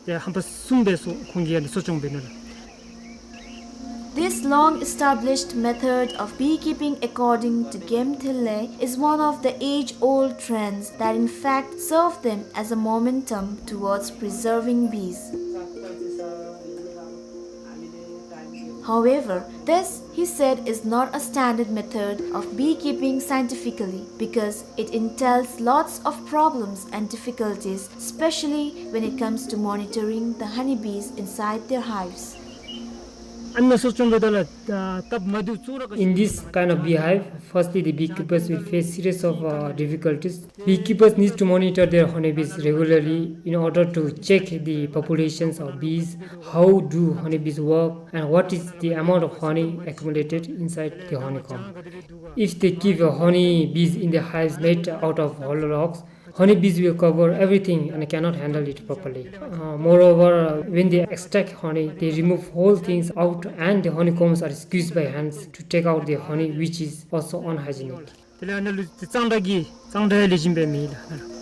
ཡ་ཧམ་པ་གསུམ་སྦེ་གསོ་ཁོང་གིས་ཡང་འདི་གསོ་སྐྱོང་འབད་ནུག་ལགས། This long-established method of beekeeping, according to Game Thillay, is one of the age-old trends that in fact serve them as a momentum towards preserving bees. However, this, he said, is not a standard method of beekeeping scientifically because it entails lots of problems and difficulties, especially when it comes to monitoring the honeybees inside their hives. In this kind of beehive, firstly the beekeepers will face series of, uh, difficulties. Beekeepers need to monitor their honeybees regularly in order to check the populations of bees, how do honeybees work, and what is the amount of honey accumulated inside the honeycomb. If they keep, uh, honeybees in the hives made out of hollow logs, honeybees will cover everything and cannot handle it properly. Uh, moreover, uh, when they extract honey, they remove whole things out and the honeycombs are squeezed by hands to take out the honey, which is also unhygienic. དེ་ལས་ཨ་ནཱ་ལུ་གཙང་སྦྲ་གི་གཙང་སྦྲ་ལེགས་ཤོམ་སྦེ་མེད་ལགས།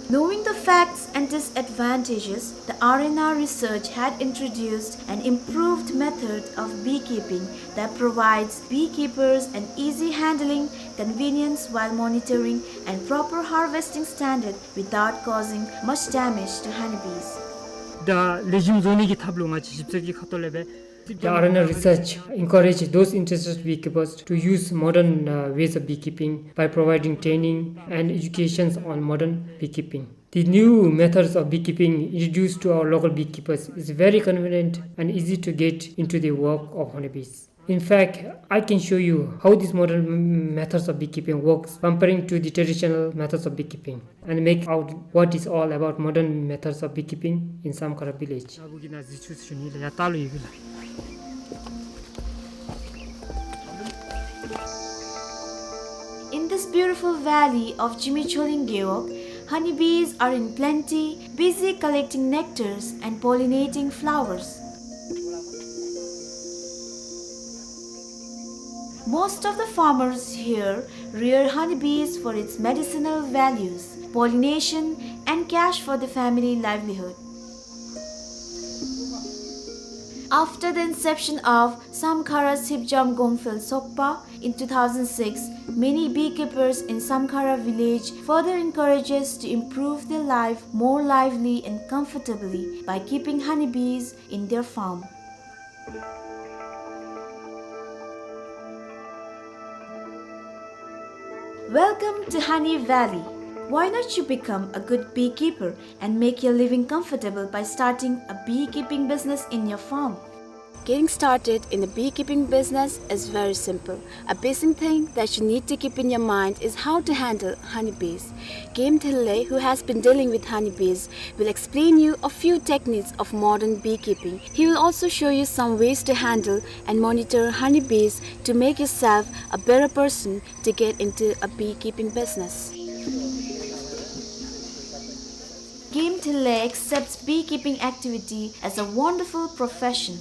Knowing the facts and disadvantages, the Arena Research had introduced an improved method of beekeeping that provides beekeepers an easy handling, convenience while monitoring, and proper harvesting standard without causing much damage to honeybees. ད་ལེགས་ཤོམ་བཟོ་ནི་གི་ཐབས་ལུ་ང་བཅས་ཞིབ་འཚོལ་གྱི་ཁ་ཐུག་ལས་སྦེ། The Arena Research encourage those interested beekeepers to use modern, uh, ways of beekeeping by providing training and educations on modern beekeeping. The new methods of beekeeping introduced to our local beekeepers is very convenient and easy to get into the work of honeybees. In fact, I can show you how these modern m-, methods of beekeeping works comparing to the traditional methods of beekeeping and make out what is all about modern methods of beekeeping in Samkhara village. In this beautiful valley of Zimichholing Gewog, honeybees are in plenty, busy collecting nectars and pollinating flowers. Most of the farmers here rear honeybees for its medicinal values, pollination, and cash for the family livelihood. After the inception of Samkhara Sipjam Gomphel Sokpa in two thousand six, many beekeepers in Samkhara village further encourages to improve their life more lively and comfortably by keeping honeybees in their farm. Welcome to Honey Valley. Why not you become a good beekeeper and make your living comfortable by starting a beekeeping business in your farm? Getting started in a beekeeping business is very simple. A basic thing that you need to keep in your mind is how to handle honeybees. Game Thillay, who has been dealing with honeybees, will explain you a few techniques of modern beekeeping. He will also show you some ways to handle and monitor honeybees to make yourself a better person to get into a beekeeping business. Game Thillay accepts beekeeping activity as a wonderful profession.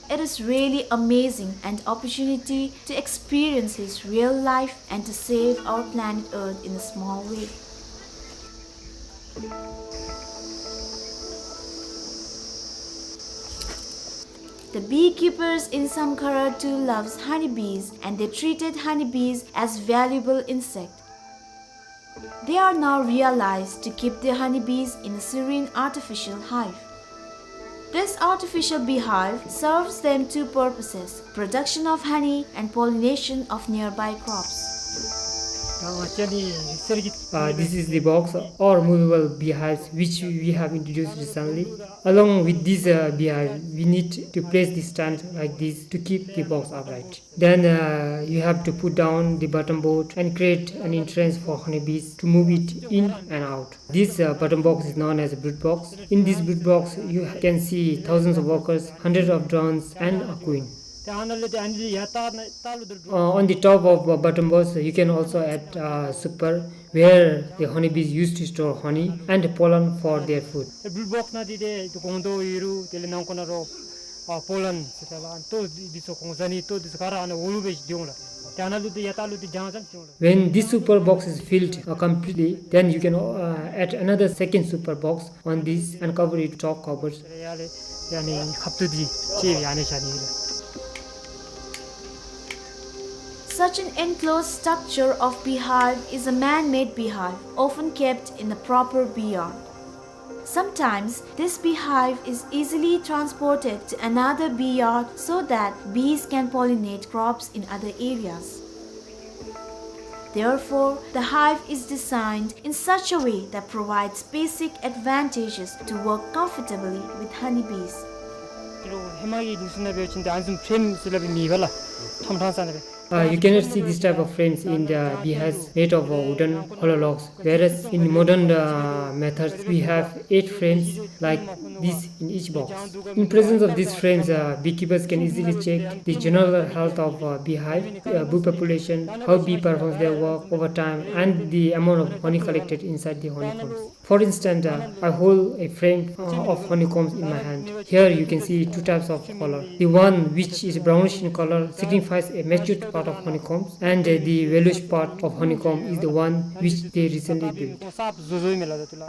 It is really amazing an opportunity to experience his real life and to save our planet Earth in a small way. The beekeepers in Samkhara too loves honeybees, and they treated honeybees as valuable insect. They are now realized to keep their honeybees in a serene artificial hive. This artificial beehive serves them two purposes, production of honey and pollination of nearby crops. Uh, this is the box or movable beehives which we have introduced recently. Along with this uh, beehive, we need to place the stand like this to keep the box upright. Then uh, you have to put down the bottom board and create an entrance for honeybees to move it in and out. This uh, bottom box is known as a brood box. In this brood box, you can see thousands of workers, hundreds of drones, and a queen. Uh, on the top of uh, bottom box, you can also add uh, super, where the honeybees used to store honey and pollen for their food. Brood box ནང་འདི་ཏེ་ཏེ་སྒོང་རྡོག་ཡོད་རུང་དེ་ལས་ནང་ཁོག་ནང་རོ་ཨ་པོ་ལན་ཟེར་ཏེ་ལགས་ལྟོ་འདི་ཚུ་སྒོང་རྩ་ནི་ལྟོ་འདི་ཚུ་ག་ར་ཨ་ནཱ་འོག་ལུ་སྦེ་སྡོད་འོང་ལགས། ཏེ་ཨ་ནཱ་ལུ་ཏེ་ཡར་ལྟག་ལུ་ཏེ་རྒྱང་ཙམ་སོང་ལགས། When this super box is filled uh, completely, then you can uh, add another second super box on this and cover it with top covers. ཡར་ལས་ཡར་ནི་ཁབ་ཏུ་འདི་ཅིག་ཡར་ནི་བཞག་ནི་ལགས། Such an enclosed structure of beehive is a man-made beehive, often kept in a proper bee yard. Sometimes, this beehive is easily transported to another bee yard so that bees can pollinate crops in other areas. Therefore, the hive is designed in such a way that provides basic advantages to work comfortably with honeybees. ཧེ་མ་གི་ལུགས་སྲོལ་ནང་འབད་བ་ཅིན་ད་ཨ་ནི་བཟུམ་ཕྲེམ་ཟེར་སླབ་མེད་པ་ལགས། ཁྲམ་ཁྲང་ས་ནང་སྦེ། Uh, you cannot see this type of frames in the beehives made of uh, wooden hollow logs, whereas in modern uh, methods we have eight frames like this in each box. In presence of these frames, uh, beekeepers can easily check the general health of uh, beehive, uh, bee population, how bee performs their work over time, and the amount of honey collected inside the honeycombs. For instance, uh, I hold a frame uh, of honeycombs in my hand. Here you can see two types of color. The one which is brownish in color signifies a matured part of honeycombs, and uh, the yellowish part of honeycomb is the one which they recently built.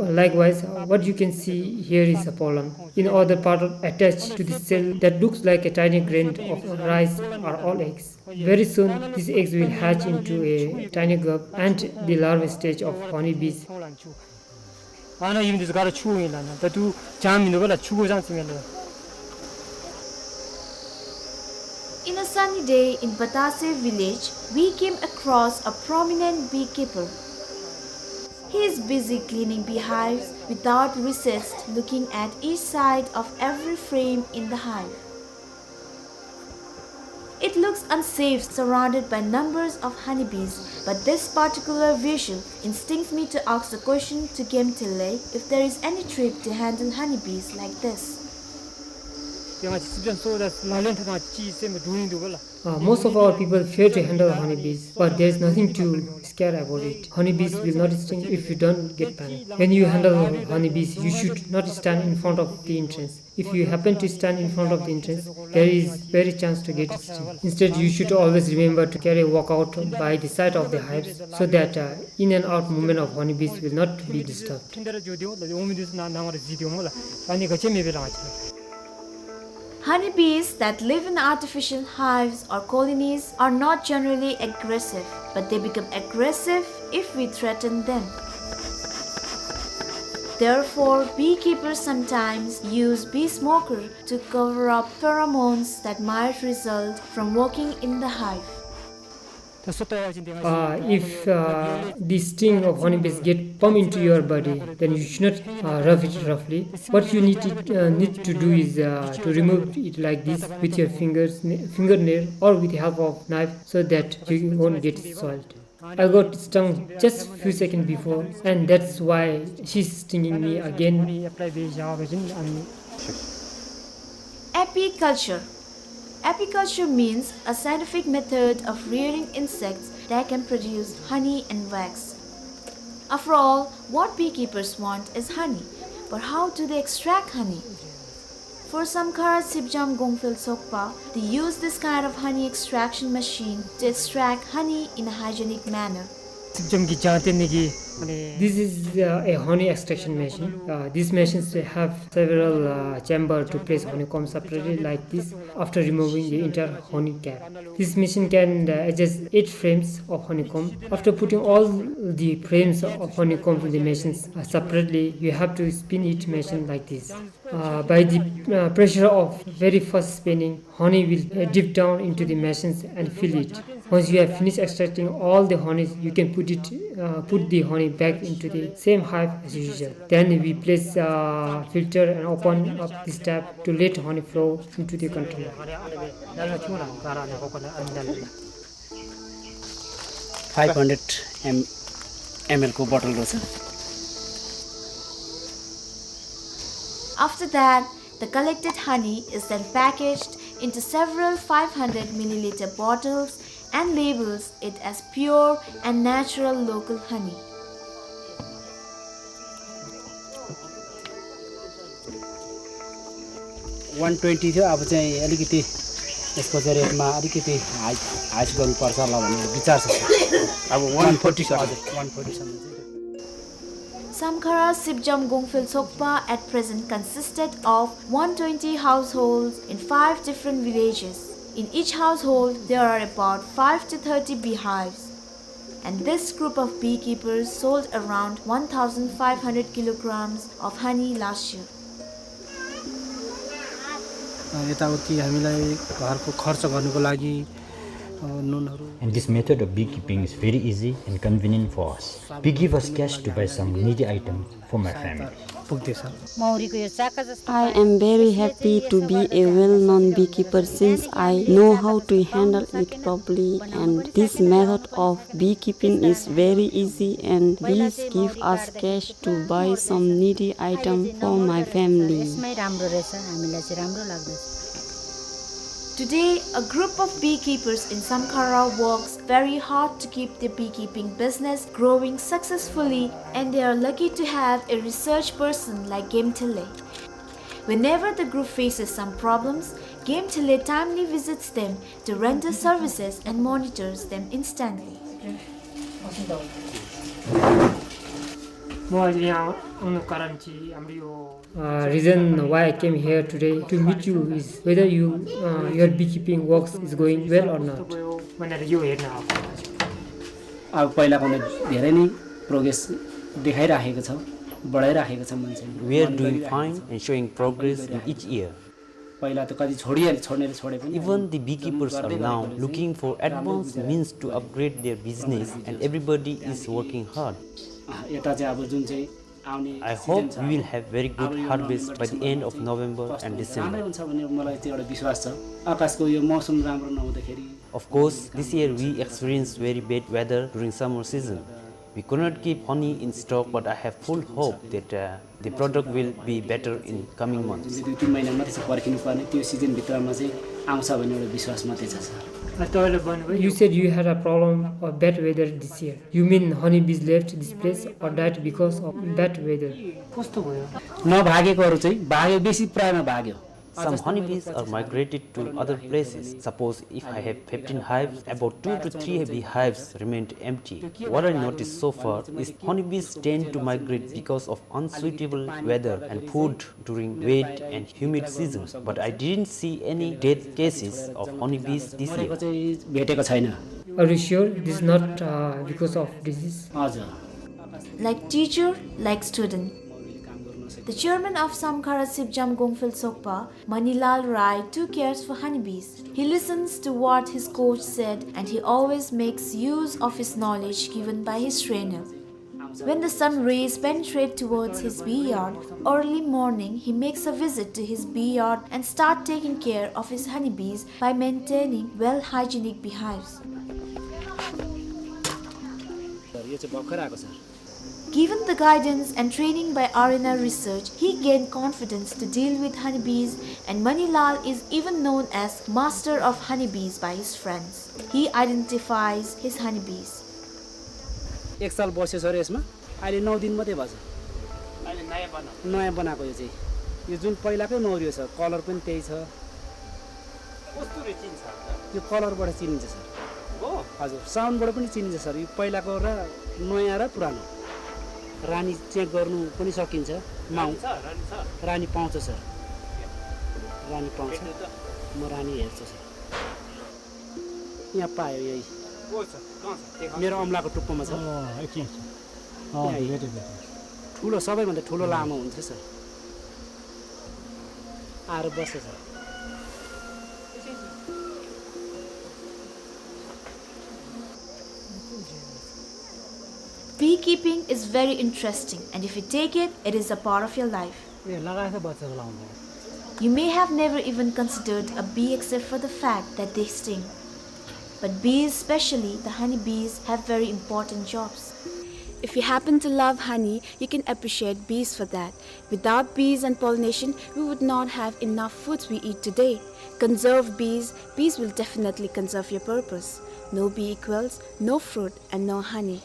Likewise, uh, what you can see here is a pollen. In other part attached to the cell that looks like a tiny grain of rice are all eggs. Very soon, these eggs will hatch into a tiny grub and the larva stage of honeybees. ཨ་ནཱ་ཨིན་འདི་ཚུ་ག་ར་ཆུ་ཨིན་ལགས། ད་ལྟོ་ཅང་མིན་འདུག་པ་ལགས། ཆུ་གོ་ཅང་ཅིག་མེད་ལགས། In a sunny day in Batase village, we came across a prominent beekeeper. He is busy cleaning beehives without recess, looking at each side of every frame in the hive. It looks unsafe surrounded by numbers of honeybees, but this particular visual instincts me to ask the question to Gemtele if there is any trick to handle honeybees like this. ཡང་ཅི་སི་ཇན་སོ་ད་ལ་ལན་ཐ་ཐང་ཅི་སེམས་འདུག་ཡིན་འདུག་པ་ལགས། Uh, most of our people fear to handle honeybees, but there is nothing to scare about it. Honeybees will not sting if you don't get panic. When you handle honeybees, you should not stand in front of the entrance. If you happen to stand in front of the entrance, there is very chance to get stung. Instead, you should always remember to carry a walkout by the side of the hives so that uh, in and out movement of honeybees will not be disturbed. Honeybees that live in artificial hives or colonies are not generally aggressive, but they become aggressive if we threaten them. Therefore, beekeepers sometimes use bee smoker to cover up pheromones that might result from working in the hive. Uh, if uh, the sting of honeybees get pump into your body, then you should not uh, rub it roughly. What you need to, uh, need to do is uh, to remove it like this with your fingers, fingernail, or with the help of knife, so that you won't get soiled. I got stung just few seconds before, and that's why she's stinging me again. Apiculture. Apiculture means a scientific method of rearing insects that can produce honey and wax. After all, what beekeepers want is honey, but how do they extract honey? For Samkhara Sipjam Gongphel Sokpa, they use this kind of honey extraction machine to extract honey in a hygienic manner. This is uh, a honey extraction machine. Uh, these machines have several uh, chamber to place honeycomb separately like this after removing the entire honey cap. This machine can uh, adjust eight frames of honeycomb. After putting all the frames of honeycomb in the machines uh, separately, you have to spin each machine like this. Uh, by the uh, pressure of very fast spinning, honey will uh, dip down into the machines and fill it. Once you have finished extracting all the honey, you can put it, uh, put the honey back into the same hive as usual. Then we place, uh, filter and open up this tap to let honey flow into the container. Five hundred M, ml को bottle रहेछ। After that, the collected honey is then packaged into several five hundred milliliter bottles and labels it as pure and natural local honey. One twenty थियो, अब चाहिँ अलिकति यसको चाहिँ rate मा अलिकति hike, hike गर्नुपर्छ होला भन्ने विचार छ, sir। अब one forty सम्म। हजुर, one forty सम्म चाहिँ। Samkhara Sipjam Gongphel Sokpa at present consisted of one twenty households in five different villages. In each household, there are about five to thirty beehives. And this group of beekeepers sold around one thousand five hundred kilograms of honey last year. अ, यताउति हामीलाई घरको खर्च गर्नको लागि, अ, नुनहरू। And this method of beekeeping is very easy and convenient for us. Bee give us cash to buy some needy items for my family. पुग्दैछ। मौरीको यो चाका जस्तो I am very happy to be a well-known beekeeper since I know how to handle it properly, and this method of beekeeping is very easy and bees give us cash to buy some needy item for my family. यसमै राम्रो रहेछ, हामीलाई चाहिँ राम्रो लाग्दछ। Today, a group of beekeepers in Samkhara works very hard to keep their beekeeping business growing successfully, and they are lucky to have a research person like Gemthele. Whenever the group faces some problems, Gemthele timely visits them to render services and monitors them instantly. म अहिले यहाँ आउनुको कारण चाहिँ हाम्रो यो Uh, reason why I came here today to meet you is whether you, uh, your beekeeping works is going well or not. अब पहिलाको भन्दा धेरै नै progress देखाइराखेको छ, बढाइराखेको छ मान्छे। We are doing fine and showing progress in each year. पहिला त कति छोडिहाले, छोड्नेले छोडे पनि। Even the beekeepers are now looking for advanced means to upgrade their business and everybody is working hard. यता चाहिँ अब जुन चाहिँ आउने season छ, I hope we will have very good harvest by the end of November and December. कस्तो हुन्छ भन्ने मलाई चाहिँ एउटा विश्वास छ। आकाशको यो मौसम राम्रो नहुँदाखेरि Of course, this year we experienced very bad weather during summer season. We could not keep honey in stock, but I have full hope that, uh, the product will be better in coming months. जुन चाहिँ दुई तिन महिना मात्रै छ पर्खिनु पर्ने, त्यो season भित्रमा चाहिँ आउँछ भन्ने एउटा विश्वास मात्रै छ, sir। अ, तपाईँले भन्नुभयो You said you had a problem of bad weather this year. You mean honeybees left this place or died because of bad weather? कस्तो भयो? नभागेकोहरू चाहिँ भाग्यो, बेसी प्रायमा भाग्यो। Some honeybees are migrated to other places. Suppose if I have fifteen hives, about two to three beehives remained empty. What I noticed so far is honeybees tend to migrate because of unsuitable weather and food during wet and humid season. But I didn't see any death cases of honeybees this year. मरेको चाहिँ भेटेको छैन। Are you sure this is not, uh, because of disease? हजुर। Like teacher, like student. The chairman of Samkhara Sipjam Gongphel Sokpa, Manilal Rai too cares for honeybees. He listens to what his coach said and he always makes use of his knowledge given by his trainer. When the sun rays penetrate towards his bee yard, early morning he makes a visit to his bee yard and start taking care of his honeybees by maintaining well hygienic beehives. यो चाहिँ भर्खर आएको छ। Given the guidance and training by R N R Research, he gained confidence to deal with honeybees, and Manilal is even known as master of honeybees by his friends. He identifies his honeybees. एक साल बस्यो सर यसमा, अहिले नौ दिन मात्रै भएको छ। अहिले नयाँ बनाएको? नयाँ बनाएको यो चाहिँ। यो जुन पहिलाकै नौ रहेछ, colour पनि त्यही छ। कस्तुरी चिन्छ? यो colourबाट चिनिन्छ सर। हो? हजुर, soundबाट पनि चिनिन्छ सर। यो पहिलाको र नयाँ र पुरानो। रानी check गर्नु पनि सकिन्छ। माउ। रानी छ, रानी छ। रानी पाउँछ सर। रानी पाउँछ। भेट्नु त। म रानी हेर्छु सर। यहाँ पायो यही। को छ? कहाँ छ? देखा। मेरो औँलाको टुप्पोमा छ। अँ, एकछिन, एकछिन। अँ, यहाँ भेटेँ, भेटेँ। ठुलो, सबैभन्दा ठुलो लामो हुन्छ सर। आएर बस्छ sir. Beekeeping is very interesting, and if you take it, it is a part of your life. You may have never even considered a bee except for the fact that they sting. But bees, especially the honey bees, have very important jobs. If you happen to love honey, you can appreciate bees for that. Without bees and pollination, we would not have enough foods we eat today. Conserve bees, bees will definitely conserve your purpose. No bee equals no fruit and no honey.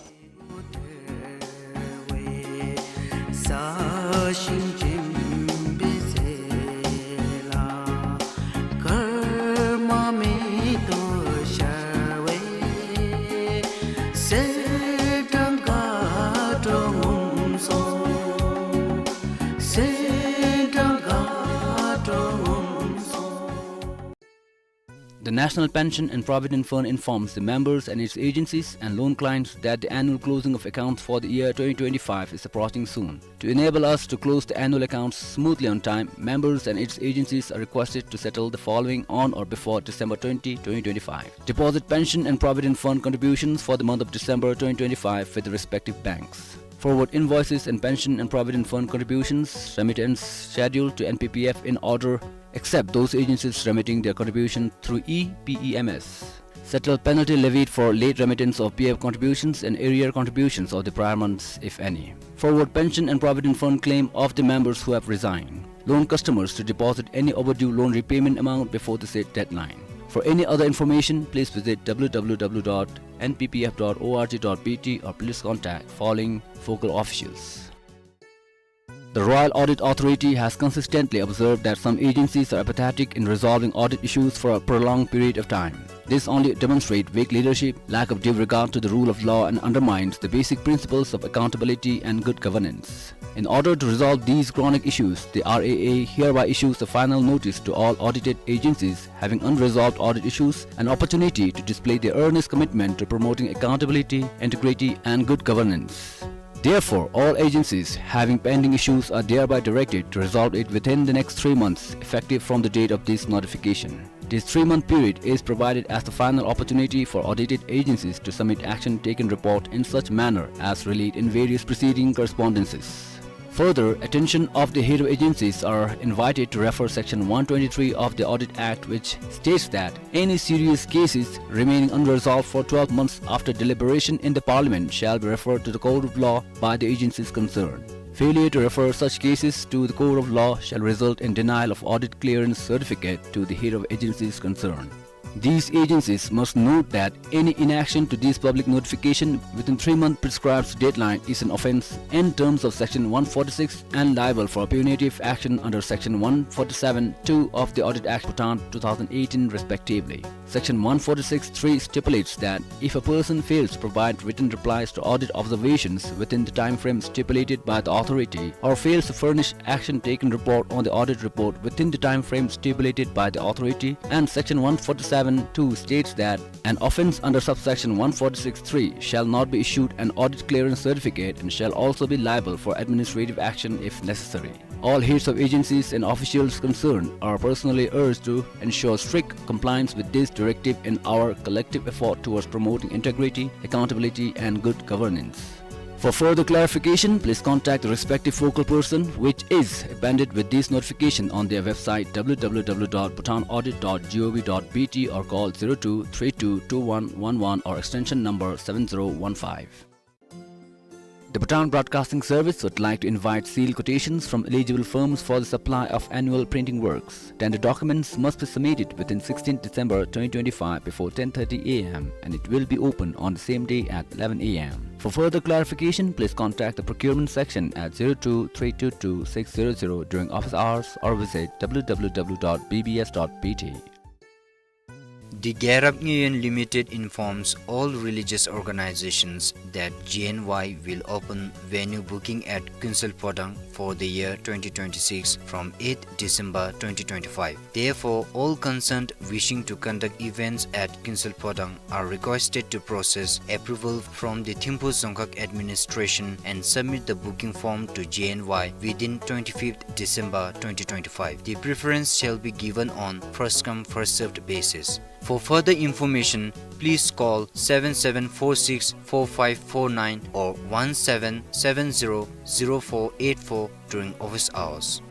The National Pension and Provident Fund informs the members and its agencies and loan clients that the annual closing of accounts for the year twenty twenty-five is approaching soon. To enable us to close the annual accounts smoothly on time, members and its agencies are requested to settle the following on or before December twenty, twenty twenty-five. Deposit pension and provident fund contributions for the month of December twenty twenty-five with the respective banks. Forward invoices and pension and provident fund contributions remittance scheduled to N P P F in order, except those agencies remitting their contribution through E P E M S. Settle penalty levied for late remittance of P F contributions and arrear contributions of the prior months, if any. Forward pension and provident fund claim of the members who have resigned. Loan customers to deposit any overdue loan repayment amount before the said deadline. For any other information, please visit W W W dot N P P F dot org dot B T or please contact following focal officials. The Royal Audit Authority has consistently observed that some agencies are apathetic in resolving audit issues for a prolonged period of time. This only demonstrates weak leadership, lack of due regard to the rule of law, and undermines the basic principles of accountability and good governance. In order to resolve these chronic issues, the R A A hereby issues a final notice to all audited agencies having unresolved audit issues an opportunity to display their earnest commitment to promoting accountability, integrity, and good governance. Therefore, all agencies having pending issues are thereby directed to resolve it within the next three months, effective from the date of this notification. This three-month period is provided as the final opportunity for audited agencies to submit action taken report in such manner as relayed in various preceding correspondences. Further, attention of the head of agencies are invited to refer section one twenty-three of the Audit Act, which states that any serious cases remaining unresolved for twelve months after deliberation in the Parliament shall be referred to the court of law by the agencies concerned. Failure to refer such cases to the court of law shall result in denial of audit clearance certificate to the head of agencies concerned. These agencies must note that any inaction to this public notification within three-month prescribed deadline is an offence in terms of section one forty-six and liable for punitive action under section one forty-seven two of the Audit Act Bhutan two thousand eighteen respectively. Section one forty-six three stipulates that if a person fails to provide written replies to audit observations within the time frame stipulated by the authority or fails to furnish action taken report on the audit report within the time frame stipulated by the authority, and section one forty-seven two states that an offence under subsection one forty-six three shall not be issued an audit clearance certificate and shall also be liable for administrative action if necessary. All heads of agencies and officials concerned are personally urged to ensure strict compliance with this directive in our collective effort towards promoting integrity, accountability, and good governance. For further clarification, please contact the respective focal person, which is appended with this notification on their website, W W W dot bhutan audit dot gov dot B T, or call zero two three two two one one one or extension number seven zero one five. The Bhutan Broadcasting Service would like to invite sealed quotations from eligible firms for the supply of annual printing works. Tender documents must be submitted within sixteenth December twenty twenty-five before ten thirty A M, and it will be open on the same day at eleven A M. For further clarification, please contact the procurement section at zero two three two two six zero zero during office hours or visit W W W dot B B S dot B T. The Gyarap Nguyen Limited informs all religious organizations that G N Y will open venue booking at Kuensel Phodang for the year twenty twenty-six from eighth December twenty twenty-five. Therefore, all concerned wishing to conduct events at Kuensel Phodang are requested to process approval from the Thimphu Dzongkhag Administration and submit the booking form to G N Y within twenty-fifth December twenty twenty-five. The preference shall be given on first come, first served basis. For further information, please call seven seven four six four five four nine or one seven seven zero zero four eight four during office hours.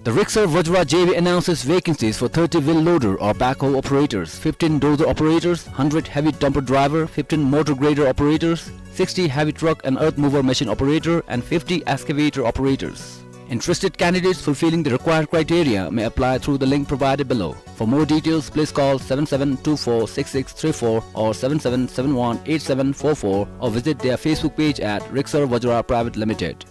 The Rigsar Vajra J V announces vacancies for thirty wheel loader or backhoe operators, fifteen dozer operators, hundred heavy dumper driver, fifteen motor grader operators, sixty heavy truck and earth mover machine operator, and fifty excavator operators. Interested candidates fulfilling the required criteria may apply through the link provided below. For more details, please call seven seven two four six six three four or seven seven seven one eight seven four four or visit their Facebook page at Rigsar Vajra Private Limited.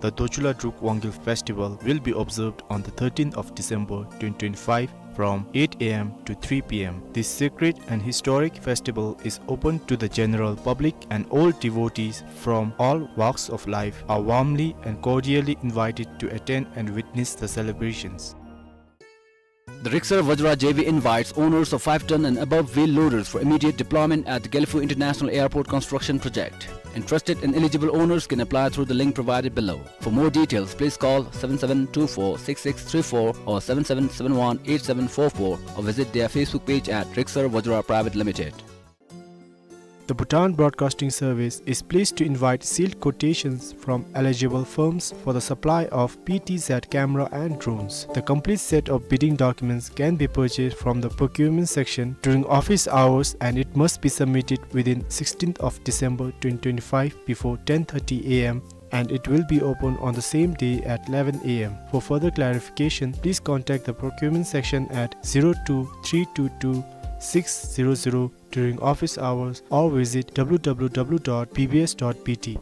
The Dochula Druk Wangil Festival will be observed on the thirteenth of December twenty twenty-five from eight A M to three P M. This sacred and historic festival is open to the general public, and all devotees from all walks of life are warmly and cordially invited to attend and witness the celebrations. The Rigsar Vajra J V invites owners of five ton and above wheel loaders for immediate deployment at the Gelephu International Airport construction project. Interested and eligible owners can apply through the link provided below. For more details, please call seven seven two four six six three four or seven seven seven one eight seven four four or visit their Facebook page at Rigsar Vajra Private Limited. The Bhutan Broadcasting Service is pleased to invite sealed quotations from eligible firms for the supply of P T Z camera and drones. The complete set of bidding documents can be purchased from the procurement section during office hours, and it must be submitted within sixteenth of December twenty twenty-five before ten thirty A M, and it will be open on the same day at eleven A M. For further clarification, please contact the procurement section at zero two three two two six zero zero during office hours or visit W W W dot B B S dot B T.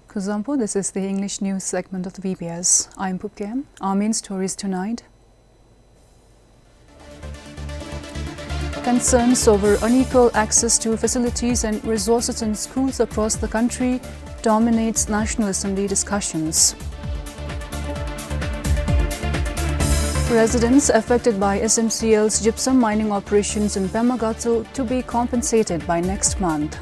Kuzuzangpo, this is the English news segment of the B B S. I'm Pupkem. Our main stories tonight. Concerns over unequal access to facilities and resources in schools across the country dominates National Assembly discussions. Residents affected by S M C L's gypsum mining operations in Pemagatl to be compensated by next month.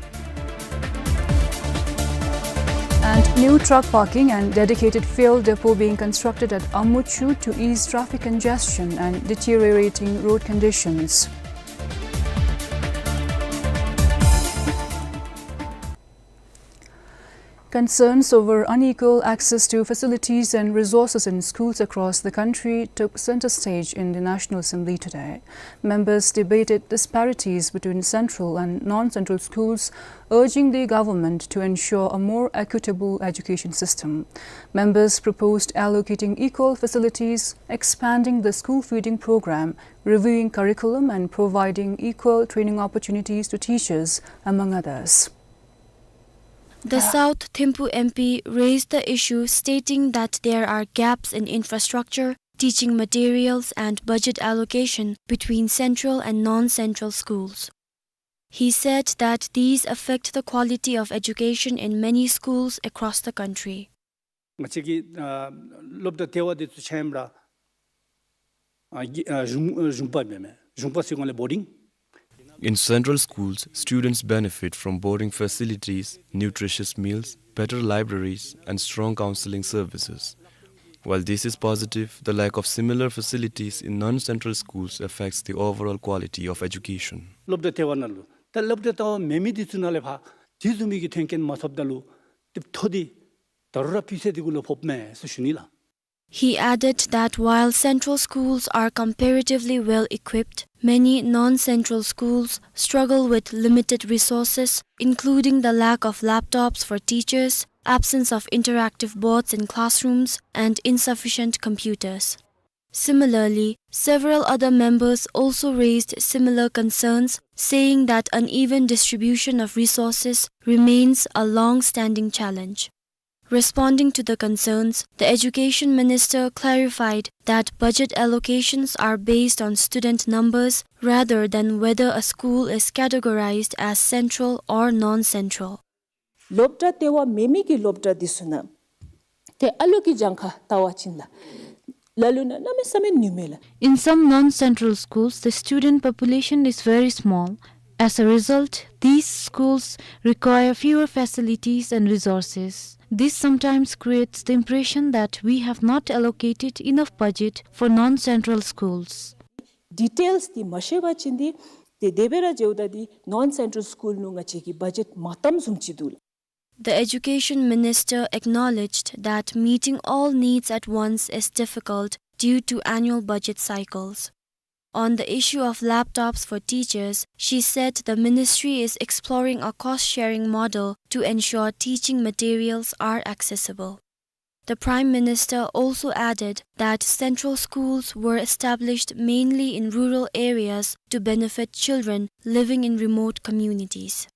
And new truck parking and dedicated fuel depot being constructed at Amuchu to ease traffic congestion and deteriorating road conditions. Concerns over unequal access to facilities and resources in schools across the country took center stage in the National Assembly today. Members debated disparities between central and non-central schools, urging the government to ensure a more equitable education system. Members proposed allocating equal facilities, expanding the school feeding program, reviewing curriculum, and providing equal training opportunities to teachers, among others. The South Thimphu M P raised the issue, stating that there are gaps in infrastructure, teaching materials, and budget allocation between central and non-central schools. He said that these affect the quality of education in many schools across the country. ང་བཅས་ཀྱི་ཨ་སློབ་གྲྭ་ལྟེ་བ་འདི་ཚུ་ཆ་མཉམ་ར་ཨ་གི་ཨ་གཞུང་ཨ་གཞུང་པ་མེན་མེན། གཞུང་པ་ཟེར་གོ་ལས་boarding. In central schools, students benefit from boarding facilities, nutritious meals, better libraries, and strong counseling services. While this is positive, the lack of similar facilities in non-central schools affects the overall quality of education. སློབ་གྲྭ་ལྟེ་བ་ནང་ལུ་ད་སློབ་གྲྭ་ལྟེ་བ་མེད་མི་འདི་ཚུ་ནང་ལས་ཕར་དེ་བཟུམ་མའི་གི་མཐུན་རྐྱེན་མ་ཐོབ་ད་ལུ་དེ་ཐོ་འདི་ད་རུང་ར་སྤུས་ཚད་འདི་གུ་ལུ་ཕོགཔ་མས་ཟེར་ཞུ་ནི་ལགས། He added that while central schools are comparatively well equipped, many non-central schools struggle with limited resources, including the lack of laptops for teachers, absence of interactive boards in classrooms, and insufficient computers. Similarly, several other members also raised similar concerns, saying that uneven distribution of resources remains a long-standing challenge. Responding to the concerns, the education minister clarified that budget allocations are based on student numbers rather than whether a school is categorized as central or non-central. སློབ་གྲྭ་ལྟེ་བ་མེད་མི་གི་སློབ་གྲྭ་འདི་ཚུ་ནང་ད་ ཏེ་ཨ་ལུ་གི་གྱངས་ཁ་བལྟ་བ་ཅིན་ལགས། ལ་ལུ་ན་གནམ་མེད་ས་མེད་ཉུང་མས་ལགས། In some non-central schools, the student population is very small. As a result, these schools require fewer facilities and resources. This sometimes creates the impression that we have not allocated enough budget for non-central schools. ཌི་ཊེལསི་འདི་མ་ཤེས་པ་ཅིན་འདི་ཏེ་དེ་སྦེ་ར་འགྱོཝ་ད་འདི་ནོན་སེན་ཊྲལ་སི་ཀུལ་ནང་ང་བཅས་ཀྱིས་བ་ཇེཊ་མ་བཏངམ་བཟུམ་ཅིག་འདུག་ལགས། The education minister acknowledged that meeting all needs at once is difficult due to annual budget cycles. On the issue of laptops for teachers, she said the ministry is exploring a cost-sharing model to ensure teaching materials are accessible. The Prime Minister also added that central schools were established mainly in rural areas to benefit children living in remote communities.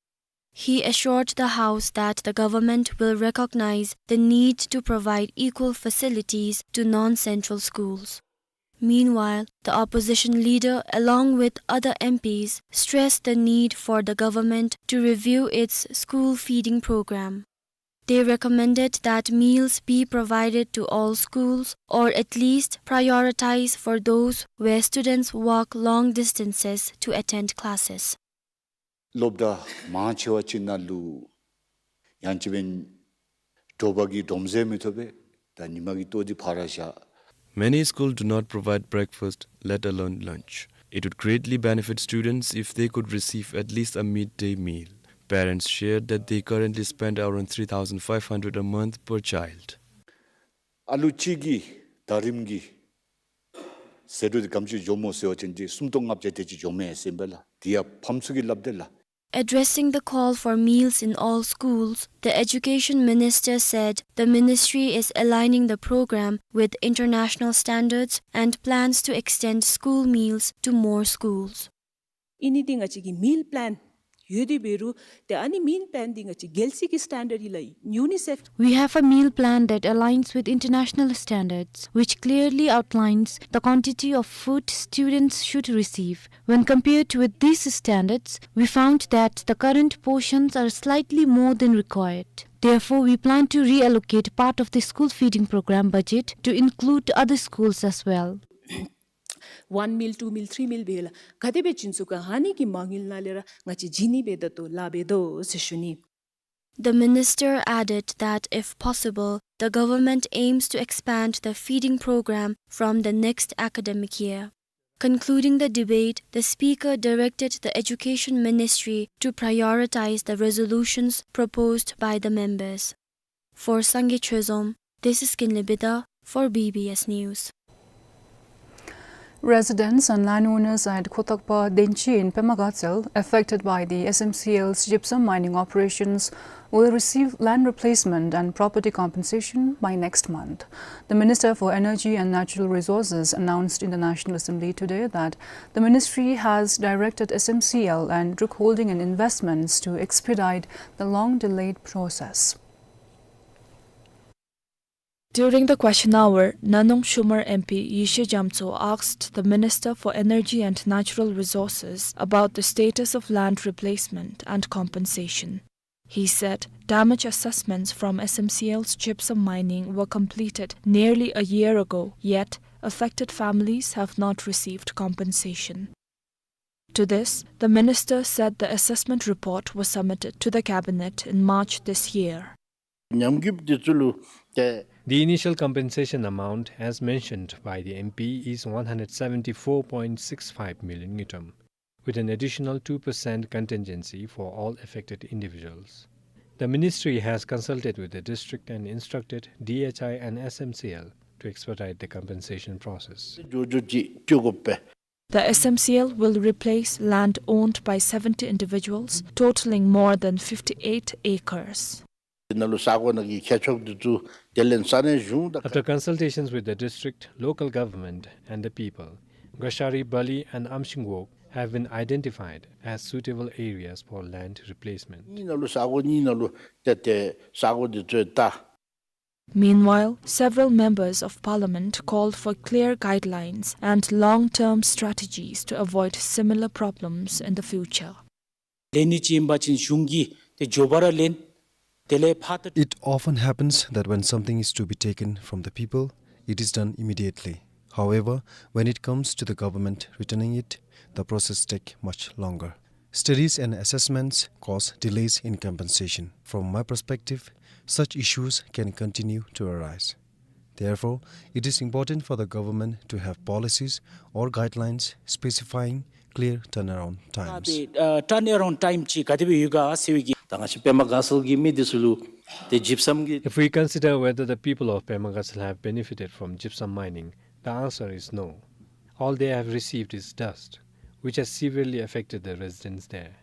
He assured the House that the government will recognize the need to provide equal facilities to non-central schools. Meanwhile, the opposition leader, along with other M Ps, stressed the need for the government to review its school feeding program. They recommended that meals be provided to all schools, or at least prioritize for those where students walk long distances to attend classes. སློབ་གྲྭ་མང་ཆེ་བ་ཅིག་ནང་ལུ་ཡང་ཅིན་དྲོ་པ་གི་སྒྲོམ་གཟེར་མི་ཐོབ་པས། ད་ཉིན་མ་གི་ལྟོ་འདི་ཕར་བཞག། Many schools do not provide breakfast, let alone lunch. It would greatly benefit students if they could receive at least a midday meal. Parents shared that they currently spend around three thousand five hundred a month per child. ཨ་ལུ་གཅིག་གི་ཟླ་རིམ་གྱི་ཟད་འགྲོ་འདི་ག་དེམ་ཅིག་འགྱོཝ་སྨོ་ཟེར་བ་ཅིན་འདི་སུམ་སྟོང་ལྔ་བརྒྱ་དེ་ཅིག་འགྱོཝ་མས་ཟེར་ཨིན་པས་ལགས། འདི་ཡང་ཕམ་ཚུ་གིས་སླབ་དེས་ལགས། Addressing the call for meals in all schools, the Education Minister said the ministry is aligning the program with international standards and plans to extend school meals to more schools. ཨིན་ནི་འདི་ང་བཅས་ཀྱི་མིལ་པི་ལེན་ཡོད་དེ་འབད་རུང་ཏེ་ཨ་ནི་མིལ་པི་ལེན་འདི་ང་བཅས་རྒྱལ་སྤྱི་གི་སི་ཊེན་ཌརཌ་ལགས། ཡུ་ནི་སེཕ We have a meal plan that aligns with international standards, which clearly outlines the quantity of food students should receive. When compared with these standards, we found that the current portions are slightly more than required. Therefore, we plan to reallocate part of the school feeding program budget to include other schools as well. ཝན་མིལ་ཊུ་མིལ་ཐྲི་མིལ་འབད་ལགས། ག་དེ་སྦེ་བྱིན་ཚུགས་ག་ཨ་ནི་གི་མ་དངུལ་ནང་ལས་ར་ང་བཅས་བྱིན་ནི་འབད་ད་ལྟོ་ལཱ་འབད་དོ་ཟེར་ཞུ་ནི། The minister added that if possible, the government aims to expand the feeding program from the next academic year. Concluding the debate, the speaker directed the Education Ministry to prioritize the resolutions proposed by the members. For Sangay Chozom, this is Kinley Bida for B B S News. Residents and landowners at Khotokpa Denchi in Pema Gatshel, affected by the S M C L's gypsum mining operations, will receive land replacement and property compensation by next month. The Minister for Energy and Natural Resources announced in the National Assembly today that the ministry has directed S M C L and Druk Holding and Investments to expedite the long-delayed process. During the question hour, Nanong Shumar M P Yeshe Jamtso asked the Minister for Energy and Natural Resources about the status of land replacement and compensation. He said damage assessments from S M C L's gypsum mining were completed nearly a year ago, yet affected families have not received compensation. To this, the minister said the assessment report was submitted to the cabinet in March this year. ཉམས་རྒུད་འདི་ཚུ་ལུ་ཏེ། The initial compensation amount, as mentioned by the M P, is one hundred seventy-four point six five million ngultrum, with an additional two percent contingency for all affected individuals. The ministry has consulted with the district and instructed D H I and S M C L to expedite the compensation process. འགྱོ་འགྱོ་ཅིག་སྤྲོད་དགོ་པས། The S M C L will replace land owned by seventy individuals, totaling more than fifty-eight acres. ནང་ལུ་ས་གོ་ནང་གི་ཁྱད་ཆོས་འདི་ཚུ་དེ་ལས་ས་གནས་གཞུང་དང་། After consultations with the district, local government and the people, Gashari Bali and Amshin Wok have been identified as suitable areas for land replacement. གཉིས་ནང་ལུ་ས་གོ་གཉིས་ནང་ལུ་ཏེ་ཏེ་ས་གོ་འདི་ཚུ་ད། Meanwhile, several members of parliament called for clear guidelines and long-term strategies to avoid similar problems in the future. ལེན་ནི་ཅིག་ཨིན་པ་ཅིན་གཞུང་གིས་ཏེ་མགྱོགས་པ་ར་ལེན། དེ་ལས་ཕར་ཏེ། It often happens that when something is to be taken from the people, it is done immediately. However, when it comes to the government returning it, the process take much longer. Studies and assessments cause delays in compensation. From my perspective, such issues can continue to arise. Therefore, it is important for the government to have policies or guidelines specifying clear turnaround times. ཨ་ཏེ་ཨ་turnaround time ཅིག་ག་དེ་སྦེ་ཡོད་ག་ཟེར་བའི་གི། ད་ང་བཅས་པདྨ་དགའ་ཚལ་གྱི་མི་འདི་ཚུ་ལུ་ཏེ་ཇིབ་སམ་གྱི། If we consider whether the people of Pema Gatshel have benefited from gypsum mining, the answer is no. All they have received is dust, which has severely affected the residents there.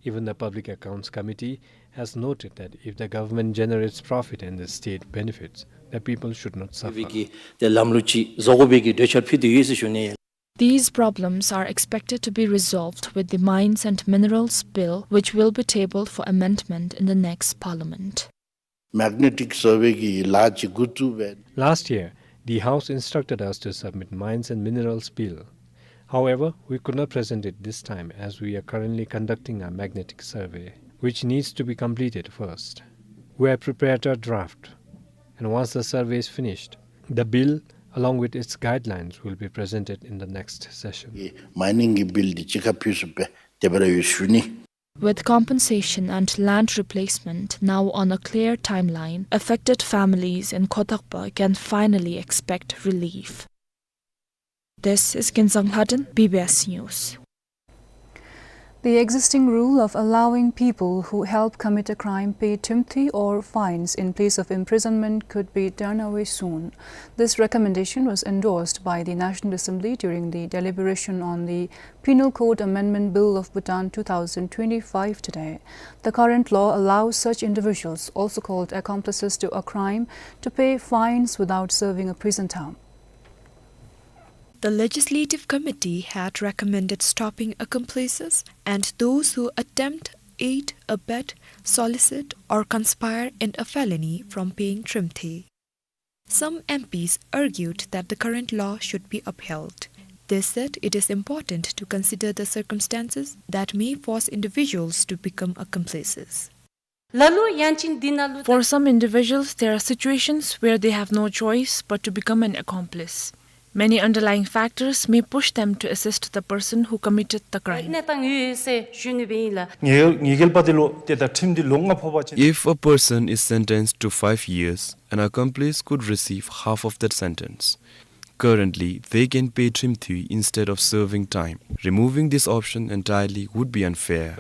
Even the Public Accounts Committee has noted that if the government generates profit and the state benefits, the people should not suffer. བའི་གི་ཏེ་ལམ་ལུགས་ཅིག་བཟོ་དགོ་པའི་གི་གྲོས་འཆར་ཕུལ་ཏེ་ཡོད་ཟེར་ཞུ་ནི། These problems are expected to be resolved with the Mines and Minerals Bill, which will be tabled for amendment in the next parliament. Magnetic survey གི་ལཱ་ཅིག་འགོ་བཙུགས་པས། Last year, the House instructed us to submit Mines and Minerals Bill. However, we could not present it this time as we are currently conducting a magnetic survey, which needs to be completed first. We have prepared a draft, and once the survey is finished, the bill, along with its guidelines, will be presented in the next session. ཨེ་མའི་ནིང་གི་བིལ་འདི་གཅིག་ཁར་ཕུལ་ཚུགས་པས། དེ་སྦེ་ར་ཡོད་ཞུ་ནི། With compensation and land replacement now on a clear timeline, affected families in Khodakpa can finally expect relief. This is Kinzang Lhaden, B B S News. The existing rule of allowing people who help commit a crime pay thrimthi or fines in place of imprisonment could be done away soon. This recommendation was endorsed by the National Assembly during the deliberation on the Penal Code Amendment Bill of Bhutan two thousand twenty-five today. The current law allows such individuals, also called accomplices to a crime, to pay fines without serving a prison term. The Legislative Committee had recommended stopping accomplices and those who attempt, aid, abet, solicit, or conspire in a felony from paying thrimthi. Some M Ps argued that the current law should be upheld. They said it is important to consider the circumstances that may force individuals to become accomplices. For some individuals, there are situations where they have no choice but to become an accomplice. Many underlying factors may push them to assist the person who committed the crime. If a person is sentenced to five years, an accomplice could receive half of that sentence. Currently, they can pay thrimthi instead of serving time. Removing this option entirely would be unfair.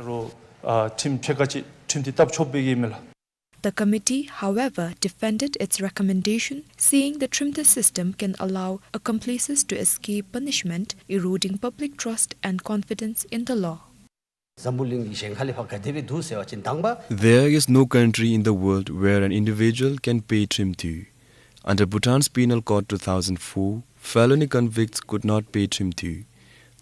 The committee, however, defended its recommendation, saying the thrimthi system can allow accomplices to escape punishment, eroding public trust and confidence in the law. འཛམ་བུ་གླིང་གི་གཞན་ཁ་ལས་ཕར་ག་དེ་སྦེ་འདུག་ཟེར་བ་ཅིན་དང་པ། There is no country in the world where an individual can pay thrimthi. Under Bhutan's Penal Code two thousand four, felony convicts could not pay thrimthi.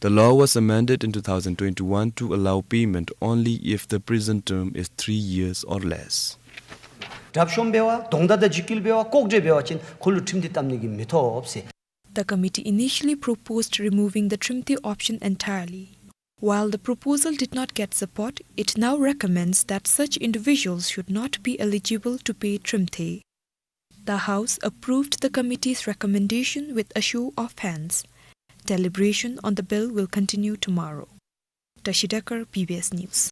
The law was amended in two thousand twenty-one to allow payment only if the prison term is three years or less. གྲབས་གཤོམ་འབད་བ་གདོང་བརྡ་དང་འཇིགས་སྐུལ་འབད་བ་ལྐོག་འདྲེན་འབད་བ་ཅིན་ཁོ་ལུ་ཁྲིམས་འདི་བཏབ་ནི་གི་མི་ཐོབ་ཟེར། The committee initially proposed removing the thrimthi option entirely. While the proposal did not get support, it now recommends that such individuals should not be eligible to pay thrimthi. The House approved the committee's recommendation with a show of hands. Deliberation on the bill will continue tomorrow. Tashi Dekar, B B S News.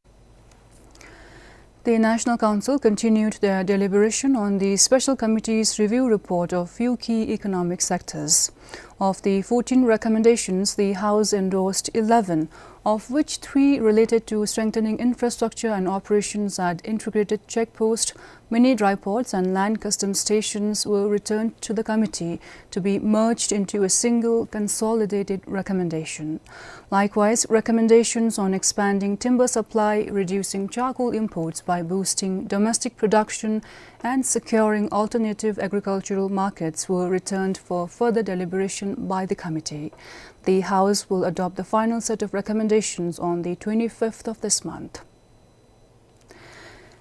The National Council continued their deliberation on the Special Committee's review report of few key economic sectors. Of the fourteen recommendations, the House endorsed eleven, of which three related to strengthening infrastructure and operations at integrated check post, mini dry ports and land customs stations were returned to the committee to be merged into a single consolidated recommendation. Likewise, recommendations on expanding timber supply, reducing charcoal imports by boosting domestic production, and securing alternative agricultural markets were returned for further deliberation by the committee. The House will adopt the final set of recommendations on the twenty-fifth of this month.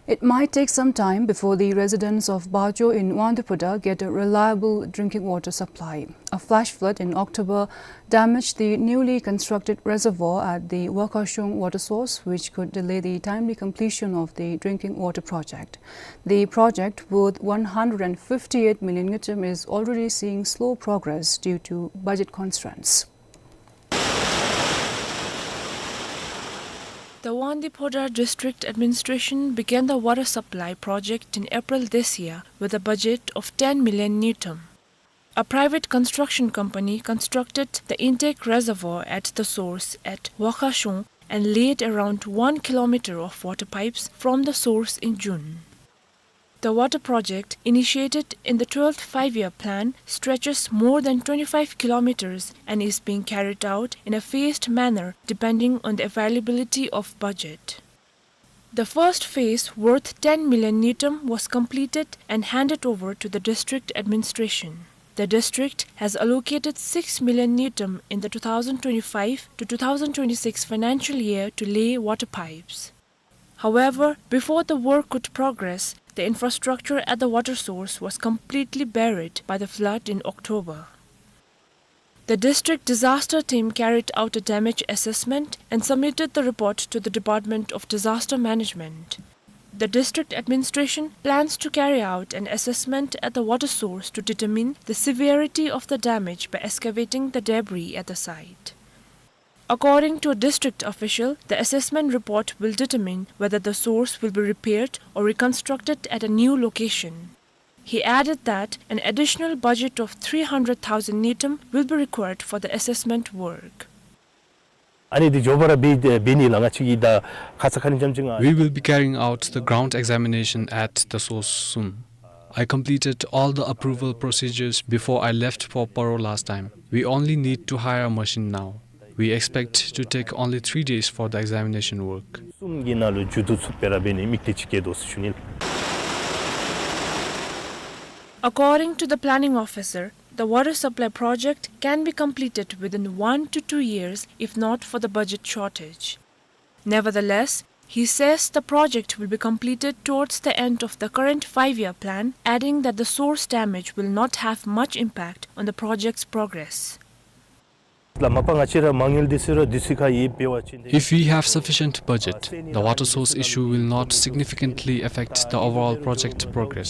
It might take some time before the residents of Bajo in Wangdue Phodrang get a reliable drinking water supply. A flash flood in October damaged the newly constructed reservoir at the Wahkhashung water source, which could delay the timely completion of the drinking water project. The project, worth one hundred and fifty-eight million ngultrum, is already seeing slow progress due to budget constraints. The Wangdue Phodrang District Administration began the water supply project in April this year with a budget of ten million ngultrum. A private construction company constructed the intake reservoir at the source at Wahkhashung and laid around one kilometer of water pipes from the source in June. The water project, initiated in the twelfth Five-Year Plan, stretches more than twenty-five kilometers and is being carried out in a phased manner depending on the availability of budget. The first phase, worth ten million ngultrum, was completed and handed over to the district administration. The district has allocated six million ngultrum in the two thousand twenty-five to two thousand twenty-six financial year to lay water pipes. However, before the work could progress, the infrastructure at the water source was completely buried by the flood in October. The district disaster team carried out a damage assessment and submitted the report to the Department of Disaster Management. The district administration plans to carry out an assessment at the water source to determine the severity of the damage by excavating the debris at the site. According to a district official, the assessment report will determine whether the source will be repaired or reconstructed at a new location. He added that an additional budget of three hundred thousand ngultrum will be required for the assessment work. ཨ་ནི་འདི་མགྱོགས་པ་ར་འབད་འབད་ནི་ལགས། ང་བཅས་ཀྱིས་ད་ཁ་ཙ་ཁ་ཉིནམ་ཅིག་ང་། We will be carrying out the ground examination at the source soon. I completed all the approval procedures before I left for Paro last time. We only need to hire a machine now. We expect to take only three days for the examination work. གསུམ་གྱི་ནང་ལུ་མཇུག་བསྡུ་ཚུགསཔ་སྦེ་ར་འབད་ནི་དམིགས་གཏད་ཅིག་བསྐྱེད་དོ་ཟེར་ཞུ་ནི། According to the planning officer, the water supply project can be completed within one to two years if not for the budget shortage. Nevertheless, he says the project will be completed towards the end of the current five-year plan, adding that the source damage will not have much impact on the project's progress. ལགས་མ་པ་ང་བཅས་ར་མ་དངུལ་འདི་ཚུ་ར་དུས་ཚོད་ཁར་ཡོདཔ་འབད་བ་ཅིན། If we have sufficient budget, the water source issue will not significantly affect the overall project progress.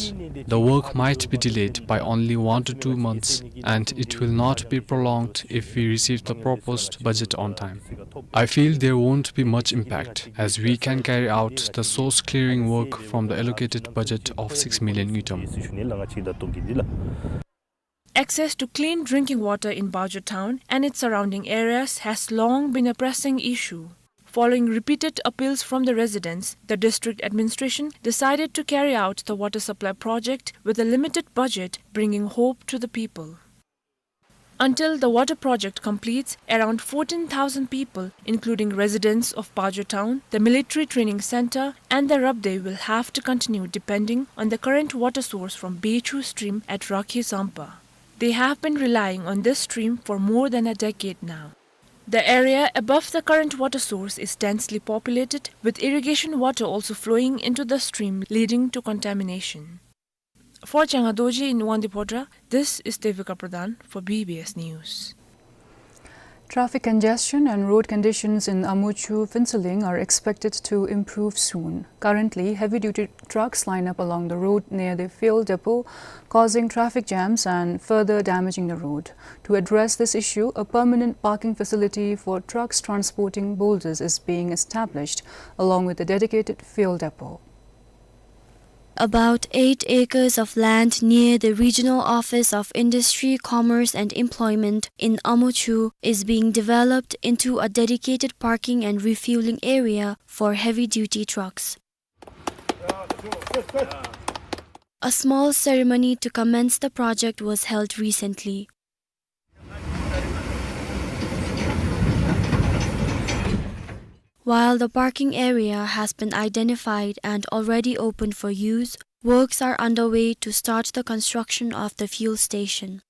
The work might be delayed by only one to two months, and it will not be prolonged if we receive the proposed budget on time. I feel there won't be much impact, as we can carry out the source clearing work from the allocated budget of six million ngultrum. Access to clean drinking water in Bajo town and its surrounding areas has long been a pressing issue. Following repeated appeals from the residents, the district administration decided to carry out the water supply project with a limited budget, bringing hope to the people. Until the water project completes, around fourteen thousand people, including residents of Bajo town, the military training center, and the Rabdey will have to continue depending on the current water source from Bechu stream at Rakhi Zampa. They have been relying on this stream for more than a decade now. The area above the current water source is densely populated, with irrigation water also flowing into the stream, leading to contamination. For Changa Dorji in Wangdue Phodrang, this is Devika Pradhan for B B S News. Traffic congestion and road conditions in Amuchu Phuentsholing are expected to improve soon. Currently, heavy-duty trucks line up along the road near the fuel depot, causing traffic jams and further damaging the road. To address this issue, a permanent parking facility for trucks transporting boulders is being established, along with a dedicated fuel depot. About eight acres of land near the Regional Office of Industry, Commerce and Employment in Amuchu is being developed into a dedicated parking and refueling area for heavy-duty trucks. A small ceremony to commence the project was held recently. While the parking area has been identified and already open for use, works are underway to start the construction of the fuel station.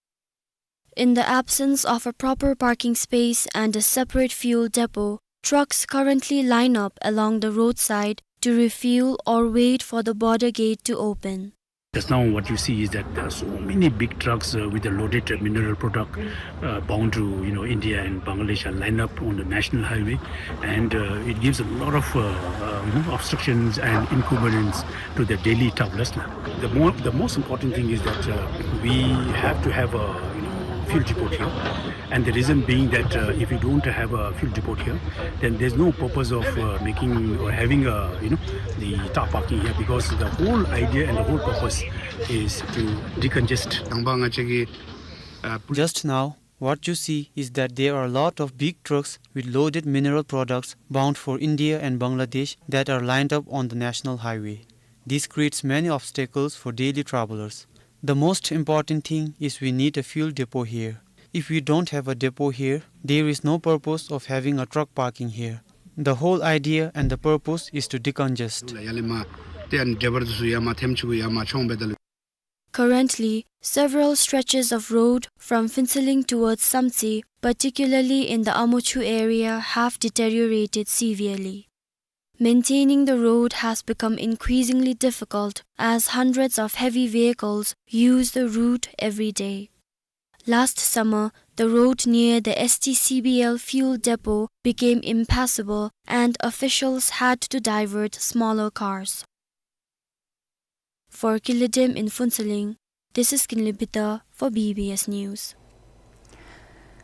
In the absence of a proper parking space and a separate fuel depot, trucks currently line up along the roadside to refuel or wait for the border gate to open. Just now, what you see is that there are so many big trucks, uh, with the loaded mineral product, uh, bound to, you know, India and Bangladesh are lined up on the national highway, and, uh, it gives a lot of, uh, uh, you know, obstructions and inconvenience to the daily travelers. The more, the most important thing is that, uh, we have to have a, you know, fuel depot here. And the reason being that, uh, if you don't have a fuel depot here, then there's no purpose of, uh, making or having a, you know, the car parking here, because the whole idea and the whole purpose is to decongest. དང་པ་ང་བཅས་ཀྱིས་ཨ་པུ- Just now, what you see is that there are a lot of big trucks with loaded mineral products bound for India and Bangladesh that are lined up on the national highway. This creates many obstacles for daily travelers. The most important thing is we need a fuel depot here. If we don't have a depot here, there is no purpose of having a truck parking here. The whole idea and the purpose is to decongest. ཡར་ལས་མར་ཏེ་ཨ་ནི་ཌའི་བར་དུ་ཡར་མར་ཐེམ་ཆུ་གུ་ཡར་མར་མཆོང་འབད་ད་ལུ། Currently, several stretches of road from Phuentsholing towards Samtse, particularly in the Amochu area, have deteriorated severely. Maintaining the road has become increasingly difficult as hundreds of heavy vehicles use the route every day. Last summer, the road near the S T C B L fuel depot became impassable and officials had to divert smaller cars. For Kinley Dem in Phuentsholing, this is Kinley Bita for B B S News.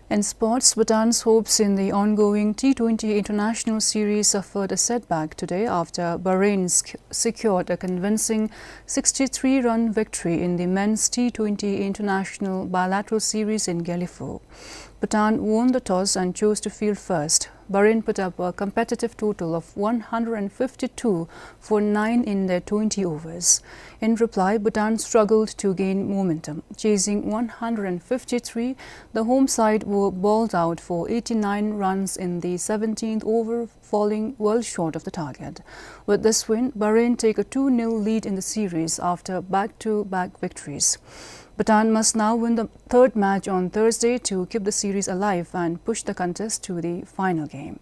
In sports, Bhutan's hopes in the ongoing T twenty international series suffered a setback today after Bahrain sec- secured a convincing sixty-three run victory in the men's T twenty international bilateral series in Gelephu. Bhutan won the toss and chose to field first. Bahrain put up a competitive total of one hundred fifty-two for nine in their twenty overs. In reply, Bhutan struggled to gain momentum. Chasing one hundred fifty-three, the home side were bowled out for eighty-nine runs in the seventeenth over, falling well short of the target. With this win, Bahrain take a two nil lead in the series after back-to-back victories. Bhutan must now win the third match on Thursday to keep the series alive and push the contest to the final game.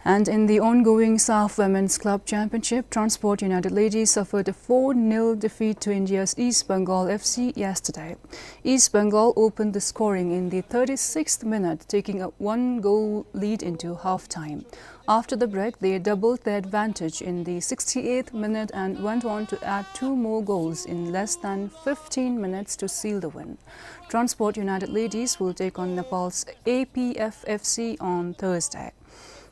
And in the ongoing SAFF Women's Club Championship, Transport United Ladies suffered a four nil defeat to India's East Bengal F C yesterday. East Bengal opened the scoring in the thirty-sixth minute, taking a one-goal lead into half-time. After the break, they doubled their advantage in the sixty-eighth minute and went on to add two more goals in less than fifteen minutes to seal the win. Transport United Ladies will take on Nepal's A P F F C on Thursday.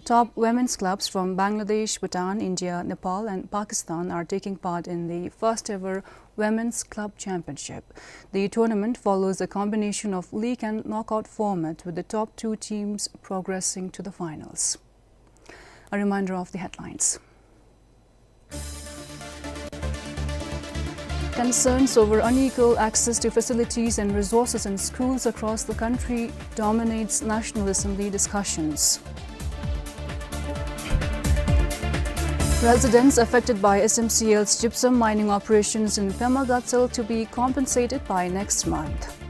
Top women's clubs from Bangladesh, Bhutan, India, Nepal, and Pakistan are taking part in the first ever Women's Club Championship. The tournament follows a combination of league and knockout format, with the top two teams progressing to the finals. A reminder of the headlines. Concerns over unequal access to facilities and resources in schools across the country dominates National Assembly discussions. Residents affected by S M C L's gypsum mining operations in Pema Gatshel to be compensated by next month.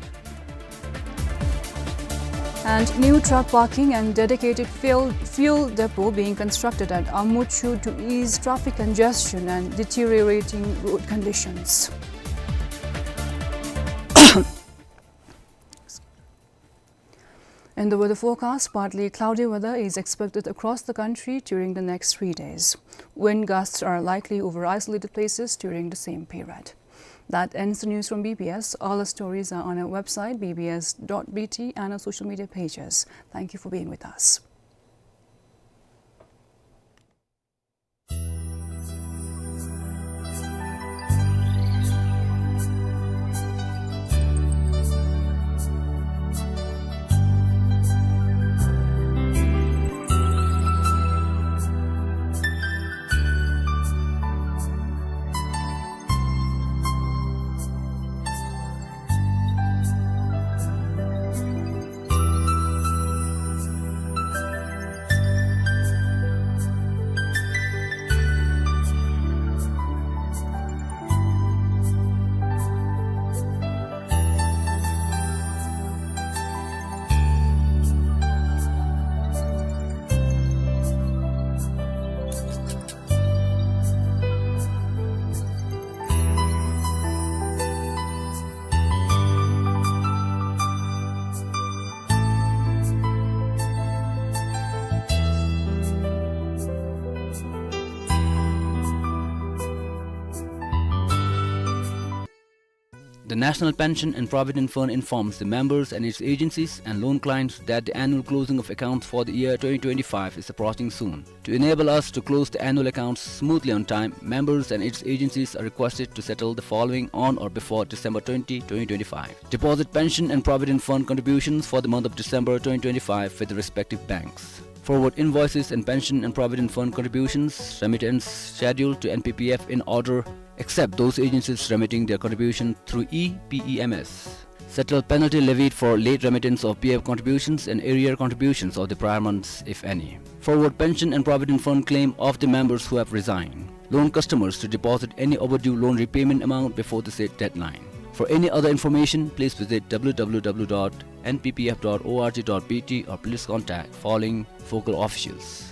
And new truck parking and dedicated fuel, fuel depot being constructed at Amuchu to ease traffic congestion and deteriorating road conditions. In the weather forecast, partly cloudy weather is expected across the country during the next three days. Wind gusts are likely over isolated places during the same period. That ends the news from B B S. All our stories are on our website, B B S dot B T, and our social media pages. Thank you for being with us. The National Pension and Provident Fund informs the members and its agencies and loan clients that the annual closing of accounts for the year twenty twenty-five is approaching soon. To enable us to close the annual accounts smoothly on time, members and its agencies are requested to settle the following on or before December twenty, twenty twenty-five. Deposit pension and provident fund contributions for the month of December twenty twenty-five with the respective banks. Forward invoices and pension and provident fund contributions remittance schedule to N P P F in order, except those agencies remitting their contribution through E P E M S. Settle penalty levied for late remittance of P F contributions and arrear contributions of the prior months, if any. Forward pension and provident fund claim of the members who have resigned. Loan customers to deposit any overdue loan repayment amount before the said deadline. For any other information, please visit W W W dot N P P F dot org dot B T or please contact following focal officials.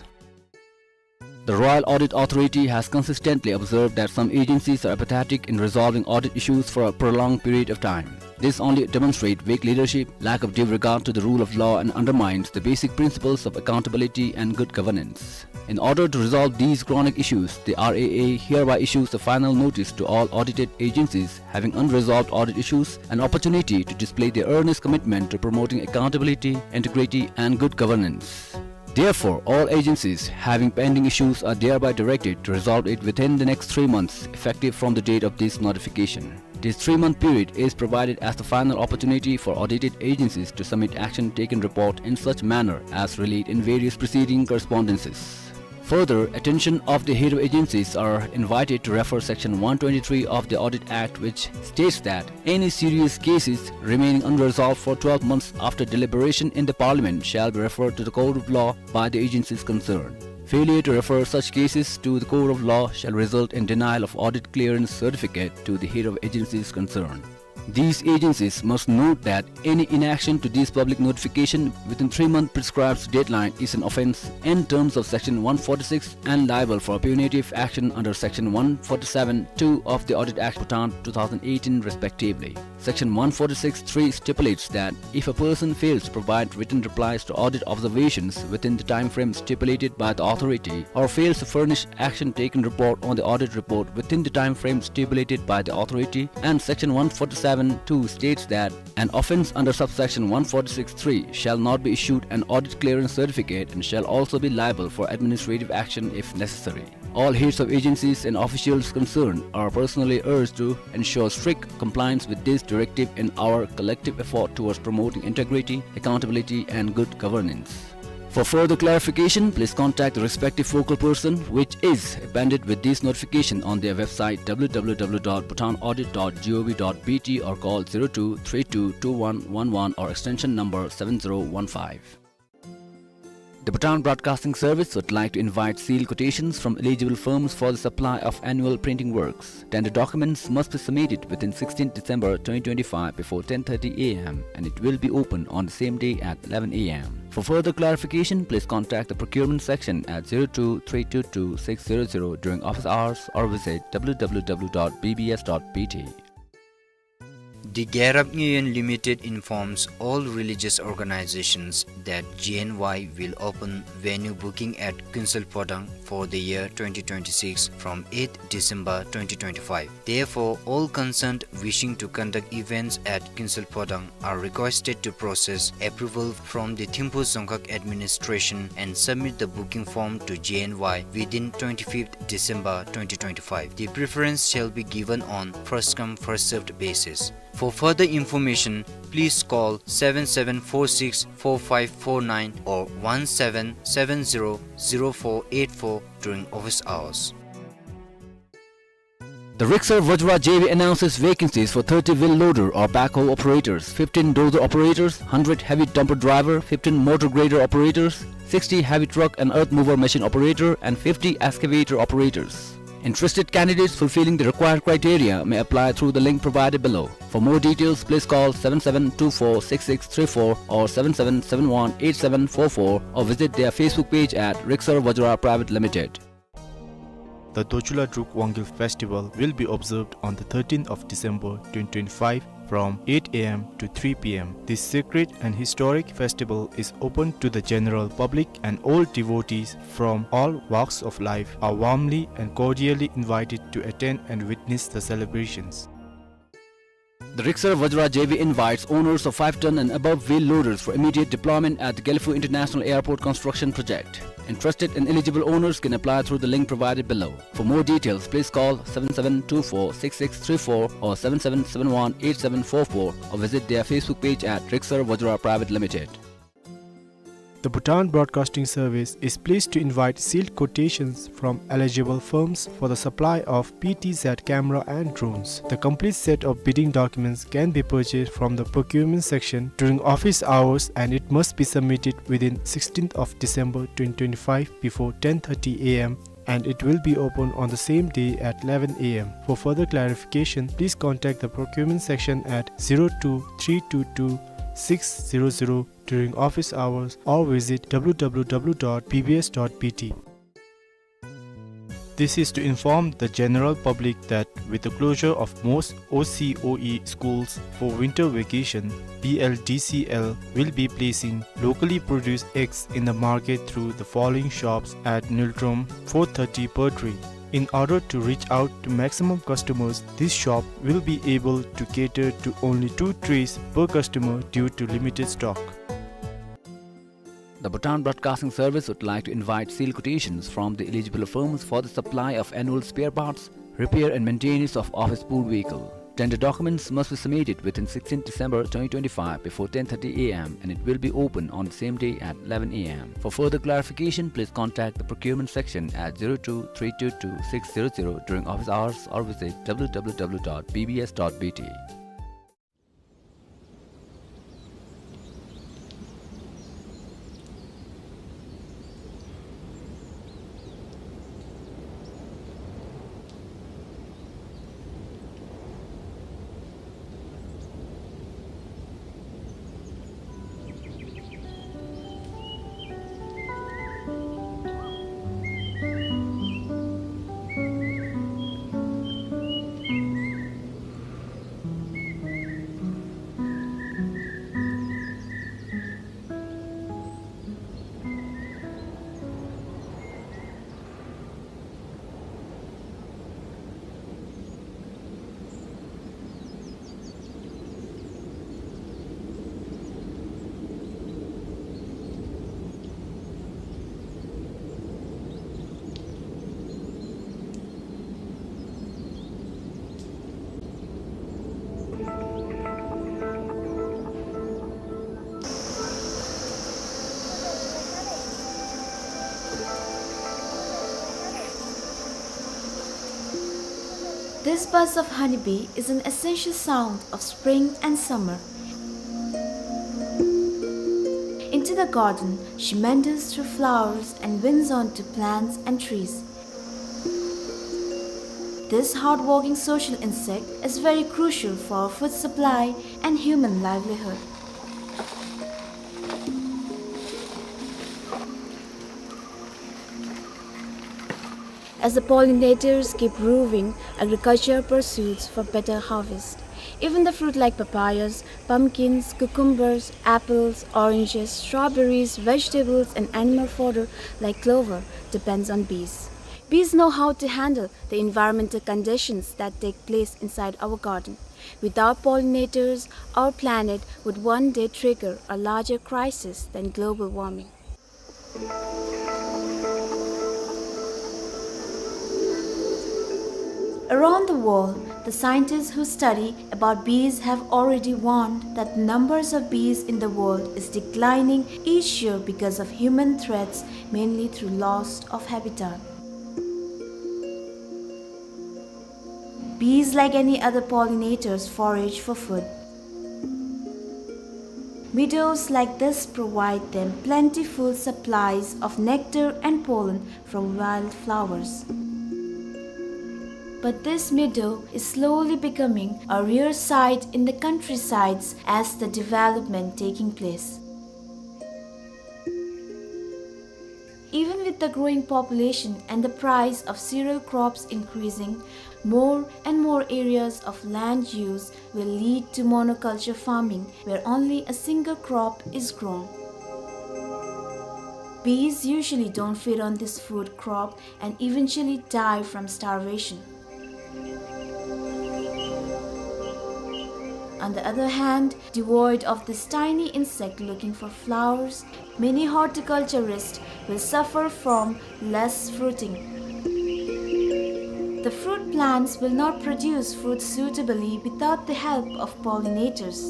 The Royal Audit Authority has consistently observed that some agencies are apathetic in resolving audit issues for a prolonged period of time. This only demonstrates weak leadership, lack of due regard to the rule of law, and undermines the basic principles of accountability and good governance. In order to resolve these chronic issues, the R A A hereby issues a final notice to all audited agencies having unresolved audit issues an opportunity to display their earnest commitment to promoting accountability, integrity, and good governance. Therefore, all agencies having pending issues are thereby directed to resolve it within the next three months, effective from the date of this notification. This three-month period is provided as the final opportunity for audited agencies to submit action taken report in such manner as relayed in various preceding correspondences. Further, attention of the head of agencies are invited to refer section one twenty-three of the Audit Act, which states that any serious cases remaining unresolved for twelve months after deliberation in the Parliament shall be referred to the court of law by the agencies concerned. Failure to refer such cases to the court of law shall result in denial of audit clearance certificate to the head of agencies concerned. These agencies must note that any inaction to this public notification within three month prescribed deadline is an offence in terms of section one forty-six and liable for punitive action under section one forty-seven two of the Audit Act Bhutan two thousand eighteen respectively. Section one forty-six three stipulates that if a person fails to provide written replies to audit observations within the time frame stipulated by the authority or fails to furnish action taken report on the audit report within the time frame stipulated by the authority and section one forty-seven two states that an offence under subsection one forty-six three shall not be issued an audit clearance certificate and shall also be liable for administrative action if necessary. All heads of agencies and officials concerned are personally urged to ensure strict compliance with this directive in our collective effort towards promoting integrity, accountability, and good governance. For further clarification, please contact the respective focal person, which is appended with this notification on their website w w w dot bhutan audit dot gov dot b t or call zero two three two two one one one or extension number seven zero one five. The Bhutan Broadcasting Service would like to invite sealed quotations from eligible firms for the supply of annual printing works. Tender documents must be submitted within sixteenth December twenty twenty-five before ten thirty a m and it will be open on the same day at eleven a m. For further clarification, please contact the procurement section at zero two three two two six zero zero during office hours or visit w w w dot b b s dot b t. The Gyarap Ngyuyen Limited informs all religious organizations that G N Y will open venue booking at Kuensel Phodang for the year twenty twenty-six from eighth December twenty twenty-five. Therefore, all concerned wishing to conduct events at Kuensel Phodang are requested to process approval from the Thimphu Dzongkhag administration and submit the booking form to G N Y within twenty-fifth December twenty twenty-five. The preference shall be given on first come, first served basis. For further information, please call seven seven four six four five four nine or one seven seven zero zero four eight four during office hours. The Riksar Vajra J V announces vacancies for thirty wheel loader or backhoe operators, fifteen dozer operators, hundred heavy dumper driver, fifteen motor grader operators, sixty heavy truck and earth mover machine operator, and fifty excavator operators. Interested candidates fulfilling the required criteria may apply through the link provided below. For more details, please call seven seven two four six six three four or seven seven seven one eight seven four four or visit their Facebook page at Riksar Vajra Private Limited. The Dochula Druk Wangil Festival will be observed on the thirteenth of December twenty twenty-five from eight a m to three p m. This sacred and historic festival is open to the general public, and all devotees from all walks of life are warmly and cordially invited to attend and witness the celebrations. The Rigsar Vajra J V invites owners of five ton and above wheel loaders for immediate deployment at the Gelephu International Airport construction project. Interested and eligible owners can apply through the link provided below. For more details, please call seven seven two four six six three four or seven seven seven one eight seven four four or visit their Facebook page at Rigsar Vajra Private Limited. The Bhutan Broadcasting Service is pleased to invite sealed quotations from eligible firms for the supply of P T Z camera and drones. The complete set of bidding documents can be purchased from the procurement section during office hours, and it must be submitted within sixteenth of December twenty twenty-five before ten thirty A M, and it will be open on the same day at eleven A M. For further clarification, please contact the procurement section at zero two three two two six zero zero during office hours or visit W W W dot B B S dot B T. This is to inform the general public that with the closure of most O C O E schools for winter vacation, B L D C L will be placing locally produced eggs in the market through the following shops at Ngultrum, four thirty Pearl Tree. In order to reach out to maximum customers, this shop will be able to cater to only two trays per customer due to limited stock. The Bhutan Broadcasting Service would like to invite sealed quotations from the eligible firms for the supply of annual spare parts, repair and maintenance of office pool vehicle. Tender documents must be submitted within sixteenth December twenty twenty-five before ten thirty A M, and it will be open on the same day at eleven A M. For further clarification, please contact the procurement section at zero two three two two six zero zero during office hours or visit W W W dot B B S dot B T. This buzz of honeybee is an essential sound of spring and summer. Into the garden, she meanders through flowers and winds onto plants and trees. This hardworking social insect is very crucial for our food supply and human livelihood. As the pollinators keep roving, agriculture pursues for better harvest. Even the fruit like papayas, pumpkins, cucumbers, apples, oranges, strawberries, vegetables, and animal fodder like clover depends on bees. Bees know how to handle the environmental conditions that take place inside our garden. Without pollinators, our planet would one day trigger a larger crisis than global warming. Around the world, the scientists who study about bees have already warned that the numbers of bees in the world is declining each year because of human threats, mainly through loss of habitat. Bees, like any other pollinators, forage for food. Meadows like this provide them plentiful supplies of nectar and pollen from wildflowers. But this meadow is slowly becoming a rare sight in the countrysides as the development taking place. Even with the growing population and the price of cereal crops increasing, more and more areas of land use will lead to monoculture farming, where only a single crop is grown. Bees usually don't feed on this food crop and eventually die from starvation. On the other hand, devoid of this tiny insect looking for flowers, many horticulturists will suffer from less fruiting. The fruit plants will not produce fruit suitably without the help of pollinators.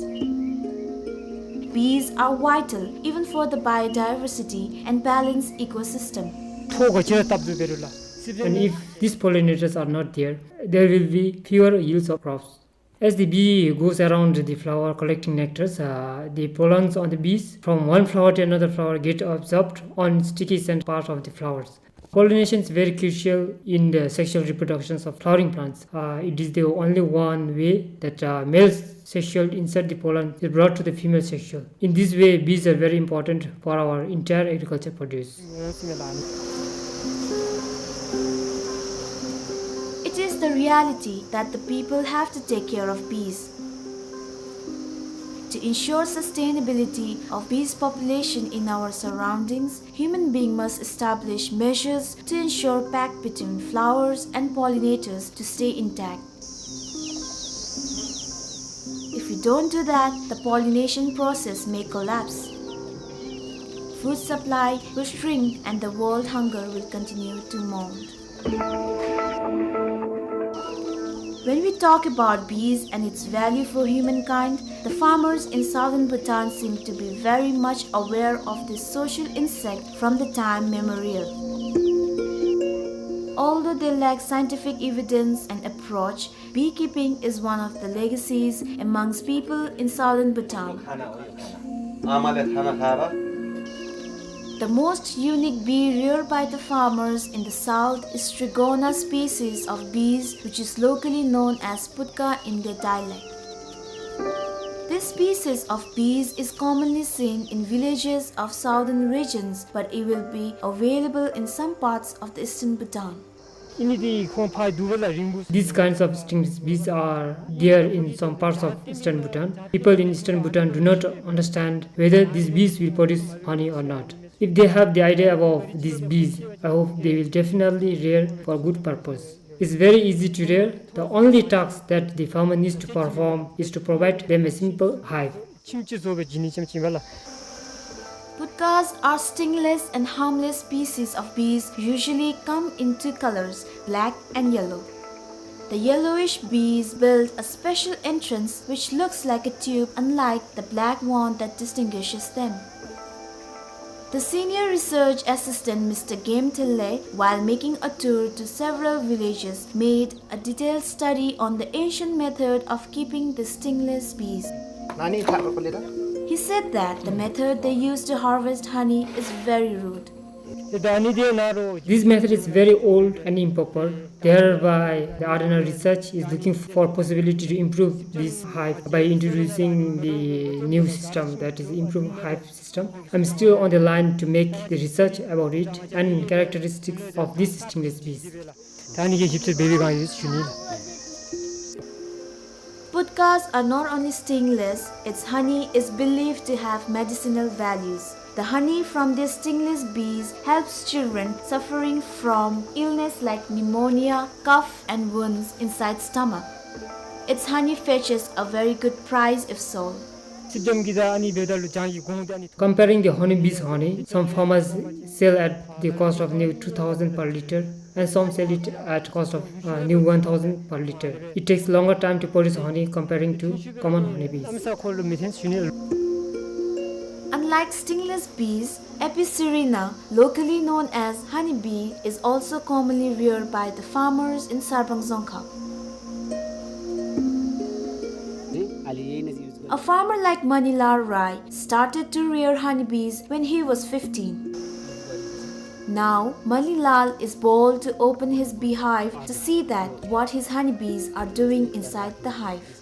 Bees are vital even for the biodiversity and balanced ecosystem. ཐོག་ག་ཅི་ར་བཏབ་འདུག་འབད་རུང་ལགས། And if these pollinators are not there, there will be fewer yields of crops. As the bee goes around the flower collecting nectars, uh, the pollens on the bees from one flower to another flower get absorbed on sticky scent part of the flowers. Pollination is very crucial in the sexual reproductions of flowering plants. Uh, it is the only one way that, uh, male sexual insert the pollen is brought to the female sexual. In this way, bees are very important for our entire agriculture produce. It is the reality that the people have to take care of bees. To ensure sustainability of bees population in our surroundings, human being must establish measures to ensure pact between flowers and pollinators to stay intact. If we don't do that, the pollination process may collapse. Food supply will shrink and the world hunger will continue to mount. When we talk about bees and its value for humankind, the farmers in southern Bhutan seem to be very much aware of this social insect from the time memorial. Although they lack scientific evidence and approach, beekeeping is one of the legacies amongst people in southern Bhutan. The most unique bee reared by the farmers in the south is Trigona species of bees, which is locally known as putka in their dialect. This species of bees is commonly seen in villages of southern regions, but it will be available in some parts of the eastern Bhutan. These kinds of stingless bees are there in some parts of eastern Bhutan. People in eastern Bhutan do not understand whether these bees will produce honey or not. If they have the idea about these bees, I hope they will definitely rear for good purpose. It's very easy to rear. The only task that the farmer needs to perform is to provide them a simple hive. Putkas are stingless and harmless species of bees, usually come in two colors, black and yellow. The yellowish bees build a special entrance which looks like a tube, unlike the black one that distinguishes them. The senior research assistant, Mister Game Thille, while making a tour to several villages, made a detailed study on the ancient method of keeping the stingless bees. He said that the method they used to harvest honey is very rude. This method is very old and improper. Thereby, the Ardhanar's research is looking for possibility to improve this hive by introducing the new system, that is improved hive system. I'm still on the line to make the research about it and characteristics of these stingless bees. Putkas are not only stingless, its honey is believed to have medicinal values. The honey from these stingless bees helps children suffering from illness like pneumonia, cough and wounds inside stomach. Its honey fetches a very good price if sold. Comparing the honeybee's honey, some farmers sell at the cost of new two thousand per liter, and some sell it at cost of, uh, new one thousand per liter. It takes longer time to produce honey comparing to common honeybees. Unlike stingless bees, Apicerina, locally known as honeybee, is also commonly reared by the farmers in Sarbang Dzongkhag. A farmer like Manilal Rai started to rear honeybees when he was fifteen. Now, Manilal is bold to open his beehive to see that what his honeybees are doing inside the hive.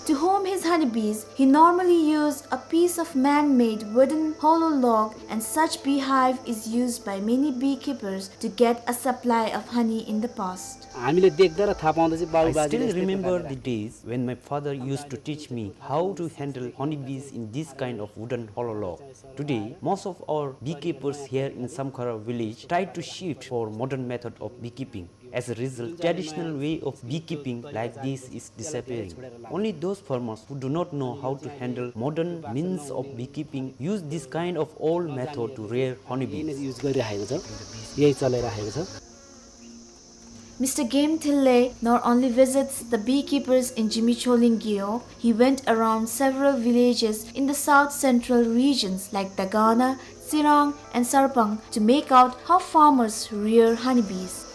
To home his honeybees, he normally used a piece of man-made wooden hollow log, and such beehive is used by many beekeepers to get a supply of honey in the past. I still remember the days when my father used to teach me how to handle honeybees in this kind of wooden hollow log. Today, most of our beekeepers here in Samkhara village try to shift for modern method of beekeeping. As a result, traditional way of beekeeping like this is disappearing. Only those farmers who do not know how to handle modern means of beekeeping use this kind of old method to rear honeybees. यही चलाइराखेको छ। Mister Game Thille not only visits the beekeepers in Jimicholin Gewog, he went around several villages in the south central regions like Dagana, Tsirang, and Sarpang to make out how farmers rear honeybees.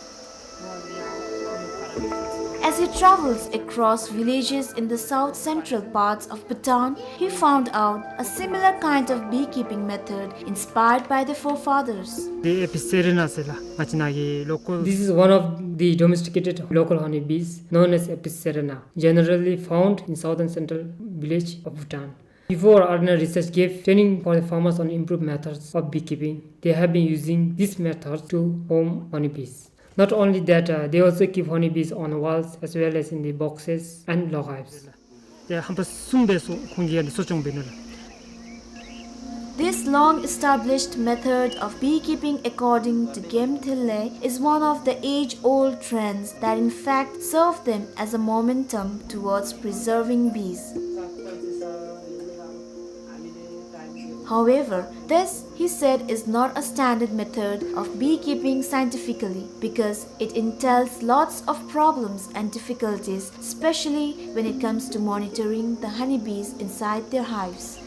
As he travels across villages in the south central parts of Bhutan, he found out a similar kind of beekeeping method inspired by the forefathers. The Apis cerana ཟེར་ལགས། ང་བཅས་ནཱ་གི་local. This is one of the domesticated local honeybees known as Apis cerana, generally found in southern central village of Bhutan. Before, R N R Research gave training for the farmers on improved methods of beekeeping, they have been using this method to home honeybees. Not only that, uh, they also keep honeybees on walls as well as in the boxes and log hives. དེ་ཧམ་པ་གསུམ་སྦེ་གསོ་ཁོང་གིས་ཡང་གསོ་སྐྱོང་འབད་ནུག་ལགས། This long-established method of beekeeping, according to Game Thille, is one of the age-old trends that in fact serve them as a momentum towards preserving bees. However, this, he said, is not a standard method of beekeeping scientifically because it entails lots of problems and difficulties, especially when it comes to monitoring the honeybees inside their hives.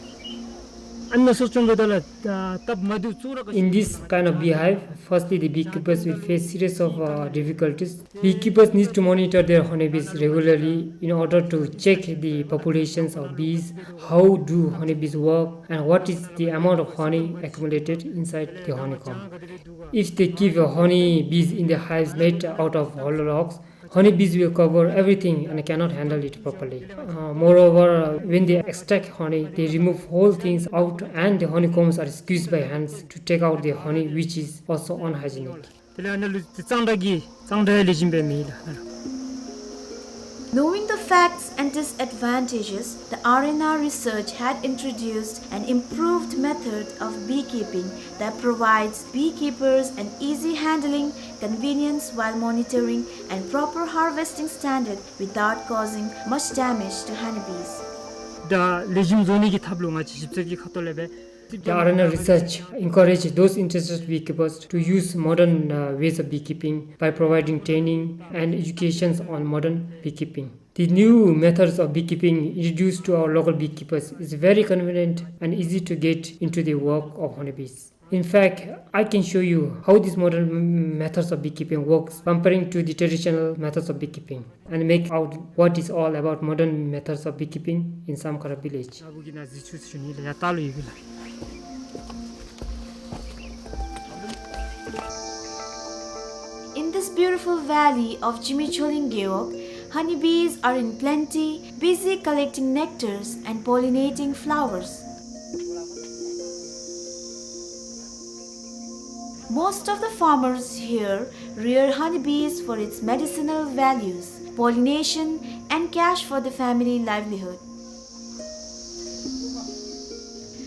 ཨ་ནི་གསོ་སྐྱོང་འབདཝ་ད་ལུ་ད་སྟབས་མ་བདེཝ་གཙོ་བོ་ར། In this kind of beehive, firstly the beekeepers will face series of, uh, difficulties. Beekeepers need to monitor their honeybees regularly in order to check the populations of bees, how do honeybees work, and what is the amount of honey accumulated inside the honeycomb. If they keep honeybees in the hives made out of hollow logs, honeybees will cover everything and cannot handle it properly. Uh, moreover, when they extract honey, they remove whole things out and the honeycombs are squeezed by hands to take out the honey, which is also unhygienic. དེ་ལས་ཨ་ནཱ་ལུ་གཙང་སྦྲ་གི་གཙང་སྦྲ་ལེགས་ཤོམ་སྦེ་མེད་ལགས། Knowing the facts and disadvantages, the R N R Research had introduced an improved method of beekeeping that provides beekeepers an easy handling, convenience while monitoring and proper harvesting standard without causing much damage to honeybees. ད་ལེགས་ཤོམ་བཟོ་ནི་གི་ཐབས་ལུ་ང་བཅས་ཞིབ་འཚོལ་གྱི་ཁ་ཐུག་ལས་སྦེ། The R N R Research encourage those interested beekeepers to use modern, uh, ways of beekeeping by providing training and educations on modern beekeeping. The new methods of beekeeping introduced to our local beekeepers is very convenient and easy to get into the work of honeybees. In fact, I can show you how these modern m-, methods of beekeeping works comparing to the traditional methods of beekeeping and make out what is all about modern methods of beekeeping in Samkhara village. In this beautiful valley of Jimicholin Gewog, honeybees are in plenty, busy collecting nectars and pollinating flowers. Most of the farmers here rear honeybees for its medicinal values, pollination, and cash for the family livelihood.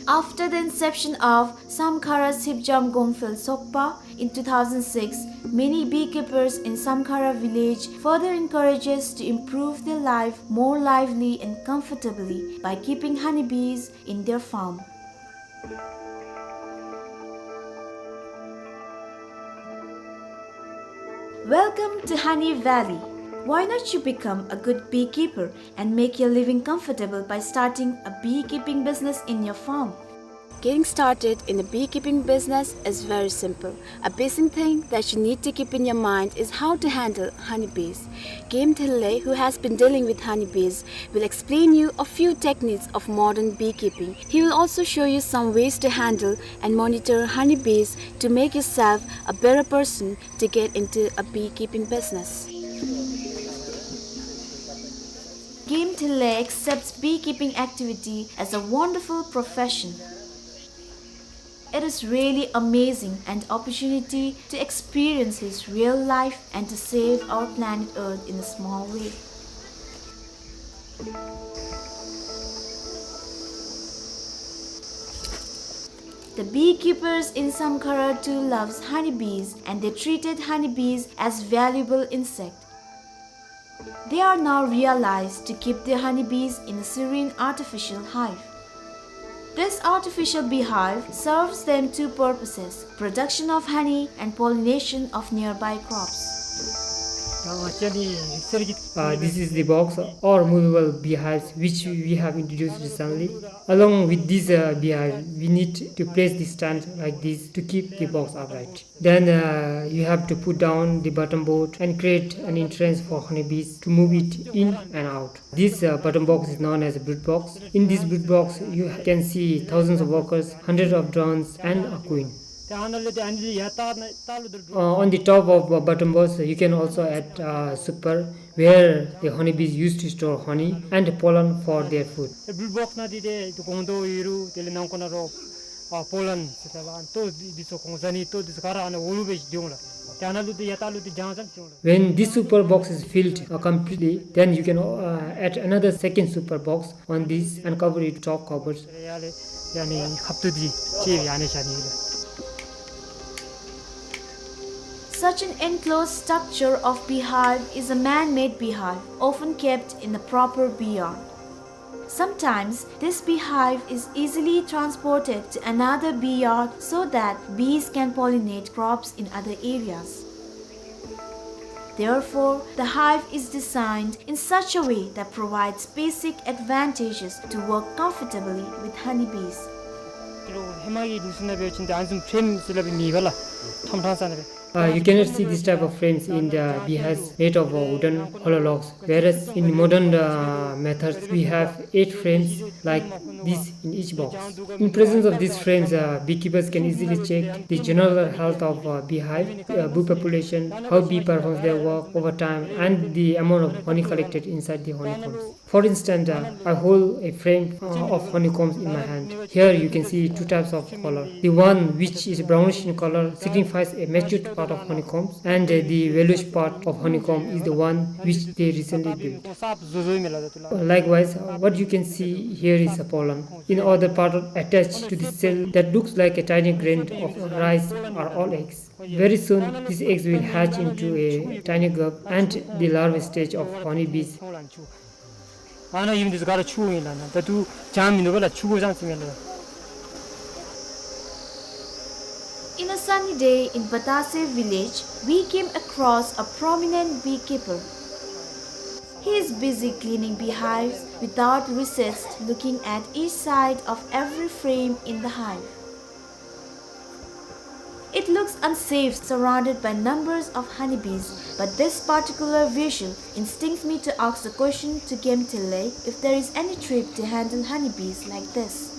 After the inception of Samkhara Sipjam Gongphel Sokpa in two thousand six, many beekeepers in Samkhara village further encourages to improve their life more lively and comfortably by keeping honeybees in their farm. Welcome to Honey Valley. Why not you become a good beekeeper and make your living comfortable by starting a beekeeping business in your farm? Getting started in a beekeeping business is very simple. A basic thing that you need to keep in your mind is how to handle honeybees. Game Thille, who has been dealing with honeybees, will explain you a few techniques of modern beekeeping. He will also show you some ways to handle and monitor honeybees to make yourself a better person to get into a beekeeping business. Game Thille accepts beekeeping activity as a wonderful profession. It is really amazing an opportunity to experience his real life and to save our planet Earth in a small way. The beekeepers in Samkhara too loves honeybees, and they treated honeybees as valuable insect. They are now realized to keep their honeybees in a serene artificial hive. This artificial beehive serves them two purposes, production of honey and pollination of nearby crops. Uh, this is the box or movable beehives which we have introduced recently. Along with this uh, beehive, we need to place the stand like this to keep the box upright. Then uh, you have to put down the bottom board and create an entrance for honeybees to move it in and out. This uh, bottom box is known as a brood box. In this brood box, you can see thousands of workers, hundreds of drones, and a queen. Uh, on the top of uh, bottom box, you can also add uh, super, where the honeybees used to store honey and pollen for their food. Brood box ནང་འདི་ཏེ་འདི་སྒོང་རྡོག་ཡོད་རུང་དེ་ལས་ནང་ཁོག་ནང་རོགས་ཨ་པོ་ལན་ཟེར་ད་ལགས། ལྟོ་འདི་ཚུ་གོང་ཟ་ནི་ལྟོ་འདི་ཚུ་ག་ར་ཨ་ནཱ་འོག་ལུ་སྦེ་འདི་འོང་ལགས། ཏེ་ཨ་ནཱ་ལུ་ཏེ་ཡར་ལྟག་ལུ་ཏེ་རྒྱང་ཙམ་འདི་འོང་ལགས། When this super box is filled uh, completely, then you can uh, add another second super box on this and cover it top covers. ཡ་ལས་ཡ་ནི་ཁབ་ཏུ་འདི་ཅིག་ཡ་ནི་བཞག་ནི་ལགས། Such an enclosed structure of beehive is a man-made beehive, often kept in a proper bee yard. Sometimes, this beehive is easily transported to another bee yard so that bees can pollinate crops in other areas. Therefore, the hive is designed in such a way that provides basic advantages to work comfortably with honeybees. ཧེ་མ་གི་ལུགས་སྲོལ་ནང་འབད་བ་ཅིན་ཏེ་ཨ་ནི་བཟུམ་ཕྲེམ་ཟེར་སླབ་མེད་པས་ལགས། ཁྲམ་ཁྲང་ས་ནང་སྦེ། Uh, you cannot see this type of frames in the beehives made of uh, wooden hollow logs, whereas in modern uh, methods we have eight frames like this in each box. In presence of these frames, uh, beekeepers can easily check the general health of uh, beehive, uh, bee population, how bee performs their work over time, and the amount of honey collected inside the honeycombs. For instance, uh, I hold a frame uh, of honeycombs in my hand. Here you can see two types of color. The one which is brownish in color signifies a matured part of honeycombs, and uh, the yellowish part of honeycomb is the one which they recently built. Likewise, uh, what you can see here is a pollen. In other part attached to the cell that looks like a tiny grain of rice are all eggs. Very soon, these eggs will hatch into a tiny grub and the larva stage of honeybees. ཨ་ནཱ་ཡུམ་འདི་ཚུ་ག་ར་ཕྱུགཔོ་ཨིན་ལགས། ད་ལྟོ་ཅང་མིན་འདུག་པས་ལགས། ཕྱུགཔོ་ཅང་ཅིག་མེད་ལགས། In a sunny day in Batase village, we came across a prominent beekeeper. He is busy cleaning beehives without recess, looking at each side of every frame in the hive. It looks unsafe surrounded by numbers of honeybees, but this particular visual instincts me to ask the question to Kemtile if there is any trick to handle honeybees like this.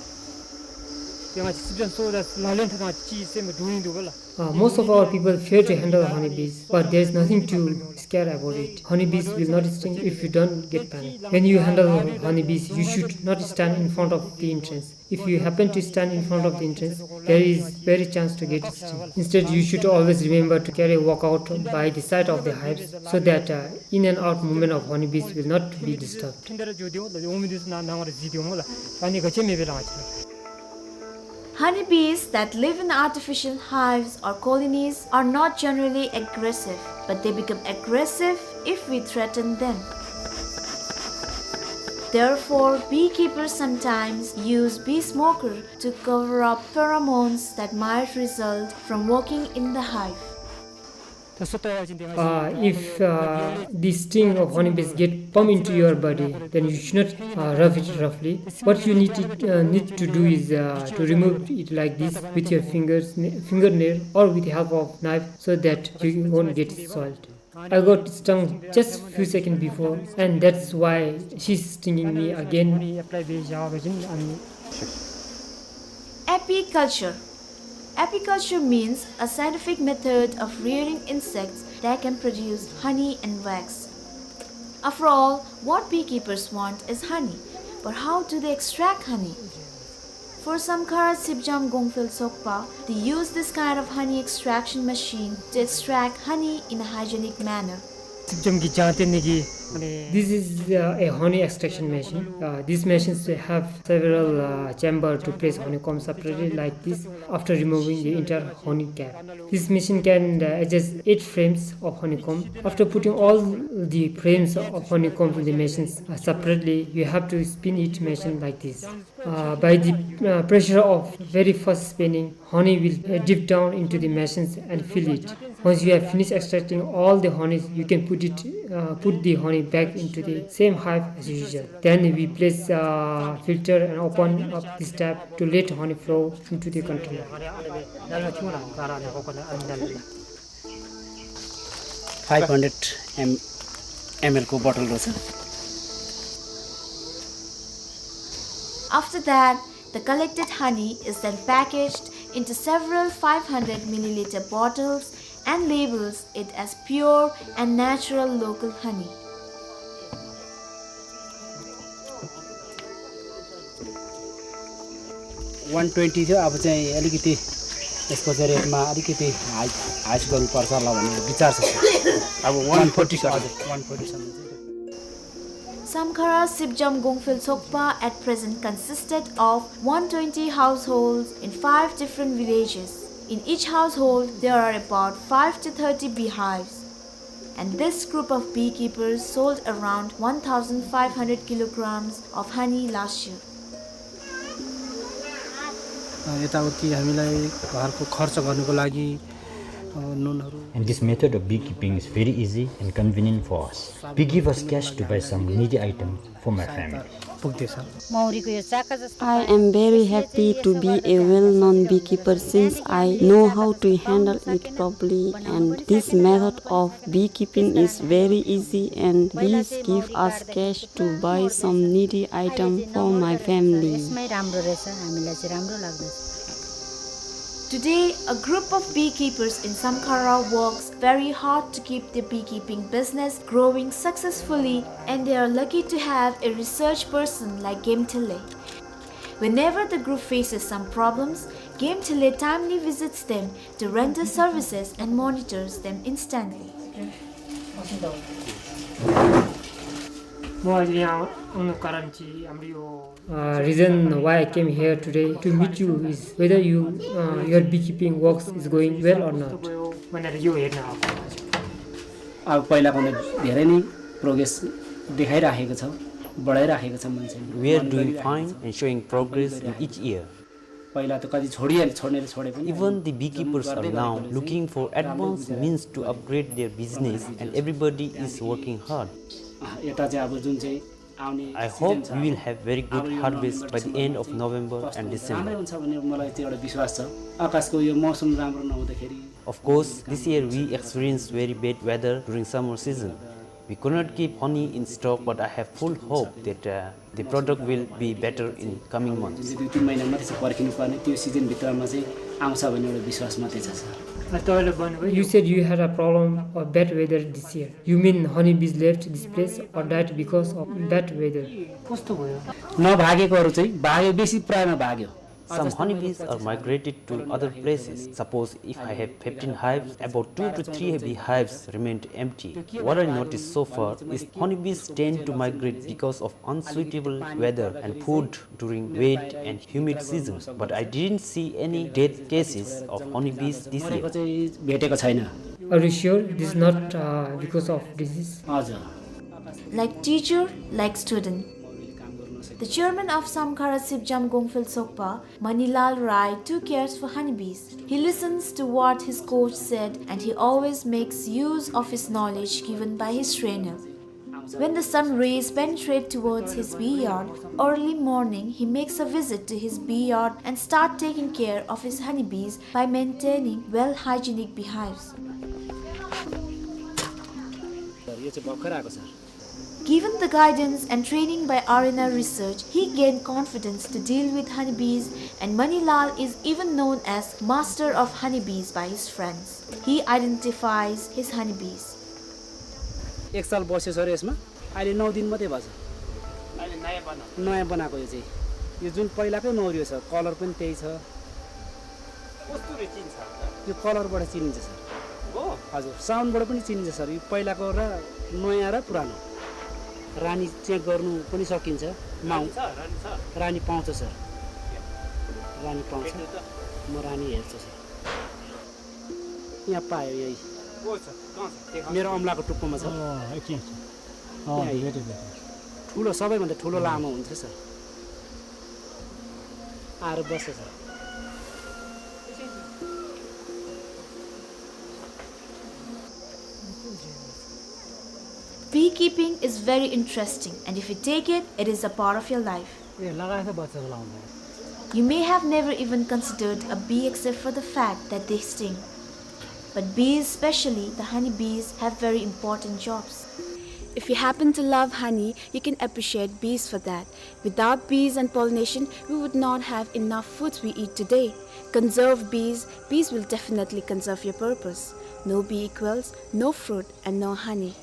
ཏེ་ང་བཅས་སི་པ་ཅན་ཚུ་ད་ལག་ལེན་འཐབ་ད་ཅིག་སེམས་སྡུག་ནི་འདུག་པས་ལགས། Uh, most of our people fear to handle honeybees, but there is nothing to scare about it. Honeybees will not sting if you don't get panic. When you handle honeybees, you should not stand in front of the entrance. If you happen to stand in front of the entrance, there is very chance to get stung. Instead, you should always remember to carry a walkout by the side of the hives so that uh, in and out movement of honeybees will not be disturbed. Honeybees that live in artificial hives or colonies are not generally aggressive, but they become aggressive if we threaten them. Therefore, beekeepers sometimes use bee smoker to cover up pheromones that might result from working in the hive. Uh, if uh, the sting of honeybees get pump into your body, then you should not uh, rub it roughly. What you need to, uh, need to do is uh, to remove it like this with your fingers, fingernail, or with the help of knife, so that you won't get soiled. I got stung just few seconds before, and that's why she's stinging me again. Apiculture. Apiculture means a scientific method of rearing insects that can produce honey and wax. After all, what beekeepers want is honey. But how do they extract honey? For Samkhara Sipjam Gongphel Sokpa, they use this kind of honey extraction machine to extract honey in a hygienic manner. སིབ་འཇམ་གྱི་ལྗང་སྟེང་ནི་གི་ This is uh, a honey extraction machine. Uh, these machines have several uh, chamber to place honeycomb separately like this after removing the entire honey cap. This machine can uh, adjust eight frames of honeycomb. After putting all the frames of honeycomb in the machines uh, separately, you have to spin each machine like this. Uh, by the uh, pressure of very fast spinning, honey will uh, drip down into the machines and fill it. Once you have finished extracting all the honey, you can put it, uh, put the honey back into the same hive as usual. Then we place uh, filter and open up this tap to let honey flow into the container. Five hundred M L को bottle रहेछ। After that, the collected honey is then packaged into several five hundred milliliter bottles and labels it as pure and natural local honey. One twenty थियो, अब चाहिँ अलिकति यसको चाहिँ रेटमा अलिकति हाई, हाई गर्नुपर्छ होला भन्ने विचार छ, सर। अब one forty, सर। हजुर, one forty सम्म चाहिँ। Samkhara Sipjam Gongphel Sokpa at present consisted of one twenty households in five different villages. In each household, there are about five to thirty beehives. And this group of beekeepers sold around one thousand five hundred kilograms of honey last year. यताउति हामीलाई घरको खर्च गर्नको लागि नुनहरू। And this method of beekeeping is very easy and convenient for us. We give us cash to buy some needy items for my family. पुग्दैछ। I am very happy to be a well-known beekeeper since I know how to handle it properly, and this method of beekeeping is very easy and this give us cash to buy some needy item for my family. Today, a group of beekeepers in Samkhara works very hard to keep the beekeeping business growing successfully, and they are lucky to have a research person like Gemthele. Whenever the group faces some problems, Gemthele timely visits them to render services and monitors them instantly. Uh, reason why I came here today to meet you is whether you, uh, your beekeeping works is going well or not. अब पहिलाभन्दा धेरै नै प्रोग्रेस देखाइराखेको छ, बढाइराखेको छ मान्छेले। We are doing fine and showing progress in each year. पहिला त कति छोडिहाले, छोड्नेले छोडे पनि। Even the beekeepers are now looking for advanced means to upgrade their business and everybody is working hard. अँ, यता चाहिँ अब जुन चाहिँ आउने season छ, I hope we will have very good harvest by the end of November and December. राम्रै हुन्छ भन्ने मलाई त्यो एउटा विश्वास छ। आकाशको यो मौसम राम्रो नहुँदाखेरि। Of course, this year we experienced very bad weather during summer season. We could not keep honey in stock, but I have full hope that, uh, the product will be better in coming months. जुन चाहिँ दुई तिन महिना मात्रै छ पर्खिनु पर्ने, त्यो सिजनभित्रमा चाहिँ आउँछ भन्ने एउटा विश्वास मात्रै छ, sir. You said you had a problem of bad weather this year. You mean honeybees left this place or died because of bad weather? कस्तो भयो? नभागेकोहरू चाहिँ भाग्यो, बेसी प्रायमा भाग्यो। Some honeybees are migrated to other places. Suppose if I have fifteen hives, about two to three beehives remained empty. What I noticed so far is honeybees tend to migrate because of unsuitable weather and food during wet and humid season. But I didn't see any death cases of honeybees this year. भेटेको छैन। Are you sure this is not, uh, because of disease? हजुर। Like teacher, like student. The chairman of Samkhara Sipjam Gongphel Sokpa, Manilal Rai, too cares for honeybees. He listens to what his coach said and he always makes use of his knowledge given by his trainer. When the sun rays penetrate towards his bee yard, early morning he makes a visit to his bee yard and start taking care of his honeybees by maintaining well hygienic beehives. यो चाहिँ भर्खर आएको छ। Given the guidance and training by R N R Research, he gained confidence to deal with honeybees, and Manilal is even known as master of honeybees by his friends. He identifies his honeybees. एक साल बस्यो सर यसमा, अहिले नौ दिन मात्रै भएको छ। अहिले नयाँ बनाएको। नयाँ बनाएको यो चाहिँ। यो जुन पहिलाकै नौरियो छ, कलर पनि त्यही छ। कस्तुरी चिन्छ? यो कलरबाट चिनिन्छ सर। हो? हजुर, साउन्डबाट पनि चिनिन्छ सर। यो पहिलाको र नयाँ र पुरानो। रानी चाहिँ गर्नु पनि सकिन्छ। माउ-, रानी छ, रानी छ। रानी पाउँछ सर। रानी पाउँछ। भेट्नु त। म रानी हेर्छु सर। यहाँ पायो यही। को छ? कहाँ छ? देखाउनु। मेरो औँलाको टुप्पोमा छ। अँ, एकछिन, एकछिन। अँ, यहाँ भेटेँ, भेटेँ। ठुलो, सबैभन्दा ठुलो लामो हुन्छ सर। आएर बस्छ sir. Beekeeping is very interesting, and if you take it, it is a part of your life. ए, लगाएछ बच्चाको लाउँदा। You may have never even considered a bee except for the fact that they sting. But bees, especially the honey bees, have very important jobs. If you happen to love honey, you can appreciate bees for that. Without bees and pollination, we would not have enough foods we eat today. Conserve bees, bees will definitely conserve your purpose. No bee equals no fruit and no honey.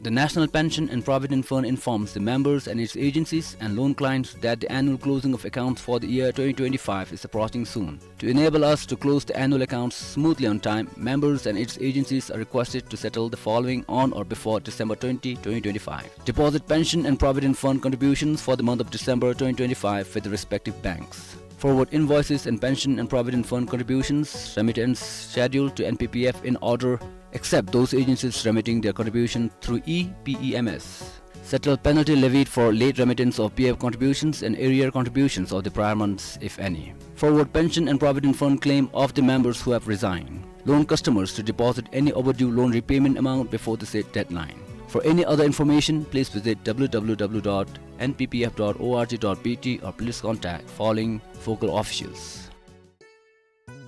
The National Pension and Provident Fund informs the members and its agencies and loan clients that the annual closing of accounts for the year twenty twenty-five is approaching soon. To enable us to close the annual accounts smoothly on time, members and its agencies are requested to settle the following on or before December twenty, twenty twenty-five. Deposit pension and provident fund contributions for the month of December twenty twenty-five with the respective banks. Forward invoices and pension and provident fund contributions remittance schedule to N P P F in order, except those agencies remitting their contribution through E P E M S. Settle penalty levied for late remittance of P F contributions and arrear contributions of the prior months, if any. Forward pension and provident fund claim of the members who have resigned. Loan customers to deposit any overdue loan repayment amount before the said deadline. For any other information, please visit W W W dot N P P F dot org dot B T or please contact following focal officials.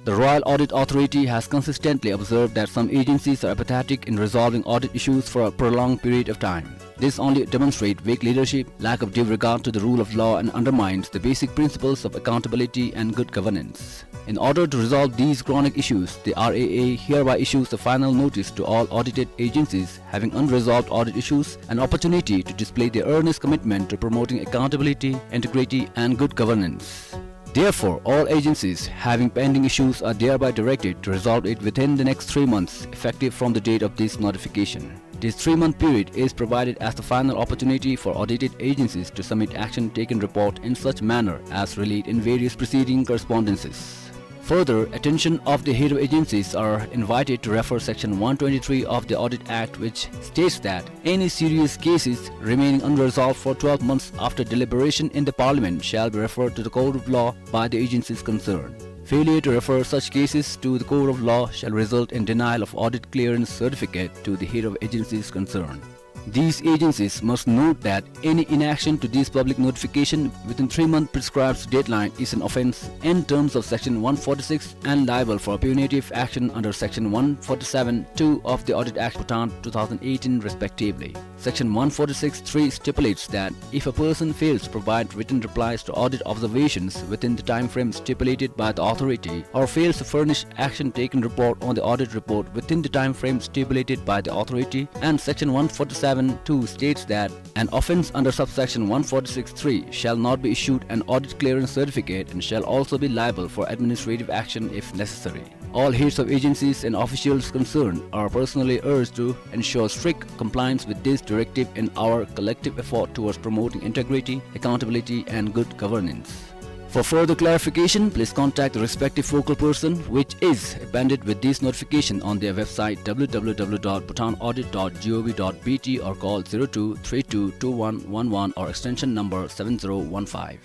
The Royal Audit Authority has consistently observed that some agencies are apathetic in resolving audit issues for a prolonged period of time. This only demonstrates weak leadership, lack of due regard to the rule of law, and undermines the basic principles of accountability and good governance. In order to resolve these chronic issues, the R A A hereby issues a final notice to all audited agencies having unresolved audit issues an opportunity to display their earnest commitment to promoting accountability, integrity, and good governance. Therefore, all agencies having pending issues are thereby directed to resolve it within the next three months, effective from the date of this notification. This three-month period is provided as the final opportunity for audited agencies to submit action taken report in such manner as relate in various preceding correspondences. Further, attention of the head of agencies are invited to refer section one twenty-three of the Audit Act, which states that any serious cases remaining unresolved for twelve months after deliberation in the Parliament shall be referred to the court of law by the agencies concerned. Failure to refer such cases to the court of law shall result in denial of audit clearance certificate to the head of agencies concerned. These agencies must note that any inaction to this public notification within three month prescribed deadline is an offence in terms of section one forty-six and liable for punitive action under section one forty-seven two of the Audit Act Bhutan two thousand eighteen respectively. Section one forty-six three stipulates that if a person fails to provide written replies to audit observations within the time frame stipulated by the authority or fails to furnish action taken report on the audit report within the time frame stipulated by the authority, and section one forty-seven two states that an offence under subsection one forty-six three shall not be issued an audit clearance certificate and shall also be liable for administrative action if necessary. All heads of agencies and officials concerned are personally urged to ensure strict compliance with this directive in our collective effort towards promoting integrity, accountability, and good governance. For further clarification, please contact the respective focal person, which is appended with this notification on their website, W W W dot bhutan audit dot gov dot B T, or call zero two three two two one one one or extension number seven zero one five.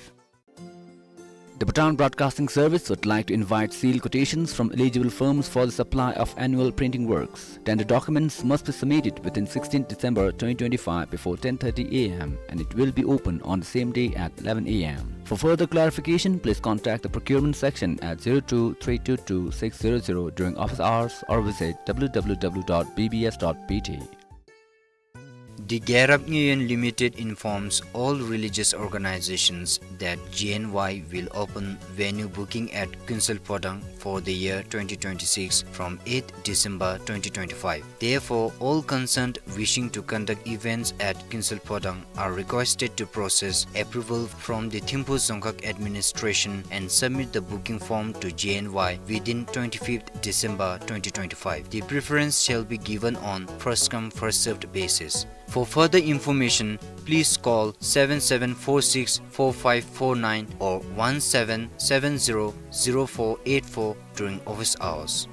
The Bhutan Broadcasting Service would like to invite sealed quotations from eligible firms for the supply of annual printing works. Tender documents must be submitted within sixteenth December twenty twenty-five before ten thirty A M, and it will be open on the same day at eleven A M. For further clarification, please contact the procurement section at zero two three two two six zero zero during office hours or visit W W W dot B B S dot B T. The Gerap Nyeyen Limited informs all religious organizations that G N Y will open venue booking at Kuensel Phodang for the year twenty twenty-six from eighth December twenty twenty-five. Therefore, all concerned wishing to conduct events at Kuensel Phodang are requested to process approval from the Thimphu Dzongkhag Administration and submit the booking form to G N Y within twenty-fifth December twenty twenty-five. The preference shall be given on first come, first served basis. For further information, please call seven seven four six four five four nine or one seven seven zero zero four eight four during office hours.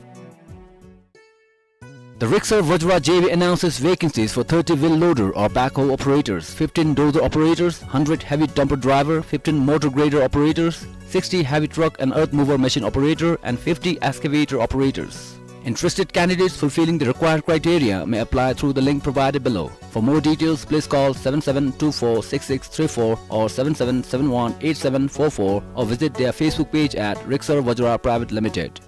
The Riksar Vajra J V announces vacancies for thirty wheel loader or backhoe operators, fifteen dozer operators, hundred heavy dumper driver, fifteen motor grader operators, sixty heavy truck and earth mover machine operator, and fifty excavator operators. Interested candidates fulfilling the required criteria may apply through the link provided below. For more details, please call seven seven two four six six three four or seven seven seven one eight seven four four or visit their Facebook page at Riksar Vajra Private Limited.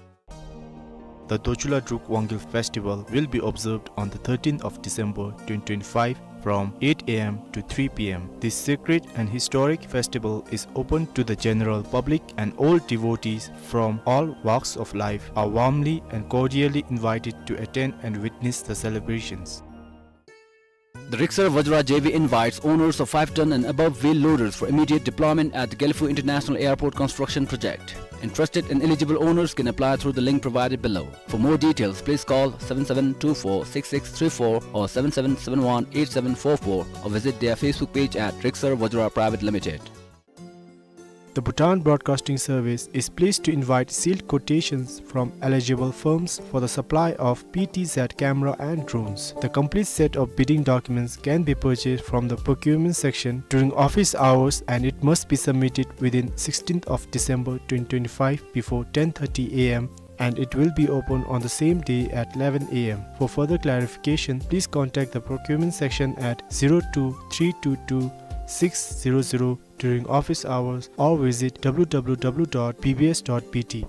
The Dochula Druk Wangkhel Festival will be observed on the thirteenth of December twenty twenty-five from eight A M to three P M. This sacred and historic festival is open to the general public, and all devotees from all walks of life are warmly and cordially invited to attend and witness the celebrations. The Riksar Vajra J V invites owners of five ton and above wheel loaders for immediate deployment at the Gelephu International Airport construction project. Interested and eligible owners can apply through the link provided below. For more details, please call seven seven two four six six three four or seven seven seven one eight seven four four or visit their Facebook page at Riksar Vajra Private Limited. The Bhutan Broadcasting Service is pleased to invite sealed quotations from eligible firms for the supply of P T Z camera and drones. The complete set of bidding documents can be purchased from the procurement section during office hours, and it must be submitted within sixteenth of December twenty twenty-five before ten thirty A M, and it will be open on the same day at eleven A M. For further clarification, please contact the procurement section at zero two three two two six zero zero during office hours or visit W W W dot B B S dot B T.